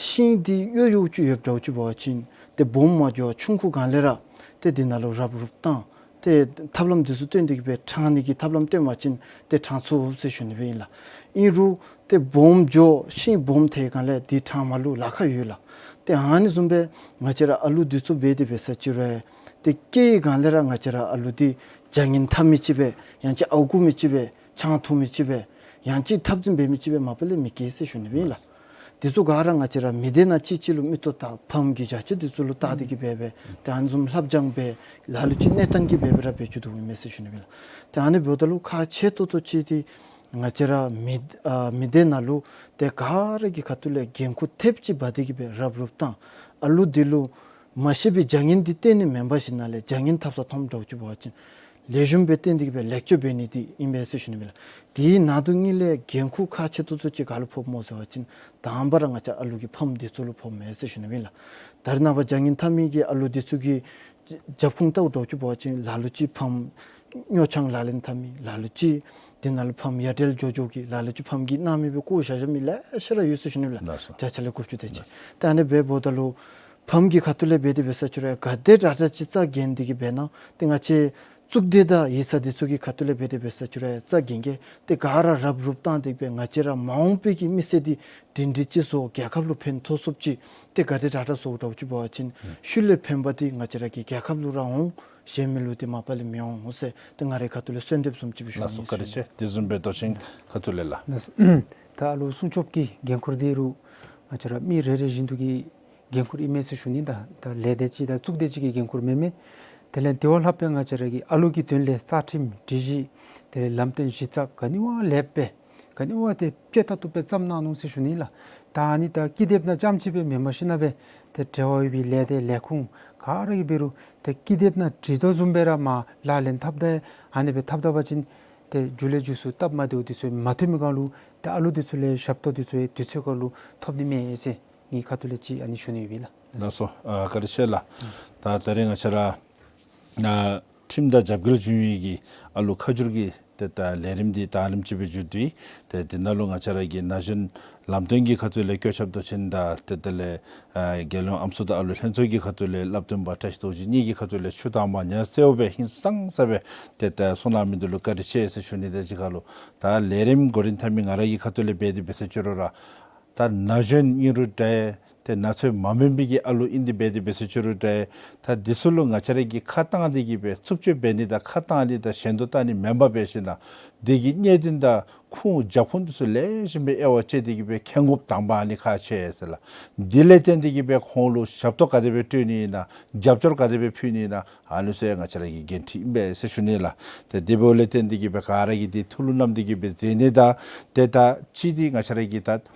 ཤིང་འདི་གཡོ་གཡོཝ་ཅིག་ཡོདཔ་འདྲཝ་ཅིག་འབད་བ་ཅིན་ཏེ་སྦོམ་མ་འགྱོ་བར་ཆུང་ཀུ་སྒང་ལས་ར་ཏེ་འདི་ནང་ལུ་རུབ་རུབ་བཏང་ཏེ་ཐབས་ལམ་འདི་ཚུ་སྟོན་ཏེ་གིས་སྦེ་དྲང་ནི་གི་ཐབས་ལམ་སྟོན་པ་ཅིན་ཏེ་དྲང་ཚུགས་ཟེར་ཞུ་ནི་སྦེ་ཨིན་ལགས། ཨིན་རུང་ཏེ་སྦོམ་འགྱོ་ཤིང་སྦོམ་ཐལ་སྒང་ལས་འདི་དྲང་མ་ལུ་ལཱ་ཁག་ཡོད་ལགས། ཏེ་ཨ་ནི་བཟུམ་སྦེ་ང་བཅས་ར་ཨ་ལུ་འདི་ཚུ་འབད་དེ་འབད་ས་ཅི་རུང་ཏེ་སྐྱེ་བའི་སྒང་ལས་ར་ང་བཅས་ར་ཨ་ལུ་འདི་བྱ་ངན་འཐབ་མི་ཅིག་སྦེ་ཡང་ཅིན་ཨརཝ་རྐུ་མི་ཅིག་སྦེ་ཆང་འཐུང་མི་ཅིག་སྦེ་ཡང་ཅིན་འཐབ་འཛིང་འབད་མི་ཅིག་སྦེ་མ་པ་ལས་མི་སྐྱེ་ཟེར་ཞུ་ནི་སྦེ་ཨིན་ལགས། འདི་ཚུ་ག་ར་ང་བཅས་ར་མི་སྡེ་ནང་གཅིག་གཅིག་ལུ་མིག་ཏོ་བལྟ་ཕམ་གྱི་བྱ་སྤྱོད་འདི་ཚུ་ལུ་བལྟ་སྟེ་གིས་སྦེ་སྦེ་ཏེ་ཨ་ནི་བཟུམ་ལྷབ་སྦྱང་འབད་ལ་ལུ་ཅིག་གནས་སྟངས་ཀྱིས་འབད་སྦེ་ར་འབད་བཅུག་དོ་ཨིན་མས་ཟེར་ཞུ་ནི་སྦེ་ཨིན་ལགས། ཏེ་ཨ་ནི་འབདཝ་ད་ལུ་ཁག་ཆེ་ཏོག་ཏོ་ཅིག་འདི་ང་བཅས་ར་མི་ཨ་མི་སྡེ་ནང་ལུ་ཏེ་ག་ར་གི་ཁ་ཐུག་ལས་འགན་ཁུར་ཐེབས་ཅིག་འབག་སྟེ་གིས་སྦེ་རུབ་རུབ་བཏང་ཨ་ལུ་འདི་ལུ་མ་ཤེས་པའི་བྱ་ངན་འདི་སྟོན་ནི་མེན་པར་ཞིནམ་ལས་བྱ་ངན་འཐབ་ས་མཐོངམ་འདྲཝ་ཅིག་འབད་བ་ཅིན་ལེགས་ཤོམ་སྦེ་བསྟན་ཏེ་གིས་སྦེ་ལེགས་བཅོས་འབད་ནི་འདི་ཨིན་པས་ཟེར་ཞུ་ནི་སྦེ་ཨིན་ལགས། དེའི་ནང་དུ་ཉིད་ལས་འགན་ཁུར་ཁག་ཆེ་ཏོག་ཏོ་ཅིག་ག་ལུ་ཕོགཔ་སྨོ་ཟེར་བ་ཅིན་དང་པ་ར་ང་བཅས་ཨ་ལུ་གི་ཕམ་འདི་ཚུ་ལུ་ཕོགཔ་མས་ཟེར་ཞུ་ནི་སྦེ་ཨིན་ལགས། ད་རེས་ནངས་པ་བྱ་ངན་འཐབ་མི་གི་ཨ་ལུ་འདི་ཚུ་གི་རྒྱབ་ཁུངས་བལྟཝ་འདྲཝ་ཅིག་འབད་བ་ཅིན་ལ་ལུ་ཅིག་ཕམ་སྨྱོ་ཆང་ལག་ལེན་འཐབ་མི་ལ་ལུ་ཅིག་དེ་ནང་ལུ་ཕམ་ཡ་བྲལ་འགྱོ་འགྱོ་གི་ལ་ལུ་ཅིག་ཕམ་གྱིས་གནང་མི་སྦེ་བཀོ་བཞག་བཞག་མི་ལེ་ཤ་ར་ཡོད་ཟེར་ཞུ་ནི་སྦེ་ཨིན་ལགས། ལགས་སོ། བརྒྱ་ཆ་ལས་དགུ་བཅུ་དེ་ཅིག་ལགས། ད་ཨ་ནི་སྦེ་འབདཝ་ད་ལུ་ཕམ་གྱི་ཁ་ཐུག་ལས་འབད་དེ་འབད་ས་ཅི་རུང་ག་དེ་དྲག་དྲག་ཅིག་རྩ་འགེངས་ཏེ་གིས་འབད་ན་ཏེ་ང་བཅས་གཙུག་སྡེ་དང་ཡིག་ཚང་འདི་ཚུ་གི་ཁ་ཐུག་ལས་འབད་དེ་འབད་ས་ཅི་རུང་རྩ་འགེངས་གེ། ཏེ་ག་ར་རུབ་རུབ་བཏང་སྟེ་གིས་སྦེ་ང་བཅས་ར་མ་འོངས་པའི་གི་མི་སེར་འདི་སྒྲིང་སྒྲིང་ཅིག་བཟོ་རྒྱལ་ཁབ་ལུ་ཕན་ཐོགས་ཚུགསཔ་ཅིག་ཏེ་ག་དེ་དྲག་དྲག་བཟོཝ་འདྲཝ་ཅིག་འབད་བ་ཅིན་ཤུལ་ལས་ཕན་པ་འདི་ང་བཅས་ར་གི་རྒྱལ་ཁབ་ལུ་ར་འོང་གཞན་མི་ལུ་འདི་མ་པ་ལས་མི་འོང་ཟེར་ཏེ་ང་རའི་ཁ་ཐུག་ལས་གསོལ་འདེབས་བཟུམ་ཅིག་སྦེ་ཞུ་ནི་ཨིན། ལགས་སོ། བཀའ་དྲིན་ཆེ། དེ་བཟུམ་སྦེ་མདོ་ཆེན་ཁ་ཐུག་ལས་ལགས། ལགས་སོ། ད་ཨ་ལུ་སྲུང་སྐྱོབ་ཀྱི་འགན་ཁུར་འདི་རུང་ང་བཅས་ར་མི་རེ་རེ་བཞིན་དུ་གི་འགན་ཁུར་ཨིན་མས་ཟེར་ཞུ་ནི། ད་ད་ལས་སྡེ་ཅིག་དང་གཙུག་སྡེ་ཅིག་གི་འགན་ཁུར་མེན་མས། དེ་ལས་དེ་བ་ལྷག་སྦེ་ང་བཅས་ར་གི་ཨ་ལུ་གི་དོན་ལས་རྩ་ཁྲིམས་སྒྲིག་གཞི་དེ་ལས་ལམ་སྟོན་གཞི་རྩ་ག་ནི་བ་ལེགས་སྦེ་ག་ནི་བ་ཏེ་བཅད་ཐབས་བཏུབ་སྦེ་བརྩམས་གནང་ནུག་ཟེར་ཞུ་ནི་ལགས། ད་ཨ་ནི་ད་ཀི་དེབ་ནང་རྐྱངམ་ཅིག་སྦེ་མེན་པར་ཞིནམ་སྦེ་ཏེ་འབྲེལ་བ་ཡོད་པའི་ལས་སྡེ་ལས་ཁུངས་ག་ར་གིས་འབད་རུང་ཏེ་ཀི་དེབ་ནང་བྲིས་དོ་བཟུམ་སྦེ་ར་མར་ལག་ལེན་འཐབ་ད་ཨ་ནི་སྦེ་འཐབ་ད་པ་ཅིན་ཏེ་མཇུག་ལས་མཇུག་སུ་སྟབས་མ་བདེཝ་འདི་ཚུ་མ་ཐོན་མི་སྒང་ལུ་ཏེ་ཨ་ལུ་འདི་ཚུ་ལས་ཞབས་ཏོག་འདི་ཚུ་ཡང་དུས་ཚོད་ཁར་ལུ་ཐོབ་ནི་མས་ཟེར་ངེའི་ཁ་ཐུག་ལས་ཅིག་ཨ་ནི་ཞུ་ནི་ཡོད་པས་ལགས། ལགས་སོ། ཨ་བཀའ་དྲིན་ཆེ་ལགས། ད་ད་རིས་ང་བཅས་ར་ཨ་ ཁྲིམས་དང་རྒྱབ་འགལ་བྱུང་བའི་གི་ཨ་ལུ་ཁ་བསྒྱུར་གྱི་ཏེ་ད་ལས་རིམ་འདི་ད་ལམ་ཅིག་སྦེ་མཇུག་བསྡུ་ཡི། ཏེ་འདི་ནང་ལུ་ང་བཅས་ར་གི་ན་གཞོན་ལམ་སྟོན་གྱི་ཁ་ཐུག་ལས་བཀོད་ཁྱབ་མདོ་ཆེན་དང་ཏེ་དེ་ལས་ཨ་རྒྱལ་ཡོངས་ཨམ་སྲུ་དང་ཨ་ལུ་ལྷན་ཚོགས་ཀྱི་ཁ་ཐུག་ལས་བསླབ་སྟོན་པ་བཀྲ་ཤིས་རྡོ་རྗེ་གཉིས་ཀྱི་ཁ་ཐུག་ལས་ཆུ་དྭངས་མ་ཉ་གསལཝ་སྦེ་ཧིང་སངས་ས་སྦེ་ཏེ་ད་གསུང་གནང་མི་འདི་ལུ་བཀའ་དྲིན་ཆེ་ཟེར་ཞུ་ནི། དེ་གཅིག་ཁར་ལུ་ད་ལས་རིམ་འགོ་འདྲེན་འཐབ་མི་ང་ར་གི་ཁ་ཐུག་ལས་འབད་དེ་འབད་ཟེར་ཅི་རུང་ར་ད་ན་གཞོན་ཨིན་རུང་འདྲ། ཏེ་ན་ཚོད་མ་སྨིན་པའི་གི་ཨ་ལུ་ཨིན་ཏེ་འབད་དེ་འབད་ཟེར་ཅི་རུང་འདྲ། ད་འདི་ཚུ་ལུ་ང་བཅས་ར་གིས་ཁ་བཏང་སྟེ་གིས་སྦེ་རྩུབ་སྤྱོད་འབད་ནི་དང་ཁ་བཏང་ནི་དང་ཞེ་འདོད་བཏང་ནི་མེན་པར་འབད་ཞིན་ན་འདི་གི་གནད་དོན་དང་ཁུངས་རྒྱབ་ཁུངས་འདི་ཚུ་ལེགས་ཤོམ་སྦེ་དབྱེ་བ་དཔྱད་དེ་གིས་སྦེ་མཁྱེན་དགོཔ་དང་པ་ཨ་ནི་ཁག་ཆེ་ཟེར་ལགས། འདི་ལས་བརྟེན་ཏེ་གིས་སྦེ་ཁོང་ལུ་ཞབས་ཏོག་ག་དེ་སྦེ་སྤྲོད་ནི་ཨིན་ན་རྒྱབ་སྐྱོར་ག་དེ་སྦེ་ཕུལ་ནི་ཨིན་ན་ཨ་ནི་ཚུ་ཡང་ང་བཅས་ར་གི་འགན་འཁྲི་ཨིན་པས་ཟེར་ཞུ་ནི་ལགས། ཏེ་དེ་འབདཝ་ལས་བརྟེན་ཏེ་གིས་སྦེ་ག་ར་གིས་འདི་ཐུགས་ལུ་བསྣམས་ཏེ་གིས་སྦེ་མཛད་ནི་དང་ཏེ་ད་ཅི་འདི་ང་བཅས་ར་གིས་ད་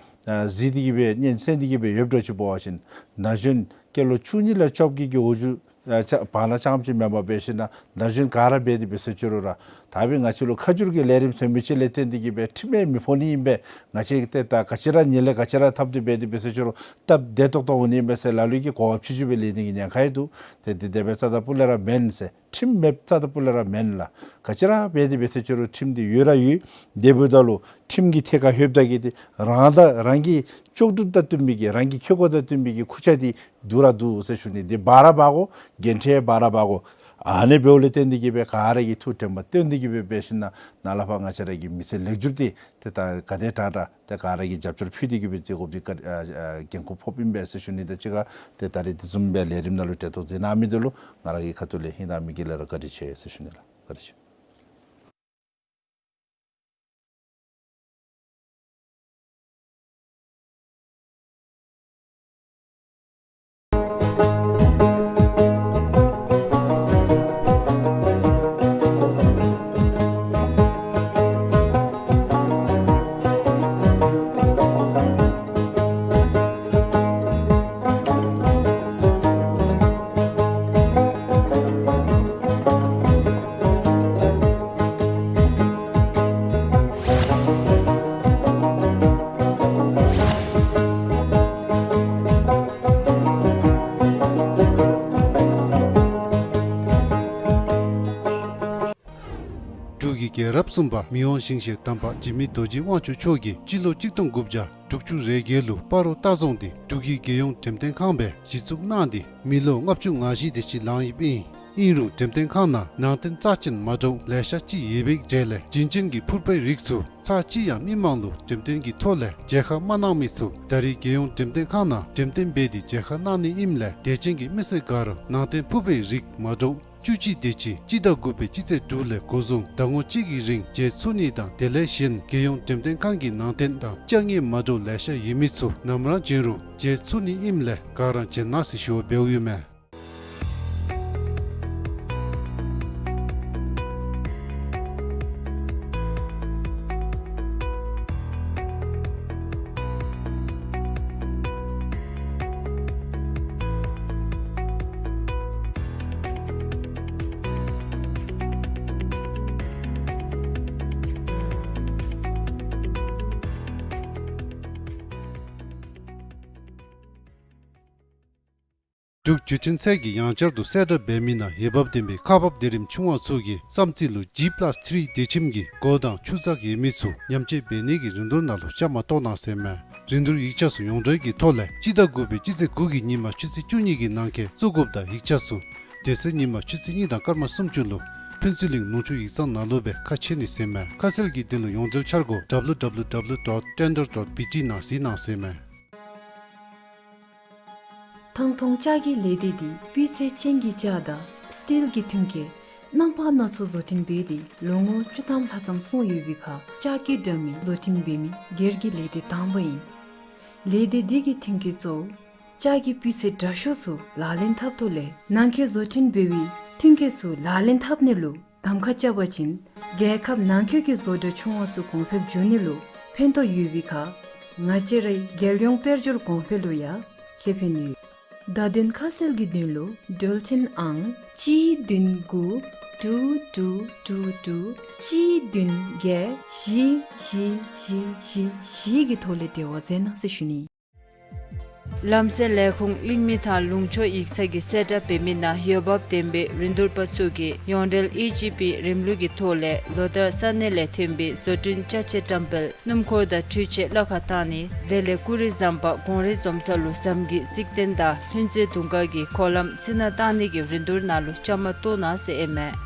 ཨ་གཟིགས་ཏེ་གིས་སྦེ་སྙན་གསན་ཏེ་གིས་སྦེ་ཡོདཔ་འདྲཝ་ཅིག་འབད་བ་ཅིན་ན་གཞོན་སྐྱེས་ལོ་བཅུ་གཉིས་ལས་བཅོ་བརྒྱད་ཀྱི་འོག་ཅིག་ཨ་ཅ་བར་ན་རྐྱངམ་ཅིག་མེན་པར་འབད་ཞིན་ན་ན་གཞོན་ག་ར་འབད་དེ་འབད་ཟེར་ཅི་རུང་ར་ད་འབད་ང་བཅས་ལུ་ཁ་བསྒྱུར་གྱི་ལས་རིམ་ཟེར་མི་ཅིག་ལས་བརྟེན་ཏེ་གིས་སྦེ་ཁྲིམས་ཡང་མི་ཕོག་ནི་ཨིན་པས། ང་བཅས་ཏེ་ད་ག་ཅི་ར་ཉིན་ལས་ག་ཅི་ར་འཐབ་སྟེ་འབད་དེ་འབད་ཟེར་ཅི་རུང་སྟབས་བདེ་ཏོག་ཏོ་འོང་ནི་ཨིན་པས་ཟེར་ལ་ལུ་གིས་གོ་སྐབས་ཆུང་ཆུང་སྦེ་ལེན་ནི་གི་ཉེན་ཁ་ཡང་འདུག། ཏེ་འདི་དེ་སྦེ་རྩ་དང་སྤུ་ལས་ར་མེན་ཟེར། ཁྲིམས་མེདཔ་རྩ་དང་སྤུ་ལས་ར་མེན་ལགས། ག་ཅི་ར་འབད་དེ་འབད་ཟེར་ཅི་རུང་ཁྲིམས་འདི་ཡོད་ར་ཡོད། དེ་འབདཝ་ད་ལུ་ཁྲིམས་ཀྱི་ཐད་ཁར་ལྷོདཔ་ད་གིས་འདི་རང་དང་རང་གི་ལྕོགས་གྲུབ་དང་བསྟུན་པའི་གི་རང་གི་ཁེ་གོ་དང་བསྟུན་པའི་གི་ཁུར་ཆ་འདི་བསྡུ་ར་བསྡུ་ཟེར་ཞུ་ནི། འདི་འབག་ར་འབག་དགོ། འགན་འཁྲི་འབག་ར་འབག་དགོ། ཨ་ནི་འབདཝ་ལས་བརྟེན་ཏེ་གིས་སྦེ་ག་ར་གིས་ཐུགས་དྲན་པ་བཏོན་ཏེ་གིས་སྦེ་འབད་ཞིན་ན་ནཱ་ལས་ཕར་ང་བཅས་ར་གི་མི་སེར་ལེགས་འགྱུར་འདི་ཏེ་ད་ག་དེ་དྲག་དྲག་ཏེ་ག་ར་གིས་རྒྱབ་སྐྱོར་ཕུལ་ཏེ་གིས་སྦེ་མཛད་དགོཔ་འདི་ཨ་ཨ་འགན་ཁུར་ཕོགཔ་ཨིན་པས་ཟེར་ཞུ་ནི། དེ་གཅིག་ཁར་ཏེ་ད་རེས་དེ་བཟུམ་སྦེ་ལས་རིམ་ནང་ལུ་གྲལ་གཏོགས་མཛད་གནང་མི་འདི་ལུ་ང་ར་གི་ཁ་ཐུག་ལས་ཧིང་དང་མིག་གི་ལས་ར་བཀའ་དྲིན་ཆེ་ཟེར་ཞུ་ནི་ལགས། བཀའ་དྲིན་ཆེ། འབྲུག་གི་རྒྱལ་རབས་གསུམ་པ་མི་དབང་ཞིང་གཤེགས་དམ་པ་འཇིགས་མེད་རྡོ་རྗེ་དབང་ཕྱུག་མཆོག་གིས་སྤྱི་ལོ་གཅིག་སྟོང་དགུ་བརྒྱ་དྲུག་ཅུ་རེ་བརྒྱད་ལུ་སྤ་རོ་ལྟ་རྫོང་འདི་འབྲུག་གི་རྒྱལ་ཡོངས་འགྲེམས་སྟོན་ཁང་སྦེ་གཞི་བཙུགས་གནང་སྟེ་མི་ལོ་ལྔ་བཅུ་ང་བཞི་དེ་ཅིག་ལང་ཡོདཔ་ཨིན། ཨིན་རུང་འགྲེམས་སྟོན་ཁང་ནང་ནང་རྟེན་རྩ་ཅན་མ་འདྲཝ་ལེ་ཤ་ཅིག་ཡོད་པའི་གྲས་ལས་བྱིན་ཅན་གྱི་ཕུར་པའི་རིགས་ཚུ་ཚར་གཅིག་ཡང་མི་མང་ལུ་འགྲེམས་སྟོན་གྱི་ཐོག་ལས་མཇལ་ཁ་མ་གནང་མི་ཚུ་ད་རེས་རྒྱལ་ཡོངས་འགྲེམས་སྟོན་ཁང་ནང་འགྲེམས་སྟོན་འབད་དེ་མཇལ་ཁ་གནང་ནི་ཨིནམ་ལས་དད་ཅན་གྱི་མི་སེར་ག་ར་ནང་རྟེན་ཕུར་པའི་རིགས་མ་འདྲཝ་བཅུ་གཅིག་དེ་ཅིག་སྤྱི་ཟླ་དགུ་པའི་སྤྱི་ཚེས་དྲུག་ལས་འགོ་བཟུང་ཟླ་ངོ་གཅིག་གི་རིང་མཇལ་ཚུགས་ནི་དང་དེ་ལས་གཞན་རྒྱལ་ཡོངས་འགྲེམས་སྟོན་ཁང་གི་ནང་རྟེན་དང་བཅའ་ངེས་མ་འདྲཝ་ལེ་ཤ་ཡོད་མི་ཚུ་ནམ་ར་བྱོན་རུང་མཇལ་ཚུགས་ནི་ཨིནམ་ལས་ག་ར་མཇལ་གནང་ཟེར་ཞུ་བ་འབདཝ་ཨིན་མས། འབྲུག་བརྒྱུད་འཕྲིན་ཚད་ཀྱིས་ཡང་བསྐྱར་དུ་གསལ་བསྒྲགས་འབད་མི་ནང་འོས་འབབ་ལྡན་པའི་ཁག་འབག་སྡེ་རིམ་ཆུང་བ་ཚུ་གི་བསམ་རྩེ་ལུ་ཇི་པ་ལཱས་ཐི་རི་སྡེ་ཁྱིམ་གྱི་སྒོ་དང་ཆུ་ཚགས་ཡོད་མི་ཚུ་ཉམས་བཅོས་འབད་ནི་གི་རིན་བསྡུར་ནང་ལུ་བཅའ་མར་གཏོགས་གནང་ཟེར་མས། རིན་བསྡུར་ཡིག་ཆ་ཚུ་ཡོངས་འབྲེལ་གྱི་ཐོག་ལས་སྤྱི་ཟླ་དགུ་པའི་སྤྱི་ཚེས་དགུ་གི་ཉིན་མ་ཆུ་ཚོད་བཅུ་གཉིས་ཀྱི་ནང་འཁོད་བཙུགས་དགོཔ་དང་ཡིག་ཆ་ཚུ་དེ་ཚེ་ཉིན་མ་ཆུ་ཚོད་གཉིས་དང་སྐར་མ་སུམ་ཅུ་ལུ་ཕུན་ཚོགས་གླིང་ལུང་ཕྱོགས་ཡིག་ཚང་ནང་ལུ་སྦེ་ཁ་ཕྱེ་ནི་ཟེར་མས། ཁ་གསལ་གྱི་དོན་ལུ་ཡོངས་འབྲེལ་འཆར་སྒོ་W W W dot tender dot B T ནང་གཟིགས་གནང་ཟེར་མས། ཐང་སྟོང་ལྕགས་ཀྱི་ལས་སྡེ་འདི་སྤུས་ཚད་ཅན་གྱི་ལྕགས་དང་སི་ཊིལ་གྱི་ཐོན་སྐྱེད་རྣམ་པ་སྣ་ཚོགས་བཟོ་སྐྲུན་འབད་དེ་ལོ་ངོ་བཅུ་ཐམ་ལྷག་ཙམ་སོང་ཡོད་པའི་ཁར་ལྕགས་ཀྱི་འདྲ་མིན་བཟོ་སྐྲུན་འབད་མི་སྒེར་གྱི་ལས་སྡེ་དང་པ་ཨིན། ལས་སྡེ་འདི་གི་ཐོན་སྐྱེད་གཙོ་བོ་ལྕགས་ཀྱི་སྤུས་ཚད་དྲག་ཤོས་ཚུ་ལག་ལེན་འཐབ་ཐོག་ལས་ནང་འཁོད་བཟོ་སྐྲུན་འབད་བའི་ཐོན་སྐྱེད་ཚུ་ལག་ལེན་འཐབ་ནི་ལུ་གདམ་ཁ་རྐྱབ་པ་ཅིན་རྒྱལ་ཁབ་ནང་འཁོད་ཀྱི་བཟོ་གྲྭ་ཆུང་བ་ཚུ་གོང་འཕེལ་འགྱོ་ནི་ལུ་ཕན་ཐོགས་ཡོད་པའི་ཁར་ང་བཅས་རའི་རྒྱལ་ཡོངས་དཔལ་འབྱོར་གོང་འཕེལ་ལུ་ཡང་ཁེ་ཕན་ཡོད། བརྡ་དོན་ཁ་གསལ་གྱི་དོན་ལུ་འགྲུལ་འཕྲིན་ཨང་གཅིག་བདུན་དགུ་དྲུག་དྲུག་དྲུག་དྲུག་གཅིག་བདུན་བརྒྱད་བཞི་བཞི་བཞི་བཞི་གི་ཐོག་ལས་འབྲེལ་བ་མཛད་གནང་ཟེར་ཞུ་ནི། ལམ་སེལ་ལས་ཁུངས་གླིང་མི་དང་ལུང་ཕྱོགས་ཡིག་ཚང་གིས་གསལ་བསྒྲགས་འབད་མི་ནང་འོས་འབབ་ལྡན་པའི་རིན་བསྡུར་པ་ཚུ་གིས་ཡོངས་འབྲེལ་ཨི་ཇི་པི་རིམ་ལུགས་ཀྱི་ཐོག་ལས་ལོ་ལྟར་ས་གནས་ལས་ཐོན་པའི་བཟོ་སྐྲུན་ཅ་ཆས་བཀྲམ་སྤེལ་སྣུམ་འཁོར་དང་འཕྲུལ་ཆས་གླ་ཁར་བཏང་ནི་དེ་ལས་ཀུ་རི་ཟམ་པ་གོང་རིལ་འཛོམས་ས་ལུ་ཟམ་གྱི་རྩིག་རྟེན་དང་ལྷུན་རྩེ་དུང་དཀར་གྱི་འཁོར་ལམ་རྩི་ནག་བཏང་ནི་གི་རིན་བསྡུར་ནང་ལུ་བཅའ་མར་གཏོགས་གནང་ཟེར་ཨིན་མས།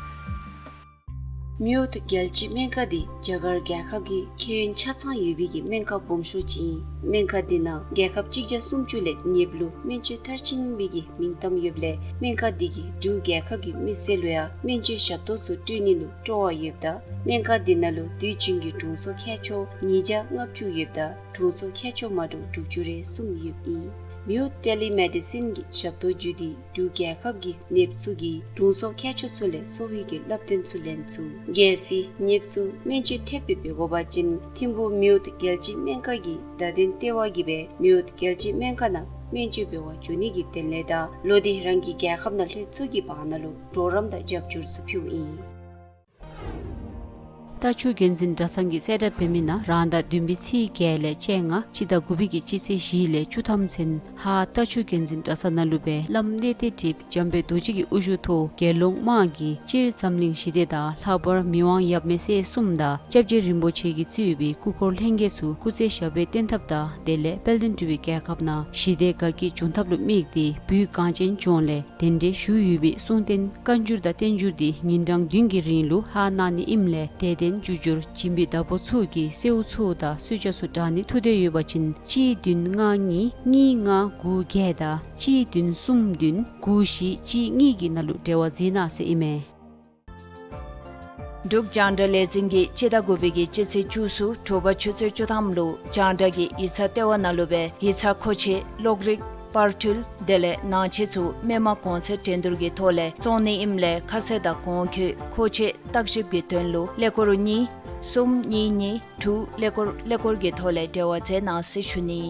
མེ་འོད་རྒྱལ་སྤྱིའི་སྨན་ཁང་འདི་རྒྱ་གར་རྒྱལ་ཁབ་ཀྱི་ཁེ་ཡོན་ཆ་ཚང་ཡོད་པའི་གི་སྨན་ཁང་སྦོམ་ཤོས་ཅིག་ཨིན། སྨན་ཁང་འདི་ནང་རྒྱལ་ཁབ་གཅིག་བརྒྱ་སུམ་ཅུ་ལས་ཉེ་བ་ལུ་སྨན་བཅོས་མཐར་ཕྱིན་པའི་གི་མིང་གཏམ་ཡོདཔ་ལས་སྨན་ཁང་འདི་གིས་འབྲུག་རྒྱལ་ཁབ་ཀྱི་མི་སེར་ལུ་ཡང་སྨན་བཅོས་ཞབས་ཏོག་ཚུ་སྤྲོད་ནི་ལུ་སྤྲོ་བ་ཡོདཔ་ད་སྨན་ཁང་འདི་ནང་ལུ་དུས་རྒྱུན་གྱི་དྲུང་འཚོ་ཁྱད་ཆོས་ཉིས་བརྒྱ་ལྔ་བཅུ་ཡོདཔ་ད་དྲུང་འཚོ་ཁྱད་ཆོས་མ་འདྲཝ་དྲུག་ཅུ་རེ་གསུམ་ཡོདཔ་ཨིན། མེ་འོད་ཊེ་ལི་མེ་ཌི་སིན་གྱི་ཞབས་ཏོག་བརྒྱུད་དེ་འབྲུག་རྒྱལ་ཁབ་ཀྱི་ནདཔ་ཚུ་གིས་དྲུང་འཚོ་ཁྱད་ཆོས་ཚུ་ལས་གསོ་བའི་གི་བསླབ་སྟོན་ཚུ་ལེན་ཚུགས། གལ་སྲིད་ནདཔ་ཚུ་སྨན་བཅོས་ཐེབས་སྦེ་འབད་དགོ་པ་ཅིན་ཐིམ་ཕུག་མེ་འོད་རྒྱལ་སྤྱིའི་སྨན་ཁང་གི་བརྡ་དོན་ལྟེ་བ་གིས་སྦེ་མེ་འོད་རྒྱལ་སྤྱིའི་སྨན་ཁང་ནང་སྨན་བཅོས་འབད་བར་འགྱོ་ནི་གི་དོན་ལས་དང་ལོག་སྟེ་རང་གི་རྒྱལ་ཁབ་ནང་ལྷོད་ཚུགས་ཀྱི་བར་ན་ལུ་གྲོགས་རམ་དང་རྒྱབ་སྐྱོར་ཚུ་ཕུལཝ་ཨིན། རྟ་ཕྱུགས་འགན་འཛིན་གྲྭ་ཚང་གིས་གསལ་བསྒྲགས་འབད་མི་ནང་རང་ཟླ་བདུན་པའི་ཚེས་བརྒྱད་ལས་བཅོ་ལྔ་སྤྱི་ཟླ་དགུ་པའི་གི་སྤྱི་ཚེས་བཞི་ལས་བཅུ་ཐམ་ཚུན་ཧཱ་རྟ་ཕྱུགས་འགན་འཛིན་གྲྭ་ཚང་ནང་ལུ་སྦེ་བླམ་གནས་བརྟན་ཁྲི་འཇམ་དཔལ་རྡོ་རྗེ་གི་དབུ་བཞུགས་ཐོག་དགེ་སློང་དམངས་ཀྱིས་སྤྱིར་འཛམ་གླིང་ཞི་བདེ་དང་ལྷག་པར་མི་དབང་ཡབ་མེས་སྲས་གསུམ་དང་སྐྱབས་རྗེ་རིན་པོ་ཆེ་གིས་གཙོས་པའི་སྐུ་འཁོར་ལྷན་རྒྱས་ཚུ་སྐུ་ཚེ་ཞབས་པད་བརྟན་ཐབས་དང་དེ་ལས་དཔལ་ལྡན་འབྲུག་པའི་རྒྱལ་ཁབ་ནང་ཞི་བདེ་དགའ་སྐྱིད་འབྱུང་ཐབས་ལུ་དམིགས་ཏེ་བོད་གངས་ཅན་ལྗོངས་ལས་གདན་འདྲེན་ཞུ་ཡོད་པའི་གསུང་རྟེན་བཀའ་འགྱུར་དང་བསྟན་འགྱུར་འདི་ཉིན་གྲངས་བདུན་གྱི་རིང་ལུ་ཧཱ་གནང་ནི་ཨིནམ་ལས་དད་ལྡན་བརྒྱུད་འགྱུར་བྱིན་པའི་བདག་པོ་ཚུ་གིས་གསོལཝ་ཚུ་དང་གསོལ་ཇ་ཚུ་དྲང་ནི་ཐུགས་འདོད་ཡོད་པ་ཅིན་གཅིག་བདུན་ལྔ་གཉིས་གཉིས་ལྔ་དགུ་བརྒྱད་དང་གཅིག་བདུན་གསུམ་བདུན་དགུ་བཞི་གཅིག་གཉིས་ཀྱི་ནང་ལུ་འབྲེལ་བ་འཛིན་གནང་ཟེར་ཨིན་མས། འབྲུག་རྒྱང་བསྒྲགས་ལས་འཛིན་གྱིས་སྤྱི་ཟླ་དགུ་པའི་གི་སྤྱི་ཚེས་བཅུ་གསུམ་དྲོ་པ་ཆུ་ཚོད་བཅུ་ཐམ་ལུ་རྒྱང་བསྒྲགས་ཀྱི་ཡིག་ཚང་ལྟེ་བ་ནང་ལུ་སྦེ་ཡིག་ཚང་མཁོ་ཆས་གློག་རིག་པར་འཕྲུལ་དེ་ལས་ནང་ཆས་ཚུ་མི་མང་གོང་ཚད་འགྲན་བསྡུར་གྱི་ཐོག་ལས་བཙོང་ནི་ཨིནམ་ལས་ཁ་གསལ་དང་གོང་འཁོད་མཁོ་ཆས་བརྟག་ཞིབ་ཀྱི་དོན་ལུ་ཀླད་ཀོར་གཉིས་གསུམ་གཉིས་གཉིས་དྲུག་ཀླད་ཀོར་ཀླད་ཀོར་གྱི་ཐོག་ལས་འབྲེལ་བ་མཛད་གནང་ཟེར་ཞུ་ནི།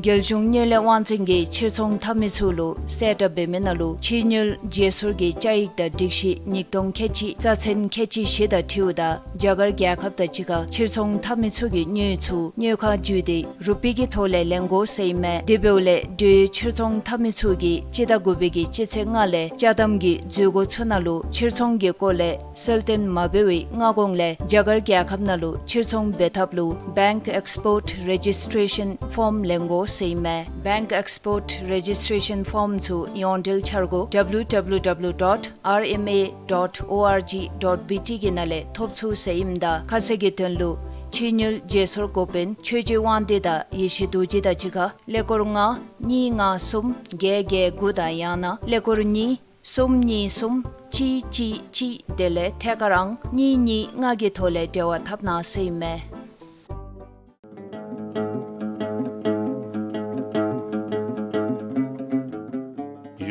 རྒྱལ་གཞུང་དངུལ་ལས་དབང་འཛིན་གྱིས་ཕྱིར་ཚོང་འཐབ་མི་ཚུ་ལུ་གསལ་བསྒྲགས་འབད་མི་ནང་ལུ་ཕྱི་དངུལ་བརྗེ་སོར་གྱི་བཅའ་ཡིག་དང་སྒྲིག་གཞི་ཉིས་སྟོང་ཁལ་གཅིག་རྩ་ཚན་ཁལ་གཅིག་བཞི་དང་འཁྲིལཝ་ད་རྒྱ་གར་རྒྱལ་ཁབ་དང་གཅིག་ཁར་ཕྱིར་ཚོང་འཐབ་མི་ཚུ་གིས་དངུལ་ཚུ་དངུལ་ཁང་བརྒྱུད་དེ་རུ་པི་གི་ཐོག་ལས་ལེན་དགོ་ཟེར་ཨིན་མས། དེ་འབདཝ་ལས་འབྲུག་ཕྱིར་ཚོང་འཐབ་མི་ཚུ་གིས་སྤྱི་ཟླ་དགུ་པའི་གི་སྤྱི་ཚེས་ལྔ་ལས་ཅ་དམ་གྱི་མཛོད་སྒོ་ཚུ་ནང་ལུ་ཕྱིར་ཚོང་གི་སྐོར་ལས་གསལ་སྟོན་མ་འབད་བའི་སྔ་གོང་ལས་རྒྱ་གར་རྒྱལ་ཁབ་ནང་ལུ་ཕྱིར་ཚོང་འབད་ཐབས་ལུ་Bank Export Registration Form ལེན་དགོ་ཟེར་ཨིན་མས། Bank Export Registration Form ཚུ་ཡོངས་འབྲེལ་འཆར་སྒོ་W W W dot R M A dot O R G dot B T གི་ནང་ལས་ཐོབ་ཚུགས་ཟེར་ཨིནམ་ད་ཁ་གསལ་གྱི་དོན་ལུ་ཕྱི་དངུལ་བརྗེ་སོར་འགོ་དཔོན་ཆོས་རྗེ་དབང་འདུས་དང་ཡེ་ཤེས་རྡོ་རྗེ་དང་གཅིག་ཁར་ཀླད་ཀོར་ལྔ་གཉིས་ལྔ་གསུམ་བརྒྱད་བརྒྱད་དགུ་དང་ཡང་ན་ཀླད་ཀོར་གཉིས་གསུམ་གཉིས་གསུམ་གཅིག་གཅིག་གཅིག་དེ་ལས་ཐད་ཀར་ཨང་གཉིས་གཉིས་ལྔ་གི་ཐོག་ལས་འབྲེལ་བ་འཐབ་གནང་ཟེར་ཨིན་མས།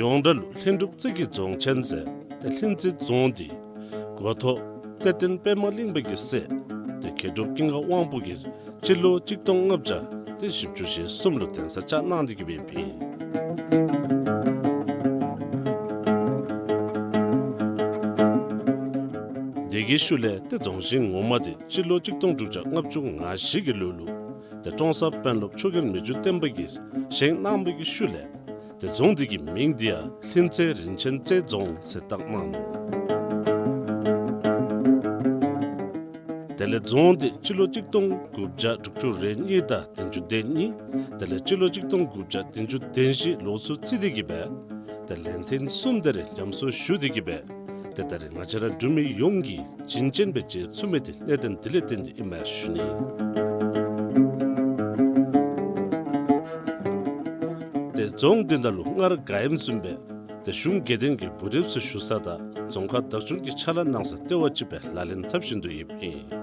ཡོངས་གྲགས་ལུ་ལྷུན་གྲུབ་རྩེ་གི་རྫོང་ཆེན་ཟེར་ཏེ་ལྷུན་རྩེ་རྫོང་འདི་འགོ་ཐོག་གཏེར་སྟོན་པདྨ་གླིང་པ་གི་སྲས་ཏེ་མཁས་གྲུབ་ཀུན་དགའ་དབང་པོ་གིས་སྤྱི་ལོ་གཅིག་སྟོང་ལྔ་བརྒྱ་ཏེ་བཞི་བཅུ་ཞེ་གསུམ་ལུ་གདན་ས་བཅགས་གནང་སྟེ་གི་སྦེ་ཨིན། དེ་གི་ཤུལ་ལས་ཏེ་རྫོང་ཆེན་ངོ་མ་དེ་སྤྱི་ལོ་གཅིག་སྟོང་དྲུག་བརྒྱ་ལྔ་བཅུ་ང་བཞི་གི་ལོ་ལུ་ཏེ་ཀྲོང་གསར་དཔོན་སློབ་ཆོས་རྒྱལ་མི་འགྱུར་བརྟན་པ་གིས་བཞེངས་གནང་བའི་གི་ཤུལ་ལས་ཏེ་རྫོང་འདི་གི་མིང་འདི་ཡང་ལྷུན་རྩེ་རིན་ཆེན་རྩེ་རྫོང་ཟེར་བཏགས་གནང་ནུག། དེ་ལས་རྫོང་འདི་སྤྱི་ལོ་གཅིག་སྟོང་དགུ་བརྒྱ་དྲུག་ཅུ་རེ་གཉིས་དང་བདུན་ཅུ་དོན་གཉིས་དེ་ལས་སྤྱི་ལོ་གཅིག་སྟོང་དགུ་བརྒྱ་བདུན་ཅུ་དོན་བཞི་ལོ་ཚུ་རྩིས་ཏེ་གི་སྦེ་ཏེ་ལན་ཐེངས་གསུམ་དེ་རེ་ཉམས་གསོ་ཞུ་སྟེ་གི་སྦེ་ཏེ་ད་རེས་ང་བཅས་ར་འབྲུག་མི་ཡོངས་ཀྱིས་བྱིན་ཅན་སྦེ་མཇལ་ཚུགས་མི་དེ་གནད་དོན་འདི་ལས་བརྟེན་ཏེ་ཨིན་མས་ཞུ་ནི། ཏེ་རྫོང་འདི་ནང་ལུ་སྔར་ག་ཨིནམ་བཟུམ་སྦེ་ཏེ་གཞུང་དགེ་འདུན་གྱི་བུ་རབས་ཚུ་བཞུགས་ས་དང་རྫོང་ཁག་བདག་སྐྱོང་གི་ཕྱག་ལཱ་གནང་ས་ལྟེ་བ་ཅིག་སྦེ་ལག་ལེན་འཐབ་བཞིན་དུ་ཡོདཔ་ཨིན།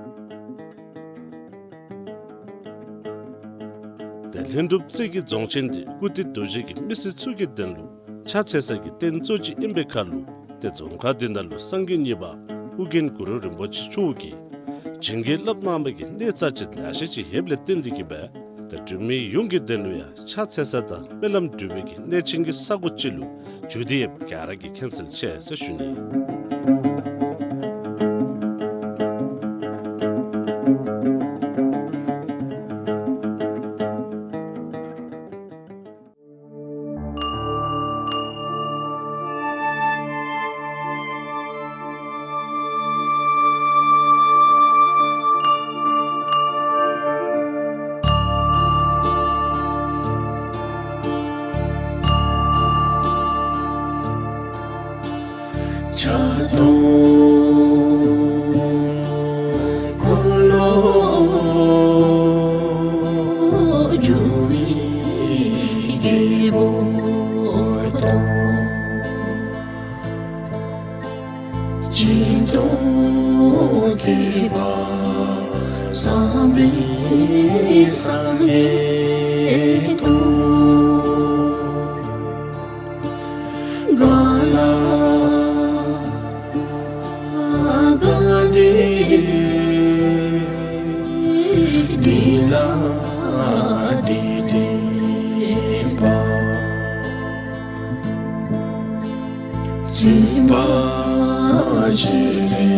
ཏེ་ལྷུན་གྲུབ་རྩེ་གི་རྫོང་ཆེན་འདི་ཀུར་སྟོད་རྡོ་རྗེ་གི་མི་སེར་ཚུ་གི་དོན་ལུ་ཕྱག་འཚལ་ས་གི་རྟེན་གཙོ་ཅིག་ཨིན་པའི་ཁར་ལུ་ཏེ་རྫོང་ཁག་འདི་ནང་ལུ་སངས་རྒྱས་གཉིས་པ་ཨོ་རྒྱན་གུ་རུ་རིན་པོ་ཆེ་མཆོག་གིས་བྱིན་གྱིས་བརླབས་གནང་བའི་གི་གནས་རྩ་ཆེ་ལེ་ཤ་ཅིག་ཡོདཔ་ལས་བརྟེན་ཏེ་གི་སྦེ་ཏེ་འབྲུག་མི་ཡོངས་ཀྱི་དོན་ལུ་ཡང་ཕྱག་འཚལ་ས་དང་སྨོན་ལམ་འབུལ་བའི་གི་གནས་ཆེན་གྱི་ས་གོ་ཅིག་ལུ་གྱུར་ཏེ་ཡོདཔ་ག་ར་གིས་མཁྱེན་གསལ་ཆེ་ཟེར་ཞུ་ནི། ཕྱག་སྟོང་འཁོར་ལོ་སྒྱུར་བའི་རྒྱལ་པོ་དང་། སྦྱིན་གཏོང་མཁས་པ་བསམ་པའི་སངས་རྒྱས་དང་། ག་ལ་ག་དེ་དེ་ལ་དེ་བསྟན་པ། བཙུན་པ་སྤྱན་རས་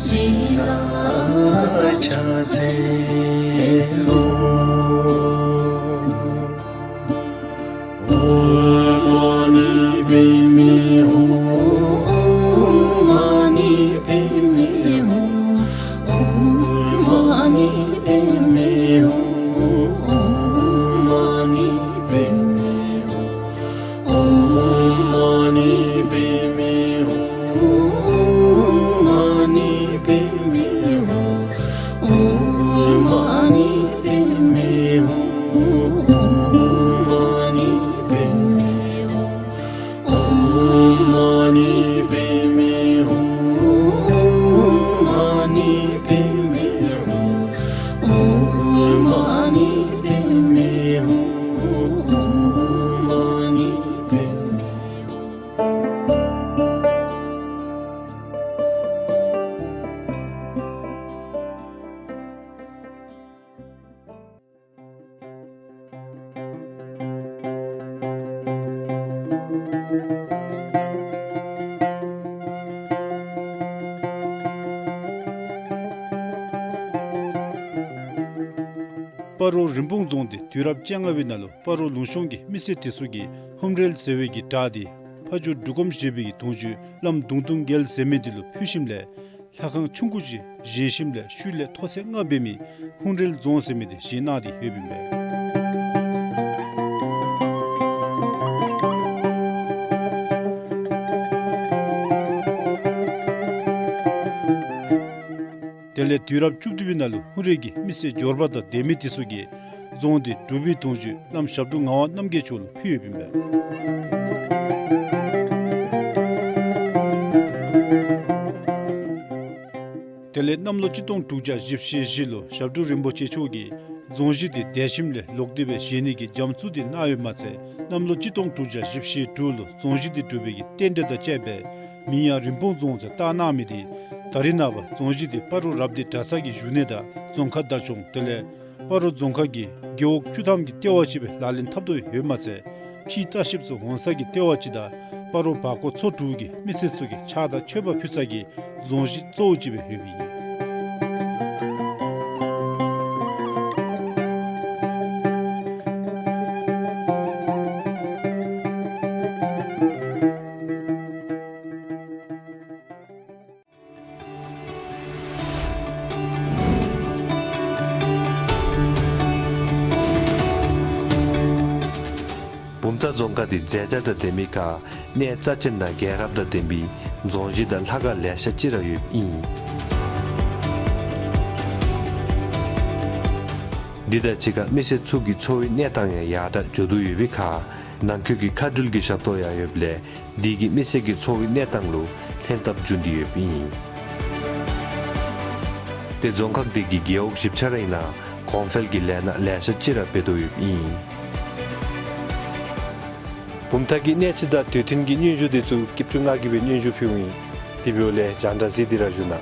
གཟིགས་ལ་ཕྱག་འཚལ་ལོ། ཨོཾ་མ་ཎི་པདྨེ་ཧཱུྃ། ཨོཾ་མ་ཎི་པདྨེ་ཧཱུྃ། ཨོཾ་མ་ཎི་པདྨེ་ཧཱུྃ། ཨོཾ་མ་ཎི་པདྨེ་ཧཱུྃ། ཨོཾ་མ་ཎི་པདྨེ་ཧཱུྃ། ཨོཾ་མ་ཎི་པདྨེ་ཧཱུྃ། ཨོཾ་མ་ཎི་པདྨེ་ཧཱུྃ། ཨོཾ་མ་ཎི་པདྨེ་ཧཱུྃ། ཨོཾ་མ་ཎི་པདྨེ་ཧཱུྃ། ཨོཾ་མ་ཎི་པདྨེ་ཧཱུྃ། ཨོཾ་མ་ཎི་པདྨེ་ཧཱུྃ། ཨོཾ་མ་ཎི་པདྨེ་ཧཱུྃ། སྤ་རོ་རིན་སྤུངས་རྫོང་འདི་དུས་རབས་བཅོ་ལྔ་པའི་ནང་ལུ་སྤ་རོ་ལུང་གཤོང་གི་མི་སེར་དེ་ཚུ་གིས་ཧཱུྃ་རལ་ཟེར་བའི་གི་བྲག་འདི་ཕ་ཇོ་འབྲུག་སྒོམ་ཞེས་པའི་གི་དུང་ཆོས་བླམ་གདུང་སྟོང་རྒྱལ་ཟེར་མི་འདི་ལུ་ཕུལ་ཞིནམ་ལས་ལྷ་ཁང་ཆུང་ཀུ་ཅིག་བཞེངས་ཞིནམ་ལས་ཤུལ་ལས་ཐོག་ཚད་ལྔ་འབད་མི་ཧཱུྃ་རལ་རྫོང་ཟེར་མི་འདི་བཞེངས་གནང་སྟེ་ཡོདཔ་ཨིན་པས། དེ་ལས་དུས་རབས་བཅུ་བདུན་པའི་ནང་ལུ་ཧཱུྃ་རལ་གྱི་མི་སེར་འབྱོར་པ་དང་སྡེ་མི་དེ་ཚུ་གིས་རྫོང་འདི་སྒྲུབ་པའི་དུང་ཆོས་བླམ་ཞབས་དྲུང་ངག་དབང་རྣམ་རྒྱལ་མཆོག་ལུ་ཕུལ་ཡོདཔ་ཨིན་པས། དེ་ལས་གནམ་ལོ་གཅིག་སྟོང་དྲུག་བརྒྱ་བཞི་བཅུ་ཞེ་བཞི་ལུ་ཞབས་དྲུང་རིན་པོ་ཆེ་མཆོག་གིས་རྫོང་གཞི་འདི་དལ་ཞིནམ་ལས་ལོག་སྟེ་སྦེ་བཞེངས་ནི་གི་རྒྱ་མཚོ་འདི་གནང་ཡོདཔ་མ་ཚད་གནམ་ལོ་གཅིག་སྟོང་དྲུག་བརྒྱ་བཞི་བཅུ་ཞེ་དྲུག་ལུ་རྫོང་གཞི་འདི་སྒྲུབ་པའི་གི་རྟེན་འབྲེལ་དང་བཅས་པའི་མིང་ཡང་རིན་སྤུངས་རྫོང་ཟེར་བཏགས་གནང་མི་འདི་ད་རེས་ནངས་པ་རྫོང་གཞི་འདི་སྤ་རོ་རབ་སྡེ་གྲྭ་ཚང་གི་བཞུགས་གནས་དང་རྫོང་ཁ་བདག་སྐྱོང་དེ་ལས་སྤ་རོ་རྫོང་ཁག་གི་རྒེད་འོག་བཅུ་ཐམ་གྱི་ལྟེ་བ་ཅིག་སྦེ་ལག་ལེན་འཐབ་དོ་ཡོདཔ་མ་ཚད་ཕྱིའི་ལྟ་བཤལཔ་ཚུ་འོང་ས་གི་ལྟེ་བ་ཅིག་དང་སྤ་རོ་བར་སྐོར་ཚོ་དྲུག་གི་མི་སེར་ཚུ་གིས་ཕྱག་དང་མཆོད་པ་ཕུལ་ས་གི་རྫོང་གཞི་གཙོ་བོ་ཅིག་སྦེ་ཡོདཔ་ཨིན། བུམ་ཐང་རྫོང་ཁག་འདི་མཛེས་ཆ་དང་ལྡན་མི་ཁར་གནས་རྩ་ཆེན་དང་རྒྱལ་རབས་དང་ལྡན་པའི་རྫོང་གཞི་དང་ལྷ་ཁང་ལེ་ཤ་ཅིག་ར་ཡོདཔ་ཨིན། འདི་དང་གཅིག་ཁར་མི་སེར་ཚུ་གི་འཚོ་བའི་གནས་སྟངས་ཡང་ཡར་དྲག་འགྱོ་དོ་ཡོད་པའི་ཁར་ནང་འཁོད་ཀྱི་མཁའ་འགྲུལ་གྱི་ཞབས་ཏོག་ཡང་ཡོདཔ་ལས་འདི་གིས་མི་སེར་གྱི་འཚོ་བའི་གནས་སྟངས་ལུ་ལྷན་ཐབས་འབྱུང་སྟེ་ཡོདཔ་ཨིན། ཏེ་རྫོང་ཁག་འདི་གི་རྒེད་འོག་བཞི་ཆ་ར་ཨིན་ན་གོང་འཕེལ་གྱི་ལས་སྣ་ལེ་ཤ་ཅིག་ར་འབད་དོ་ཡོདཔ་ཨིན། བུམ་ཐང་གི་གནས་ཚུལ་དང་དུས་མཐུན་གྱི་སྙན་ཞུ་འདི་ཚུ་སྐྱིད་ཆུ་ང་གིས་སྦེ་སྙན་ཞུ་ཕུལཝ་ཨིན། དེ་འབདཝ་ལས་རྒྱང་བསྒྲགས་གཟིགས་ཏེ་ར་བཞུགས་གནང་།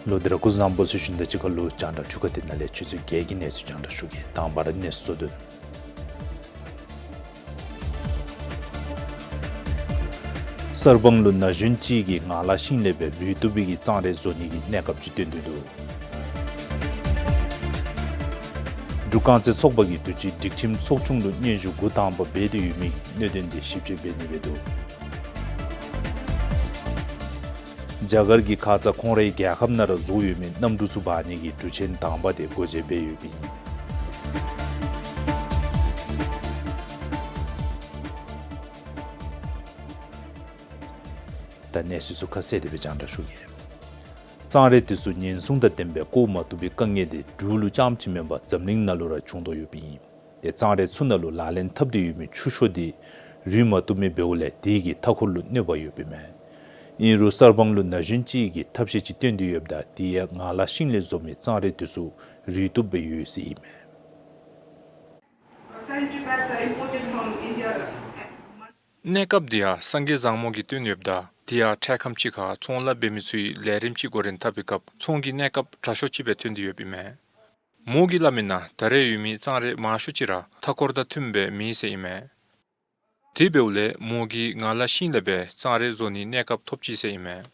ལོ་འདི་ར་སྐུ་གཟུགས་བཟང་པོ་ཟེར་ཞུ་ནི་དང་གཅིག་ཁར་ལུ་རྒྱང་བསྒྲགས་འཕྲུལ་ཁང་འདི་ནང་ལས་ཆུ་ཚོད་བརྒྱད་ཀྱི་གནས་ཚུལ་རྒྱང་བསྒྲགས་ཞུ་གེ། དང་པ་ར་གནས་ཚུལ་གཙོ་དོན། གསར་སྤང་ལུ་ན་གཞོན་ཅིག་གིས་ངང་ལག་ཤིང་ལས་སྦེ་ལུས་བཏུབ་པའི་གི་གཙང་རས་བཟོ་ནི་གི་གནས་སྐབས་ཅིག་སྟོན་ཏེ་འདུག། འབྲུག་རྐང་རྩེད་ཚོགས་པ་གིས་དུས་ཅི་སྒྲིག་ཁྲིམས་ཚོགས་ཆུང་ལུ་སྙན་ཞུ་འགོ་དང་པ་འབད་དེ་ཡོད་མི་གནད་དོན་དེ་ཞིབ་དཔྱད་འབད་ནི་སྦེ་འདུག། རྒྱ་གར་གྱི་ཁ་ཙ་ཁོང་རའི་རྒྱལ་ཁབ་ནང་ར་བཟོ་ཡོད་མི་གནམ་གྲུ་ཚུ་འབག་ནི་གི་གྲུ་ཆེན་དང་པ་དེ་སྒོ་འབྱེད་འབད་ཡོདཔ་ཨིན། ད་གནས་ཚུལ་ཚུ་ཁ་གསལ་དེ་སྦེ་རྒྱང་བསྒྲགས་ཞུ་གེ། གཙང་རས་དེ་ཚུ་ཉེན་སྲུང་དང་ལྡནམ་སྦེ་བཀོ་མ་བཏུབ་པའི་དཀའ་ངལ་དེ་འབྲུག་ལུ་རྐྱངམ་ཅིག་མེན་པར་འཛམ་གླིང་ནང་ལུ་ར་བྱུང་དོ་ཡོདཔ་ཨིན། དེ་གཙང་རས་ཚུ་ནང་ལུ་ལག་ལེན་འཐབ་སྟེ་ཡོད་མི་ཆུ་ཤོག་དེ་རུལ་མ་བཏུབ་མི་འབདཝ་ལས་དེ་གིས་མཐའ་འཁོར་ལུ་གནོད་པ་ཡོདཔ་ཨིན་མས། ཨིན་རུང་གསར་སྤང་ལུ་ན་གཞོན་ཅིག་གིས་ཐབས་ཤེས་ཅིག་བཏོན་ཏེ་ཡོདཔ་ད་དེ་ཡང་ངང་ལག་ཤིང་ལས་བཟོ་མི་གཙང་རས་དེ་ཚུ་རུལ་བཏུབ་སྦེ་ཡོད་ཟེར་ཨིན་མས། Sanitary pads are imported from India. གནས་སྐབས་འདི་ཡང་སངས་རྒྱས་བཟང་མོ་གིས་བཏོན་ཡོདཔ་ད་དེ་ཡང་འཕྲལ་ཁམས་ཅིག་ཁར་ཚོང་ལཱ་འབད་མི་ཚུ་གིས་ལས་རིམ་ཅིག་འགོ་འདྲེན་འཐབ་པའི་སྐབས་ཚོང་གི་གནས་སྐབས་དྲག་ཤོས་ཅིག་སྦེ་ཐོན་ཏེ་ཡོདཔ་ཨིན་མས། མོ་གིས་སླབ་མིའི་ནང་ད་རེས་ཡོད་མི་གཙང་རས་མང་ཤོས་ཅིག་ར་མཐའ་འཁོར་དང་མཐུནམ་སྦེ་མེད་ཟེར་ཨིན་མས། དེ་འབདཝ་ལས་མོ་གིས་ངང་ལག་ཤིང་ལས་སྦེ་གཙང་རས་བཟོ་ནིའི་གནས་སྐབས་ཐོབ་ཅི་ཟེར་ཨིན་མས།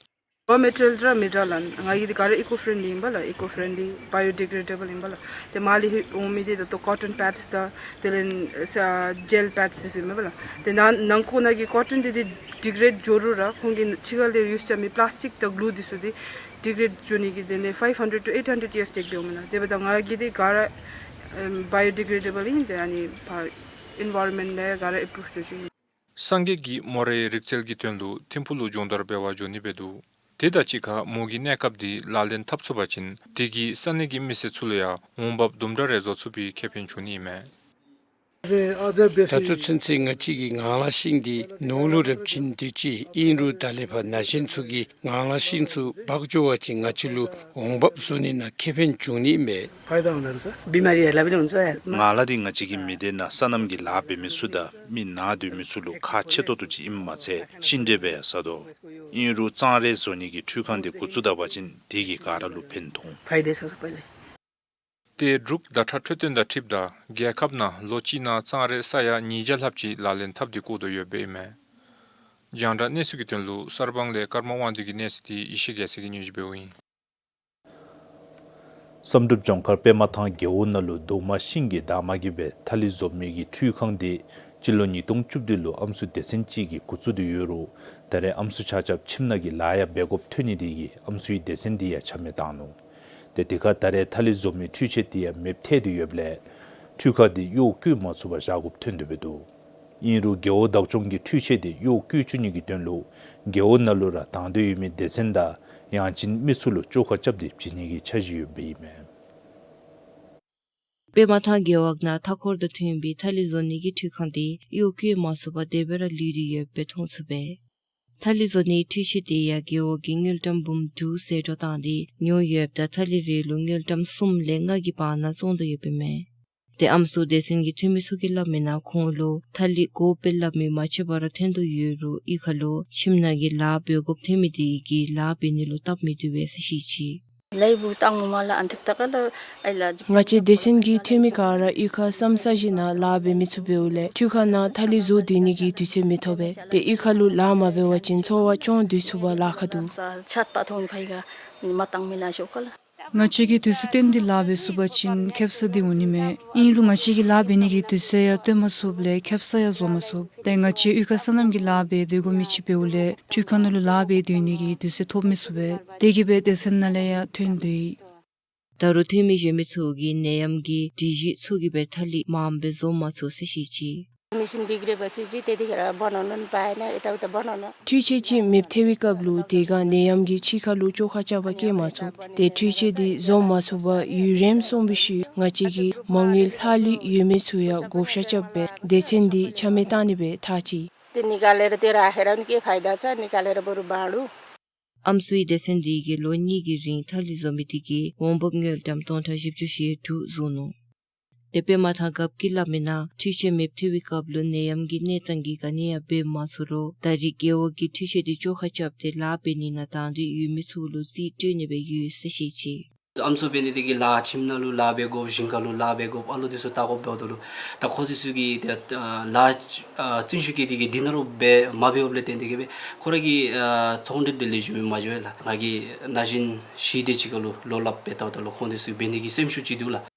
རོ་མེ་ཊི་རི་ཡལ་ར་མི་འདྲ་ལགས། ང་གི་འདི་ག་ར་ཨི་ཀོ་ཕྲེན་ལི་ཨིན་པས་ལགས། ཨི་ཀོ་ཕྲེན་ལི་བའི་ཡོ་ཌི་གྲེ་ཌེ་བཱལ་ཨིན་པས་ལགས། ཏེ་མར་ལས་འོང་མི་འདི་ད་ལྟོ་ཀོ་ཊོན་པེཌསི་དང་དེ་ལས་ཨ་ཇེལ་པེཌསི་ཚུ་ཨིན་པས་ལགས། ཏེ་ནང་ནང་ཁོག་ནང་གི་ཀོ་ཊོན་འདི་འདི་ཌི་གྲེཌ་འགྱོ་རུང་ར་ཁོང་གིས་ཕྱི་ཁ་ལས་ཡུསི་རྐྱབ་མི་པི་ལཱསི་ཊིཀ་དང་གླུ་འདི་ཚུ་འདི་ཌི་གྲེཌ་འགྱོ་ནི་གི་དེ་ལས་ཕའིབ་ཧན་ཌེཌ་ཊུ་ཨེཊ་ཧན་ཌེཌ་ཡིརསི་ཊེཀ་འབདཝ་མས་ལགས། དེ་འབདཝ་ད་ང་གི་འདི་ག་ར་ཨམ་བའི་ཡོ་ཌི་གྲེ་ཌེ་བཱལ་ཨིན། ཏེ་ཨ་ནི་ཕར་ཨེན་ཝའི་རོན་མེནཊ་ལས་ག་ར་ཨེ་པྲུབ་འགྱོ་ཅི། སངས་རྒྱས་ཀྱིས་མོ་རའི་རིག་རྩལ་གྱི་དོན་ལུ་ཐིམ་ཕུག་ལུ་སྦྱོང་བརྡར་འབད་བར་འགྱོ་ནི་སྦེ་འདུག། དེ་དང་གཅིག་ཁར་མོ་གི་གནས་སྐབས་འདི་ལག་ལེན་འཐབ་ཚུགས་པ་ཅིན་དེ་གིས་ས་གནས་ཀྱི་མི་སེར་ཚུ་ལུ་ཡང་འོང་འབབ་དུམ་གྲ་རེ་བཟོ་ཚུགས་པའི་ཁེ་ཕན་འབྱུང་ནི་ཨིན་མས། ད་ལྟོ་ཚུན་ཚོད་ང་བཅས་ཀྱིས་ངང་ལག་ཤིང་འདི་ནོར་ལུ་རེགཔ་ཅིག་འདུག་ཅི། ཨིན་རུང་ད་ལས་ཕར་ན་གཞོན་ཚུ་གིས་ངང་ལག་ཤིང་ཚུ་འབག་འགྱོ་བ་ཅིན་ང་བཅས་ལུ་འོང་འབབ་བཟོ་ནི་ནང་ཁེ་ཕན་འབྱུང་ནི་ཨིན་མས། ངང་ལག་འདི་ང་བཅས་ཀྱི་མི་སྡེ་ནང་སོ་ནམ་གྱི་ལཱ་འབད་མི་ཚུ་དང་མི་ན་སྡོད་མི་ཚུ་ལུ་ཁག་ཆེ་ཏོག་ཏོ་ཅིག་ཨིནམ་མ་ཚད་ཤིང་འབྲས་སྦེ་ཡང་བཟའ་དོ། ཨིན་རུང་གཙང་རས་བཟོ་ནི་གི་འཕྲུལ་ཁང་འདི་འགོ་བཙུགས་ད་པ་ཅིན་དེ་གིས་ག་ར་ལུ་ཕན་ཐོགས། ཏེ་འབྲུག་བརྡ་ཁྲ་འཕྲོད་བསྟེན་དང་འཁྲིལཝ་ད་རྒྱལ་ཁབ་ནང་ལོ་གཅིག་ནང་གཙང་རས་ས་ཡ་ཉིས་བརྒྱ་ལྷགཔ་ཅིག་ལག་ལེན་འཐབ་སྟེ་བཀོ་དོ་ཡོདཔ་སྦེ་ཨིན་མས། རྒྱང་བསྒྲགས་གནས་ཚུལ་གྱི་དོན་ལུ་གསར་སྤང་ལས་ཀརྨ་དབང་འདུས་ཀྱི་གནས་ཚུལ་འདི་ཡེ་ཤེས་རྒྱལ་མཚན་གྱིས་སྙན་ཞུ་འབདཝ་ཨིན། བསམ་གྲུབ་ལྗོངས་མཁར་པདྨ་ཐང་རྒེད་འོག་ནང་ལུ་རྡོག་མ་ཤིང་གི་འདབ་མ་གིས་སྦེ་ཐ་ལི་བཟོ་མི་གི་འཕྲུལ་ཁང་འདི་སྤྱི་ལོ་ཉིས་སྟོང་བཅུ་བདུན་ལུ་ཨམ་སྲུ་སྡེ་ཚན་ཅིག་གིས་འགོ་བཙུགས་ཏེ་ཡོད་རུང་ད་རེས་ཨམ་སྲུ་ཆ་ཁྱབ་ཁྱིམ་ནང་གི་ལཱ་ཡང་འབད་དགོཔ་ཐོན་ནི་དེ་གིས་ཨམ་སྲུའི་སྡེ་ཚན་འདི་ཡང་ཆ་མེད་བཏང་ནུག། ཏེ་དེ་ཁར་ད་རེས་ཐ་ལི་བཟོ་མི་འཕྲུལ་ཆས་དེ་ཡང་མེདཔ་ཐལ་ཏེ་ཡོདཔ་ལས་འཕྲུལ་ཁང་འདི་གཡོག་བཀོལ་མ་ཚུགས་པར་བཞག་དགོཔ་ཐོན་དོ་སྦེ་འདུག། ཨིན་རུང་རྒེད་འོག་བདག་སྐྱོང་གིས་འཕྲུལ་ཆས་དེ་གཡོག་བཀོལ་བཅུག་ནི་གི་དོན་ལུ་རྒེད་འོག་ནང་ལུ་ར་དང་འདོད་ཡོད་མི་སྡེ་ཚན་དང་ཡང་ཅིན་མི་ཚུ་ལུ་བཅོ་ཁ་རྐྱབ་སྟེ་བྱིན་ནི་གི་འཆར་གཞི་ཡོདཔ་ཨིན་མས། པདྨ་ཐང་རྒེད་འོག་ནང་མཐའ་འཁོར་དང་མཐུན་པའི་ཐ་ལི་བཟོ་ནི་གི་འཕྲུལ་ཁང་དེ་གཡོག་བཀོལ་མ་ཚུགས་པར་དེ་སྦེ་ར་ལུས་ཏེ་ཡོདཔ་སྦེ་མཐོང་ཚུགས་པས། ཐ་ལི་བཟོ་ནིའི་འཕྲུལ་ཆས་དེ་ཡང་རྒེད་འོག་གི་དངུལ་ཀྲམ་འབུམ་དྲུག་ཟད་འགྲོ་བཏང་སྟེ་ཉོ་ཡོདཔ་ད་ཐ་ལི་རེ་ལུ་དངུལ་ཀྲམ་གསུམ་ལས་ལྔ་གི་བར་ན་བཙོང་དོ་ཡོདཔ་ཨིན་མས། ཏེ་ཨམ་སྲུ་སྡེ་ཚན་གྱི་འཐུས་མི་ཚུ་གིས་སླབ་མིའི་ནང་ཁོང་ལུ་ཐ་ལི་དགོ་པས་སླབ་མི་མ་ཆད་པར་ར་ཐོན་དོ་ཡོད་རུང་གཡུས་ཁ་ལུ་ཁྱིམ་ནང་གི་ལཱ་འབད་དགོཔ་ཐོན་མི་དེ་གིས་ལཱ་འབད་ནི་ལུ་སྟབས་མི་བདེ་བས་ཟེར་བཤད་ཅི། ང་བཅས་སྡེ་ཚན་གྱི་འཐུས་མི་ག་ར་གཡུས་ཁར་ས་མཚམས་བཞི་ནང་ལཱ་འབད་མི་ཚུ་འབདཝ་ལས་འཕྲུལ་ཁང་ནང་ཐ་ལི་བཟོ་སྡོད་ནི་གི་དུས་ཚོད་མི་ཐོབ་པས། ཏེ་གཡུས་ཁ་ལུ་ལཱ་མ་འབད་བ་ཅིན་འཚོ་བ་སྐྱོང་སྡོད་ཚུགས་པར་ལཱ་ཁག་འདུག། ང་བཅས་ཀྱིས་དུས་ཚོད་བཏོན་ཏེ་ལཱ་འབད་ཚུགས་པ་ཅིན་ཁེབ་ས་འདི་འོང་ནི་མས། ཨིན་རུང་ང་བཅས་ཀྱིས་ལཱ་འབད་ནི་གི་དུས་ཚོད་ཡང་བཏོན་མ་ཚུགསཔ་ལས་ཁེབ་ས་ཡང་བཟོ་མ་ཚུགས། ཏེ་ང་བཅས་གཡུས་ཁར་སོ་ནམ་གྱི་ལཱ་འབད་སྡོད་དགོ་མི་ཅིག་འབདཝ་ལས་འཕྲུལ་ཁང་ནང་ལུ་ལཱ་འབད་སྡོད་ནི་གི་དུས་ཚོད་ཐོབ་མི་ཚུགས་པས། དེ་གིས་སྦེ་སྡེ་ཚན་ནང་ལས་ཡང་ཐོན་དོ་ཡི། ད་རུང་འཐུས་མི་གཞན་མི་ཚུ་གིས་ནད་ཡམས་ཀྱི་སྒྲིག་གཞི་ཚུ་གིས་སྦེ་ཐ་ལི་མངམ་སྦེ་བཟོ་མ་ཚུགས་ཟེར་བཤད་ཅི། འཕྲུལ་ཆས་ཅིག་མེདཔ་ཐལ་བའི་སྐབས་ལུ་དེ་ཁར་ནད་ཡམས་ཀྱི་ཕྱི་ཁ་ལུ་བཅོ་ཁ་རྐྱབ་པར་བཀལ་མ་ཚུགས། ཏེ་འཕྲུལ་ཆས་འདི་བཟོ་མ་ཚུགས་པར་ཡུན་རིངམོ་སོང་བའི་ཤུལ་ང་བཅས་ཀྱིས་མ་དངུལ་ལྷག་ལུས་ཡོད་མི་ཚུ་ཡང་བགོ་བཤའ་རྐྱབ་སྦེ་སྡེ་ཚན་འདི་ཆ་མེད་བཏང་ནི་སྦེ་ཐག་བཅད། ཨམ་སྲུའི་སྡེ་ཚན་འདི་གིས་ལོ་གཉིས་ཀྱི་རིང་ཐ་ལི་བཟོ་མི་དེ་གིས་འོང་འབབ་དངུལ་ཀྲམ་སྟོང་ཕྲག་བཞི་བཅུ་ཞེ་དྲུག་བཟོ་ནུག། ཏེ་པདྨ་ཐང་རྒཔོ་གིས་སླབ་མིའི་ནང་འཕྲུལ་ཆས་མེདཔ་ཐལ་བའི་སྐབས་ལུ་ནད་ཡམས་ཀྱི་གནས་སྟངས་ཀྱིས་ག་ནི་ཡང་འབད་མ་ཚུགས་རུང་ད་རིས་རྒེད་འོག་གིས་འཕྲུལ་ཆས་དེ་བཅོ་ཁ་རྐྱབ་སྟེ་ལཱ་འབད་ནི་ནང་དང་འདོད་ཡོད་མི་ཚུ་ལུ་རྩིས་སྤྲོད་ནི་སྦེ་ཡོད་ཟེར་བཤད་ཅི། ཨམ་སྲུ་འབད་ནི་དེ་གིས་ལཱ་ཁྱིམ་ནང་ལུ་ལཱ་འབད་དགོཔ་ཞིང་ཁ་ལུ་ལཱ་འབད་དགོཔ་ཨ་ལུ་དེ་ཚུ་བལྟ་དགོཔ་འབདཝ་ད་ལུ་ད་ཁོང་དེ་ཚུ་གིས་ཏེ་ཨ་ལཱ་ཨ་བརྩོན་ཤུགས་བསྐྱེད་དེ་གིས་འདི་ནང་ལུ་འབད་མ་འབདཝ་ལས་བརྟེན་ཏེ་གིས་སྦེ་ཁོ་ར་གི་ཨ་ཚོང་འབྲེལ་དེ་ལེགས་ཤོམ་མ་འགྱོ་བས་ལགས། ང་གིས་ན་གཞོན་བཞི་དེ་ཅིག་ཁར་ལུ་ལོ་ལཱ་འབད་བལྟཝ་ད་ལུ་ཁོང་དེ་ཚུ་འབད་ནི་གི་སེམས་ཤུགས་ཅིག་འདུག་ལགས།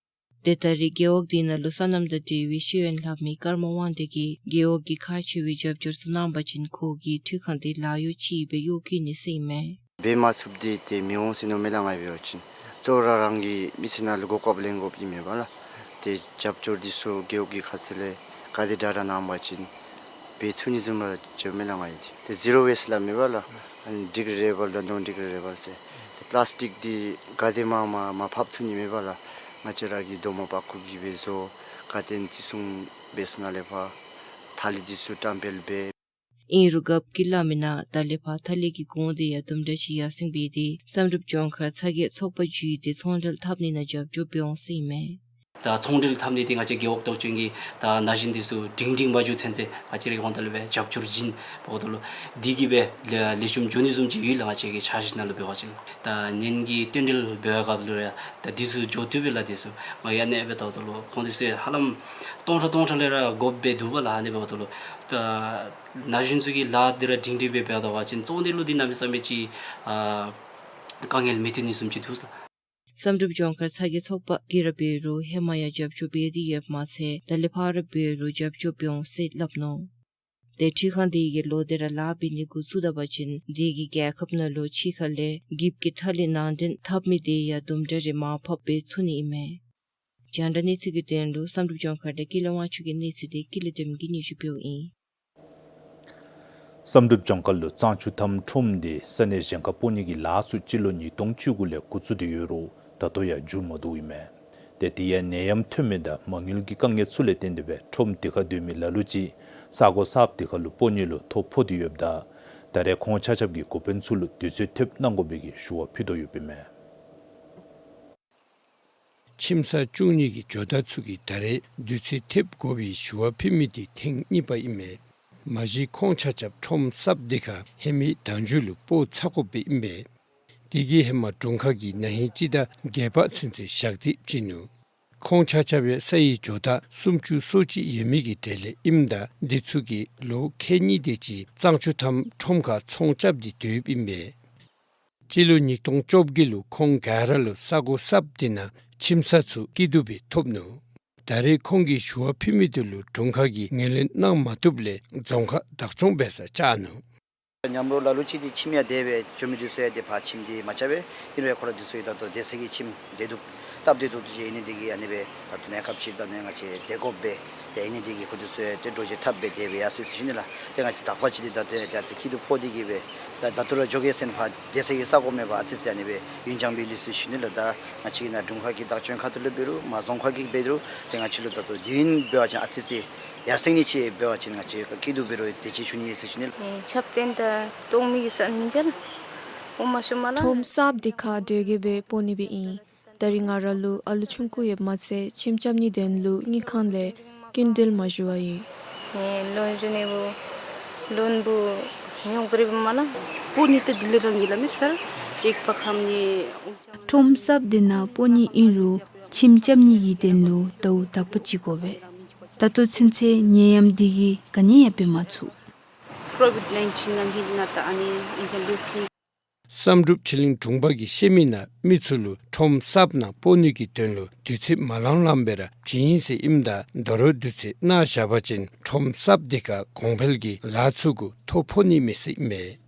ཏེ་ད་རེས་རྒེད་འོག་དེ་ནང་ལུ་སོ་ནམ་དང་འབྲེལ་བའི་ཤེས་ཡོན་ལྷབ་མི་ཀརྨ་དབང་འདུས་ཀྱིས་རྒེད་འོག་གིས་ཁག་ཆེ་བའི་རྒྱབ་སྐྱོར་ཚུ་གནང་བ་ཅིན་ཁོ་གིས་འཕྲུལ་ཁང་དེ་ལཱ་གཡོག་ཅིག་སྦེ་གཡོག་བཀོལ་ནི་ཟེར་ཨིན་མས། འབད་མ་ཚུགསཔ་འདི་ཏེ་མི་འོང་ཟེར་མནོཝ་མས་ལགས། ང་འབད་བ་ཅིན་གཙོ་བོ་ར་རང་གི་མི་ཚེ་ནང་ལུ་གོ་སྐབས་ལེན་དགོཔ་ཨིན་མས་པ་ལགས། ཏེ་རྒྱབ་སྐྱོར་འདི་ཚུ་རྒེད་འོག་གི་ཁ་ཐུག་ལས་ག་དེ་དྲག་དྲག་གནང་བ་ཅིན་འབད་ཚུགས་ནི་བཟུམ་ར་འགྱོཝ་མས་ལགས། ང་ཡང་ཏེ་ཏེ་ཟི་རོ་ཝེསཊ་སླབ་མས་པ་ལགས། ཨ་ནི་ཌིག་རེ་རེ་བཱལ་དང་ནོན་ཌིག་རེ་རེ་བཱལ་ཟེར། ཏེ་པླཱསི་ཊིཀ་འདི་ག་དེ་མང་མང་མར་ཕབ་ཚུགས་ནི་མས་པ་ལགས། ང་བཅས་ར་གི་རྡོག་མ་པག་ཀོ་གིས་འབད་བཟོ། ག་ཏེ་བརྩི་སྲུང་འབད་ས་ནང་ལས་ཕར་ཐ་ལི་འདི་ཚུ་བཀྲམ་སྤེལ་འབད། ཨིན་རུང་རྒཔོ་གིས་སླབ་མིའི་ནང་ད་ལས་ཕར་ཐ་ལི་གི་གོང་འདི་ཡང་དུམ་གྲ་ཅིག་ཡར་སེང་འབད་དེ་བསམ་གྲུབ་ལྗོངས་མཁར་ཚ་རྒྱལ་ཚོགས་པ་བརྒྱུད་དེ་ཚོང་འབྲེལ་འཐབ་ནི་ནང་རྒྱབ་སྐྱོར་འབད་འོང་ཟེར་ཨིན་མས། ད་ཚོང་འབྲེལ་འཐབ་ནི་འདི་ང་བཅས་རྒེད་འོག་བདག་སྐྱོང་གིས་ད་ན་གཞོན་འདི་ཚུ་སྒྲིང་སྒྲིང་འབད་བཅུག་ཚུན་ཚོད་ང་བཅས་རའི་ཧོངས་ལས་སྦེ་རྒྱབ་སྐྱོར་བྱིན་འབདཝ་ད་ལུ་འདི་གིས་སྦེ་ལེགས་ཤོམ་འགྱོ་ནི་བཟུམ་ཅིག་ཡོད་ལགས། ང་བཅས་ཀྱི་འཆར་གཞི་ནང་ལུ་འབད་བ་ཅིན་ད་ནན་གྱི་རྟེན་འབྲེལ་འབད་བའི་སྐབས་ལུ་ཡང་ད་འདི་ཚུ་འགྱོ་བཏུབ་པས་ལགས། འདི་ཚུ་ང་ཡང་ཨ་ནི་སྦེ་བལྟཝ་ད་ལུ་ཁོང་འདི་ཚུ་ཧ་ལམ་སྟོང་ཕྲག་སྟོང་ཕྲག་ལས་ར་དགོཔ་སྦེ་འདུག་པ་ལགས། ཨ་ནི་འབདཝ་ད་ལུ་ད་ན་གཞོན་ཚུ་གིས་ལཱ་འདི་ར་སྒྲིང་སྒྲིང་སྦེ་འབད་དོ་བ་ཅིན་བཙོང་ནི་ལུ་འདི་གནམ་མེད་ས་མེད་ཅིག་ཨ་དཀའ་ངལ་མི་ཐོན་ནི་བཟུམ་ཅིག་འདུག་ལགས། བསམ་གྲུབ་ལྗོངས་མཁར་ཚ་རྒྱལ་ཚོགས་པ་གིས་ར་འབད་རུང་ཧེ་མ་ཡང་རྒྱབ་སྐྱོར་འབད་དེ་ཡོདཔ་མ་ཚད་ད་ལས་ཕར་ར་འབད་རུང་རྒྱབ་སྐྱོར་འབད་འོང་ཟེར་སླབ་ནུག། ཏེ་འཕྲུལ་ཁང་དེ་གིས་ལོག་སྟེ་ར་ལཱ་འབད་ནི་འགོ་བཙུགས་ད་པ་ཅིན་དེ་གིས་རྒྱལ་ཁབ་ནང་ལུ་ཕྱི་ཁ་ལས་འགྱིབ་ཀྱི་ཐ་ལི་ནང་འདྲེན་འཐབ་མི་དེ་ཡང་དུམ་གྲ་རེ་མར་ཕབ་འབད་ཚུགས་ནི་ཨིན་མས། རྒྱང་བསྒྲགས་གནས་ཚུལ་གྱི་དོན་ལུ་བསམ་གྲུབ་ལྗོངས་མཁར་དང་ཀུན་ལེགས་དབང་ཕྱུག་གི་གནས་ཚུལ་དེ་ཀུན་ལེགས་སྒྲོལ་མ་གིས་སྙན་ཞུ་འབདཝ་ཨིན། བསམ་གྲུབ་ལྗོངས་མཁར་ལུ་གཙང་ཆུ་མཐའམ་ཁྲོམ་དེ་ས་གནས་གཞན་ཁར་སྤོ་ནི་གི་ལཱ་ཚུ་སྤྱི་ལོ་ཉིས་སྟོང་བཅུ་དགུ་ལས་འགོ་བཙུགས་ཏེ་ཡོད་རུང་ད་ལྟོ་ཡང་མཇུག་མ་བསྡུཝ་ཨིན་མས། ཏེ་དེ་ཡང་ནད་ཡམས་ཐོན་མི་དང་མ་དངུལ་གྱི་དཀའ་ངལ་ཚུ་ལས་བརྟེན་ཏེ་སྦེ་ཁྲོམ་དེ་ཁར་སྡོད་མི་ལ་ལུ་ཅིག་ས་སྒོ་གསརཔ་དེ་ཁར་ལུ་སྤོ་ནི་ལུ་ཐོ་ཕོག་སྟེ་ཡོདཔ་ད་ད་རེས་ཁོང་ཆ་ཁྱབ་ཀྱིས་འགོ་དཔོན་ཚུ་ལུ་དུས་ཚོད་ཐེབས་གནང་དགོ་པའི་གི་ཞུ་བ་ཕུལ་དོ་ཡོདཔ་ཨིན་མས། ཁྱིམ་ཚང་བཅུ་གཉིས་ཀྱི་ཇོ་བདག་ཚུ་གིས་ད་རེས་དུས་ཚོད་ཐེབས་དགོ་པའི་ཞུ་བ་ཕུལ་མི་དེ་ཐེངས་གཉིས་པ་ཨིན་མས། མ་གཞི་ཁོང་ཆ་ཁྱབ་ཁྲོམ་གསརཔ་དེ་ཁར་ཧེ་མའི་ཟླ་མཇུག་ལུ་སྤོ་ཚར་དགོཔ་ཨིན་པས། དེ་གིས་ཧེ་མ་དྲུང་ཁག་གིས་ན་ཧིང་སྤྱི་ཟླ་བརྒྱད་པ་ཚུན་ཚོད་ཞག་སྡིབ་བྱིན་ནུག། ཁོང་ཆ་ཁྱབ་ཡང་ས་ཡི་ཇོ་བདག་སུམ་ཅུ་སོ་གཅིག་ཡོད་མི་གི་གྲས་ལས་ཨིནམ་ད་འདི་ཚུ་གིས་ལོ་ཁལ་གཉིས་དེ་ཅིག་གཙང་ཆུ་མཐའམ་ཁྲོམ་ཁར་ཚོང་རྐྱབ་སྟེ་སྡོདཔ་ཨིན་པས། སྤྱི་ལོ་ཉིས་སྟོང་བཅོ་བརྒྱད་ལུ་ཁོང་ག་ར་ལུ་ས་སྒོ་གསརཔ་དེ་ནང་ཁྱིམ་ཚང་ཚུ་སྐྱིད་སྡུག་སྦེ་ཐོབ་ནུག། ད་རེས་ཁོང་གིས་ཞུ་བ་ཕུལ་མི་དེ་ལུ་དྲུང་ཁག་གིས་ངོས་ལེན་གནང་མ་བཏུབ་ལས་རྫོང་ཁག་བདག་སྐྱོང་འབད་སར་བཅར་ནུག། ཉམས་རོགས་ལ་ལུ་ཅིག་འདི་ཁྱིམ་ཡང་དེ་སྦེ་འགྱོ་མི་འདི་ཚུ་ཡང་དེ་ཕར་ཁྱིམ་འདི་མ་རྐྱབ་པས། ཨིན་རུང་ཁོ་ར་འདི་ཚུ་ཡང་ད་ལྟོ་སྡོད་ས་གི་ཁྱིམ་བདེ་སྡུག་སྟབས་བདེ་ཏོག་ཏོ་ཅིག་ཨིན་ནི་དེ་གིས་ཨ་ནི་སྦེ་ད་ལྟོ་གནས་སྐབས་ཅིག་ད་ནི་ང་བཅས་བདེ་དགོཔ་སྦེ་ཏེ་ཨིན་ནི་དེ་གིས་ཁོང་འདི་ཚུ་ཡང་ཏེ་འགྲོ་བྱེལ་འཐབ་སྦེ་དེ་སྦེ་ཡར་སོ་ཡི་ཟེར་ཞུ་ནི་ལགས། ཏེ་ང་བཅས་དག་པ་ཅིག་འདི་ད་ལྟོ་ཡང་ཏེ་ཨ་ཙི་སྐྱིད་སྡུག་ཕོག་སྟེ་གིས་སྦེ་ད་ད་ལྟོ་ར་འགྱོ་གེ་ཟེར་ཕར་སྡོད་ས་གི་ས་སྒོ་མེད་པར་ཨ་ཙི་ཙི་ཨ་ནི་སྦེ་ཡུན་འགྱངས་འབད་ཡི་ཟེར་ཞུ་ནི་ལགས། ད་ང་བཅས་ཀྱི་ནཱ་དྲུང་ཁག་གི་བདག་སྐྱོང་ཁ་ཐུག་ལས་འབད་རུང་མ་རྫོང་ཁག་གིས་འབད་རུང་ཏེ་ང་བཅས་ལུ་ད་ལྟོ་དུས་ཡུན་འབད་བ་ཅིན་ཨ་ཙི་ཙི་ཡར་སེང་ནི་ཅིག་འབད་བ་ཅིན་ང་བཅས་སྐྱིད་སྡུག་འབད་རུང་དེ་ཅིག་ཞུ་ནི་ཟེར་ཞུ་ནི་ལགས། ཨེ་ཆབ་རྟེན་དང་སྟོང་མི་གི་ས་མི་འཇལ་ལགས། འོ་མ་ཤོ་མ་ལགས། ཁྲོམ་གསརཔ་དེ་ཁར་འདྲོག་གེ་སྦེ་སྤོ་ནི་སྦེ་ཨིན། ད་རིས་ང་ར་ལུ་ཨ་ལུ་ཆུང་ཀུ་ཡོདཔ་མ་ཚད་ཁྱིམ་རྐྱབ་ནིའི་དོན་ལུ་དངུལ་ཁང་ལས་སྐྱིན་འགྲུལ་མ་ཞུ་བར་ཡོད། ཨེ་ལོན་རེ་ནི་བུ་ལོན་བུ་ཉོག་རེ་བུ་མ་ལགས། སྤོ་ནི་ཏེ་དེ་ལས་རང་གིས་ལགས་མེད་སར་ཨེག་པ་ཁམ་ནི། ཁྲོམ་གསརཔ་དེ་ནང་སྤོ་ནི་ཨིན་རུང་ཁྱིམ་རྐྱབ་ནི་གི་དོན་ལུ་ཟླཝ་དག་པ་ཅིག་དགོ་པས། ད་ལྟོ་ཚུན་ཚོད་ནད་ཡམས་དེ་གིས་ག་ནི་ཡང་འབད་མ་ཚུགས། ཀོ་ཝིཌ་ནའིན་ཊིན་ནང་ཧིང་ནང་ད་ཨ་ནི་ཨིན་ཀམ་ལུས་ནི། བསམ་གྲུབ་ཆོས་གླིང་དྲུང་པ་གིས་བཤད་མི་ནང་མི་ཚུ་ལུ་ཁྲོམ་གསརཔ་ནང་སྤོ་ནི་གི་དོན་ལུ་དུས་ཚོད་མ་ལང་ལངམ་སྦེ་ར་བྱིན་ཡི་ཟེར་ཨིནམ་ད་ད་རུང་དུས་ཚོད་གནང་བཞག་པ་ཅིན་ཁྲོམ་གསརཔ་དེ་ཁར་གོང་འཕེལ་གྱི་ལཱ་ཚུ་གུ་ཐོ་ཕོག་ནི་མས་ཟེར་ཨིན་མས།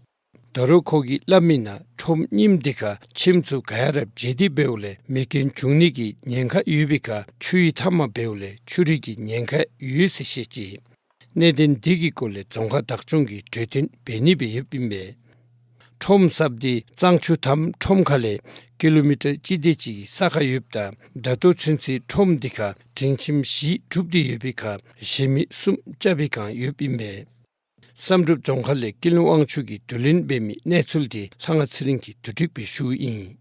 ད་རུང་ཁོ་གིས་སླབ་མི་ནང་ཁྲོམ་རྙིངམ་དེ་ཁར་ཁྱིམ་ཚུ་ག་ར་བརྗེ་སྟེ་འབདཝ་ལས་མེ་རྐྱེན་བྱུང་ནི་གི་ཉེན་ཁ་ཡོད་པའི་ཁར་ཆུ་ཡི་མཐའ་མར་འབདཝ་ལས་ཆུ་རུད་ཀྱི་ཉེན་ཁ་ཡོད་ཟེར་བཤད་ཅི། གནད་དོན་འདི་གི་སྐོར་ལས་རྫོང་ཁག་བདག་སྐྱོང་གིས་གྲོས་བསྟུན་འབད་ནི་སྦེ་ཡོདཔ་ཨིན་པས། ཁྲོམ་གསརཔ་དེ་གཙང་ཆུ་མཐའམ་ཁྲོམ་ཁ་ལས་ཀི་ལོ་མི་ཊར་གཅིག་དེ་ཅིག་གི་ས་ཁར་ཡོདཔ་ད་ད་ལྟོ་ཚུན་ཚོད་ཁྲོམ་དེ་ཁར་སྒྲིང་ཁྱིམ་བཞི་གྲུབ་སྟེ་ཡོད་པའི་ཁར་གཞན་མི་གསུམ་རྐྱབ་པའི་བསྒང་ཡོདཔ་ཨིན་པས། བསམ་གྲུབ་ལྗོངས་མཁར་ལས་ཀུན་ལེགས་དབང་ཕྱུག་གིས་བསྡུ་ལེན་འབད་མི་གནས་ཚུལ་དེ་ལྷ་དབང་ཚེ་རིང་གིས་བསྡུ་སྒྲིག་འབད་ཞུཝ་ཨིན།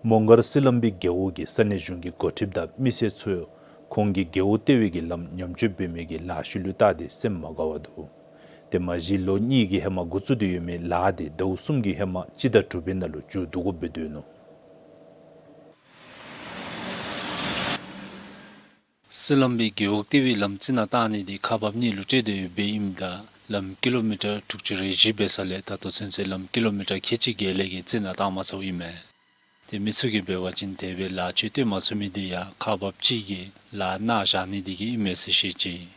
མོང་སྒར་སི་ལམ་བི་རྒེད་འོག་གི་ས་གནས་གཞུང་གི་འགོ་ཁྲིདཔ་དང་མི་སེར་ཚུ་ཁོང་གིས་རྒེད་འོག་ལྟེ་བའི་གི་ལམ་ཉམས་བཅོས་འབད་མི་གི་ལཱ་ཤུལ་ལུ་བལྟ་སྟེ་སེམས་མ་དགའ་བར་འདུག། ཏེ་མ་གཞི་ལོ་གཉིས་ཀྱི་ཧེ་མ་འགོ་བཙུགས་ཏེ་ཡོད་མི་ལཱ་དེ་ཟླཝ་གསུམ་གྱི་ཧེ་མ་སྤྱི་ཟླ་དྲུག་པའི་ནང་ལུ་མཇུག་བསྡུ་དགོཔ་སྦེ་འདུག་ནུག། སི་ལམ་བི་རྒེད་འོག་ལྟེ་བའི་ལམ་རྩི་ནག་བཏང་ནི་དེ་ཁག་འབགཔ་གཉིས་ལུ་སྤྲོད་དེ་ཡོདཔ་ཨིནམ་ད་ལམ་ཀི་ལོ་མི་ཊར་དྲུག་ཅུ་རེ་བཞི་འབད་ས་ལས་ད་ལྟོ་ཚུན་ཚོད་ལམ་ཀི་ལོ་མི་ཊར་ཁལ་གཅིག་བརྒལ་ལས་ཀྱི་རྩི་ནག་བཏང་མ་ཚརཝ་ཨིན་མས། ཏེ་མི་ཚུ་གིས་འབད་བ་ཅིན་དེ་སྦེ་ལཱ་ཚུ་སྟོན་མ་ཚུགས་མི་འདི་ཡང་ཁག་འབགཔ་ཅིག་གིས་ལཱ་གནང་བཞག་ནི་འདི་གིས་ཨིན་མས་ཟེར་བཤད་ཅི།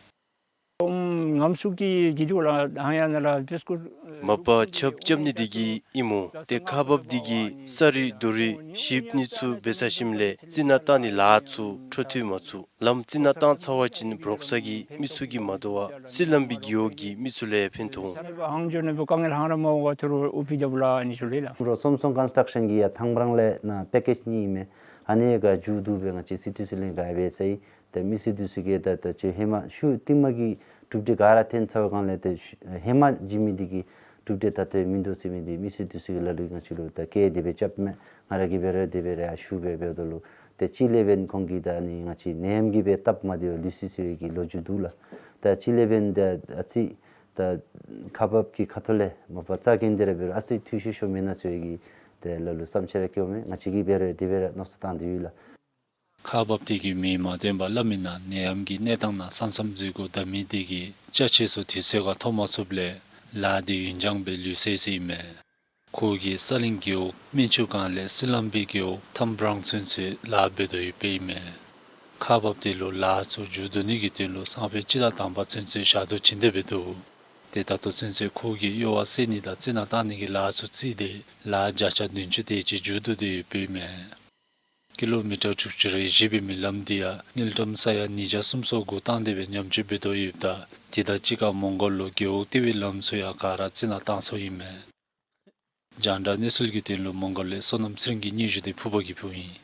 ཨོམ་ངམ་སུ་གི་གི་དུ་ལ་ཨང་ཡ་ན་ལ་བེ་སྐུ། མ་པ་ཆརཔ་རྐྱབ་ནི་འདི་གིས་ཨིན་མོ། ཏེ་ཁག་འབགཔ་འདི་གིས་ས་རི་རྡོ་རི་ཞིབ་ནི་ཚུ་འབད་ཚར་ཞིནམ་ལས་རྩི་ནག་བཏང་ནི་ལཱ་ཚུ་འཕྲོ་མཐུད་མ་ཚུགས། ལམ་རྩི་ནག་བཏང་ཚར་བ་ཅིན་འབྲོག་ས་གི་མི་ཚུ་གིས་མ་དོ་བར་སི་ལམ་བི་རྒེད་འོག་གི་མི་ཚུ་ལུ་ཡང་ཕན་ཐོགས་འོང་། ཧང་ཇོ་ནེ་བུ་ཀང་ངལ་ཧང་ར་མ་འོ་ག་ཐུ་རུ་ཨུ་པི་ཌབ་ལ་ཨ་ནི་ཤུ་ལེ་ལ། རོ་སོམ་སོང་ཀོན་སི་ཊརཀ་ཤཱན་གི་ཡ་ཐང་བྲང་ལས་ནཱ་པེ་ཀེཇ་གཉིས་ཨིན་མས། ཨ་ནི་ག་མཇུག་བསྡུ་སྦེ་ང་བཅས་སི་ཊི་སི་ལིང་ག་འབད་ཚར་ཡི། ཏེ་མི་སེར་འདི་ཚུ་གིས་ད་ད་ཅི་ཧེ་མ་ཤུལ་རྟིང་མ་གི་གྲུབ་འབྲས་ག་ར་ཐོན་ཚར་བའི་སྒང་ལས་ཏེ་ཤུ་ཧེ་མ་བྱིན་མི་འདི་གི་གྲུབ་འབྲས་ད་ལྟོ་མིན་འདུག་ཟེར་མི་འདི་མི་སེར་འདི་ཚུ་གིས་ལ་ལུ་ང་བཅས་ལུ་ད་སྐད་དེ་སྦེ་རྐྱབ་མས། ང་ར་གིས་འབད་རུང་དེ་སྦེ་ར་ཞུ་སྦེ་འབདཝ་ད་ལུ་ཏེ་གཅིག་ལས་འབདན་ཁོང་གིས་ད་ནི་ང་བཅས་ནད་ཡམས་ཀྱིས་སྦེ་སྟབས་མ་བདེཝ་ལུས་སོ་ཡི་གི་ལོ་རྒྱུས་འདུག་ལགས། ད་གཅིག་ལས་འབདན་ད་ཨ་ཙི་ད་ཁག་འབགཔ་གི་ཁ་ཐུག་ལས་མ་པ་རྩ་འགེངས་ཏེ་ར་འབད་རུང་ཨ་ཙི་འཐུས་ཤོར་ཤོར་མེན་ན་ཟེར་བའི་གི་ཏེ་ལ་ལུ་བསམ་འཆར་ར་བཀོད་མས། ང་བཅས་ཀྱིས་འབད་རུང་དེ་སྦེ་ར་མནོ་བསམ་བཏང་སྟེ་ཡོད་ལགས། ཁག་འབགཔ་དེ་གིས་མིང་མ་བཏོན་པར་སླབ་མིའི་ནང་ནད་ཡམས་ཀྱི་གནས་སྟངས་ནང་ས་མཚམས་འཛུལ་སྒོ་བསྡམ་མི་དེ་གིས་ཅ་ཆས་ཚུ་དུས་ཚོད་ཁར་ཐོབ་མ་ཚུགསཔ་ལས་ལཱ་དེ་ཡུན་འགྱངས་སྦེ་ལུས་སོ་ཡི་ཟེར་ཨིན་མས། ཁོ་གིས་ས་གླིང་རྒེད་འོག་སྨན་ཆུ་སྒང་ལས་སི་ལམ་བི་རྒེད་འོག་ཐང་བྲང་ཚུན་ཚོད་ལཱ་འབད་དོ་ཡོདཔ་ཨིན་མས། ཁག་འབགཔ་དེ་ལུ་ལཱ་ཚུ་མཇུག་བསྡུ་ནི་གི་དོན་ལུ་སང་ཕོད་སྤྱི་ཟླ་དང་པ་ཚུན་ཚོད་ཞག་དུས་བྱིན་ཏེ་འབད་དོ། ཏེ་ད་ལྟོ་ཚུན་ཚོད་ཁོ་གིས་གཡོ་བ་སེལ་ནི་དང་རྩི་ནག་བཏང་ནི་གི་ལཱ་ཚུ་རྩིས་ཏེ་ལཱ་བརྒྱ་ཆ་བདུན་ཅུ་དེ་ཅིག་མཇུག་བསྡུ་སྟེ་ཡོདཔ་ཨིན་མས། ཀི་ལོ་མི་ཊར་དྲུག་ཅུ་རེ་བཞི་འབད་མི་ལམ་འདི་ཡང་དངུལ་ཀྲམ་ས་ཡ་ཉིས་བརྒྱ་སུམ་ཅུ་སོ་དགུ་བཏང་སྟེ་སྦེ་ཉམས་བཅོས་འབད་དོ་ཡོདཔ་ད་དེ་དང་གཅིག་ཁར་མོང་སྒར་ལུ་རྒེད་འོག་ལྟེ་བའི་ལམ་ཚུ་ཡང་ག་ར་རྩི་ནག་བཏང་ཚར་ཡི་ཨིན་མས། རྒྱང་བསྒྲགས་གནས་ཚུལ་གྱི་དོན་ལུ་མོང་སྒར་ལས་བསོད་ནམས་ཚེ་རིང་གི་སྙན་ཞུ་དེ་ཕུར་པ་གིས་ཕུལཝ་ཨིན།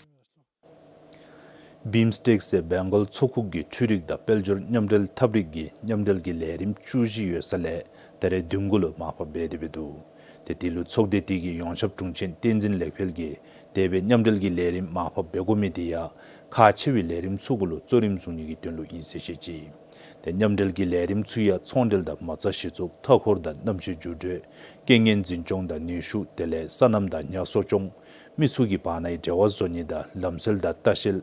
བིམ་སི་ཊེཀ་ཟེར་བེང་གཱལ་མཚོ་ཁུག་གི་འཕྲུལ་རིག་དང་དཔལ་འབྱོར་མཉམ་འབྲེལ་ཐབས་རིག་གི་མཉམ་འབྲེལ་གྱི་ལས་རིམ་བཅུ་བཞི་ཡོད་ས་ལས་ད་རེས་བདུན་གུ་ལུ་མར་ཕབ་འབད་དེ་འབད་འདུག། ཏེ་དེ་ལུ་ཚོགས་སྡེ་དེ་གི་ཡོངས་ཁྱབ་དྲུང་ཆེན་བསྟན་འཛིན་ལེགས་འཕེལ་གྱིས་དེ་སྦེ་མཉམ་འབྲེལ་གྱི་ལས་རིམ་མར་ཕབ་འབད་དགོ་མི་དེ་ཡང་ཁག་ཆེ་བའི་ལས་རིམ་ཚུ་གུ་ལུ་གཙོ་རིམ་བཟུང་ནི་གི་དོན་ལུ་ཨིན་ཟེར་བཤད་ཅི། ཏེ་མཉམ་འབྲེལ་གྱི་ལས་རིམ་ཚུ་ཡང་ཚོང་འབྲེལ་དང་མ་རྩ་གཞི་བཙུགས་མཐའ་འཁོར་དང་གནམ་གཤིས་འགྱུར་འགྲོས། རྐྱེན་ངན་འཛིན་སྐྱོང་དང་ནུས་ཤུགས་དེ་ལས་སོ་ནམ་དང་ཉ་གསོ་སྐྱོང་། མི་ཚུ་གི་བར་ནའི་འབྲེལ་བ་བཟོ་ནི་དང་ལམ་སྲོལ་དང་ལྟ་བཤལ།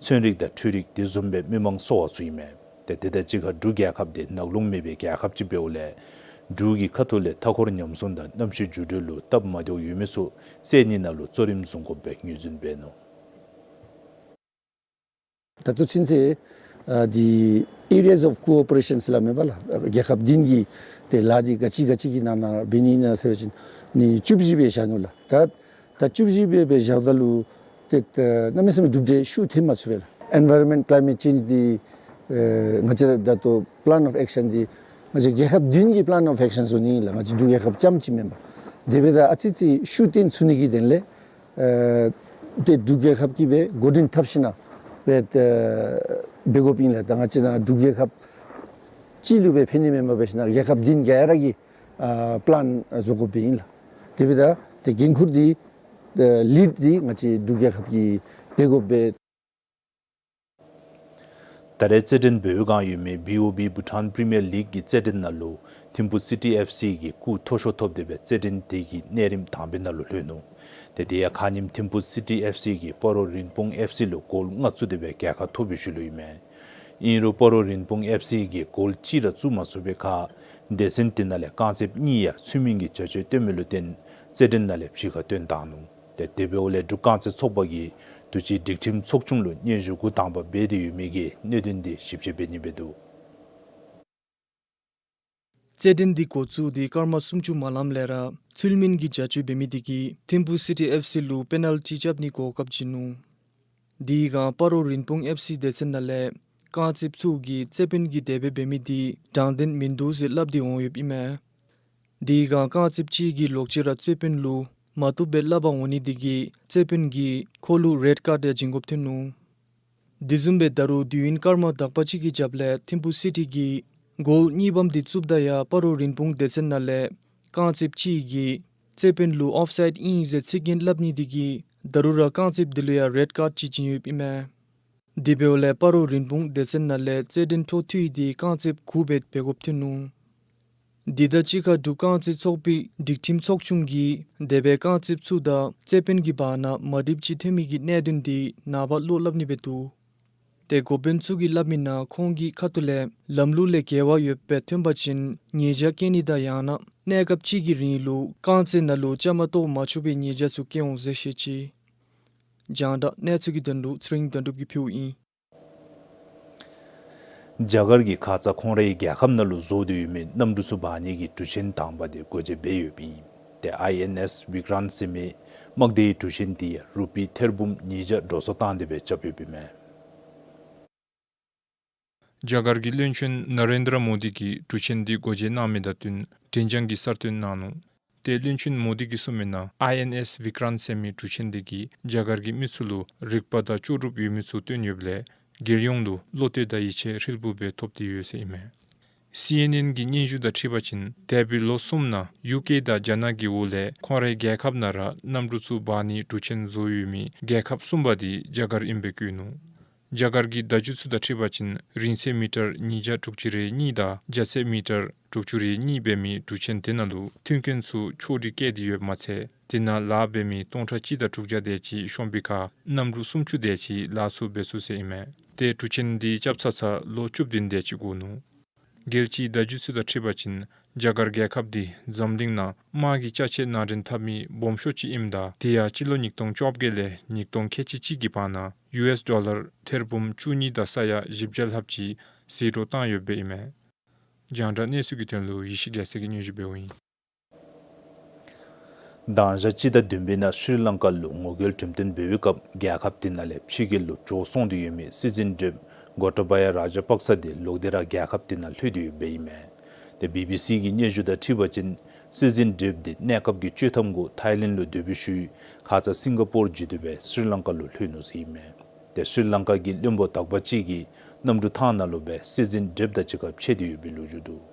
ཚན་རིག་དང་འཕྲུལ་རིག་དེ་བཟུམ་སྦེ་མི་མང་གསོ་བ་ཚུ་ཨིན་མས། ཏེ་དེ་དང་གཅིག་ཁར་འབྲུག་རྒྱལ་ཁབ་དེ་ནག་རླུང་མེད་པའི་རྒྱལ་ཁབ་ཅིག་འབདཝ་ལས་འབྲུག་གི་ཁ་ཐུག་ལས་མཐའ་འཁོར་ཉམས་སྲུང་དང་གནམ་གཤིས་འགྱུར་འགྲོས་ལུ་སྟབས་མ་བདེཝ་ཡོད་མི་ཚུ་སེལ་ནི་ནང་ལུ་གཙོ་རིམ་བཟུང་དགོཔ་སྦེ་ངོས་འཛིན་འབད་ནུག། ད་ལྟོ་ཚུན་ཚོད་ཨ་འདི་areas of cooperation ཟེར་སླབ་མས་པ་ལགས། རྒྱལ་ཁབ་བདུན་གྱི་ཏེ་ལཱ་འདི་ག་ཅི་ག་ཅི་གི་ནང་ན་འབད་ནི་ཨིན་ན་ཟེར་བ་ཅིན་ནི་བཅུ་བཞི་སྦེ་བཞག་ནུག་ལགས། ད་ད་བཅུ་བཞི་སྦེ་སྦེ་བཞགཔ་ད་ལུ་ཏེ་ད་གནམ་མེད་ས་མེད་གྲུབ་འབྲས་ཤུགས་ཐོན་མ་ཚུགས་པས་ལགས། Environment climate change འདི་ཨེ་ང་བཅས་ད་ལྟོ་plan of action འདི་ང་བཅས་རྒྱལ་ཁབ་བདུན་གྱི་plan of action བཟོ་ནི་ཨིན་ལགས། ང་བཅས་འབྲུག་རྒྱལ་ཁབ་རྐྱངམ་ཅིག་མེན་པར། དེ་འབདཝ་ད་ཨ་ཙི་ཙི་ཤུགས་བཏོན་ཚུགས་ནི་གི་དོན་ལས་ཨེ་ཏེ་འབྲུག་རྒྱལ་ཁབ་ཀྱིས་སྦེ་འགོ་འདྲེན་འཐབ་ཞིན་ན་སྦེ་ཏེ་འབད་དགོཔ་ཨིན་ལགས། ད་ང་བཅས་ནཱ་འབྲུག་རྒྱལ་ཁབ་གཅིག་ལུ་སྦེ་ཕན་ནི་མེན་པར་འབད་ཞིན་ན་རྒྱལ་ཁབ་བདུན་ག་ར་གི་ཨ་པི་ལཱན་བཟོ་དགོཔ་ཨིན་ལགས། དེ་འབདཝ་ད་ཏེ་འགན་ཁུར་འདི་ཨེ་ལིཌ་འདི་ང་བཅས་འབྲུག་རྒྱལ་ཁབ་ཀྱིས་འབད་དགོ་པས། ད་རེས་རྩེད་འགྲན་འབད་བའི་སྒང་ཡོད་མི་བི་ཨོ་བི་བྷུ་ཊཱན་པི་རི་མི་ཡར་ལིག་གི་རྩེད་འགྲན་ནང་ལུ་ཐིམ་ཕུ་སི་ཊི་ཨེཕ་སི་གིས་སྐུགས་མཐོ་ཤོས་ཐོབ་སྟེ་སྦེ་རྩེད་འགྲན་དེ་གི་གནས་རིམ་དང་པའི་ནང་ལུ་ལྷོད་ནུག། ཏེ་དེ་ཡང་ཁ་ཉིནམ་ཐིམ་ཕུ་སི་ཊི་ཨེཕ་སི་གིས་སྤ་རོ་རིན་སྤུངས་ཨེཕ་སི་ལུ་གོལ་ལྔ་བཙུགས་ཏེ་སྦེ་རྒྱལ་ཁ་ཐོབ་པའི་ཤུལ་ལུ་ཨིན་མས། ཨིན་རུང་སྤ་རོ་རིན་སྤུངས་ཨེཕ་སི་གིས་གོལ་གཅིག་ར་བཙུགས་མ་ཚུགས་པའི་ཁར་སྡེ་ཚན་དེ་ནང་ལས་རྐང་རྩེདཔ་གཉིས་ཡང་ཚུལ་མིན་གྱི་བྱ་སྤྱོད་སྟོན་མི་ལུ་བརྟེན་རྩེད་འགྲན་ནང་ལས་ཕྱི་ཁར་བཏོན་བཏང་ནུག། ཏེ་དེ་འབདཝ་ལས་འབྲུག་རྐང་རྩེད་ཚོགས་པ་གིས་དུས་ཅི་སྒྲིག་ཁྲིམས་ཚོགས་ཆུང་ལུ་སྙན་ཞུ་འགོ་དང་པ་འབད་དེ་ཡོད་མི་གི་གནད་དོན་འདི་ཞིབ་དཔྱད་འབད་ནི་འབད་དོ། རྩེད་འགྲན་འདི་འགོ་བཙུགས་ཏེ་སྐར་མ་སུམ་ཅུ་མ་ལངམ་ལས་ར་ཚུལ་མིན་གྱི་བྱ་སྤྱོད་འབད་མི་དེ་གིས་ཐིམ་ཕུ་སི་ཊི་ཨེཕ་སི་ལུ་པེ་ནཱལ་ཊི་རྐྱབ་ནིའི་གོ་སྐབས་བྱིན་ནུག། དེའི་སྒང་སྤ་རོ་རིན་སྤུངས་ཨེཕ་སི་སྡེ་ཚན་ནང་ལས་རྐང་རྩེདཔ་ཚུ་གིས་རྩེད་དཔོན་གྱིས་དེ་སྦེ་འབད་མི་དེ་དྲང་བདེན་མིན་འདུག་ཟེར་སླབ་སྟེ་འོང་ཡོདཔ་ཨིན་མས། དེའི་སྒང་རྐང་རྩེདཔ་ཅིག་གིས་ལོག་ཅི་ར་རྩེད་དཔོན་ལུ་མ་བཏུབ་པའི་སླབ་པ་འོང་ནི་དེ་གིས་རྩེད་དཔོན་གྱིས་ཁོ་ལུ་རེཌ་ཀཱཌ་ཡང་བྱིན་དགོཔ་ཐོན་ནུག། དེ་བཟུམ་སྦེ་ད་རུང་དུས་ཡུན་སྐར་མ་དག་པ་ཅིག་གི་རྒྱབ་ལས་ཐིམ་ཕུ་སི་ཊི་གིས་གོལ་གཉིས་པམ་དེ་བཙུགསཔ་ད་ཡང་སྤ་རོ་རིན་སྤུངས་སྡེ་ཚན་ནང་ལས་རྐང་རྩེདཔ་ཅིག་གིས་རྩེད་དཔོན་ལུ་ཨོཕ་སའིཌ་ཨིན་ཟེར་ཚིག་རྒྱན་སླབ་ནི་དེ་གིས་ད་རུང་ར་རྐང་རྩེདཔ་དེ་ལུ་ཡང་རེཌ་ཀཱཌ་ཅིག་བྱིན་ཡོདཔ་ཨིན་མས། དེ་འབདཝ་ལས་སྤ་རོ་རིན་སྤུངས་སྡེ་ཚན་ནང་ལས་རྩེད་འགྲན་འཕྲོ་མཐུད་དེ་རྐང་རྩེདཔ་དགུ་སྦེ་འབད་དགོཔ་ཐོན་ནུག། དེ་དང་གཅིག་ཁར་འབྲུག་རྐང་རྩེད་ཚོགས་པའི་སྒྲིག་ཁྲིམས་ཚོགས་ཆུང་གིས་དེ་སྦེ་རྐང་རྩེདཔ་ཚུ་དང་རྩེད་དཔོན་གྱི་བར་ན་མ་འགྲིགཔ་ཅིག་ཐོན་མི་གི་གནད་དོན་དེ་ནངས་པ་ལོག་སླབ་ནི་འབད་དོ། ཏེ་འགོ་དཔོན་ཚུ་གིས་སླབ་མིའི་ནང་ཁོང་གི་ཁ་ཐུག་ལས་ལམ་ལུགས་ལས་འགལ་བ་ཡོདཔ་སྦེ་ཐོན་པ་ཅིན་ཉེས་བྱ་བཀལ་ནི་དང་ཡང་ན་གནས་སྐབས་ཅིག་གི་རིང་ལུ་རྐང་རྩེད་ནང་ལུ་བཅའ་མར་གཏོགས་མ་ཆོག་པའི་ཉེས་བྱ་ཚུ་བཀལ་འོང་ཟེར་བཤད་ཅི། རྒྱང་བསྒྲགས་གནས་ཚུལ་གྱི་དོན་ལུ་ཚེ་རིང་དོན་གྲུབ་ཀྱིས་ཕུལཝ་ཨིན། རྒྱ་གར་གྱིས་ཁ་ཙ་ཁོང་རའི་རྒྱལ་ཁབ་ནང་ལུ་བཟོ་སྟེ་ཡོད་མི་གནམ་གྲུ་ཚུ་འབག་ནི་གི་གྲུ་ཆེན་དང་པ་དེ་སྒོ་འབྱེད་འབད་ཡོདཔ་ཨིན། ཏེ་ཨའི་ཨེན་ཨེསི་བི་ཀྲཱན་ཟེར་མི་དམག་སྡེའི་གྲུ་ཆེན་དེ་ཡང་རུ་པི་ཐེར་འབུམ་ཉིས་བརྒྱ་འགྲོ་སོང་བཏང་སྟེ་སྦེ་རྐྱབ་ཡོདཔ་ཨིན་མས། རྒྱ་གར་གྱི་བློན་ཆེན་ན་རེན་དྲ་མོ་དི་གིས་གྲུ་ཆེན་དེ་སྒོ་འབྱེད་གནང་མི་དང་བསྟུན་དྲན་བྱང་གི་གསར་བཏོན་གནང་ནུག། ཏེ་བློན་ཆེན་མོ་དི་གིས་གསུངས་མི་ནང་ཨའི་ཨེན་ཨེསི་བི་ཀྲཱན་ཟེར་མི་གྲུ་ཆེན་དེ་གིས་རྒྱ་གར་གྱི་མི་ཚུ་ལུ་རིག་པ་དང་ལྕོགས་གྲུབ་ཡོད་མི་ཚུ་སྟོན་ཡོདཔ་ལས་རྒྱལ་ཡོངས་ལུ་བློ་གཏད་དང་ཡིད་ཆེས་ཧྲིལ་བུ་སྦེ་ཐོབ་སྟེ་ཡོད་ཟེར་ཨིན་མས། སི་ཨེན་ཨེན་གྱི་སྙན་ཞུ་དང་འཁྲིལ་བ་ཅིན་འདས་པའི་ལོ་གསུམ་ནང་ཡུ་ཀེ་དང་རྒྱ་ནག་གི་འོག་ལས་ཁོང་རའི་རྒྱལ་ཁབ་ནང་ར་གནམ་གྲུ་ཚུ་འབག་ནིའི་གྲུ་ཆེན་བཟོ་ཡོད་མི་རྒྱལ་ཁབ་གསུམ་པ་དེ་རྒྱ་གར་ཨིནམ་སྦེ་བཀོད་ནུག། རྒྱ་གར་གྱི་བརྡ་བརྒྱུད་ཚུ་དང་འཁྲིལ་བ་ཅིན་རིང་ཚད་མི་ཊར་ཉིས་བརྒྱ་དྲུག་ཅུ་རེ་གཉིས་དང་རྒྱ་ཚད་མི་ཊར་དྲུག་ཅུ་རེ་གཉིས་འབད་མི་གྲུ་ཆེན་དེ་ནང་ལུ་མཐུན་རྐྱེན་ཚུ་ཕྱོགས་སྒྲིག་བཀལ་ཏེ་ཡོདཔ་མ་ཚད་དེ་ནང་ལཱ་འབད་མི་སྟོང་ཕྲག་གཅིག་དང་དྲུག་བརྒྱ་དེ་ཅིག་ཤོང་པའི་ཁར་གནམ་གྲུ་སུམ་ཅུ་དེ་ཅིག་ལཱ་ཚུ་འབད་ཚུགས་ཟེར་ཨིན་མས། ཏེ་གྲུ་ཆེན་དེ་རྐྱབ་ཚར་ཚར་ལོ་བཅུ་བདུན་དེ་ཅིག་འགོར་ནུག། རྒྱལ་སྤྱིའི་བརྡ་བརྒྱུད་ཚུ་དང་འཁྲིལ་བ་ཅིན་རྒྱ་གར་རྒྱལ་ཁབ་དེ་འཛམ་གླིང་ནང་དམག་གི་ཅ་ཆས་ནང་འདྲེན་འཐབ་མི་སྦོམ་ཤོས་ཅིག་ཨིནམ་ད་དེ་ཡང་སྤྱི་ལོ་ཉིས་སྟོང་བཅོ་བརྒྱད་ལས་ཉིས་སྟོང་ཁལ་གཅིག་གཅིག་གི་བར་ན་ཡུ་ཨེསི་ཌོ་ལར་ཐེར་འབུམ་བཅུ་གཉིས་དང་ས་ཡ་བཞི་བརྒྱ་ལྷགཔ་ཅིག་ཟད་འགྲོ་བཏང་ཡོདཔ་ཨིན་མས། རྒྱང་བསྒྲགས་གནས་ཚུལ་གྱི་དོན་ལུ་ཡེ་ཤེས་རྒྱལ་མཚན་གྱིས་སྙན་ཞུ་འབདཝ་ཨིན། མདང་ཞག་སྤྱི་ཟླ་བདུན་པའི་ནང་སྲི་ལང་ཀ་ལུ་ངོ་རྒོལ་འགྲེམས་སྟོན་འབད་བའི་སྐབས་རྒྱལ་ཁབ་དེ་ནང་ལས་ཕྱི་རྒྱལ་ལུ་བྱོག་སོང་སྟེ་ཡོད་མི་སྲིད་འཛིན་འདྲེསཔ་གོ་ཊ་བ་ཡ་ར་ཇ་པག་ས་དེ་ལོག་སྟེ་ར་རྒྱལ་ཁབ་དེ་ནང་ལྷོད་དེ་ཡོདཔ་ཨིན་མས། ཏེ་བི་བི་སི་གི་སྙན་ཞུ་དང་འཁྲིལ་བ་ཅིན་སྲིད་འཛིན་འདྲེསཔ་དེ་གནས་སྐབས་ཀྱི་བཅད་ཐམ་གུ་ཐའི་ལེནཌ་ལུ་སྡོད་པའི་ཤུལ་ཁ་ཙ་སིང་ག་པོར་བརྒྱུད་དེ་སྦེ་སྲི་ལང་ཀ་ལུ་ལྷོད་ནུག་ཟེར་ཨིན་མས། ཏེ་སྲི་ལང་ཀ་གི་བློན་པོ་དག་པ་ཅིག་གིས་གནམ་གྲུ་ཐང་ནང་ལུ་སྦེ་སྲིད་འཛིན་འདྲེསཔ་དང་གཅིག་ཁར་ཕྱད་དེ་ཡོད་པའི་ལོ་རྒྱུས་འདུག།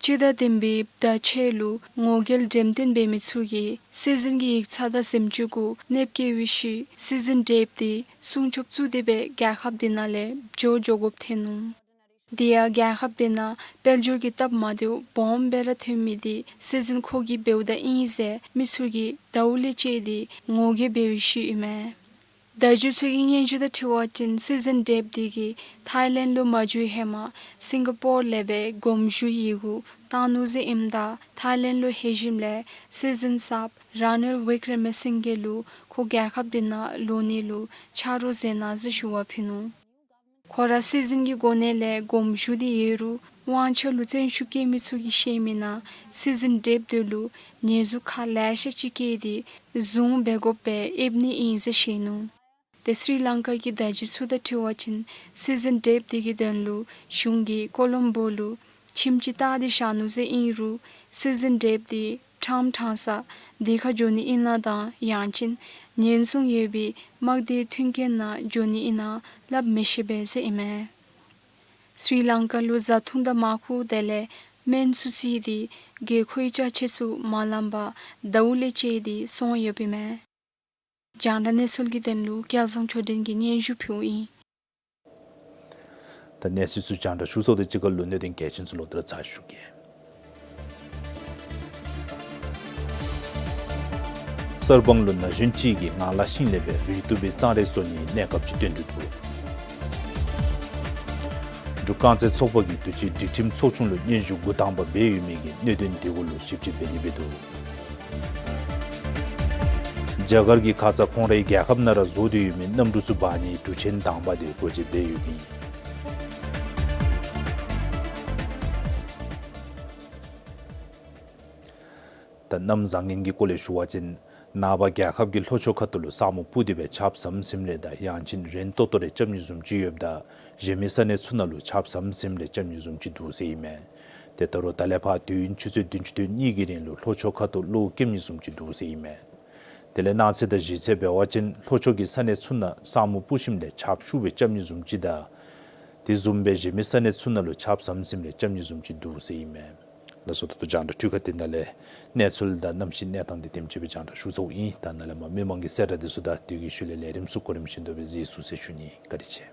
སྤྱི་ཟླ་བདུན་པའི་ཟླ་ཕྱེད་ལུ་ངོ་རྒོལ་འགྲེམས་སྟོན་འབད་མི་ཚུ་གིས་སྲིད་འཛིན་གྱི་ཡིག་ཚང་དང་གཟིམ་ཅུང་གུ་གནོདཔ་བཀལ་བའི་ཤུལ་སྲིད་འཛིན་འདྲེསཔ་དེ་སྲུང་སྐྱོབ་བཙུགས་ཏེ་སྦེ་རྒྱལ་ཁབ་དེ་ནང་ལས་བྱོག་འགྱོ་དགོཔ་ཐོན་ནུག། དེ་ཡང་རྒྱལ་ཁབ་དེ་ནང་དཔལ་འབྱོར་གྱི་སྟབས་མ་བདེཝ་སྦོམ་སྦེ་ར་ཐོན་མི་དེ་སྲིད་འཛིན་ཁོ་གིས་འབདཝ་ད་ཨིན་ཟེར་མི་ཚུ་གིས་ཟླཝ་ལས་བཅད་དེ་ངོ་རྒོལ་འབད་བའི་ཤུལ་ཨིན་མས། བརྡ་བརྒྱུད་ཚུ་གི་སྙན་ཞུ་དང་འཁྲིལ་བ་ཅིན་སྲིད་འཛིན་འདྲེསཔ་དེ་གིས་ཐའི་ལེནཌ་ལུ་མ་འགྱོ་བའི་ཧེ་མ་སིང་ག་པོར་ལས་སྦེ་དགོངས་ཞུ་ཡི་གུ་བཏང་ནུག་ཟེར་ཨིནམ་ད་ཐའི་ལེནཌ་ལུ་ལྷོད་ཞིནམ་ལས་སྲིད་འཛིན་གསརཔ་ར་ནིལ་བི་ཀྲ་མ་སིང་གྷེ་ལུ་ཁོ་རྒྱལ་ཁབ་དེ་ནང་ལོག་ནི་ལུ་ཆ་རོགས་མཛད་གནང་ཟེར་ཞུ་བ་ཕུལ་ནུག། ཁོ་ར་སྲིད་འཛིན་གྱི་གོ་གནས་ལས་དགོངས་ཞུ་སྟེ་ཡོད་རུང་དབང་ཆ་ལུ་བཙན་ཤུགས་བཀལ་མི་ཚུ་གིས་བཤད་མི་ནང་སྲིད་འཛིན་འདྲེསཔ་དེ་ལུ་ཉེས་འཛུགས་ཁག་ལེ་ཤ་ཅིག་བཀལ་ཏེ་བཟུང་འབད་དགོཔ་སྦེ་ཨེབ་ནི་ཨིན་ཟེར་བཤད་ནུག། ཏེ་སྲི་ལང་ཀ་གི་བརྡ་བརྒྱུད་ཚུ་དང་འཁྲིལ་བ་ཅིན་སྲིད་འཛིན་འདྲེསཔ་དེ་གི་དོན་ལུ་གཞུང་གིས་ཀོ་ལོམ་བོ་ལུ་ཁྱིམ་ཅིག་བཏགས་ཏེ་བཞག་ནུག་ཟེར་ཨིན་རུང་སྲིད་འཛིན་འདྲེསཔ་དེ་ཊམ་ཊང་ས་དེ་ཁར་འགྱོ་ནི་ཨིན་ན་དང་ཡང་ཅིན་ཉེན་སྲུང་ཡོད་པའི་དམག་སྡེའི་མཐུན་རྐྱེན་ནང་འགྱོ་ནི་ཨིན་ན་སླབ་མི་ཤེས་པས་ཟེར་ཨིན་མས། སྲི་ལང་ཀ་ལུ་བཟའ་འཐུང་དང་མར་ཁུ་དེ་ལས་སྨན་ཚུ་བསྲེས་ཏེ་དགོས་མཁོའི་ཅ་ཆས་ཚུ་མ་ལངམ་པར་ཟླཝ་ལས་བཅད་དེ་སོང་ཡོདཔ་ཨིན་མས། རྒྱང་བསྒྲགས་གནས་ཚུལ་གྱི་དོན་ལུ་སྐལ་བཟང་ཆོས་སྒྲོན་གྱིས་སྙན་ཞུ་ཕུལཝ་ཨིན། ད་གནས་ཚུལ་ཚུ་རྒྱང་བསྒྲགས་ཞུ་ཚརཝ་དང་གཅིག་ཁར་ལུ་གནད་དོན་གལ་ཆེན་ཚུ་ལོག་སྟེ་ར་ཚར་ཞུ་གེ། གསར་སྤང་ལུ་ན་གཞོན་གཅིག་གིས་ངང་ལག་ཤིང་ལས་སྦེ་རིལ་བཏོག་པའི་གཙང་རས་བཟོ་ནིའི་གནས་སྐབས་ཅིག་སྟོན་དོ་འདུག། འབྲུག་རྐང་རྩེད་ཚོགས་པ་གིས་དུས་ཅི་སྒྲིག་ཁྲིམས་ཚོགས་ཆུང་ལུ་སྙན་ཞུ་འགོ་དང་པ་འབད་ཡོད་མི་གི་གནད་དོན་དེ་གུ་ལུ་ཞིབ་དཔྱད་འབད་ནི་འབད་དོ། རྒྱ་གར་གྱིས་ཁ་ཙ་ཁོང་རའི་རྒྱལ་ཁབ་ནང་ར་བཟོ་སྟེ་ཡོད་མི་གནམ་གྲུ་ཚུ་འབག་ནིའི་གྲུ་ཆེན་དང་པ་དེ་སྒོ་འབྱེད་འབད་ཡོདཔ་ཨིན། ད་གནམ་བཟང་ངན་གྱི་སྐོར་ལས་ཞུ་བ་ཅིན་ནངས་པ་རྒྱལ་ཁབ་ཀྱི་ལྷོ་ཕྱོགས་ཁ་ཐུག་ལུ་ས་སྨུག་སྤུབས་ཏེ་སྦེ་ཆརཔ་ཟམ་ཟིམ་རེ་དང་ཡང་ཅིན་རན་ཏོག་ཏོ་རེ་རྐྱབ་ནི་བཟུམ་ཅིག་ཡོདཔ་ད་གཞན་མི་ས་གནས་ཚུ་ནང་ལུ་ཆརཔ་ཟམ་ཟིམ་རེ་རྐྱབ་ནི་བཟུམ་ཅིག་འདུག་ཟེར་ཨིན་མས། ཏེ་ད་རུང་ད་ལས་ཕར་དུས་ཡུན་ཆུ་ཚོད་བདུན་ཅུ་དོན་གཉིས་ཀྱི་རིང་ལུ་ལྷོ་ཕྱོགས་ཁ་ཐུག་གློག་འཁྱུག་ནི་བཟུམ་ཅིག་འདུག་ཟེར་ཨིན་མས། དེ་ལས་གནངས་ཚེ་དང་གཞེས་ཚེ་འབད་བ་ཅིན་ལྷོ་ཕྱོགས་ཀྱི་ས་གནས་ཚུ་ནང་ས་སྨུག་སྤུབས་ཞིནམ་ལས་ཆརཔ་ཤུགས་སྦེ་རྐྱབ་ནི་བཟུམ་ཅིག་དང་དེ་བཟུམ་སྦེ་གཞན་མི་ས་གནས་ཚུ་ནང་ལུ་ཆརཔ་ཟམ་ཟིམ་རེ་རྐྱབ་ནི་བཟུམ་ཅིག་འདུག་ཟེར་ཨིན་མས། ལགས་སོ། ད་ལྟོ་རྒྱང་བསྒྲགས་འཕྲུལ་ཁང་འདི་ནང་ལས་གནས་ཚུལ་དང་གནམ་གཤིས་གནས་སྟངས་འདི་དེམ་ཅིག་སྦེ་རྒྱང་བསྒྲགས་ཞུ་ཚརཝ་ཨིན། ད་ནཱ་ལས་མར་མི་མང་གི་གསལ་བསྒྲགས་འདི་ཚུ་དང་དེ་གི་ཤུལ་ལས་ལས་རིམ་ཚུ་གོ་རིམ་བཞིན་དུ་སྦེ་གཟིགས་ཚུགས་ཟེར་ཞུ་ནི། བཀའ་དྲིན་ཆེ།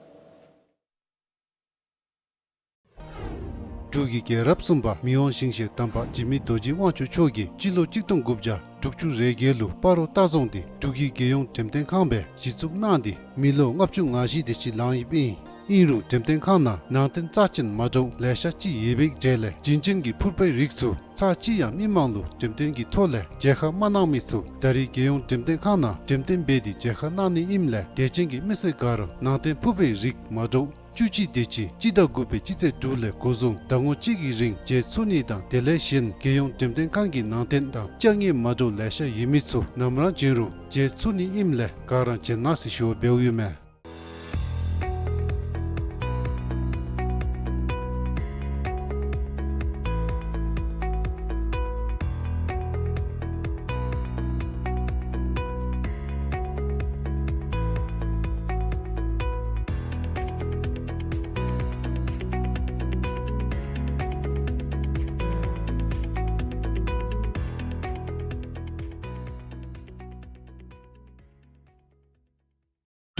འབྲུག་གི་རྒྱལ་རབས་གསུམ་པ་མི་དབང་ཞིང་གཤེགས་དམ་པ་འཇིགས་མེད་རྡོ་རྗེ་དབང་ཕྱུག་མཆོག་གིས་སྤྱི་ལོ་གཅིག་སྟོང་དགུ་བརྒྱ་དྲུག་ཅུ་རེ་བརྒྱད་ལུ་སྤ་རོ་ལྟ་རྫོང་འདི་འབྲུག་གི་རྒྱལ་ཡོངས་འགྲེམས་སྟོན་ཁང་སྦེ་གཞི་བཙུགས་གནང་སྟེ་མི་ལོ་ལྔ་བཅུ་ང་བཞི་དེ་ཅིག་ལང་ཡོདཔ་ཨིན། ཨིན་རུང་འགྲེམས་སྟོན་ཁང་ནང་ནང་རྟེན་རྩ་ཅན་མ་འདྲཝ་ལེ་ཤ་ཅིག་ཡོད་པའི་གྲས་ལས་བྱིན་ཅན་གྱི་ཕུར་པའི་རིགས་ཚུ་ཚར་གཅིག་ཡང་མི་མང་ལུ་འགྲེམས་སྟོན་གྱི་ཐོག་ལས་མཇལ་ཁ་མ་གནང་མི་ཚུ་ད་རེས་རྒྱལ་ཡོངས་འགྲེམས་སྟོན་ཁང་ནང་འགྲེམས་སྟོན་འབད་དེ་མཇལ་ཁ་གནང་ནི་ཨིནམ་ལས་དད་ཅན་གྱི་མི་སེར་ག་ར་ནང་རྟེན་ཕུར་པའི་རིགས་མ་འདྲཝ་བཅུ་གཅིག་དེ་ཅིག་སྤྱི་ཟླ་དགུ་པའི་སྤྱི་ཚེས་དྲུག་ལས་འགོ་བཟུང་ཟླ་ངོ་གཅིག་གི་རིང་མཇལ་ཚུགས་ནི་དང་དེ་ལས་གཞན་རྒྱལ་ཡོངས་འགྲེམས་སྟོན་ཁང་གི་ནང་རྟེན་དང་བཅའ་ངེས་མ་འདྲཝ་ལེ་ཤ་ཡོད་མི་ཚུ་ནམ་ར་བྱོན་རུང་མཇལ་ཚུགས་ནི་ཨིནམ་ལས་ག་ར་བྱོན་གནང་ཟེར་ཞུ་བ་འབདཝ་ཨིན་མས།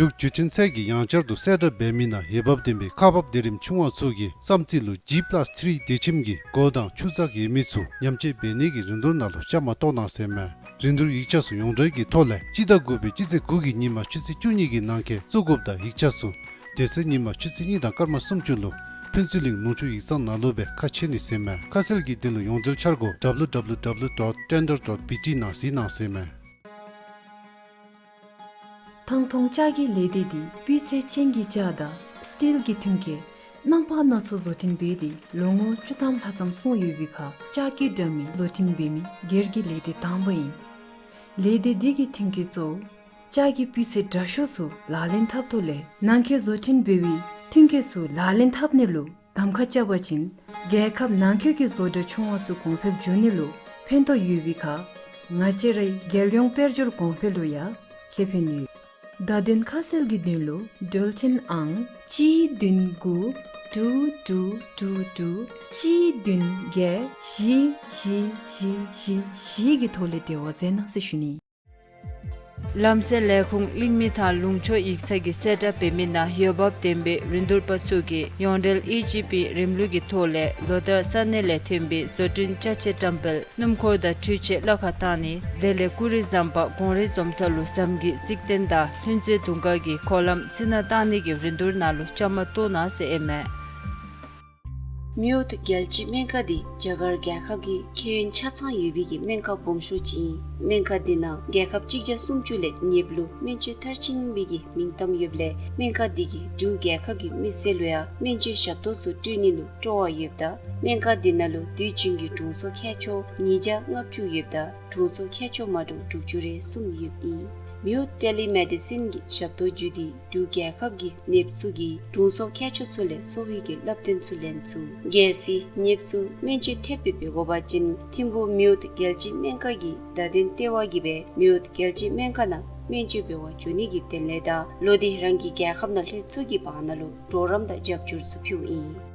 འབྲུག་བརྒྱུད་འཕྲིན་ཚད་ཀྱིས་ཡང་བསྐྱར་དུ་གསལ་བསྒྲགས་འབད་མི་ནང་འོས་འབབ་ལྡན་པའི་ཁག་འབག་སྡེ་རིམ་ཆུང་བ་ཚུ་གི་བསམ་རྩེ་ལུ་ཇི་པ་ལཱས་ཐི་རི་སྡེ་ཁྱིམ་གྱི་སྒོ་དང་ཆུ་ཚགས་ཡོད་མི་ཚུ་ཉམས་བཅོས་འབད་ནི་གི་རིན་བསྡུར་ནང་ལུ་བཅའ་མར་གཏོགས་གནང་ཟེར་མས། རིན་བསྡུར་ཡིག་ཆ་ཚུ་ཡོངས་གྲོལ་གྱི་ཐོག་ལས་སྤྱི་ཟླ་དགུ་པའི་སྤྱི་ཚེས་དགུ་གི་ཉིན་མ་ཆུ་ཚོད་བཅུ་གཉིས་ཀྱི་ནང་འཁོད་བཙུགས་དགོཔ་དང་ཡིག་ཆ་ཚུ་དེ་ཚེ་ཉིན་མ་ཆུ་ཚོད་གཉིས་དང་སྐར་མ་སུམ་ཅུ་ལུ་ཕུན་ཚོགས་གླིང་ལུང་ཕྱོགས་ཡིག་ཚང་ནང་ལུ་སྦེ་ཁ་ཕྱེ་ནི་ཟེར་མས། ཁ་གསལ་གྱི་དོན་ལུ་ཡོངས་འབྲེལ་འཆར་སྒོ་W W W dot tender dot B T ནང་གཟིགས་གནང་ཟེར་མས། ཐང་སྟོང་ལྕགས་ཀྱི་ལས་སྡེ་འདི་སྤུས་ཚད་ཅན་གྱི་ལྕགས་དང་སི་ཊིལ་གྱི་ཐོན་སྐྱེད་རྣམ་པ་སྣ་ཚོགས་བཟོ་སྐྲུན་འབད་དེ་ལོ་ངོ་བཅུ་ཐམ་ལྷག་ཙམ་སོང་ཡོད་པའི་ཁར་ལྕགས་ཀྱི་འདྲ་མིན་བཟོ་སྐྲུན་འབད་མི་སྒེར་གྱི་ལས་སྡེ་དང་པ་ཨིན། ལས་སྡེ་འདི་གི་ཐོན་སྐྱེད་གཙོ་བོ་ལྕགས་ཀྱི་སྤུས་ཚད་དྲག་ཤོས་ཚུ་ལག་ལེན་འཐབ་ཐོག་ལས་ནང་འཁོད་བཟོ་སྐྲུན་འབད་བའི་ཐོན་སྐྱེད་ཚུ་ལག་ལེན་འཐབ་ནི་ལུ་གདམ་ཁ་རྐྱབ་པ་ཅིན་རྒྱལ་ཁབ་ནང་འཁོད་ཀྱི་བཟོ་གྲྭ་ཆུང་བ་ཚུ་གོང་འཕེལ་འགྱོ་ནི་ལུ་ཕན་ཐོགས་ཡོད་པའི་ཁར་ང་བཅས་རའི་རྒྱལ་ཡོངས་དཔལ་འབྱོར་གོང་འཕེལ་ལུ་ཡང་ཁེ་ཕན་ཡོད། བརྡ་དོན་ཁ་གསལ་གྱི་དོན་ལུ་འགྲོལ་ཆེན་ཨང་གཅིག་བདུན་དགུ་དྲུག་དྲུག་དྲུག་དྲུག་གཅིག་བདུན་བརྒྱད་བཞི་བཞི་བཞི་བཞི་བཞི་གི་ཐོག་ལས་འབྲེལ་བ་མཛད་གནང་ཟེར་ཞུ་ནི། ལམ་སེལ་ལས་ཁུངས་གླིང་མི་ཐང་ལུང་ཕྱོགས་ཡིག་ཚང་གིས་གསལ་བསྒྲགས་འབད་མི་ནང་འོས་འབབ་ལྡན་པའི་རིན་བསྡུར་པ་ཚུ་གིས་ཡོངས་འབྲེལ་ཨི་ཇི་པི་རིམ་ལུགས་ཀྱི་ཐོག་ལས་ལོ་ལྟར་ས་གནས་ལས་ཐོན་པའི་བཟོ་སྐྲུན་ཅ་ཆས་བཀྲམ་སྤེལ་སྣུམ་འཁོར་དང་འཕྲུལ་ཆས་གླ་ཁར་བཏང་ནི་དེ་ལས་ཀུ་རི་ཟམ་པ་གོང་རིལ་འཛོམས་ས་ལུ་ཟམ་གྱི་རྩིག་རྟེན་དང་ལྷུན་རྩེ་དུང་དཀར་གྱི་འཁོར་ལམ་རྩི་ནག་བཏང་ནི་གི་རིན་བསྡུར་ནང་ལུ་བཅའ་མར་གཏོགས་གནང་ཟེར་ཨིན་མས། མེའོཊ་རྒྱལ་སྤྱིའི་སྨན་ཁང་འདི་རྒྱ་གར་རྒྱལ་ཁབ་ཀྱི་ཁེ་ཡོན་ཆ་ཚང་ཡོད་པའི་གི་སྨན་ཁང་སྦོམ་ཤོས་ཅིག་ཨིན། སྨན་ཁང་འདི་ནང་རྒྱལ་ཁབ་གཅིག་བརྒྱ་སུམ་ཅུ་ལས་ཉེ་བ་ལུ་སྨན་བཅོས་མཐར་ཕྱིན་པའི་གི་མིང་གཏམ་ཡོདཔ་ལས་སྨན་ཁང་འདི་གིས་འབྲུག་རྒྱལ་ཁབ་ཀྱི་མི་སེར་ལུ་ཡང་སྨན་བཅོས་ཞབས་ཏོག་ཚུ་སྤྲོད་ནི་ལུ་སྤྲོ་བ་ཡོདཔ་ད་སྨན་ཁང་འདི་ནང་ལུ་དུས་རྒྱུན་གྱི་དྲུང་འཚོ་མཁས་མཆོག་ཉིས་བརྒྱ་ལྔ་བཅུ་ཡོདཔ་ད་དྲུང་འཚོ་མཁས་མཆོག་མ་འདྲཝ་དྲུག་ཅུ་རེ་གསུམ་ཡོདཔ་ཨིན། མེའོཊ་ཊེ་ལི་མེ་ཌི་སིན་གྱི་ཞབས་ཏོག་བརྒྱུད་དེ་འབྲུག་རྒྱལ་ཁབ་ཀྱི་ནདཔ་ཚུ་གིས་དྲུང་འཚོ་མཁས་མཆོག་ཚུ་ལས་གསོ་བའི་གི་བསླབ་སྟོན་ཚུ་ལེན་ཚུགས། གལ་སྲིད་ནདཔ་ཚུ་སྨན་བཅོས་ཐེབས་སྦེ་འབད་དགོ་པ་ཅིན་ཐིམ་ཕུག་མེའོཊ་རྒྱལ་སྤྱིའི་སྨན་ཁང་གི་བརྡ་དོན་ལྟེ་བ་གིས་སྦེ་མེའོཊ་རྒྱལ་སྤྱིའི་སྨན་ཁང་ནང་སྨན་བཅོས་འབད་བར་འགྱོ་ནི་གི་དོན་ལས་དང་ལོག་སྟེ་རང་གི་རྒྱལ་ཁབ་ནང་ལྷོད་ཚུགས་ཀྱི་བར་ན་ལུ་གྲོགས་རམ་དང་རྒྱབ་སྐྱོར་ཚུ་ཕུལཝ་ཨིན།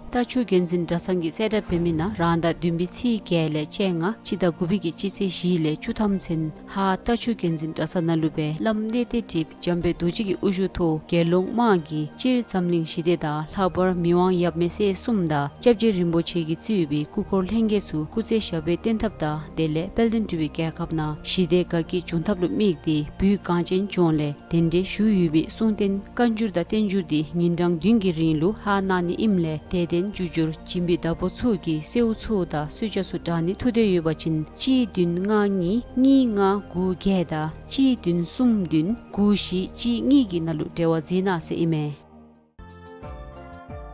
རྟ་ཕྱུགས་འགན་འཛིན་གྲྭ་ཚང་གིས་གསལ་བསྒྲགས་འབད་མི་ནང་རང་ཟླ་བདུན་པའི་ཚེས་བརྒྱད་ལས་བཅོ་ལྔ་སྤྱི་ཟླ་དགུ་པའི་གི་སྤྱི་ཚེས་བཞི་ལས་བཅུ་ཐམ་ཚུན་ཧཱ་རྟ་ཕྱུགས་འགན་འཛིན་གྲྭ་ཚང་ནང་ལུ་སྦེ་བླམ་གནས་བརྟན་ཁྲི་འཇམ་དཔལ་རྡོ་རྗེ་གི་དབུ་བཞུགས་ཐོག་དགེ་སློང་དམངས་ཀྱིས་སྤྱིར་འཛམ་གླིང་ཞི་བདེ་དང་ལྷག་པར་མི་དབང་ཡབ་མེས་སྲས་གསུམ་དང་སྐྱབས་རྗེ་རིན་པོ་ཆེ་གིས་གཙོས་པའི་སྐུ་འཁོར་ལྷན་རྒྱས་ཚུ་སྐུ་ཚེ་ཞབས་པད་བརྟན་ཐབས་དང་དེ་ལས་དཔལ་ལྡན་འབྲུག་པའི་རྒྱལ་ཁབ་ནང་ཞི་བདེ་དགའ་སྐྱིད་འབྱུང་ཐབས་ལུ་དམིགས་ཏེ་བོད་གངས་ཅན་ལྗོངས་ལས་གདན་འདྲེན་ཞུ་ཡོད་པའི་གསུང་རྟེན་བཀའ་འགྱུར་དང་བསྟན་འགྱུར་འདི་ཉིན་གྲངས་བདུན་གྱི་རིང་ལུ་ཧཱ་གནང་ནི་ཨིནམ་ལས་དད་ལྡན་བརྒྱུད་འགྱུར་བྱིན་པའི་བདག་པོ་ཚུ་གིས་གསོལཝ་ཚུ་དང་གསོལ་ཇ་ཚུ་དྲང་ནི་ཐུགས་འདོད་ཡོད་པ་ཅིན་གཅིག་བདུན་ལྔ་གཉིས་གཉིས་ལྔ་དགུ་བརྒྱད་དང་གཅིག་བདུན་གསུམ་བདུན་དགུ་བཞི་གཅིག་གཉིས་ཀྱི་ནང་ལུ་འབྲེལ་བ་མཛད་གནང་ཟེར་ཨིན་མས།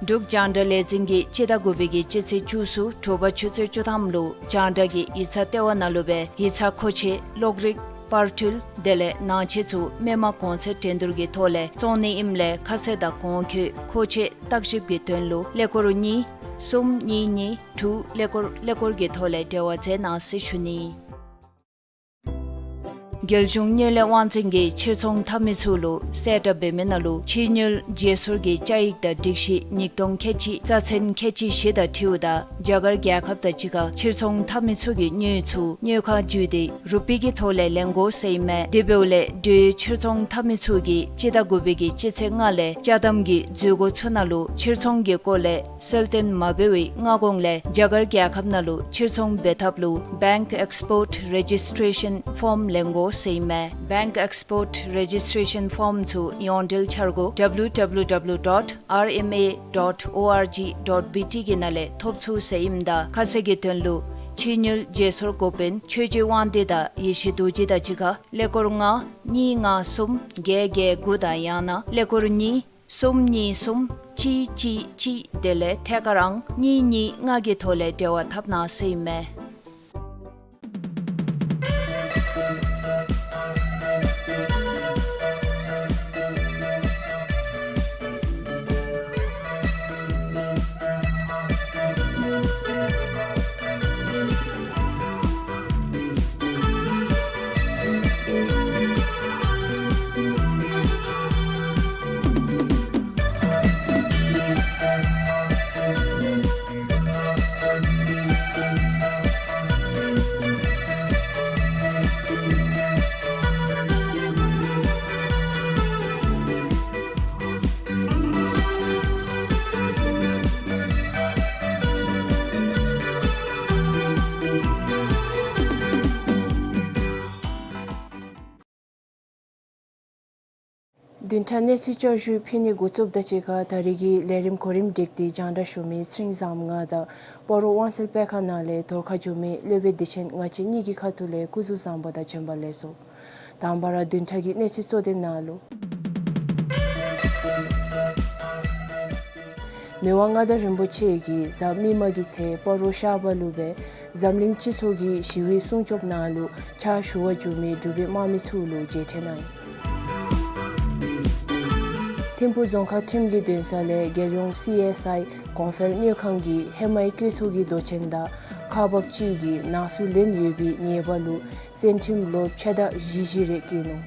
འབྲུག་རྒྱང་བསྒྲགས་ལས་འཛིན་གྱིས་སྤྱི་ཟླ་དགུ་པའི་གི་སྤྱི་ཚེས་བཅུ་གསུམ་དྲོ་པ་ཆུ་ཚོད་བཅུ་ཐམ་ལུ་རྒྱང་བསྒྲགས་ཀྱི་ཡིག་ཚང་ལྟེ་བ་ནང་ལུ་སྦེ་ཡིག་ཚང་མཁོ་ཆས་གློག་རིག་པར་འཕྲུལ་དེ་ལས་ནང་ཆས་ཚུ་མི་མང་གོང་ཚད་འགྲན་བསྡུར་གྱི་ཐོག་ལས་བཙོང་ནི་ཨིནམ་ལས་ཁ་གསལ་དང་གོང་འཁོད་མཁོ་ཆས་བརྟག་ཞིབ་ཀྱི་དོན་ལུ་ཀླད་ཀོར་གཉིས་གསུམ་གཉིས་གཉིས་དྲུག་ཀླད་ཀོར་ཀླད་ཀོར་གྱི་ཐོག་ལས་འབྲེལ་བ་མཛད་གནང་ཟེར་ཞུ་ནི། རྒྱལ་གཞུང་དངུལ་ལས་དབང་འཛིན་གྱིས་ཕྱིར་ཚོང་འཐབ་མི་ཚུ་ལུ་གསལ་བསྒྲགས་འབད་མི་ནང་ལུ་ཕྱིར་དངུལ་བརྗེ་སོར་གྱི་བཅའ་ཡིག་དང་སྒྲིག་གཞི་ཉིས་སྟོང་ཁལ་གཅིག་རྩ་ཚན་ཁལ་གཅིག་བཞི་དང་འཁྲིལཝ་ད་རྒྱ་གར་རྒྱལ་ཁབ་དང་གཅིག་ཁར་ཕྱིར་ཚོང་འཐབ་མི་ཚུ་གིས་དངུལ་ཚུ་དངུལ་ཁང་བརྒྱུད་དེ་རུ་པི་གི་ཐོག་ལས་ལེན་དགོ་ཟེར་ཨིན་མས། དེ་འབདཝ་ལས་འབྲུག་ཕྱིར་ཚོང་འཐབ་མི་ཚུ་གིས་སྤྱི་ཟླ་དགུ་པའི་གི་སྤྱི་ཚེས་ལྔ་ལས་ཅ་དམ་གྱི་འཛུལ་སྒོ་ཚུ་ནང་ལུ་ཕྱིར་ཚོང་གི་སྐོར་ལས་གསལ་སྟོན་མ་འབད་བའི་སྔ་གོང་ལས་རྒྱ་གར་རྒྱལ་ཁབ་ནང་ལུ་ཕྱིར་ཚོང་འབད་ཐབས་ལུ་Bank Export Registration Form ལེན་དགོ་ ཟེར་ཨིན་མས། Bank Export Registration Form ཚུ་ཡོངས་འབྲེལ་འཆར་སྒོ་W W W dot R M A dot O R G dot B T གི་ནང་ལས་ཐོབ་ཚུགས་ཟེར་ཨིནམ་ད་ཁ་གསལ་གྱི་དོན་ལུ་ཕྱི་དངུལ་བརྗེ་སོར་འགོ་དཔོན་ཆོས་རྗེ་དབང་འདུས་དང་ཡེ་ཤེས་རྡོ་རྗེ་དང་གཅིག་ཁར་ཀླད་ཀོར་ལྔ་གཉིས་ལྔ་གསུམ་བརྒྱད་བརྒྱད་དགུ་དང་ཡང་ན་ཀླད་ཀོར་གཉིས་གསུམ་གཉིས་གསུམ་གཅིག་གཅིག་གཅིག་དེ་ལས་ཐད་ཀར་ཨང་གཉིས་གཉིས་ལྔ་གི་ཐོག་ལས་འབྲེལ་བ་འཐབ་གནང་ཟེར་ཨིན་མས། བདུན་ཕྲག་གནས་ཚུལ་བསྐྱར་ཞུ་ཕུལ་ནི་འགོ་བཙུགསཔ་དང་གཅིག་ཁར་ད་རིས་ཀྱི་ལས་རིམ་གོ་རིམ་སྒྲིག་སྟེ་རྒྱང་བསྒྲགས་ཞུ་མི་ཚེ་རིང་བཟངམོ་ང་དང་སྤ་རོ་དབང་གསལ་དཔེ་ཁང་ནང་ལས་རྫོང་ཁ་བཞུགས་མི་སློབ་དཔོན་བདེ་ཆེན་ང་བཅས་གཉིས་ཀྱི་ཁ་ཐུག་ལས་སྐུ་གཟུགས་བཟང་པོ་དང་བྱོན་པ་ལེགས་སོ། དང་པ་ར་བདུན་ཕྲག་གི་གནས་ཚུལ་གཙོ་དོན་ནང་ལུ། མི་དབང་མངའ་བདག་རིན་པོ་ཆེ་གིས་གཟའ་མིག་དམར་གྱི་ཚེ་སྤ་རོ་ཤར་པ་ལུ་སྦེ་འཛམ་གླིང་སྤྱི་ཚོགས་ཀྱི་ཞི་བའི་སྲུང་སྐྱོབ་ནང་ལུ་ཕྱག་ཞུ་བར་འགྱོ་མི་འབྲུག་པའི་དམག་མི་ཚུ་ལུ་མཇལ་འཕྲད་གནང་ཡི། ཐིམ་ཕུག་རྫོང་ཁག་ཁྲིམས་ཀྱི་འདུན་ས་ལས་རྒྱལ་ཡོངས་སི་ཨེསི་ཨའི་གོང་འཕེལ་དངུལ་ཁང་གིས་ཧེ་མའི་བཀོད་ཚོགས་ཀྱི་མདོ་ཆེན་དང་ཁག་འབགཔ་ཅིག་གིས་ནང་གསུག་ལེན་ཡོད་པའི་ཉེས་པ་ལུ་བཙོན་ཁྲིམས་ལོ་ཕྱེད་དང་བཞི་བཞི་རེ་བཀལ་ནུག།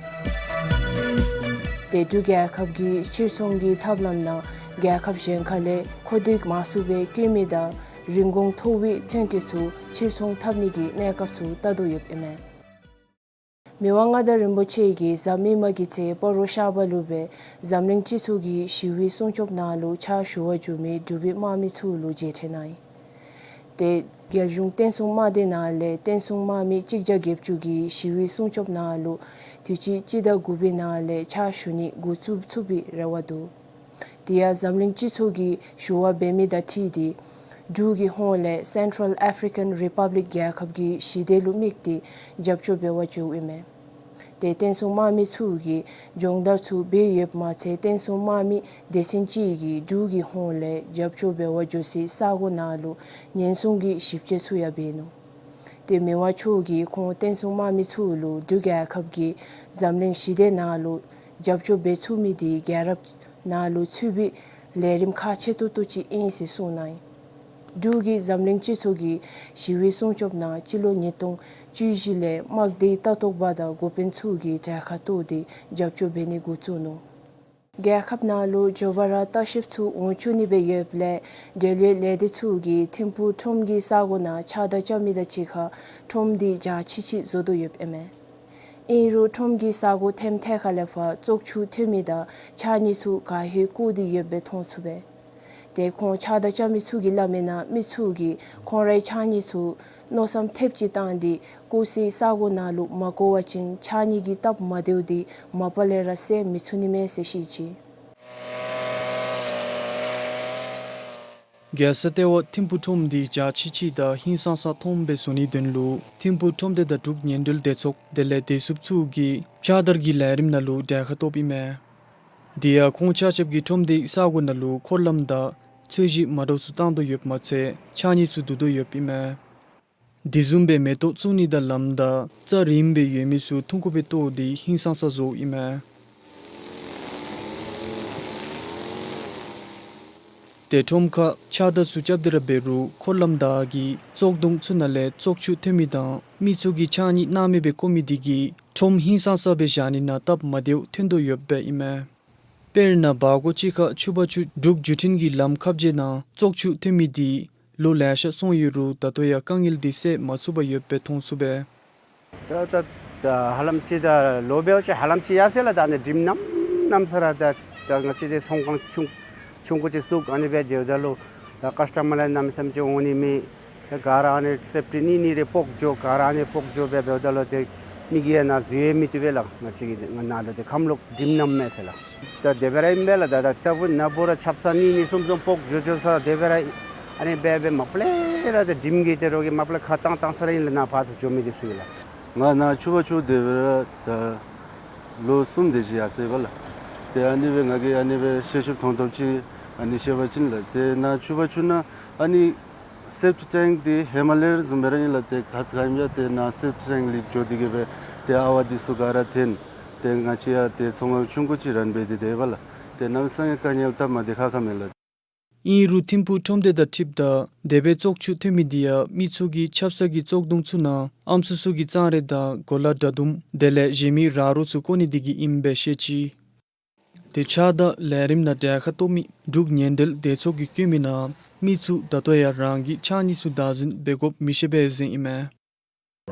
ཏེ་འབྲུག་རྒྱལ་ཁབ་ཀྱི་ཕྱིར་ཚོང་གི་ཐབས་ལམ་ནང་རྒྱལ་ཁབ་གཞན་ཁ་ལས་མཁོ་འདོད་མང་སུ་སྦེ་བཀོད་མི་དང་རིན་གོང་མཐོ་བའི་ཐོན་སྐྱེད་ཚུ་ཕྱིར་ཚོང་འཐབ་ནི་གི་གནས་སྐབས་ཚུ་བལྟ་དོ་ཡོདཔ་ཨིན་མས། མི་དབང་མངའ་བདག་རིན་པོ་ཆེ་གིས་གཟའ་མིག་དམར་གྱི་ཚེ་སྤ་རོ་ཤར་པ་ལུ་སྦེ་འཛམ་གླིང་སྤྱི་ཚོགས་ཀྱི་ཞི་བའི་སྲུང་སྐྱོབ་ནང་ལུ་ཕྱག་ཞུ་བར་འགྱོ་མི་འབྲུག་པའི་དམག་མི་ཚུ་ལུ་མཇལ་འཕྲད་གནང་ཡི། ཏེ་རྒྱལ་གཞུང་བསྟན་སྲུང་དམག་སྡེ་ནང་ལས་བསྟན་སྲུང་དམག་མི་གཅིག་བརྒྱ་བརྒྱད་ཅུ་གིས་ཞི་བའི་སྲུང་སྐྱོབ་ནང་ལུ་དུས་ཅི་སྤྱི་ཟླ་དགུ་པའི་ནང་ལས་ཕྱག་ཞུ་ནི་འགོ་བཙུགས་ཚུགས་པའི་རེ་བ་འདུག། དེ་ཡང་འཛམ་གླིང་སྤྱི་ཚོགས་ཀྱིས་ཞུ་བ་འབད་མི་དང་འཁྲིལ་ཏེ་འབྲུག་གི་ཧོངས་ལས་སེན་ཊཱལ་ཨེཕ་རི་ཀཱན་རི་པབ་ལིཀ་རྒྱལ་ཁབ་ཀྱི་ཞི་བདེ་ལུ་དམིགས་ཏེ་རྒྱབ་སྐྱོར་འབད་བར་འགྱོཝ་ཨིན་མས། ཏེ་བསྟན་སྲུང་དམག་མི་ཚུ་གིས་སྦྱོང་བརྡར་ཚུ་འབད་ཡོདཔ་མ་ཚད་བསྟན་སྲུང་དམག་མི་སྡེ་ཚན་ཅིག་གིས་འབྲུག་གི་ཧོངས་ལས་རྒྱབ་སྐྱོར་འབད་བར་འགྱོ་སའི་ས་གོ་ནང་ལུ་ཉེན་སྲུང་གི་ཞིབ་དཔྱད་ཚུ་ཡང་འབད་ནུག། ཏེ་མི་དབང་མཆོག་གིས་ཁོང་བསྟན་སྲུང་དམག་མི་ཚུ་ལུ་འབྲུག་རྒྱལ་ཁབ་ཀྱིས་འཛམ་གླིང་ཞི་བདེ་ནང་ལུ་རྒྱབ་སྐྱོར་འབད་ཚུགས་མི་དེ་རྒྱལ་རབས་ནང་ལུ་ཚུད་པའི་ལས་རིམ་ཁག་ཆེ་ཏོག་ཏོ་ཅིག་ཨིན་ཟེར་གསུངས་གནང་ཡི། འབྲུག་གིས་འཛམ་གླིང་སྤྱི་ཚོགས་ཀྱི་ཞི་བའི་སྲུང་སྐྱོབ་ནང་སྤྱི་ལོ་ཉིས་སྟོང་བཅུ་བཞི་ལས་དམག་སྡེའི་ལྟ་རྟོག་པ་དང་འགོ་དཔོན་ཚུ་གིས་གྲལ་ཁར་གཏོགས་ཏེ་རྒྱབ་སྐྱོར་འབད་ནི་འགོ་བཙུགས་ནུག། རྒྱལ་ཁབ་ནང་ལུ་མགྱོགས་པ་ར་ལྟ་བཤལཔ་ཚུ་འོང་བཅུག་ནི་སྦེ་ཡོདཔ་ལས་འབྲེལ་ཡོད་ལས་སྡེ་ཚུ་གིས་ཐིམ་ཕུག་ཁྲོམ་གྱི་ས་གོ་ནང་ཕྱགས་བདར་རྐྱབ་མི་དང་གཅིག་ཁར་ཁྲོམ་དེ་རྒྱ་ཆི་ཆི་བཟོ་དོ་ཡོདཔ་ཨིན་མས། ཨིན་རུང་ཁྲོམ་གྱི་ས་གོ་ཐེམ་ཐད་ཁ་ལས་ཕར་བཙོག་ཆུ་ཐོན་མི་དང་ཕྱགས་སྙིགས་ཚུ་ག་ཧེ་བཀོ་སྟེ་ཡོདཔ་སྦེ་མཐོང་ཚུགས་པས། ཏེ་ཁོང་ཕྱགས་བདར་རྐྱབ་མི་ཚུ་གིས་སླབ་མིའི་ནང་མི་ཚུ་གིས་ཁོང་རའི་ཕྱགས་སྙིགས་ཚུ་མནོ་བསམ་ཐེབས་ཅིག་བཏང་སྟེ་བཀོ་སའི་ས་གོ་ནང་ལུ་མ་བཀོ་བ་ཅིན་ཕྱགས་སྙིགས་ཀྱི་སྟབས་མ་བདེཝ་དེ་མ་པ་ལས་ར་སེལ་མི་ཚུགས་ནི་མས་ཟེར་བཤད་ཅི། རྒྱལ་ས་ལྟེ་བ་ཐིམ་ཕུག་ཁྲོམ་འདི་རྒྱ་ཆི་ཆི་དང་ཧིང་སངས་ས་མཐོངམ་སྦེ་བཟོ་ནིའི་དོན་ལུ་ཐིམ་ཕུག་ཁྲོམ་སྡེ་དང་འབྲུག་ཉེན་སྒྲིལ་སྡེ་ཚོགས་དེ་ལས་བདེ་སྲུངཔ་ཚུ་གིས་ཕྱགས་བདར་གྱི་ལས་རིམ་ནང་ལུ་གྲལ་ཁར་གཏོགསཔ་ཨིན་མས། དེ་ཡང་ཁོང་ཆ་ཁྱབ་ཀྱིས་ཁྲོམ་སྡེའི་ས་གོ་ནང་ལུ་འཁོར་ལམ་དང་ཚོས་གཞི་མ་འདྲཝ་ཚུ་བཏང་དོ་ཡོདཔ་མ་ཚད་ཕྱགས་སྙིགས་ཚུ་བསྡུ་དོ་ཡོདཔ་ཨིན་མས། དེ་བཟུམ་སྦེ་མེ་ཏོག་བཙུགས་ནི་དང་ལམ་དང་རྩྭ་རིངམ་སྦེ་ཡོད་མི་ཚུ་ཐུང་ཀུ་སྦེ་བཏོག་སྟེ་ཧིང་སངས་ས་བཟོཝ་ཨིན་མས། ཏེ་ཁྲོམ་ཁར་ཕྱགས་བདར་ཚུ་རྐྱབ་སྟེ་ར་འབད་རུང་འཁོར་ལམ་དང་གི་བཙོག་དུང་ཚུ་ནང་ལས་བཙོག་ཆུ་ཐོན་མི་དང་མི་ཚུ་གིས་ཕྱགས་སྙིགས་སྣང་མེད་སྦེ་བཀོ་མི་དེ་གིས་ཁྲོམ་ཧིང་སངས་ས་སྦེ་བཞག་ནི་ནང་སྟབས་མ་བདེཝ་ཐོན་དོ་ཡོདཔ་ཨིན་མས། དཔེར་ན་བར་སྐོར་ཅིག་ཁར་ཆུ་བར་ཆུ་འབྲུག་བརྒྱུད་འཕྲིན་གྱི་ལམ་ཁ་བརྒྱད་ནང་བཙོག་ཆུ་ཐོན་མི་དེ་ལོ་ལེ་ཤ་སོང་ཡོད་རུང་ད་ལྟོ་ཡང་དཀའ་ངལ་དེ་སེལ་མ་ཚུགས་པར་ཡོདཔ་སྦེ་མཐོང་ཚུགས་པས། ད་ད་ད་ཧ་ལམ་ཅིག་ད་ལོ་འབདཝ་ཅིག་ཧ་ལམ་ཅིག་ཡར་སོང་ཡི་ལགས། ད་ཨ་ནི་འགྲིམ་གནམ་མེད་ས་ར་ད་ད་ང་བཅས་འདི་ཚོང་ཁང་ཆུང་ཆུང་ཀུ་ཅིག་བཙུགས་ཨ་ནི་སྦེ་སྡོདཔ་ད་ལུ་ད་ཀཱསི་ཊ་མར་ལགས་གནམ་མེད་ས་མེད་ཅིག་འོང་ནི་མེད། ད་ག་ར་ཨ་ནི་སེབ་ཊི་ནི་ནི་རེ་སྤོག་འགྱོ་ག་ར་ཨ་ནི་སྤོག་འགྱོ་སྦེ་འབདཝ་ད་ལུ་ཏེ་ མི་གིས་ཡང་ནཱ་འཛུལ་ཡང་མི་བཏུབ་པས་ལགས། ང་བཅས་ཀྱི་ནཱ་ལུ་ཏེ་ཁམས་ལོག་འགྲིམ་ནི་མས་ཟེར་ལགས། ད་དེ་སྦེ་ར་ཨིན་པས་ལགས། ད་ད་ལྟ་བུ་ནཱ་འབད་རུང་ཆབ་གསང་གཉིས་གཉིས་གསུམ་གསུམ་ཕོག་འགྱོ་འགྱོ་ས་དེ་སྦེ་ར་ཨིན། ཨ་ནི་སྦེ་སྦེ་མ་པ་ལས་ར་ད་འགྲིམ་གྱི་ཏེ་རོགས་ཀྱིས་མ་པ་ལས་ཁ་བཏང་བཏང་ས་ར་ཨིན་ལགས། ནཱ་ཕར་ཚུར་འགྱོ་མི་འདི་ཚུ་ལགས། ང་ནཱ་ཕྱུ་པ་ཕྱུ་དེ་སྦེ་ར་ད་ལོ་གསུམ་དེ་ཅིག་ཡར་སོ་ཡི་པ་ལགས། ཏེ་ཨ་ནི་སྦེ་ང་གིས་ཨ་ནི་སྦེ་ཤེས་ཤེསཔ་མཐོང་མཐོངམ་ཅིག་ཨ་ནི་བཤད་པ་ཅིན་ལགས། ཏེ་ནཱ་ཕྱུ་པ་ཕྱུ་ནང་ཨ་ནི་སེབ་ཊིག་ཊེངཀ་འདི་ཧེ་མ་ལས་ར་བཟུམ་སྦེ་ར་ཨིན་ལགས། ཏེ་ག་ས་ག་ཨིནམ་ཡང་ཏེ་ནཱ་སེབ་ཊིག་ཊེངཀ་ལས་འགྱོ་སྟེ་གི་སྦེ་ཏེ་ཨ་ཝ་འདི་ཚུ་ག་ར་འཐོན། ཏེ་ང་བཅས་ཡང་ཏེ་ཚོང་ཁང་ཆུང་ཀུ་ཅིག་རན་འབད་དེ་སྡོད་པ་ལགས། ཏེ་གནམ་མེད་ས་མེད་དཀའ་ངལ་སྟབས་མ་བདེ་ཁག་ཁ་མས་ལགས། ཨིན་རུང་ཐིམ་ཕུག་ཁྲོམ་སྡེ་དང་འཁྲིལཝ་ད་དེ་སྦེ་བཙོག་ཆུ་ཐོན་མི་འདི་ཡང་མི་ཚུ་གིས་ཆབ་གསང་གི་བཙོག་དུང་ཚུ་ནང་ཨམ་སྲུ་ཚུ་གི་གཙང་རས་དང་གོ་ལ་དྲ་དུམ་དེ་ལས་གཞན་མི་ར་རོ་ཚུ་བཀོ་ནི་འདི་གིས་ཨིནམ་སྦེ་བཤད་ཅི། དེ་ཆགས་ད་ལས་རིམ་ནང་གྲལ་ཁར་གཏོགས་མི་འབྲུག་ཉེན་འབྲེལ་སྡེ་ཚོགས་ཀྱིས་བཀོད་མི་ནང་མི་ཚུ་ད་ལྟོ་ཡང་རང་གི་ཕྱགས་སྙིགས་ཚུ་བདག་འཛིན་འབད་དགོཔ་མི་ཤེས་པས་ཟེར་ཨིན་མས།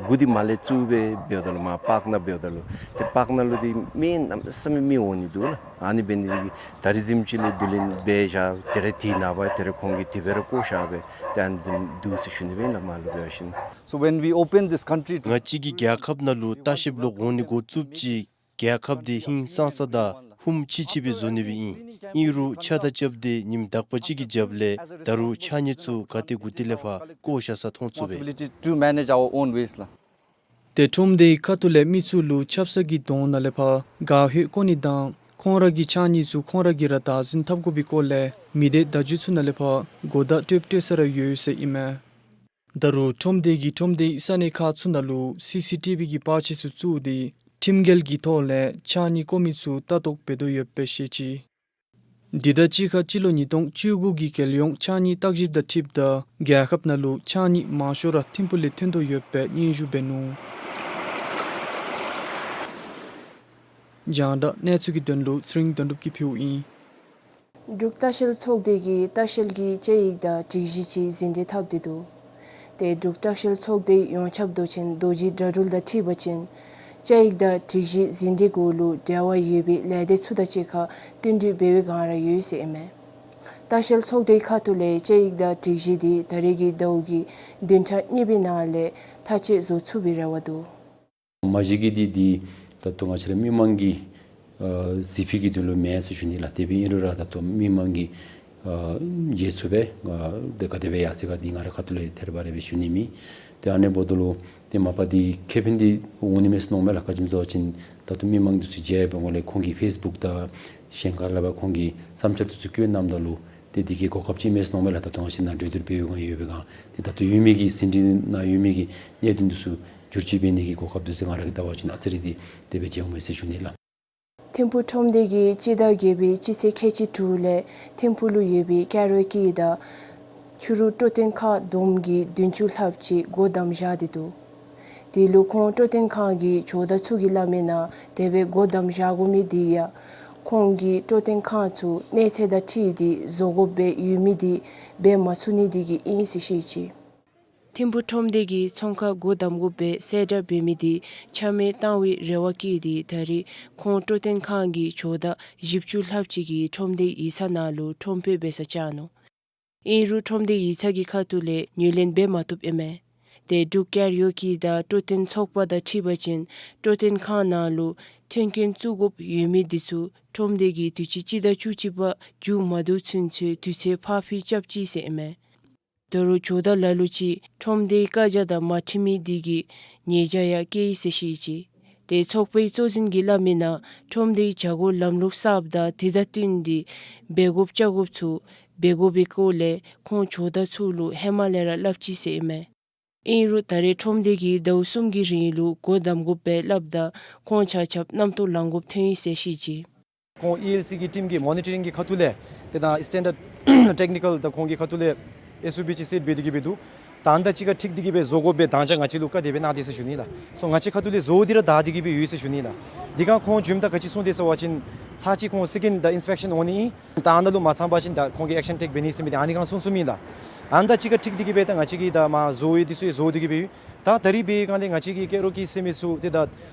འགོ་འདི་མར་ལས་བཙུགས་སྦེ་འབདཝ་ད་ལུ་མར་པཱརཀ་ནང་འབདཝ་ད་ལུ་ཏེ་པཱརཀ་ནང་ལུ་འདི་མི་གནམ་མེད་ས་མེད་མི་འོང་ནི་འདུག་ལགས། ཨ་ནི་འབད་ནི་འདི་གིས་ད་རིས་བཟུམ་ཅིག་ལུ་དེ་ལས་འབད་བཞག་དེ་ར་དེ་ནངས་པ་དེ་ར་ཁོང་གིས་དེ་སྦེ་ར་བཀོ་བཞག་སྦེ་ཏེ་ཨ་ནི་བཟུམ་འདུག་ཟེར་ཞུ་ནི་སྦེ་ཨིན་ལགས། མར་ལུ་འབད་བ་ཅིན། So when we open this country to ང་བཅས་ཀྱིས་རྒྱལ་ཁབ་ནང་ལུ་ལྟ་བཤལཔ་ལོག་འོང་ནི་འགོ་བཙུགསཔ་ཅིག་རྒྱལ་ཁབ་འདི་ཧིང་སངས་ས་དང་ཧུམ་ཆི་ཆི་སྦེ་བཟོ་ནི་སྦེ་ཨིན། ཨིན་རུང་ཆ་དང་རྐྱབ་སྟེ་ཉིནམ་དག་པ་ཅིག་གི་རྒྱབ་ལས་ད་རུང་ཕྱགས་སྙིགས་ཚུ་ག་ཏེ་གུ་ཏེ་ལས་ཕར་བཀོ་བཞག་ས་མཐོང་ཚུགས་པས། Responsibility to manage our own waste ལགས། ཏེ་ཁྲོམ་སྡེའི་ཁ་ཐུག་ལས་མི་ཚུ་ལུ་ཆབ་གསང་གི་དོང་ནང་ལས་ཕར་ག་ཧོད་བཀོ་ནི་དང་ཁོང་ར་གི་ཕྱགས་སྙིགས་ཚུ་ཁོང་ར་གིས་ར་བདག་འཛིན་འཐབ་དགོ་པའི་སྐོར་ལས་མི་སྡེ་བརྡ་བརྒྱུད་ཚུ་ནང་ལས་ཕར་གོ་བརྡ་སྤྲོདཔ་སྤྲོད་ས་ར་ཡོད་ཟེར་ཨིན་མས། ད་རུང་ཁྲོམ་སྡེ་གིས་ཁྲོམ་སྡེའི་ས་གནས་ཁག་ཚུ་ནང་ལུ་སི་སི་ཊི་བི་གི་པར་ཆས་ཚུ་བཙུགས་ཏེ་ཁྲིམས་འགལ་གྱི་ཐོག་ལས་ཕྱགས་སྙིགས་བཀོ་མི་ཚུ་ལྟ་རྟོག་འབད་དོ་ཡོདཔ་སྦེ་བཤད་ཅི། འདི་དང་གཅིག་ཁར་སྤྱི་ལོ་ཉིས་སྟོང་བཅུ་དགུ་གི་རྒྱལ་ཡོངས་ཕྱགས་སྙིགས་བརྟག་ཞིབ་དང་འཁྲིལཝ་ད་རྒྱལ་ཁབ་ནང་ལུ་ཕྱགས་སྙིགས་མང་ཤོས་ར་ཐིམ་ཕུག་ལས་ཐོན་དོ་ཡོདཔ་སྦེ་སྙན་ཞུ་འབད་ནུག། རྒྱང་བསྒྲགས་གནས་ཚུལ་གྱི་དོན་ལུ་ཚེ་རིང་དོན་གྲུབ་ཀྱིས་ཕུལཝ་ཨིན། འབྲུག་ལྟ་བཤལ་ཚོགས་སྡེ་གིས་ལྟ་བཤལ་གྱི་དཔྱད་ཡིག་དང་སྒྲིག་གཞི་ཅིག་ཟིན་བྲིས་འཐབ་སྟེ་འདུག། ཏེ་འབྲུག་ལྟ་བཤལ་ཚོགས་སྡེའི་ཡོངས་ཁྱབ་མདོ་ཆེན་རྡོ་རྗེ་དགྲ་འབྲུག་དང་འཁྲིལ་བ་ཅིན་དཔྱད་ཡིག་དང་སྒྲིག་གཞི་ཟིན་བྲིས་གུ་ལུ་འབྲེལ་བ་ཡོད་པའི་ལས་སྡེ་ཚུ་དང་གཅིག་ཁར་བསྟུན་གྲོས་འབད་བའི་བསྒང་ར་ཡོད་ཟེར་ཨིན་མས། ལྟ་བཤལ་ཚོགས་སྡེའི་ཁ་ཐུག་ལས་དཔྱད་ཡིག་དང་སྒྲིག་གཞི་འདི་ད་རེས་ཀྱི་ཟླཝ་གི་བདུན་ཕྲག་གཉིས་པའི་ནང་ལས་མཐའ་དཔྱད་བཟོ་ཚུགས་པའི་རེ་བ་འདུག། མ་གཞི་གི་འདི་འདི་ད་ལྟོ་ང་བཅས་ར་མི་མང་གི་ཨ་གཟིགས་ཕུད་ཀྱི་དོན་ལུ་མེན་ཟེར་ཞུ་ནི་ལགས། དེ་འབད་ཨིན་རུང་ར་ད་ལྟོ་མི་མང་གིས་ཨ་མཇལ་ཚུགས་པས། ཨ་དེ་ག་དེ་སྦེ་ཡར་སོ་ཡི་ག་འདི་ང་རའི་ཁ་ཐུག་ལས་ཐད་རི་བ་རི་སྦེ་ཞུ་ནི་མེད། ཏེ་ཨ་ནི་འབདཝ་ད་ལུ་ཏེ་མ་པ་འདི་ཁེ་ཕན་འདི་འོང་ནི་མས་ཟེར་མནོཝ་མས་ལགས། ག་ཅི་སྨོ་ཟེར་བ་ཅིན་ད་ལྟོ་མི་མང་འདི་ཚུ་མཇལ་བའི་སྒང་ལས་ཁོང་གི་ཕེསི་བུཀ་དང་གཞན་ཁར་ལས་ཕར་ཁོང་གིས་བསམ་འཆར་འདི་ཚུ་བཀོད་གནངམ་ད་ལུ་ཏེ་འདི་གིས་གོ་སྐབས་ཅིག་མས་ཟེར་མནོཝ་མས་ལགས། ད་ལྟོ་ང་བཅས་ནཱ་གྲོས་བསྡུར་འབད་བའི་སྒང་ཡོད་པའི་སྒང་ཏེ་ད་ལྟོ་ཡོད་མི་གི་ཟིན་བྲིས་ནང་ཡོད་མི་གི་གནད་དོན་འདི་ཚུ་བསྒྱུར་བཅོས་འབད་ནི་གི་གོ་སྐབས་འདི་ཚུ་ང་ར་གིས་བལྟ་བ་ཅིན་ཨ་ཙི་རེ་འདི་དེ་སྦེ་མཇལཝ་མས་ཟེར་ཞུ་ནི་ལགས། ཐིམ་ཕུག་ཁྲོམ་སྡེ་གིས་སྤྱི་ཟླ་བརྒྱད་པའི་སྤྱི་ཚེས་ཁལ་གཅིག་དྲུག་ལས་ཐིམ་ཕུག་ལུ་ཡོད་པའི་ཀེ་རོ་ཀི་དང་ཆུ་རུད་སྤྲོ་བསྟེན་ཁང་བསྡོམས་ཀྱིས་བདུན་ཅུ་ལྷགཔ་ཅིག་སྒོ་བསྡམས་བཞག་སྟེ་འདུག། དེ་ལུ་ཁོང་སྤྲོ་བསྟེན་ཁང་གི་ཇོ་བདག་ཚུ་གིས་སླབ་མིའི་ནང་དེ་སྦེ་སྒོ་བསྡམས་བཞག་དགོ་མི་འདི་ཡང་ཁོང་གིས་སྤྲོ་བསྟེན་ཁང་ཚུ་གནས་ཚད་དང་འཁྲིལ་ཏེ་བཟོ་དགོཔ་སྦེ་ཡོད་མི་འདི་འབད་མ་ཚུགས་ནི་འདི་གིས་ཨིན་ཟེར་བཤད་ཅི། ཐིམ་ཕུག་ཁྲོམ་སྡེ་གིས་ཚོང་ཁང་སྒོ་བསྡམ་དགོཔ་སྦེ་གསལ་བསྒྲགས་འབད་མི་འདི་ཆ་མེད་བཏང་བའི་རེ་བ་བསྐྱེད་དེ་ད་རེས་ཁོང་སྤྲོ་བསྟེན་ཁང་གི་ཇོ་བདག་བཞི་བཅུ་ལྷགཔ་ཅིག་གིས་ཁྲོམ་སྡེའི་ཡིག་ཚང་ནང་ལུ་ཁྲོམ་དཔོན་འབད་སར་བཅར་ནུག། ཨིན་རུང་ཁྲོམ་སྡེའི་ཡིག་ཚང་གི་ཁ་ཐུག་ལས་ངོས་ལེན་འབད་མ་བཏུབ་ཨིན་མས། ཏེ་འབྲུག་ཀེ་རོ་ཀི་དང་སྤྲོ་བསྟེན་ཚོགས་པ་དང་འཁྲིལ་བ་ཅིན་སྤྲོ་བསྟེན་ཁང་ནང་ལུ་མཐུན་རྐྱེན་བཙུགས་དགོཔ་ཡོད་མི་འདི་ཚུ་ཁྲོམ་སྡེ་གིས་དུས་ཅི་སྤྱི་ཟླ་བཅུ་གཅིག་པ་མཇུག་མ་བསྡུ་ཚུན་ཚོད་དུས་ཚོད་ཕར་འཕུལ་རྐྱབ་ཅི་ཟེར་ཨིན་མས། ད་རུང་ཇོ་བདག་ལ་ལུ་ཅིག་ཁྲོམ་སྡེའི་བཀའ་རྒྱ་དང་མ་འཁྲིལ་མི་འདི་གིས་ཉེས་བྱ་ཡང་བཀལ་ཡི་ཟེར་བཤད་ཅི། ཏེ་ཚོགས་པའི་གཙོ་འཛིན་གྱིས་སླབ་མིའི་ནང་ཁྲོམ་སྡེའི་བྱ་སྒོ་ལམ་ལུགས་གསརཔ་དང་དེ་དང་བསྟུན་ཏེ་འབད་དགོཔ་བཅའ་དགོཔ་ཚུ་འབད་དགོ་པའི་སྐོར་ལས་ཁོང་ཇོ་བདག་ཚུ་ལུ་ཧེ་མ་ལས་ར་སླབ་ཅི་ཟེར་ཨིན་མས། ཨིན་རུང་ད་རེས་ཁྲོམ་སྡེ་གིས་ཟླཝ་གསུམ་གྱི་རིང་ལུ་སྒོ་བསྡམ་དགོཔ་སྦེ་སླབ་ད་ཁོང་ཆ་ཁྱབ་རྣམ་རྟོག་ལང་དགོཔ་ཐོན་ཡི་ཟེར་བཤད་ཅི། ཁོང་ཨི་ཨེལ་སི་གི་ཊིམ་གྱིས་མོ་ནི་ཊ་རིང་གི་ཁ་ཐུག་ལས་ཏེ་ད་སི་ཊེན་ཌརཌ་ཊེག་ནི་ཀཱལ་དང་ཁོང་གི་ཁ་ཐུག་ལས་ཨེསི་ཨོ་པི་ཅིག་སེཊ་འབད་དེ་གི་སྦེ་འདུག། ད་ཨ་ནི་དང་གཅིག་ཁར་འཁྲིལ་ཏེ་གི་སྦེ་བཟོ་དགོཔ་སྦེ་དང་ཅ་ང་བཅས་ལུ་བཀའ་དེ་སྦེ་གནང་སྟེ་ཟེར་ཞུ་ནི་ལགས། སོ་ང་བཅས་ཁ་ཐུག་ལས་བཟོ་སྟེ་ར་བདའ་སྟེ་གི་སྦེ་ཡོད་ཟེར་ཞུ་ནི་ལགས། དེ་སྒང་ཁོང་བྱོནམ་ད་ག་ཅི་གསུངས་དེས་ཟེར་བ་ཅིན་ཚར་གཅིག་ཁོང་སེ་ཀེནཌ་ད་ཨིན་སི་པེག་ཤཱན་འོང་ནི་ཨིན། ད་ཨ་ནཱ་ལུ་མ་ཚང་པ་ཅིན་ད་ཁོང་གིས་ཨེག་ཤཱན་ཊེཀ་འབད་ནི་ཟེར་མི་འདི་ཨ་ནི་སྒང་གསུངས་གསུངསམ་ཨིན་ལགས། ཨ་ནི་དང་གཅིག་ཁར་འཁྲིལ་ཏེ་གི་སྦེ་ད་ང་བཅས་ཀྱིས་ད་མར་བཟོ་ཡི་འདི་ཚུ་ཡང་བཟོ་སྟེ་གི་སྦེ་ཡོད། ད་ད་རིས་འབད་བའི་སྒང་ལས་ང་བཅས་ཀྱི་ཀེ་རོ་ཀི་ཟེར་མི་ཚུ་ཏེ་ད་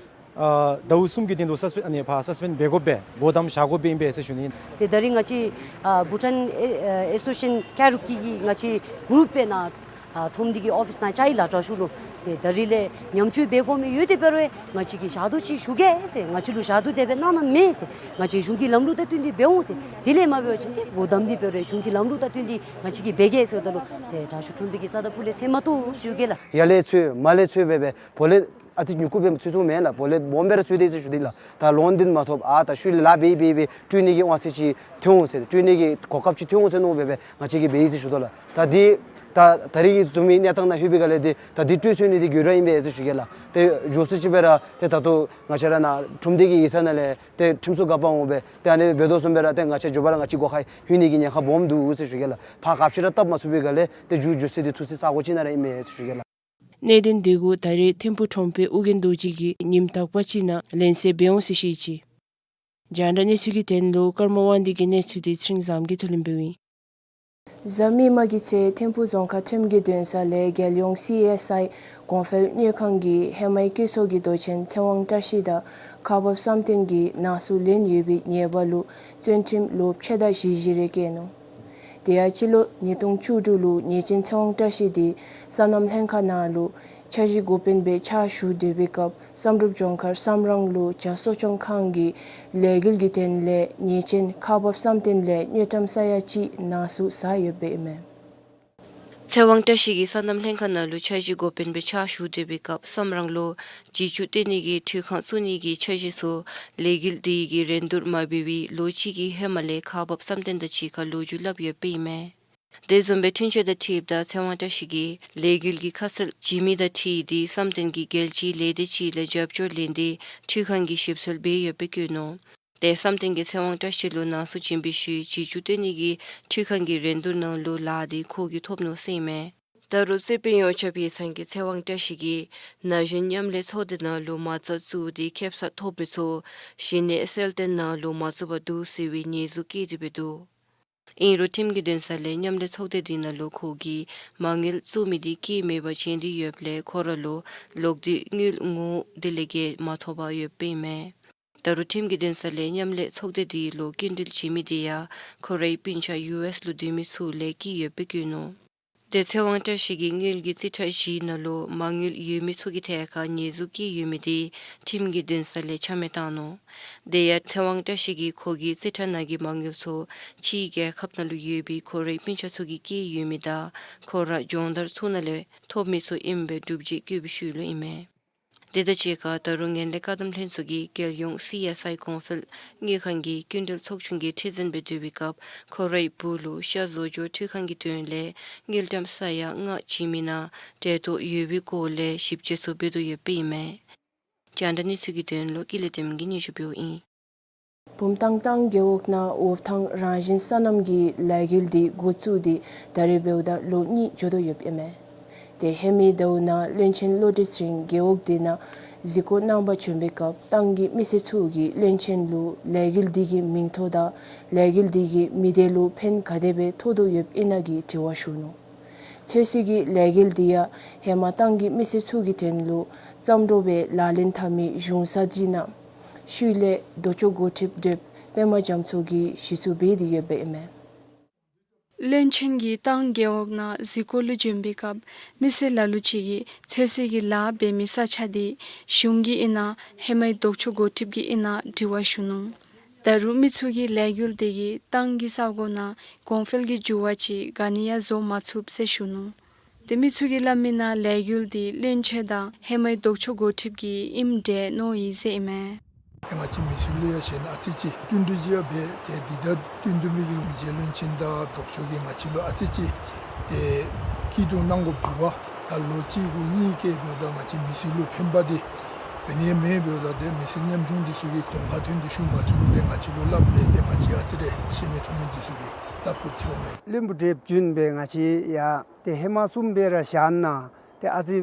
ཨ་ཟླཝ་གསུམ་གྱི་དོན་ལུ་སཱས་པེནཌ་ཨ་ནི་ཕར་སཱས་པེནཌ་འབད་དགོཔ་སྦེ་སྒོ་བསྡམས་བཞག་དགོཔ་སྦེ་ཨིན་པས་ཟེར་ཞུ་ནི་ཨིན། ཏེ་ད་རིས་ང་བཅས་ཨ་བྷུ་ཊཱན་ཨེ་ཨ་ཨེ་སོ་སི་ཨེ་ཤན་ཀེ་རོ་ཀི་གི་ང་བཅས་གུ་རུབ་སྦེ་ནཱ་ཨ་ཁྲོམ་སྡེ་གི་ཨོ་ཕིསི་ནང་བཅར་ཡི་ལགས། དྲག་ཤོས་ལུ་ ཏེ་ད་རིས་ལས་ཉམས་བཅོས་འབད་དགོ་མི་ཡོད་དེ་འབད་རུང་ང་བཅས་ཀྱིས་ཞག་དུས་ཅིག་བཞུགས་གེ་ཟེར། ང་བཅས་ལུ་ཞག་དུས་དེ་སྦེ་གནང་ནི་མེད་ཟེར། ང་བཅས་གཞུང་གི་ལམ་ལུགས་དང་བསྟུན་ཏེ་འབད་འོང་ཟེར། དེ་ལས་མ་འབད་བ་ཅིན་ཏེ་སྒོ་བསྡམས་ཏེ་འབད་རུང་གཞུང་གི་ལམ་ལུགས་དང་བསྟུན་ཏེ་ང་བཅས་ཀྱིས་འབད་གེ་ཟེརཝ་ད་ལུ་ཏེ་དྲག་ཤོས་ཁྲོམ་སྡེ་གི་རྩ་དང་ཕུ་ལས་ཟེར་མ་བཏུབ་ཞུ་གེ་ལགས། ཡར་ལས་ཚུར་མར་ལས་ཚུར་འབད་འབད་བོད་ལས་ཨ་ཙི་ཉུ་གུ་སྦེ་ཚུད་ཚུད་མེན་ལགས། བོད་ལས་སྦོམ་སྦེ་ར་ཚུད་དེ་ཟེར་ཞུ་དེ་ལགས། ད་ལོན་འདི་མ་ཐོབ་ཨ་ད་ཤུལ་ལས་ལཱ་འབད་འབད་འབད་སྤྲོད་ནི་གི་དབང་ཚད་ཅིག་ཐོན་འོང་ཟེར། སྤྲོད་ནི་གི་གོ་སྐབས་ཅིག་ཐོན་འོང་ཟེར་མནོ་འབད་འབད་ང་བཅས་ཀྱིས་འབད་ཡི་ཟེར་ཞུ་དོ་ལགས། ད་འདི་ད་ད་རིས་ཀྱི་བཟུམ་མའི་གནས་སྟངས་ནང་ལྷོད་པའི་སྒང་ལས་འདི་ད་འདི་སྤྲོད་ཚུགས་ནི་འདི་དགོས་ར་ཨིན་པས་ཟེར་ཞུ་གེ་ལགས། ཏེ་མགྱོགས་སུ་ཅིག་སྦེ་ར་ཏེ་ད་ལྟོ་ང་བཅས་ར་ནཱ་ཁྲོམ་སྡེ་གི་ཡིག་ཚང་ནང་ལས་ཏེ་ཁྲིམས་སྲུང་འགག་པ་འོང་སྦེ་ཏེ་ཨ་ནི་འབད་དོ་བཟུམ་སྦེ་ར་ཏེ་ང་བཅས་མགྱོགས་པ་ར་ང་བཅས་སྒོ་ཁར་ལྷོད་ནི་གི་ཉེན་ཁ་སྦོམ་འདུག་ཟེར་ཞུ་གེ་ལགས། ཕར་ག་ཅི་ར་བཏབ་མ་ཚུགས་པའི་སྒང་ལས་ཏེ་མཇུག་མཇུག་ཚེ་འདི་ཐུགས་སྲས་ས་གོ་ཅིག་ནང་ར་ཨིན་མས་ཟེར་ཞུ་གེ་ལགས། གནད་དོན་འདི་གུ་ད་རེས་ཐིམ་ཕུག་ཁྲོམ་དཔོན་ཨོ་རྒྱན་རྡོ་རྗེ་གིས་ཉིནམ་དག་པ་ཅིག་ནང་ལན་གསལ་འབད་འོང་ཟེར་བཤད་ཅི། རྒྱང་བསྒྲགས་གནས་ཚུལ་གྱི་དོན་ལུ་ཀརྨ་དབང་འདུས་ཀྱི་གནས་ཚུལ་འདི་ཚེ་རིང་བཟངམོ་གིས་ཐུགས་ལན་འབདཝ་ཨིན། གཟའ་མིག་དམར་གྱི་ཚེ་ཐིམ་ཕུག་རྫོང་ཁག་ཁྲིམས་ཀྱི་འདུན་ས་ལས་རྒྱལ་ཡོངས་སི་ཨེསི་ཨའི་གོང་འཕེལ་དངུལ་ཁང་གིས་ཧེ་མའི་སྐྱེད་ཚལ་གྱི་མདོ་ཆེན་ཚེ་དབང་བཀྲ་ཤིས་དང་ཁག་འབགཔ་བསམ་གཏན་གྱིས་ནང་སུ་ལེན་ཡོད་པའི་ཉེས་པ་ལུ་བཙོན་ཁྲིམས་ལོ་ཕྱེད་དང་བཞི་བཞི་རེ་བཀལ་ནུག། དེ་ཡང་སྤྱི་ལོ་ཉིས་སྟོང་བཅུ་དྲུག་ལུ་ཉེས་ཅན་ཚེ་དབང་བཀྲ་ཤིས་དེ་སོ་ནམ་ལྷན་ཁག་ནང་ལུ་འཆར་གཞི་འགོ་དཔོན་སྦེ་ཕྱག་ཞུ་སྡོད་པའི་སྐབས་བསམ་གྲུབ་ལྗོངས་མཁར་བསམ་རང་ལུ་བྱ་གསོ་སྐྱོང་ཁང་གི་ལས་འགུལ་གྱི་དོན་ལས་ཉེས་ཅན་ཁག་འབགཔ་བསམ་གཏན་ལས་དངུལ་ཀྲམ་ས་ཡ་གཅིག་ནང་སུ་ཟ་ཡོདཔ་ཨིན་མས། ཚེ་དབང་བཀྲ་ཤིས་ཀྱིས་སོ་ནམ་ལྷན་ཁག་ནང་ལུ་འཆར་གཞི་འགོ་དཔོན་སྦེ་ཕྱག་ཞུ་སྡོད་པའི་སྐབས་བསམ་རང་ལུ་བྱི་ཅུང་བཏོན་ནི་གི་འཕྲུལ་ཁང་བཙུགས་ནི་གི་འཆར་གཞི་ཚུ་ལས་འགུལ་དེ་གི་རིན་བསྡུར་མ་འབད་བར་ལོ་གཅིག་གི་ཧེ་མ་ལས་ཁག་འབགཔ་བསམ་གཏན་དང་གཅིག་ཁར་ལོ་རྒྱུས་སླབ་ཡོདཔ་ཨིན་མས། དེ་བཟུམ་སྦེ་འཁྲུན་ཆོད་དང་འཁྲིལཝ་ད་ཚེ་དབང་བཀྲ་ཤིས་ཀྱིས་ལས་འགུལ་གྱི་ཁ་གསལ་བྱིན་མི་དང་འཁྲིལ་ཏེ་བསམ་གཏན་གྱིས་རྒྱལ་སྤྱིའི་ལས་སྡེ་ཅིག་ལས་རྒྱབ་སྐྱོར་ལེན་ཏེ་འཕྲུལ་ཁང་གི་ཞིབ་འཚོལ་འབད་ཡོདཔ་བཀོད་ནུག། ཏེ་བསམ་གཏན་གྱིས་ཚེ་དབང་བཀྲ་ཤིས་ལུ་ནང་སུ་བྱིན་པའི་ཤུལ་བྱི་ཅུང་བཏོན་ནི་གི་འཕྲུལ་ཁང་གི་རིན་བསྡུར་ནང་ལུ་ལཱ་དེ་ཁོ་གིས་ཐོབ་ནུག་ཟེར་ཨིན་མས། ད་རུང་རྩོད་དཔོན་ཡོངས་ཁྱབ་ཡིག་ཚང་གིས་ཚེ་དབང་བཀྲ་ཤིས་ཀྱིས་ན་གཞོན་མཉམ་ལས་ཚོགས་སྡེ་ནང་ལུ་མ་རྩ་བཙུགས་ཏེ་ཁེ་སང་ཐོབ་མི་ཚུ་གཞི་གནས་གསལ་སྟོན་ནང་ལུ་མ་བཙུགས་པར་འདུག་ཟེར་བའི་ཉེས་འཛུགས་བཀལ་ཏེ་འབད་འདུག། ཨིན་རུང་ཁྲིམས་ཀྱི་འདུན་ས་ལས་མཉམ་ལས་ཚོགས་སྡེ་དེ་ནང་ལུ་ཁོ་གིས་མ་དངུལ་བཙུགས་མི་དེ་སྐྱེད་མེད་པར་བྱིན་ཏེ་ཡོདཔ་ལས་ཁོ་ར་ལུ་ལོག་སྟེ་དངུལ་དངོས་དེ་ལས་བརྒལ་མ་ཐོབ་པར་ཡོདཔ་ཨིན་མས། ད་རུང་ཁྲིམས་ཀྱི་འདུན་ས་ལས་མཉམ་ལས་ཚོགས་སྡེ་དེ་ལུ་སྐྱིན་འགྲུལ་བྱིན་མི་དེ་ཡང་ཁོ་རའི་སྤུན་ཆ་ཡུ་ཨེསི་ལུ་སྡོད་མི་ཚུ་ལས་སྐྱེས་ཡོདཔ་བཀོད་ནུག། ཏེ་ཚེ་དབང་བཀྲ་ཤིས་ཀྱིས་དངུལ་གྱི་རྩིས་ཁྲ་བཞིའི་ནང་ལུ་མ་དངུལ་ཡོད་མི་ཚུ་གི་ཐད་ཁར་ཉེས་འཛུགས་བཀལ་ཡོད་མི་དེ་ཁྲིམས་ཀྱི་འདུན་ས་ལས་ཆ་མེད་བཏང་ནུག། དེ་ཡང་ཚེ་དབང་བཀྲ་ཤིས་ཀྱིས་ཁོ་གི་རྩིས་ཁྲ་ནང་གི་མ་དངུལ་ཚུ་ཕྱིའི་རྒྱལ་ཁབ་ནང་ལུ་ཡོད་པའི་ཁོ་རའི་སྤུན་ཆ་ཚུ་གིས་བསྐྱལ་ཡོད་མི་དང་ཁོ་ར་སྦྱོང་བརྡར་ཚུ་ནང་ལས་ཐོབ་མི་ཚུ་ཨིནམ་སྦེ་སྒྲུབ་བྱེད་བཀོད་པའི་ཤུལ་ལུ་ཨིན་མས། དེ་དང་གཅིག་ཁར་ད་རུང་ངན་ལྷད་བཀག་སྡོམ་ལྷན་ཚོགས་ཀྱིས་རྒྱལ་ཡོངས་སི་ཨེསི་ཨའི་གོང་འཕེལ་དངུལ་ཁང་གི་སྐྱིན་འགྲུལ་ཚོགས་ཆུང་གི་ཁྲི་འཛིན་སྦེ་སྡོད་པའི་སྐབས་ཁོ་རའི་བུ་ལུ་ཤ་བཟོ་སྐྱོར་འཕྲུལ་ཁང་གི་དོན་ལས་དངུལ་ཀྲམ་ས་ཡ་ལྔ་བྱིན་མི་ནང་འབྲེལ་གཏོགས་ཡོད་པའི་སྐོར་ལས་ཞིབ་དཔྱད་ཚུ་འབད་དོ་ཡོདཔ་ཨིན་མས། རྒྱང་བསྒྲགས་གནས་ཚུལ་གྱི་དོན་ལུ་ཀུན་ལེགས་བདེམ་གིས་སྙན་ཞུ་འབདཝ་ཨིན། བུམ་ཐང་ཏང་རྒེད་འོག་ནང་འོབ་ཐང་རང་བཞིན་སོ་ནམ་གྱི་ལས་འགུལ་འདི་འགོ་བཙུགས་ཏེ་ད་རེས་འབདཝ་ད་ལོ་གཉིས་འགྱོ་དོ་ཡོདཔ་ཨིན་མས། ཏེ་ཧེ་མའི་ཟླཝ་ནང་བློན་ཆེན་བློ་གྲོས་ཚེ་རིང་རྒེད་འོག་དེ་ནང་གཟིགས་སྐོར་གནང་པར་བྱོན་པའི་སྐབས་ཏང་གི་མི་སེར་ཚུ་གིས་བློན་ཆེན་ལུ་ལས་འགུལ་འདི་གི་མིང་ཐོག་དང་ལས་འགུལ་འདི་གིས་མི་སྡེ་ལུ་ཕན་ག་དེ་སྦེ་ཐོགས་དོ་ཡོདཔ་ཨིན་ན་གི་དྲི་བ་ཞུ་ནུག། ཚོད་བསྲེ་གི་ལས་འགུལ་འདི་ཡང་ཧེ་མ་ཏང་གི་མི་སེར་ཚུ་གི་དོན་ལུ་བརྩམས་གྲུབ་སྦེ་ལག་ལེན་འཐབ་མི་གཞུང་ས་ཅིག་ནང་ཤུལ་ལས་ལྡོག་ཕྱོགས་འགོ་ཁྲིདཔ་བགྲེསཔ་པདྨ་རྒྱ་མཚོ་གིས་གཞི་བཙུགས་འབད་དེ་ཡོདཔ་ཨིན་མས། བློན་ཆེན་གྱིས་ཏང་རྒེད་འོག་ནང་གཟིགས་སྐོར་ལུ་བྱོན་པའི་སྐབས་མི་སེར་ལ་ལུ་ཅིག་གིས་ཚོད་བསྲེ་གི་ལཱ་འབད་མི་ས་ཆ་དེ་གཞུང་གི་ཨིན་ན་ཧེ་མའི་ལྡོག་ཕྱོགས་འགོ་ཁྲིདཔ་གི་ཨིན་ན་དྲི་བ་ཞུ་ནུག། ད་རུང་མི་ཚུ་གིས་ལས་འགུལ་དེ་གིས་ཏང་གི་ས་གོ་ནང་གོང་འཕེལ་གྱི་འགྱུར་བ་ཅིག་ག་ནི་ཡང་བཟོ་མ་ཚུགསཔ་ཟེར་ཞུ་ནུག། ཏེ་མི་ཚུ་གིས་སླབ་མི་ནང་ལས་འགུལ་དེ་བློན་ཆེན་དང་ཧེ་མའི་ལྡོག་ཕྱོགས་འགོ་ཁྲིདཔ་གི་ཨིནམ་འདྲས་མནོ་ཡི་ཟེར་ཨིན་མས། ང་བཅས་མི་སེར་ལུ་ཡང་ཞེན་ཨ་ཙི་ཅིག་བསྟུན་གྲོས་ཅིག་ཡང་འབད་དེ་འདི་ད་བསྟུན་གྲོས་མི་གི་ངེས་ཅན་བློན་ཆེན་དང་ལྡོག་ཕྱོགས་ཀྱིས་ང་བཅས་ལུ་ཨ་ཙི་ཅིག་ཏེ་སྐྱིད་སྡུག་གནང་དགོཔ་འདུག་པ། ད་ལོ་གཅིག་གུ་གཉིས་བསྐྱལ་འབདཝ་ད་ང་བཅས་མི་སེར་ལུ་ཕན་པ་དེ་འབད་ནི་མེད། འབདཝ་ད་ཏེ་མི་སེར་ཉམ་ཆུང་འདི་ཚུ་གི་གོང་ཁ་ཐོན་ཏེ་ཞུ་མ་ཚུགས་རུང་ཏེ་ང་བཅས་ལུ་སླབ་སྦེ་ཏེ་ང་བཅས་ཨ་ཙི་རེ་ཤེས་མི་མཐོང་མི་འདི་ཚུ་གིས་སླབ་དགོཔ་ཐོན་མས། བློན་པོ་བགྲེསཔ་བྱོན་སྦེ་ང་བཅས་ཡང་ཏེ་ཧེ་མ་གསུམ་སྦེ་ར་བཞག་ན་ཏེ་ཨ་ཙི་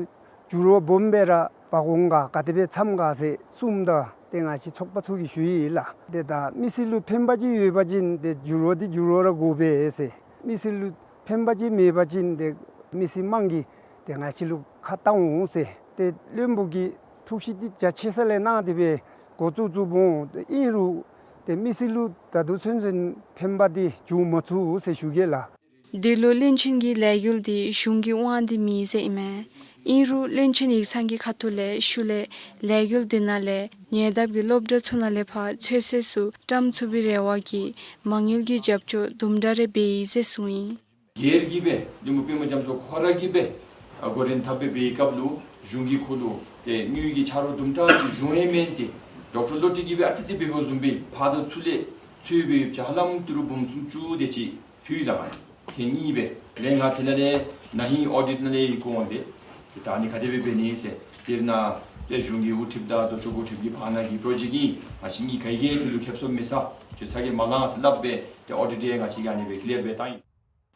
འགྱུར་བ་སྦོམ་སྦེ་ར་འབག་འོང་ག་ག་དེ་སྦེ་འཚམས་ག་ཟེར་གསུངམ་ད་ཏེ་ང་བཅས་ཚོགས་པ་ཚུ་གིས་ཞུ་ཡི་ལགས། ཏེ་ད་མི་སེར་ལུ་ཕན་པ་ཅིག་ཡོད་པ་ཅིན་ཏེ་འགྱུར་བ་འདི་འགྱུར་བ་ར་དགོ་པས་ཟེར། མི་སེར་ལུ་ཕན་པ་ཅིག་མེད་པ་ཅིན་ཏེ་མི་སེར་དམངས་ཀྱིས་ཏེ་ང་བཅས་ལུ་ཁ་བཏང་འོང་ཟེར། ཏེ་བློན་པོ་གིས་ཐུགས་བཞེད་འདི་རྒྱ་ཆེ་ས་ལས་གནང་སྟེ་སྦེ་འགོ་བཙུགས་བཙུགསཔ་འོང་། ཏེ་ཨིན་རུང་ཏེ་མི་སེར་ལུ་ད་ལྟོ་ཚུན་ཚོད་ཕན་པ་འདི་བྱུང་མ་ཚུགས་ཟེར་ཞུ་གེ་ལགས། འདི་ལུ་བློན་ཆེན་གྱིས་ལས་འགུལ་འདི་གཞུང་གི་དབང་འདི་མེན་ཟེར་ཨིན་མས། ཨིན་རུང་བློན་ཆེན་ཡིག་ཚང་གི་ཁ་ཐུག་ལས་ཤུལ་ལས་ལས་འགུལ་འདི་ནང་ལས་ཉེ་འདབས་ཀྱི་སློབ་གྲྭ་ཚུ་ནང་ལས་ཕར་ཚོད་བསྲེ་ཚུ་བཀྲམ་ཚུགས་པའི་རེ་བ་གིས་མ་དངུལ་གྱི་རྒྱབ་སྐྱོར་དུམ་གྲ་རེ་འབད་ཡི་ཟེར་གསུངས་ཡི། སྒེར་གྱིས་སྦེ་བློན་པོ་པདྨ་རྒྱ་མཚོ་ཁོ་ར་གིས་སྦེ་ཨ་འགོ་འདྲེན་འཐབ་སྦེ་འབད་བའི་སྐབས་ལུ་གཞུང་གིས་ཁོ་ལུ་ཏེ་དངུལ་གྱི་ཆ་རོགས་དུམ་གྲ་ཅིག་ཞུ་ཡང་མེན་ཏེ་ཌོག་ཊར་བློ་གྲོས་ཀྱིས་སྦེ་ཨ་ཙི་ཙི་འབད་འབདཝ་བཟུམ་སྦེ་ཕར་དང་ཚུར་ལས་ཚོད་འབད་ཡོདཔ་ཅིག་ཧ་ལམ་ཏི་རུ་འབུམ་སུམ་ཅུ་དེ་ཅིག་ཕུལ་ཡི་ལགས། ཨ་ནི་ཐེངས་གཉིས་སྦེ་ལས་ང་དེ་ནང་ལས་ན་ཧིང་ཨོ་ཌིཊ་ནང་ལས་ཡི་གོང་སྦེ་ཏེ་ད་ཨ་ནི་ག་དེ་སྦེ་འབད་ནི་ཟེར་དེ་ནང་ཏེ་གཞུང་གི་དབུ་ཁྲིདཔ་དང་ལྡོག་ཕྱོགས་འགོ་ཁྲིདཔ་གི་བར་ན་གི་པྲོ་ཇེཀཊ་ཨིན། ང་བཅས་གཉིས་ཀ་གིས་དེ་ལུ་ཁེབ་སང་མེད་ས་ཅིག་ཚ་གྱང་མ་ལང་ཟེར་སླབ་སྦེ་ཏེ་ཨོ་ཌིཊ་ཡང་ང་བཅས་ཀྱིས་ཨ་ནི་སྦེ་ཀི་ལིར་སྦེ་བཏང་ཡི།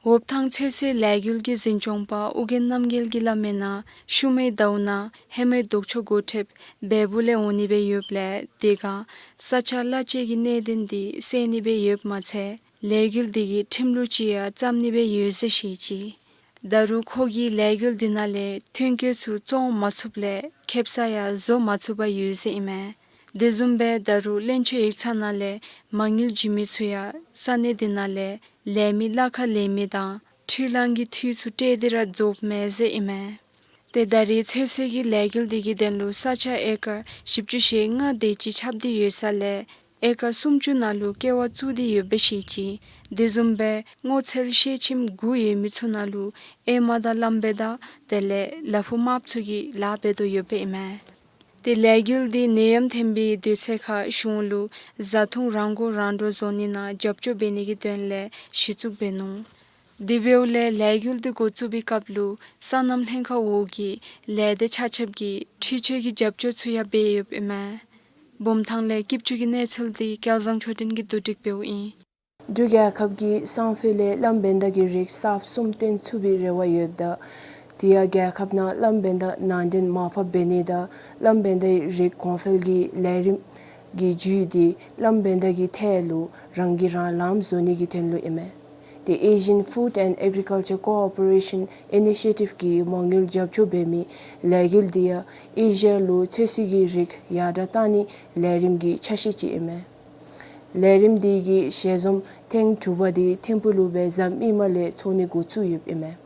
འོབ་ཐང་ཚོད་བསྲེ་ལས་འགུལ་གྱི་འཛིན་སྐྱོང་པ་ཨོ་རྒྱན་རྣམ་རྒྱལ་གྱིས་སླབ་མིའི་ནང་ཤུལ་མའི་ཟླཝ་ནང་ཧེ་མའི་ལྡོག་ཕྱོགས་འགོ་ཁྲིདཔ་བལ་པོ་ལས་འོང་ནི་སྦེ་ཡོདཔ་ལས་དེ་སྒང་ས་ཆ་གླ་ཆ་གི་གནད་དོན་འདི་སེལ་ནི་སྦེ་ཡོདཔ་མ་ཚད་ལས་འགུལ་འདི་གི་ཁྲིམས་ལུགས་ཅིག་ཡང་བརྩམ་ནི་སྦེ་ཡོད་ཟེར་བཤད་ཅི། ད་རུང་ཁོ་གིས་ལས་འགུལ་འདི་ནང་ལས་ཐོན་སྐྱེད་ཚུ་བཙོང་མ་ཚུགསཔ་ལས་ཁེབ་ས་ཡང་བཟོ་མ་ཚུགས་པར་ཡོད་ཟེར་ཨིན་མས། དེ་བཟུམ་སྦེ་ད་རུང་བློན་ཆེན་ཡིག་ཚང་ནང་ལས་མ་དངུལ་བྱིན་མི་ཚུ་ཡང་ས་གནས་འདི་ནང་ལས་ལས་མི་གླ་ཁར་ལེན་མི་དང་འཕྲུལ་གླང་གི་འཐུས་ཚུ་སྤྲོད་དེ་ར་རྫོགསཔ་མས་ཟེར་ཨིན་མས། ཏེ་ད་རེས་ཚོད་བསྲེ་གི་ལས་འགུལ་འདི་གི་དོན་ལུ་ས་ཆ་ཨེ་ཀར་བཞི་བཅུ་ཞེ་ལྔ་དེ་ཅིག་ཁྱབ་སྟེ་ཡོད་ས་ལས་ཨེ་ཀར་སུམ་ཅུ་ནང་ལུ་ཀེ་བ་བཙུགས་ཏེ་ཡོདཔ་སྦེ་བཤད་ཅི། དེ་བཟུམ་སྦེ་སྔོ་ཚལ་ཤེལ་ཁྱིམ་དགུ་ཡོད་མི་ཚུ་ནང་ལུ་ཨེ་མ་དང་གླང་བེ་ཏ་དེ་ལས་ལ་ཕུག་དམརཔོ་ཚུ་གིས་ལཱ་འབད་དོ་ཡོདཔ་ཨིན་མས། ཏེ་ལས་འགུལ་འདི་ནད་ཡམས་ཐོན་པའི་དུས་ཚོད་ཁར་གཞུང་ལུ་བཟའ་འཐུང་རང་མགོ་རང་འདྲོངས་བཟོ་ནི་ནང་རྒྱབ་སྐྱོར་འབད་ནི་གི་དོན་ལས་གཞི་བཙུགས་འབད་ནུག། དེ་འབདཝ་ལས་ལས་འགུལ་འདི་འགོ་བཙུགས་པའི་སྐབས་ལུ་སོ་ནམ་ལྷན་ཁག་འོག་གི་ལས་སྡེ་ཆ་ཁྱབ་ཀྱིས་འཕྲུལ་ཆས་ཀྱི་རྒྱབ་སྐྱོར་ཚུ་ཡང་འབད་ཡོདཔ་ཨིན་མས། བུམ་ཐང་ལས་སྐྱིད་ཆུ་གི་གནས་ཚུལ་འདི་སྐལ་བཟང་ཆོས་སྒྲོན་གྱིས་བསྡུ་སྒྲིག་འབདཝ་ཨིན། འབྲུག་རྒྱལ་ཁབ་ཀྱིས་སང་ཕོད་ལས་གླང་བེ་ཏ་གི་རིགས་གསརཔ་གསུམ་བཏོན་ཚུགས་པའི་རེ་བ་ཡོདཔ་ད་དེ་ཡང་རྒྱལ་ཁབ་ནང་གླང་བེ་ཏ་ནང་འདྲེན་མར་ཕབ་འབད་ནི་དང་གླང་བེ་ཏའི་རིགས་གོང་འཕེལ་གྱི་ལས་རིམ་གྱི་བརྒྱུད་དེ་གླང་བེ་ཏ་གི་ཐད་ལུ་རང་གིས་རང་ལངམ་བཟོ་ནི་གི་དོན་ལུ་ཨིན་མས། ཏེ་Asian Food and Agriculture Cooperation Initiative གི་མ་དངུལ་རྒྱབ་སྐྱོར་འབད་མི་ལས་འགུལ་འདི་ཡང་ཨེ་ཤི་ཡ་ལུ་ཚོད་བསྲེ་གི་རིགས་ཡར་དྲགས་གཏང་ནིའི་ལས་རིམ་གྱི་ཆ་ཤས་ཅིག་ཨིན་མས། ལས་རིམ་འདི་གི་ཞལ་འཛོམས་ཐེངས་དྲུག་པ་འདི་ཐིམ་ཕུག་ལུ་སྦེ་གཟའ་མིག་དམར་ལས་ཚོགས་ནི་འགོ་བཙུགས་ཡོདཔ་ཨིན་མས།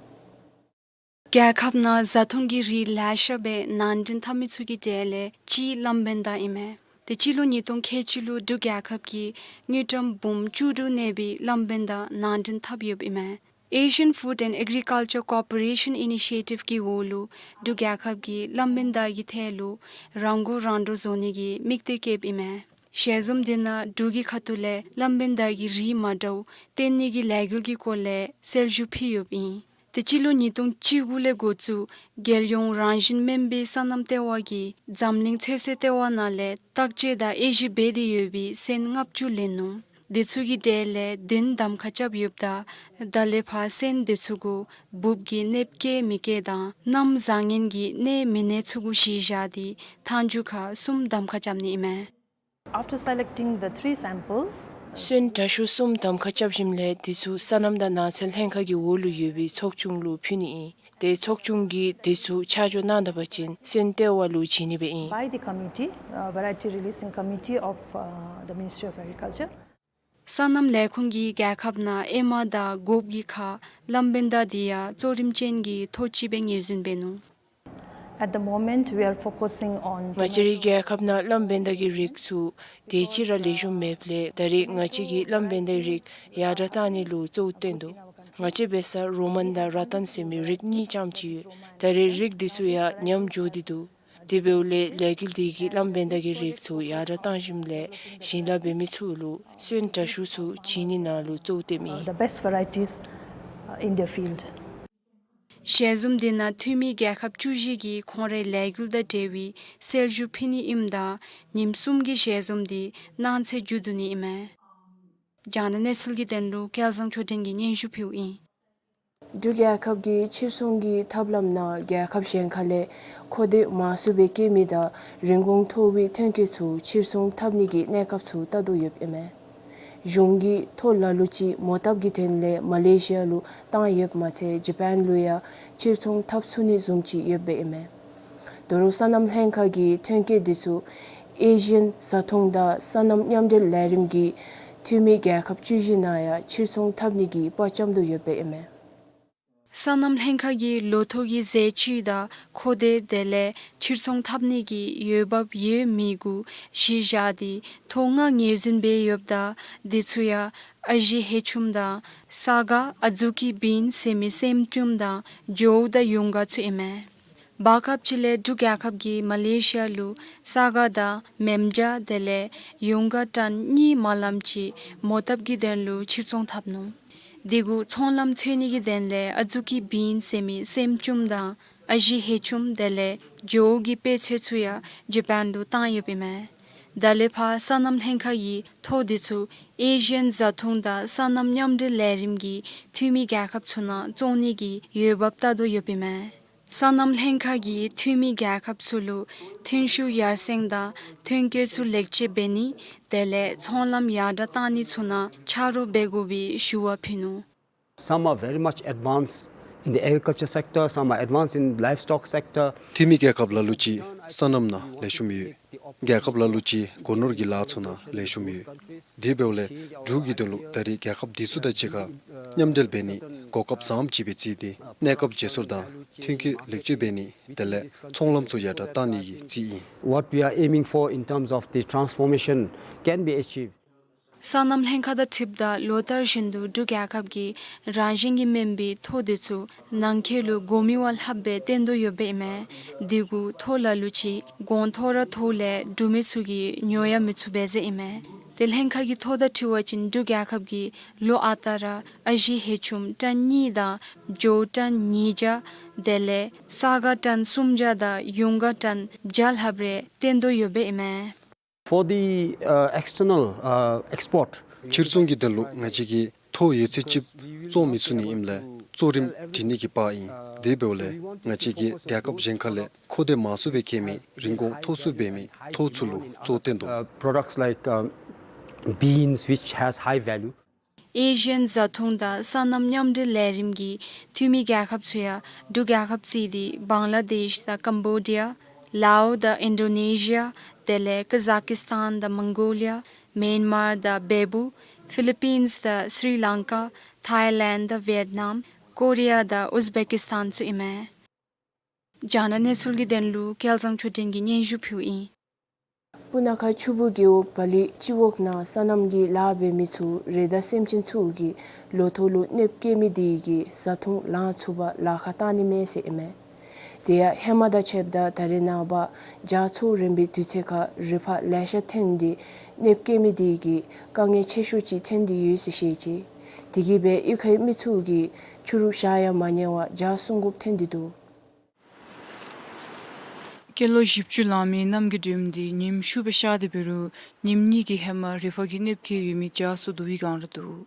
རྒྱལ་ཁབ་ནང་བཟའ་འཐུང་གི་རིགས་ལེ་ཤ་སྦེ་ནང་འདྲེན་འཐབ་མི་ཚུ་གི་གྲས་ལས་གཅིག་གླང་བེ་ཏ་ཨིན་མས། ཏེ་སྤྱི་ལོ་ཉིས་སྟོང་ཁལ་གཅིག་ལུ་འབྲུག་རྒྱལ་ཁབ་ཀྱིས་དངུལ་ཀྲམ་འབུམ་བཅུ་དྲུག་གནས་པའི་གླང་བེ་ཏ་ནང་འདྲེན་འཐབ་ཡོདཔ་ཨིན་མས། Asian Food and Agriculture Cooperation Initiative གི་འོག་ལུ་འབྲུག་རྒྱལ་ཁབ་ཀྱིས་གླང་བེ་ཏ་གི་ཐད་ལུ་རང་མགོ་རང་འདྲོངས་བཟོ་ནི་གི་དམིགས་གཏད་བསྐྱེདཔ་ཨིན་མས། ཞལ་འཛོམས་འདི་ནང་འབྲུག་གི་ཁ་ཐུག་ལས་གླང་བེ་ཏ་གི་རིགས་མ་འདྲཝ་བཏོན་ནི་གི་ལས་འགུལ་གྱི་སྐོར་ལས་གསལ་ཞུ་ཕུལ་ཡོདཔ་ཨིན། ཏེ་སྤྱི་ལོ་ཉིས་སྟོང་བཅུ་དགུ་ལས་འགོ་བཙུགས་རྒྱལ་ཡོངས་རང་བཞིན་སྨན་པའི་སོ་ནམ་ལྟེ་བ་གིས་འཛམ་གླིང་ཚོད་བསྲེ་ལྟེ་བ་ནང་ལས་བརྟག་དཔྱད་དང་དབྱེ་ཞིབ་འབད་དེ་ཡོད་པའི་སོན་ལྔ་བཅུ་ལེན་ནུག། དེ་ཚུ་གི་གྲས་ལས་བདུན་གདམ་ཁ་རྐྱབ་ཡོདཔ་ད་ད་ལས་ཕར་སོན་དེ་ཚུ་གུ་འབུབ་ཀྱི་གནོདཔ་བཀལ་མི་བཀལ་དང་གནམ་བཟང་ངན་གྱི་གནས་མི་གནས་ཚུ་གུ་གཞི་བཞག་སྟེ་མཐའ་མཇུག་ཁར་གསུམ་གདམ་ཁ་རྐྱབ་ནི་ཨིན་མས། After selecting the three samples, སོན་དྲག་ཤོས་གསུམ་གདམ་ཁ་རྐྱབ་ཞིནམ་ལས་དེ་ཚུ་སོ་ནམ་དང་ནགས་ཚལ་ལྷན་ཁག་གི་འོག་ལུ་ཡོད་པའི་ཚོགས་ཆུང་ལུ་ཕུལ་ནི་ཨིན། ཏེ་ཚོགས་ཆུང་གིས་དེ་ཚུ་ཆ་འཇོག་གནང་ད་པ་ཅིན་སོན་ལྟེ་བ་ལུ་བྱིན་ནི་སྦེ་ཨིན། By the committee, uh, variety releasing committee of, uh, the Ministry of Agriculture. སོ་ནམ་ལས་ཁུངས་ཀྱིས་རྒྱལ་ཁབ་ནང་ཨེ་མ་དང་སྒོགཔ་གི་ཁར་གླང་བེ་ཏ་འདི་ཡང་གཙོ་རིམ་ཅན་གྱི་ཐོ་ཅིག་སྦེ་ངོས་འཛིན་འབད་ནུག། At the moment, we are focusing on ང་བཅས་རའི་རྒྱལ་ཁབ་ནང་གླང་བེ་ཏ་གི་རིགས་ཚུ་དེ་ཅིག་ར་ལེགས་ཤོམ་མེདཔ་ལས་ད་རེས་ང་བཅས་ཀྱིས་གླང་བེ་ཏའི་རིགས་ཡར་དྲགས་གཏང་ནི་ལུ་གཙོ་བོ་བཏོན་འདུག། ང་བཅས་འབད་སར་རོ་མཱན་དང་ར་ཏཱན་ཟེར་མི་རིགས་གཉིས་རྐྱངམ་ཅིག་ཡོད། ད་རེས་རིགས་འདི་ཚུ་ཡང་ཉམས་འགྱོ་སྟེ་འདུག། དེ་འབདཝ་ལས་ལས་འགུལ་འདི་གིས་གླང་བེ་ཏ་གི་རིགས་ཚུ་ཡར་དྲགས་གཏང་ཞིནམ་ལས་ཞིང་ལཱ་འབད་མི་ཚུ་ལུ་སོན་དྲག་ཤོས་ཚུ་བྱིན་ནི་ནང་ལུ་གཙོ་བོ་བཏོནམ་ཨིན། The best varieties, uh, in their field. ཞལ་འཛོམས་འདི་ནང་འཐུས་མི་རྒྱལ་ཁབ་བཅུ་བཞི་གིས་ཁོང་རའི་ལས་འགུལ་དང་འབྲེལ་བའི་གསལ་ཞུ་ཕུལ་ནི་ཨིནམ་ད་ཉིནམ་གསུམ་གྱི་ཞལ་འཛོམས་འདི་གནངས་ཚེ་མཇུག་བསྡུ་ནི་ཨིན་མས། རྒྱང་བསྒྲགས་གནས་ཚུལ་གྱི་དོན་ལུ་སྐལ་བཟང་ཆོས་སྒྲོན་གྱིས་སྙན་ཞུ་ཕུལཝ་ཨིན། འབྲུག་རྒྱལ་ཁབ་ཀྱི་ཕྱིར་ཚོང་གི་ཐབས་ལམ་ནང་རྒྱལ་ཁབ་གཞན་ཁ་ལས་མཁོ་འདོད་མང་སུ་སྦེ་བསྐྱེད་མི་དང་རིན་གོང་མཐོ་བའི་ཐོན་སྐྱེད་ཚུ་ཕྱིར་ཚོང་འཐབ་ནི་གི་གནས་སྐབས་ཚུ་བལྟ་དོ་ཡོདཔ་ཨིན་མས། གཞུང་གིས་ཐོ་ལ་ལུ་ཅིག་མོ་བཏབ་ཀྱི་དོན་ལས་མ་ལེ་ཤི་ཡ་ལུ་བཏང་ཡོདཔ་མ་ཚད་ཇ་པཱན་ལུ་ཡང་ཕྱིར་ཚོང་འཐབ་ཚུགས་ནི་བཟུམ་ཅིག་ཡོདཔ་ཨིན་མས། དོ་རུང་སོ་ནམ་ལྷན་ཁག་གིས་ཐོན་སྐྱེད་འདི་ཚུ་ཨེ་ཤི་ཡན་བཟའ་འཐུང་དང་སོ་ནམ་མཉམ་འབྲེལ་ལས་རིམ་གྱི་འཐུས་མི་རྒྱལ་ཁབ་བཅུ་བཞི་ནང་ཡང་ཕྱིར་ཚོང་འཐབ་ནི་གི་དཔའ་བཅམ་དོ་ཡོདཔ་ཨིན་མས། སོ་ནམ་ལྷན་ཁག་གིས་ལོ་ཐོག་གི་ཟས་བཅུད་དང་ཁོ་དེ་དེ་ལས་ཕྱིར་ཚོང་འཐབ་ནི་གི་འོས་འབབ་ཡོད་མེད་གུ་གཞི་བཞག་སྟེ་ཐོག་ལྔ་ངོས་འཛིན་འབད་ཡོདཔ་ད་དེ་ཚུ་ཡང་ཨ་ཞེ་ཧེ་ཆུམ་དང་ས་ག་ཨ་ཛུ་ཀི་བིན་ཟེར་མི་སྲནམ་ཀྲུམ་དང་ཇོའུ་དང་ཡུང་ག་ཚུ་ཨིན་མས། བར་སྐབས་ཅིག་ལས་འབྲུག་རྒྱལ་ཁབ་ཀྱིས་མ་ལེ་ཤི་ཡ་ལུ་ས་ག་དང་མེམ་བྱ་དེ་ལས་ཡུང་ག་ཊཱན་གཉིས་མ་ལམ་ཅིག་མོ་བཏབ་ཀྱི་དོན་ལུ་ཕྱིར་ཚོང་འཐབ་ནུག། དེ་གུ་ཚོང་ལམ་འཚོལ་ནི་གི་དོན་ལས་ཨ་ཛུ་ཀི་བིན་ཟེར་མི་སྲནམ་ཀྲུམ་དང་ཨ་ཞེ་ཧེ་ཆུམ་དེ་ལས་ཇོའུ་གི་དཔེ་ཚོད་ཚུ་ཡང་ཇ་པཱན་ལུ་བཏང་ཡོདཔ་ཨིན་མས། ད་ལས་ཕར་སོ་ནམ་ལྷན་ཁག་གིས་ཐོག་དེ་ཚུ་ཨེ་ཤི་ཡན་བཟའ་འཐུང་དང་སོ་ནམ་མཉམ་འབྲེལ་ལས་རིམ་གྱི་འཐུས་མི་རྒྱལ་ཁབ་ཚུ་ནང་བཙོང་ནི་གི་འོས་འབབ་བལྟ་དོ་ཡོདཔ་ཨིན་མས། སོ་ནམ་ལྷན་ཁག་གིས་འཐུས་མི་རྒྱལ་ཁབ་ཚུ་ལུ་ཐོན་ཤུགས་ཡར་སེང་དང་ཐོན་སྐྱེད་ཚུ་ལེགས་བཅོས་འབད་ནི་དེ་ལས་ཚོང་ལམ་ཡར་དྲགས་གཏང་ནི་ཚུ་ནང་ཆ་རོགས་འབད་དགོ་པའི་ཞུ་བ་ཕུལ་ནུག། Some are very much advanced in the agriculture sector, some are advanced in livestock sector. འཐུས་མི་རྒྱལ་ཁབ་ལ་ལུ་ཅིག་སོ་ནམ་ནང་ལེགས་ཤོམ་ཡོད། རྒྱལ་ཁབ་ལ་ལུ་ཅིག་སྒོ་ནོར་གྱི་ལཱ་ཚུ་ནང་ལེགས་ཤོམ་ཡོད། དེ་འབདཝ་ལས་འབྲུག་གི་དོན་ལུ་ད་རེས་རྒྱལ་ཁབ་དེ་ཚུ་དང་གཅིག་ཁར་མཉམ་འབྲེལ་འབད་ནི་གོ་སྐབས་བཟངམ་ཅིག་སྦེ་བརྩི་སྟེ་གནས་སྐབས་བརྗེ་སོར་དང་ཐོན་སྐྱེད་ལེགས་བཅོས་འབད་ནི་དེ་ལས་ཚོང་ལམ་ཚུ་ཡར་དྲགས་གཏང་ནི་གི་རྩིས་ཨིན། What we are aiming for in terms of the transformation can be achieved. སོ་ནམ་ལྷན་ཁག་དང་འཁྲིལཝ་ད་ལོ་ལྟར་བཞིན་དུ་འབྲུག་རྒྱལ་ཁབ་ཀྱིས་རང་བཞིན་གྱིས་སྨིན་པའི་ཐོག་དེ་ཚུ་ནང་འཁོད་ལུ་དགོ་མི་བ་ལྷགཔ་སྦེ་བཏོན་དོ་ཡོདཔ་ཨིན་མས། དེ་གུ་ཐོག་ལ་ལུ་ཅིག་གོང་མཐོ་ར་མཐོ་ལས་འབྲུག་མི་ཚུ་གིས་ཉོ་ཡང་མི་ཚུགས་པས་ཟེར་ཨིན་མས། ཏེ་ལྷན་ཁག་གིས་ཐོག་དང་འཁྲིལ་བ་ཅིན་འབྲུག་རྒྱལ་ཁབ་ཀྱིས་ལོ་ཨ་རྟག་ར་ཨ་ཞེ་ཧེ་ཆུམ་ཊཱན་གཉིས་དང་ཇོའུ་ཊཱན་ཉིས་བརྒྱ་དེ་ལས་ས་ག་ཊཱན་སུམ་བརྒྱ་དང་ཡུང་ག་ཊཱན་བརྒྱ་ལྷགཔ་རེ་བཏོན་དོ་ཡོདཔ་ཨིན་མས། For the, uh, external, uh, export. ཕྱིར་ཚོང་གི་དོན་ལུ་ང་བཅས་ཀྱིས་ཐོག་ཡོད་ཚད་ཅིག་བཙོང་མི་ཚུགས་ནི་ཨིནམ་ལས་གཙོ་རིམ་འབྲི་ནི་གི་དཔའ་ཨིན། དེ་འབདཝ་ལས་ང་བཅས་ཀྱིས་རྒྱལ་ཁབ་གཞན་ཁ་ལས་མཁོ་འདོད་མང་སུ་སྦེ་བཀལ་མི་རིན་གོང་མཐོ་སུ་འབད་མི་ཐོག་ཚུ་ལུ་གཙོ་བཏོན་དོ། Uh, products like, um, beans, which has high value. ཨེ་ཤི་ཡན་བཟའ་འཐུང་དང་སོ་ནམ་མཉམ་འབྲེལ་ལས་རིམ་གྱི་འཐུས་མི་རྒྱལ་ཁབ་ཚུ་ཡང་འབྲུག་རྒྱལ་ཁབ་བརྩིས་ཏེ་བང་ལ་དེཤ་དང་ཀམ་བོ་ཌི་ཡ། ལའོ་དང་ཨིན་ཌོ་ནེ་ཤི་ཡ། དེ་ལས་ཀ་ཟག་ཀིས་ཐཱན་དང་མོང་གོ་ལི་ཡ། མེན་མར་དང་བེ་བུ། ཕི་ལི་པིནས་དང་སི་རི་ལང་ཀ། ཐའི་ལེནཌ་དང་ཝེཊ་ནམ། ཀོ་རི་ཡ་དང་ཨུཛ་བེ་ཀིས་ཐཱན་ཚུ་ཨིན་མས། རྒྱང་བསྒྲགས་གནས་ཚུལ་གྱི་དོན་ལུ་སྐལ་བཟང་ཆོས་སྒྲོན་གྱིས་སྙན་ཞུ་ཕུལཝ་ཨིན། སྤུ་ན་ཁ་ཆུ་སྦུག་རྒེད་འོག་བ་ལི་སྤྱི་འོག་ནང་སོ་ནམ་གྱི་ལཱ་འབད་མི་ཚུ་རི་དྭགས་སེམས་ཅན་ཚུ་གིས་ལོ་ཐོག་ལུ་གནོདཔ་བཀལ་མི་དེ་གིས་བཟའ་འཐུང་ལང་ཚུགས་པར་ལཱ་ཁག་གཏང་ནི་མས་ཟེར་ཨིན་མས། དེ་ཡང་ཧེ་མ་དང་ཕྱདཔ་ད་ད་རེས་ནངས་པ་རྒྱ་མཚོ་རིངམོའི་དུས་ཚོད་ཁར་རི་ཕག་ལེ་ཤ་ཐོན་ཏེ་གནོདཔ་བཀལ་མི་དེ་གིས་དཀའ་ངལ་ཆེ་ཤོས་ཅིག་ཐོན་ཏེ་ཡོད་ཟེར་བཤད་ཅི། དེ་གིས་སྦེ་གཡུས་ཁའི་མི་ཚུ་གིས་ཕྱི་རུ་བཞག་ཡང་མ་ཉན་པར་རྒྱ་སྲུང་དགོཔ་ཐོན་ཏེ་འདུག། སྐྱེས་ལོ་བཞི་བཅུ་ལང་མི་གནམ་གྱི་སྒྲོནམ་དེ་ཉིནམ་ཤུགས་སྦེ་གཤགས་ཏེ་འབད་རུང་ཉིནམ་གཉིས་ཀྱི་ཧེ་མ་རི་ཕག་གིས་གནོདཔ་བཀལ་ཡོད་མི་རྒྱ་མཚོ་བསྡུ་བའི་སྒང་ར་འདུག།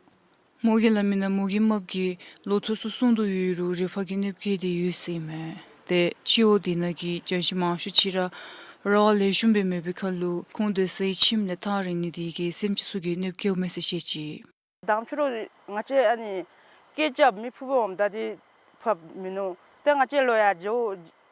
མོ་གིས་སླབ་མི་ནང་མོ་གི་རྨགཔ་གིས་ལོ་ཐོག་ཚུ་བསྲུང་དོ་ཡོད་རུང་རི་ཕག་གིས་གནོདཔ་བཀལ་ཏེ་ཡོད་ཟེར་ཨིན་མས། ཏེ་སྤྱི་འོག་དེ་ནང་གི་བྱ་བྱིའུ་མང་ཤོས་ཅིག་ར་ར་བ་ལེགས་ཤོམ་སྦེ་མེད་པའི་ཁར་ལུ་ཁོང་སྡོད་སའི་ཁྱིམ་ལས་ཐག་རིང་ནི་དེ་གིས་སེམས་ཅན་ཚུ་གིས་གནོདཔ་བཀལཝ་མས་ཟེར་བཤད་ཅི། དང་ཕྱི་རུ་ང་བཅས་ཨ་ནི་སྐད་རྐྱབ་མི་ཕུ་བོ་འོངམ་ད་དེ་ཕབ་མིན་ནུག། ཏེ་ང་བཅས་ལོག་ཡར་འགྱོ་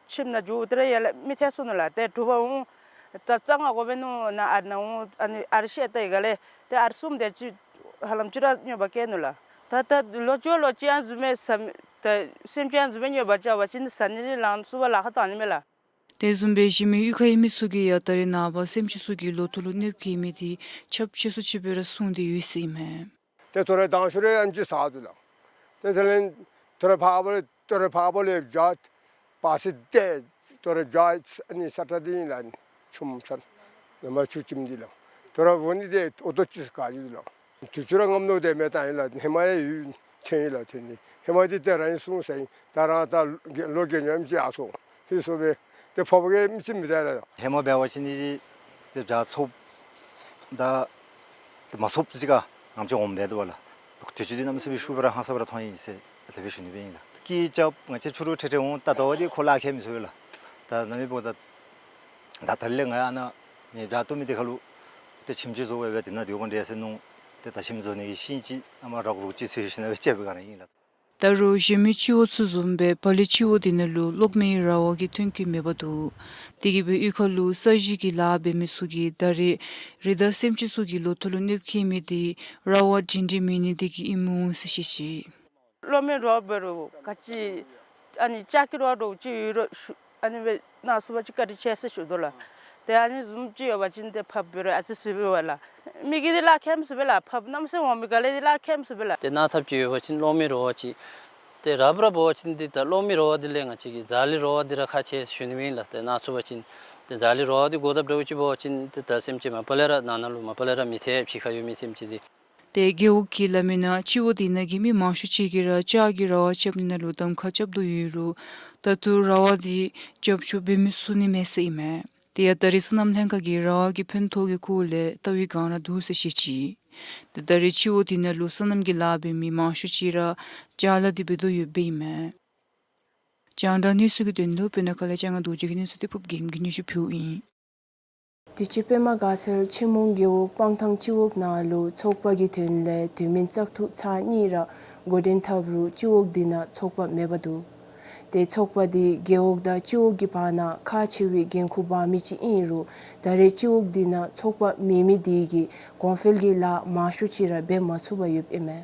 ཁྱིམ་ནང་འགྱོཝ་ད་ར་ཡར་ལས་མི་ཐལ་སོ་ནུག་ལགས། ཏེ་དྲོ་པ་འོང་ད་རྩ་ང་དགོ་པས་ནུག་ན་ཨར་ནང་འོང་ཨ་ནི་ཨར་བཤལ་ཏེ་ག་ལས་ཏེ་ཨར་གསུམ་དེ་ཅིག་ཧ་ལམ་ཅིག་ར་གནོད་པ་བཀལ་ནུག་ལགས། ད་ད་ལོ་ཅིག་ལོ་ཅིག་ཡང་བཟུམ་མའི་ཟ་མི་ད་སེམས་ཅན་ཡང་བཟུམ་མའི་གནོད་པ་རྐྱབ་པ་ཅིན་ཟ་ནི་ལང་ཚུགས་པར་ལཱ་ཁག་གཏང་ནི་མས་ལགས། དེ་བཟུམ་སྦེ་གཞན་མི་གཡུས་ཁའི་མི་ཚུ་གིས་ཡང་ད་རེས་ནངས་པ་སེམས་ཅན་ཚུ་གིས་ལོ་ཐོག་ལུ་གནོདཔ་བཀལ་མི་དེ་ཁྱབ་ཆེ་སུ་ཅིག་སྦེ་ར་གསུངས་ཏེ་ཡོད་ཟེར་ཨིན་མས། ཏེ་ཐོ་རེ་དང་ཤུ་རེ་ཨ་ནི་ཅིག་ཟ་དོ་ལགས། ཏེ་དེ་ལས་ཐོ་རེ་ཕར་བ་ལས་ཐོ་རེ་ཕར་བ་ལས་བྱ་པ་སི་ཏེ་ཐོ་རེ་བྱ་ཨ་ནི་ས་ཁྲ་འདི་ཨིན་ལགས། ཨ་ནི་ཆུམ་ས་ནམ་མཁའ་ཆུ་ཁྱིམ་འདི་ལགས། ཐོ་རེ་འོ་ནི་དེ་འོ་དོ་ཅིག་ག་ཡོད་ལགས། དུས་ཚོད་ར་རྔམ་ནུག། དེ་མེན་ད་ཨིན་ལགས། ཧེ་མ་ཡང་ཡོད་ཐོན་ཡི་ལགས། ཐོན་ནི་ཧེ་མ་འདི་ཏེ་རང་གིས་བསྲུང་ཟ་ཡི། ད་རང་ད་ལོ་རྒས་ཉམས་ཅིག་ཡར་སོང་ཧེ་སོང་སྦེ་ཏེ་ཕོ་བ་གིས་མི་ཚེ་མི་ད་ལགས། ཧེ་མ་འབད་བ་ཅིན་ནི་ཏེ་བྱ་ཚོགསཔ་ད་ཏེ་མ་ཚོགསཔ་ཅིག་ཁར་ང་བཅས་འོངམ་འབད་དོ་བ་ལགས། དུས་ཚོད་འདི་གནམ་མེད་ས་མེད་ཤུགས་སྦེ་ར་ཧང་སངས་སྦེ་ར་ཐོན་ཡི་ཟེར་དེ་སྦེ་ཞུ་ནི་སྦེ་ཨིན་ལགས། སྐད་རྐྱབ་ང་བཅས་ཕྱི་རུ་ཁྲེ་ཁྲེ་འོང་ད་ལྟོ་བ་འདི་ཁོ་ལཱ་ཁག་མི་ཚུགས་པས་ལགས། ད་ནཱ་ནི་འབདཝ་ད་ད་ད་ལས་ང་ཨ་ནཱ་ནི་བྱ་བཏོག་མི་དེ་ཁར་ལུ་ཏེ་ཁྱིམ་ཅིག་བཟོ་སྦེ་སྦེ་དེ་ནང་སྡོད་དགོ་འདྲས་ཟེར་མནོ། ཏེ་ད་ཁྱིམ་བཟོ་ནི་གི་ཤིང་ཅིག་ཨ་མ་རག་རོག་ཅིག་འཚོལ་ཞིནམ་སྦེ་ཅིག་སྦེ་ག་ར་ཨིན་ལགས། ད་རུང་གཞན་མི་སྤྱི་འོག་ཚུ་བཟུམ་སྦེ་བ་ལི་སྤྱི་འོག་དེ་ནང་ལུ་གློག་མེའི་ར་བ་གི་ཐོན་སྐྱེད་མེད་པར་འདུག། དེ་གིས་སྦེ་གཡུས་ཁ་ལུ་ས་གཞི་གི་ལཱ་འབད་མི་ཚུ་གིས་ད་རེས་རི་དྭགས་སེམས་ཅན་ཚུ་གིས་ལོ་ཐོག་ལུ་གནོདཔ་བཀལ་མི་དེ་ར་བ་སྒྲིང་སྒྲིང་མེད་ནི་དེ་གིས་ཨིནམ་འོང་ཟེར་བཤད་ཅི། གློག་མེ་རོགས་འབད་རུང་ག་ཅི་ཨ་ནི་ལྕགས་ཀྱི་རོགས་འདྲཝ་ཅིག་ཡོད་རུང་ཞུ་ཨ་ནི་སྦེ་གནང་ཚུགས་པ་ཅིན་བཀའ་དྲིན་ཆེ་ཟེར་ཞུ་དོ་ལགས། ཏེ་ཨ་ནི་བཟུམ་ཅིག་ཡོད་པ་ཅིན་ཏེ་ཕབ་འབད་རུང་ཨ་ཙི་ཟེར་འབད་བ་ལགས། མི་གིས་འདི་ལཱ་ཁེམ་ཟེར་སྦེ་ལགས། ཕབ་གནམ་མེད་ས་མེད་འོང་མི་ག་ལས་འདི་ལཱ་ཁེམ་ཟེར་སྦེ་ལགས། ཏེ་གནང་ཐབས་ཅིག་ཡོད་པ་ཅིན་གློག་མེ་རོགས་ཅིག་ཏེ་རག་པ་ར་འབད་བ་ཅིན་འདི་ད་གློག་མེ་རོགས་འདི་ལས་ང་བཅས་ཀྱིས་ཛ་ལི་རོགས་འདི་ར་ཁག་ཆེ་ཞུ་ནི་ཨིན་ལགས། ཏེ་གནང་ཚུགས་པ་ཅིན་ཏེ་ཛ་ལི་རོགས་འདི་དགོ་དཔ་འདྲཝ་ཅིག་འབད་བ་ཅིན་ཏེ་ད་སེམས་ཅན་མ་པ་ལས་ར་ནང་ན་ལུ་མ་པ་ལས་ར་མི་ཐེབས་ཕྱི་ཁར་ཡོད་མི་སེམས་ཅན་འདི། ཏེ་རྒེད་འོག་གི་ལམ་ཡོད་ནང་སྤྱི་འོག་འདི་ནང་གི་མི་མང་ཤོས་ཅིག་གིས་ར་ལྕགས་ཀྱི་ར་བ་རྐྱབ་ནི་ནང་ལུ་གདམ་ཁ་རྐྱབ་དོ་ཡོད་རུང་ད་ལྟོ་ར་བ་འདི་རྒྱབ་སྐྱོར་འབད་མི་ཚུགས་ནི་མས་ཟེར་ཨིན་མས། དེ་ཡང་ད་རེས་སོ་ནམ་ལྷན་ཁག་གིས་ར་བ་གི་ཕན་ཐོགས་ཀྱི་སྐོར་ལས་ལྟ་བའི་སྒང་ར་འདུག་ཟེར་བཤད་ཅི། ཏེ་ད་རེས་སྤྱི་འོག་འདི་ནང་ལུ་སོ་ནམ་གྱི་ལཱ་འབད་མི་མང་ཤོས་ཅིག་ར་ཅ་ལ་འདི་འབད་དོ་ཡོདཔ་ཨིན་མས། རྒྱང་བསྒྲགས་གནས་ཚུལ་གྱི་དོན་ལུ་སྤུ་ན་ཁ་ལས་ལྕང་སྒང་རྡོ་རྗེ་གིས་གནས་ཚུལ་འདི་ཕུབ་རྒྱལམོ་གིས་སྙན་ཞུ་ཕུལཝ་ཨིན། དུས་ཅི་པདྨ་དགའ་ཚལ་ཆུ་མོང་རྒེད་འོག་སྤང་ཐང་སྤྱི་འོག་ནང་ལུ་ཚོགས་པ་གི་དོན་ལས་དུས་མིན་བཙག་འཐུ་ཚར་གཉིས་ར་འགོ་འདྲེན་འཐབ་རུང་སྤྱི་འོག་འདི་ནང་ཚོགས་པ་མེདཔ་འདུག། ཏེ་ཚོགས་པ་འདི་རྒེད་འོག་དང་སྤྱི་འོག་གི་བར་ན་ཁག་ཆེ་བའི་འགན་ཁུར་འབག་མི་ཅིག་ཨིན་རུང་ད་རེས་སྤྱི་འོག་འདི་ནང་ཚོགས་པ་མེད་མི་འདི་གིས་གོང་འཕེལ་གྱི་ལཱ་མང་ཤོས་ཅིག་ར་འབད་མ་ཚུགས་པར་ཡོདཔ་ཨིན་མས།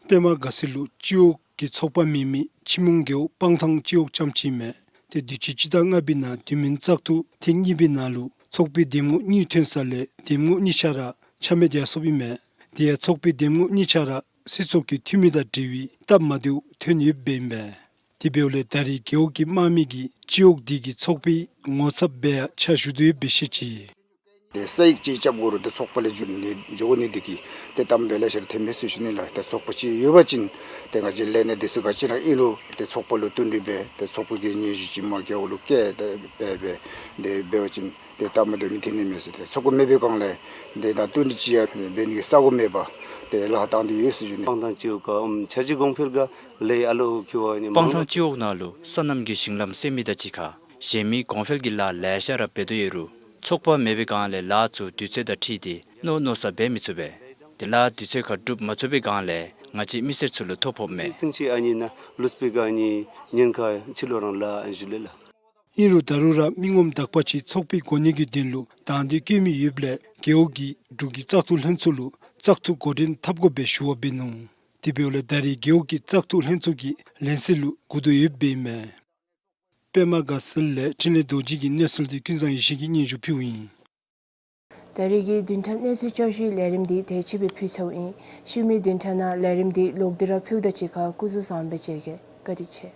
པདྨ་དགའ་ཚལ་ལུ་སྤྱི་འོག་གི་ཚོགས་པ་མེད་མི་ཆུ་མོང་རྒེད་འོག་སྤང་ཐང་སྤྱི་འོག་རྐྱངམ་ཅིག་མས། ཏེ་དུས་ཅི་སྤྱི་ཟླ་ལྔ་པའི་ནང་དུས་མིན་བཙག་འཐུ་ཐེངས་གཉིས་པའི་ནང་ལུ་ཚོགས་པའི་འདེམས་ངོ་གཉིས་ཐོན་ས་ལས་འདེམས་ངོ་གཉིས་ཆ་ར་ཆ་མེད་ཡར་སོཔ་ཨིན་མས། དེ་ཡང་ཚོགས་པའི་འདེམས་ངོ་གཉིས་ཆ་ར་སྲིད་ཚོགས་ཀྱི་འཐུས་མི་དང་འབྲེལ་བའི་སྟབས་མ་བདེཝ་ཐོན་ཡོདཔ་ཨིན་མས། དེ་འབདཝ་ལས་ད་རེས་རྒེད་འོག་གི་དམངས་མི་གིས་སྤྱི་འོག་འདི་གི་ཚོགས་པའི་ངོ་ཚབ་འབད་ཡར་ཕྱག་ཞུ་དོ་ཡོདཔ་སྦེ་བཤད་ཅི། ཏེ་ས་ཡིག་ཅིག་རྐྱབ་དགོ་རུང་ཏེ་ཚོགས་པ་ལས་འགྱོ་ནི་འགྱོ་དགོ་ནི་འདི་གིས་ཏེ་གཏམ་དཔེ་ལེ་ཤ་ར་ཐོན་མས་ཟེར་ཞུ་ནི་ལགས། ཏེ་ཚོགས་པ་ཅིག་ཡོད་པ་ཅིན་ཏེ་ང་བཅས་ལས་སྣེ་འདི་ཚུ་ག་ཅི་ར་ཨིན་རུང་ཏེ་ཚོགས་པ་ལུ་བསྟུན་གྲོས་འབད་ཏེ་ཚོགས་པ་གི་སྙན་ཞུ་ཅིག་མར་རྒེད་འོག་ལུ་བསྐྱལ་ཏེ་འབད་འབད་ཏེ་འབད་བ་ཅིན་ཏེ་སྟབས་མ་བདེཝ་ནི་ཐོན་ནི་མས་ཟེར། ཏེ་ཚོགས་པ་མེད་པའི་སྒང་ལས་ཏེ་ད་བསྟུན་གྲོས་ཅིག་ཡང་འབད་ནི་གི་ས་གོ་མེད་པར་ཏེ་ལཱ་བཏང་སྟེ་ཡོད་ཟེར་ཞུ་ནི། སྤང་ཐང་སྤྱི་འོག་ག་ཨམ་ཆ་ཅི་གོང་འཕེལ་ག་ལས་ཨ་ལོ་ཁྱོད་ཨ་ནི་སྤང་ཐང་སྤྱི་འོག་ནང་ལུ་སོ་ནམ་གྱི་ཞིང་ལམ་སེལ་མི་དང་གཅིག་ཁར་གཞན་མི་གོང་འཕེལ་གྱི་ལཱ་ལེ་ཤ་ར་འབད་དོ་ཡོད་རུང་ཚོགས་པ་མེད་པའི་སྒང་ལས་ལཱ་ཚུ་དུས་ཚོད་དང་འཁྲིལ་ཏེ་མནོ་མནོ་ས་འབད་མི་ཚུགས་པས། ཏེ་ལཱ་དུས་ཚོད་ཁར་སྒྲུབ་མ་ཚུགས་པའི་སྒང་ལས་ང་བཅས་མི་སེར་ཚུ་ལུ་ཐོ་ཕོགཔ་མས། ཚིང་ཅིག་ཨ་ནི་ནང་ལུས་པའི་སྒང་ཨ་ནི་ཉེན་ཁ་ཕྱི་ལོགས་རང་ལཱ་ཨ་ནི་ཞུ་ལེ་ལགས། ཨིན་རུང་ད་རུང་ར་མི་ངོམ་དག་པ་ཅིག་ཚོགས་པའི་གོ་གནས་ཀྱི་དོན་ལུ་དང་འདོད་བསྐྱེད་མི་ཡོདཔ་ལས་རྒེད་འོག་གི་འབྲུག་གི་བཙག་འཐུ་ལྷན་ཚོགས་ལུ་བཙག་འཐུ་འགོ་འདྲེན་འཐབ་དགོ་པའི་ཞུ་བ་འབད་ནུག། དེ་འབདཝ་ལས་ད་རེས་རྒེད་འོག་གི་བཙག་འཐུ་ལྷན་ཚོགས་ཀྱི་ལན་གསལ་ལུ་སྒུག་དོ་ཡོདཔ་ཨིན་མས། པདྨ་དགའ་ཚལ་ལས་འཕྲིན་ལས་རྡོ་རྗེ་གི་གནས་ཚུལ་འདི་ཀུན་བཟང་ཡེ་ཤེས་ཀྱིས་སྙན་ཞུ་ཕུལཝ་ཨིན། ད་རེས་ཀྱི་བདུན་ཕྲག་གནས་ཚུལ་བསྐྱར་ཞུའི་ལས་རིམ་འདི་དེ་ཅིག་སྦེ་ཕུལ་ཚརཝ་ཨིན། ཤུལ་མའི་བདུན་ཕྲག་ནང་ལས་རིམ་འདི་ལོག་སྟེ་ར་ཕུལཝ་ད་གཅིག་ཁར་སྐུ་གཟུགས་བཟང་པོ་མཇལ་གེ། བཀའ་དྲིན་ཆེ།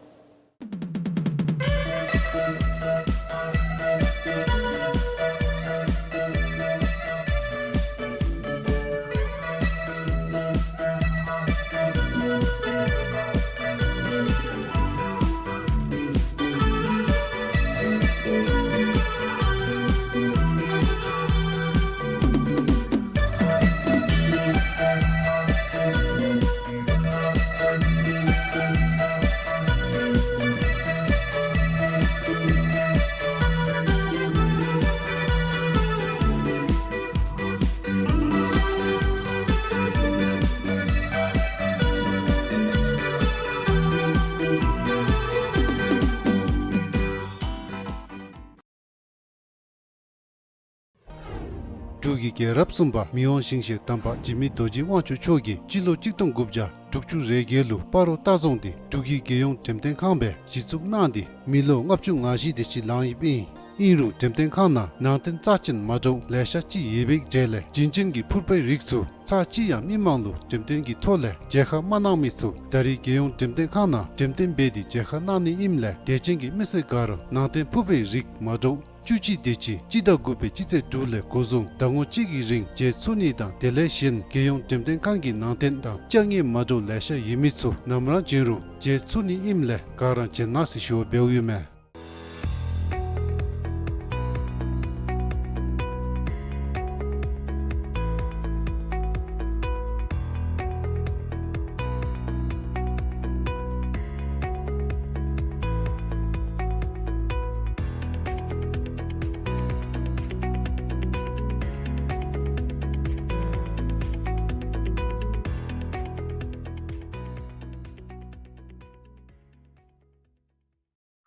འབྲུག་གི་རྒྱལ་རབས་གསུམ་པ་མི་དབང་ཞིང་གཤེགས་དམ་པ་འཇིགས་མེད་རྡོ་རྗེ་དབང་ཕྱུག་མཆོག་གིས་སྤྱི་ལོ་གཅིག་སྟོང་དགུ་བརྒྱ་དྲུག་ཅུ་རེ་བརྒྱད་ལུ་སྤ་རོ་ལྟ་རྫོང་འདི་འབྲུག་གི་རྒྱལ་ཡོངས་འགྲེམས་སྟོན་ཁང་སྦེ་གཞི་བཙུགས་གནང་སྟེ་མི་ལོ་ལྔ་བཅུ་ང་བཞི་དེ་ཅིག་ལང་ཡོདཔ་ཨིན། ཨིན་རུང་འགྲེམས་སྟོན་ཁང་ནང་ནང་རྟེན་རྩ་ཅན་མ་འདྲཝ་ལེ་ཤ་ཅིག་ཡོད་པའི་གྲས་ལས་བྱིན་ཅན་གྱི་ཕུར་པའི་རིགས་ཚུ་ཚར་གཅིག་ཡང་མི་མང་ལུ་འགྲེམས་སྟོན་གྱི་ཐོག་ལས་མཇལ་ཁ་མ་གནང་མི་ཚུ་ད་རེས་རྒྱལ་ཡོངས་འགྲེམས་སྟོན་ཁང་ནང་འགྲེམས་སྟོན་འབད་དེ་མཇལ་ཁ་གནང་ནི་ཨིནམ་ལས་དད་ཅན་གྱི་མི་སེར་ག་ར་ནང་རྟེན་ཕུར་པའི་རིགས་མ་འདྲཝ་བཅུ་གཅིག་དེ་ཅིག་སྤྱི་ཟླ་དགུ་པའི་སྤྱི་ཚེས་དྲུག་ལས་འགོ་བཟུང་ཟླ་ངོ་གཅིག་གི་རིང་མཇལ་ཚུགས་ནི་དང་དེ་ལས་གཞན་རྒྱལ་ཡོངས་འགྲེམས་སྟོན་ཁང་གི་ནང་རྟེན་དང་ཅ་དངོས་མ་འདྲཝ་ལེ་ཤ་ཡོད་མི་ཚུ་ནམ་ར་བྱོན་རུང་མཇལ་ཚུགས་ནི་ཨིནམ་ལས་ག་ར་མཇལ་གནང་ཟེར་ཞུ་བ་འབདཝ་ཨིན་མས།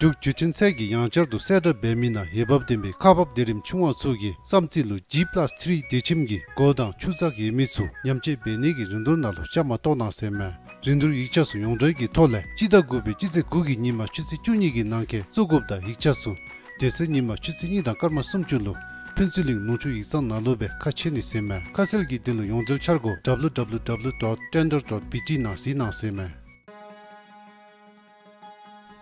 འབྲུག་བརྒྱུད་འཕྲིན་ཚད་ཀྱིས་ཡང་བསྐྱར་དུ་གསལ་བསྒྲགས་འབད་མི་ནང་འོས་འབབ་ལྡན་པའི་ཁག་འབག་སྡེ་རིམ་ཆུང་བ་ཚུ་གི་བསམ་རྩེ་ལུ་ཇི་པ་ལཱས་ཐི་རི་སྡེ་ཁྱིམ་གྱི་སྒོ་དང་ཆུ་ཚགས་ཡོད་མི་ཚུ་ཉམས་བཅོས་འབད་ནི་གི་རིན་བསྡུར་ནང་ལུ་བཅའ་མར་གཏོགས་གནང་ཟེར་མས། རིན་བསྡུར་ཡིག་ཆ་ཚུ་ཡོངས་འབྲེལ་གྱི་ཐོག་ལས་སྤྱི་ཟླ་དགུ་པའི་སྤྱི་ཚེས་དགུ་གི་ཉིན་མ་ཆུ་ཚོད་བཅུ་གཉིས་ཀྱི་ནང་འཁོད་བཙུགས་དགོཔ་དང་ཡིག་ཆ་ཚུ་དེ་ཚེ་ཉིན་མ་ཆུ་ཚོད་གཉིས་དང་སྐར་མ་སུམ་ཅུ་ལུ་ཕུན་ཚོགས་གླིང་ནུབ་ཕྱོགས་ཡིག་ཚང་ནང་ལུ་སྦེ་ཁ་ཕྱེ་ནི་ཟེར་མས། ཁ་གསལ་གྱི་དོན་ལུ་ཡོངས་འབྲེལ་འཆར་སྒོ་W W W dot tender dot B T ནང་གཟིགས་གནང་ཟེར་མས།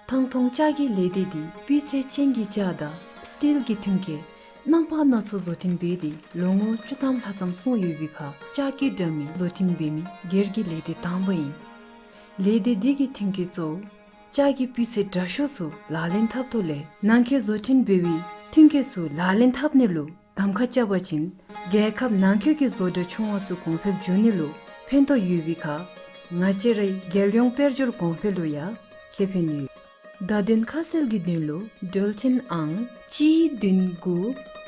ཐང་སྟོང་ལྕགས་ཀྱི་ལས་སྡེ་འདི་སྤུས་ཚད་ཅན་གྱི་ལྕགས་དང་སི་ཊིལ་གྱི་ཐོན་སྐྱེད་རྣམ་པ་སྣ་ཚོགས་བཟོ་སྐྲུན་འབད་དེ་ལོ་ངོ་བཅུ་ཐམ་ལྷག་ཙམ་སོང་ཡོད་པའི་ཁར་ལྕགས་ཀྱི་འདྲ་མིན་བཟོ་སྐྲུན་འབད་མི་སྒེར་གྱི་ལས་སྡེ་དང་པ་ཨིན། ལས་སྡེ་འདི་གི་ཐོན་སྐྱེད་གཙོ་བོ་ལྕགས་ཀྱི་སྤུས་ཚད་དྲག་ཤོས་ཚུ་ལག་ལེན་འཐབ་ཐོག་ལས་ནང་འཁོད་བཟོ་སྐྲུན་འབད་བའི་ཐོན་སྐྱེད་ཚུ་ལག་ལེན་འཐབ་ནི་ལུ་གདམ་ཁ་རྐྱབ་པ་ཅིན་རྒྱལ་ཁབ་ནང་འཁོད་ཀྱི་བཟོ་གྲྭ་ཆུང་བ་ཚུ་གོང་འཕེལ་འགྱོ་ནི་ལུ་ཕན་ཐོགས་ཡོད་པའི་ཁར་ང་བཅས་རའི་རྒྱལ་ཡོངས་དཔལ་འབྱོར་གོང་འཕེལ་ལུ་ཡང་ཁེ་ཕན་ཡོད། བརྡ་དོན་ཁ་གསལ་གྱི་དོན་ལུ་འགྲུལ་འཕྲིན་ཨང་གཅིག་བདུན་དགུ་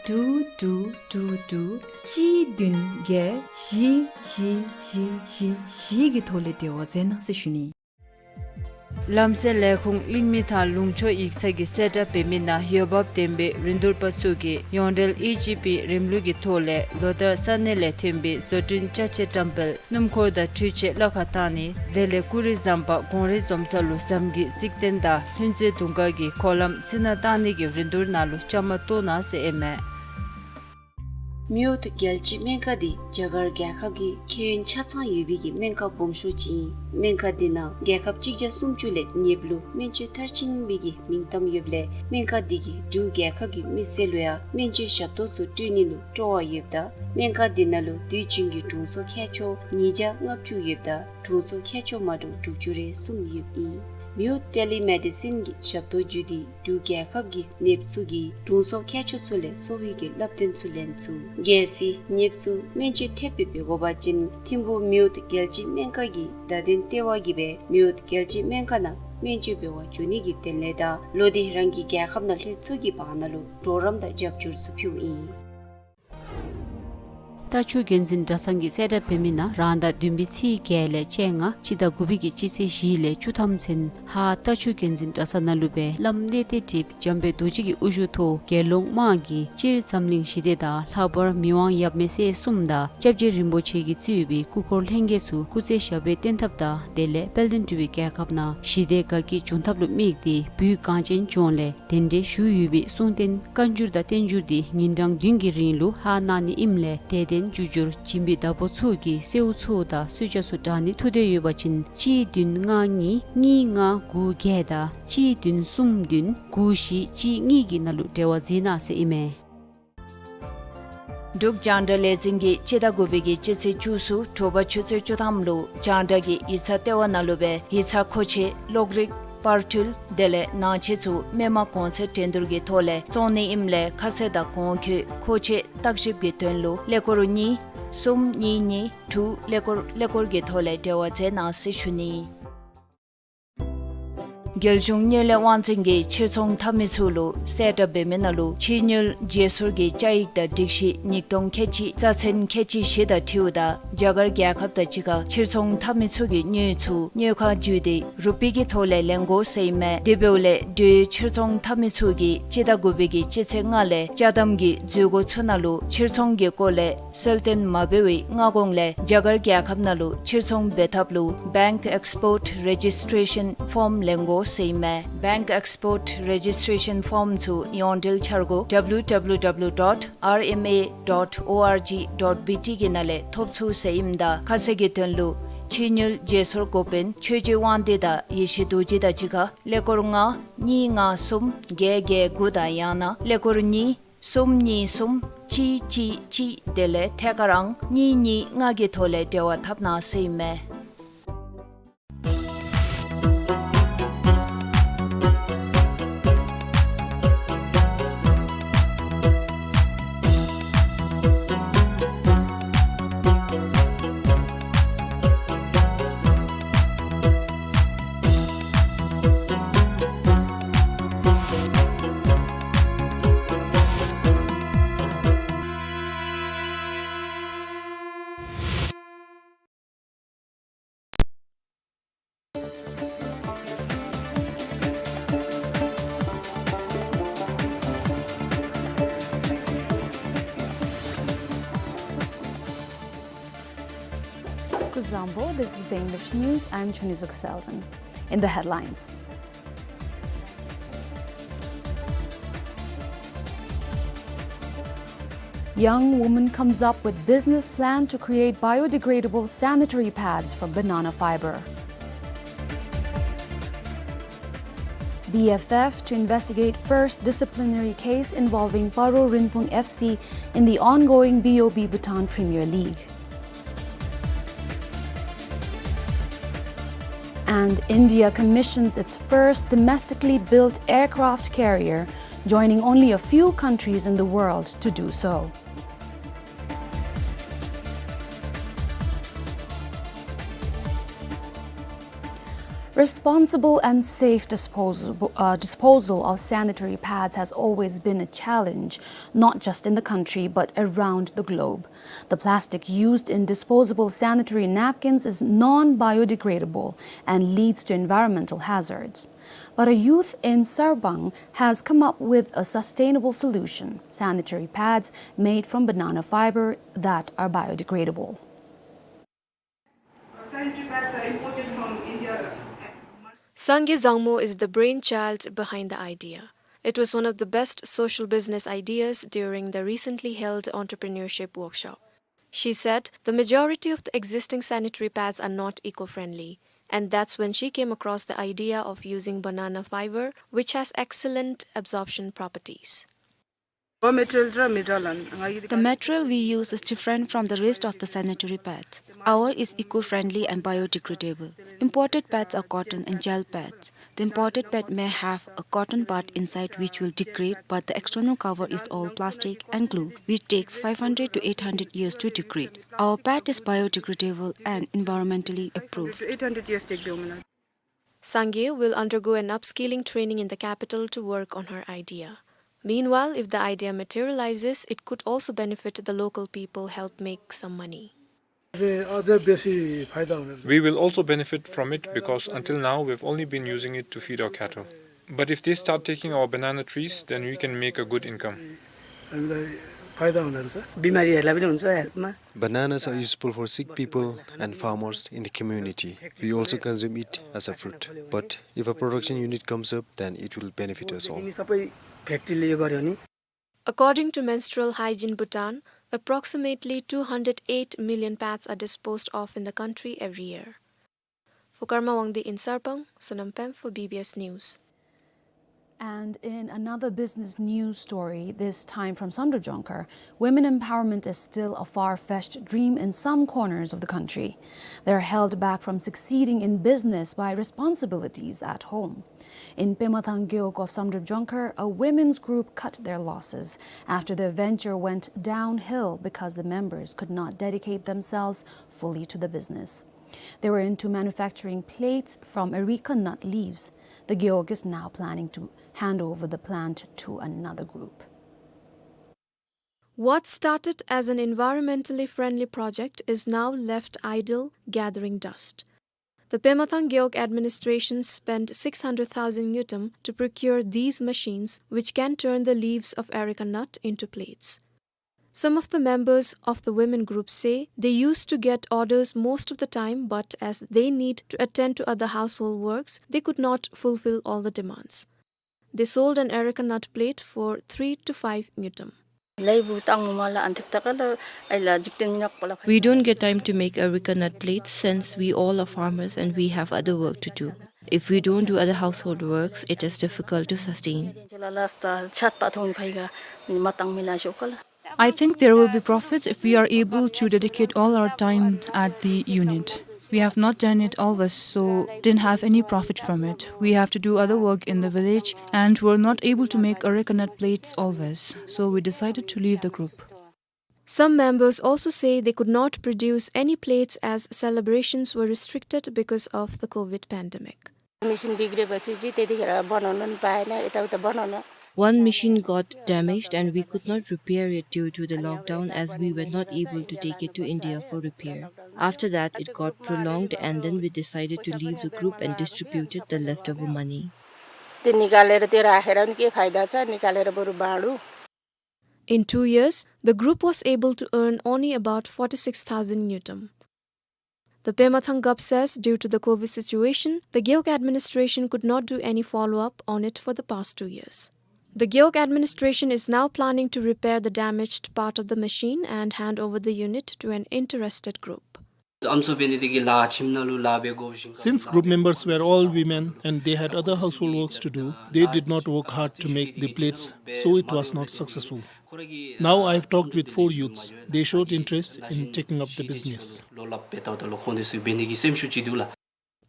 དྲུག་དྲུག་དྲུག་དྲུག་གཅིག་བདུན་བརྒྱད་བཞི་བཞི་བཞི་བཞི་བཞི་གི་ཐོག་ལས་འབྲེལ་བ་མཛད་གནང་ཟེར་ཞུ་ནི། ལམ་སེལ་ལས་ཁུངས་གླིང་མི་ཐང་ལུང་ཕྱོགས་ཡིག་ཚང་གིས་གསལ་བསྒྲགས་འབད་མི་ནང་འོས་འབབ་ལྡན་པའི་རིན་བསྡུར་པ་ཚུ་གིས་ཡོངས་འབྲེལ་ཨི་ཇི་པི་རིམ་ལུགས་ཀྱི་ཐོག་ལས་ལོ་ལྟར་ས་གནས་ལས་ཐོན་པའི་བཟོ་སྐྲུན་ཅ་ཆས་བཀྲམ་སྤེལ་སྣུམ་འཁོར་དང་འཕྲུལ་ཆས་གླ་ཁར་བཏང་ནི་དེ་ལས་ཀུ་རི་ཟམ་པ་གོང་རིལ་འཛོམས་ས་ལུ་ཟམ་གྱི་རྩིག་རྟེན་དང་ལྷུན་རྩེ་དུང་དཀར་གྱི་འཁོར་ལམ་རྩི་ནག་བཏང་ནི་གི་རིན་བསྡུར་ནང་ལུ་བཅའ་མར་གཏོགས་གནང་ཟེར་ཨིན་མས། མེའོཊ་རྒྱལ་སྤྱིའི་སྨན་ཁང་འདི་རྒྱ་གར་རྒྱལ་ཁབ་ཀྱི་ཁེ་ཡོན་ཆ་ཚང་ཡོད་པའི་གི་སྨན་ཁང་སྦོམ་ཤོས་ཅིག་ཨིན། སྨན་ཁང་འདི་ནང་རྒྱལ་ཁབ་གཅིག་བརྒྱ་སུམ་ཅུ་ལས་ཉེ་བ་ལུ་སྨན་བཅོས་མཐར་ཕྱིན་པའི་གི་མིང་གཏམ་ཡོདཔ་ལས་སྨན་ཁང་འདི་གིས་འབྲུག་རྒྱལ་ཁབ་ཀྱི་མི་སེར་ལུ་ཡང་སྨན་བཅོས་ཞབས་ཏོག་ཚུ་སྤྲོད་ནི་ལུ་སྤྲོ་བ་ཡོདཔ་ད་སྨན་ཁང་འདི་ནང་ལུ་དུས་རྒྱུན་གྱི་དྲུང་འཚོ་མཁས་མཆོག་ཉིས་བརྒྱ་ལྔ་བཅུ་ཡོདཔ་ད་དྲུང་འཚོ་མཁས་མཆོག་མ་འདྲཝ་དྲུག་ཅུ་རེ་གསུམ་ཡོདཔ་ཨིན། མེའོཊ་ཊེ་ལི་མེ་ཌི་སིན་གྱི་ཞབས་ཏོག་བརྒྱུད་དེ་འབྲུག་རྒྱལ་ཁབ་ཀྱི་ནདཔ་ཚུ་གིས་དྲུང་འཚོ་མཁས་མཆོག་ཚུ་ལས་གསོ་བའི་གི་བསླབ་སྟོན་ཚུ་ལེན་ཚུགས། གལ་སྲིད་ནདཔ་ཚུ་སྨན་བཅོས་ཐེབས་སྦེ་འབད་དགོ་པ་ཅིན་ཐིམ་ཕུག་མེའོཊ་རྒྱལ་སྤྱིའི་སྨན་ཁང་གི་བརྡ་དོན་ལྟེ་བ་གིས་སྦེ་མེའོཊ་རྒྱལ་སྤྱིའི་སྨན་ཁང་ནང་སྨན་བཅོས་འབད་བར་འགྱོ་ནི་གི་དོན་ལས་དང་ལོག་སྟེ་རང་གི་རྒྱལ་ཁབ་ནང་ལྷོད་ཚུགས་ཀྱི་བར་ན་ལུ་གྲོགས་རམ་དང་རྒྱབ་སྐྱོར་ཚུ་ཕུལཝ་ཨིན། རྟ་ཕྱུགས་རྒྱུན་འཛིན་གྲྭ་ཚང་གིས་གསལ་བསྒྲགས་འབད་མི་ནང་རང་ཟླ་བདུན་པའི་ཚེས་བརྒྱད་ལས་བཅོ་ལྔ་སྤྱི་ཟླ་དགུ་པའི་གི་སྤྱི་ཚེས་བཞི་ལས་བཅུ་ཐམ་ཚུན་ཧཱ་རྟ་ཕྱུགས་རྒྱུན་འཛིན་གྲྭ་ཚང་ནང་ལུ་སྦེ་བླམ་གནས་བརྟན་ཊཱིཀཔ་འཇམ་དཔལ་རྡོ་རྗེ་གི་དབུ་བཞུགས་ཐོག་དགེ་སློང་དམངས་ཀྱིས་སྤྱིར་འཛམ་གླིང་ཞི་བདེ་དང་ལྷག་པར་མི་དབང་ཡབ་མེས་སྲས་གསུམ་དང་སྐྱབས་རྗེ་རིན་པོ་ཆེ་གིས་གཙོས་པའི་སྐུ་འཁོར་ལྷན་རྒྱས་ཚུ་སྐུ་ཚེ་ཞབས་པད་བརྟན་ཐབས་དང་དེ་ལས་དཔལ་ལྡན་འབྲུག་པའི་རྒྱལ་ཁབ་ནང་ཞི་བདེ་དགའ་སྐྱིད་འབྱུང་ཐབས་ལུ་དམིགས་ཏེ་བོད་གངས་ཅན་ལྗོངས་ལས་གདན་འདྲེན་ཞུ་ཡོད་པའི་གསུང་རྟེན་བཀའ་འགྱུར་དང་བསྟན་འགྱུར་འདི་ཉིན་གྲངས་བདུན་གྱི་རིང་ལུ་ཧཱ་གནང་ནི་ཨིནམ་ལས་དད་ལྡན་བརྒྱུད་འགྱུར་བྱིན་པའི་བདག་པོ་ཚུ་གིས་གསོལཝ་ཚུ་དང་གསོལ་ཇ་ཚུ་དྲང་ནི་ཐུགས་འདོད་ཡོད་པ་ཅིན་གཅིག་བདུན་ལྔ་གཉིས་གཉིས་ལྔ་དགུ་བརྒྱད་དང་གཅིག་བདུན་གསུམ་བདུན་དགུ་བཞི་གཅིག་གཉིས་ཀྱི་ནང་ལུ་འབྲེལ་བ་འཛིན་གནང་ཟེར་ཨིན་མས། འབྲུག་རྒྱང་བསྒྲགས་ལས་འཛིན་གྱིས་སྤྱི་ཟླ་དགུ་པའི་གི་སྤྱི་ཚེས་བཅུ་གསུམ་དྲོ་པ་ཆུ་ཚོད་བཅུ་ཐམ་ལུ་རྒྱང་བསྒྲགས་ཀྱི་ཡིག་ཚང་ལྟེ་བ་ནང་ལུ་སྦེ་ཡིག་ཚང་མཁོ་ཆས་གློག་རིག་པར་འཕྲུལ་དེ་ལས་ནང་ཆས་ཚུ་མི་མང་གོང་ཚད་འགྲན་བསྡུར་གྱི་ཐོག་ལས་བཙོང་ནི་ཨིནམ་ལས་ཁ་གསལ་དང་གོང་འཁོད་མཁོ་ཆས་བརྟག་ཞིབ་ཀྱི་དོན་ལུ་ཀླད་ཀོར་གཉིས་གསུམ་གཉིས་གཉིས་དྲུག་ཀླད་ཀོར་ཀླད་ཀོར་གྱི་ཐོག་ལས་འབྲེལ་བ་མཛད་གནང་ཟེར་ཞུ་ནི། རྒྱལ་གཞུང་དངུལ་ལས་དབང་འཛིན་གྱིས་ཕྱིར་ཚོང་འཐབ་མི་ཚུ་ལུ་གསལ་བསྒྲགས་འབད་མི་ནང་ལུ་ཕྱིར་དངུལ་བརྗེ་སོར་གྱི་བཅའ་ཡིག་དང་སྒྲིག་གཞི་ཉིས་སྟོང་ཁལ་གཅིག་རྩ་ཚན་ཁལ་གཅིག་བཞི་དང་འཁྲིལཝ་ད་རྒྱ་གར་རྒྱལ་ཁབ་དང་གཅིག་ཁར་ཕྱིར་ཚོང་འཐབ་མི་ཚུ་གིས་དངུལ་ཚུ་དངུལ་ཁང་བརྒྱུད་དེ་རུ་པི་གི་ཐོག་ལས་ལེན་དགོ་ཟེར་ཨིན་མས། དེ་འབདཝ་ལས་འབྲུག་ཕྱིར་ཚོང་འཐབ་མི་ཚུ་གིས་སྤྱི་ཟླ་དགུ་པའི་གི་སྤྱི་ཚེས་ལྔ་ལས་ཅ་དམ་གྱི་འཛུལ་སྒོ་ཚུ་ནང་ལུ་ཕྱིར་ཚོང་གི་སྐོར་ལས་གསལ་སྟོན་མ་འབད་བའི་སྔ་གོང་ལས་རྒྱ་གར་རྒྱལ་ཁབ་ནང་ལུ་ཕྱིར་ཚོང་འབད་ཐབས་ལུ་Bank Export Registration Form ལེན་དགོ་ཟེར་ཨིན་མས། Bank Export Registration Form ཚུ་ཡོངས་འབྲེལ་འཆར་སྒོ་W W W dot R M A dot O R G dot B T གི་ནང་ལས་ཐོབ་ཚུགས་ཟེར་ཨིནམ་ད་ཁ་གསལ་གྱི་དོན་ལུ་ཕྱིར་དངུལ་བརྗེ་སོར་འགོ་དཔོན་ཆོས་རྗེ་དབང་འདུས་དང་ཡེ་ཤེས་རྡོ་རྗེ་དང་གཅིག་ཁར་ཀླད་ཀོར་ལྔ་གཉིས་ལྔ་གསུམ་བརྒྱད་བརྒྱད་དགུ་དང་ཡང་ན་ཀླད་ཀོར་གཉིས་གསུམ་གཉིས་གསུམ་གཅིག་གཅིག་གཅིག་དེ་ལས་ཐད་ཀར་ཨང་གཉིས་གཉིས་ལྔ་གི་ཐོག་ལས་འབྲེལ་བ་འཐབ་གནང་ཟེར་ཨིན་མས། Zangpo, this is the English news. I'm Chunizuk Selden. In the headlines, young woman comes up with business plan to create biodegradable sanitary pads from banana fiber. B F F to investigate first disciplinary case involving Paro Rinpung F C in the ongoing B O B Bhutan Premier League. And India commissions its first domestically built aircraft carrier, joining only a few countries in the world to do so. Responsible and safe disposable, uh, disposal of sanitary pads has always been a challenge, not just in the country, but around the globe. The plastic used in disposable sanitary napkins is non-biodegradable and leads to environmental hazards. But a youth in Sarbang has come up with a sustainable solution, sanitary pads made from banana fiber that are biodegradable. Sanitary pads are imported from India. Sangay Zangmo is the brainchild behind the idea. It was one of the best social business ideas during the recently held entrepreneurship workshop. She said the majority of the existing sanitary pads are not eco-friendly, and that's when she came across the idea of using banana fiber, which has excellent absorption properties. Raw material raw material anga yidi. The material we use is different from the rest of the sanitary pads. Our is eco-friendly and biodegradable. Imported pads are cotton and gel pads. The imported pad may have a cotton part inside which will degrade, but the external cover is all plastic and glue, which takes five hundred to eight hundred years to degrade. Our pad is biodegradable and environmentally approved. Eight hundred years take the woman. Sangay will undergo an upskilling training in the capital to work on her idea. Meanwhile, if the idea materializes, it could also benefit the local people, help make some money. अझै, अझै बेसी फाइदा हुने। We will also benefit from it because until now we've only been using it to feed our cattle. But if they start taking our banana trees, then we can make a good income. हामीलाई फाइदा हुने रहेछ। बिमारीहरूलाई पनि हुन्छ हेल्थमा। Bananas are useful for sick people and farmers in the community. We also consume it as a fruit. But if a production unit comes up, then it will benefit us all. यिनी सबै फ्याक्ट्रीले यो गर्‍यो भने। According to Menstrual Hygiene Bhutan, approximately two hundred eight million pads are disposed of in the country every year. For Karma Wangdi in Sarpang, Sonam Pem for B B S News. And in another business news story, this time from Samdrup Jongkhar, women empowerment is still a far-fetched dream in some corners of the country. They're held back from succeeding in business by responsibilities at home. In Pemathang Gewog of Samdrup Jongkhar, a women's group cut their losses after their venture went downhill because the members could not dedicate themselves fully to the business. They were into manufacturing plates from areca nut leaves. The Gewog is now planning to hand over the plant to another group. What started as an environmentally friendly project is now left idle, gathering dust. The Pemathang Gewog administration spent six hundred thousand ngultrum to procure these machines, which can turn the leaves of areca nut into plates. Some of the members of the women group say they used to get orders most of the time, but as they need to attend to other household works, they could not fulfill all the demands. They sold an areca nut plate for three to five ngultrum. ལས་བུ་བཏང་མ་ལ་ཨན་ཐིག་ཏག་ལ་ཨེ་ལ་འཇིག་རྟེན་ཉོག་པ་ལ། We don't get time to make areca nut plates since we all are farmers and we have other work to do. If we don't do other household works, it is difficult to sustain. ལ་ལ་སྟ་ཆད་པ་ཐོན་ཕའི་ག་མ་བཏང་མི་ལ་ཤོག་ལ། I think there will be profits if we are able to dedicate all our time at the unit. We have not done it always, so didn't have any profit from it. We have to do other work in the village, and we're not able to make areca nut plates always, so we decided to leave the group. Some members also say they could not produce any plates as celebrations were restricted because of the COVID pandemic. Machine बिग्रेपछि चाहिँ त्यतिखेर बनाउन नि पाएन, यताउता बनाउन। One machine got damaged and we could not repair it due to the lockdown, as we were not able to take it to India for repair. After that, it got prolonged and then we decided to leave the group and distributed the leftover money. त्यो निकालेर त्यो राखेर पनि के फाइदा छ, निकालेर बरु बाँडौँ। In two years, the group was able to earn only about forty-six thousand ngultrum. The Pema Thang Gap says due to the COVID situation, the Gewog administration could not do any follow-up on it for the past two years. The Gewog administration is now planning to repair the damaged part of the machine and hand over the unit to an interested group. Since group members were all women and they had other household works to do, they did not work hard to make the plates, so it was not successful. Now I have talked with four youths. They showed interest in taking up the business.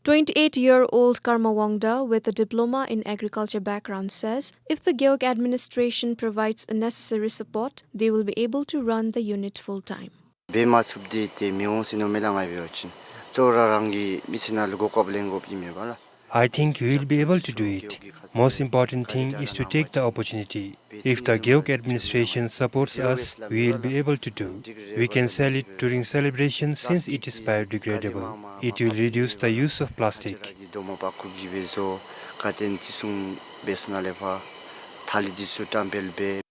Twenty-eight-year-old Karma Wangda, with a diploma in agriculture background, says if the Gewog administration provides a necessary support, they will be able to run the unit full-time. འབད་མ་ཚུགསཔ་འདི་ཏེ་མི་འོང་ཟེར་མནོཝ་མས་ལགས། ང་འབད་བ་ཅིན་གཙོ་བོ་ར་རང་གི་མི་ཚེ་ནང་ལུ་གོ་སྐབས་ལེན་དགོཔ་ཨིན་མས་པ་ལགས། I think we will be able to do it. Most important thing is to take the opportunity. If the Gewog administration supports us, we will be able to do. We can sell it during celebration since it is biodegradable. It will reduce the use of plastic. འདི་རྡོག་མ་པ་ཁུག་གི་སྦེ་བཟོ། ག་ཏེ་ཅིག་སོང་སྦེ་ཟེར་ན་ལས་ཕར་ཐ་ལི་འདི་ཚུ་བཀྲམ་སྤེལ་འབད།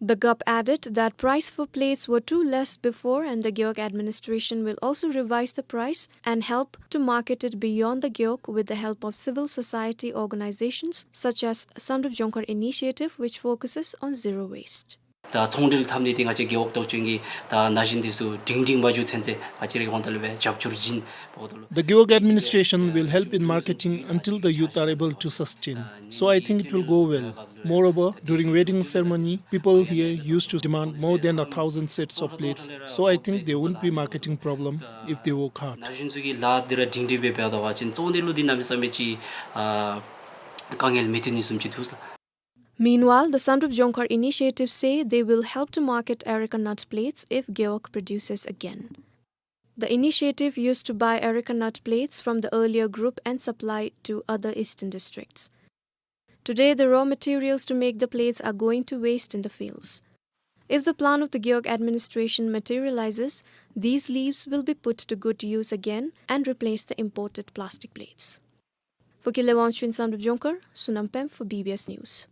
The Gup added that price for plates were too less before, and the Gewog administration will also revise the price and help to market it beyond the Gewog with the help of civil society organizations such as Samdrup Jongkhar Initiative, which focuses on zero waste. ད་ཚོང་འབྲེལ་འཐབ་ནི་འདི་ང་བཅས་རྒེད་འོག་བདག་སྐྱོང་གི་ད་ན་གཞོན་འདི་ཚུ་སྒྲིང་སྒྲིང་འབད་བཅུག་ཚུན་ཚོད་ང་བཅས་རའི་ཧོངས་ལས་སྦེ་རྒྱབ་སྐྱོར་བྱིན་འོང་དོ་ལོ། The Gewog administration will help in marketing until the youth are able to sustain. So I think it will go well. Moreover, during wedding ceremony, people here used to demand more than a thousand sets of plates. So I think there won't be marketing problem if they work hard. ན་གཞོན་ཚུ་གིས་ལཱ་འདི་ར་སྒྲིང་སྒྲིང་སྦེ་འབད་དོ་བ་ཅིན་ཚོང་འདི་ལུ་འདི་གནམ་མེད་ས་མེད་ཅིག་ཨ་དཀའ་ངལ་མི་ཐོན་ནི་བཟུམ་ཅིག་འདུག་ལགས། Meanwhile, the Samdrup Jongkhar initiative say they will help to market areca nut plates if Gewog produces again. The initiative used to buy areca nut plates from the earlier group and supply to other eastern districts. Today, the raw materials to make the plates are going to waste in the fields. If the plan of the Gewog administration materializes, these leaves will be put to good use again and replace the imported plastic plates. For Kile Wangchuk in Samdrup Jongkhar, Sonam Pem for B B S News.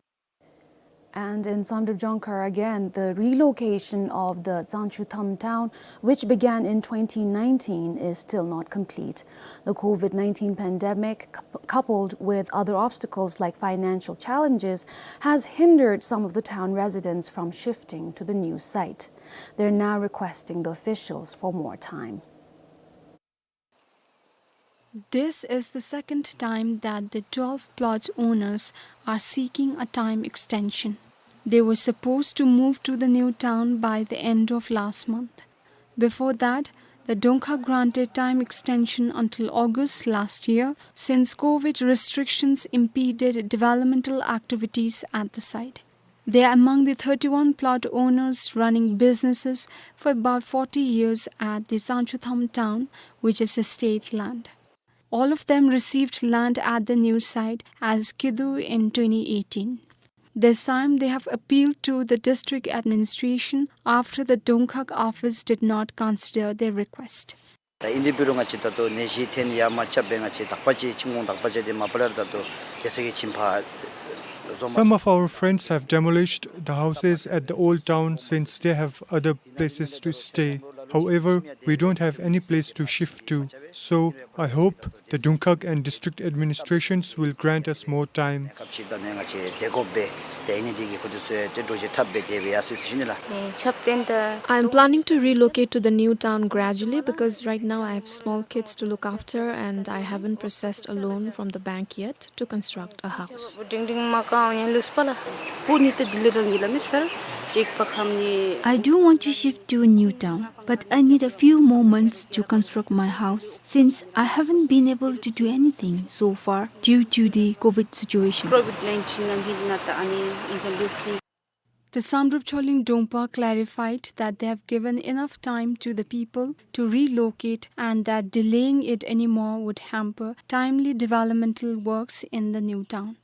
And in Samdrup Jongkhar again, the relocation of the Tsangchutham town, which began in twenty nineteen, is still not complete. The COVID nineteen pandemic, coup-, coupled with other obstacles like financial challenges, has hindered some of the town residents from shifting to the new site. They're now requesting the officials for more time. This is the second time that the twelve plot owners are seeking a time extension. They were supposed to move to the new town by the end of last month. Before that, the Dongkhag granted time extension until August last year, since COVID restrictions impeded developmental activities at the site. They are among the thirty-one plot owners running businesses for about forty years at the Tsangchutham town, which is a state land. All of them received land at the new site as kidu in twenty eighteen. This time, they have appealed to the district administration after the Dongkhag office did not consider their request. ད་ཨིན་དེ་འབད་རུང་ང་བཅས་ད་ལྟོ་ནད་གཞི་ཐོན་ཡར་མར་རྐྱབ་སྦེ་ང་བཅས་དག་པ་ཅིག་ཁྱིམ་ཁོང་དག་པ་ཅིག་འདི་མ་པ་ལས་ར་ད་ལྟོ་རྒྱལ་ས་གི་ཁྱིམ་ཕར་བཟོ་མ། Some of our friends have demolished the houses at the old town since they have other places to stay. However, we don't have any place to shift to. So, I hope the Dongkhag and district administrations will grant us more time. སྐབས་ཅིག་ད་ནི་ང་བཅས་སྡོད་དགོ་པས། ཏེ་ཨ་ནི་འདི་གིས་ཁོང་ཚུ་ཚུ་ཏེ་འགྲོ་བྱེལ་འཐབ་སྦེ་དེ་སྦེ་ཡར་སོང་ཡི་ཟེར་ཞུ་ནི་ལགས། ཨེ་ཆབ་ཏན་ད། I am planning to relocate to the new town gradually because right now I have small kids to look after and I haven't processed a loan from the bank yet to construct a house. སྒྲིང་སྒྲིང་མ་ཀ་ཨ་ནི་ལུས་པ་ལགས། སྤུ་ནི་ཏེ་དེ་ལས་རང་གི་ལགས་མེད་སར། ཨིག་པ་ཁམ་ནི། I do want to shift to a new town, but I need a few more months to construct my house since I haven't been able to do anything so far due to the COVID situation. COVID nineteen ཨ་ནི་ནང་ད་ཨ་ནི་ཨིན་ས་ལུས་ནི། The Samdrup Choling Dongpa clarified that they have given enough time to the people to relocate and that delaying it anymore would hamper timely developmental works in the new town.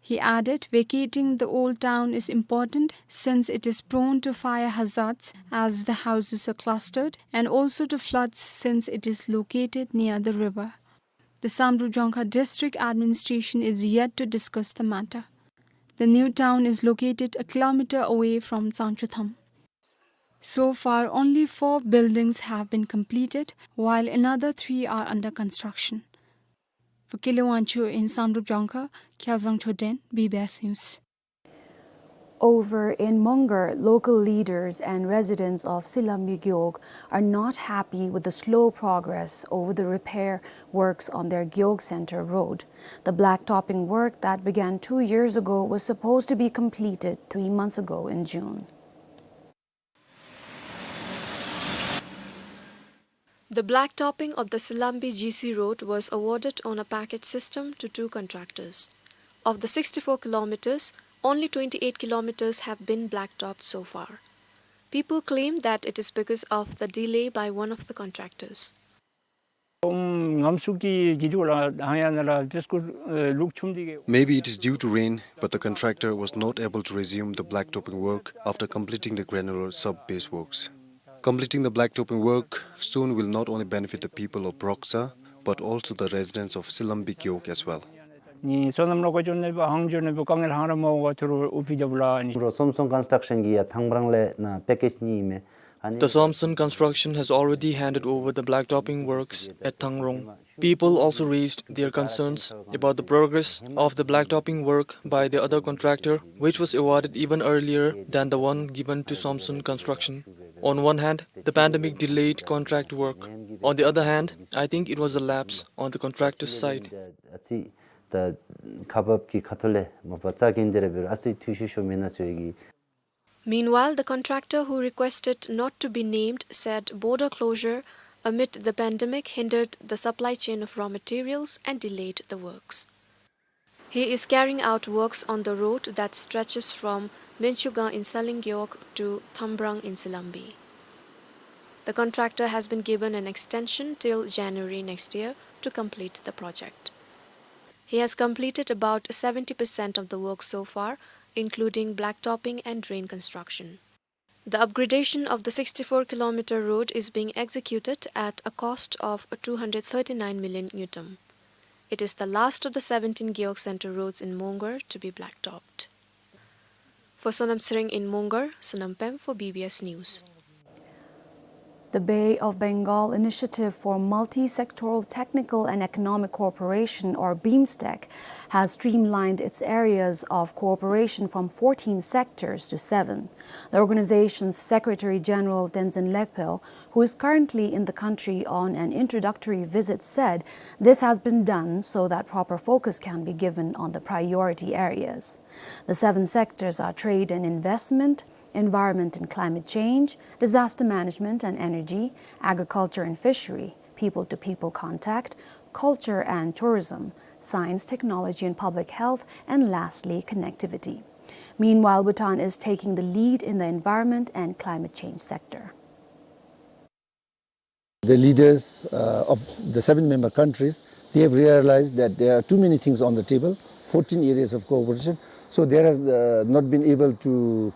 He added, vacating the old town is important since it is prone to fire hazards as the houses are clustered and also to floods since it is located near the river. The Samdrup Jongkhar District Administration is yet to discuss the matter. The new town is located a kilometer away from Tsangchutham. So far, only four buildings have been completed, while another three are under construction. For Kile Wangchuk in Samdrup Jangkha, Kyaljang Choden, B B S News. Over in Mongar, local leaders and residents of Silambi Gewog are not happy with the slow progress over the repair works on their Gewog Center road. The blacktopping work that began two years ago was supposed to be completed three months ago in June. The blacktopping of the Silambi G C road was awarded on a package system to two contractors. Of the sixty-four kilometers, only twenty-eight kilometers have been blacktopped so far. People claim that it is because of the delay by one of the contractors. ཁོང་ངམ་སུ་གི་གི་ཇུ་ལ་ཧང་ཡ་ན་ལ་ཏེ་སྐུ་ལུག་ཆུམ་དི་གི། Maybe it is due to rain, but the contractor was not able to resume the blacktopping work after completing the granular sub-base works. Completing the blacktopping work soon will not only benefit the people of Broksa, but also the residents of Silambi Gewog as well. ནི་སོ་ནམ་ལོ་ཀ་ཅོ་ནེ་བ་ཧང་ཅོ་ནེ་བ་ཀང་ལ་ཧང་ར་མོ་བ་ཐུ་རུ་ཨུ་པི་ཌབ་ལ་ནི། རོ་སོམ་སོན་ཀོན་སི་ཊྲག་ཤན་གི་ཡ་ཐང་བྲང་ལེ་ན་པེ་ཀེཇ་ནི་མེ། The Somson Construction has already handed over the blacktopping works at Thangrong. People also raised their concerns about the progress of the blacktopping work by the other contractor, which was awarded even earlier than the one given to Somson Construction. On one hand, the pandemic delayed contract work. On the other hand, I think it was a lapse on the contractor's side. ད་ཁ་བབ་ཀྱི་ཁ་ཐོག་ལས་མ་པ་རྩ་འགེངས་ཏེ་ར་འབད་རུང་ཨ་ཙི་འཐུས་ཤོར་ཤོར་མེན་ན་ཟེར་གི། Meanwhile, the contractor who requested not to be named said border closure amid the pandemic hindered the supply chain of raw materials and delayed the works. He is carrying out works on the road that stretches from Menchugang in Saling Gewog to Thangrong in Silambi. The contractor has been given an extension till January next year to complete the project. He has completed about seventy percent of the work so far, including blacktopping and drain construction. The upgradation of the sixty-four kilometer road is being executed at a cost of two hundred thirty-nine million ngultrum. It is the last of the seventeen Gewog Center roads in Mongar to be blacktopped. For Sonam Tshering in Mongar, Sonam Pem for B B S News. The Bay of Bengal Initiative for Multi-Sectoral Technical and Economic Cooperation, or BIMSTEC, has streamlined its areas of cooperation from fourteen sectors to seven. The organization's Secretary General Tenzin Legpel, who is currently in the country on an introductory visit, said this has been done so that proper focus can be given on the priority areas. The seven sectors are trade and investment, environment and climate change, disaster management and energy, agriculture and fishery, people-to-people contact, culture and tourism, science, technology and public health, and lastly, connectivity. Meanwhile, Bhutan is taking the lead in the environment and climate change sector. The leaders, uh, of the seven member countries, they have realized that there are too many things on the table, fourteen areas of cooperation. So there has, uh, not been able to,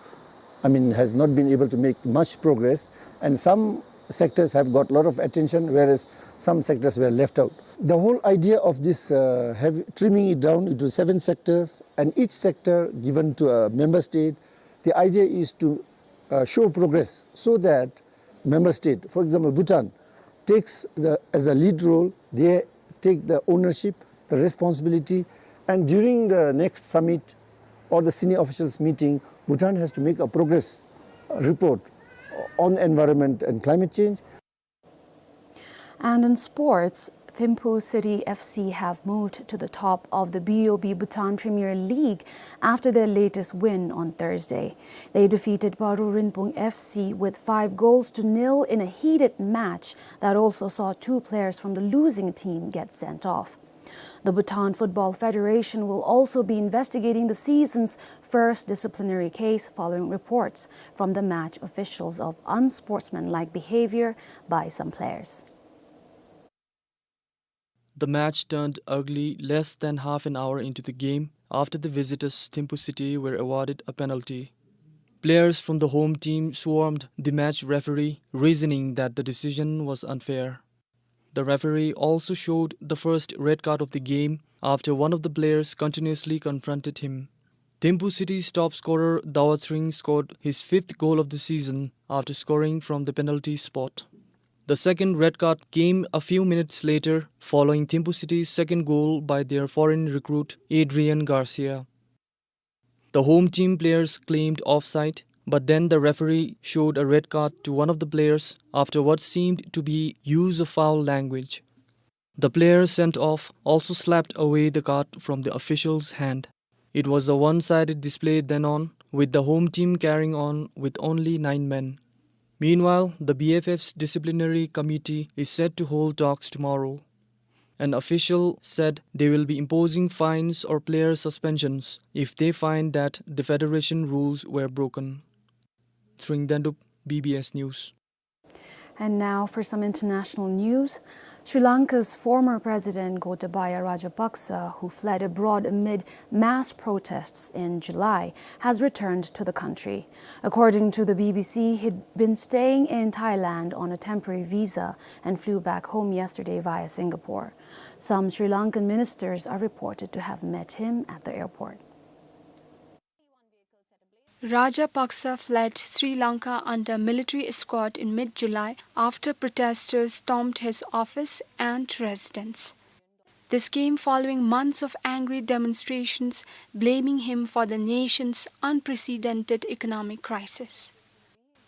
I mean, has not been able to make much progress. And some sectors have got a lot of attention, whereas some sectors were left out. The whole idea of this, uh, have, trimming it down into seven sectors and each sector given to a member state, the idea is to, uh, show progress so that member state, for example, Bhutan, takes the, as a lead role, they take the ownership, the responsibility, and during the next summit or the senior officials meeting, Bhutan has to make a progress, uh, report on environment and climate change. And in sports, Thimphu City F C have moved to the top of the B O B Bhutan Premier League after their latest win on Thursday. They defeated Paru Rinpung F C with five goals to nil in a heated match that also saw two players from the losing team get sent off. The Bhutan Football Federation will also be investigating the season's first disciplinary case following reports from the match officials of unsportsmanlike behavior by some players. The match turned ugly less than half an hour into the game after the visitors, Thimphu City, were awarded a penalty. Players from the home team swarmed the match referee, reasoning that the decision was unfair. The referee also showed the first red card of the game after one of the players continuously confronted him. Thimphu City's top scorer Dawa Tsering scored his fifth goal of the season after scoring from the penalty spot. The second red card came a few minutes later following Thimphu City's second goal by their foreign recruit Adrian Garcia. The home team players claimed offside, but then the referee showed a red card to one of the players after what seemed to be use of foul language. The player sent off also slapped away the card from the official's hand. It was a one-sided display then on, with the home team carrying on with only nine men. Meanwhile, the B F F's disciplinary committee is set to hold talks tomorrow. An official said they will be imposing fines or player suspensions if they find that the federation rules were broken. Tsering Dendup, B B S News. And now for some international news. Sri Lanka's former president Gotabaya Rajapaksa, who fled abroad amid mass protests in July, has returned to the country. According to the B B C, he'd been staying in Thailand on a temporary visa and flew back home yesterday via Singapore. Some Sri Lankan ministers are reported to have met him at the airport. Rajapaksa fled Sri Lanka under military escort in mid-July after protesters stormed his office and residence. This came following months of angry demonstrations blaming him for the nation's unprecedented economic crisis.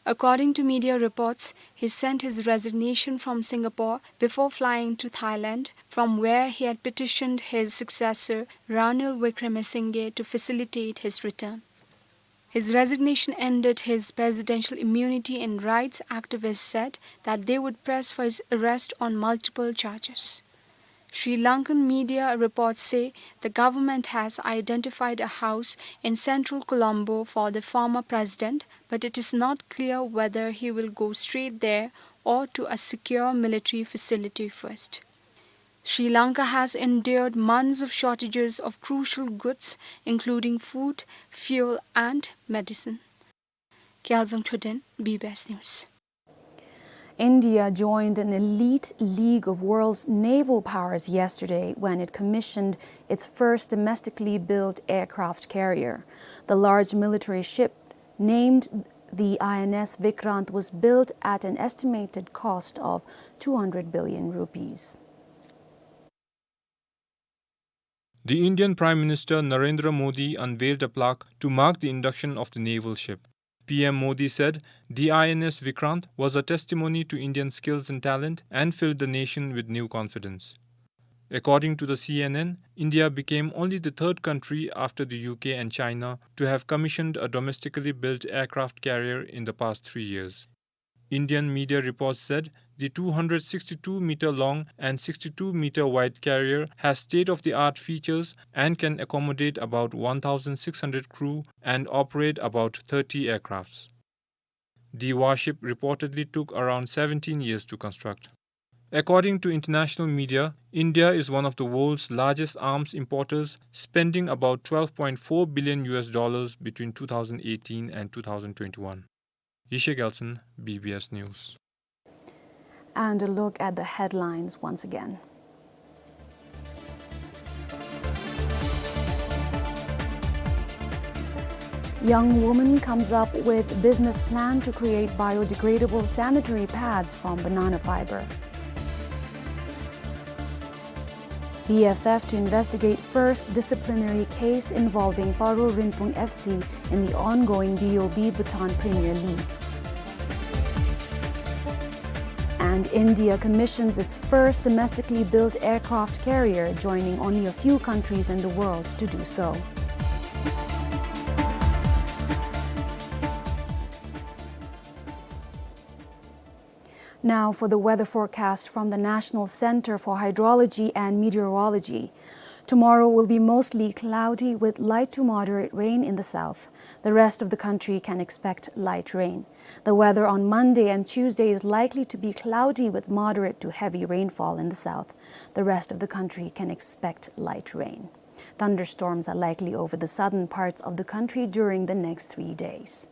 According to media reports, he sent his resignation from Singapore before flying to Thailand, from where he had petitioned his successor Ranil Wickremesinghe to facilitate his return. His resignation ended his presidential immunity, and rights activists said that they would press for his arrest on multiple charges. Sri Lankan media reports say the government has identified a house in central Colombo for the former president, but it is not clear whether he will go straight there or to a secure military facility first. Sri Lanka has endured months of shortages of crucial goods, including food, fuel, and medicine. Kyalzam Choden, B B S News. India joined an elite league of world's naval powers yesterday when it commissioned its first domestically built aircraft carrier. The large military ship, named the I N S Vikrant, was built at an estimated cost of two hundred billion rupees. The Indian Prime Minister Narendra Modi unveiled a plaque to mark the induction of the naval ship. P M Modi said the I N S Vikrant was a testimony to Indian skills and talent and filled the nation with new confidence. According to the C N N, India became only the third country after the U K and China to have commissioned a domestically built aircraft carrier in the past three years. Indian media reports said the two hundred sixty-two meter long and sixty-two meter wide carrier has state-of-the-art features and can accommodate about one thousand six hundred crew and operate about thirty aircrafts. The warship reportedly took around seventeen years to construct. According to international media, India is one of the world's largest arms importers, spending about twelve point four billion U S dollars between two thousand eighteen and two thousand twenty-one. Yeshe Gelson, B B S News. And a look at the headlines once again. Young woman comes up with business plan to create biodegradable sanitary pads from banana fiber. B F F to investigate first disciplinary case involving Paro Rinpung F C in the ongoing B O B Bhutan Premier League. And India commissions its first domestically built aircraft carrier, joining only a few countries in the world to do so. Now for the weather forecast from the National Center for Hydrology and Meteorology. Tomorrow will be mostly cloudy with light to moderate rain in the south. The rest of the country can expect light rain. The weather on Monday and Tuesday is likely to be cloudy with moderate to heavy rainfall in the south. The rest of the country can expect light rain. Thunderstorms are likely over the southern parts of the country during the next three days.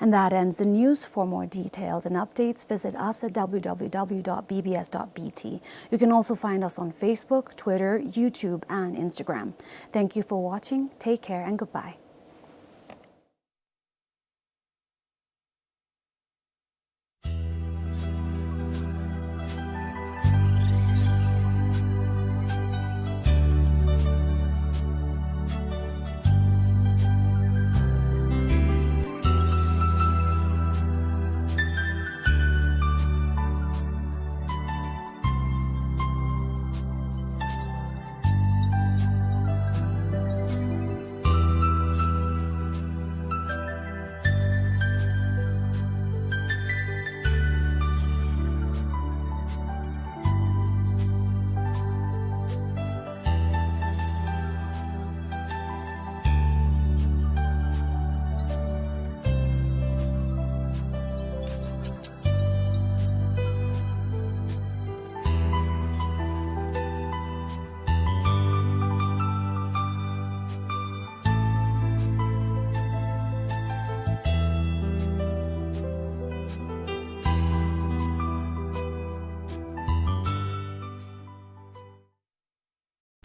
And that ends the news. For more details and updates, visit us at w w w dot b b s dot b t. You can also find us on Facebook, Twitter, YouTube, and Instagram. Thank you for watching. Take care and goodbye.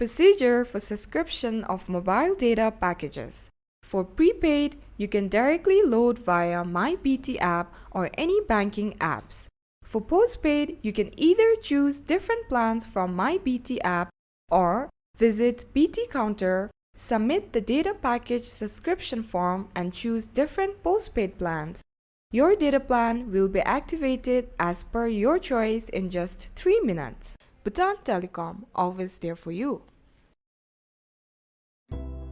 Procedure for subscription of mobile data packages. For prepaid, you can directly load via My B T app or any banking apps. For postpaid, you can either choose different plans from My B T app or visit B T counter, submit the data package subscription form and choose different postpaid plans. Your data plan will be activated as per your choice in just three minutes. Bhutan Telecom, always there for you.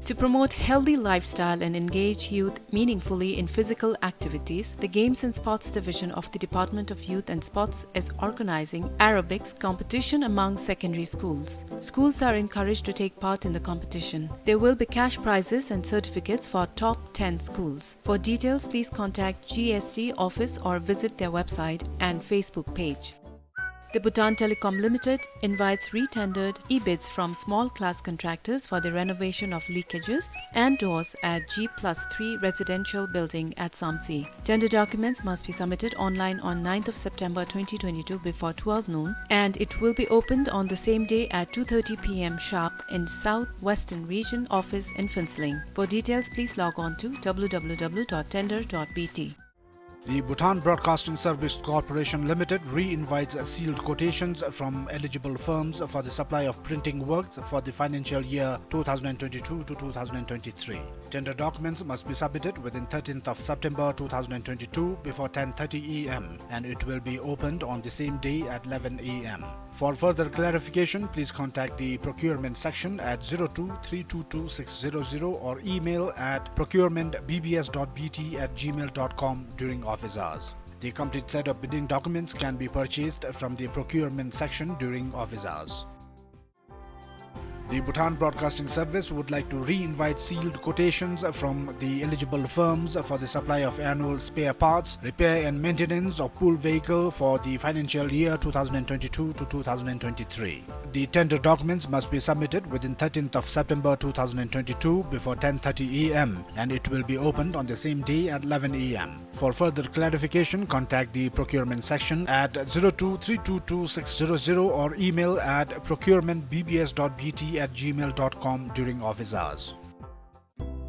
To promote healthy lifestyle and engage youth meaningfully in physical activities, the Games and Sports Division of the Department of Youth and Sports is organizing aerobics competition among secondary schools. Schools are encouraged to take part in the competition. There will be cash prizes and certificates for top ten schools. For details, please contact G S D office or visit their website and Facebook page. The Bhutan Telecom Limited invites retendered e-bids from small class contractors for the renovation of leakages and doors at G plus three residential building at Samtse. Tender documents must be submitted online on ninth of September twenty twenty-two before twelve noon, and it will be opened on the same day at two thirty p m sharp in South Western Region Office in Phuentsholing. For details, please log on to w w w dot tender dot b t. The Bhutan Broadcasting Service Corporation Limited re-invites sealed quotations from eligible firms for the supply of printing works for the financial year two thousand twenty-two to two thousand twenty-three. Tender documents must be submitted within thirteenth of September two thousand twenty-two before ten thirty a m, and it will be opened on the same day at eleven a m. For further clarification, please contact the procurement section at zero two three two two six zero zero or email at procurement b b s dot b t at gmail dot com during office hours. The complete set of bidding documents can be purchased from the procurement section during office hours. The Bhutan Broadcasting Service would like to re-invite sealed quotations from the eligible firms for the supply of annual spare parts, repair and maintenance of pool vehicle for the financial year two thousand twenty-two to two thousand twenty-three. The tender documents must be submitted within thirteenth of September two thousand twenty-two before ten thirty a m, and it will be opened on the same day at eleven a m. For further clarification, contact the procurement section at zero two three two two six zero zero or email at procurement b b s dot b t at gmail dot com during office hours.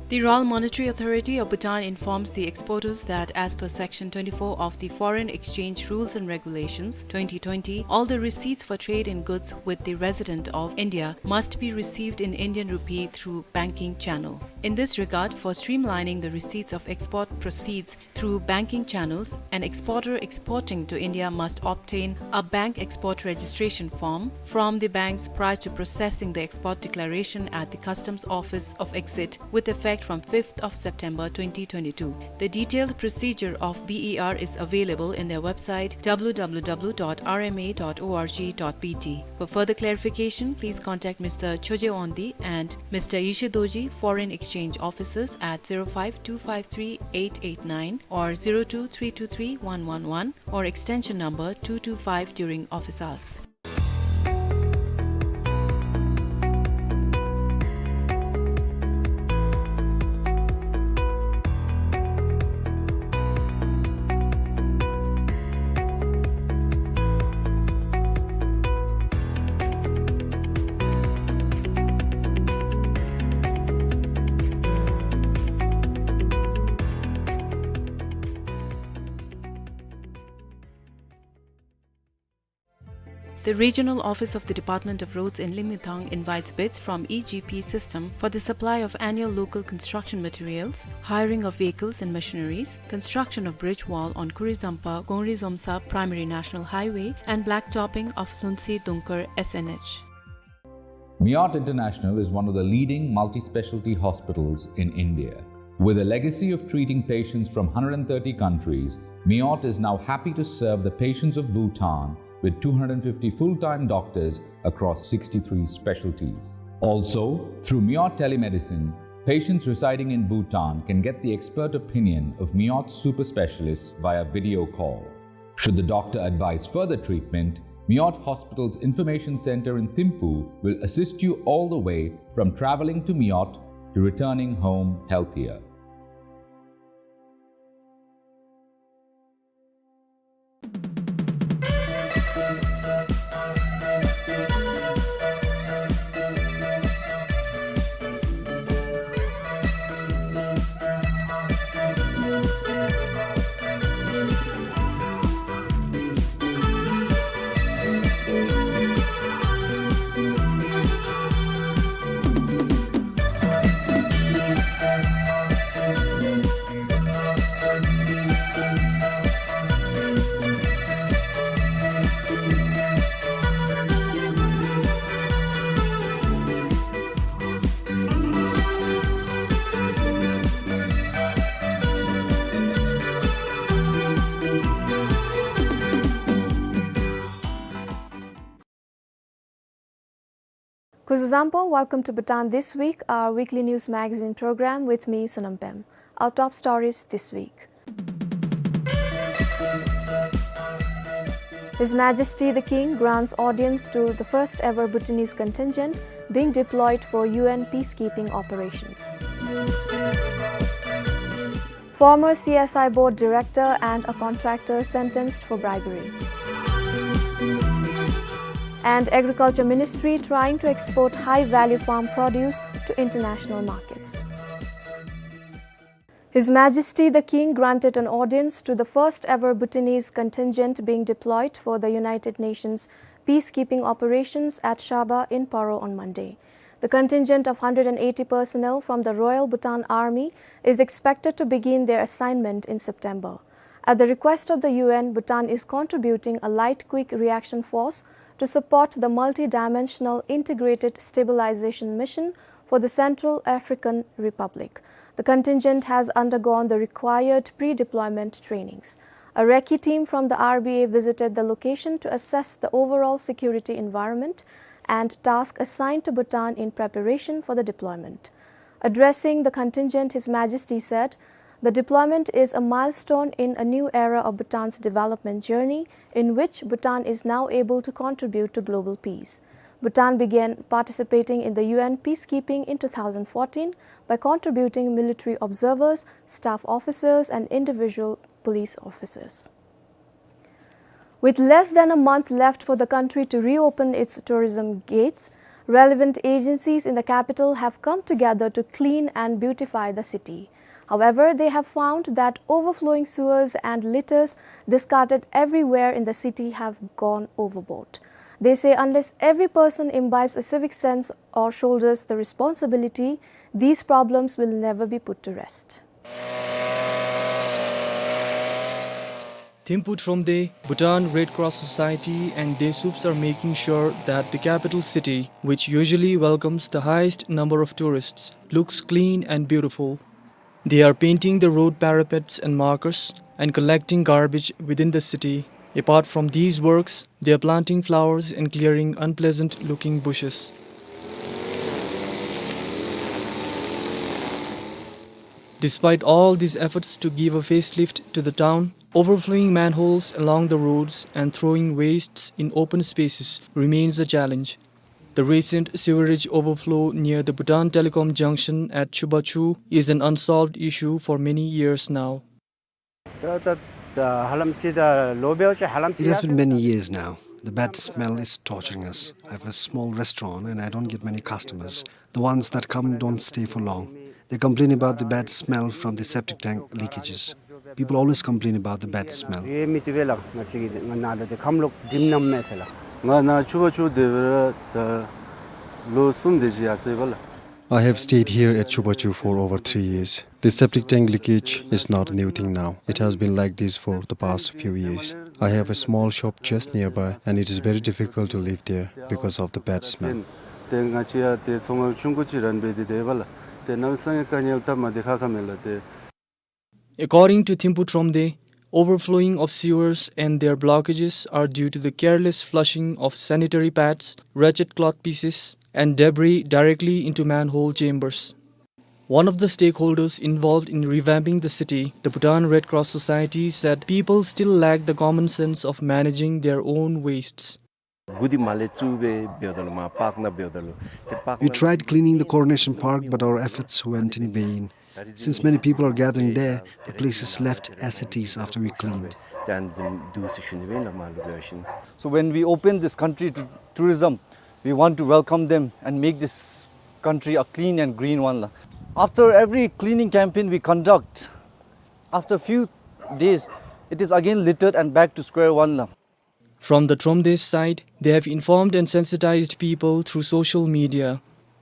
The Royal Monetary Authority of Bhutan informs the exporters that as per Section twenty-four of the Foreign Exchange Rules and Regulations twenty twenty, all the receipts for trade in goods with the resident of India must be received in Indian rupee through banking channel. In this regard, for streamlining the receipts of export proceeds through banking channels, an exporter exporting to India must obtain a bank export registration form from the banks prior to processing the export declaration at the Customs Office of Exit with effect from fifth of September twenty twenty-two. The detailed procedure of B E R is available in their website w w w dot r m a dot o r g dot b t. For further clarification, please contact Mister Choje Ondi and Mister Yishe Doji, Foreign Exchange Officers, at zero five two five three eight eight nine or zero two three two three one one one or extension number two two five during office hours. The Regional Office of the Department of Roads in Limgethang invites bids from E G P system for the supply of annual local construction materials, hiring of vehicles and machineries, construction of bridge wall on Kurizampa Gongri Zomsa Primary National Highway, and blacktopping of Lunsi Dungkar S N H. Meot International is one of the leading multi-specialty hospitals in India. With a legacy of treating patients from hundred and thirty countries, Meot is now happy to serve the patients of Bhutan with two hundred fifty full-time doctors across sixty-three specialties. Also, through Meot Telemedicine, patients residing in Bhutan can get the expert opinion of Meot super specialists via video call. Should the doctor advise further treatment, Meot Hospital's Information Center in Thimphu will assist you all the way from traveling to Meot to returning home healthier. Kuzuzangpo, welcome to Bhutan This Week, our weekly news magazine program with me, Sonam Pem. Our top stories this week. His Majesty the King grants audience to the first ever Bhutanese contingent being deployed for U N peacekeeping operations. Former C S I board director and a contractor sentenced for bribery. And Agriculture Ministry trying to export high-value farm produce to international markets. His Majesty the King granted an audience to the first ever Bhutanese contingent being deployed for the United Nations peacekeeping operations at Shaba in Paro on Monday. The contingent of hundred and eighty personnel from the Royal Bhutan Army is expected to begin their assignment in September. At the request of the U N, Bhutan is contributing a light quick reaction force to support the multi-dimensional integrated stabilization mission for the Central African Republic. The contingent has undergone the required pre-deployment trainings. A recce team from the R B A visited the location to assess the overall security environment and task assigned to Bhutan in preparation for the deployment. Addressing the contingent, His Majesty said, "The deployment is a milestone in a new era of Bhutan's development journey, in which Bhutan is now able to contribute to global peace." Bhutan began participating in the U N peacekeeping in two thousand fourteen by contributing military observers, staff officers, and individual police officers. With less than a month left for the country to reopen its tourism gates, relevant agencies in the capital have come together to clean and beautify the city. However, they have found that overflowing sewers and litters discarded everywhere in the city have gone overboard. They say unless every person imbibes a civic sense or shoulders the responsibility, these problems will never be put to rest. Thimphu Thromde, Bhutan Red Cross Society and Desups are making sure that the capital city, which usually welcomes the highest number of tourists, looks clean and beautiful. They are painting the road parapets and markers and collecting garbage within the city. Apart from these works, they are planting flowers and clearing unpleasant-looking bushes. Despite all these efforts to give a facelift to the town, overflowing manholes along the roads and throwing wastes in open spaces remains a challenge. The recent sewerage overflow near the Bhutan Telecom junction at Chubachu is an unsolved issue for many years now. It has been many years now. The bad smell is torturing us. I have a small restaurant and I don't get many customers. The ones that come don't stay for long. They complain about the bad smell from the septic tank leakages. People always complain about the bad smell. ང་ནཱ་ཆུ་བར་ཆུ་དེ་སྦེ་ར་ད་ལོ་གསུམ་དེ་ཅིག་ཡར་སོ་ཡི་པ་ལགས། I have stayed here at Chubachu for over three years. The septic tank leakage is not a new thing now. It has been like this for the past few years. I have a small shop just nearby, and it is very difficult to live there because of the bad smell. ཏེ་ང་བཅས་ཡང་ཏེ་ཚོང་ཁང་ཆུང་ཀུ་ཅིག་ར་འབད་དེ་སྡོད་པ་ལགས། ཏེ་གནམ་མེད་ས་མེད་དཀའ་ངལ་སྟབས་མ་བདེ་ཁག་ཁ་མས་ལགས། ཏེ། According to Thimphu Thromde, overflowing of sewers and their blockages are due to the careless flushing of sanitary pads, wretched cloth pieces, and debris directly into manhole chambers. One of the stakeholders involved in revamping the city, the Bhutan Red Cross Society, said people still lack the common sense of managing their own wastes. གུ་འདི་མར་ལས་བཙུགས་སྦེ་འབདཝ་ད་ལུ་མར་པཱརཀ་ནང་འབདཝ་ད་ལུ་ཏེ་པཱརཀ་We ནང་། Tried cleaning the Coronation Park, but our efforts went in vain. Since many people are gathering there, the place is left as it is after we cleaned. ཏེ་ཨ་ནི་བཟུམ་འདུག་ཟེར་ཞུ་ནི་སྦེ་ཨིན་ལགས་མར་ལུ་འབད་བ་ཅིན། So when we open this country to tourism, we want to welcome them and make this country a clean and green one, la. After every cleaning campaign we conduct, after few days, it is again littered and back to square one, la. From the Thromde's side, they have informed and sensitized people through social media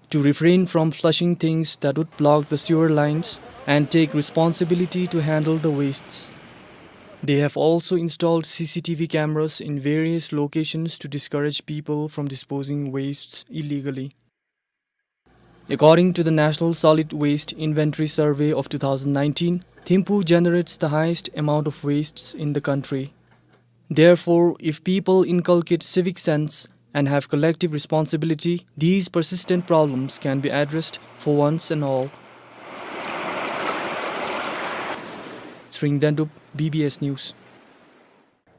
to refrain from flushing things that would block the sewer lines and take responsibility to handle the wastes. They have also installed C C T V cameras in various locations to discourage people from disposing wastes illegally. According to the National Solid Waste Inventory Survey of two thousand nineteen, Thimphu generates the highest amount of wastes in the country. Therefore, if people inculcate civic sense and have collective responsibility, these persistent problems can be addressed for once and all. Tshering Dendup, B B S News.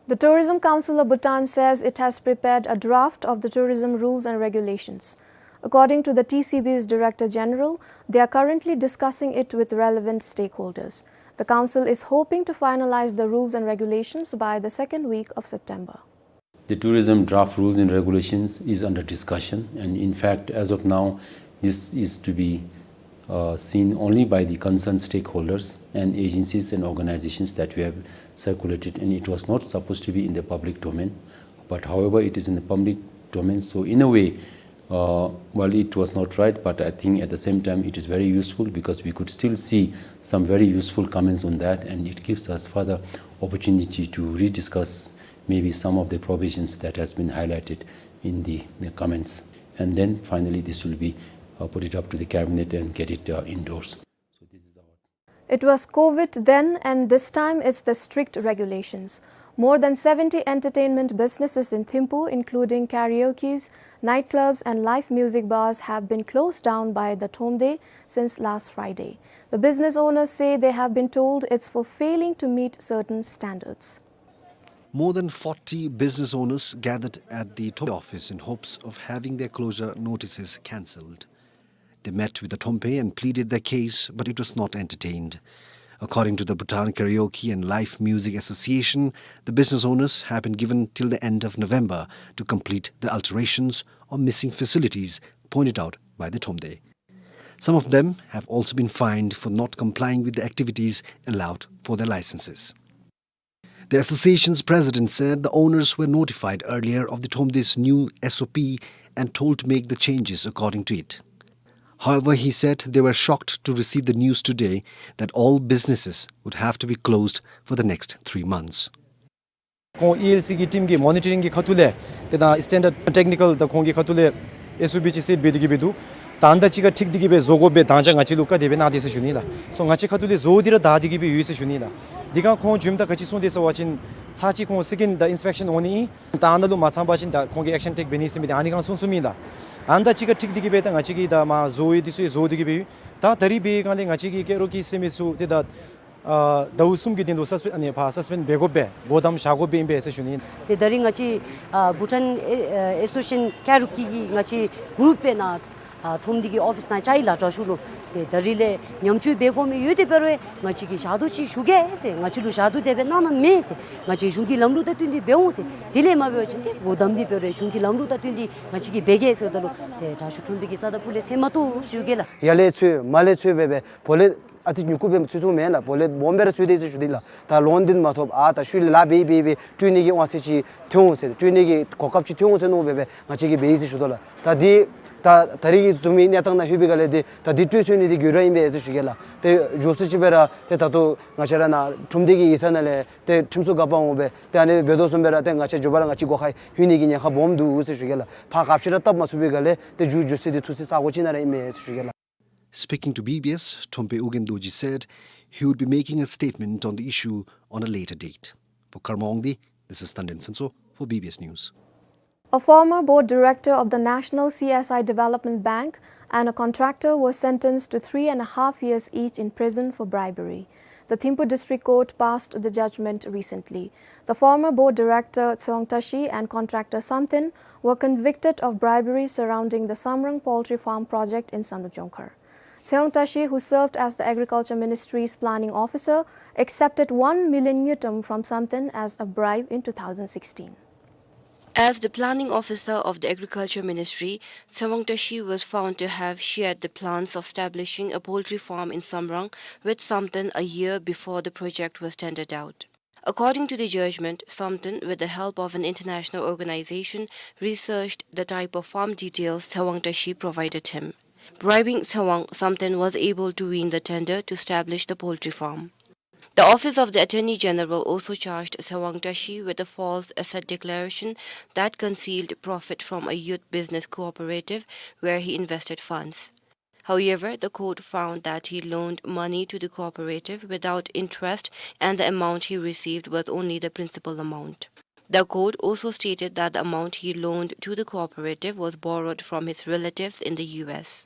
The Tourism Council of Bhutan says it has prepared a draft of the tourism rules and regulations. According to the T C B's Director General, they are currently discussing it with relevant stakeholders. The council is hoping to finalize the rules and regulations by the second week of September. The tourism draft rules and regulations is under discussion, and in fact, as of now, this is to be, uh, seen only by the concerned stakeholders and agencies and organizations that we have circulated, and it was not supposed to be in the public domain. But however, it is in the public domain, so in a way, uh, while it was not right, but I think at the same time it is very useful because we could still see some very useful comments on that, and it gives us further opportunity to rediscuss maybe some of the provisions that has been highlighted in the, the comments. And then finally this will be, uh, put it up to the cabinet and get it, uh, endorsed. So this is our It was COVID then, and this time it's the strict regulations. More than seventy entertainment businesses in Thimphu, including karaokes, nightclubs and live music bars, have been closed down by the Thromde since last Friday. The business owners say they have been told it's for failing to meet certain standards. More than forty business owners gathered at the Thromde office in hopes of having their closure notices cancelled. They met with the Thromde and pleaded their case, but it was not entertained. According to the Bhutan Karaoke and Live Music Association, the business owners have been given till the end of November to complete the alterations or missing facilities pointed out by the Thromde. Some of them have also been fined for not complying with the activities allowed for their licenses. The association's president said the owners were notified earlier of the Thromde's new S O P and told to make the changes according to it. However, he said they were shocked to receive the news today that all businesses would have to be closed for the next three months. ཁོང་ཨི་ཨེལ་སི་གི་ཊིམ་གྱི་མོ་ནི་ཊ་རིང་གི་ཁ་ཐུག་ལས་ཏེ་ད་སི་ཊེན་ཌརཌ་ཊེག་ནི་ཀལ་ད་ཁོང་གི་ཁ་ཐུག་ལས་ཨེསི་ཨོ་པི་ཅིག་སེཊ་འབད་དེ་གི་སྦེ་འདུག། ད་ཨ་ནི་ད་ཅི་ཁར་འཁྲིད་དེ་གི་སྦེ་བཟོ་དགོ་པའི་དམ་བཅའ་ང་བཅས་ལུ་བཀའ་དེ་སྦེ་གནང་དེས་ཟེར་ཞུ་ནི་ལགས། སོ་ང་བཅས་ཁ་ཐུག་ལས་བཟོ་སྟེ་ར་བདའ་སྟེ་གི་སྦེ་ཡོད་ཟེར་ཞུ་ནི་ལགས། དེ་སྒང་ཁོང་བྱོནམ་ད་ག་ཅི་གསུངས་དེས་ཟེར་བ་ཅིན་ཚར་གཅིག་ཁོང་སེ་ཀེནཌ་ད་ཨིནསི་པེག་ཤཱན་འོང་ནི་ཨིན། ད་ཨ་ནཱ་ལུ་མ་ཚང་པ་ཅིན་ད་ཁོང་གིས་ཨེག་ཤཱན་ཊེཀ་འབད་ནི་ཟེར་མི་དེ་ཨ་ནི་སྒང་གསུངས་གསུངསམ་ཨིན་ལགས། ཨ་ནི་ད་ཅི་ཁར་འཁྲིད་དེ་གི་སྦེ་ད་ང་བཅས་ཀྱིས་ད་མར་བཟོ་ཡི་དེ་ཚུ་བཟོ་སྟེ་གི་སྦེ་ཡོད། ད་ད་རིས་འབད་བའི་སྒང་ལས་ང་བཅས་ཀྱི་ཀེ་རོ་ཀི་ཟེར་མི་ཚུ་ཏེ་ད་ཨ་ཟླཝ་གསུམ་གྱི་དོན་ལུ་སཱསི་པེནཌ་ཨ་ནི་ཕར་སཱསི་པེནཌ་འབད་དགོ་པས། སྒོ་བསྡམ་བཞག་དགོ་པས་ཨིན་པས་ཟེར་ཞུ་ནི། ཏེ་ད་རིས་ང་བཅས་ཨ་བྷུ་ཊཱན་ཨེ་ཨ་ཨེ་སོ་སི་ཨེ་ཤཱན་ཀ་རུ་ཀི་གི་ང་བཅས་གུ་རུབ་སྦེ་ནཱ་ཨ་ཁྲོམ་སྡེ་གི་ཨོ་ཕིསི་ནང་བཅར་ཡི་ལགས་དྲག་ཤོས་ལུ། ཏེ་ད་རིས་ལས་ཉམས་བཅོས་འབད་དགོ་མི་ཡོད་དེ་འབད་རུང་ང་བཅས་ཀྱིས་ཞག་དུས་ཅིག་ཞུ་གེ་ཟེར། ང་བཅས་ལུ་ཞག་དུས་དེ་སྦེ་གནང་གནངམ་མེད་ཟེར། ང་བཅས་གཞུང་གི་ལམ་ལུགས་དང་བསྟུན་ཏེ་འབད་འོང་ཟེར། དེ་ལས་མ་འབད་བ་ཅིན་ཏེ་སྒོ་བསྡམ་སྟེ་འབད་རུང་གཞུང་གི་ལམ་ལུགས་དང་བསྟུན་ཏེ་ང་བཅས་ཀྱིས་འབད་གེ་ཟེརཝ་ད་ལུ་ཏེ་དྲག་ཤོས་ཁྲོམ་སྡེ་གི་རྩ་དང་ཕུ་ལས་ཟེར་མ་བཏུབ་ཞུ་གེ་ལགས། ཡར་ལས་ཚུར་མར་ལས་ཚུར་འབད་སྦེ་བོ་ལས་ ཨ་ཙི་མྱུ་གུ་སྦེ་ཚུད་ཚུདཔ་མེན་ལགས། བོ་ལེ་སྦོམ་སྦེ་ར་ཚུད་དེ་ཟེར་ཞུ་དེས་ལགས། ད་ལོན་འདི་མ་ཐོབ་ཨ་ད་ཤུལ་ལས་ལཱ་འབད་འབད་འབད་སྤྲོད་ནི་གི་དབང་ཚད་ཅིག་ཐོན་འོང་ཟེར། སྤྲོད་ནི་གི་གོ་སྐབས་ཅིག་ཐོན་འོང་ཟེར་མནོ་སྦེ་སྦེ་ང་བཅས་ཀྱིས་འབད་ཡི་ཟེར་ཞུ་དོ་ལགས། ད་འདི་ད་ད་རིས་ཀྱི་བཟུམ་མའི་གནས་སྟངས་ནང་ལྷོད་པའི་སྒང་ལས་འདི་ད་འདི་སྤྲོད་ཚུགས་ནི་འདི་དགོད་བྲ་ཨིན་པས་ཟེར་ཞུ་གེ་ལགས། ཏེ་མགྱོགས་སུ་ཅིག་སྦེ་ར་ཏེ་ད་ལྟོ་ང་བཅས་ར་ནཱ་ཁྲོམ་སྡེ་གི་ཡིག་ཚང་ནང་ལས་ཏེ་ཁྲིམས་སྲུང་འགག་པ་འོང་སྦེ་ཏེ་ཨ་ནི་འབད་དོ་བཟུམ་སྦེ་ར་ཏེ་ང་བཅས་མགྱོགས་པ་ར་ང་བཅས་སྒོ་ཁར་ལྷོད་ནི་གི་ཉེན་ཁ་སྦོམ་འདུག་ཟེར་ཞུ་གེ་ལགས། ཕར་ག་ཅི་ར་བཏབ་མ་ཚུགས་པའི་སྒང་ལས་ཏེ་མཇུག་མཇུག་ཟེར་འདི་ཐུག་སྲིད་ས་སྒོ་ཅིག་ནང་ར་ཨིན་མས་ཟེར་ཞུ་གེ་ལགས། Speaking to B B S, Thompe Ugen Dorji said he would be making a statement on the issue on a later date. For Karma Wangdi, this is Tanden Phuntsho for B B S News. A former board director of the National C S I Development Bank and a contractor were sentenced to three and a half years each in prison for bribery. The Thimphu District Court passed the judgment recently. The former board director Tsewang Tashi and contractor Samten were convicted of bribery surrounding the Samrang poultry farm project in Samdrup Jongkhar. Tsewang Tashi, who served as the Agriculture Ministry's planning officer, accepted one million ngultrum from Samten as a bribe in two thousand sixteen. As the planning officer of the Agriculture Ministry, Tsewang Tashi was found to have shared the plans of establishing a poultry farm in Samrang with Samten a year before the project was tendered out. According to the judgment, Samten, with the help of an international organization, researched the type of farm details Tsewang Tashi provided him. Bribing Tsewang, Samten was able to win the tender to establish the poultry farm. The Office of the Attorney General also charged Tsewang Tashi with a false asset declaration that concealed profit from a youth business cooperative where he invested funds. However, the court found that he loaned money to the cooperative without interest, and the amount he received was only the principal amount. The court also stated that the amount he loaned to the cooperative was borrowed from his relatives in the U S.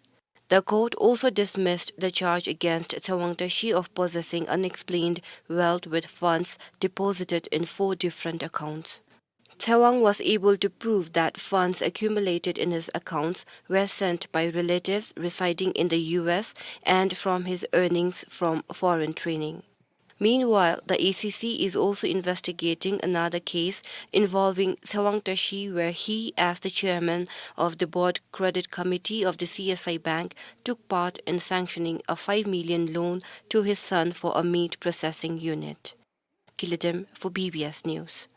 The court also dismissed the charge against Tsewang Tashi of possessing unexplained wealth with funds deposited in four different accounts. Tsewang was able to prove that funds accumulated in his accounts were sent by relatives residing in the U S and from his earnings from foreign training. Meanwhile, the A C C is also investigating another case involving Tsewang Tashi, where he, as the chairman of the board credit committee of the C S I Bank, took part in sanctioning a five million loan to his son for a meat processing unit. Kiletem for B B S News.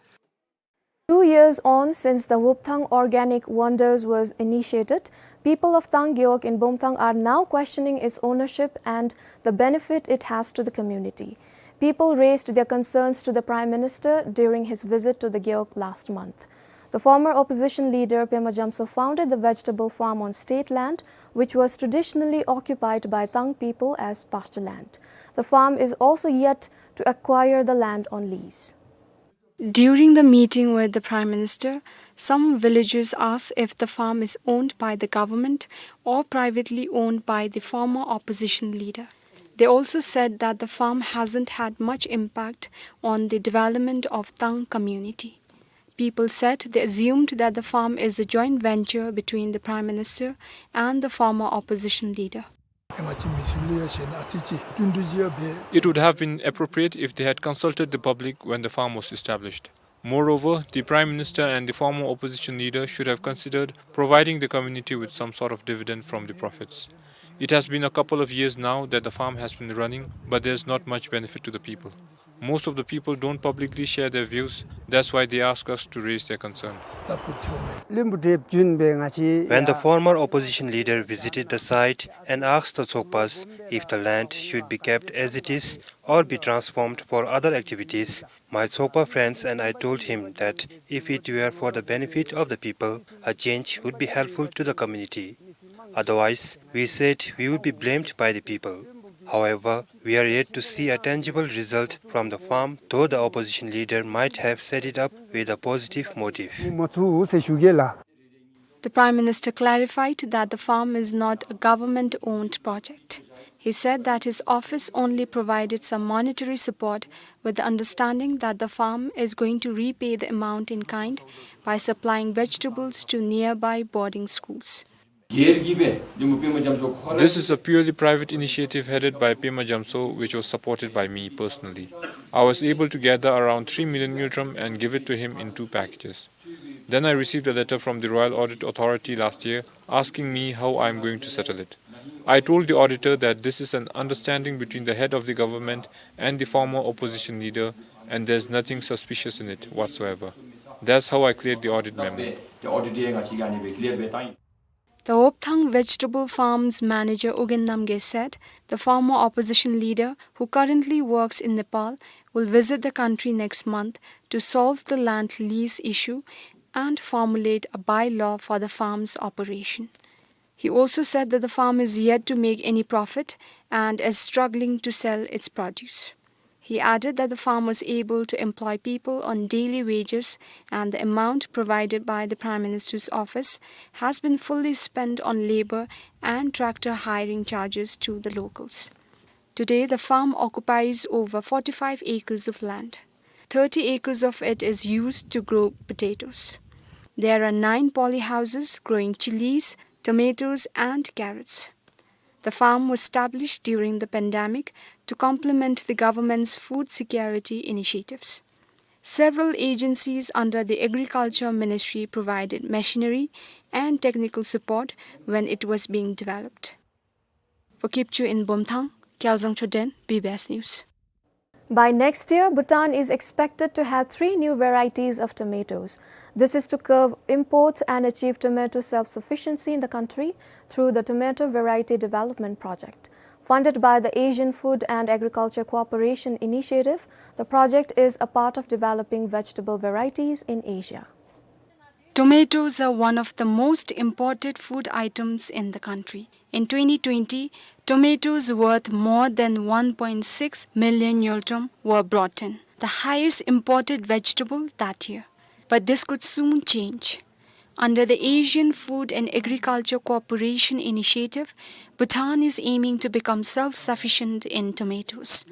Two years on since the Wupthang Organic Wonders was initiated, people of Tang Gewog in Bomthang are now questioning its ownership and the benefit it has to the community. People raised their concerns to the Prime Minister during his visit to the Gewog last month. The former opposition leader Pema Jamso founded the vegetable farm on state land, which was traditionally occupied by Tang people as pasture land. The farm is also yet to acquire the land on lease. During the meeting with the Prime Minister, some villagers asked if the farm is owned by the government or privately owned by the former opposition leader. They also said that the farm hasn't had much impact on the development of Tang community. People said they assumed that the farm is a joint venture between the Prime Minister and the former opposition leader. It would have been appropriate if they had consulted the public when the farm was established. Moreover, the Prime Minister and the former opposition leader should have considered providing the community with some sort of dividend from the profits. It has been a couple of years now that the farm has been running, but there's not much benefit to the people. Most of the people don't publicly share their views, that's why they ask us to raise their concern. When the former opposition leader visited the site and asked the Tsokpas if the land should be kept as it is or be transformed for other activities, my Tsokpa friends and I told him that if it were for the benefit of the people, a change would be helpful to the community. Otherwise, we said we would be blamed by the people. However, we are yet to see a tangible result from the farm, though the opposition leader might have set it up with a positive motive. The Prime Minister clarified that the farm is not a government-owned project. He said that his office only provided some monetary support with the understanding that the farm is going to repay the amount in kind by supplying vegetables to nearby boarding schools. This is a purely private initiative headed by Pema Jamso, which was supported by me personally. I was able to gather around three million ngultrum and give it to him in two packages. Then I received a letter from the Royal Audit Authority last year asking me how I am going to settle it. I told the auditor that this is an understanding between the head of the government and the former opposition leader, and there's nothing suspicious in it whatsoever. That's how I cleared the audit memo. The Hopthang Vegetable Farms manager Ugyen Namgay said the former opposition leader, who currently works in Nepal, will visit the country next month to solve the land lease issue and formulate a bylaw for the farm's operation. He also said that the farm is yet to make any profit and is struggling to sell its produce. He added that the farm was able to employ people on daily wages and the amount provided by the Prime Minister's office has been fully spent on labor and tractor hiring charges to the locals. Today, the farm occupies over forty-five acres of land. Thirty acres of it is used to grow potatoes. There are nine poly houses growing chilies, tomatoes, and carrots. The farm was established during the pandemic to complement the government's food security initiatives. Several agencies under the Agriculture Ministry provided machinery and technical support when it was being developed. For Kipchoo in Bumthang, Kyalzang Choden, B B S News. By next year, Bhutan is expected to have three new varieties of tomatoes. This is to curb imports and achieve tomato self-sufficiency in the country through the Tomato Variety Development Project. Funded by the Asian Food and Agriculture Cooperation Initiative, the project is a part of developing vegetable varieties in Asia. Tomatoes are one of the most imported food items in the country. In twenty twenty, tomatoes worth more than one point six million ngultrum were brought in, the highest imported vegetable that year. But this could soon change. Under the Asian Food and Agriculture Cooperation Initiative, Bhutan is aiming to become self-sufficient in tomatoes.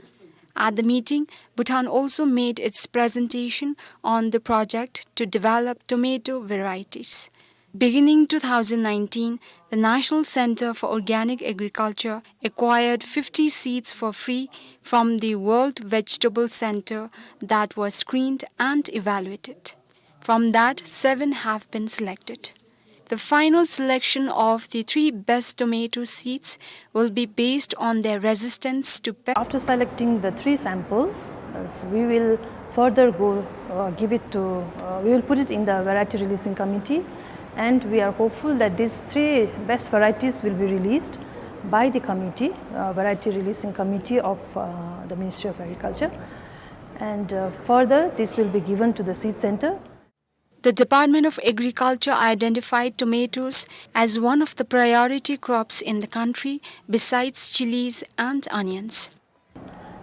At the meeting, Bhutan also made its presentation on the project to develop tomato varieties. Beginning two thousand nineteen, the National Center for Organic Agriculture acquired fifty seeds for free from the World Vegetable Center that were screened and evaluated. From that, seven have been selected. The final selection of the three best tomato seeds will be based on their resistance to pest. After selecting the three samples, uh, so we will further go, uh, give it to, uh, we will put it in the variety releasing committee, and we are hopeful that these three best varieties will be released by the committee, uh, variety releasing committee of, uh, the Ministry of Agriculture, and, uh, further this will be given to the seed center. The Department of Agriculture identified tomatoes as one of the priority crops in the country, besides chilies and onions.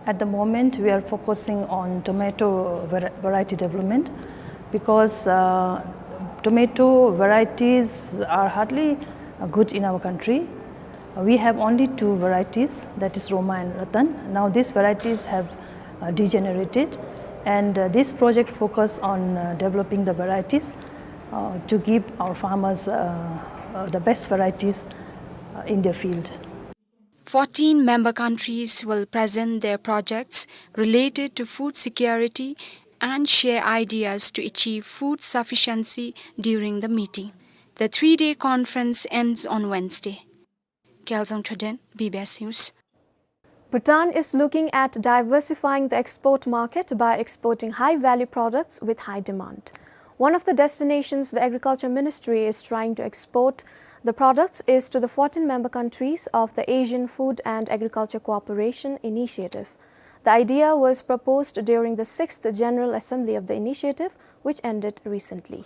At the moment, we are focusing on tomato var-, variety development because, uh, tomato varieties are hardly, uh, good in our country. Uh, we have only two varieties, that is Roma and Ratan. Now these varieties have, uh, degenerated, and, uh, this project focus on, uh, developing the varieties, uh, to give our farmers, uh, uh, the best varieties, uh, in their field. Fourteen member countries will present their projects related to food security and share ideas to achieve food sufficiency during the meeting. The three-day conference ends on Wednesday. Kyalzang Choden, B B S News. Bhutan is looking at diversifying the export market by exporting high-value products with high demand. One of the destinations the Agriculture Ministry is trying to export the products is to the fourteen member countries of the Asian Food and Agriculture Cooperation Initiative. The idea was proposed during the sixth General Assembly of the initiative, which ended recently.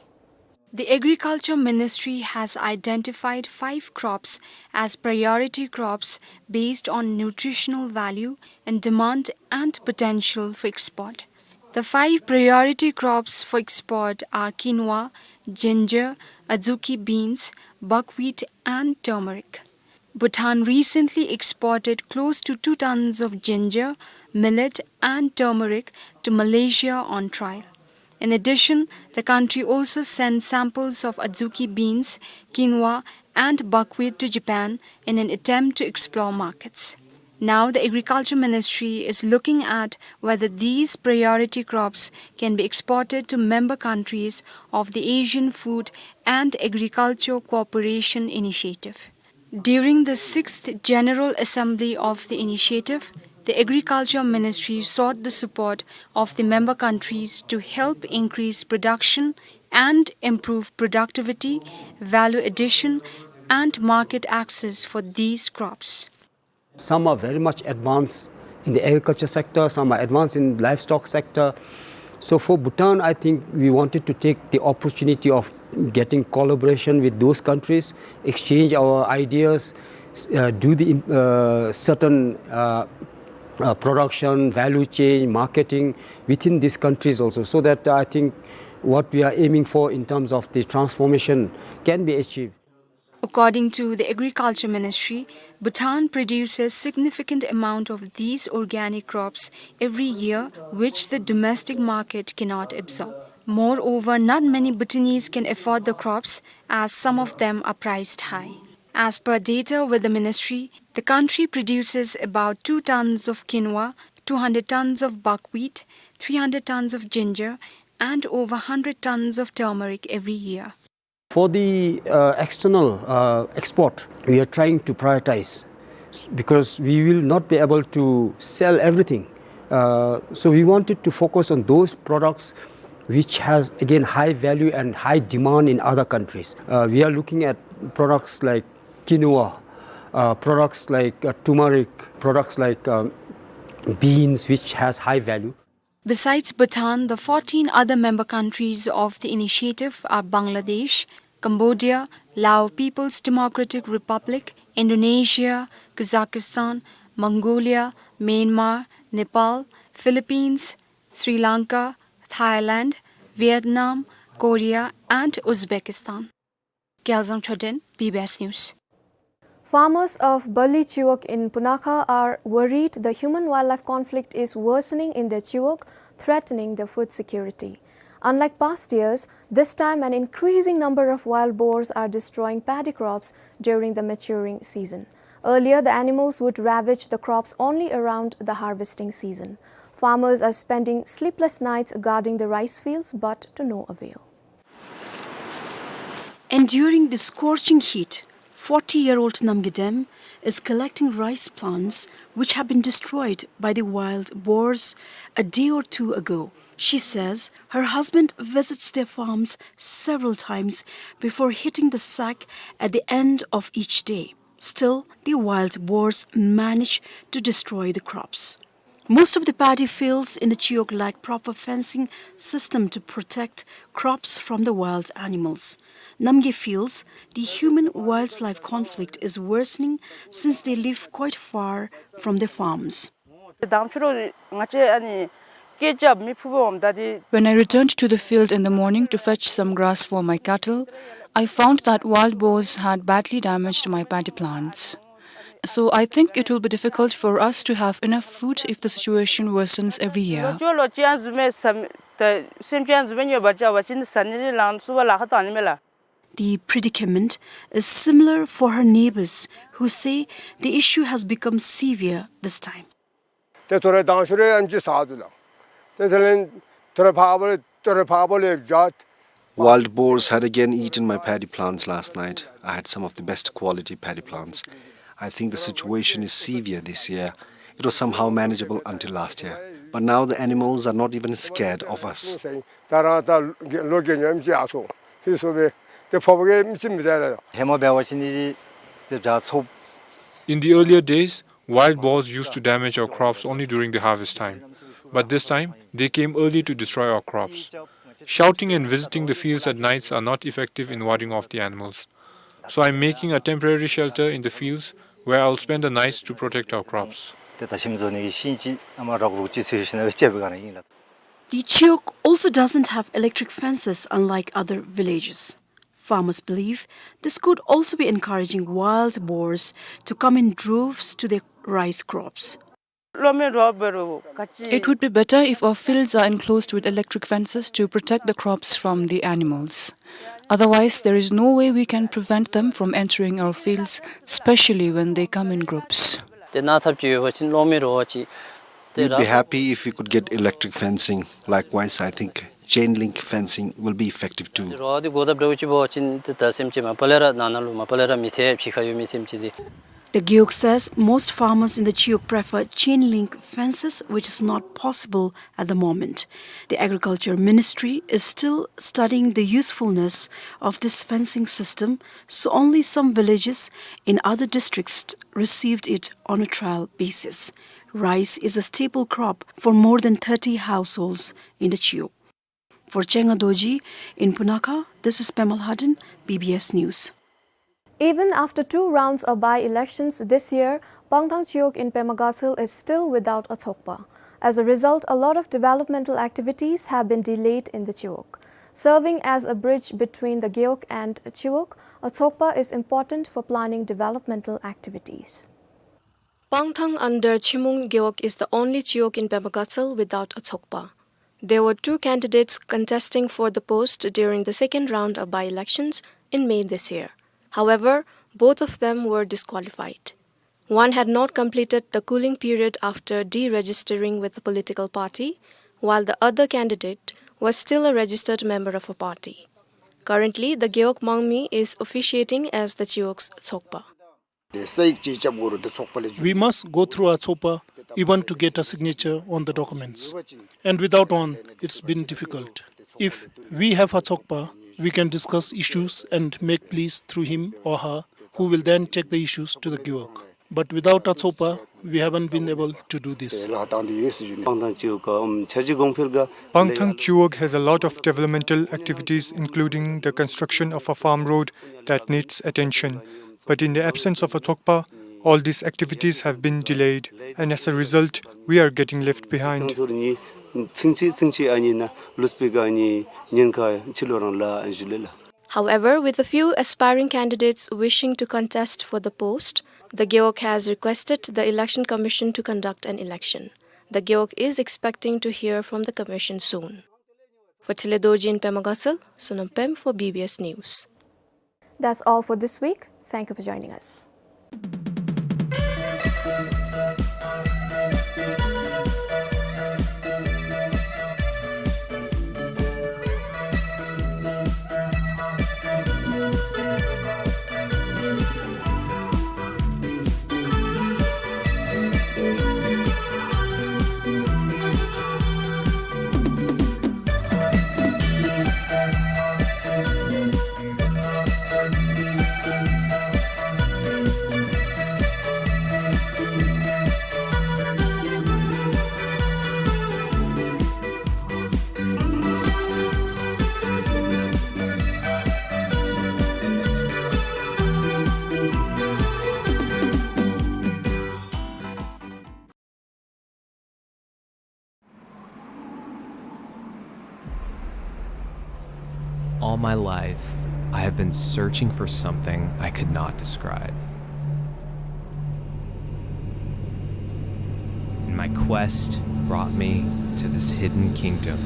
The Agriculture Ministry has identified five crops as priority crops based on nutritional value and demand and potential for export. The five priority crops for export are quinoa, ginger, azuki beans, buckwheat, and turmeric. Bhutan recently exported close to two tons of ginger, millet, and turmeric to Malaysia on trial. In addition, the country also sent samples of azuki beans, quinoa, and buckwheat to Japan in an attempt to explore markets. Now, the Agriculture Ministry is looking at whether these priority crops can be exported to member countries of the Asian Food and Agriculture Cooperation Initiative. During the sixth General Assembly of the initiative, the Agriculture Ministry sought the support of the member countries to help increase production and improve productivity, value addition, and market access for these crops. Some are very much advanced in the agriculture sector, some are advanced in livestock sector. So for Bhutan, I think we wanted to take the opportunity of getting collaboration with those countries, exchange our ideas, s-, uh, do the, uh, certain, uh, uh, production, value chain, marketing within these countries also, so that I think what we are aiming for in terms of the transformation can be achieved. According to the Agriculture Ministry, Bhutan produces significant amount of these organic crops every year, which the domestic market cannot absorb. Moreover, not many Bhutanese can afford the crops, as some of them are priced high. As per data with the ministry, the country produces about two tons of quinoa, two hundred tons of buckwheat, three hundred tons of ginger, and over hundred tons of turmeric every year. For the, uh, external, uh, export, we are trying to prioritize s-, because we will not be able to sell everything. Uh, so we wanted to focus on those products which has, again, high value and high demand in other countries. Uh, we are looking at products like quinoa, uh, products like, uh, turmeric, products like, um, beans, which has high value. Besides Bhutan, the fourteen other member countries of the initiative are Bangladesh, Cambodia, Lao People's Democratic Republic, Indonesia, Kazakhstan, Mongolia, Myanmar, Nepal, Philippines, Sri Lanka, Thailand, Vietnam, Korea, and Uzbekistan. Gyalzang Choden, B B S News. Farmers of Bali Chiwog in Punakha are worried the human-wildlife conflict is worsening in their chiwog, threatening their food security. Unlike past years, this time an increasing number of wild boars are destroying paddy crops during the maturing season. Earlier, the animals would ravage the crops only around the harvesting season. Farmers are spending sleepless nights guarding the rice fields, but to no avail. Enduring the scorching heat, forty-year-old Namgay Dem is collecting rice plants which have been destroyed by the wild boars a day or two ago. She says her husband visits their farms several times before hitting the sack at the end of each day. Still, the wild boars manage to destroy the crops. Most of the paddy fields in the Chiwog lack proper fencing system to protect crops from the wild animals. Namgay feels the human-wildlife conflict is worsening since they live quite far from their farms. དང་ཕྱི་རུ་ང་བཅས་ཨ་ནི་སྐད་ཆ་མི་ཕུ་བོ་འོང་ད་དེ། When I returned to the field in the morning to fetch some grass for my cattle, I found that wild boars had badly damaged my paddy plants. So I think it will be difficult for us to have enough food if the situation worsens every year. ལོ་ཅོ་ལོ་ཅན་ཟུ་མེ་སམ་ད་སེམས་ཅན་ཟུ་མེ་ཉོ་བ་ཅ་བ་ཅིན་ས་ནི་རི་ལང་སུ་བ་ལ་ཁ་ཏང་ནི་མེ་ལ། The predicament is similar for her neighbors, who say the issue has become severe this time. ཏེ་ཐོ་རེ་དང་ཤུ་རེ་ཨན་ཅི་ས་དུ་ལ། ཏེ་ཐེ་ལེན་ཐོ་རེ་ཕ་བ་ལེ་ཐོ་རེ་ཕ་བ་ལེ་ཇཱད། Wild boars had again eaten my paddy plants last night. I had some of the best quality paddy plants. I think the situation is severe this year. It was somehow manageable until last year. But now the animals are not even scared of us. ད་རང་ད་ལོ་རྒན་ཉམས་ཅི་ཨ་སོ་ཧི་སོ་བེ་ཏེ་ཕོ་བ་གེ་མི་ཅི་མི་ད་ལ། ཧེ་མ་བེ་བ་ཅི་ནི་ཏེ་བྱ་ཚོ། In the earlier days, wild boars used to damage our crops only during the harvest time, but this time they came early to destroy our crops. Shouting and visiting the fields at nights are not effective in warding off the animals. So I'm making a temporary shelter in the fields where I'll spend the nights to protect our crops. ཏེ་ད་ཤིམ་ཛོ་ནི་གི་ཤིན་ཅི་ཨ་མ་རོག་རོག་ཅི་སུ་ཤི་ན་བེ་ཅེ་བེ་ག་ན་ཡིན་ལ། The Chiwog also doesn't have electric fences unlike other villages. Farmers believe this could also be encouraging wild boars to come in droves to their rice crops. It would be better if our fields are enclosed with electric fences to protect the crops from the animals. Otherwise, there is no way we can prevent them from entering our fields, especially when they come in groups. ཏེ་ན་ཚབ་ཅི་ཡོད་པ་ཅིན་ལོ་མི་རོ་བ་ཅི། We'd be happy if we could get electric fencing. Likewise, I think chain link fencing will be effective too. རོགས་འདི་གོ་ད་འབྲུག་ཅི་བོ་ཅིན་ཏེ་ད་སེམས་ཅན་མ་པ་ལས་ར་ནང་ན་ལུ་མ་པ་ལས་ར་མི་ཐེ་ཕྱི་ཁ་ཡོད་མི་སེམས་ཅན་འདི། The Gewog says most farmers in the Chiwog prefer chain link fences, which is not possible at the moment. The Agriculture Ministry is still studying the usefulness of this fencing system, so only some villages in other districts received it on a trial basis. Rice is a staple crop for more than thirty households in the Chiwog. For Chenga Dorji in Punakha, this is Pema Lhaden, B B S News. Even after two rounds of by-elections this year, Pangthang Chiwog in Pema Gatshel is still without a thokpa. As a result, a lot of developmental activities have been delayed in the Chiwog. Serving as a bridge between the Gewog and Chiwog, a thokpa is important for planning developmental activities. Pangthang under Chimung Gewog is the only Chiwog in Pema Gatshel without a thokpa. There were two candidates contesting for the post during the second round of by-elections in May this year. However, both of them were disqualified. One had not completed the cooling period after deregistering with the political party, while the other candidate was still a registered member of a party. Currently, the Gewog Mangmi is officiating as the Chiwog's thokpa. We must go through a thokpa even to get a signature on the documents. And without one, it's been difficult. If we have a thokpa, we can discuss issues and make pleas through him or her, who will then take the issues to the Gewog. But without a thokpa, we haven't been able to do this. Pangthang Chiwog has a lot of developmental activities, including the construction of a farm road that needs attention. But in the absence of a thokpa, all these activities have been delayed, and as a result, we are getting left behind. However, with a few aspiring candidates wishing to contest for the post, the Gewog has requested the Election Commission to conduct an election. The Gewog is expecting to hear from the commission soon. For Tile Dorji in Pema Gatshel, Sonam Pem for B B S News. That's all for this week. Thank you for joining us. All my life, I have been searching for something I could not describe. And my quest brought me to this hidden kingdom.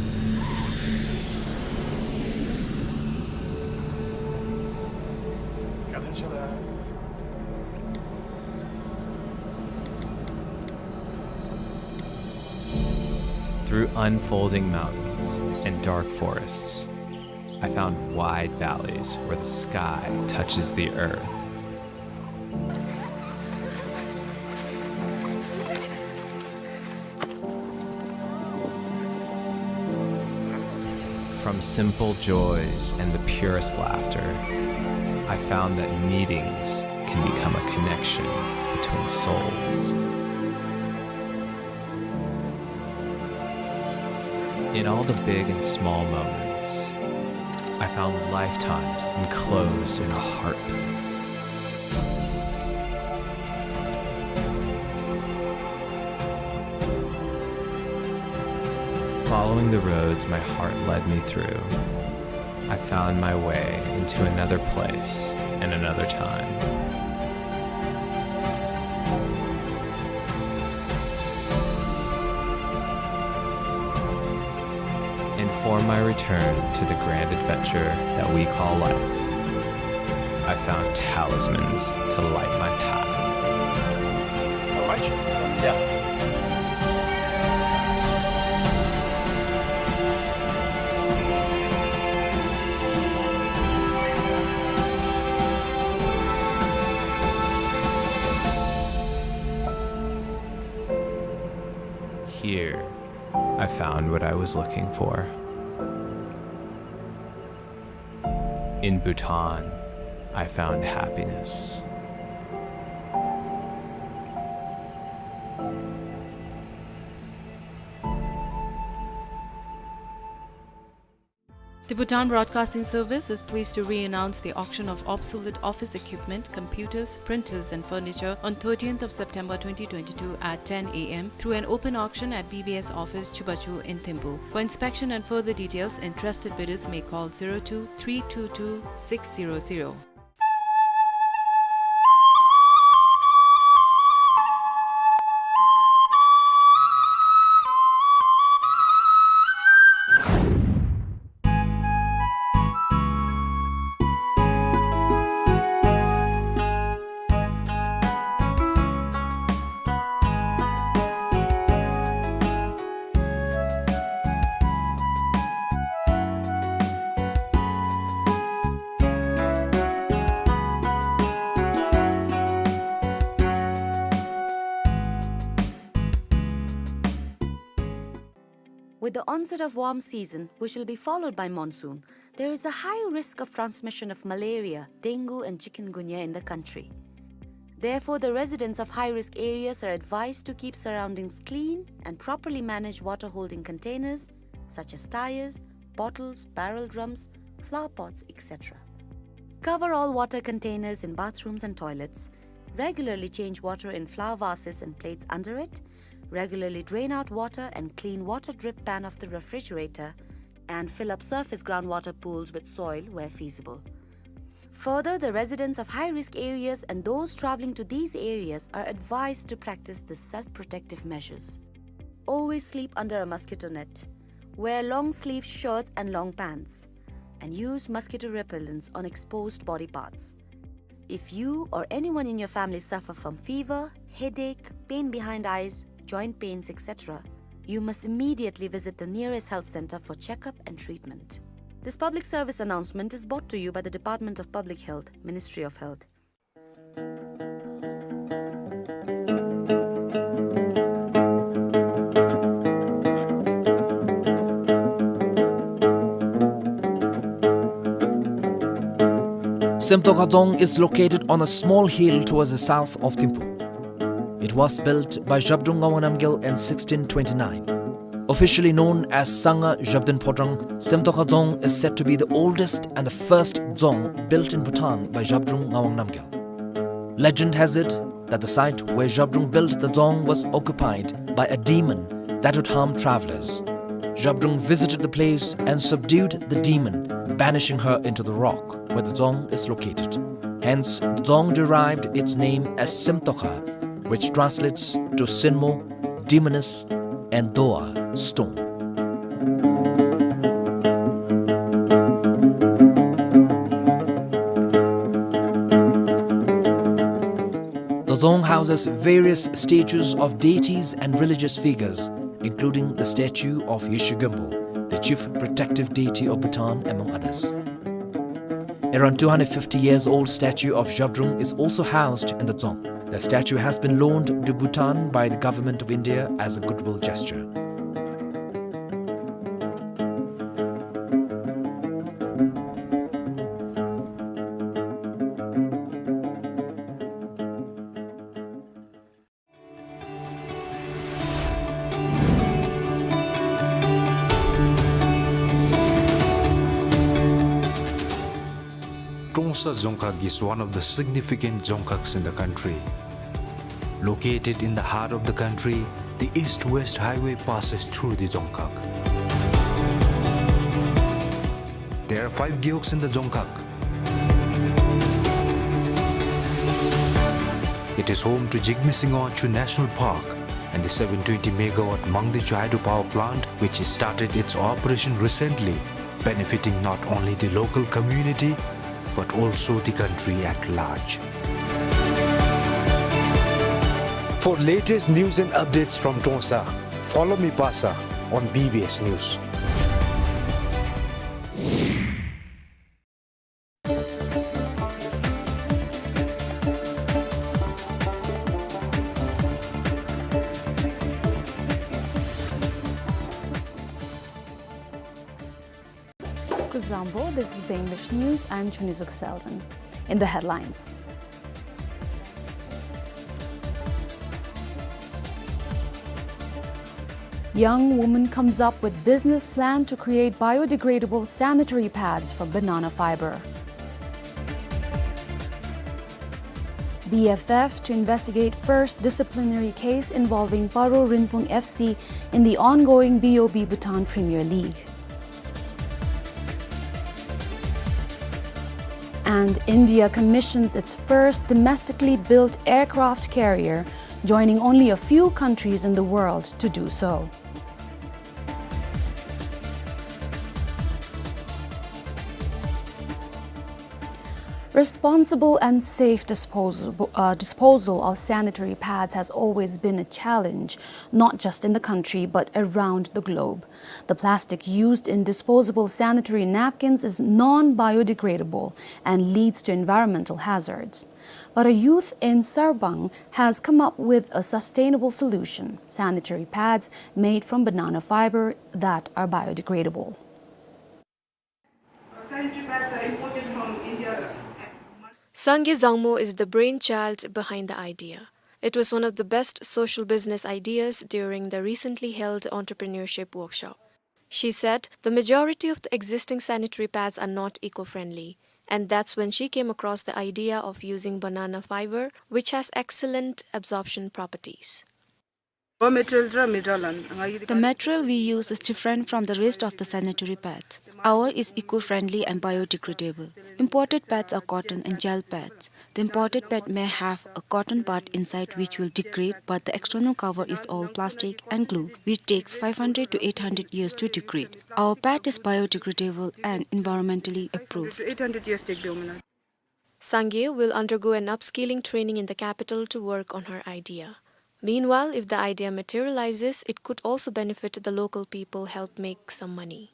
Through unfolding mountains and dark forests, I found wide valleys where the sky touches the earth. From simple joys and the purest laughter, I found that meetings can become a connection between souls. In all the big and small moments, I found lifetimes enclosed in a heartbeat. Following the roads my heart led me through, I found my way into another place and another time. And for my return to the grand adventure that we call life, I found talismans to light my path. All right. Yeah. Found what I was looking for. In Bhutan, I found happiness. The Bhutan Broadcasting Service is pleased to re-announce the auction of obsolete office equipment, computers, printers, and furniture on thirteenth of September twenty twenty-two at ten A M through an open auction at B B S office, Chubachu in Thimphu. For inspection and further details, interested bidders may call zero two three two two six zero zero. With the onset of warm season, which will be followed by monsoon, there is a high risk of transmission of malaria, dengue, and chikungunya in the country. Therefore, the residents of high-risk areas are advised to keep surroundings clean and properly manage water-holding containers such as tires, bottles, barrel drums, flower pots, et cetera. Cover all water containers in bathrooms and toilets. Regularly change water in flower vases and plates under it. Regularly drain out water and clean water drip pan of the refrigerator, and fill up surface groundwater pools with soil where feasible. Further, the residents of high-risk areas and those traveling to these areas are advised to practice the self-protective measures. Always sleep under a mosquito net. Wear long-sleeve shirts and long pants, and use mosquito repellents on exposed body parts. If you or anyone in your family suffer from fever, headache, pain behind eyes, joint pains, et cetera, you must immediately visit the nearest health center for checkup and treatment. This public service announcement is brought to you by the Department of Public Health, Ministry of Health. Semtokha Dzong is located on a small hill towards the south of Thimphu. It was built by Zhabdrung Ngawang Namgyal in sixteen twenty-nine. Officially known as Sangha Zhabdrung Phodrang, Semtokha Dzong is said to be the oldest and the first dzong built in Bhutan by Zhabdrung Ngawang Namgyal. Legend has it that the site where Zhabdrung built the dzong was occupied by a demon that would harm travelers. Zhabdrung visited the place and subdued the demon, banishing her into the rock where the dzong is located. Hence, the dzong derived its name as Semtokha, which translates to Sinmo, demoness, and Doa, stone. The dzong houses various statues of deities and religious figures, including the statue of Yeshe Gyompo, the chief protective deity of Bhutan, among others. Around two hundred fifty years old statue of Zhabdrung is also housed in the dzong. The statue has been loaned to Bhutan by the Government of India as a goodwill gesture. Trongsa Dzongkhag is one of the significant dzongkhags in the country. Located in the heart of the country, the East-West Highway passes through the dzongkhag. There are five gewogs in the dzongkhag. It is home to Jigme Singho Wangchuck National Park and the seven twenty megawatt Mangdechu Hydropower Plant, which started its operation recently, benefiting not only the local community, but also the country at large. For latest news and updates from Trongsa, follow me, Pasa, on B B S News. Zangpo, this is the English news. I'm Chunizuk Selden. In the headlines, young woman comes up with business plan to create biodegradable sanitary pads from banana fiber. B F F to investigate first disciplinary case involving Paro Rinpung F C in the ongoing B O B Bhutan Premier League. And India commissions its first domestically built aircraft carrier, joining only a few countries in the world to do so. Responsible and safe disposable, uh, disposal of sanitary pads has always been a challenge, not just in the country, but around the globe. The plastic used in disposable sanitary napkins is non-biodegradable and leads to environmental hazards. But a youth in Sarbang has come up with a sustainable solution, sanitary pads made from banana fiber that are biodegradable. Sanitary pads are imported from India. Sangye Zangmo is the brainchild behind the idea. It was one of the best social business ideas during the recently held entrepreneurship workshop. She said the majority of the existing sanitary pads are not eco-friendly, and that's when she came across the idea of using banana fiber, which has excellent absorption properties. Raw material र material अनि, अँ, यदि The material we use is different from the rest of the sanitary pads. Ours is eco-friendly and biodegradable. Imported pads are cotton and gel pads. The imported pad may have a cotton part inside which will degrade, but the external cover is all plastic and glue, which takes five hundred to eight hundred years to degrade. Our pad is biodegradable and environmentally approved. Eight hundred years take the Sangye will undergo an upskilling training in the capital to work on her idea. Meanwhile, if the idea materializes, it could also benefit the local people, help make some money.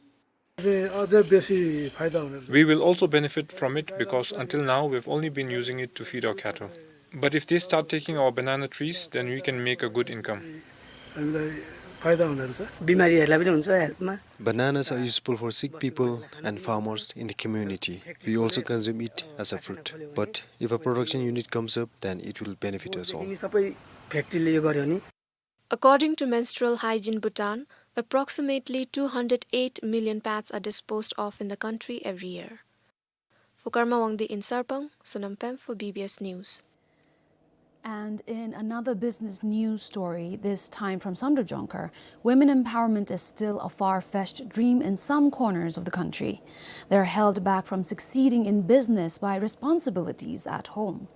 अझै, अझै बेसी फाइदा हुने। We will also benefit from it because until now we've only been using it to feed our cattle. But if they start taking our banana trees, then we can make a good income. हामीलाई फाइदा हुने रहेछ। बिमारीहरूलाई पनि हुन्छ हेल्थमा। Bananas are useful for sick people and farmers in the community. We also consume it as a fruit. But if a production unit comes up, then it will benefit us all. यिनी सबै फ्याक्ट्रीले यो गर्‍यो भने। According to Menstrual Hygiene Bhutan, approximately two hundred eight million pads are disposed of in the country every year. For Karma Wangdi in Sarpang, Sonam Pem for B B S News. And in another business news story, this time from Samdrup Jongkhar, women empowerment is still a far-fetched dream in some corners of the country. They're held back from succeeding in business by responsibilities at home.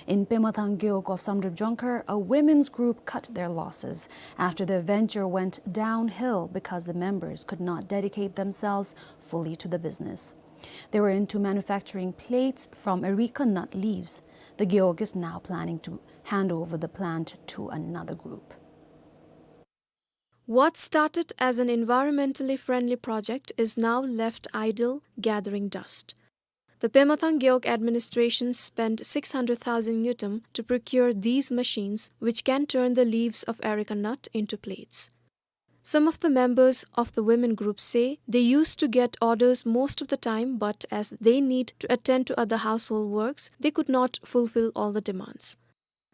In Pemathang Gewog of Samdrup Jongkhar, a women's group cut their losses after their venture went downhill because the members could not dedicate themselves fully to the business. They were into manufacturing plates from areca nut leaves. The Gewog is now planning to hand over the plant to another group. What started as an environmentally friendly project is now left idle, gathering dust. The Pemathang Gewog administration spent six hundred thousand ngultrum to procure these machines, which can turn the leaves of areca nut into plates. Some of the members of the women group say they used to get orders most of the time, but as they need to attend to other household works, they could not fulfill all the demands.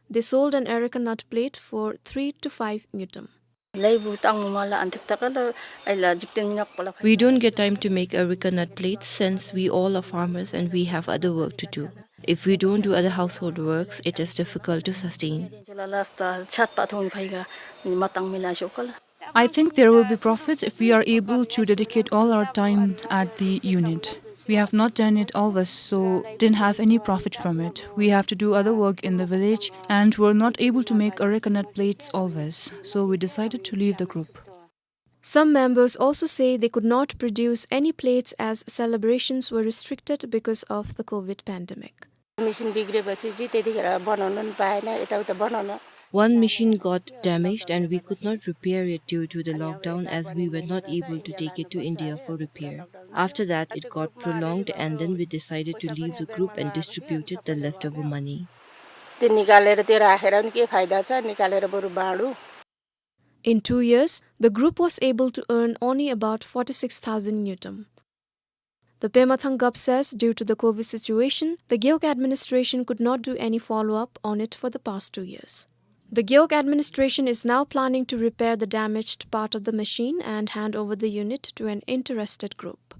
They sold an areca nut plate for three to five ngultrum. We don't get time to make areca nut plates since we all are farmers and we have other work to do. If we don't do other household works, it is difficult to sustain. I think there will be profits if we are able to dedicate all our time at the unit. We have not done it always, so didn't have any profit from it. We have to do other work in the village, and we're not able to make areca nut plates always, so we decided to leave the group. Some members also say they could not produce any plates as celebrations were restricted because of the COVID pandemic. Machine बिग्रेपछि चाहिँ त्यतिखेर बनाउन नि पाएन, यताउता बनाउन। One machine got damaged and we could not repair it due to the lockdown, as we were not able to take it to India for repair. After that, it got prolonged and then we decided to leave the group and distributed the leftover money. त्यो निकालेर त्यो राखेर पनि के फाइदा छ, निकालेर बरु बाँडौँ। In two years, the group was able to earn only about forty-six thousand ngultrum. The Pema Thang Gap says due to the COVID situation, the Gewog administration could not do any follow-up on it for the past two years. The Gewog administration is now planning to repair the damaged part of the machine and hand over the unit to an interested group.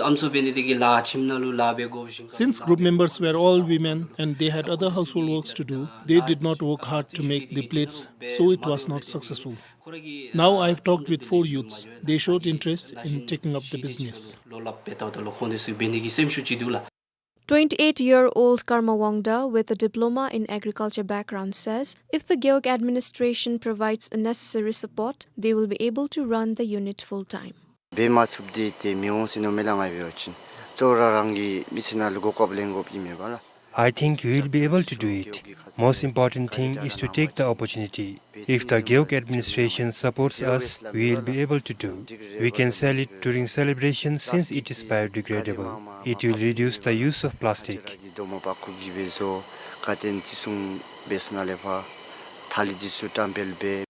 ཨམ་སྲུ་འབད་ནི་དེ་གིས་ལཱ་ཁྱིམ་ནང་ལུ་ལཱ་འབད་དགོཔ་བཞིན། Since group members were all women and they had other household works to do, they did not work hard to make the plates, so it was not successful. Now I have talked with four youths. They showed interest in taking up the business. ལོ་ལབ་འབད་དོ་ད་ལུ་ཁོང་དེ་ཚུ་འབད་ནི་གི་སེམས་ཤུགས་ཅིག་འདུག་ལགས། Twenty-eight-year-old Karma Wangda, with a diploma in agriculture background, says if the Gewog administration provides a necessary support, they will be able to run the unit full-time. འབད་མ་ཚུགསཔ་འདི་ཏེ་མི་འོང་ཟེར་མནོཝ་མས་ལགས། ང་འབད་བ་ཅིན་གཙོ་བོ་ར་རང་གི་མི་ཚེ་ནང་ལུ་གོ་སྐབས་ལེན་དགོཔ་ཨིན་མས་པ་ལགས། I think we will be able to do it. Most important thing is to take the opportunity. If the Gewog administration supports us, we will be able to do. We can sell it during celebration since it is biodegradable. It will reduce the use of plastic. འདི་རྡོག་མ་པག་ཀུ་གིས་འབད་བཟོ། ག་ཏེ་བརྩི་སྲུང་འབད་ས་ནང་ལས་ཕར་ཐ་ལི་འདི་ཚུ་བཀྲམ་སྤེལ་འབད།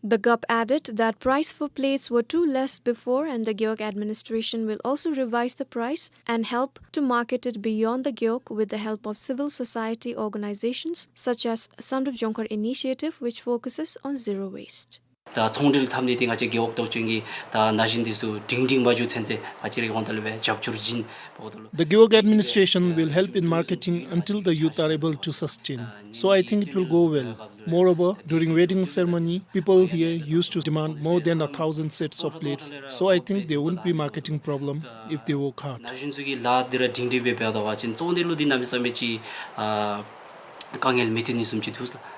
The Gup added that price for plates were too less before, and the Gewog administration will also revise the price and help to market it beyond the Gewog with the help of civil society organizations such as Samdrup Jongkhar Initiative, which focuses on zero waste. ད་ཚོང་འབྲེལ་འཐབ་ནི་འདི་ང་བཅས་རྒེད་འོག་བདག་སྐྱོང་གི་ད་ན་གཞོན་འདི་ཚུ་སྒྲིང་སྒྲིང་མ་འགྱོ་ཚུན་ཚོད་ང་བཅས་རའི་ཧོངས་ལས་སྦེ་རྒྱབ་སྐྱོར་བྱིན་འོང་ད་ལུ། The Gewog administration will help in marketing until the youth are able to sustain. So I think it will go well. Moreover, during wedding ceremony, people here used to demand more than a thousand sets of plates. So I think there won't be marketing problem if they work hard. ན་གཞོན་ཚུ་གིས་ལཱ་འདི་ར་སྒྲིང་སྒྲིང་སྦེ་འབད་དོ་བ་ཅིན་བཙོང་ནི་ལུ་འདི་གནམ་མེད་ས་མེད་ཅིག་ཨ་དཀའ་ངལ་མི་ཐོན་ནི་བཟུམ་ཅིག་འདུག་ལགས།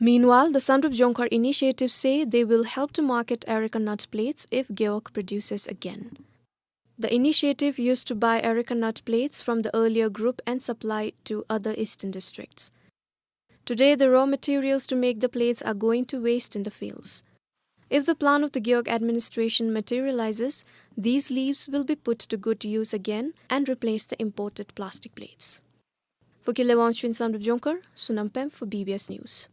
Meanwhile, the Samdrup Jongkhar initiative say they will help to market areca nut plates if Gewog produces again. The initiative used to buy areca nut plates from the earlier group and supply to other eastern districts. Today, the raw materials to make the plates are going to waste in the fields. If the plan of the Gewog administration materializes, these leaves will be put to good use again and replace the imported plastic plates. For Kile Wangchuk in Samdrup Jongkhar, Sonam Pem for B B S News.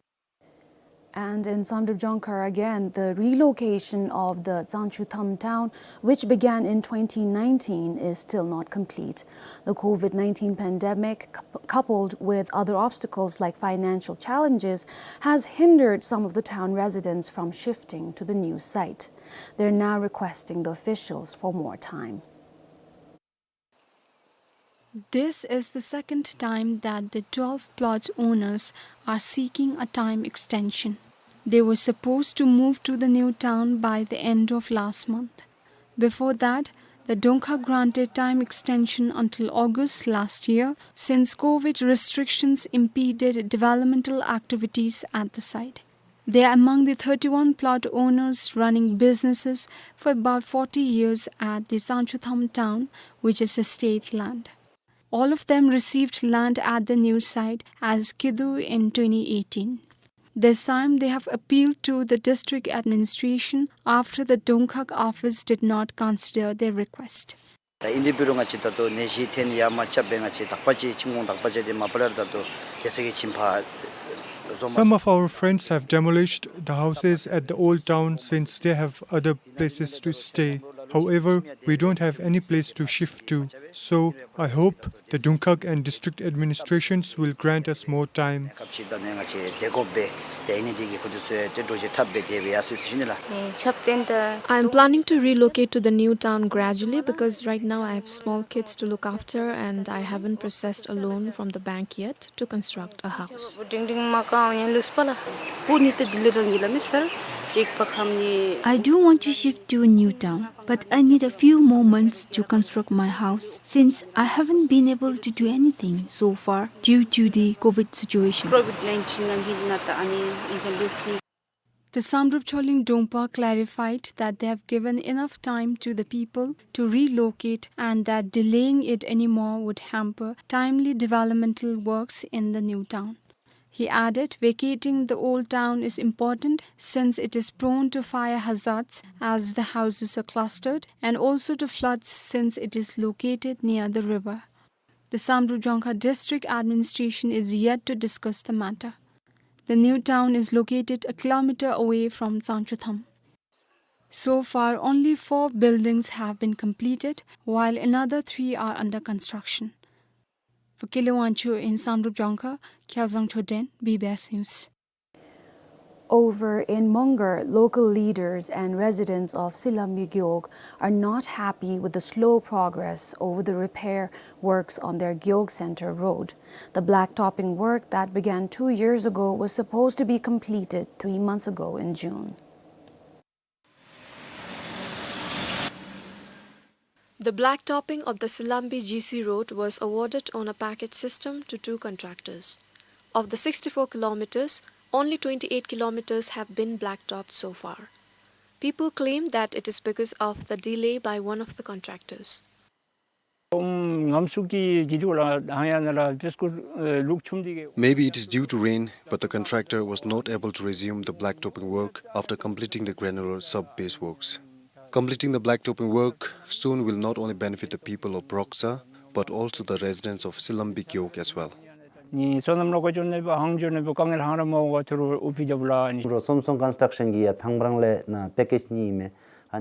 And in Samdrup Jongkhar again, the relocation of the Tsangchutham town, which began in twenty nineteen, is still not complete. The COVID nineteen pandemic, coup-, coupled with other obstacles like financial challenges, has hindered some of the town residents from shifting to the new site. They're now requesting the officials for more time. This is the second time that the twelve plot owners are seeking a time extension. They were supposed to move to the new town by the end of last month. Before that, the Dongkhag granted time extension until August last year, since COVID restrictions impeded developmental activities at the site. They are among the thirty-one plot owners running businesses for about forty years at the Tsangchutham town, which is a state land. All of them received land at the new site as kidu in twenty eighteen. This time, they have appealed to the district administration after the Dongkhag office did not consider their request. ད་ཨིན་དེ་འབད་རུང་ང་བཅས་ད་ལྟོ་ནད་གཞི་ཐོན་ཡར་མར་རྐྱབ་སྦེ་ང་བཅས་དག་པ་ཅིག་ཁྱིམ་གུང་དག་པ་ཅིག་འདི་མ་པ་ལས་ར་ད་ལྟོ་གེ་སར་གྱི་ཁྱིམ་ཕར་བཟོ་མ། Some of our friends have demolished the houses at the old town since they have other places to stay. However, we don't have any place to shift to. So, I hope the Dongkhag and district administrations will grant us more time. སྐབས་ཅིག་ད་ནི་ང་བཅས་བསྡད་དགོ་པས། ཏེ་ཨིན་ནི་འདི་གིས་ཁོང་ཚུ་ཚུ་ཏེ་འགྲོ་བྱེལ་འཐབ་སྦེ་དེ་སྦེ་ཡར་སོང་ཡི་ཟེར་ཞུ་ནི་ལགས། ཨེ་ཆབ་ཏན་ད། I am planning to relocate to the new town gradually because right now I have small kids to look after and I haven't processed a loan from the bank yet to construct a house. སྒྲིང་སྒྲིང་མ་བཀང་ཡང་ལུས་པ་ལགས། ཁོ་ནི་ཏེ་དེ་ལས་རང་གི་ལགས་མེད་ཟེར། ཨེག་པ་ཁམ་ནི། I do want to shift to a new town, but I need a few more months to construct my house since I haven't been able to do anything so far due to the COVID situation. COVID nineteen and he not any even this thing. The Samdrup Choling Dongpa clarified that they have given enough time to the people to relocate and that delaying it anymore would hamper timely developmental works in the new town. He added, vacating the old town is important since it is prone to fire hazards as the houses are clustered and also to floods since it is located near the river. The Samdrup Jongkhar District Administration is yet to discuss the matter. The new town is located a kilometer away from Tsangchutham. So far, only four buildings have been completed, while another three are under construction. For Kile Wangchuk in Samdrup Jangkha, Kyaljang Choden, B B S News. Over in Mongar, local leaders and residents of Silambi Gewog are not happy with the slow progress over the repair works on their Gewog Center road. The blacktopping work that began two years ago was supposed to be completed three months ago in June. The blacktopping of the Silambi G C road was awarded on a package system to two contractors. Of the sixty-four kilometers, only twenty-eight kilometers have been blacktopped so far. People claim that it is because of the delay by one of the contractors. ཨོམ་ངམ་སུ་གི་གི་དུ་ལ་ཧང་ཡ་ན་ལ་ཏེ་སྐུ་ལུག་ཆུམ་དི་གི། Maybe it is due to rain, but the contractor was not able to resume the blacktopping work after completing the granular sub-base works. Completing the blacktopping work soon will not only benefit the people of Broksa, but also the residents of Silambi Gewog as well. ནི་སོ་ནམ་ལོ་ཀ་ཅོ་ནེ་བ་ཧང་ཅོ་ནེ་བ་ཀང་ལ་ཧང་ར་མོ་བ་ཐུ་རུ་ཨུ་པི་ཌབ་ལ་ནི། རོ་སོམ་སོང་construction གི་ཡ་ཐང་བྲང་ལེ་ན་package ནི་མེ།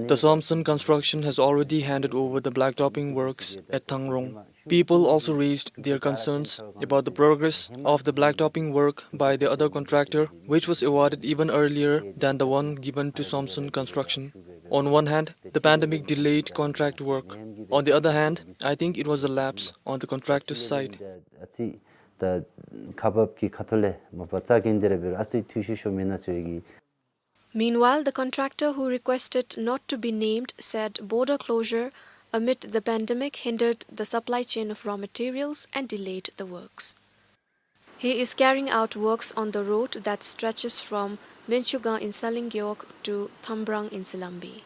The Samson Construction has already handed over the blacktopping works at Thangrong. People also raised their concerns about the progress of the blacktopping work by the other contractor, which was awarded even earlier than the one given to Samson Construction. On one hand, the pandemic delayed contract work. On the other hand, I think it was a lapse on the contractor's side. ད་ཁ་བབ་ཀྱི་ཁ་ཐོག་ལས་མ་པ་རྩ་འགེངས་ཏེ་ར་འབད་རུང་ཨ་ཙི་འཐུས་ཤོར་ཤོར་མེན་ན་ཟེར་གི། Meanwhile, the contractor who requested not to be named said border closure amid the pandemic hindered the supply chain of raw materials and delayed the works. He is carrying out works on the road that stretches from Menchugang in Saling Gewog to Thangrong in Silambi.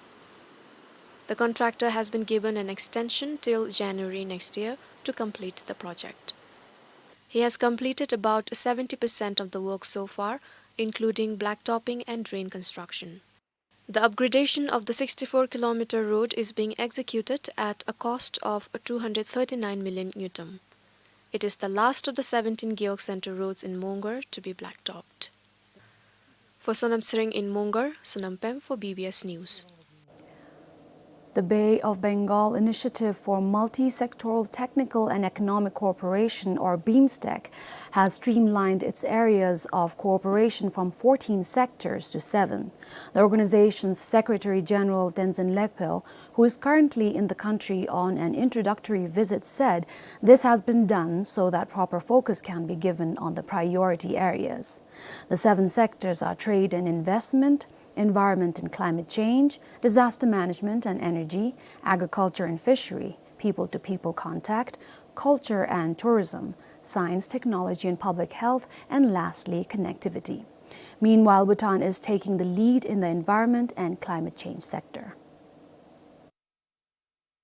The contractor has been given an extension till January next year to complete the project. He has completed about seventy percent of the work so far, including blacktopping and drain construction. The upgradation of the sixty-four kilometer road is being executed at a cost of two hundred thirty-nine million ngultrum. It is the last of the seventeen Gewog Center roads in Mongar to be blacktopped. For Sonam Tshering in Mongar, Sonam Pem for B B S News. The Bay of Bengal Initiative for Multi-Sectoral Technical and Economic Cooperation, or BIMSTEC, has streamlined its areas of cooperation from fourteen sectors to seven. The organization's Secretary General Tenzin Legpel, who is currently in the country on an introductory visit, said this has been done so that proper focus can be given on the priority areas. The seven sectors are trade and investment, environment and climate change, disaster management and energy, agriculture and fishery, people-to-people contact, culture and tourism, science, technology and public health, and lastly, connectivity. Meanwhile, Bhutan is taking the lead in the environment and climate change sector.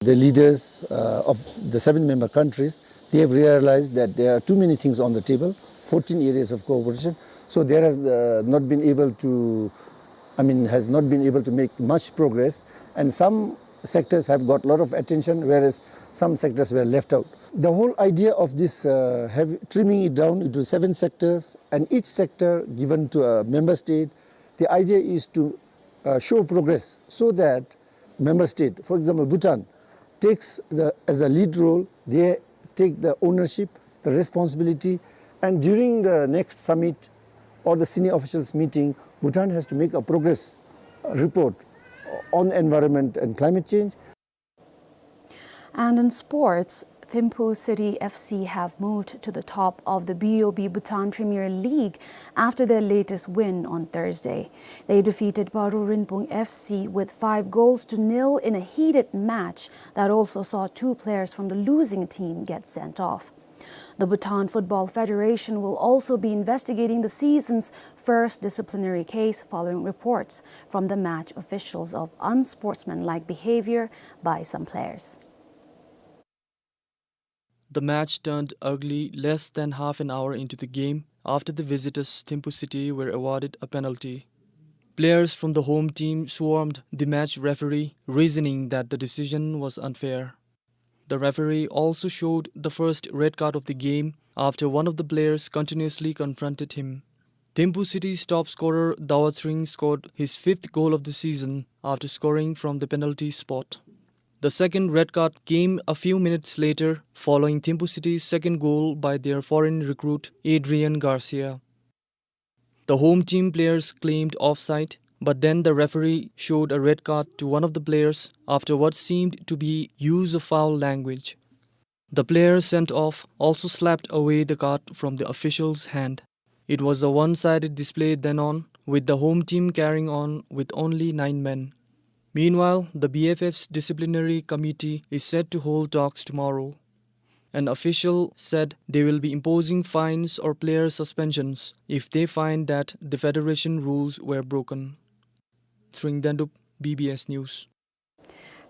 The leaders, uh, of the seven member countries, they have realized that there are too many things on the table, fourteen areas of cooperation. So there has, uh, not been able to, I mean, has not been able to make much progress. And some sectors have got a lot of attention, whereas some sectors were left out. The whole idea of this, uh, have, trimming it down into seven sectors, and each sector given to a member state, the idea is to, uh, show progress so that member state, for example, Bhutan, takes the, as a lead role, they take the ownership, the responsibility, and during the next summit or the senior officials meeting, Bhutan has to make a progress, uh, report on environment and climate change. And in sports, Thimphu City F C have moved to the top of the B O B Bhutan Premier League after their latest win on Thursday. They defeated Paru Rinpung F C with five goals to nil in a heated match that also saw two players from the losing team get sent off. The Bhutan Football Federation will also be investigating the season's first disciplinary case following reports from the match officials of unsportsmanlike behavior by some players. The match turned ugly less than half an hour into the game after the visitors, Thimphu City, were awarded a penalty. Players from the home team swarmed the match referee, reasoning that the decision was unfair. The referee also showed the first red card of the game after one of the players continuously confronted him. Thimphu City's top scorer Dawa Tsering scored his fifth goal of the season after scoring from the penalty spot. The second red card came a few minutes later following Thimphu City's second goal by their foreign recruit Adrian Garcia. The home team players claimed offside, but then the referee showed a red card to one of the players after what seemed to be use of foul language. The player sent off also slapped away the card from the official's hand. It was a one-sided display then on, with the home team carrying on with only nine men. Meanwhile, the B F F's disciplinary committee is set to hold talks tomorrow. An official said they will be imposing fines or player suspensions if they find that the federation rules were broken. Tsering Dendup, B B S News.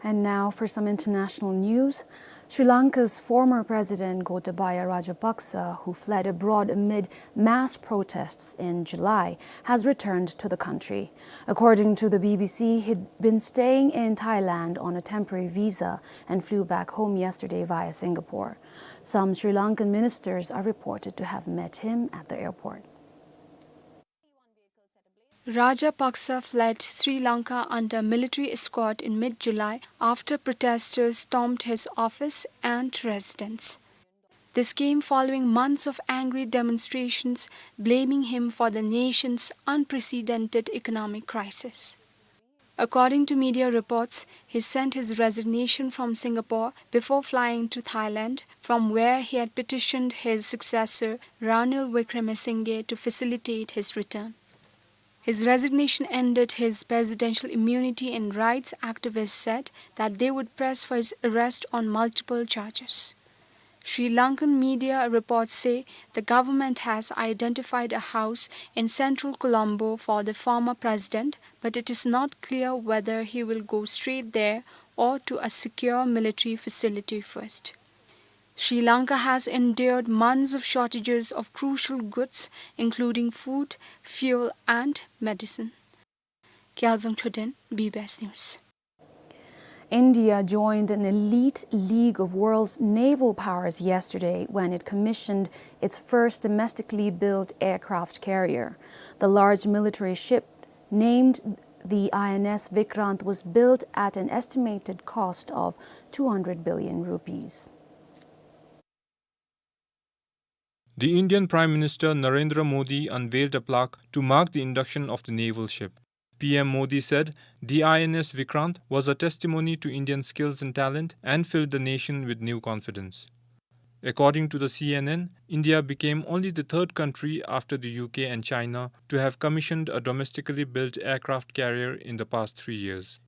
And now for some international news. Sri Lanka's former president Gotabaya Rajapaksa, who fled abroad amid mass protests in July, has returned to the country. According to the B B C, he'd been staying in Thailand on a temporary visa and flew back home yesterday via Singapore. Some Sri Lankan ministers are reported to have met him at the airport. Rajapaksa fled Sri Lanka under military escort in mid-July after protesters stormed his office and residence. This came following months of angry demonstrations blaming him for the nation's unprecedented economic crisis. According to media reports, he sent his resignation from Singapore before flying to Thailand, from where he had petitioned his successor Ranil Wickremesinghe to facilitate his return. His resignation ended his presidential immunity, and rights activists said that they would press for his arrest on multiple charges. Sri Lankan media reports say the government has identified a house in central Colombo for the former president, but it is not clear whether he will go straight there or to a secure military facility first. Sri Lanka has endured months of shortages of crucial goods, including food, fuel, and medicine. Kyalzang Choden, B B S News. India joined an elite league of world's naval powers yesterday when it commissioned its first domestically built aircraft carrier. The large military ship, named the I N S Vikrant, was built at an estimated cost of two hundred billion rupees. The Indian Prime Minister Narendra Modi unveiled a plaque to mark the induction of the naval ship. P M Modi said the I N S Vikrant was a testimony to Indian skills and talent and filled the nation with new confidence. According to the C N N, India became only the third country after the U K and China to have commissioned a domestically built aircraft carrier in the past three years.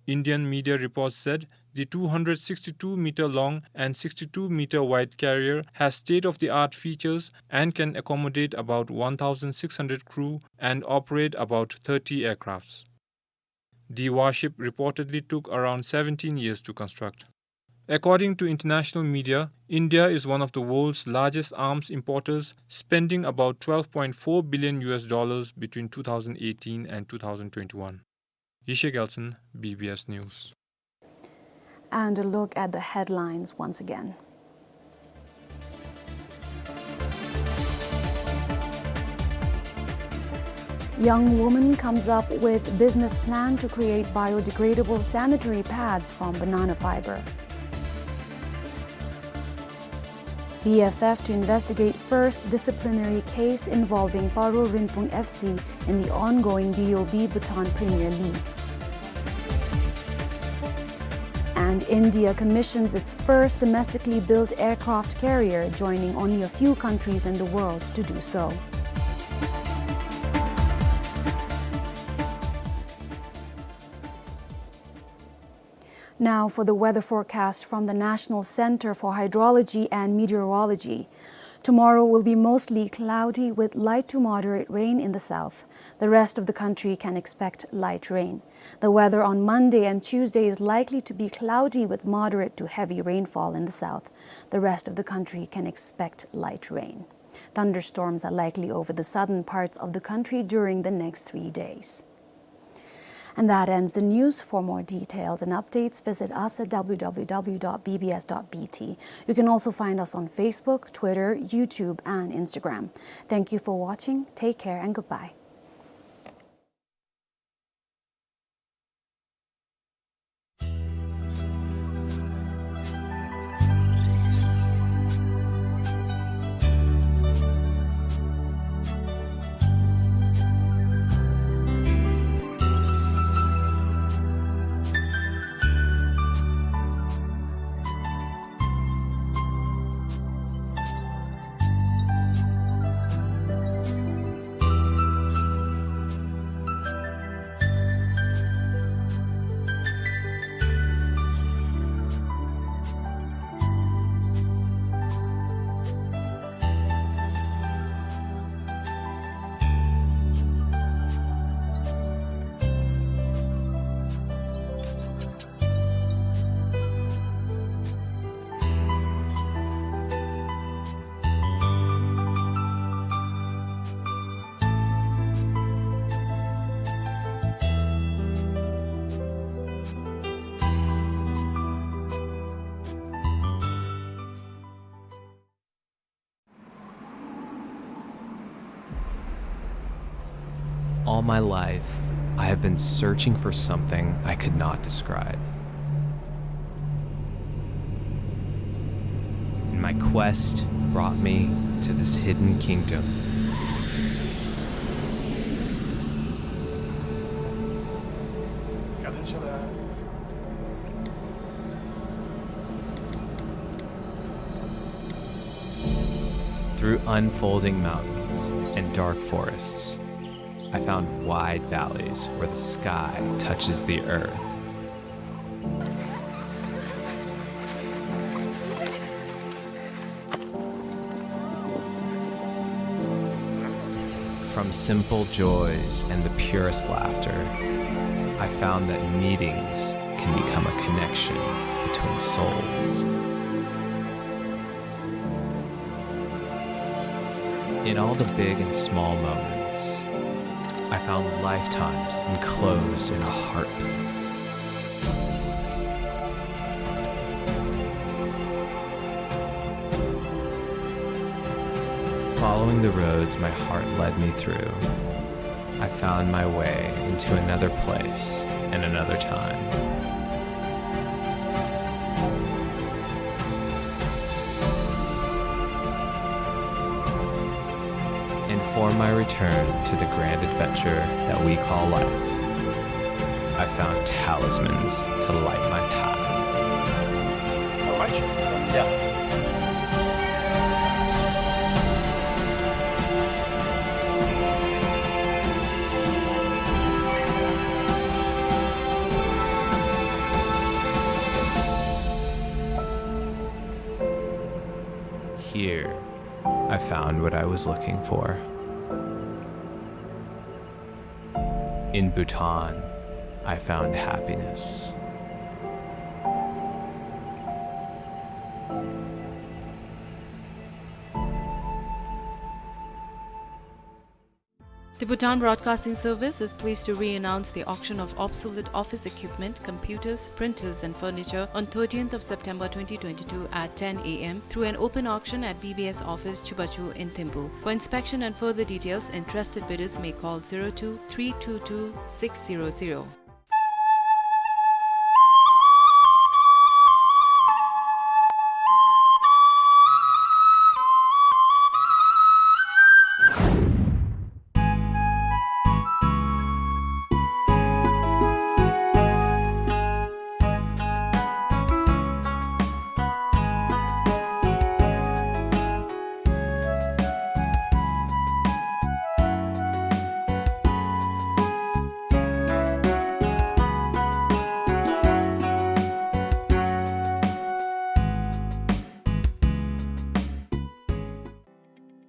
Indian media reports said the two hundred sixty-two meter long and sixty-two meter wide carrier has state-of-the-art features and can accommodate about one thousand six hundred crew and operate about thirty aircrafts. The warship reportedly took around seventeen years to construct. According to international media, India is one of the world's largest arms importers, spending about twelve point four billion U S dollars between two thousand eighteen and two thousand twenty-one. Yeshe Gelson, B B S News. And a look at the headlines once again. Young woman comes up with business plan to create biodegradable sanitary pads from banana fiber. B F F to investigate first disciplinary case involving Paro Rinpung F C in the ongoing B O B Bhutan Premier League. And India commissions its first domestically built aircraft carrier, joining only a few countries in the world to do so. Now for the weather forecast from the National Center for Hydrology and Meteorology. Tomorrow will be mostly cloudy with light to moderate rain in the south. The rest of the country can expect light rain. The weather on Monday and Tuesday is likely to be cloudy with moderate to heavy rainfall in the south. The rest of the country can expect light rain. Thunderstorms are likely over the southern parts of the country during the next three days. And that ends the news. For more details and updates, visit us at w w w dot b b s dot b t. You can also find us on Facebook, Twitter, YouTube, and Instagram. Thank you for watching. Take care and goodbye. All my life, I have been searching for something I could not describe. And my quest brought me to this hidden kingdom. Through unfolding mountains and dark forests, I found wide valleys where the sky touches the earth. From simple joys and the purest laughter, I found that meetings can become a connection between souls. In all the big and small moments, I found lifetimes enclosed in a heartbeat. Following the roads my heart led me through, I found my way into another place and another time. And for my return to the grand adventure that we call life, I found talismans to light my path. All right. Yeah. Here, I found what I was looking for. In Bhutan, I found happiness. The Bhutan Broadcasting Service is pleased to re-announce the auction of obsolete office equipment, computers, printers, and furniture on thirteenth of September twenty twenty-two at ten A M through an open auction at B B S office, Chubachu in Thimphu. For inspection and further details, interested bidders may call zero two three two two six zero zero.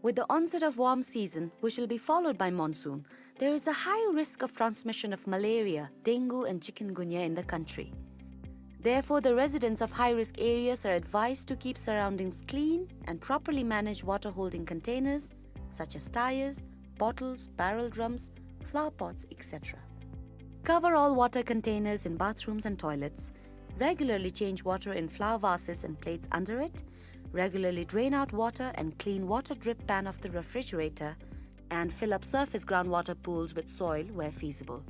With the onset of warm season, which will be followed by monsoon, there is a high risk of transmission of malaria, dengue, and chikungunya in the country. Therefore, the residents of high-risk areas are advised to keep surroundings clean and properly manage water-holding containers, such as tires, bottles, barrel drums, flower pots, et cetera. Cover all water containers in bathrooms and toilets. Regularly change water in flower vases and plates under it. Regularly drain out water and clean water drip pan of the refrigerator. And fill up surface groundwater pools with soil where feasible.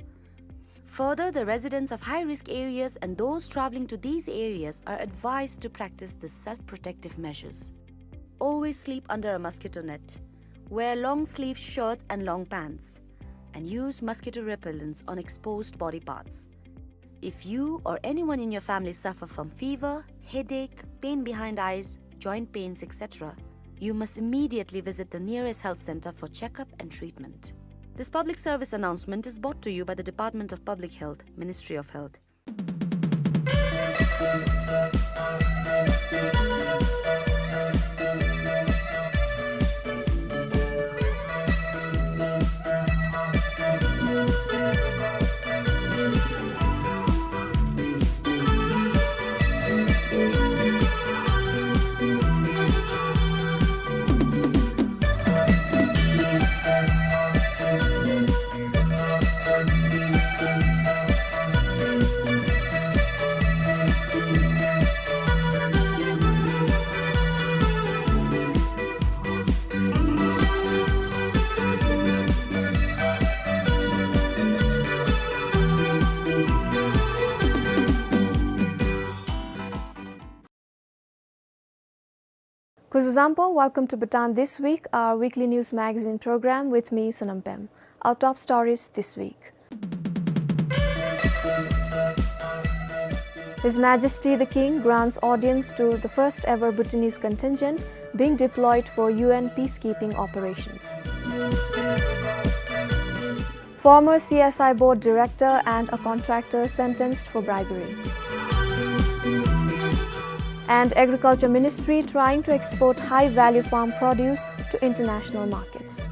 Further, the residents of high-risk areas and those traveling to these areas are advised to practice the self-protective measures. Always sleep under a mosquito net. Wear long-sleeve shirts and long pants. And use mosquito repellents on exposed body parts. If you or anyone in your family suffer from fever, headache, pain behind eyes, joint pains, et cetera, you must immediately visit the nearest health center for checkup and treatment. This public service announcement is brought to you by the Department of Public Health, Ministry of Health. Kuzuzangpo, welcome to Bhutan This Week, our weekly news magazine program with me, Sonam Pem. Our top stories this week. His Majesty the King grants audience to the first ever Bhutanese contingent being deployed for U N peacekeeping operations. Former C S I board director and a contractor sentenced for bribery. And Agriculture Ministry trying to export high-value farm produce to international markets.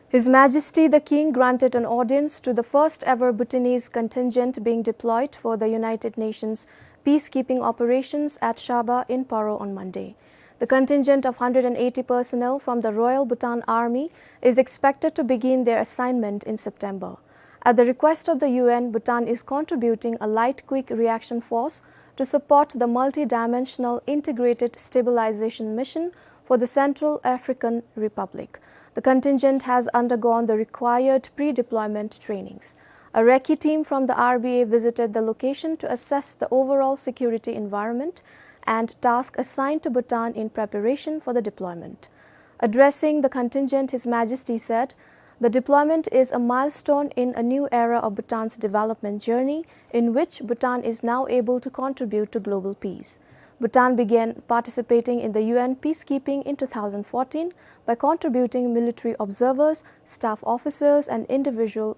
His Majesty the King granted an audience to the first ever Bhutanese contingent being deployed for the United Nations peacekeeping operations at Shaba in Paro on Monday. The contingent of hundred and eighty personnel from the Royal Bhutan Army is expected to begin their assignment in September. At the request of the U N, Bhutan is contributing a light quick reaction force to support the multi-dimensional integrated stabilization mission for the Central African Republic. The contingent has undergone the required pre-deployment trainings. A recce team from the R B A visited the location to assess the overall security environment and task assigned to Bhutan in preparation for the deployment. Addressing the contingent, His Majesty said, "The deployment is a milestone in a new era of Bhutan's development journey, in which Bhutan is now able to contribute to global peace." Bhutan began participating in the U N peacekeeping in two thousand fourteen by contributing military observers, staff officers, and individual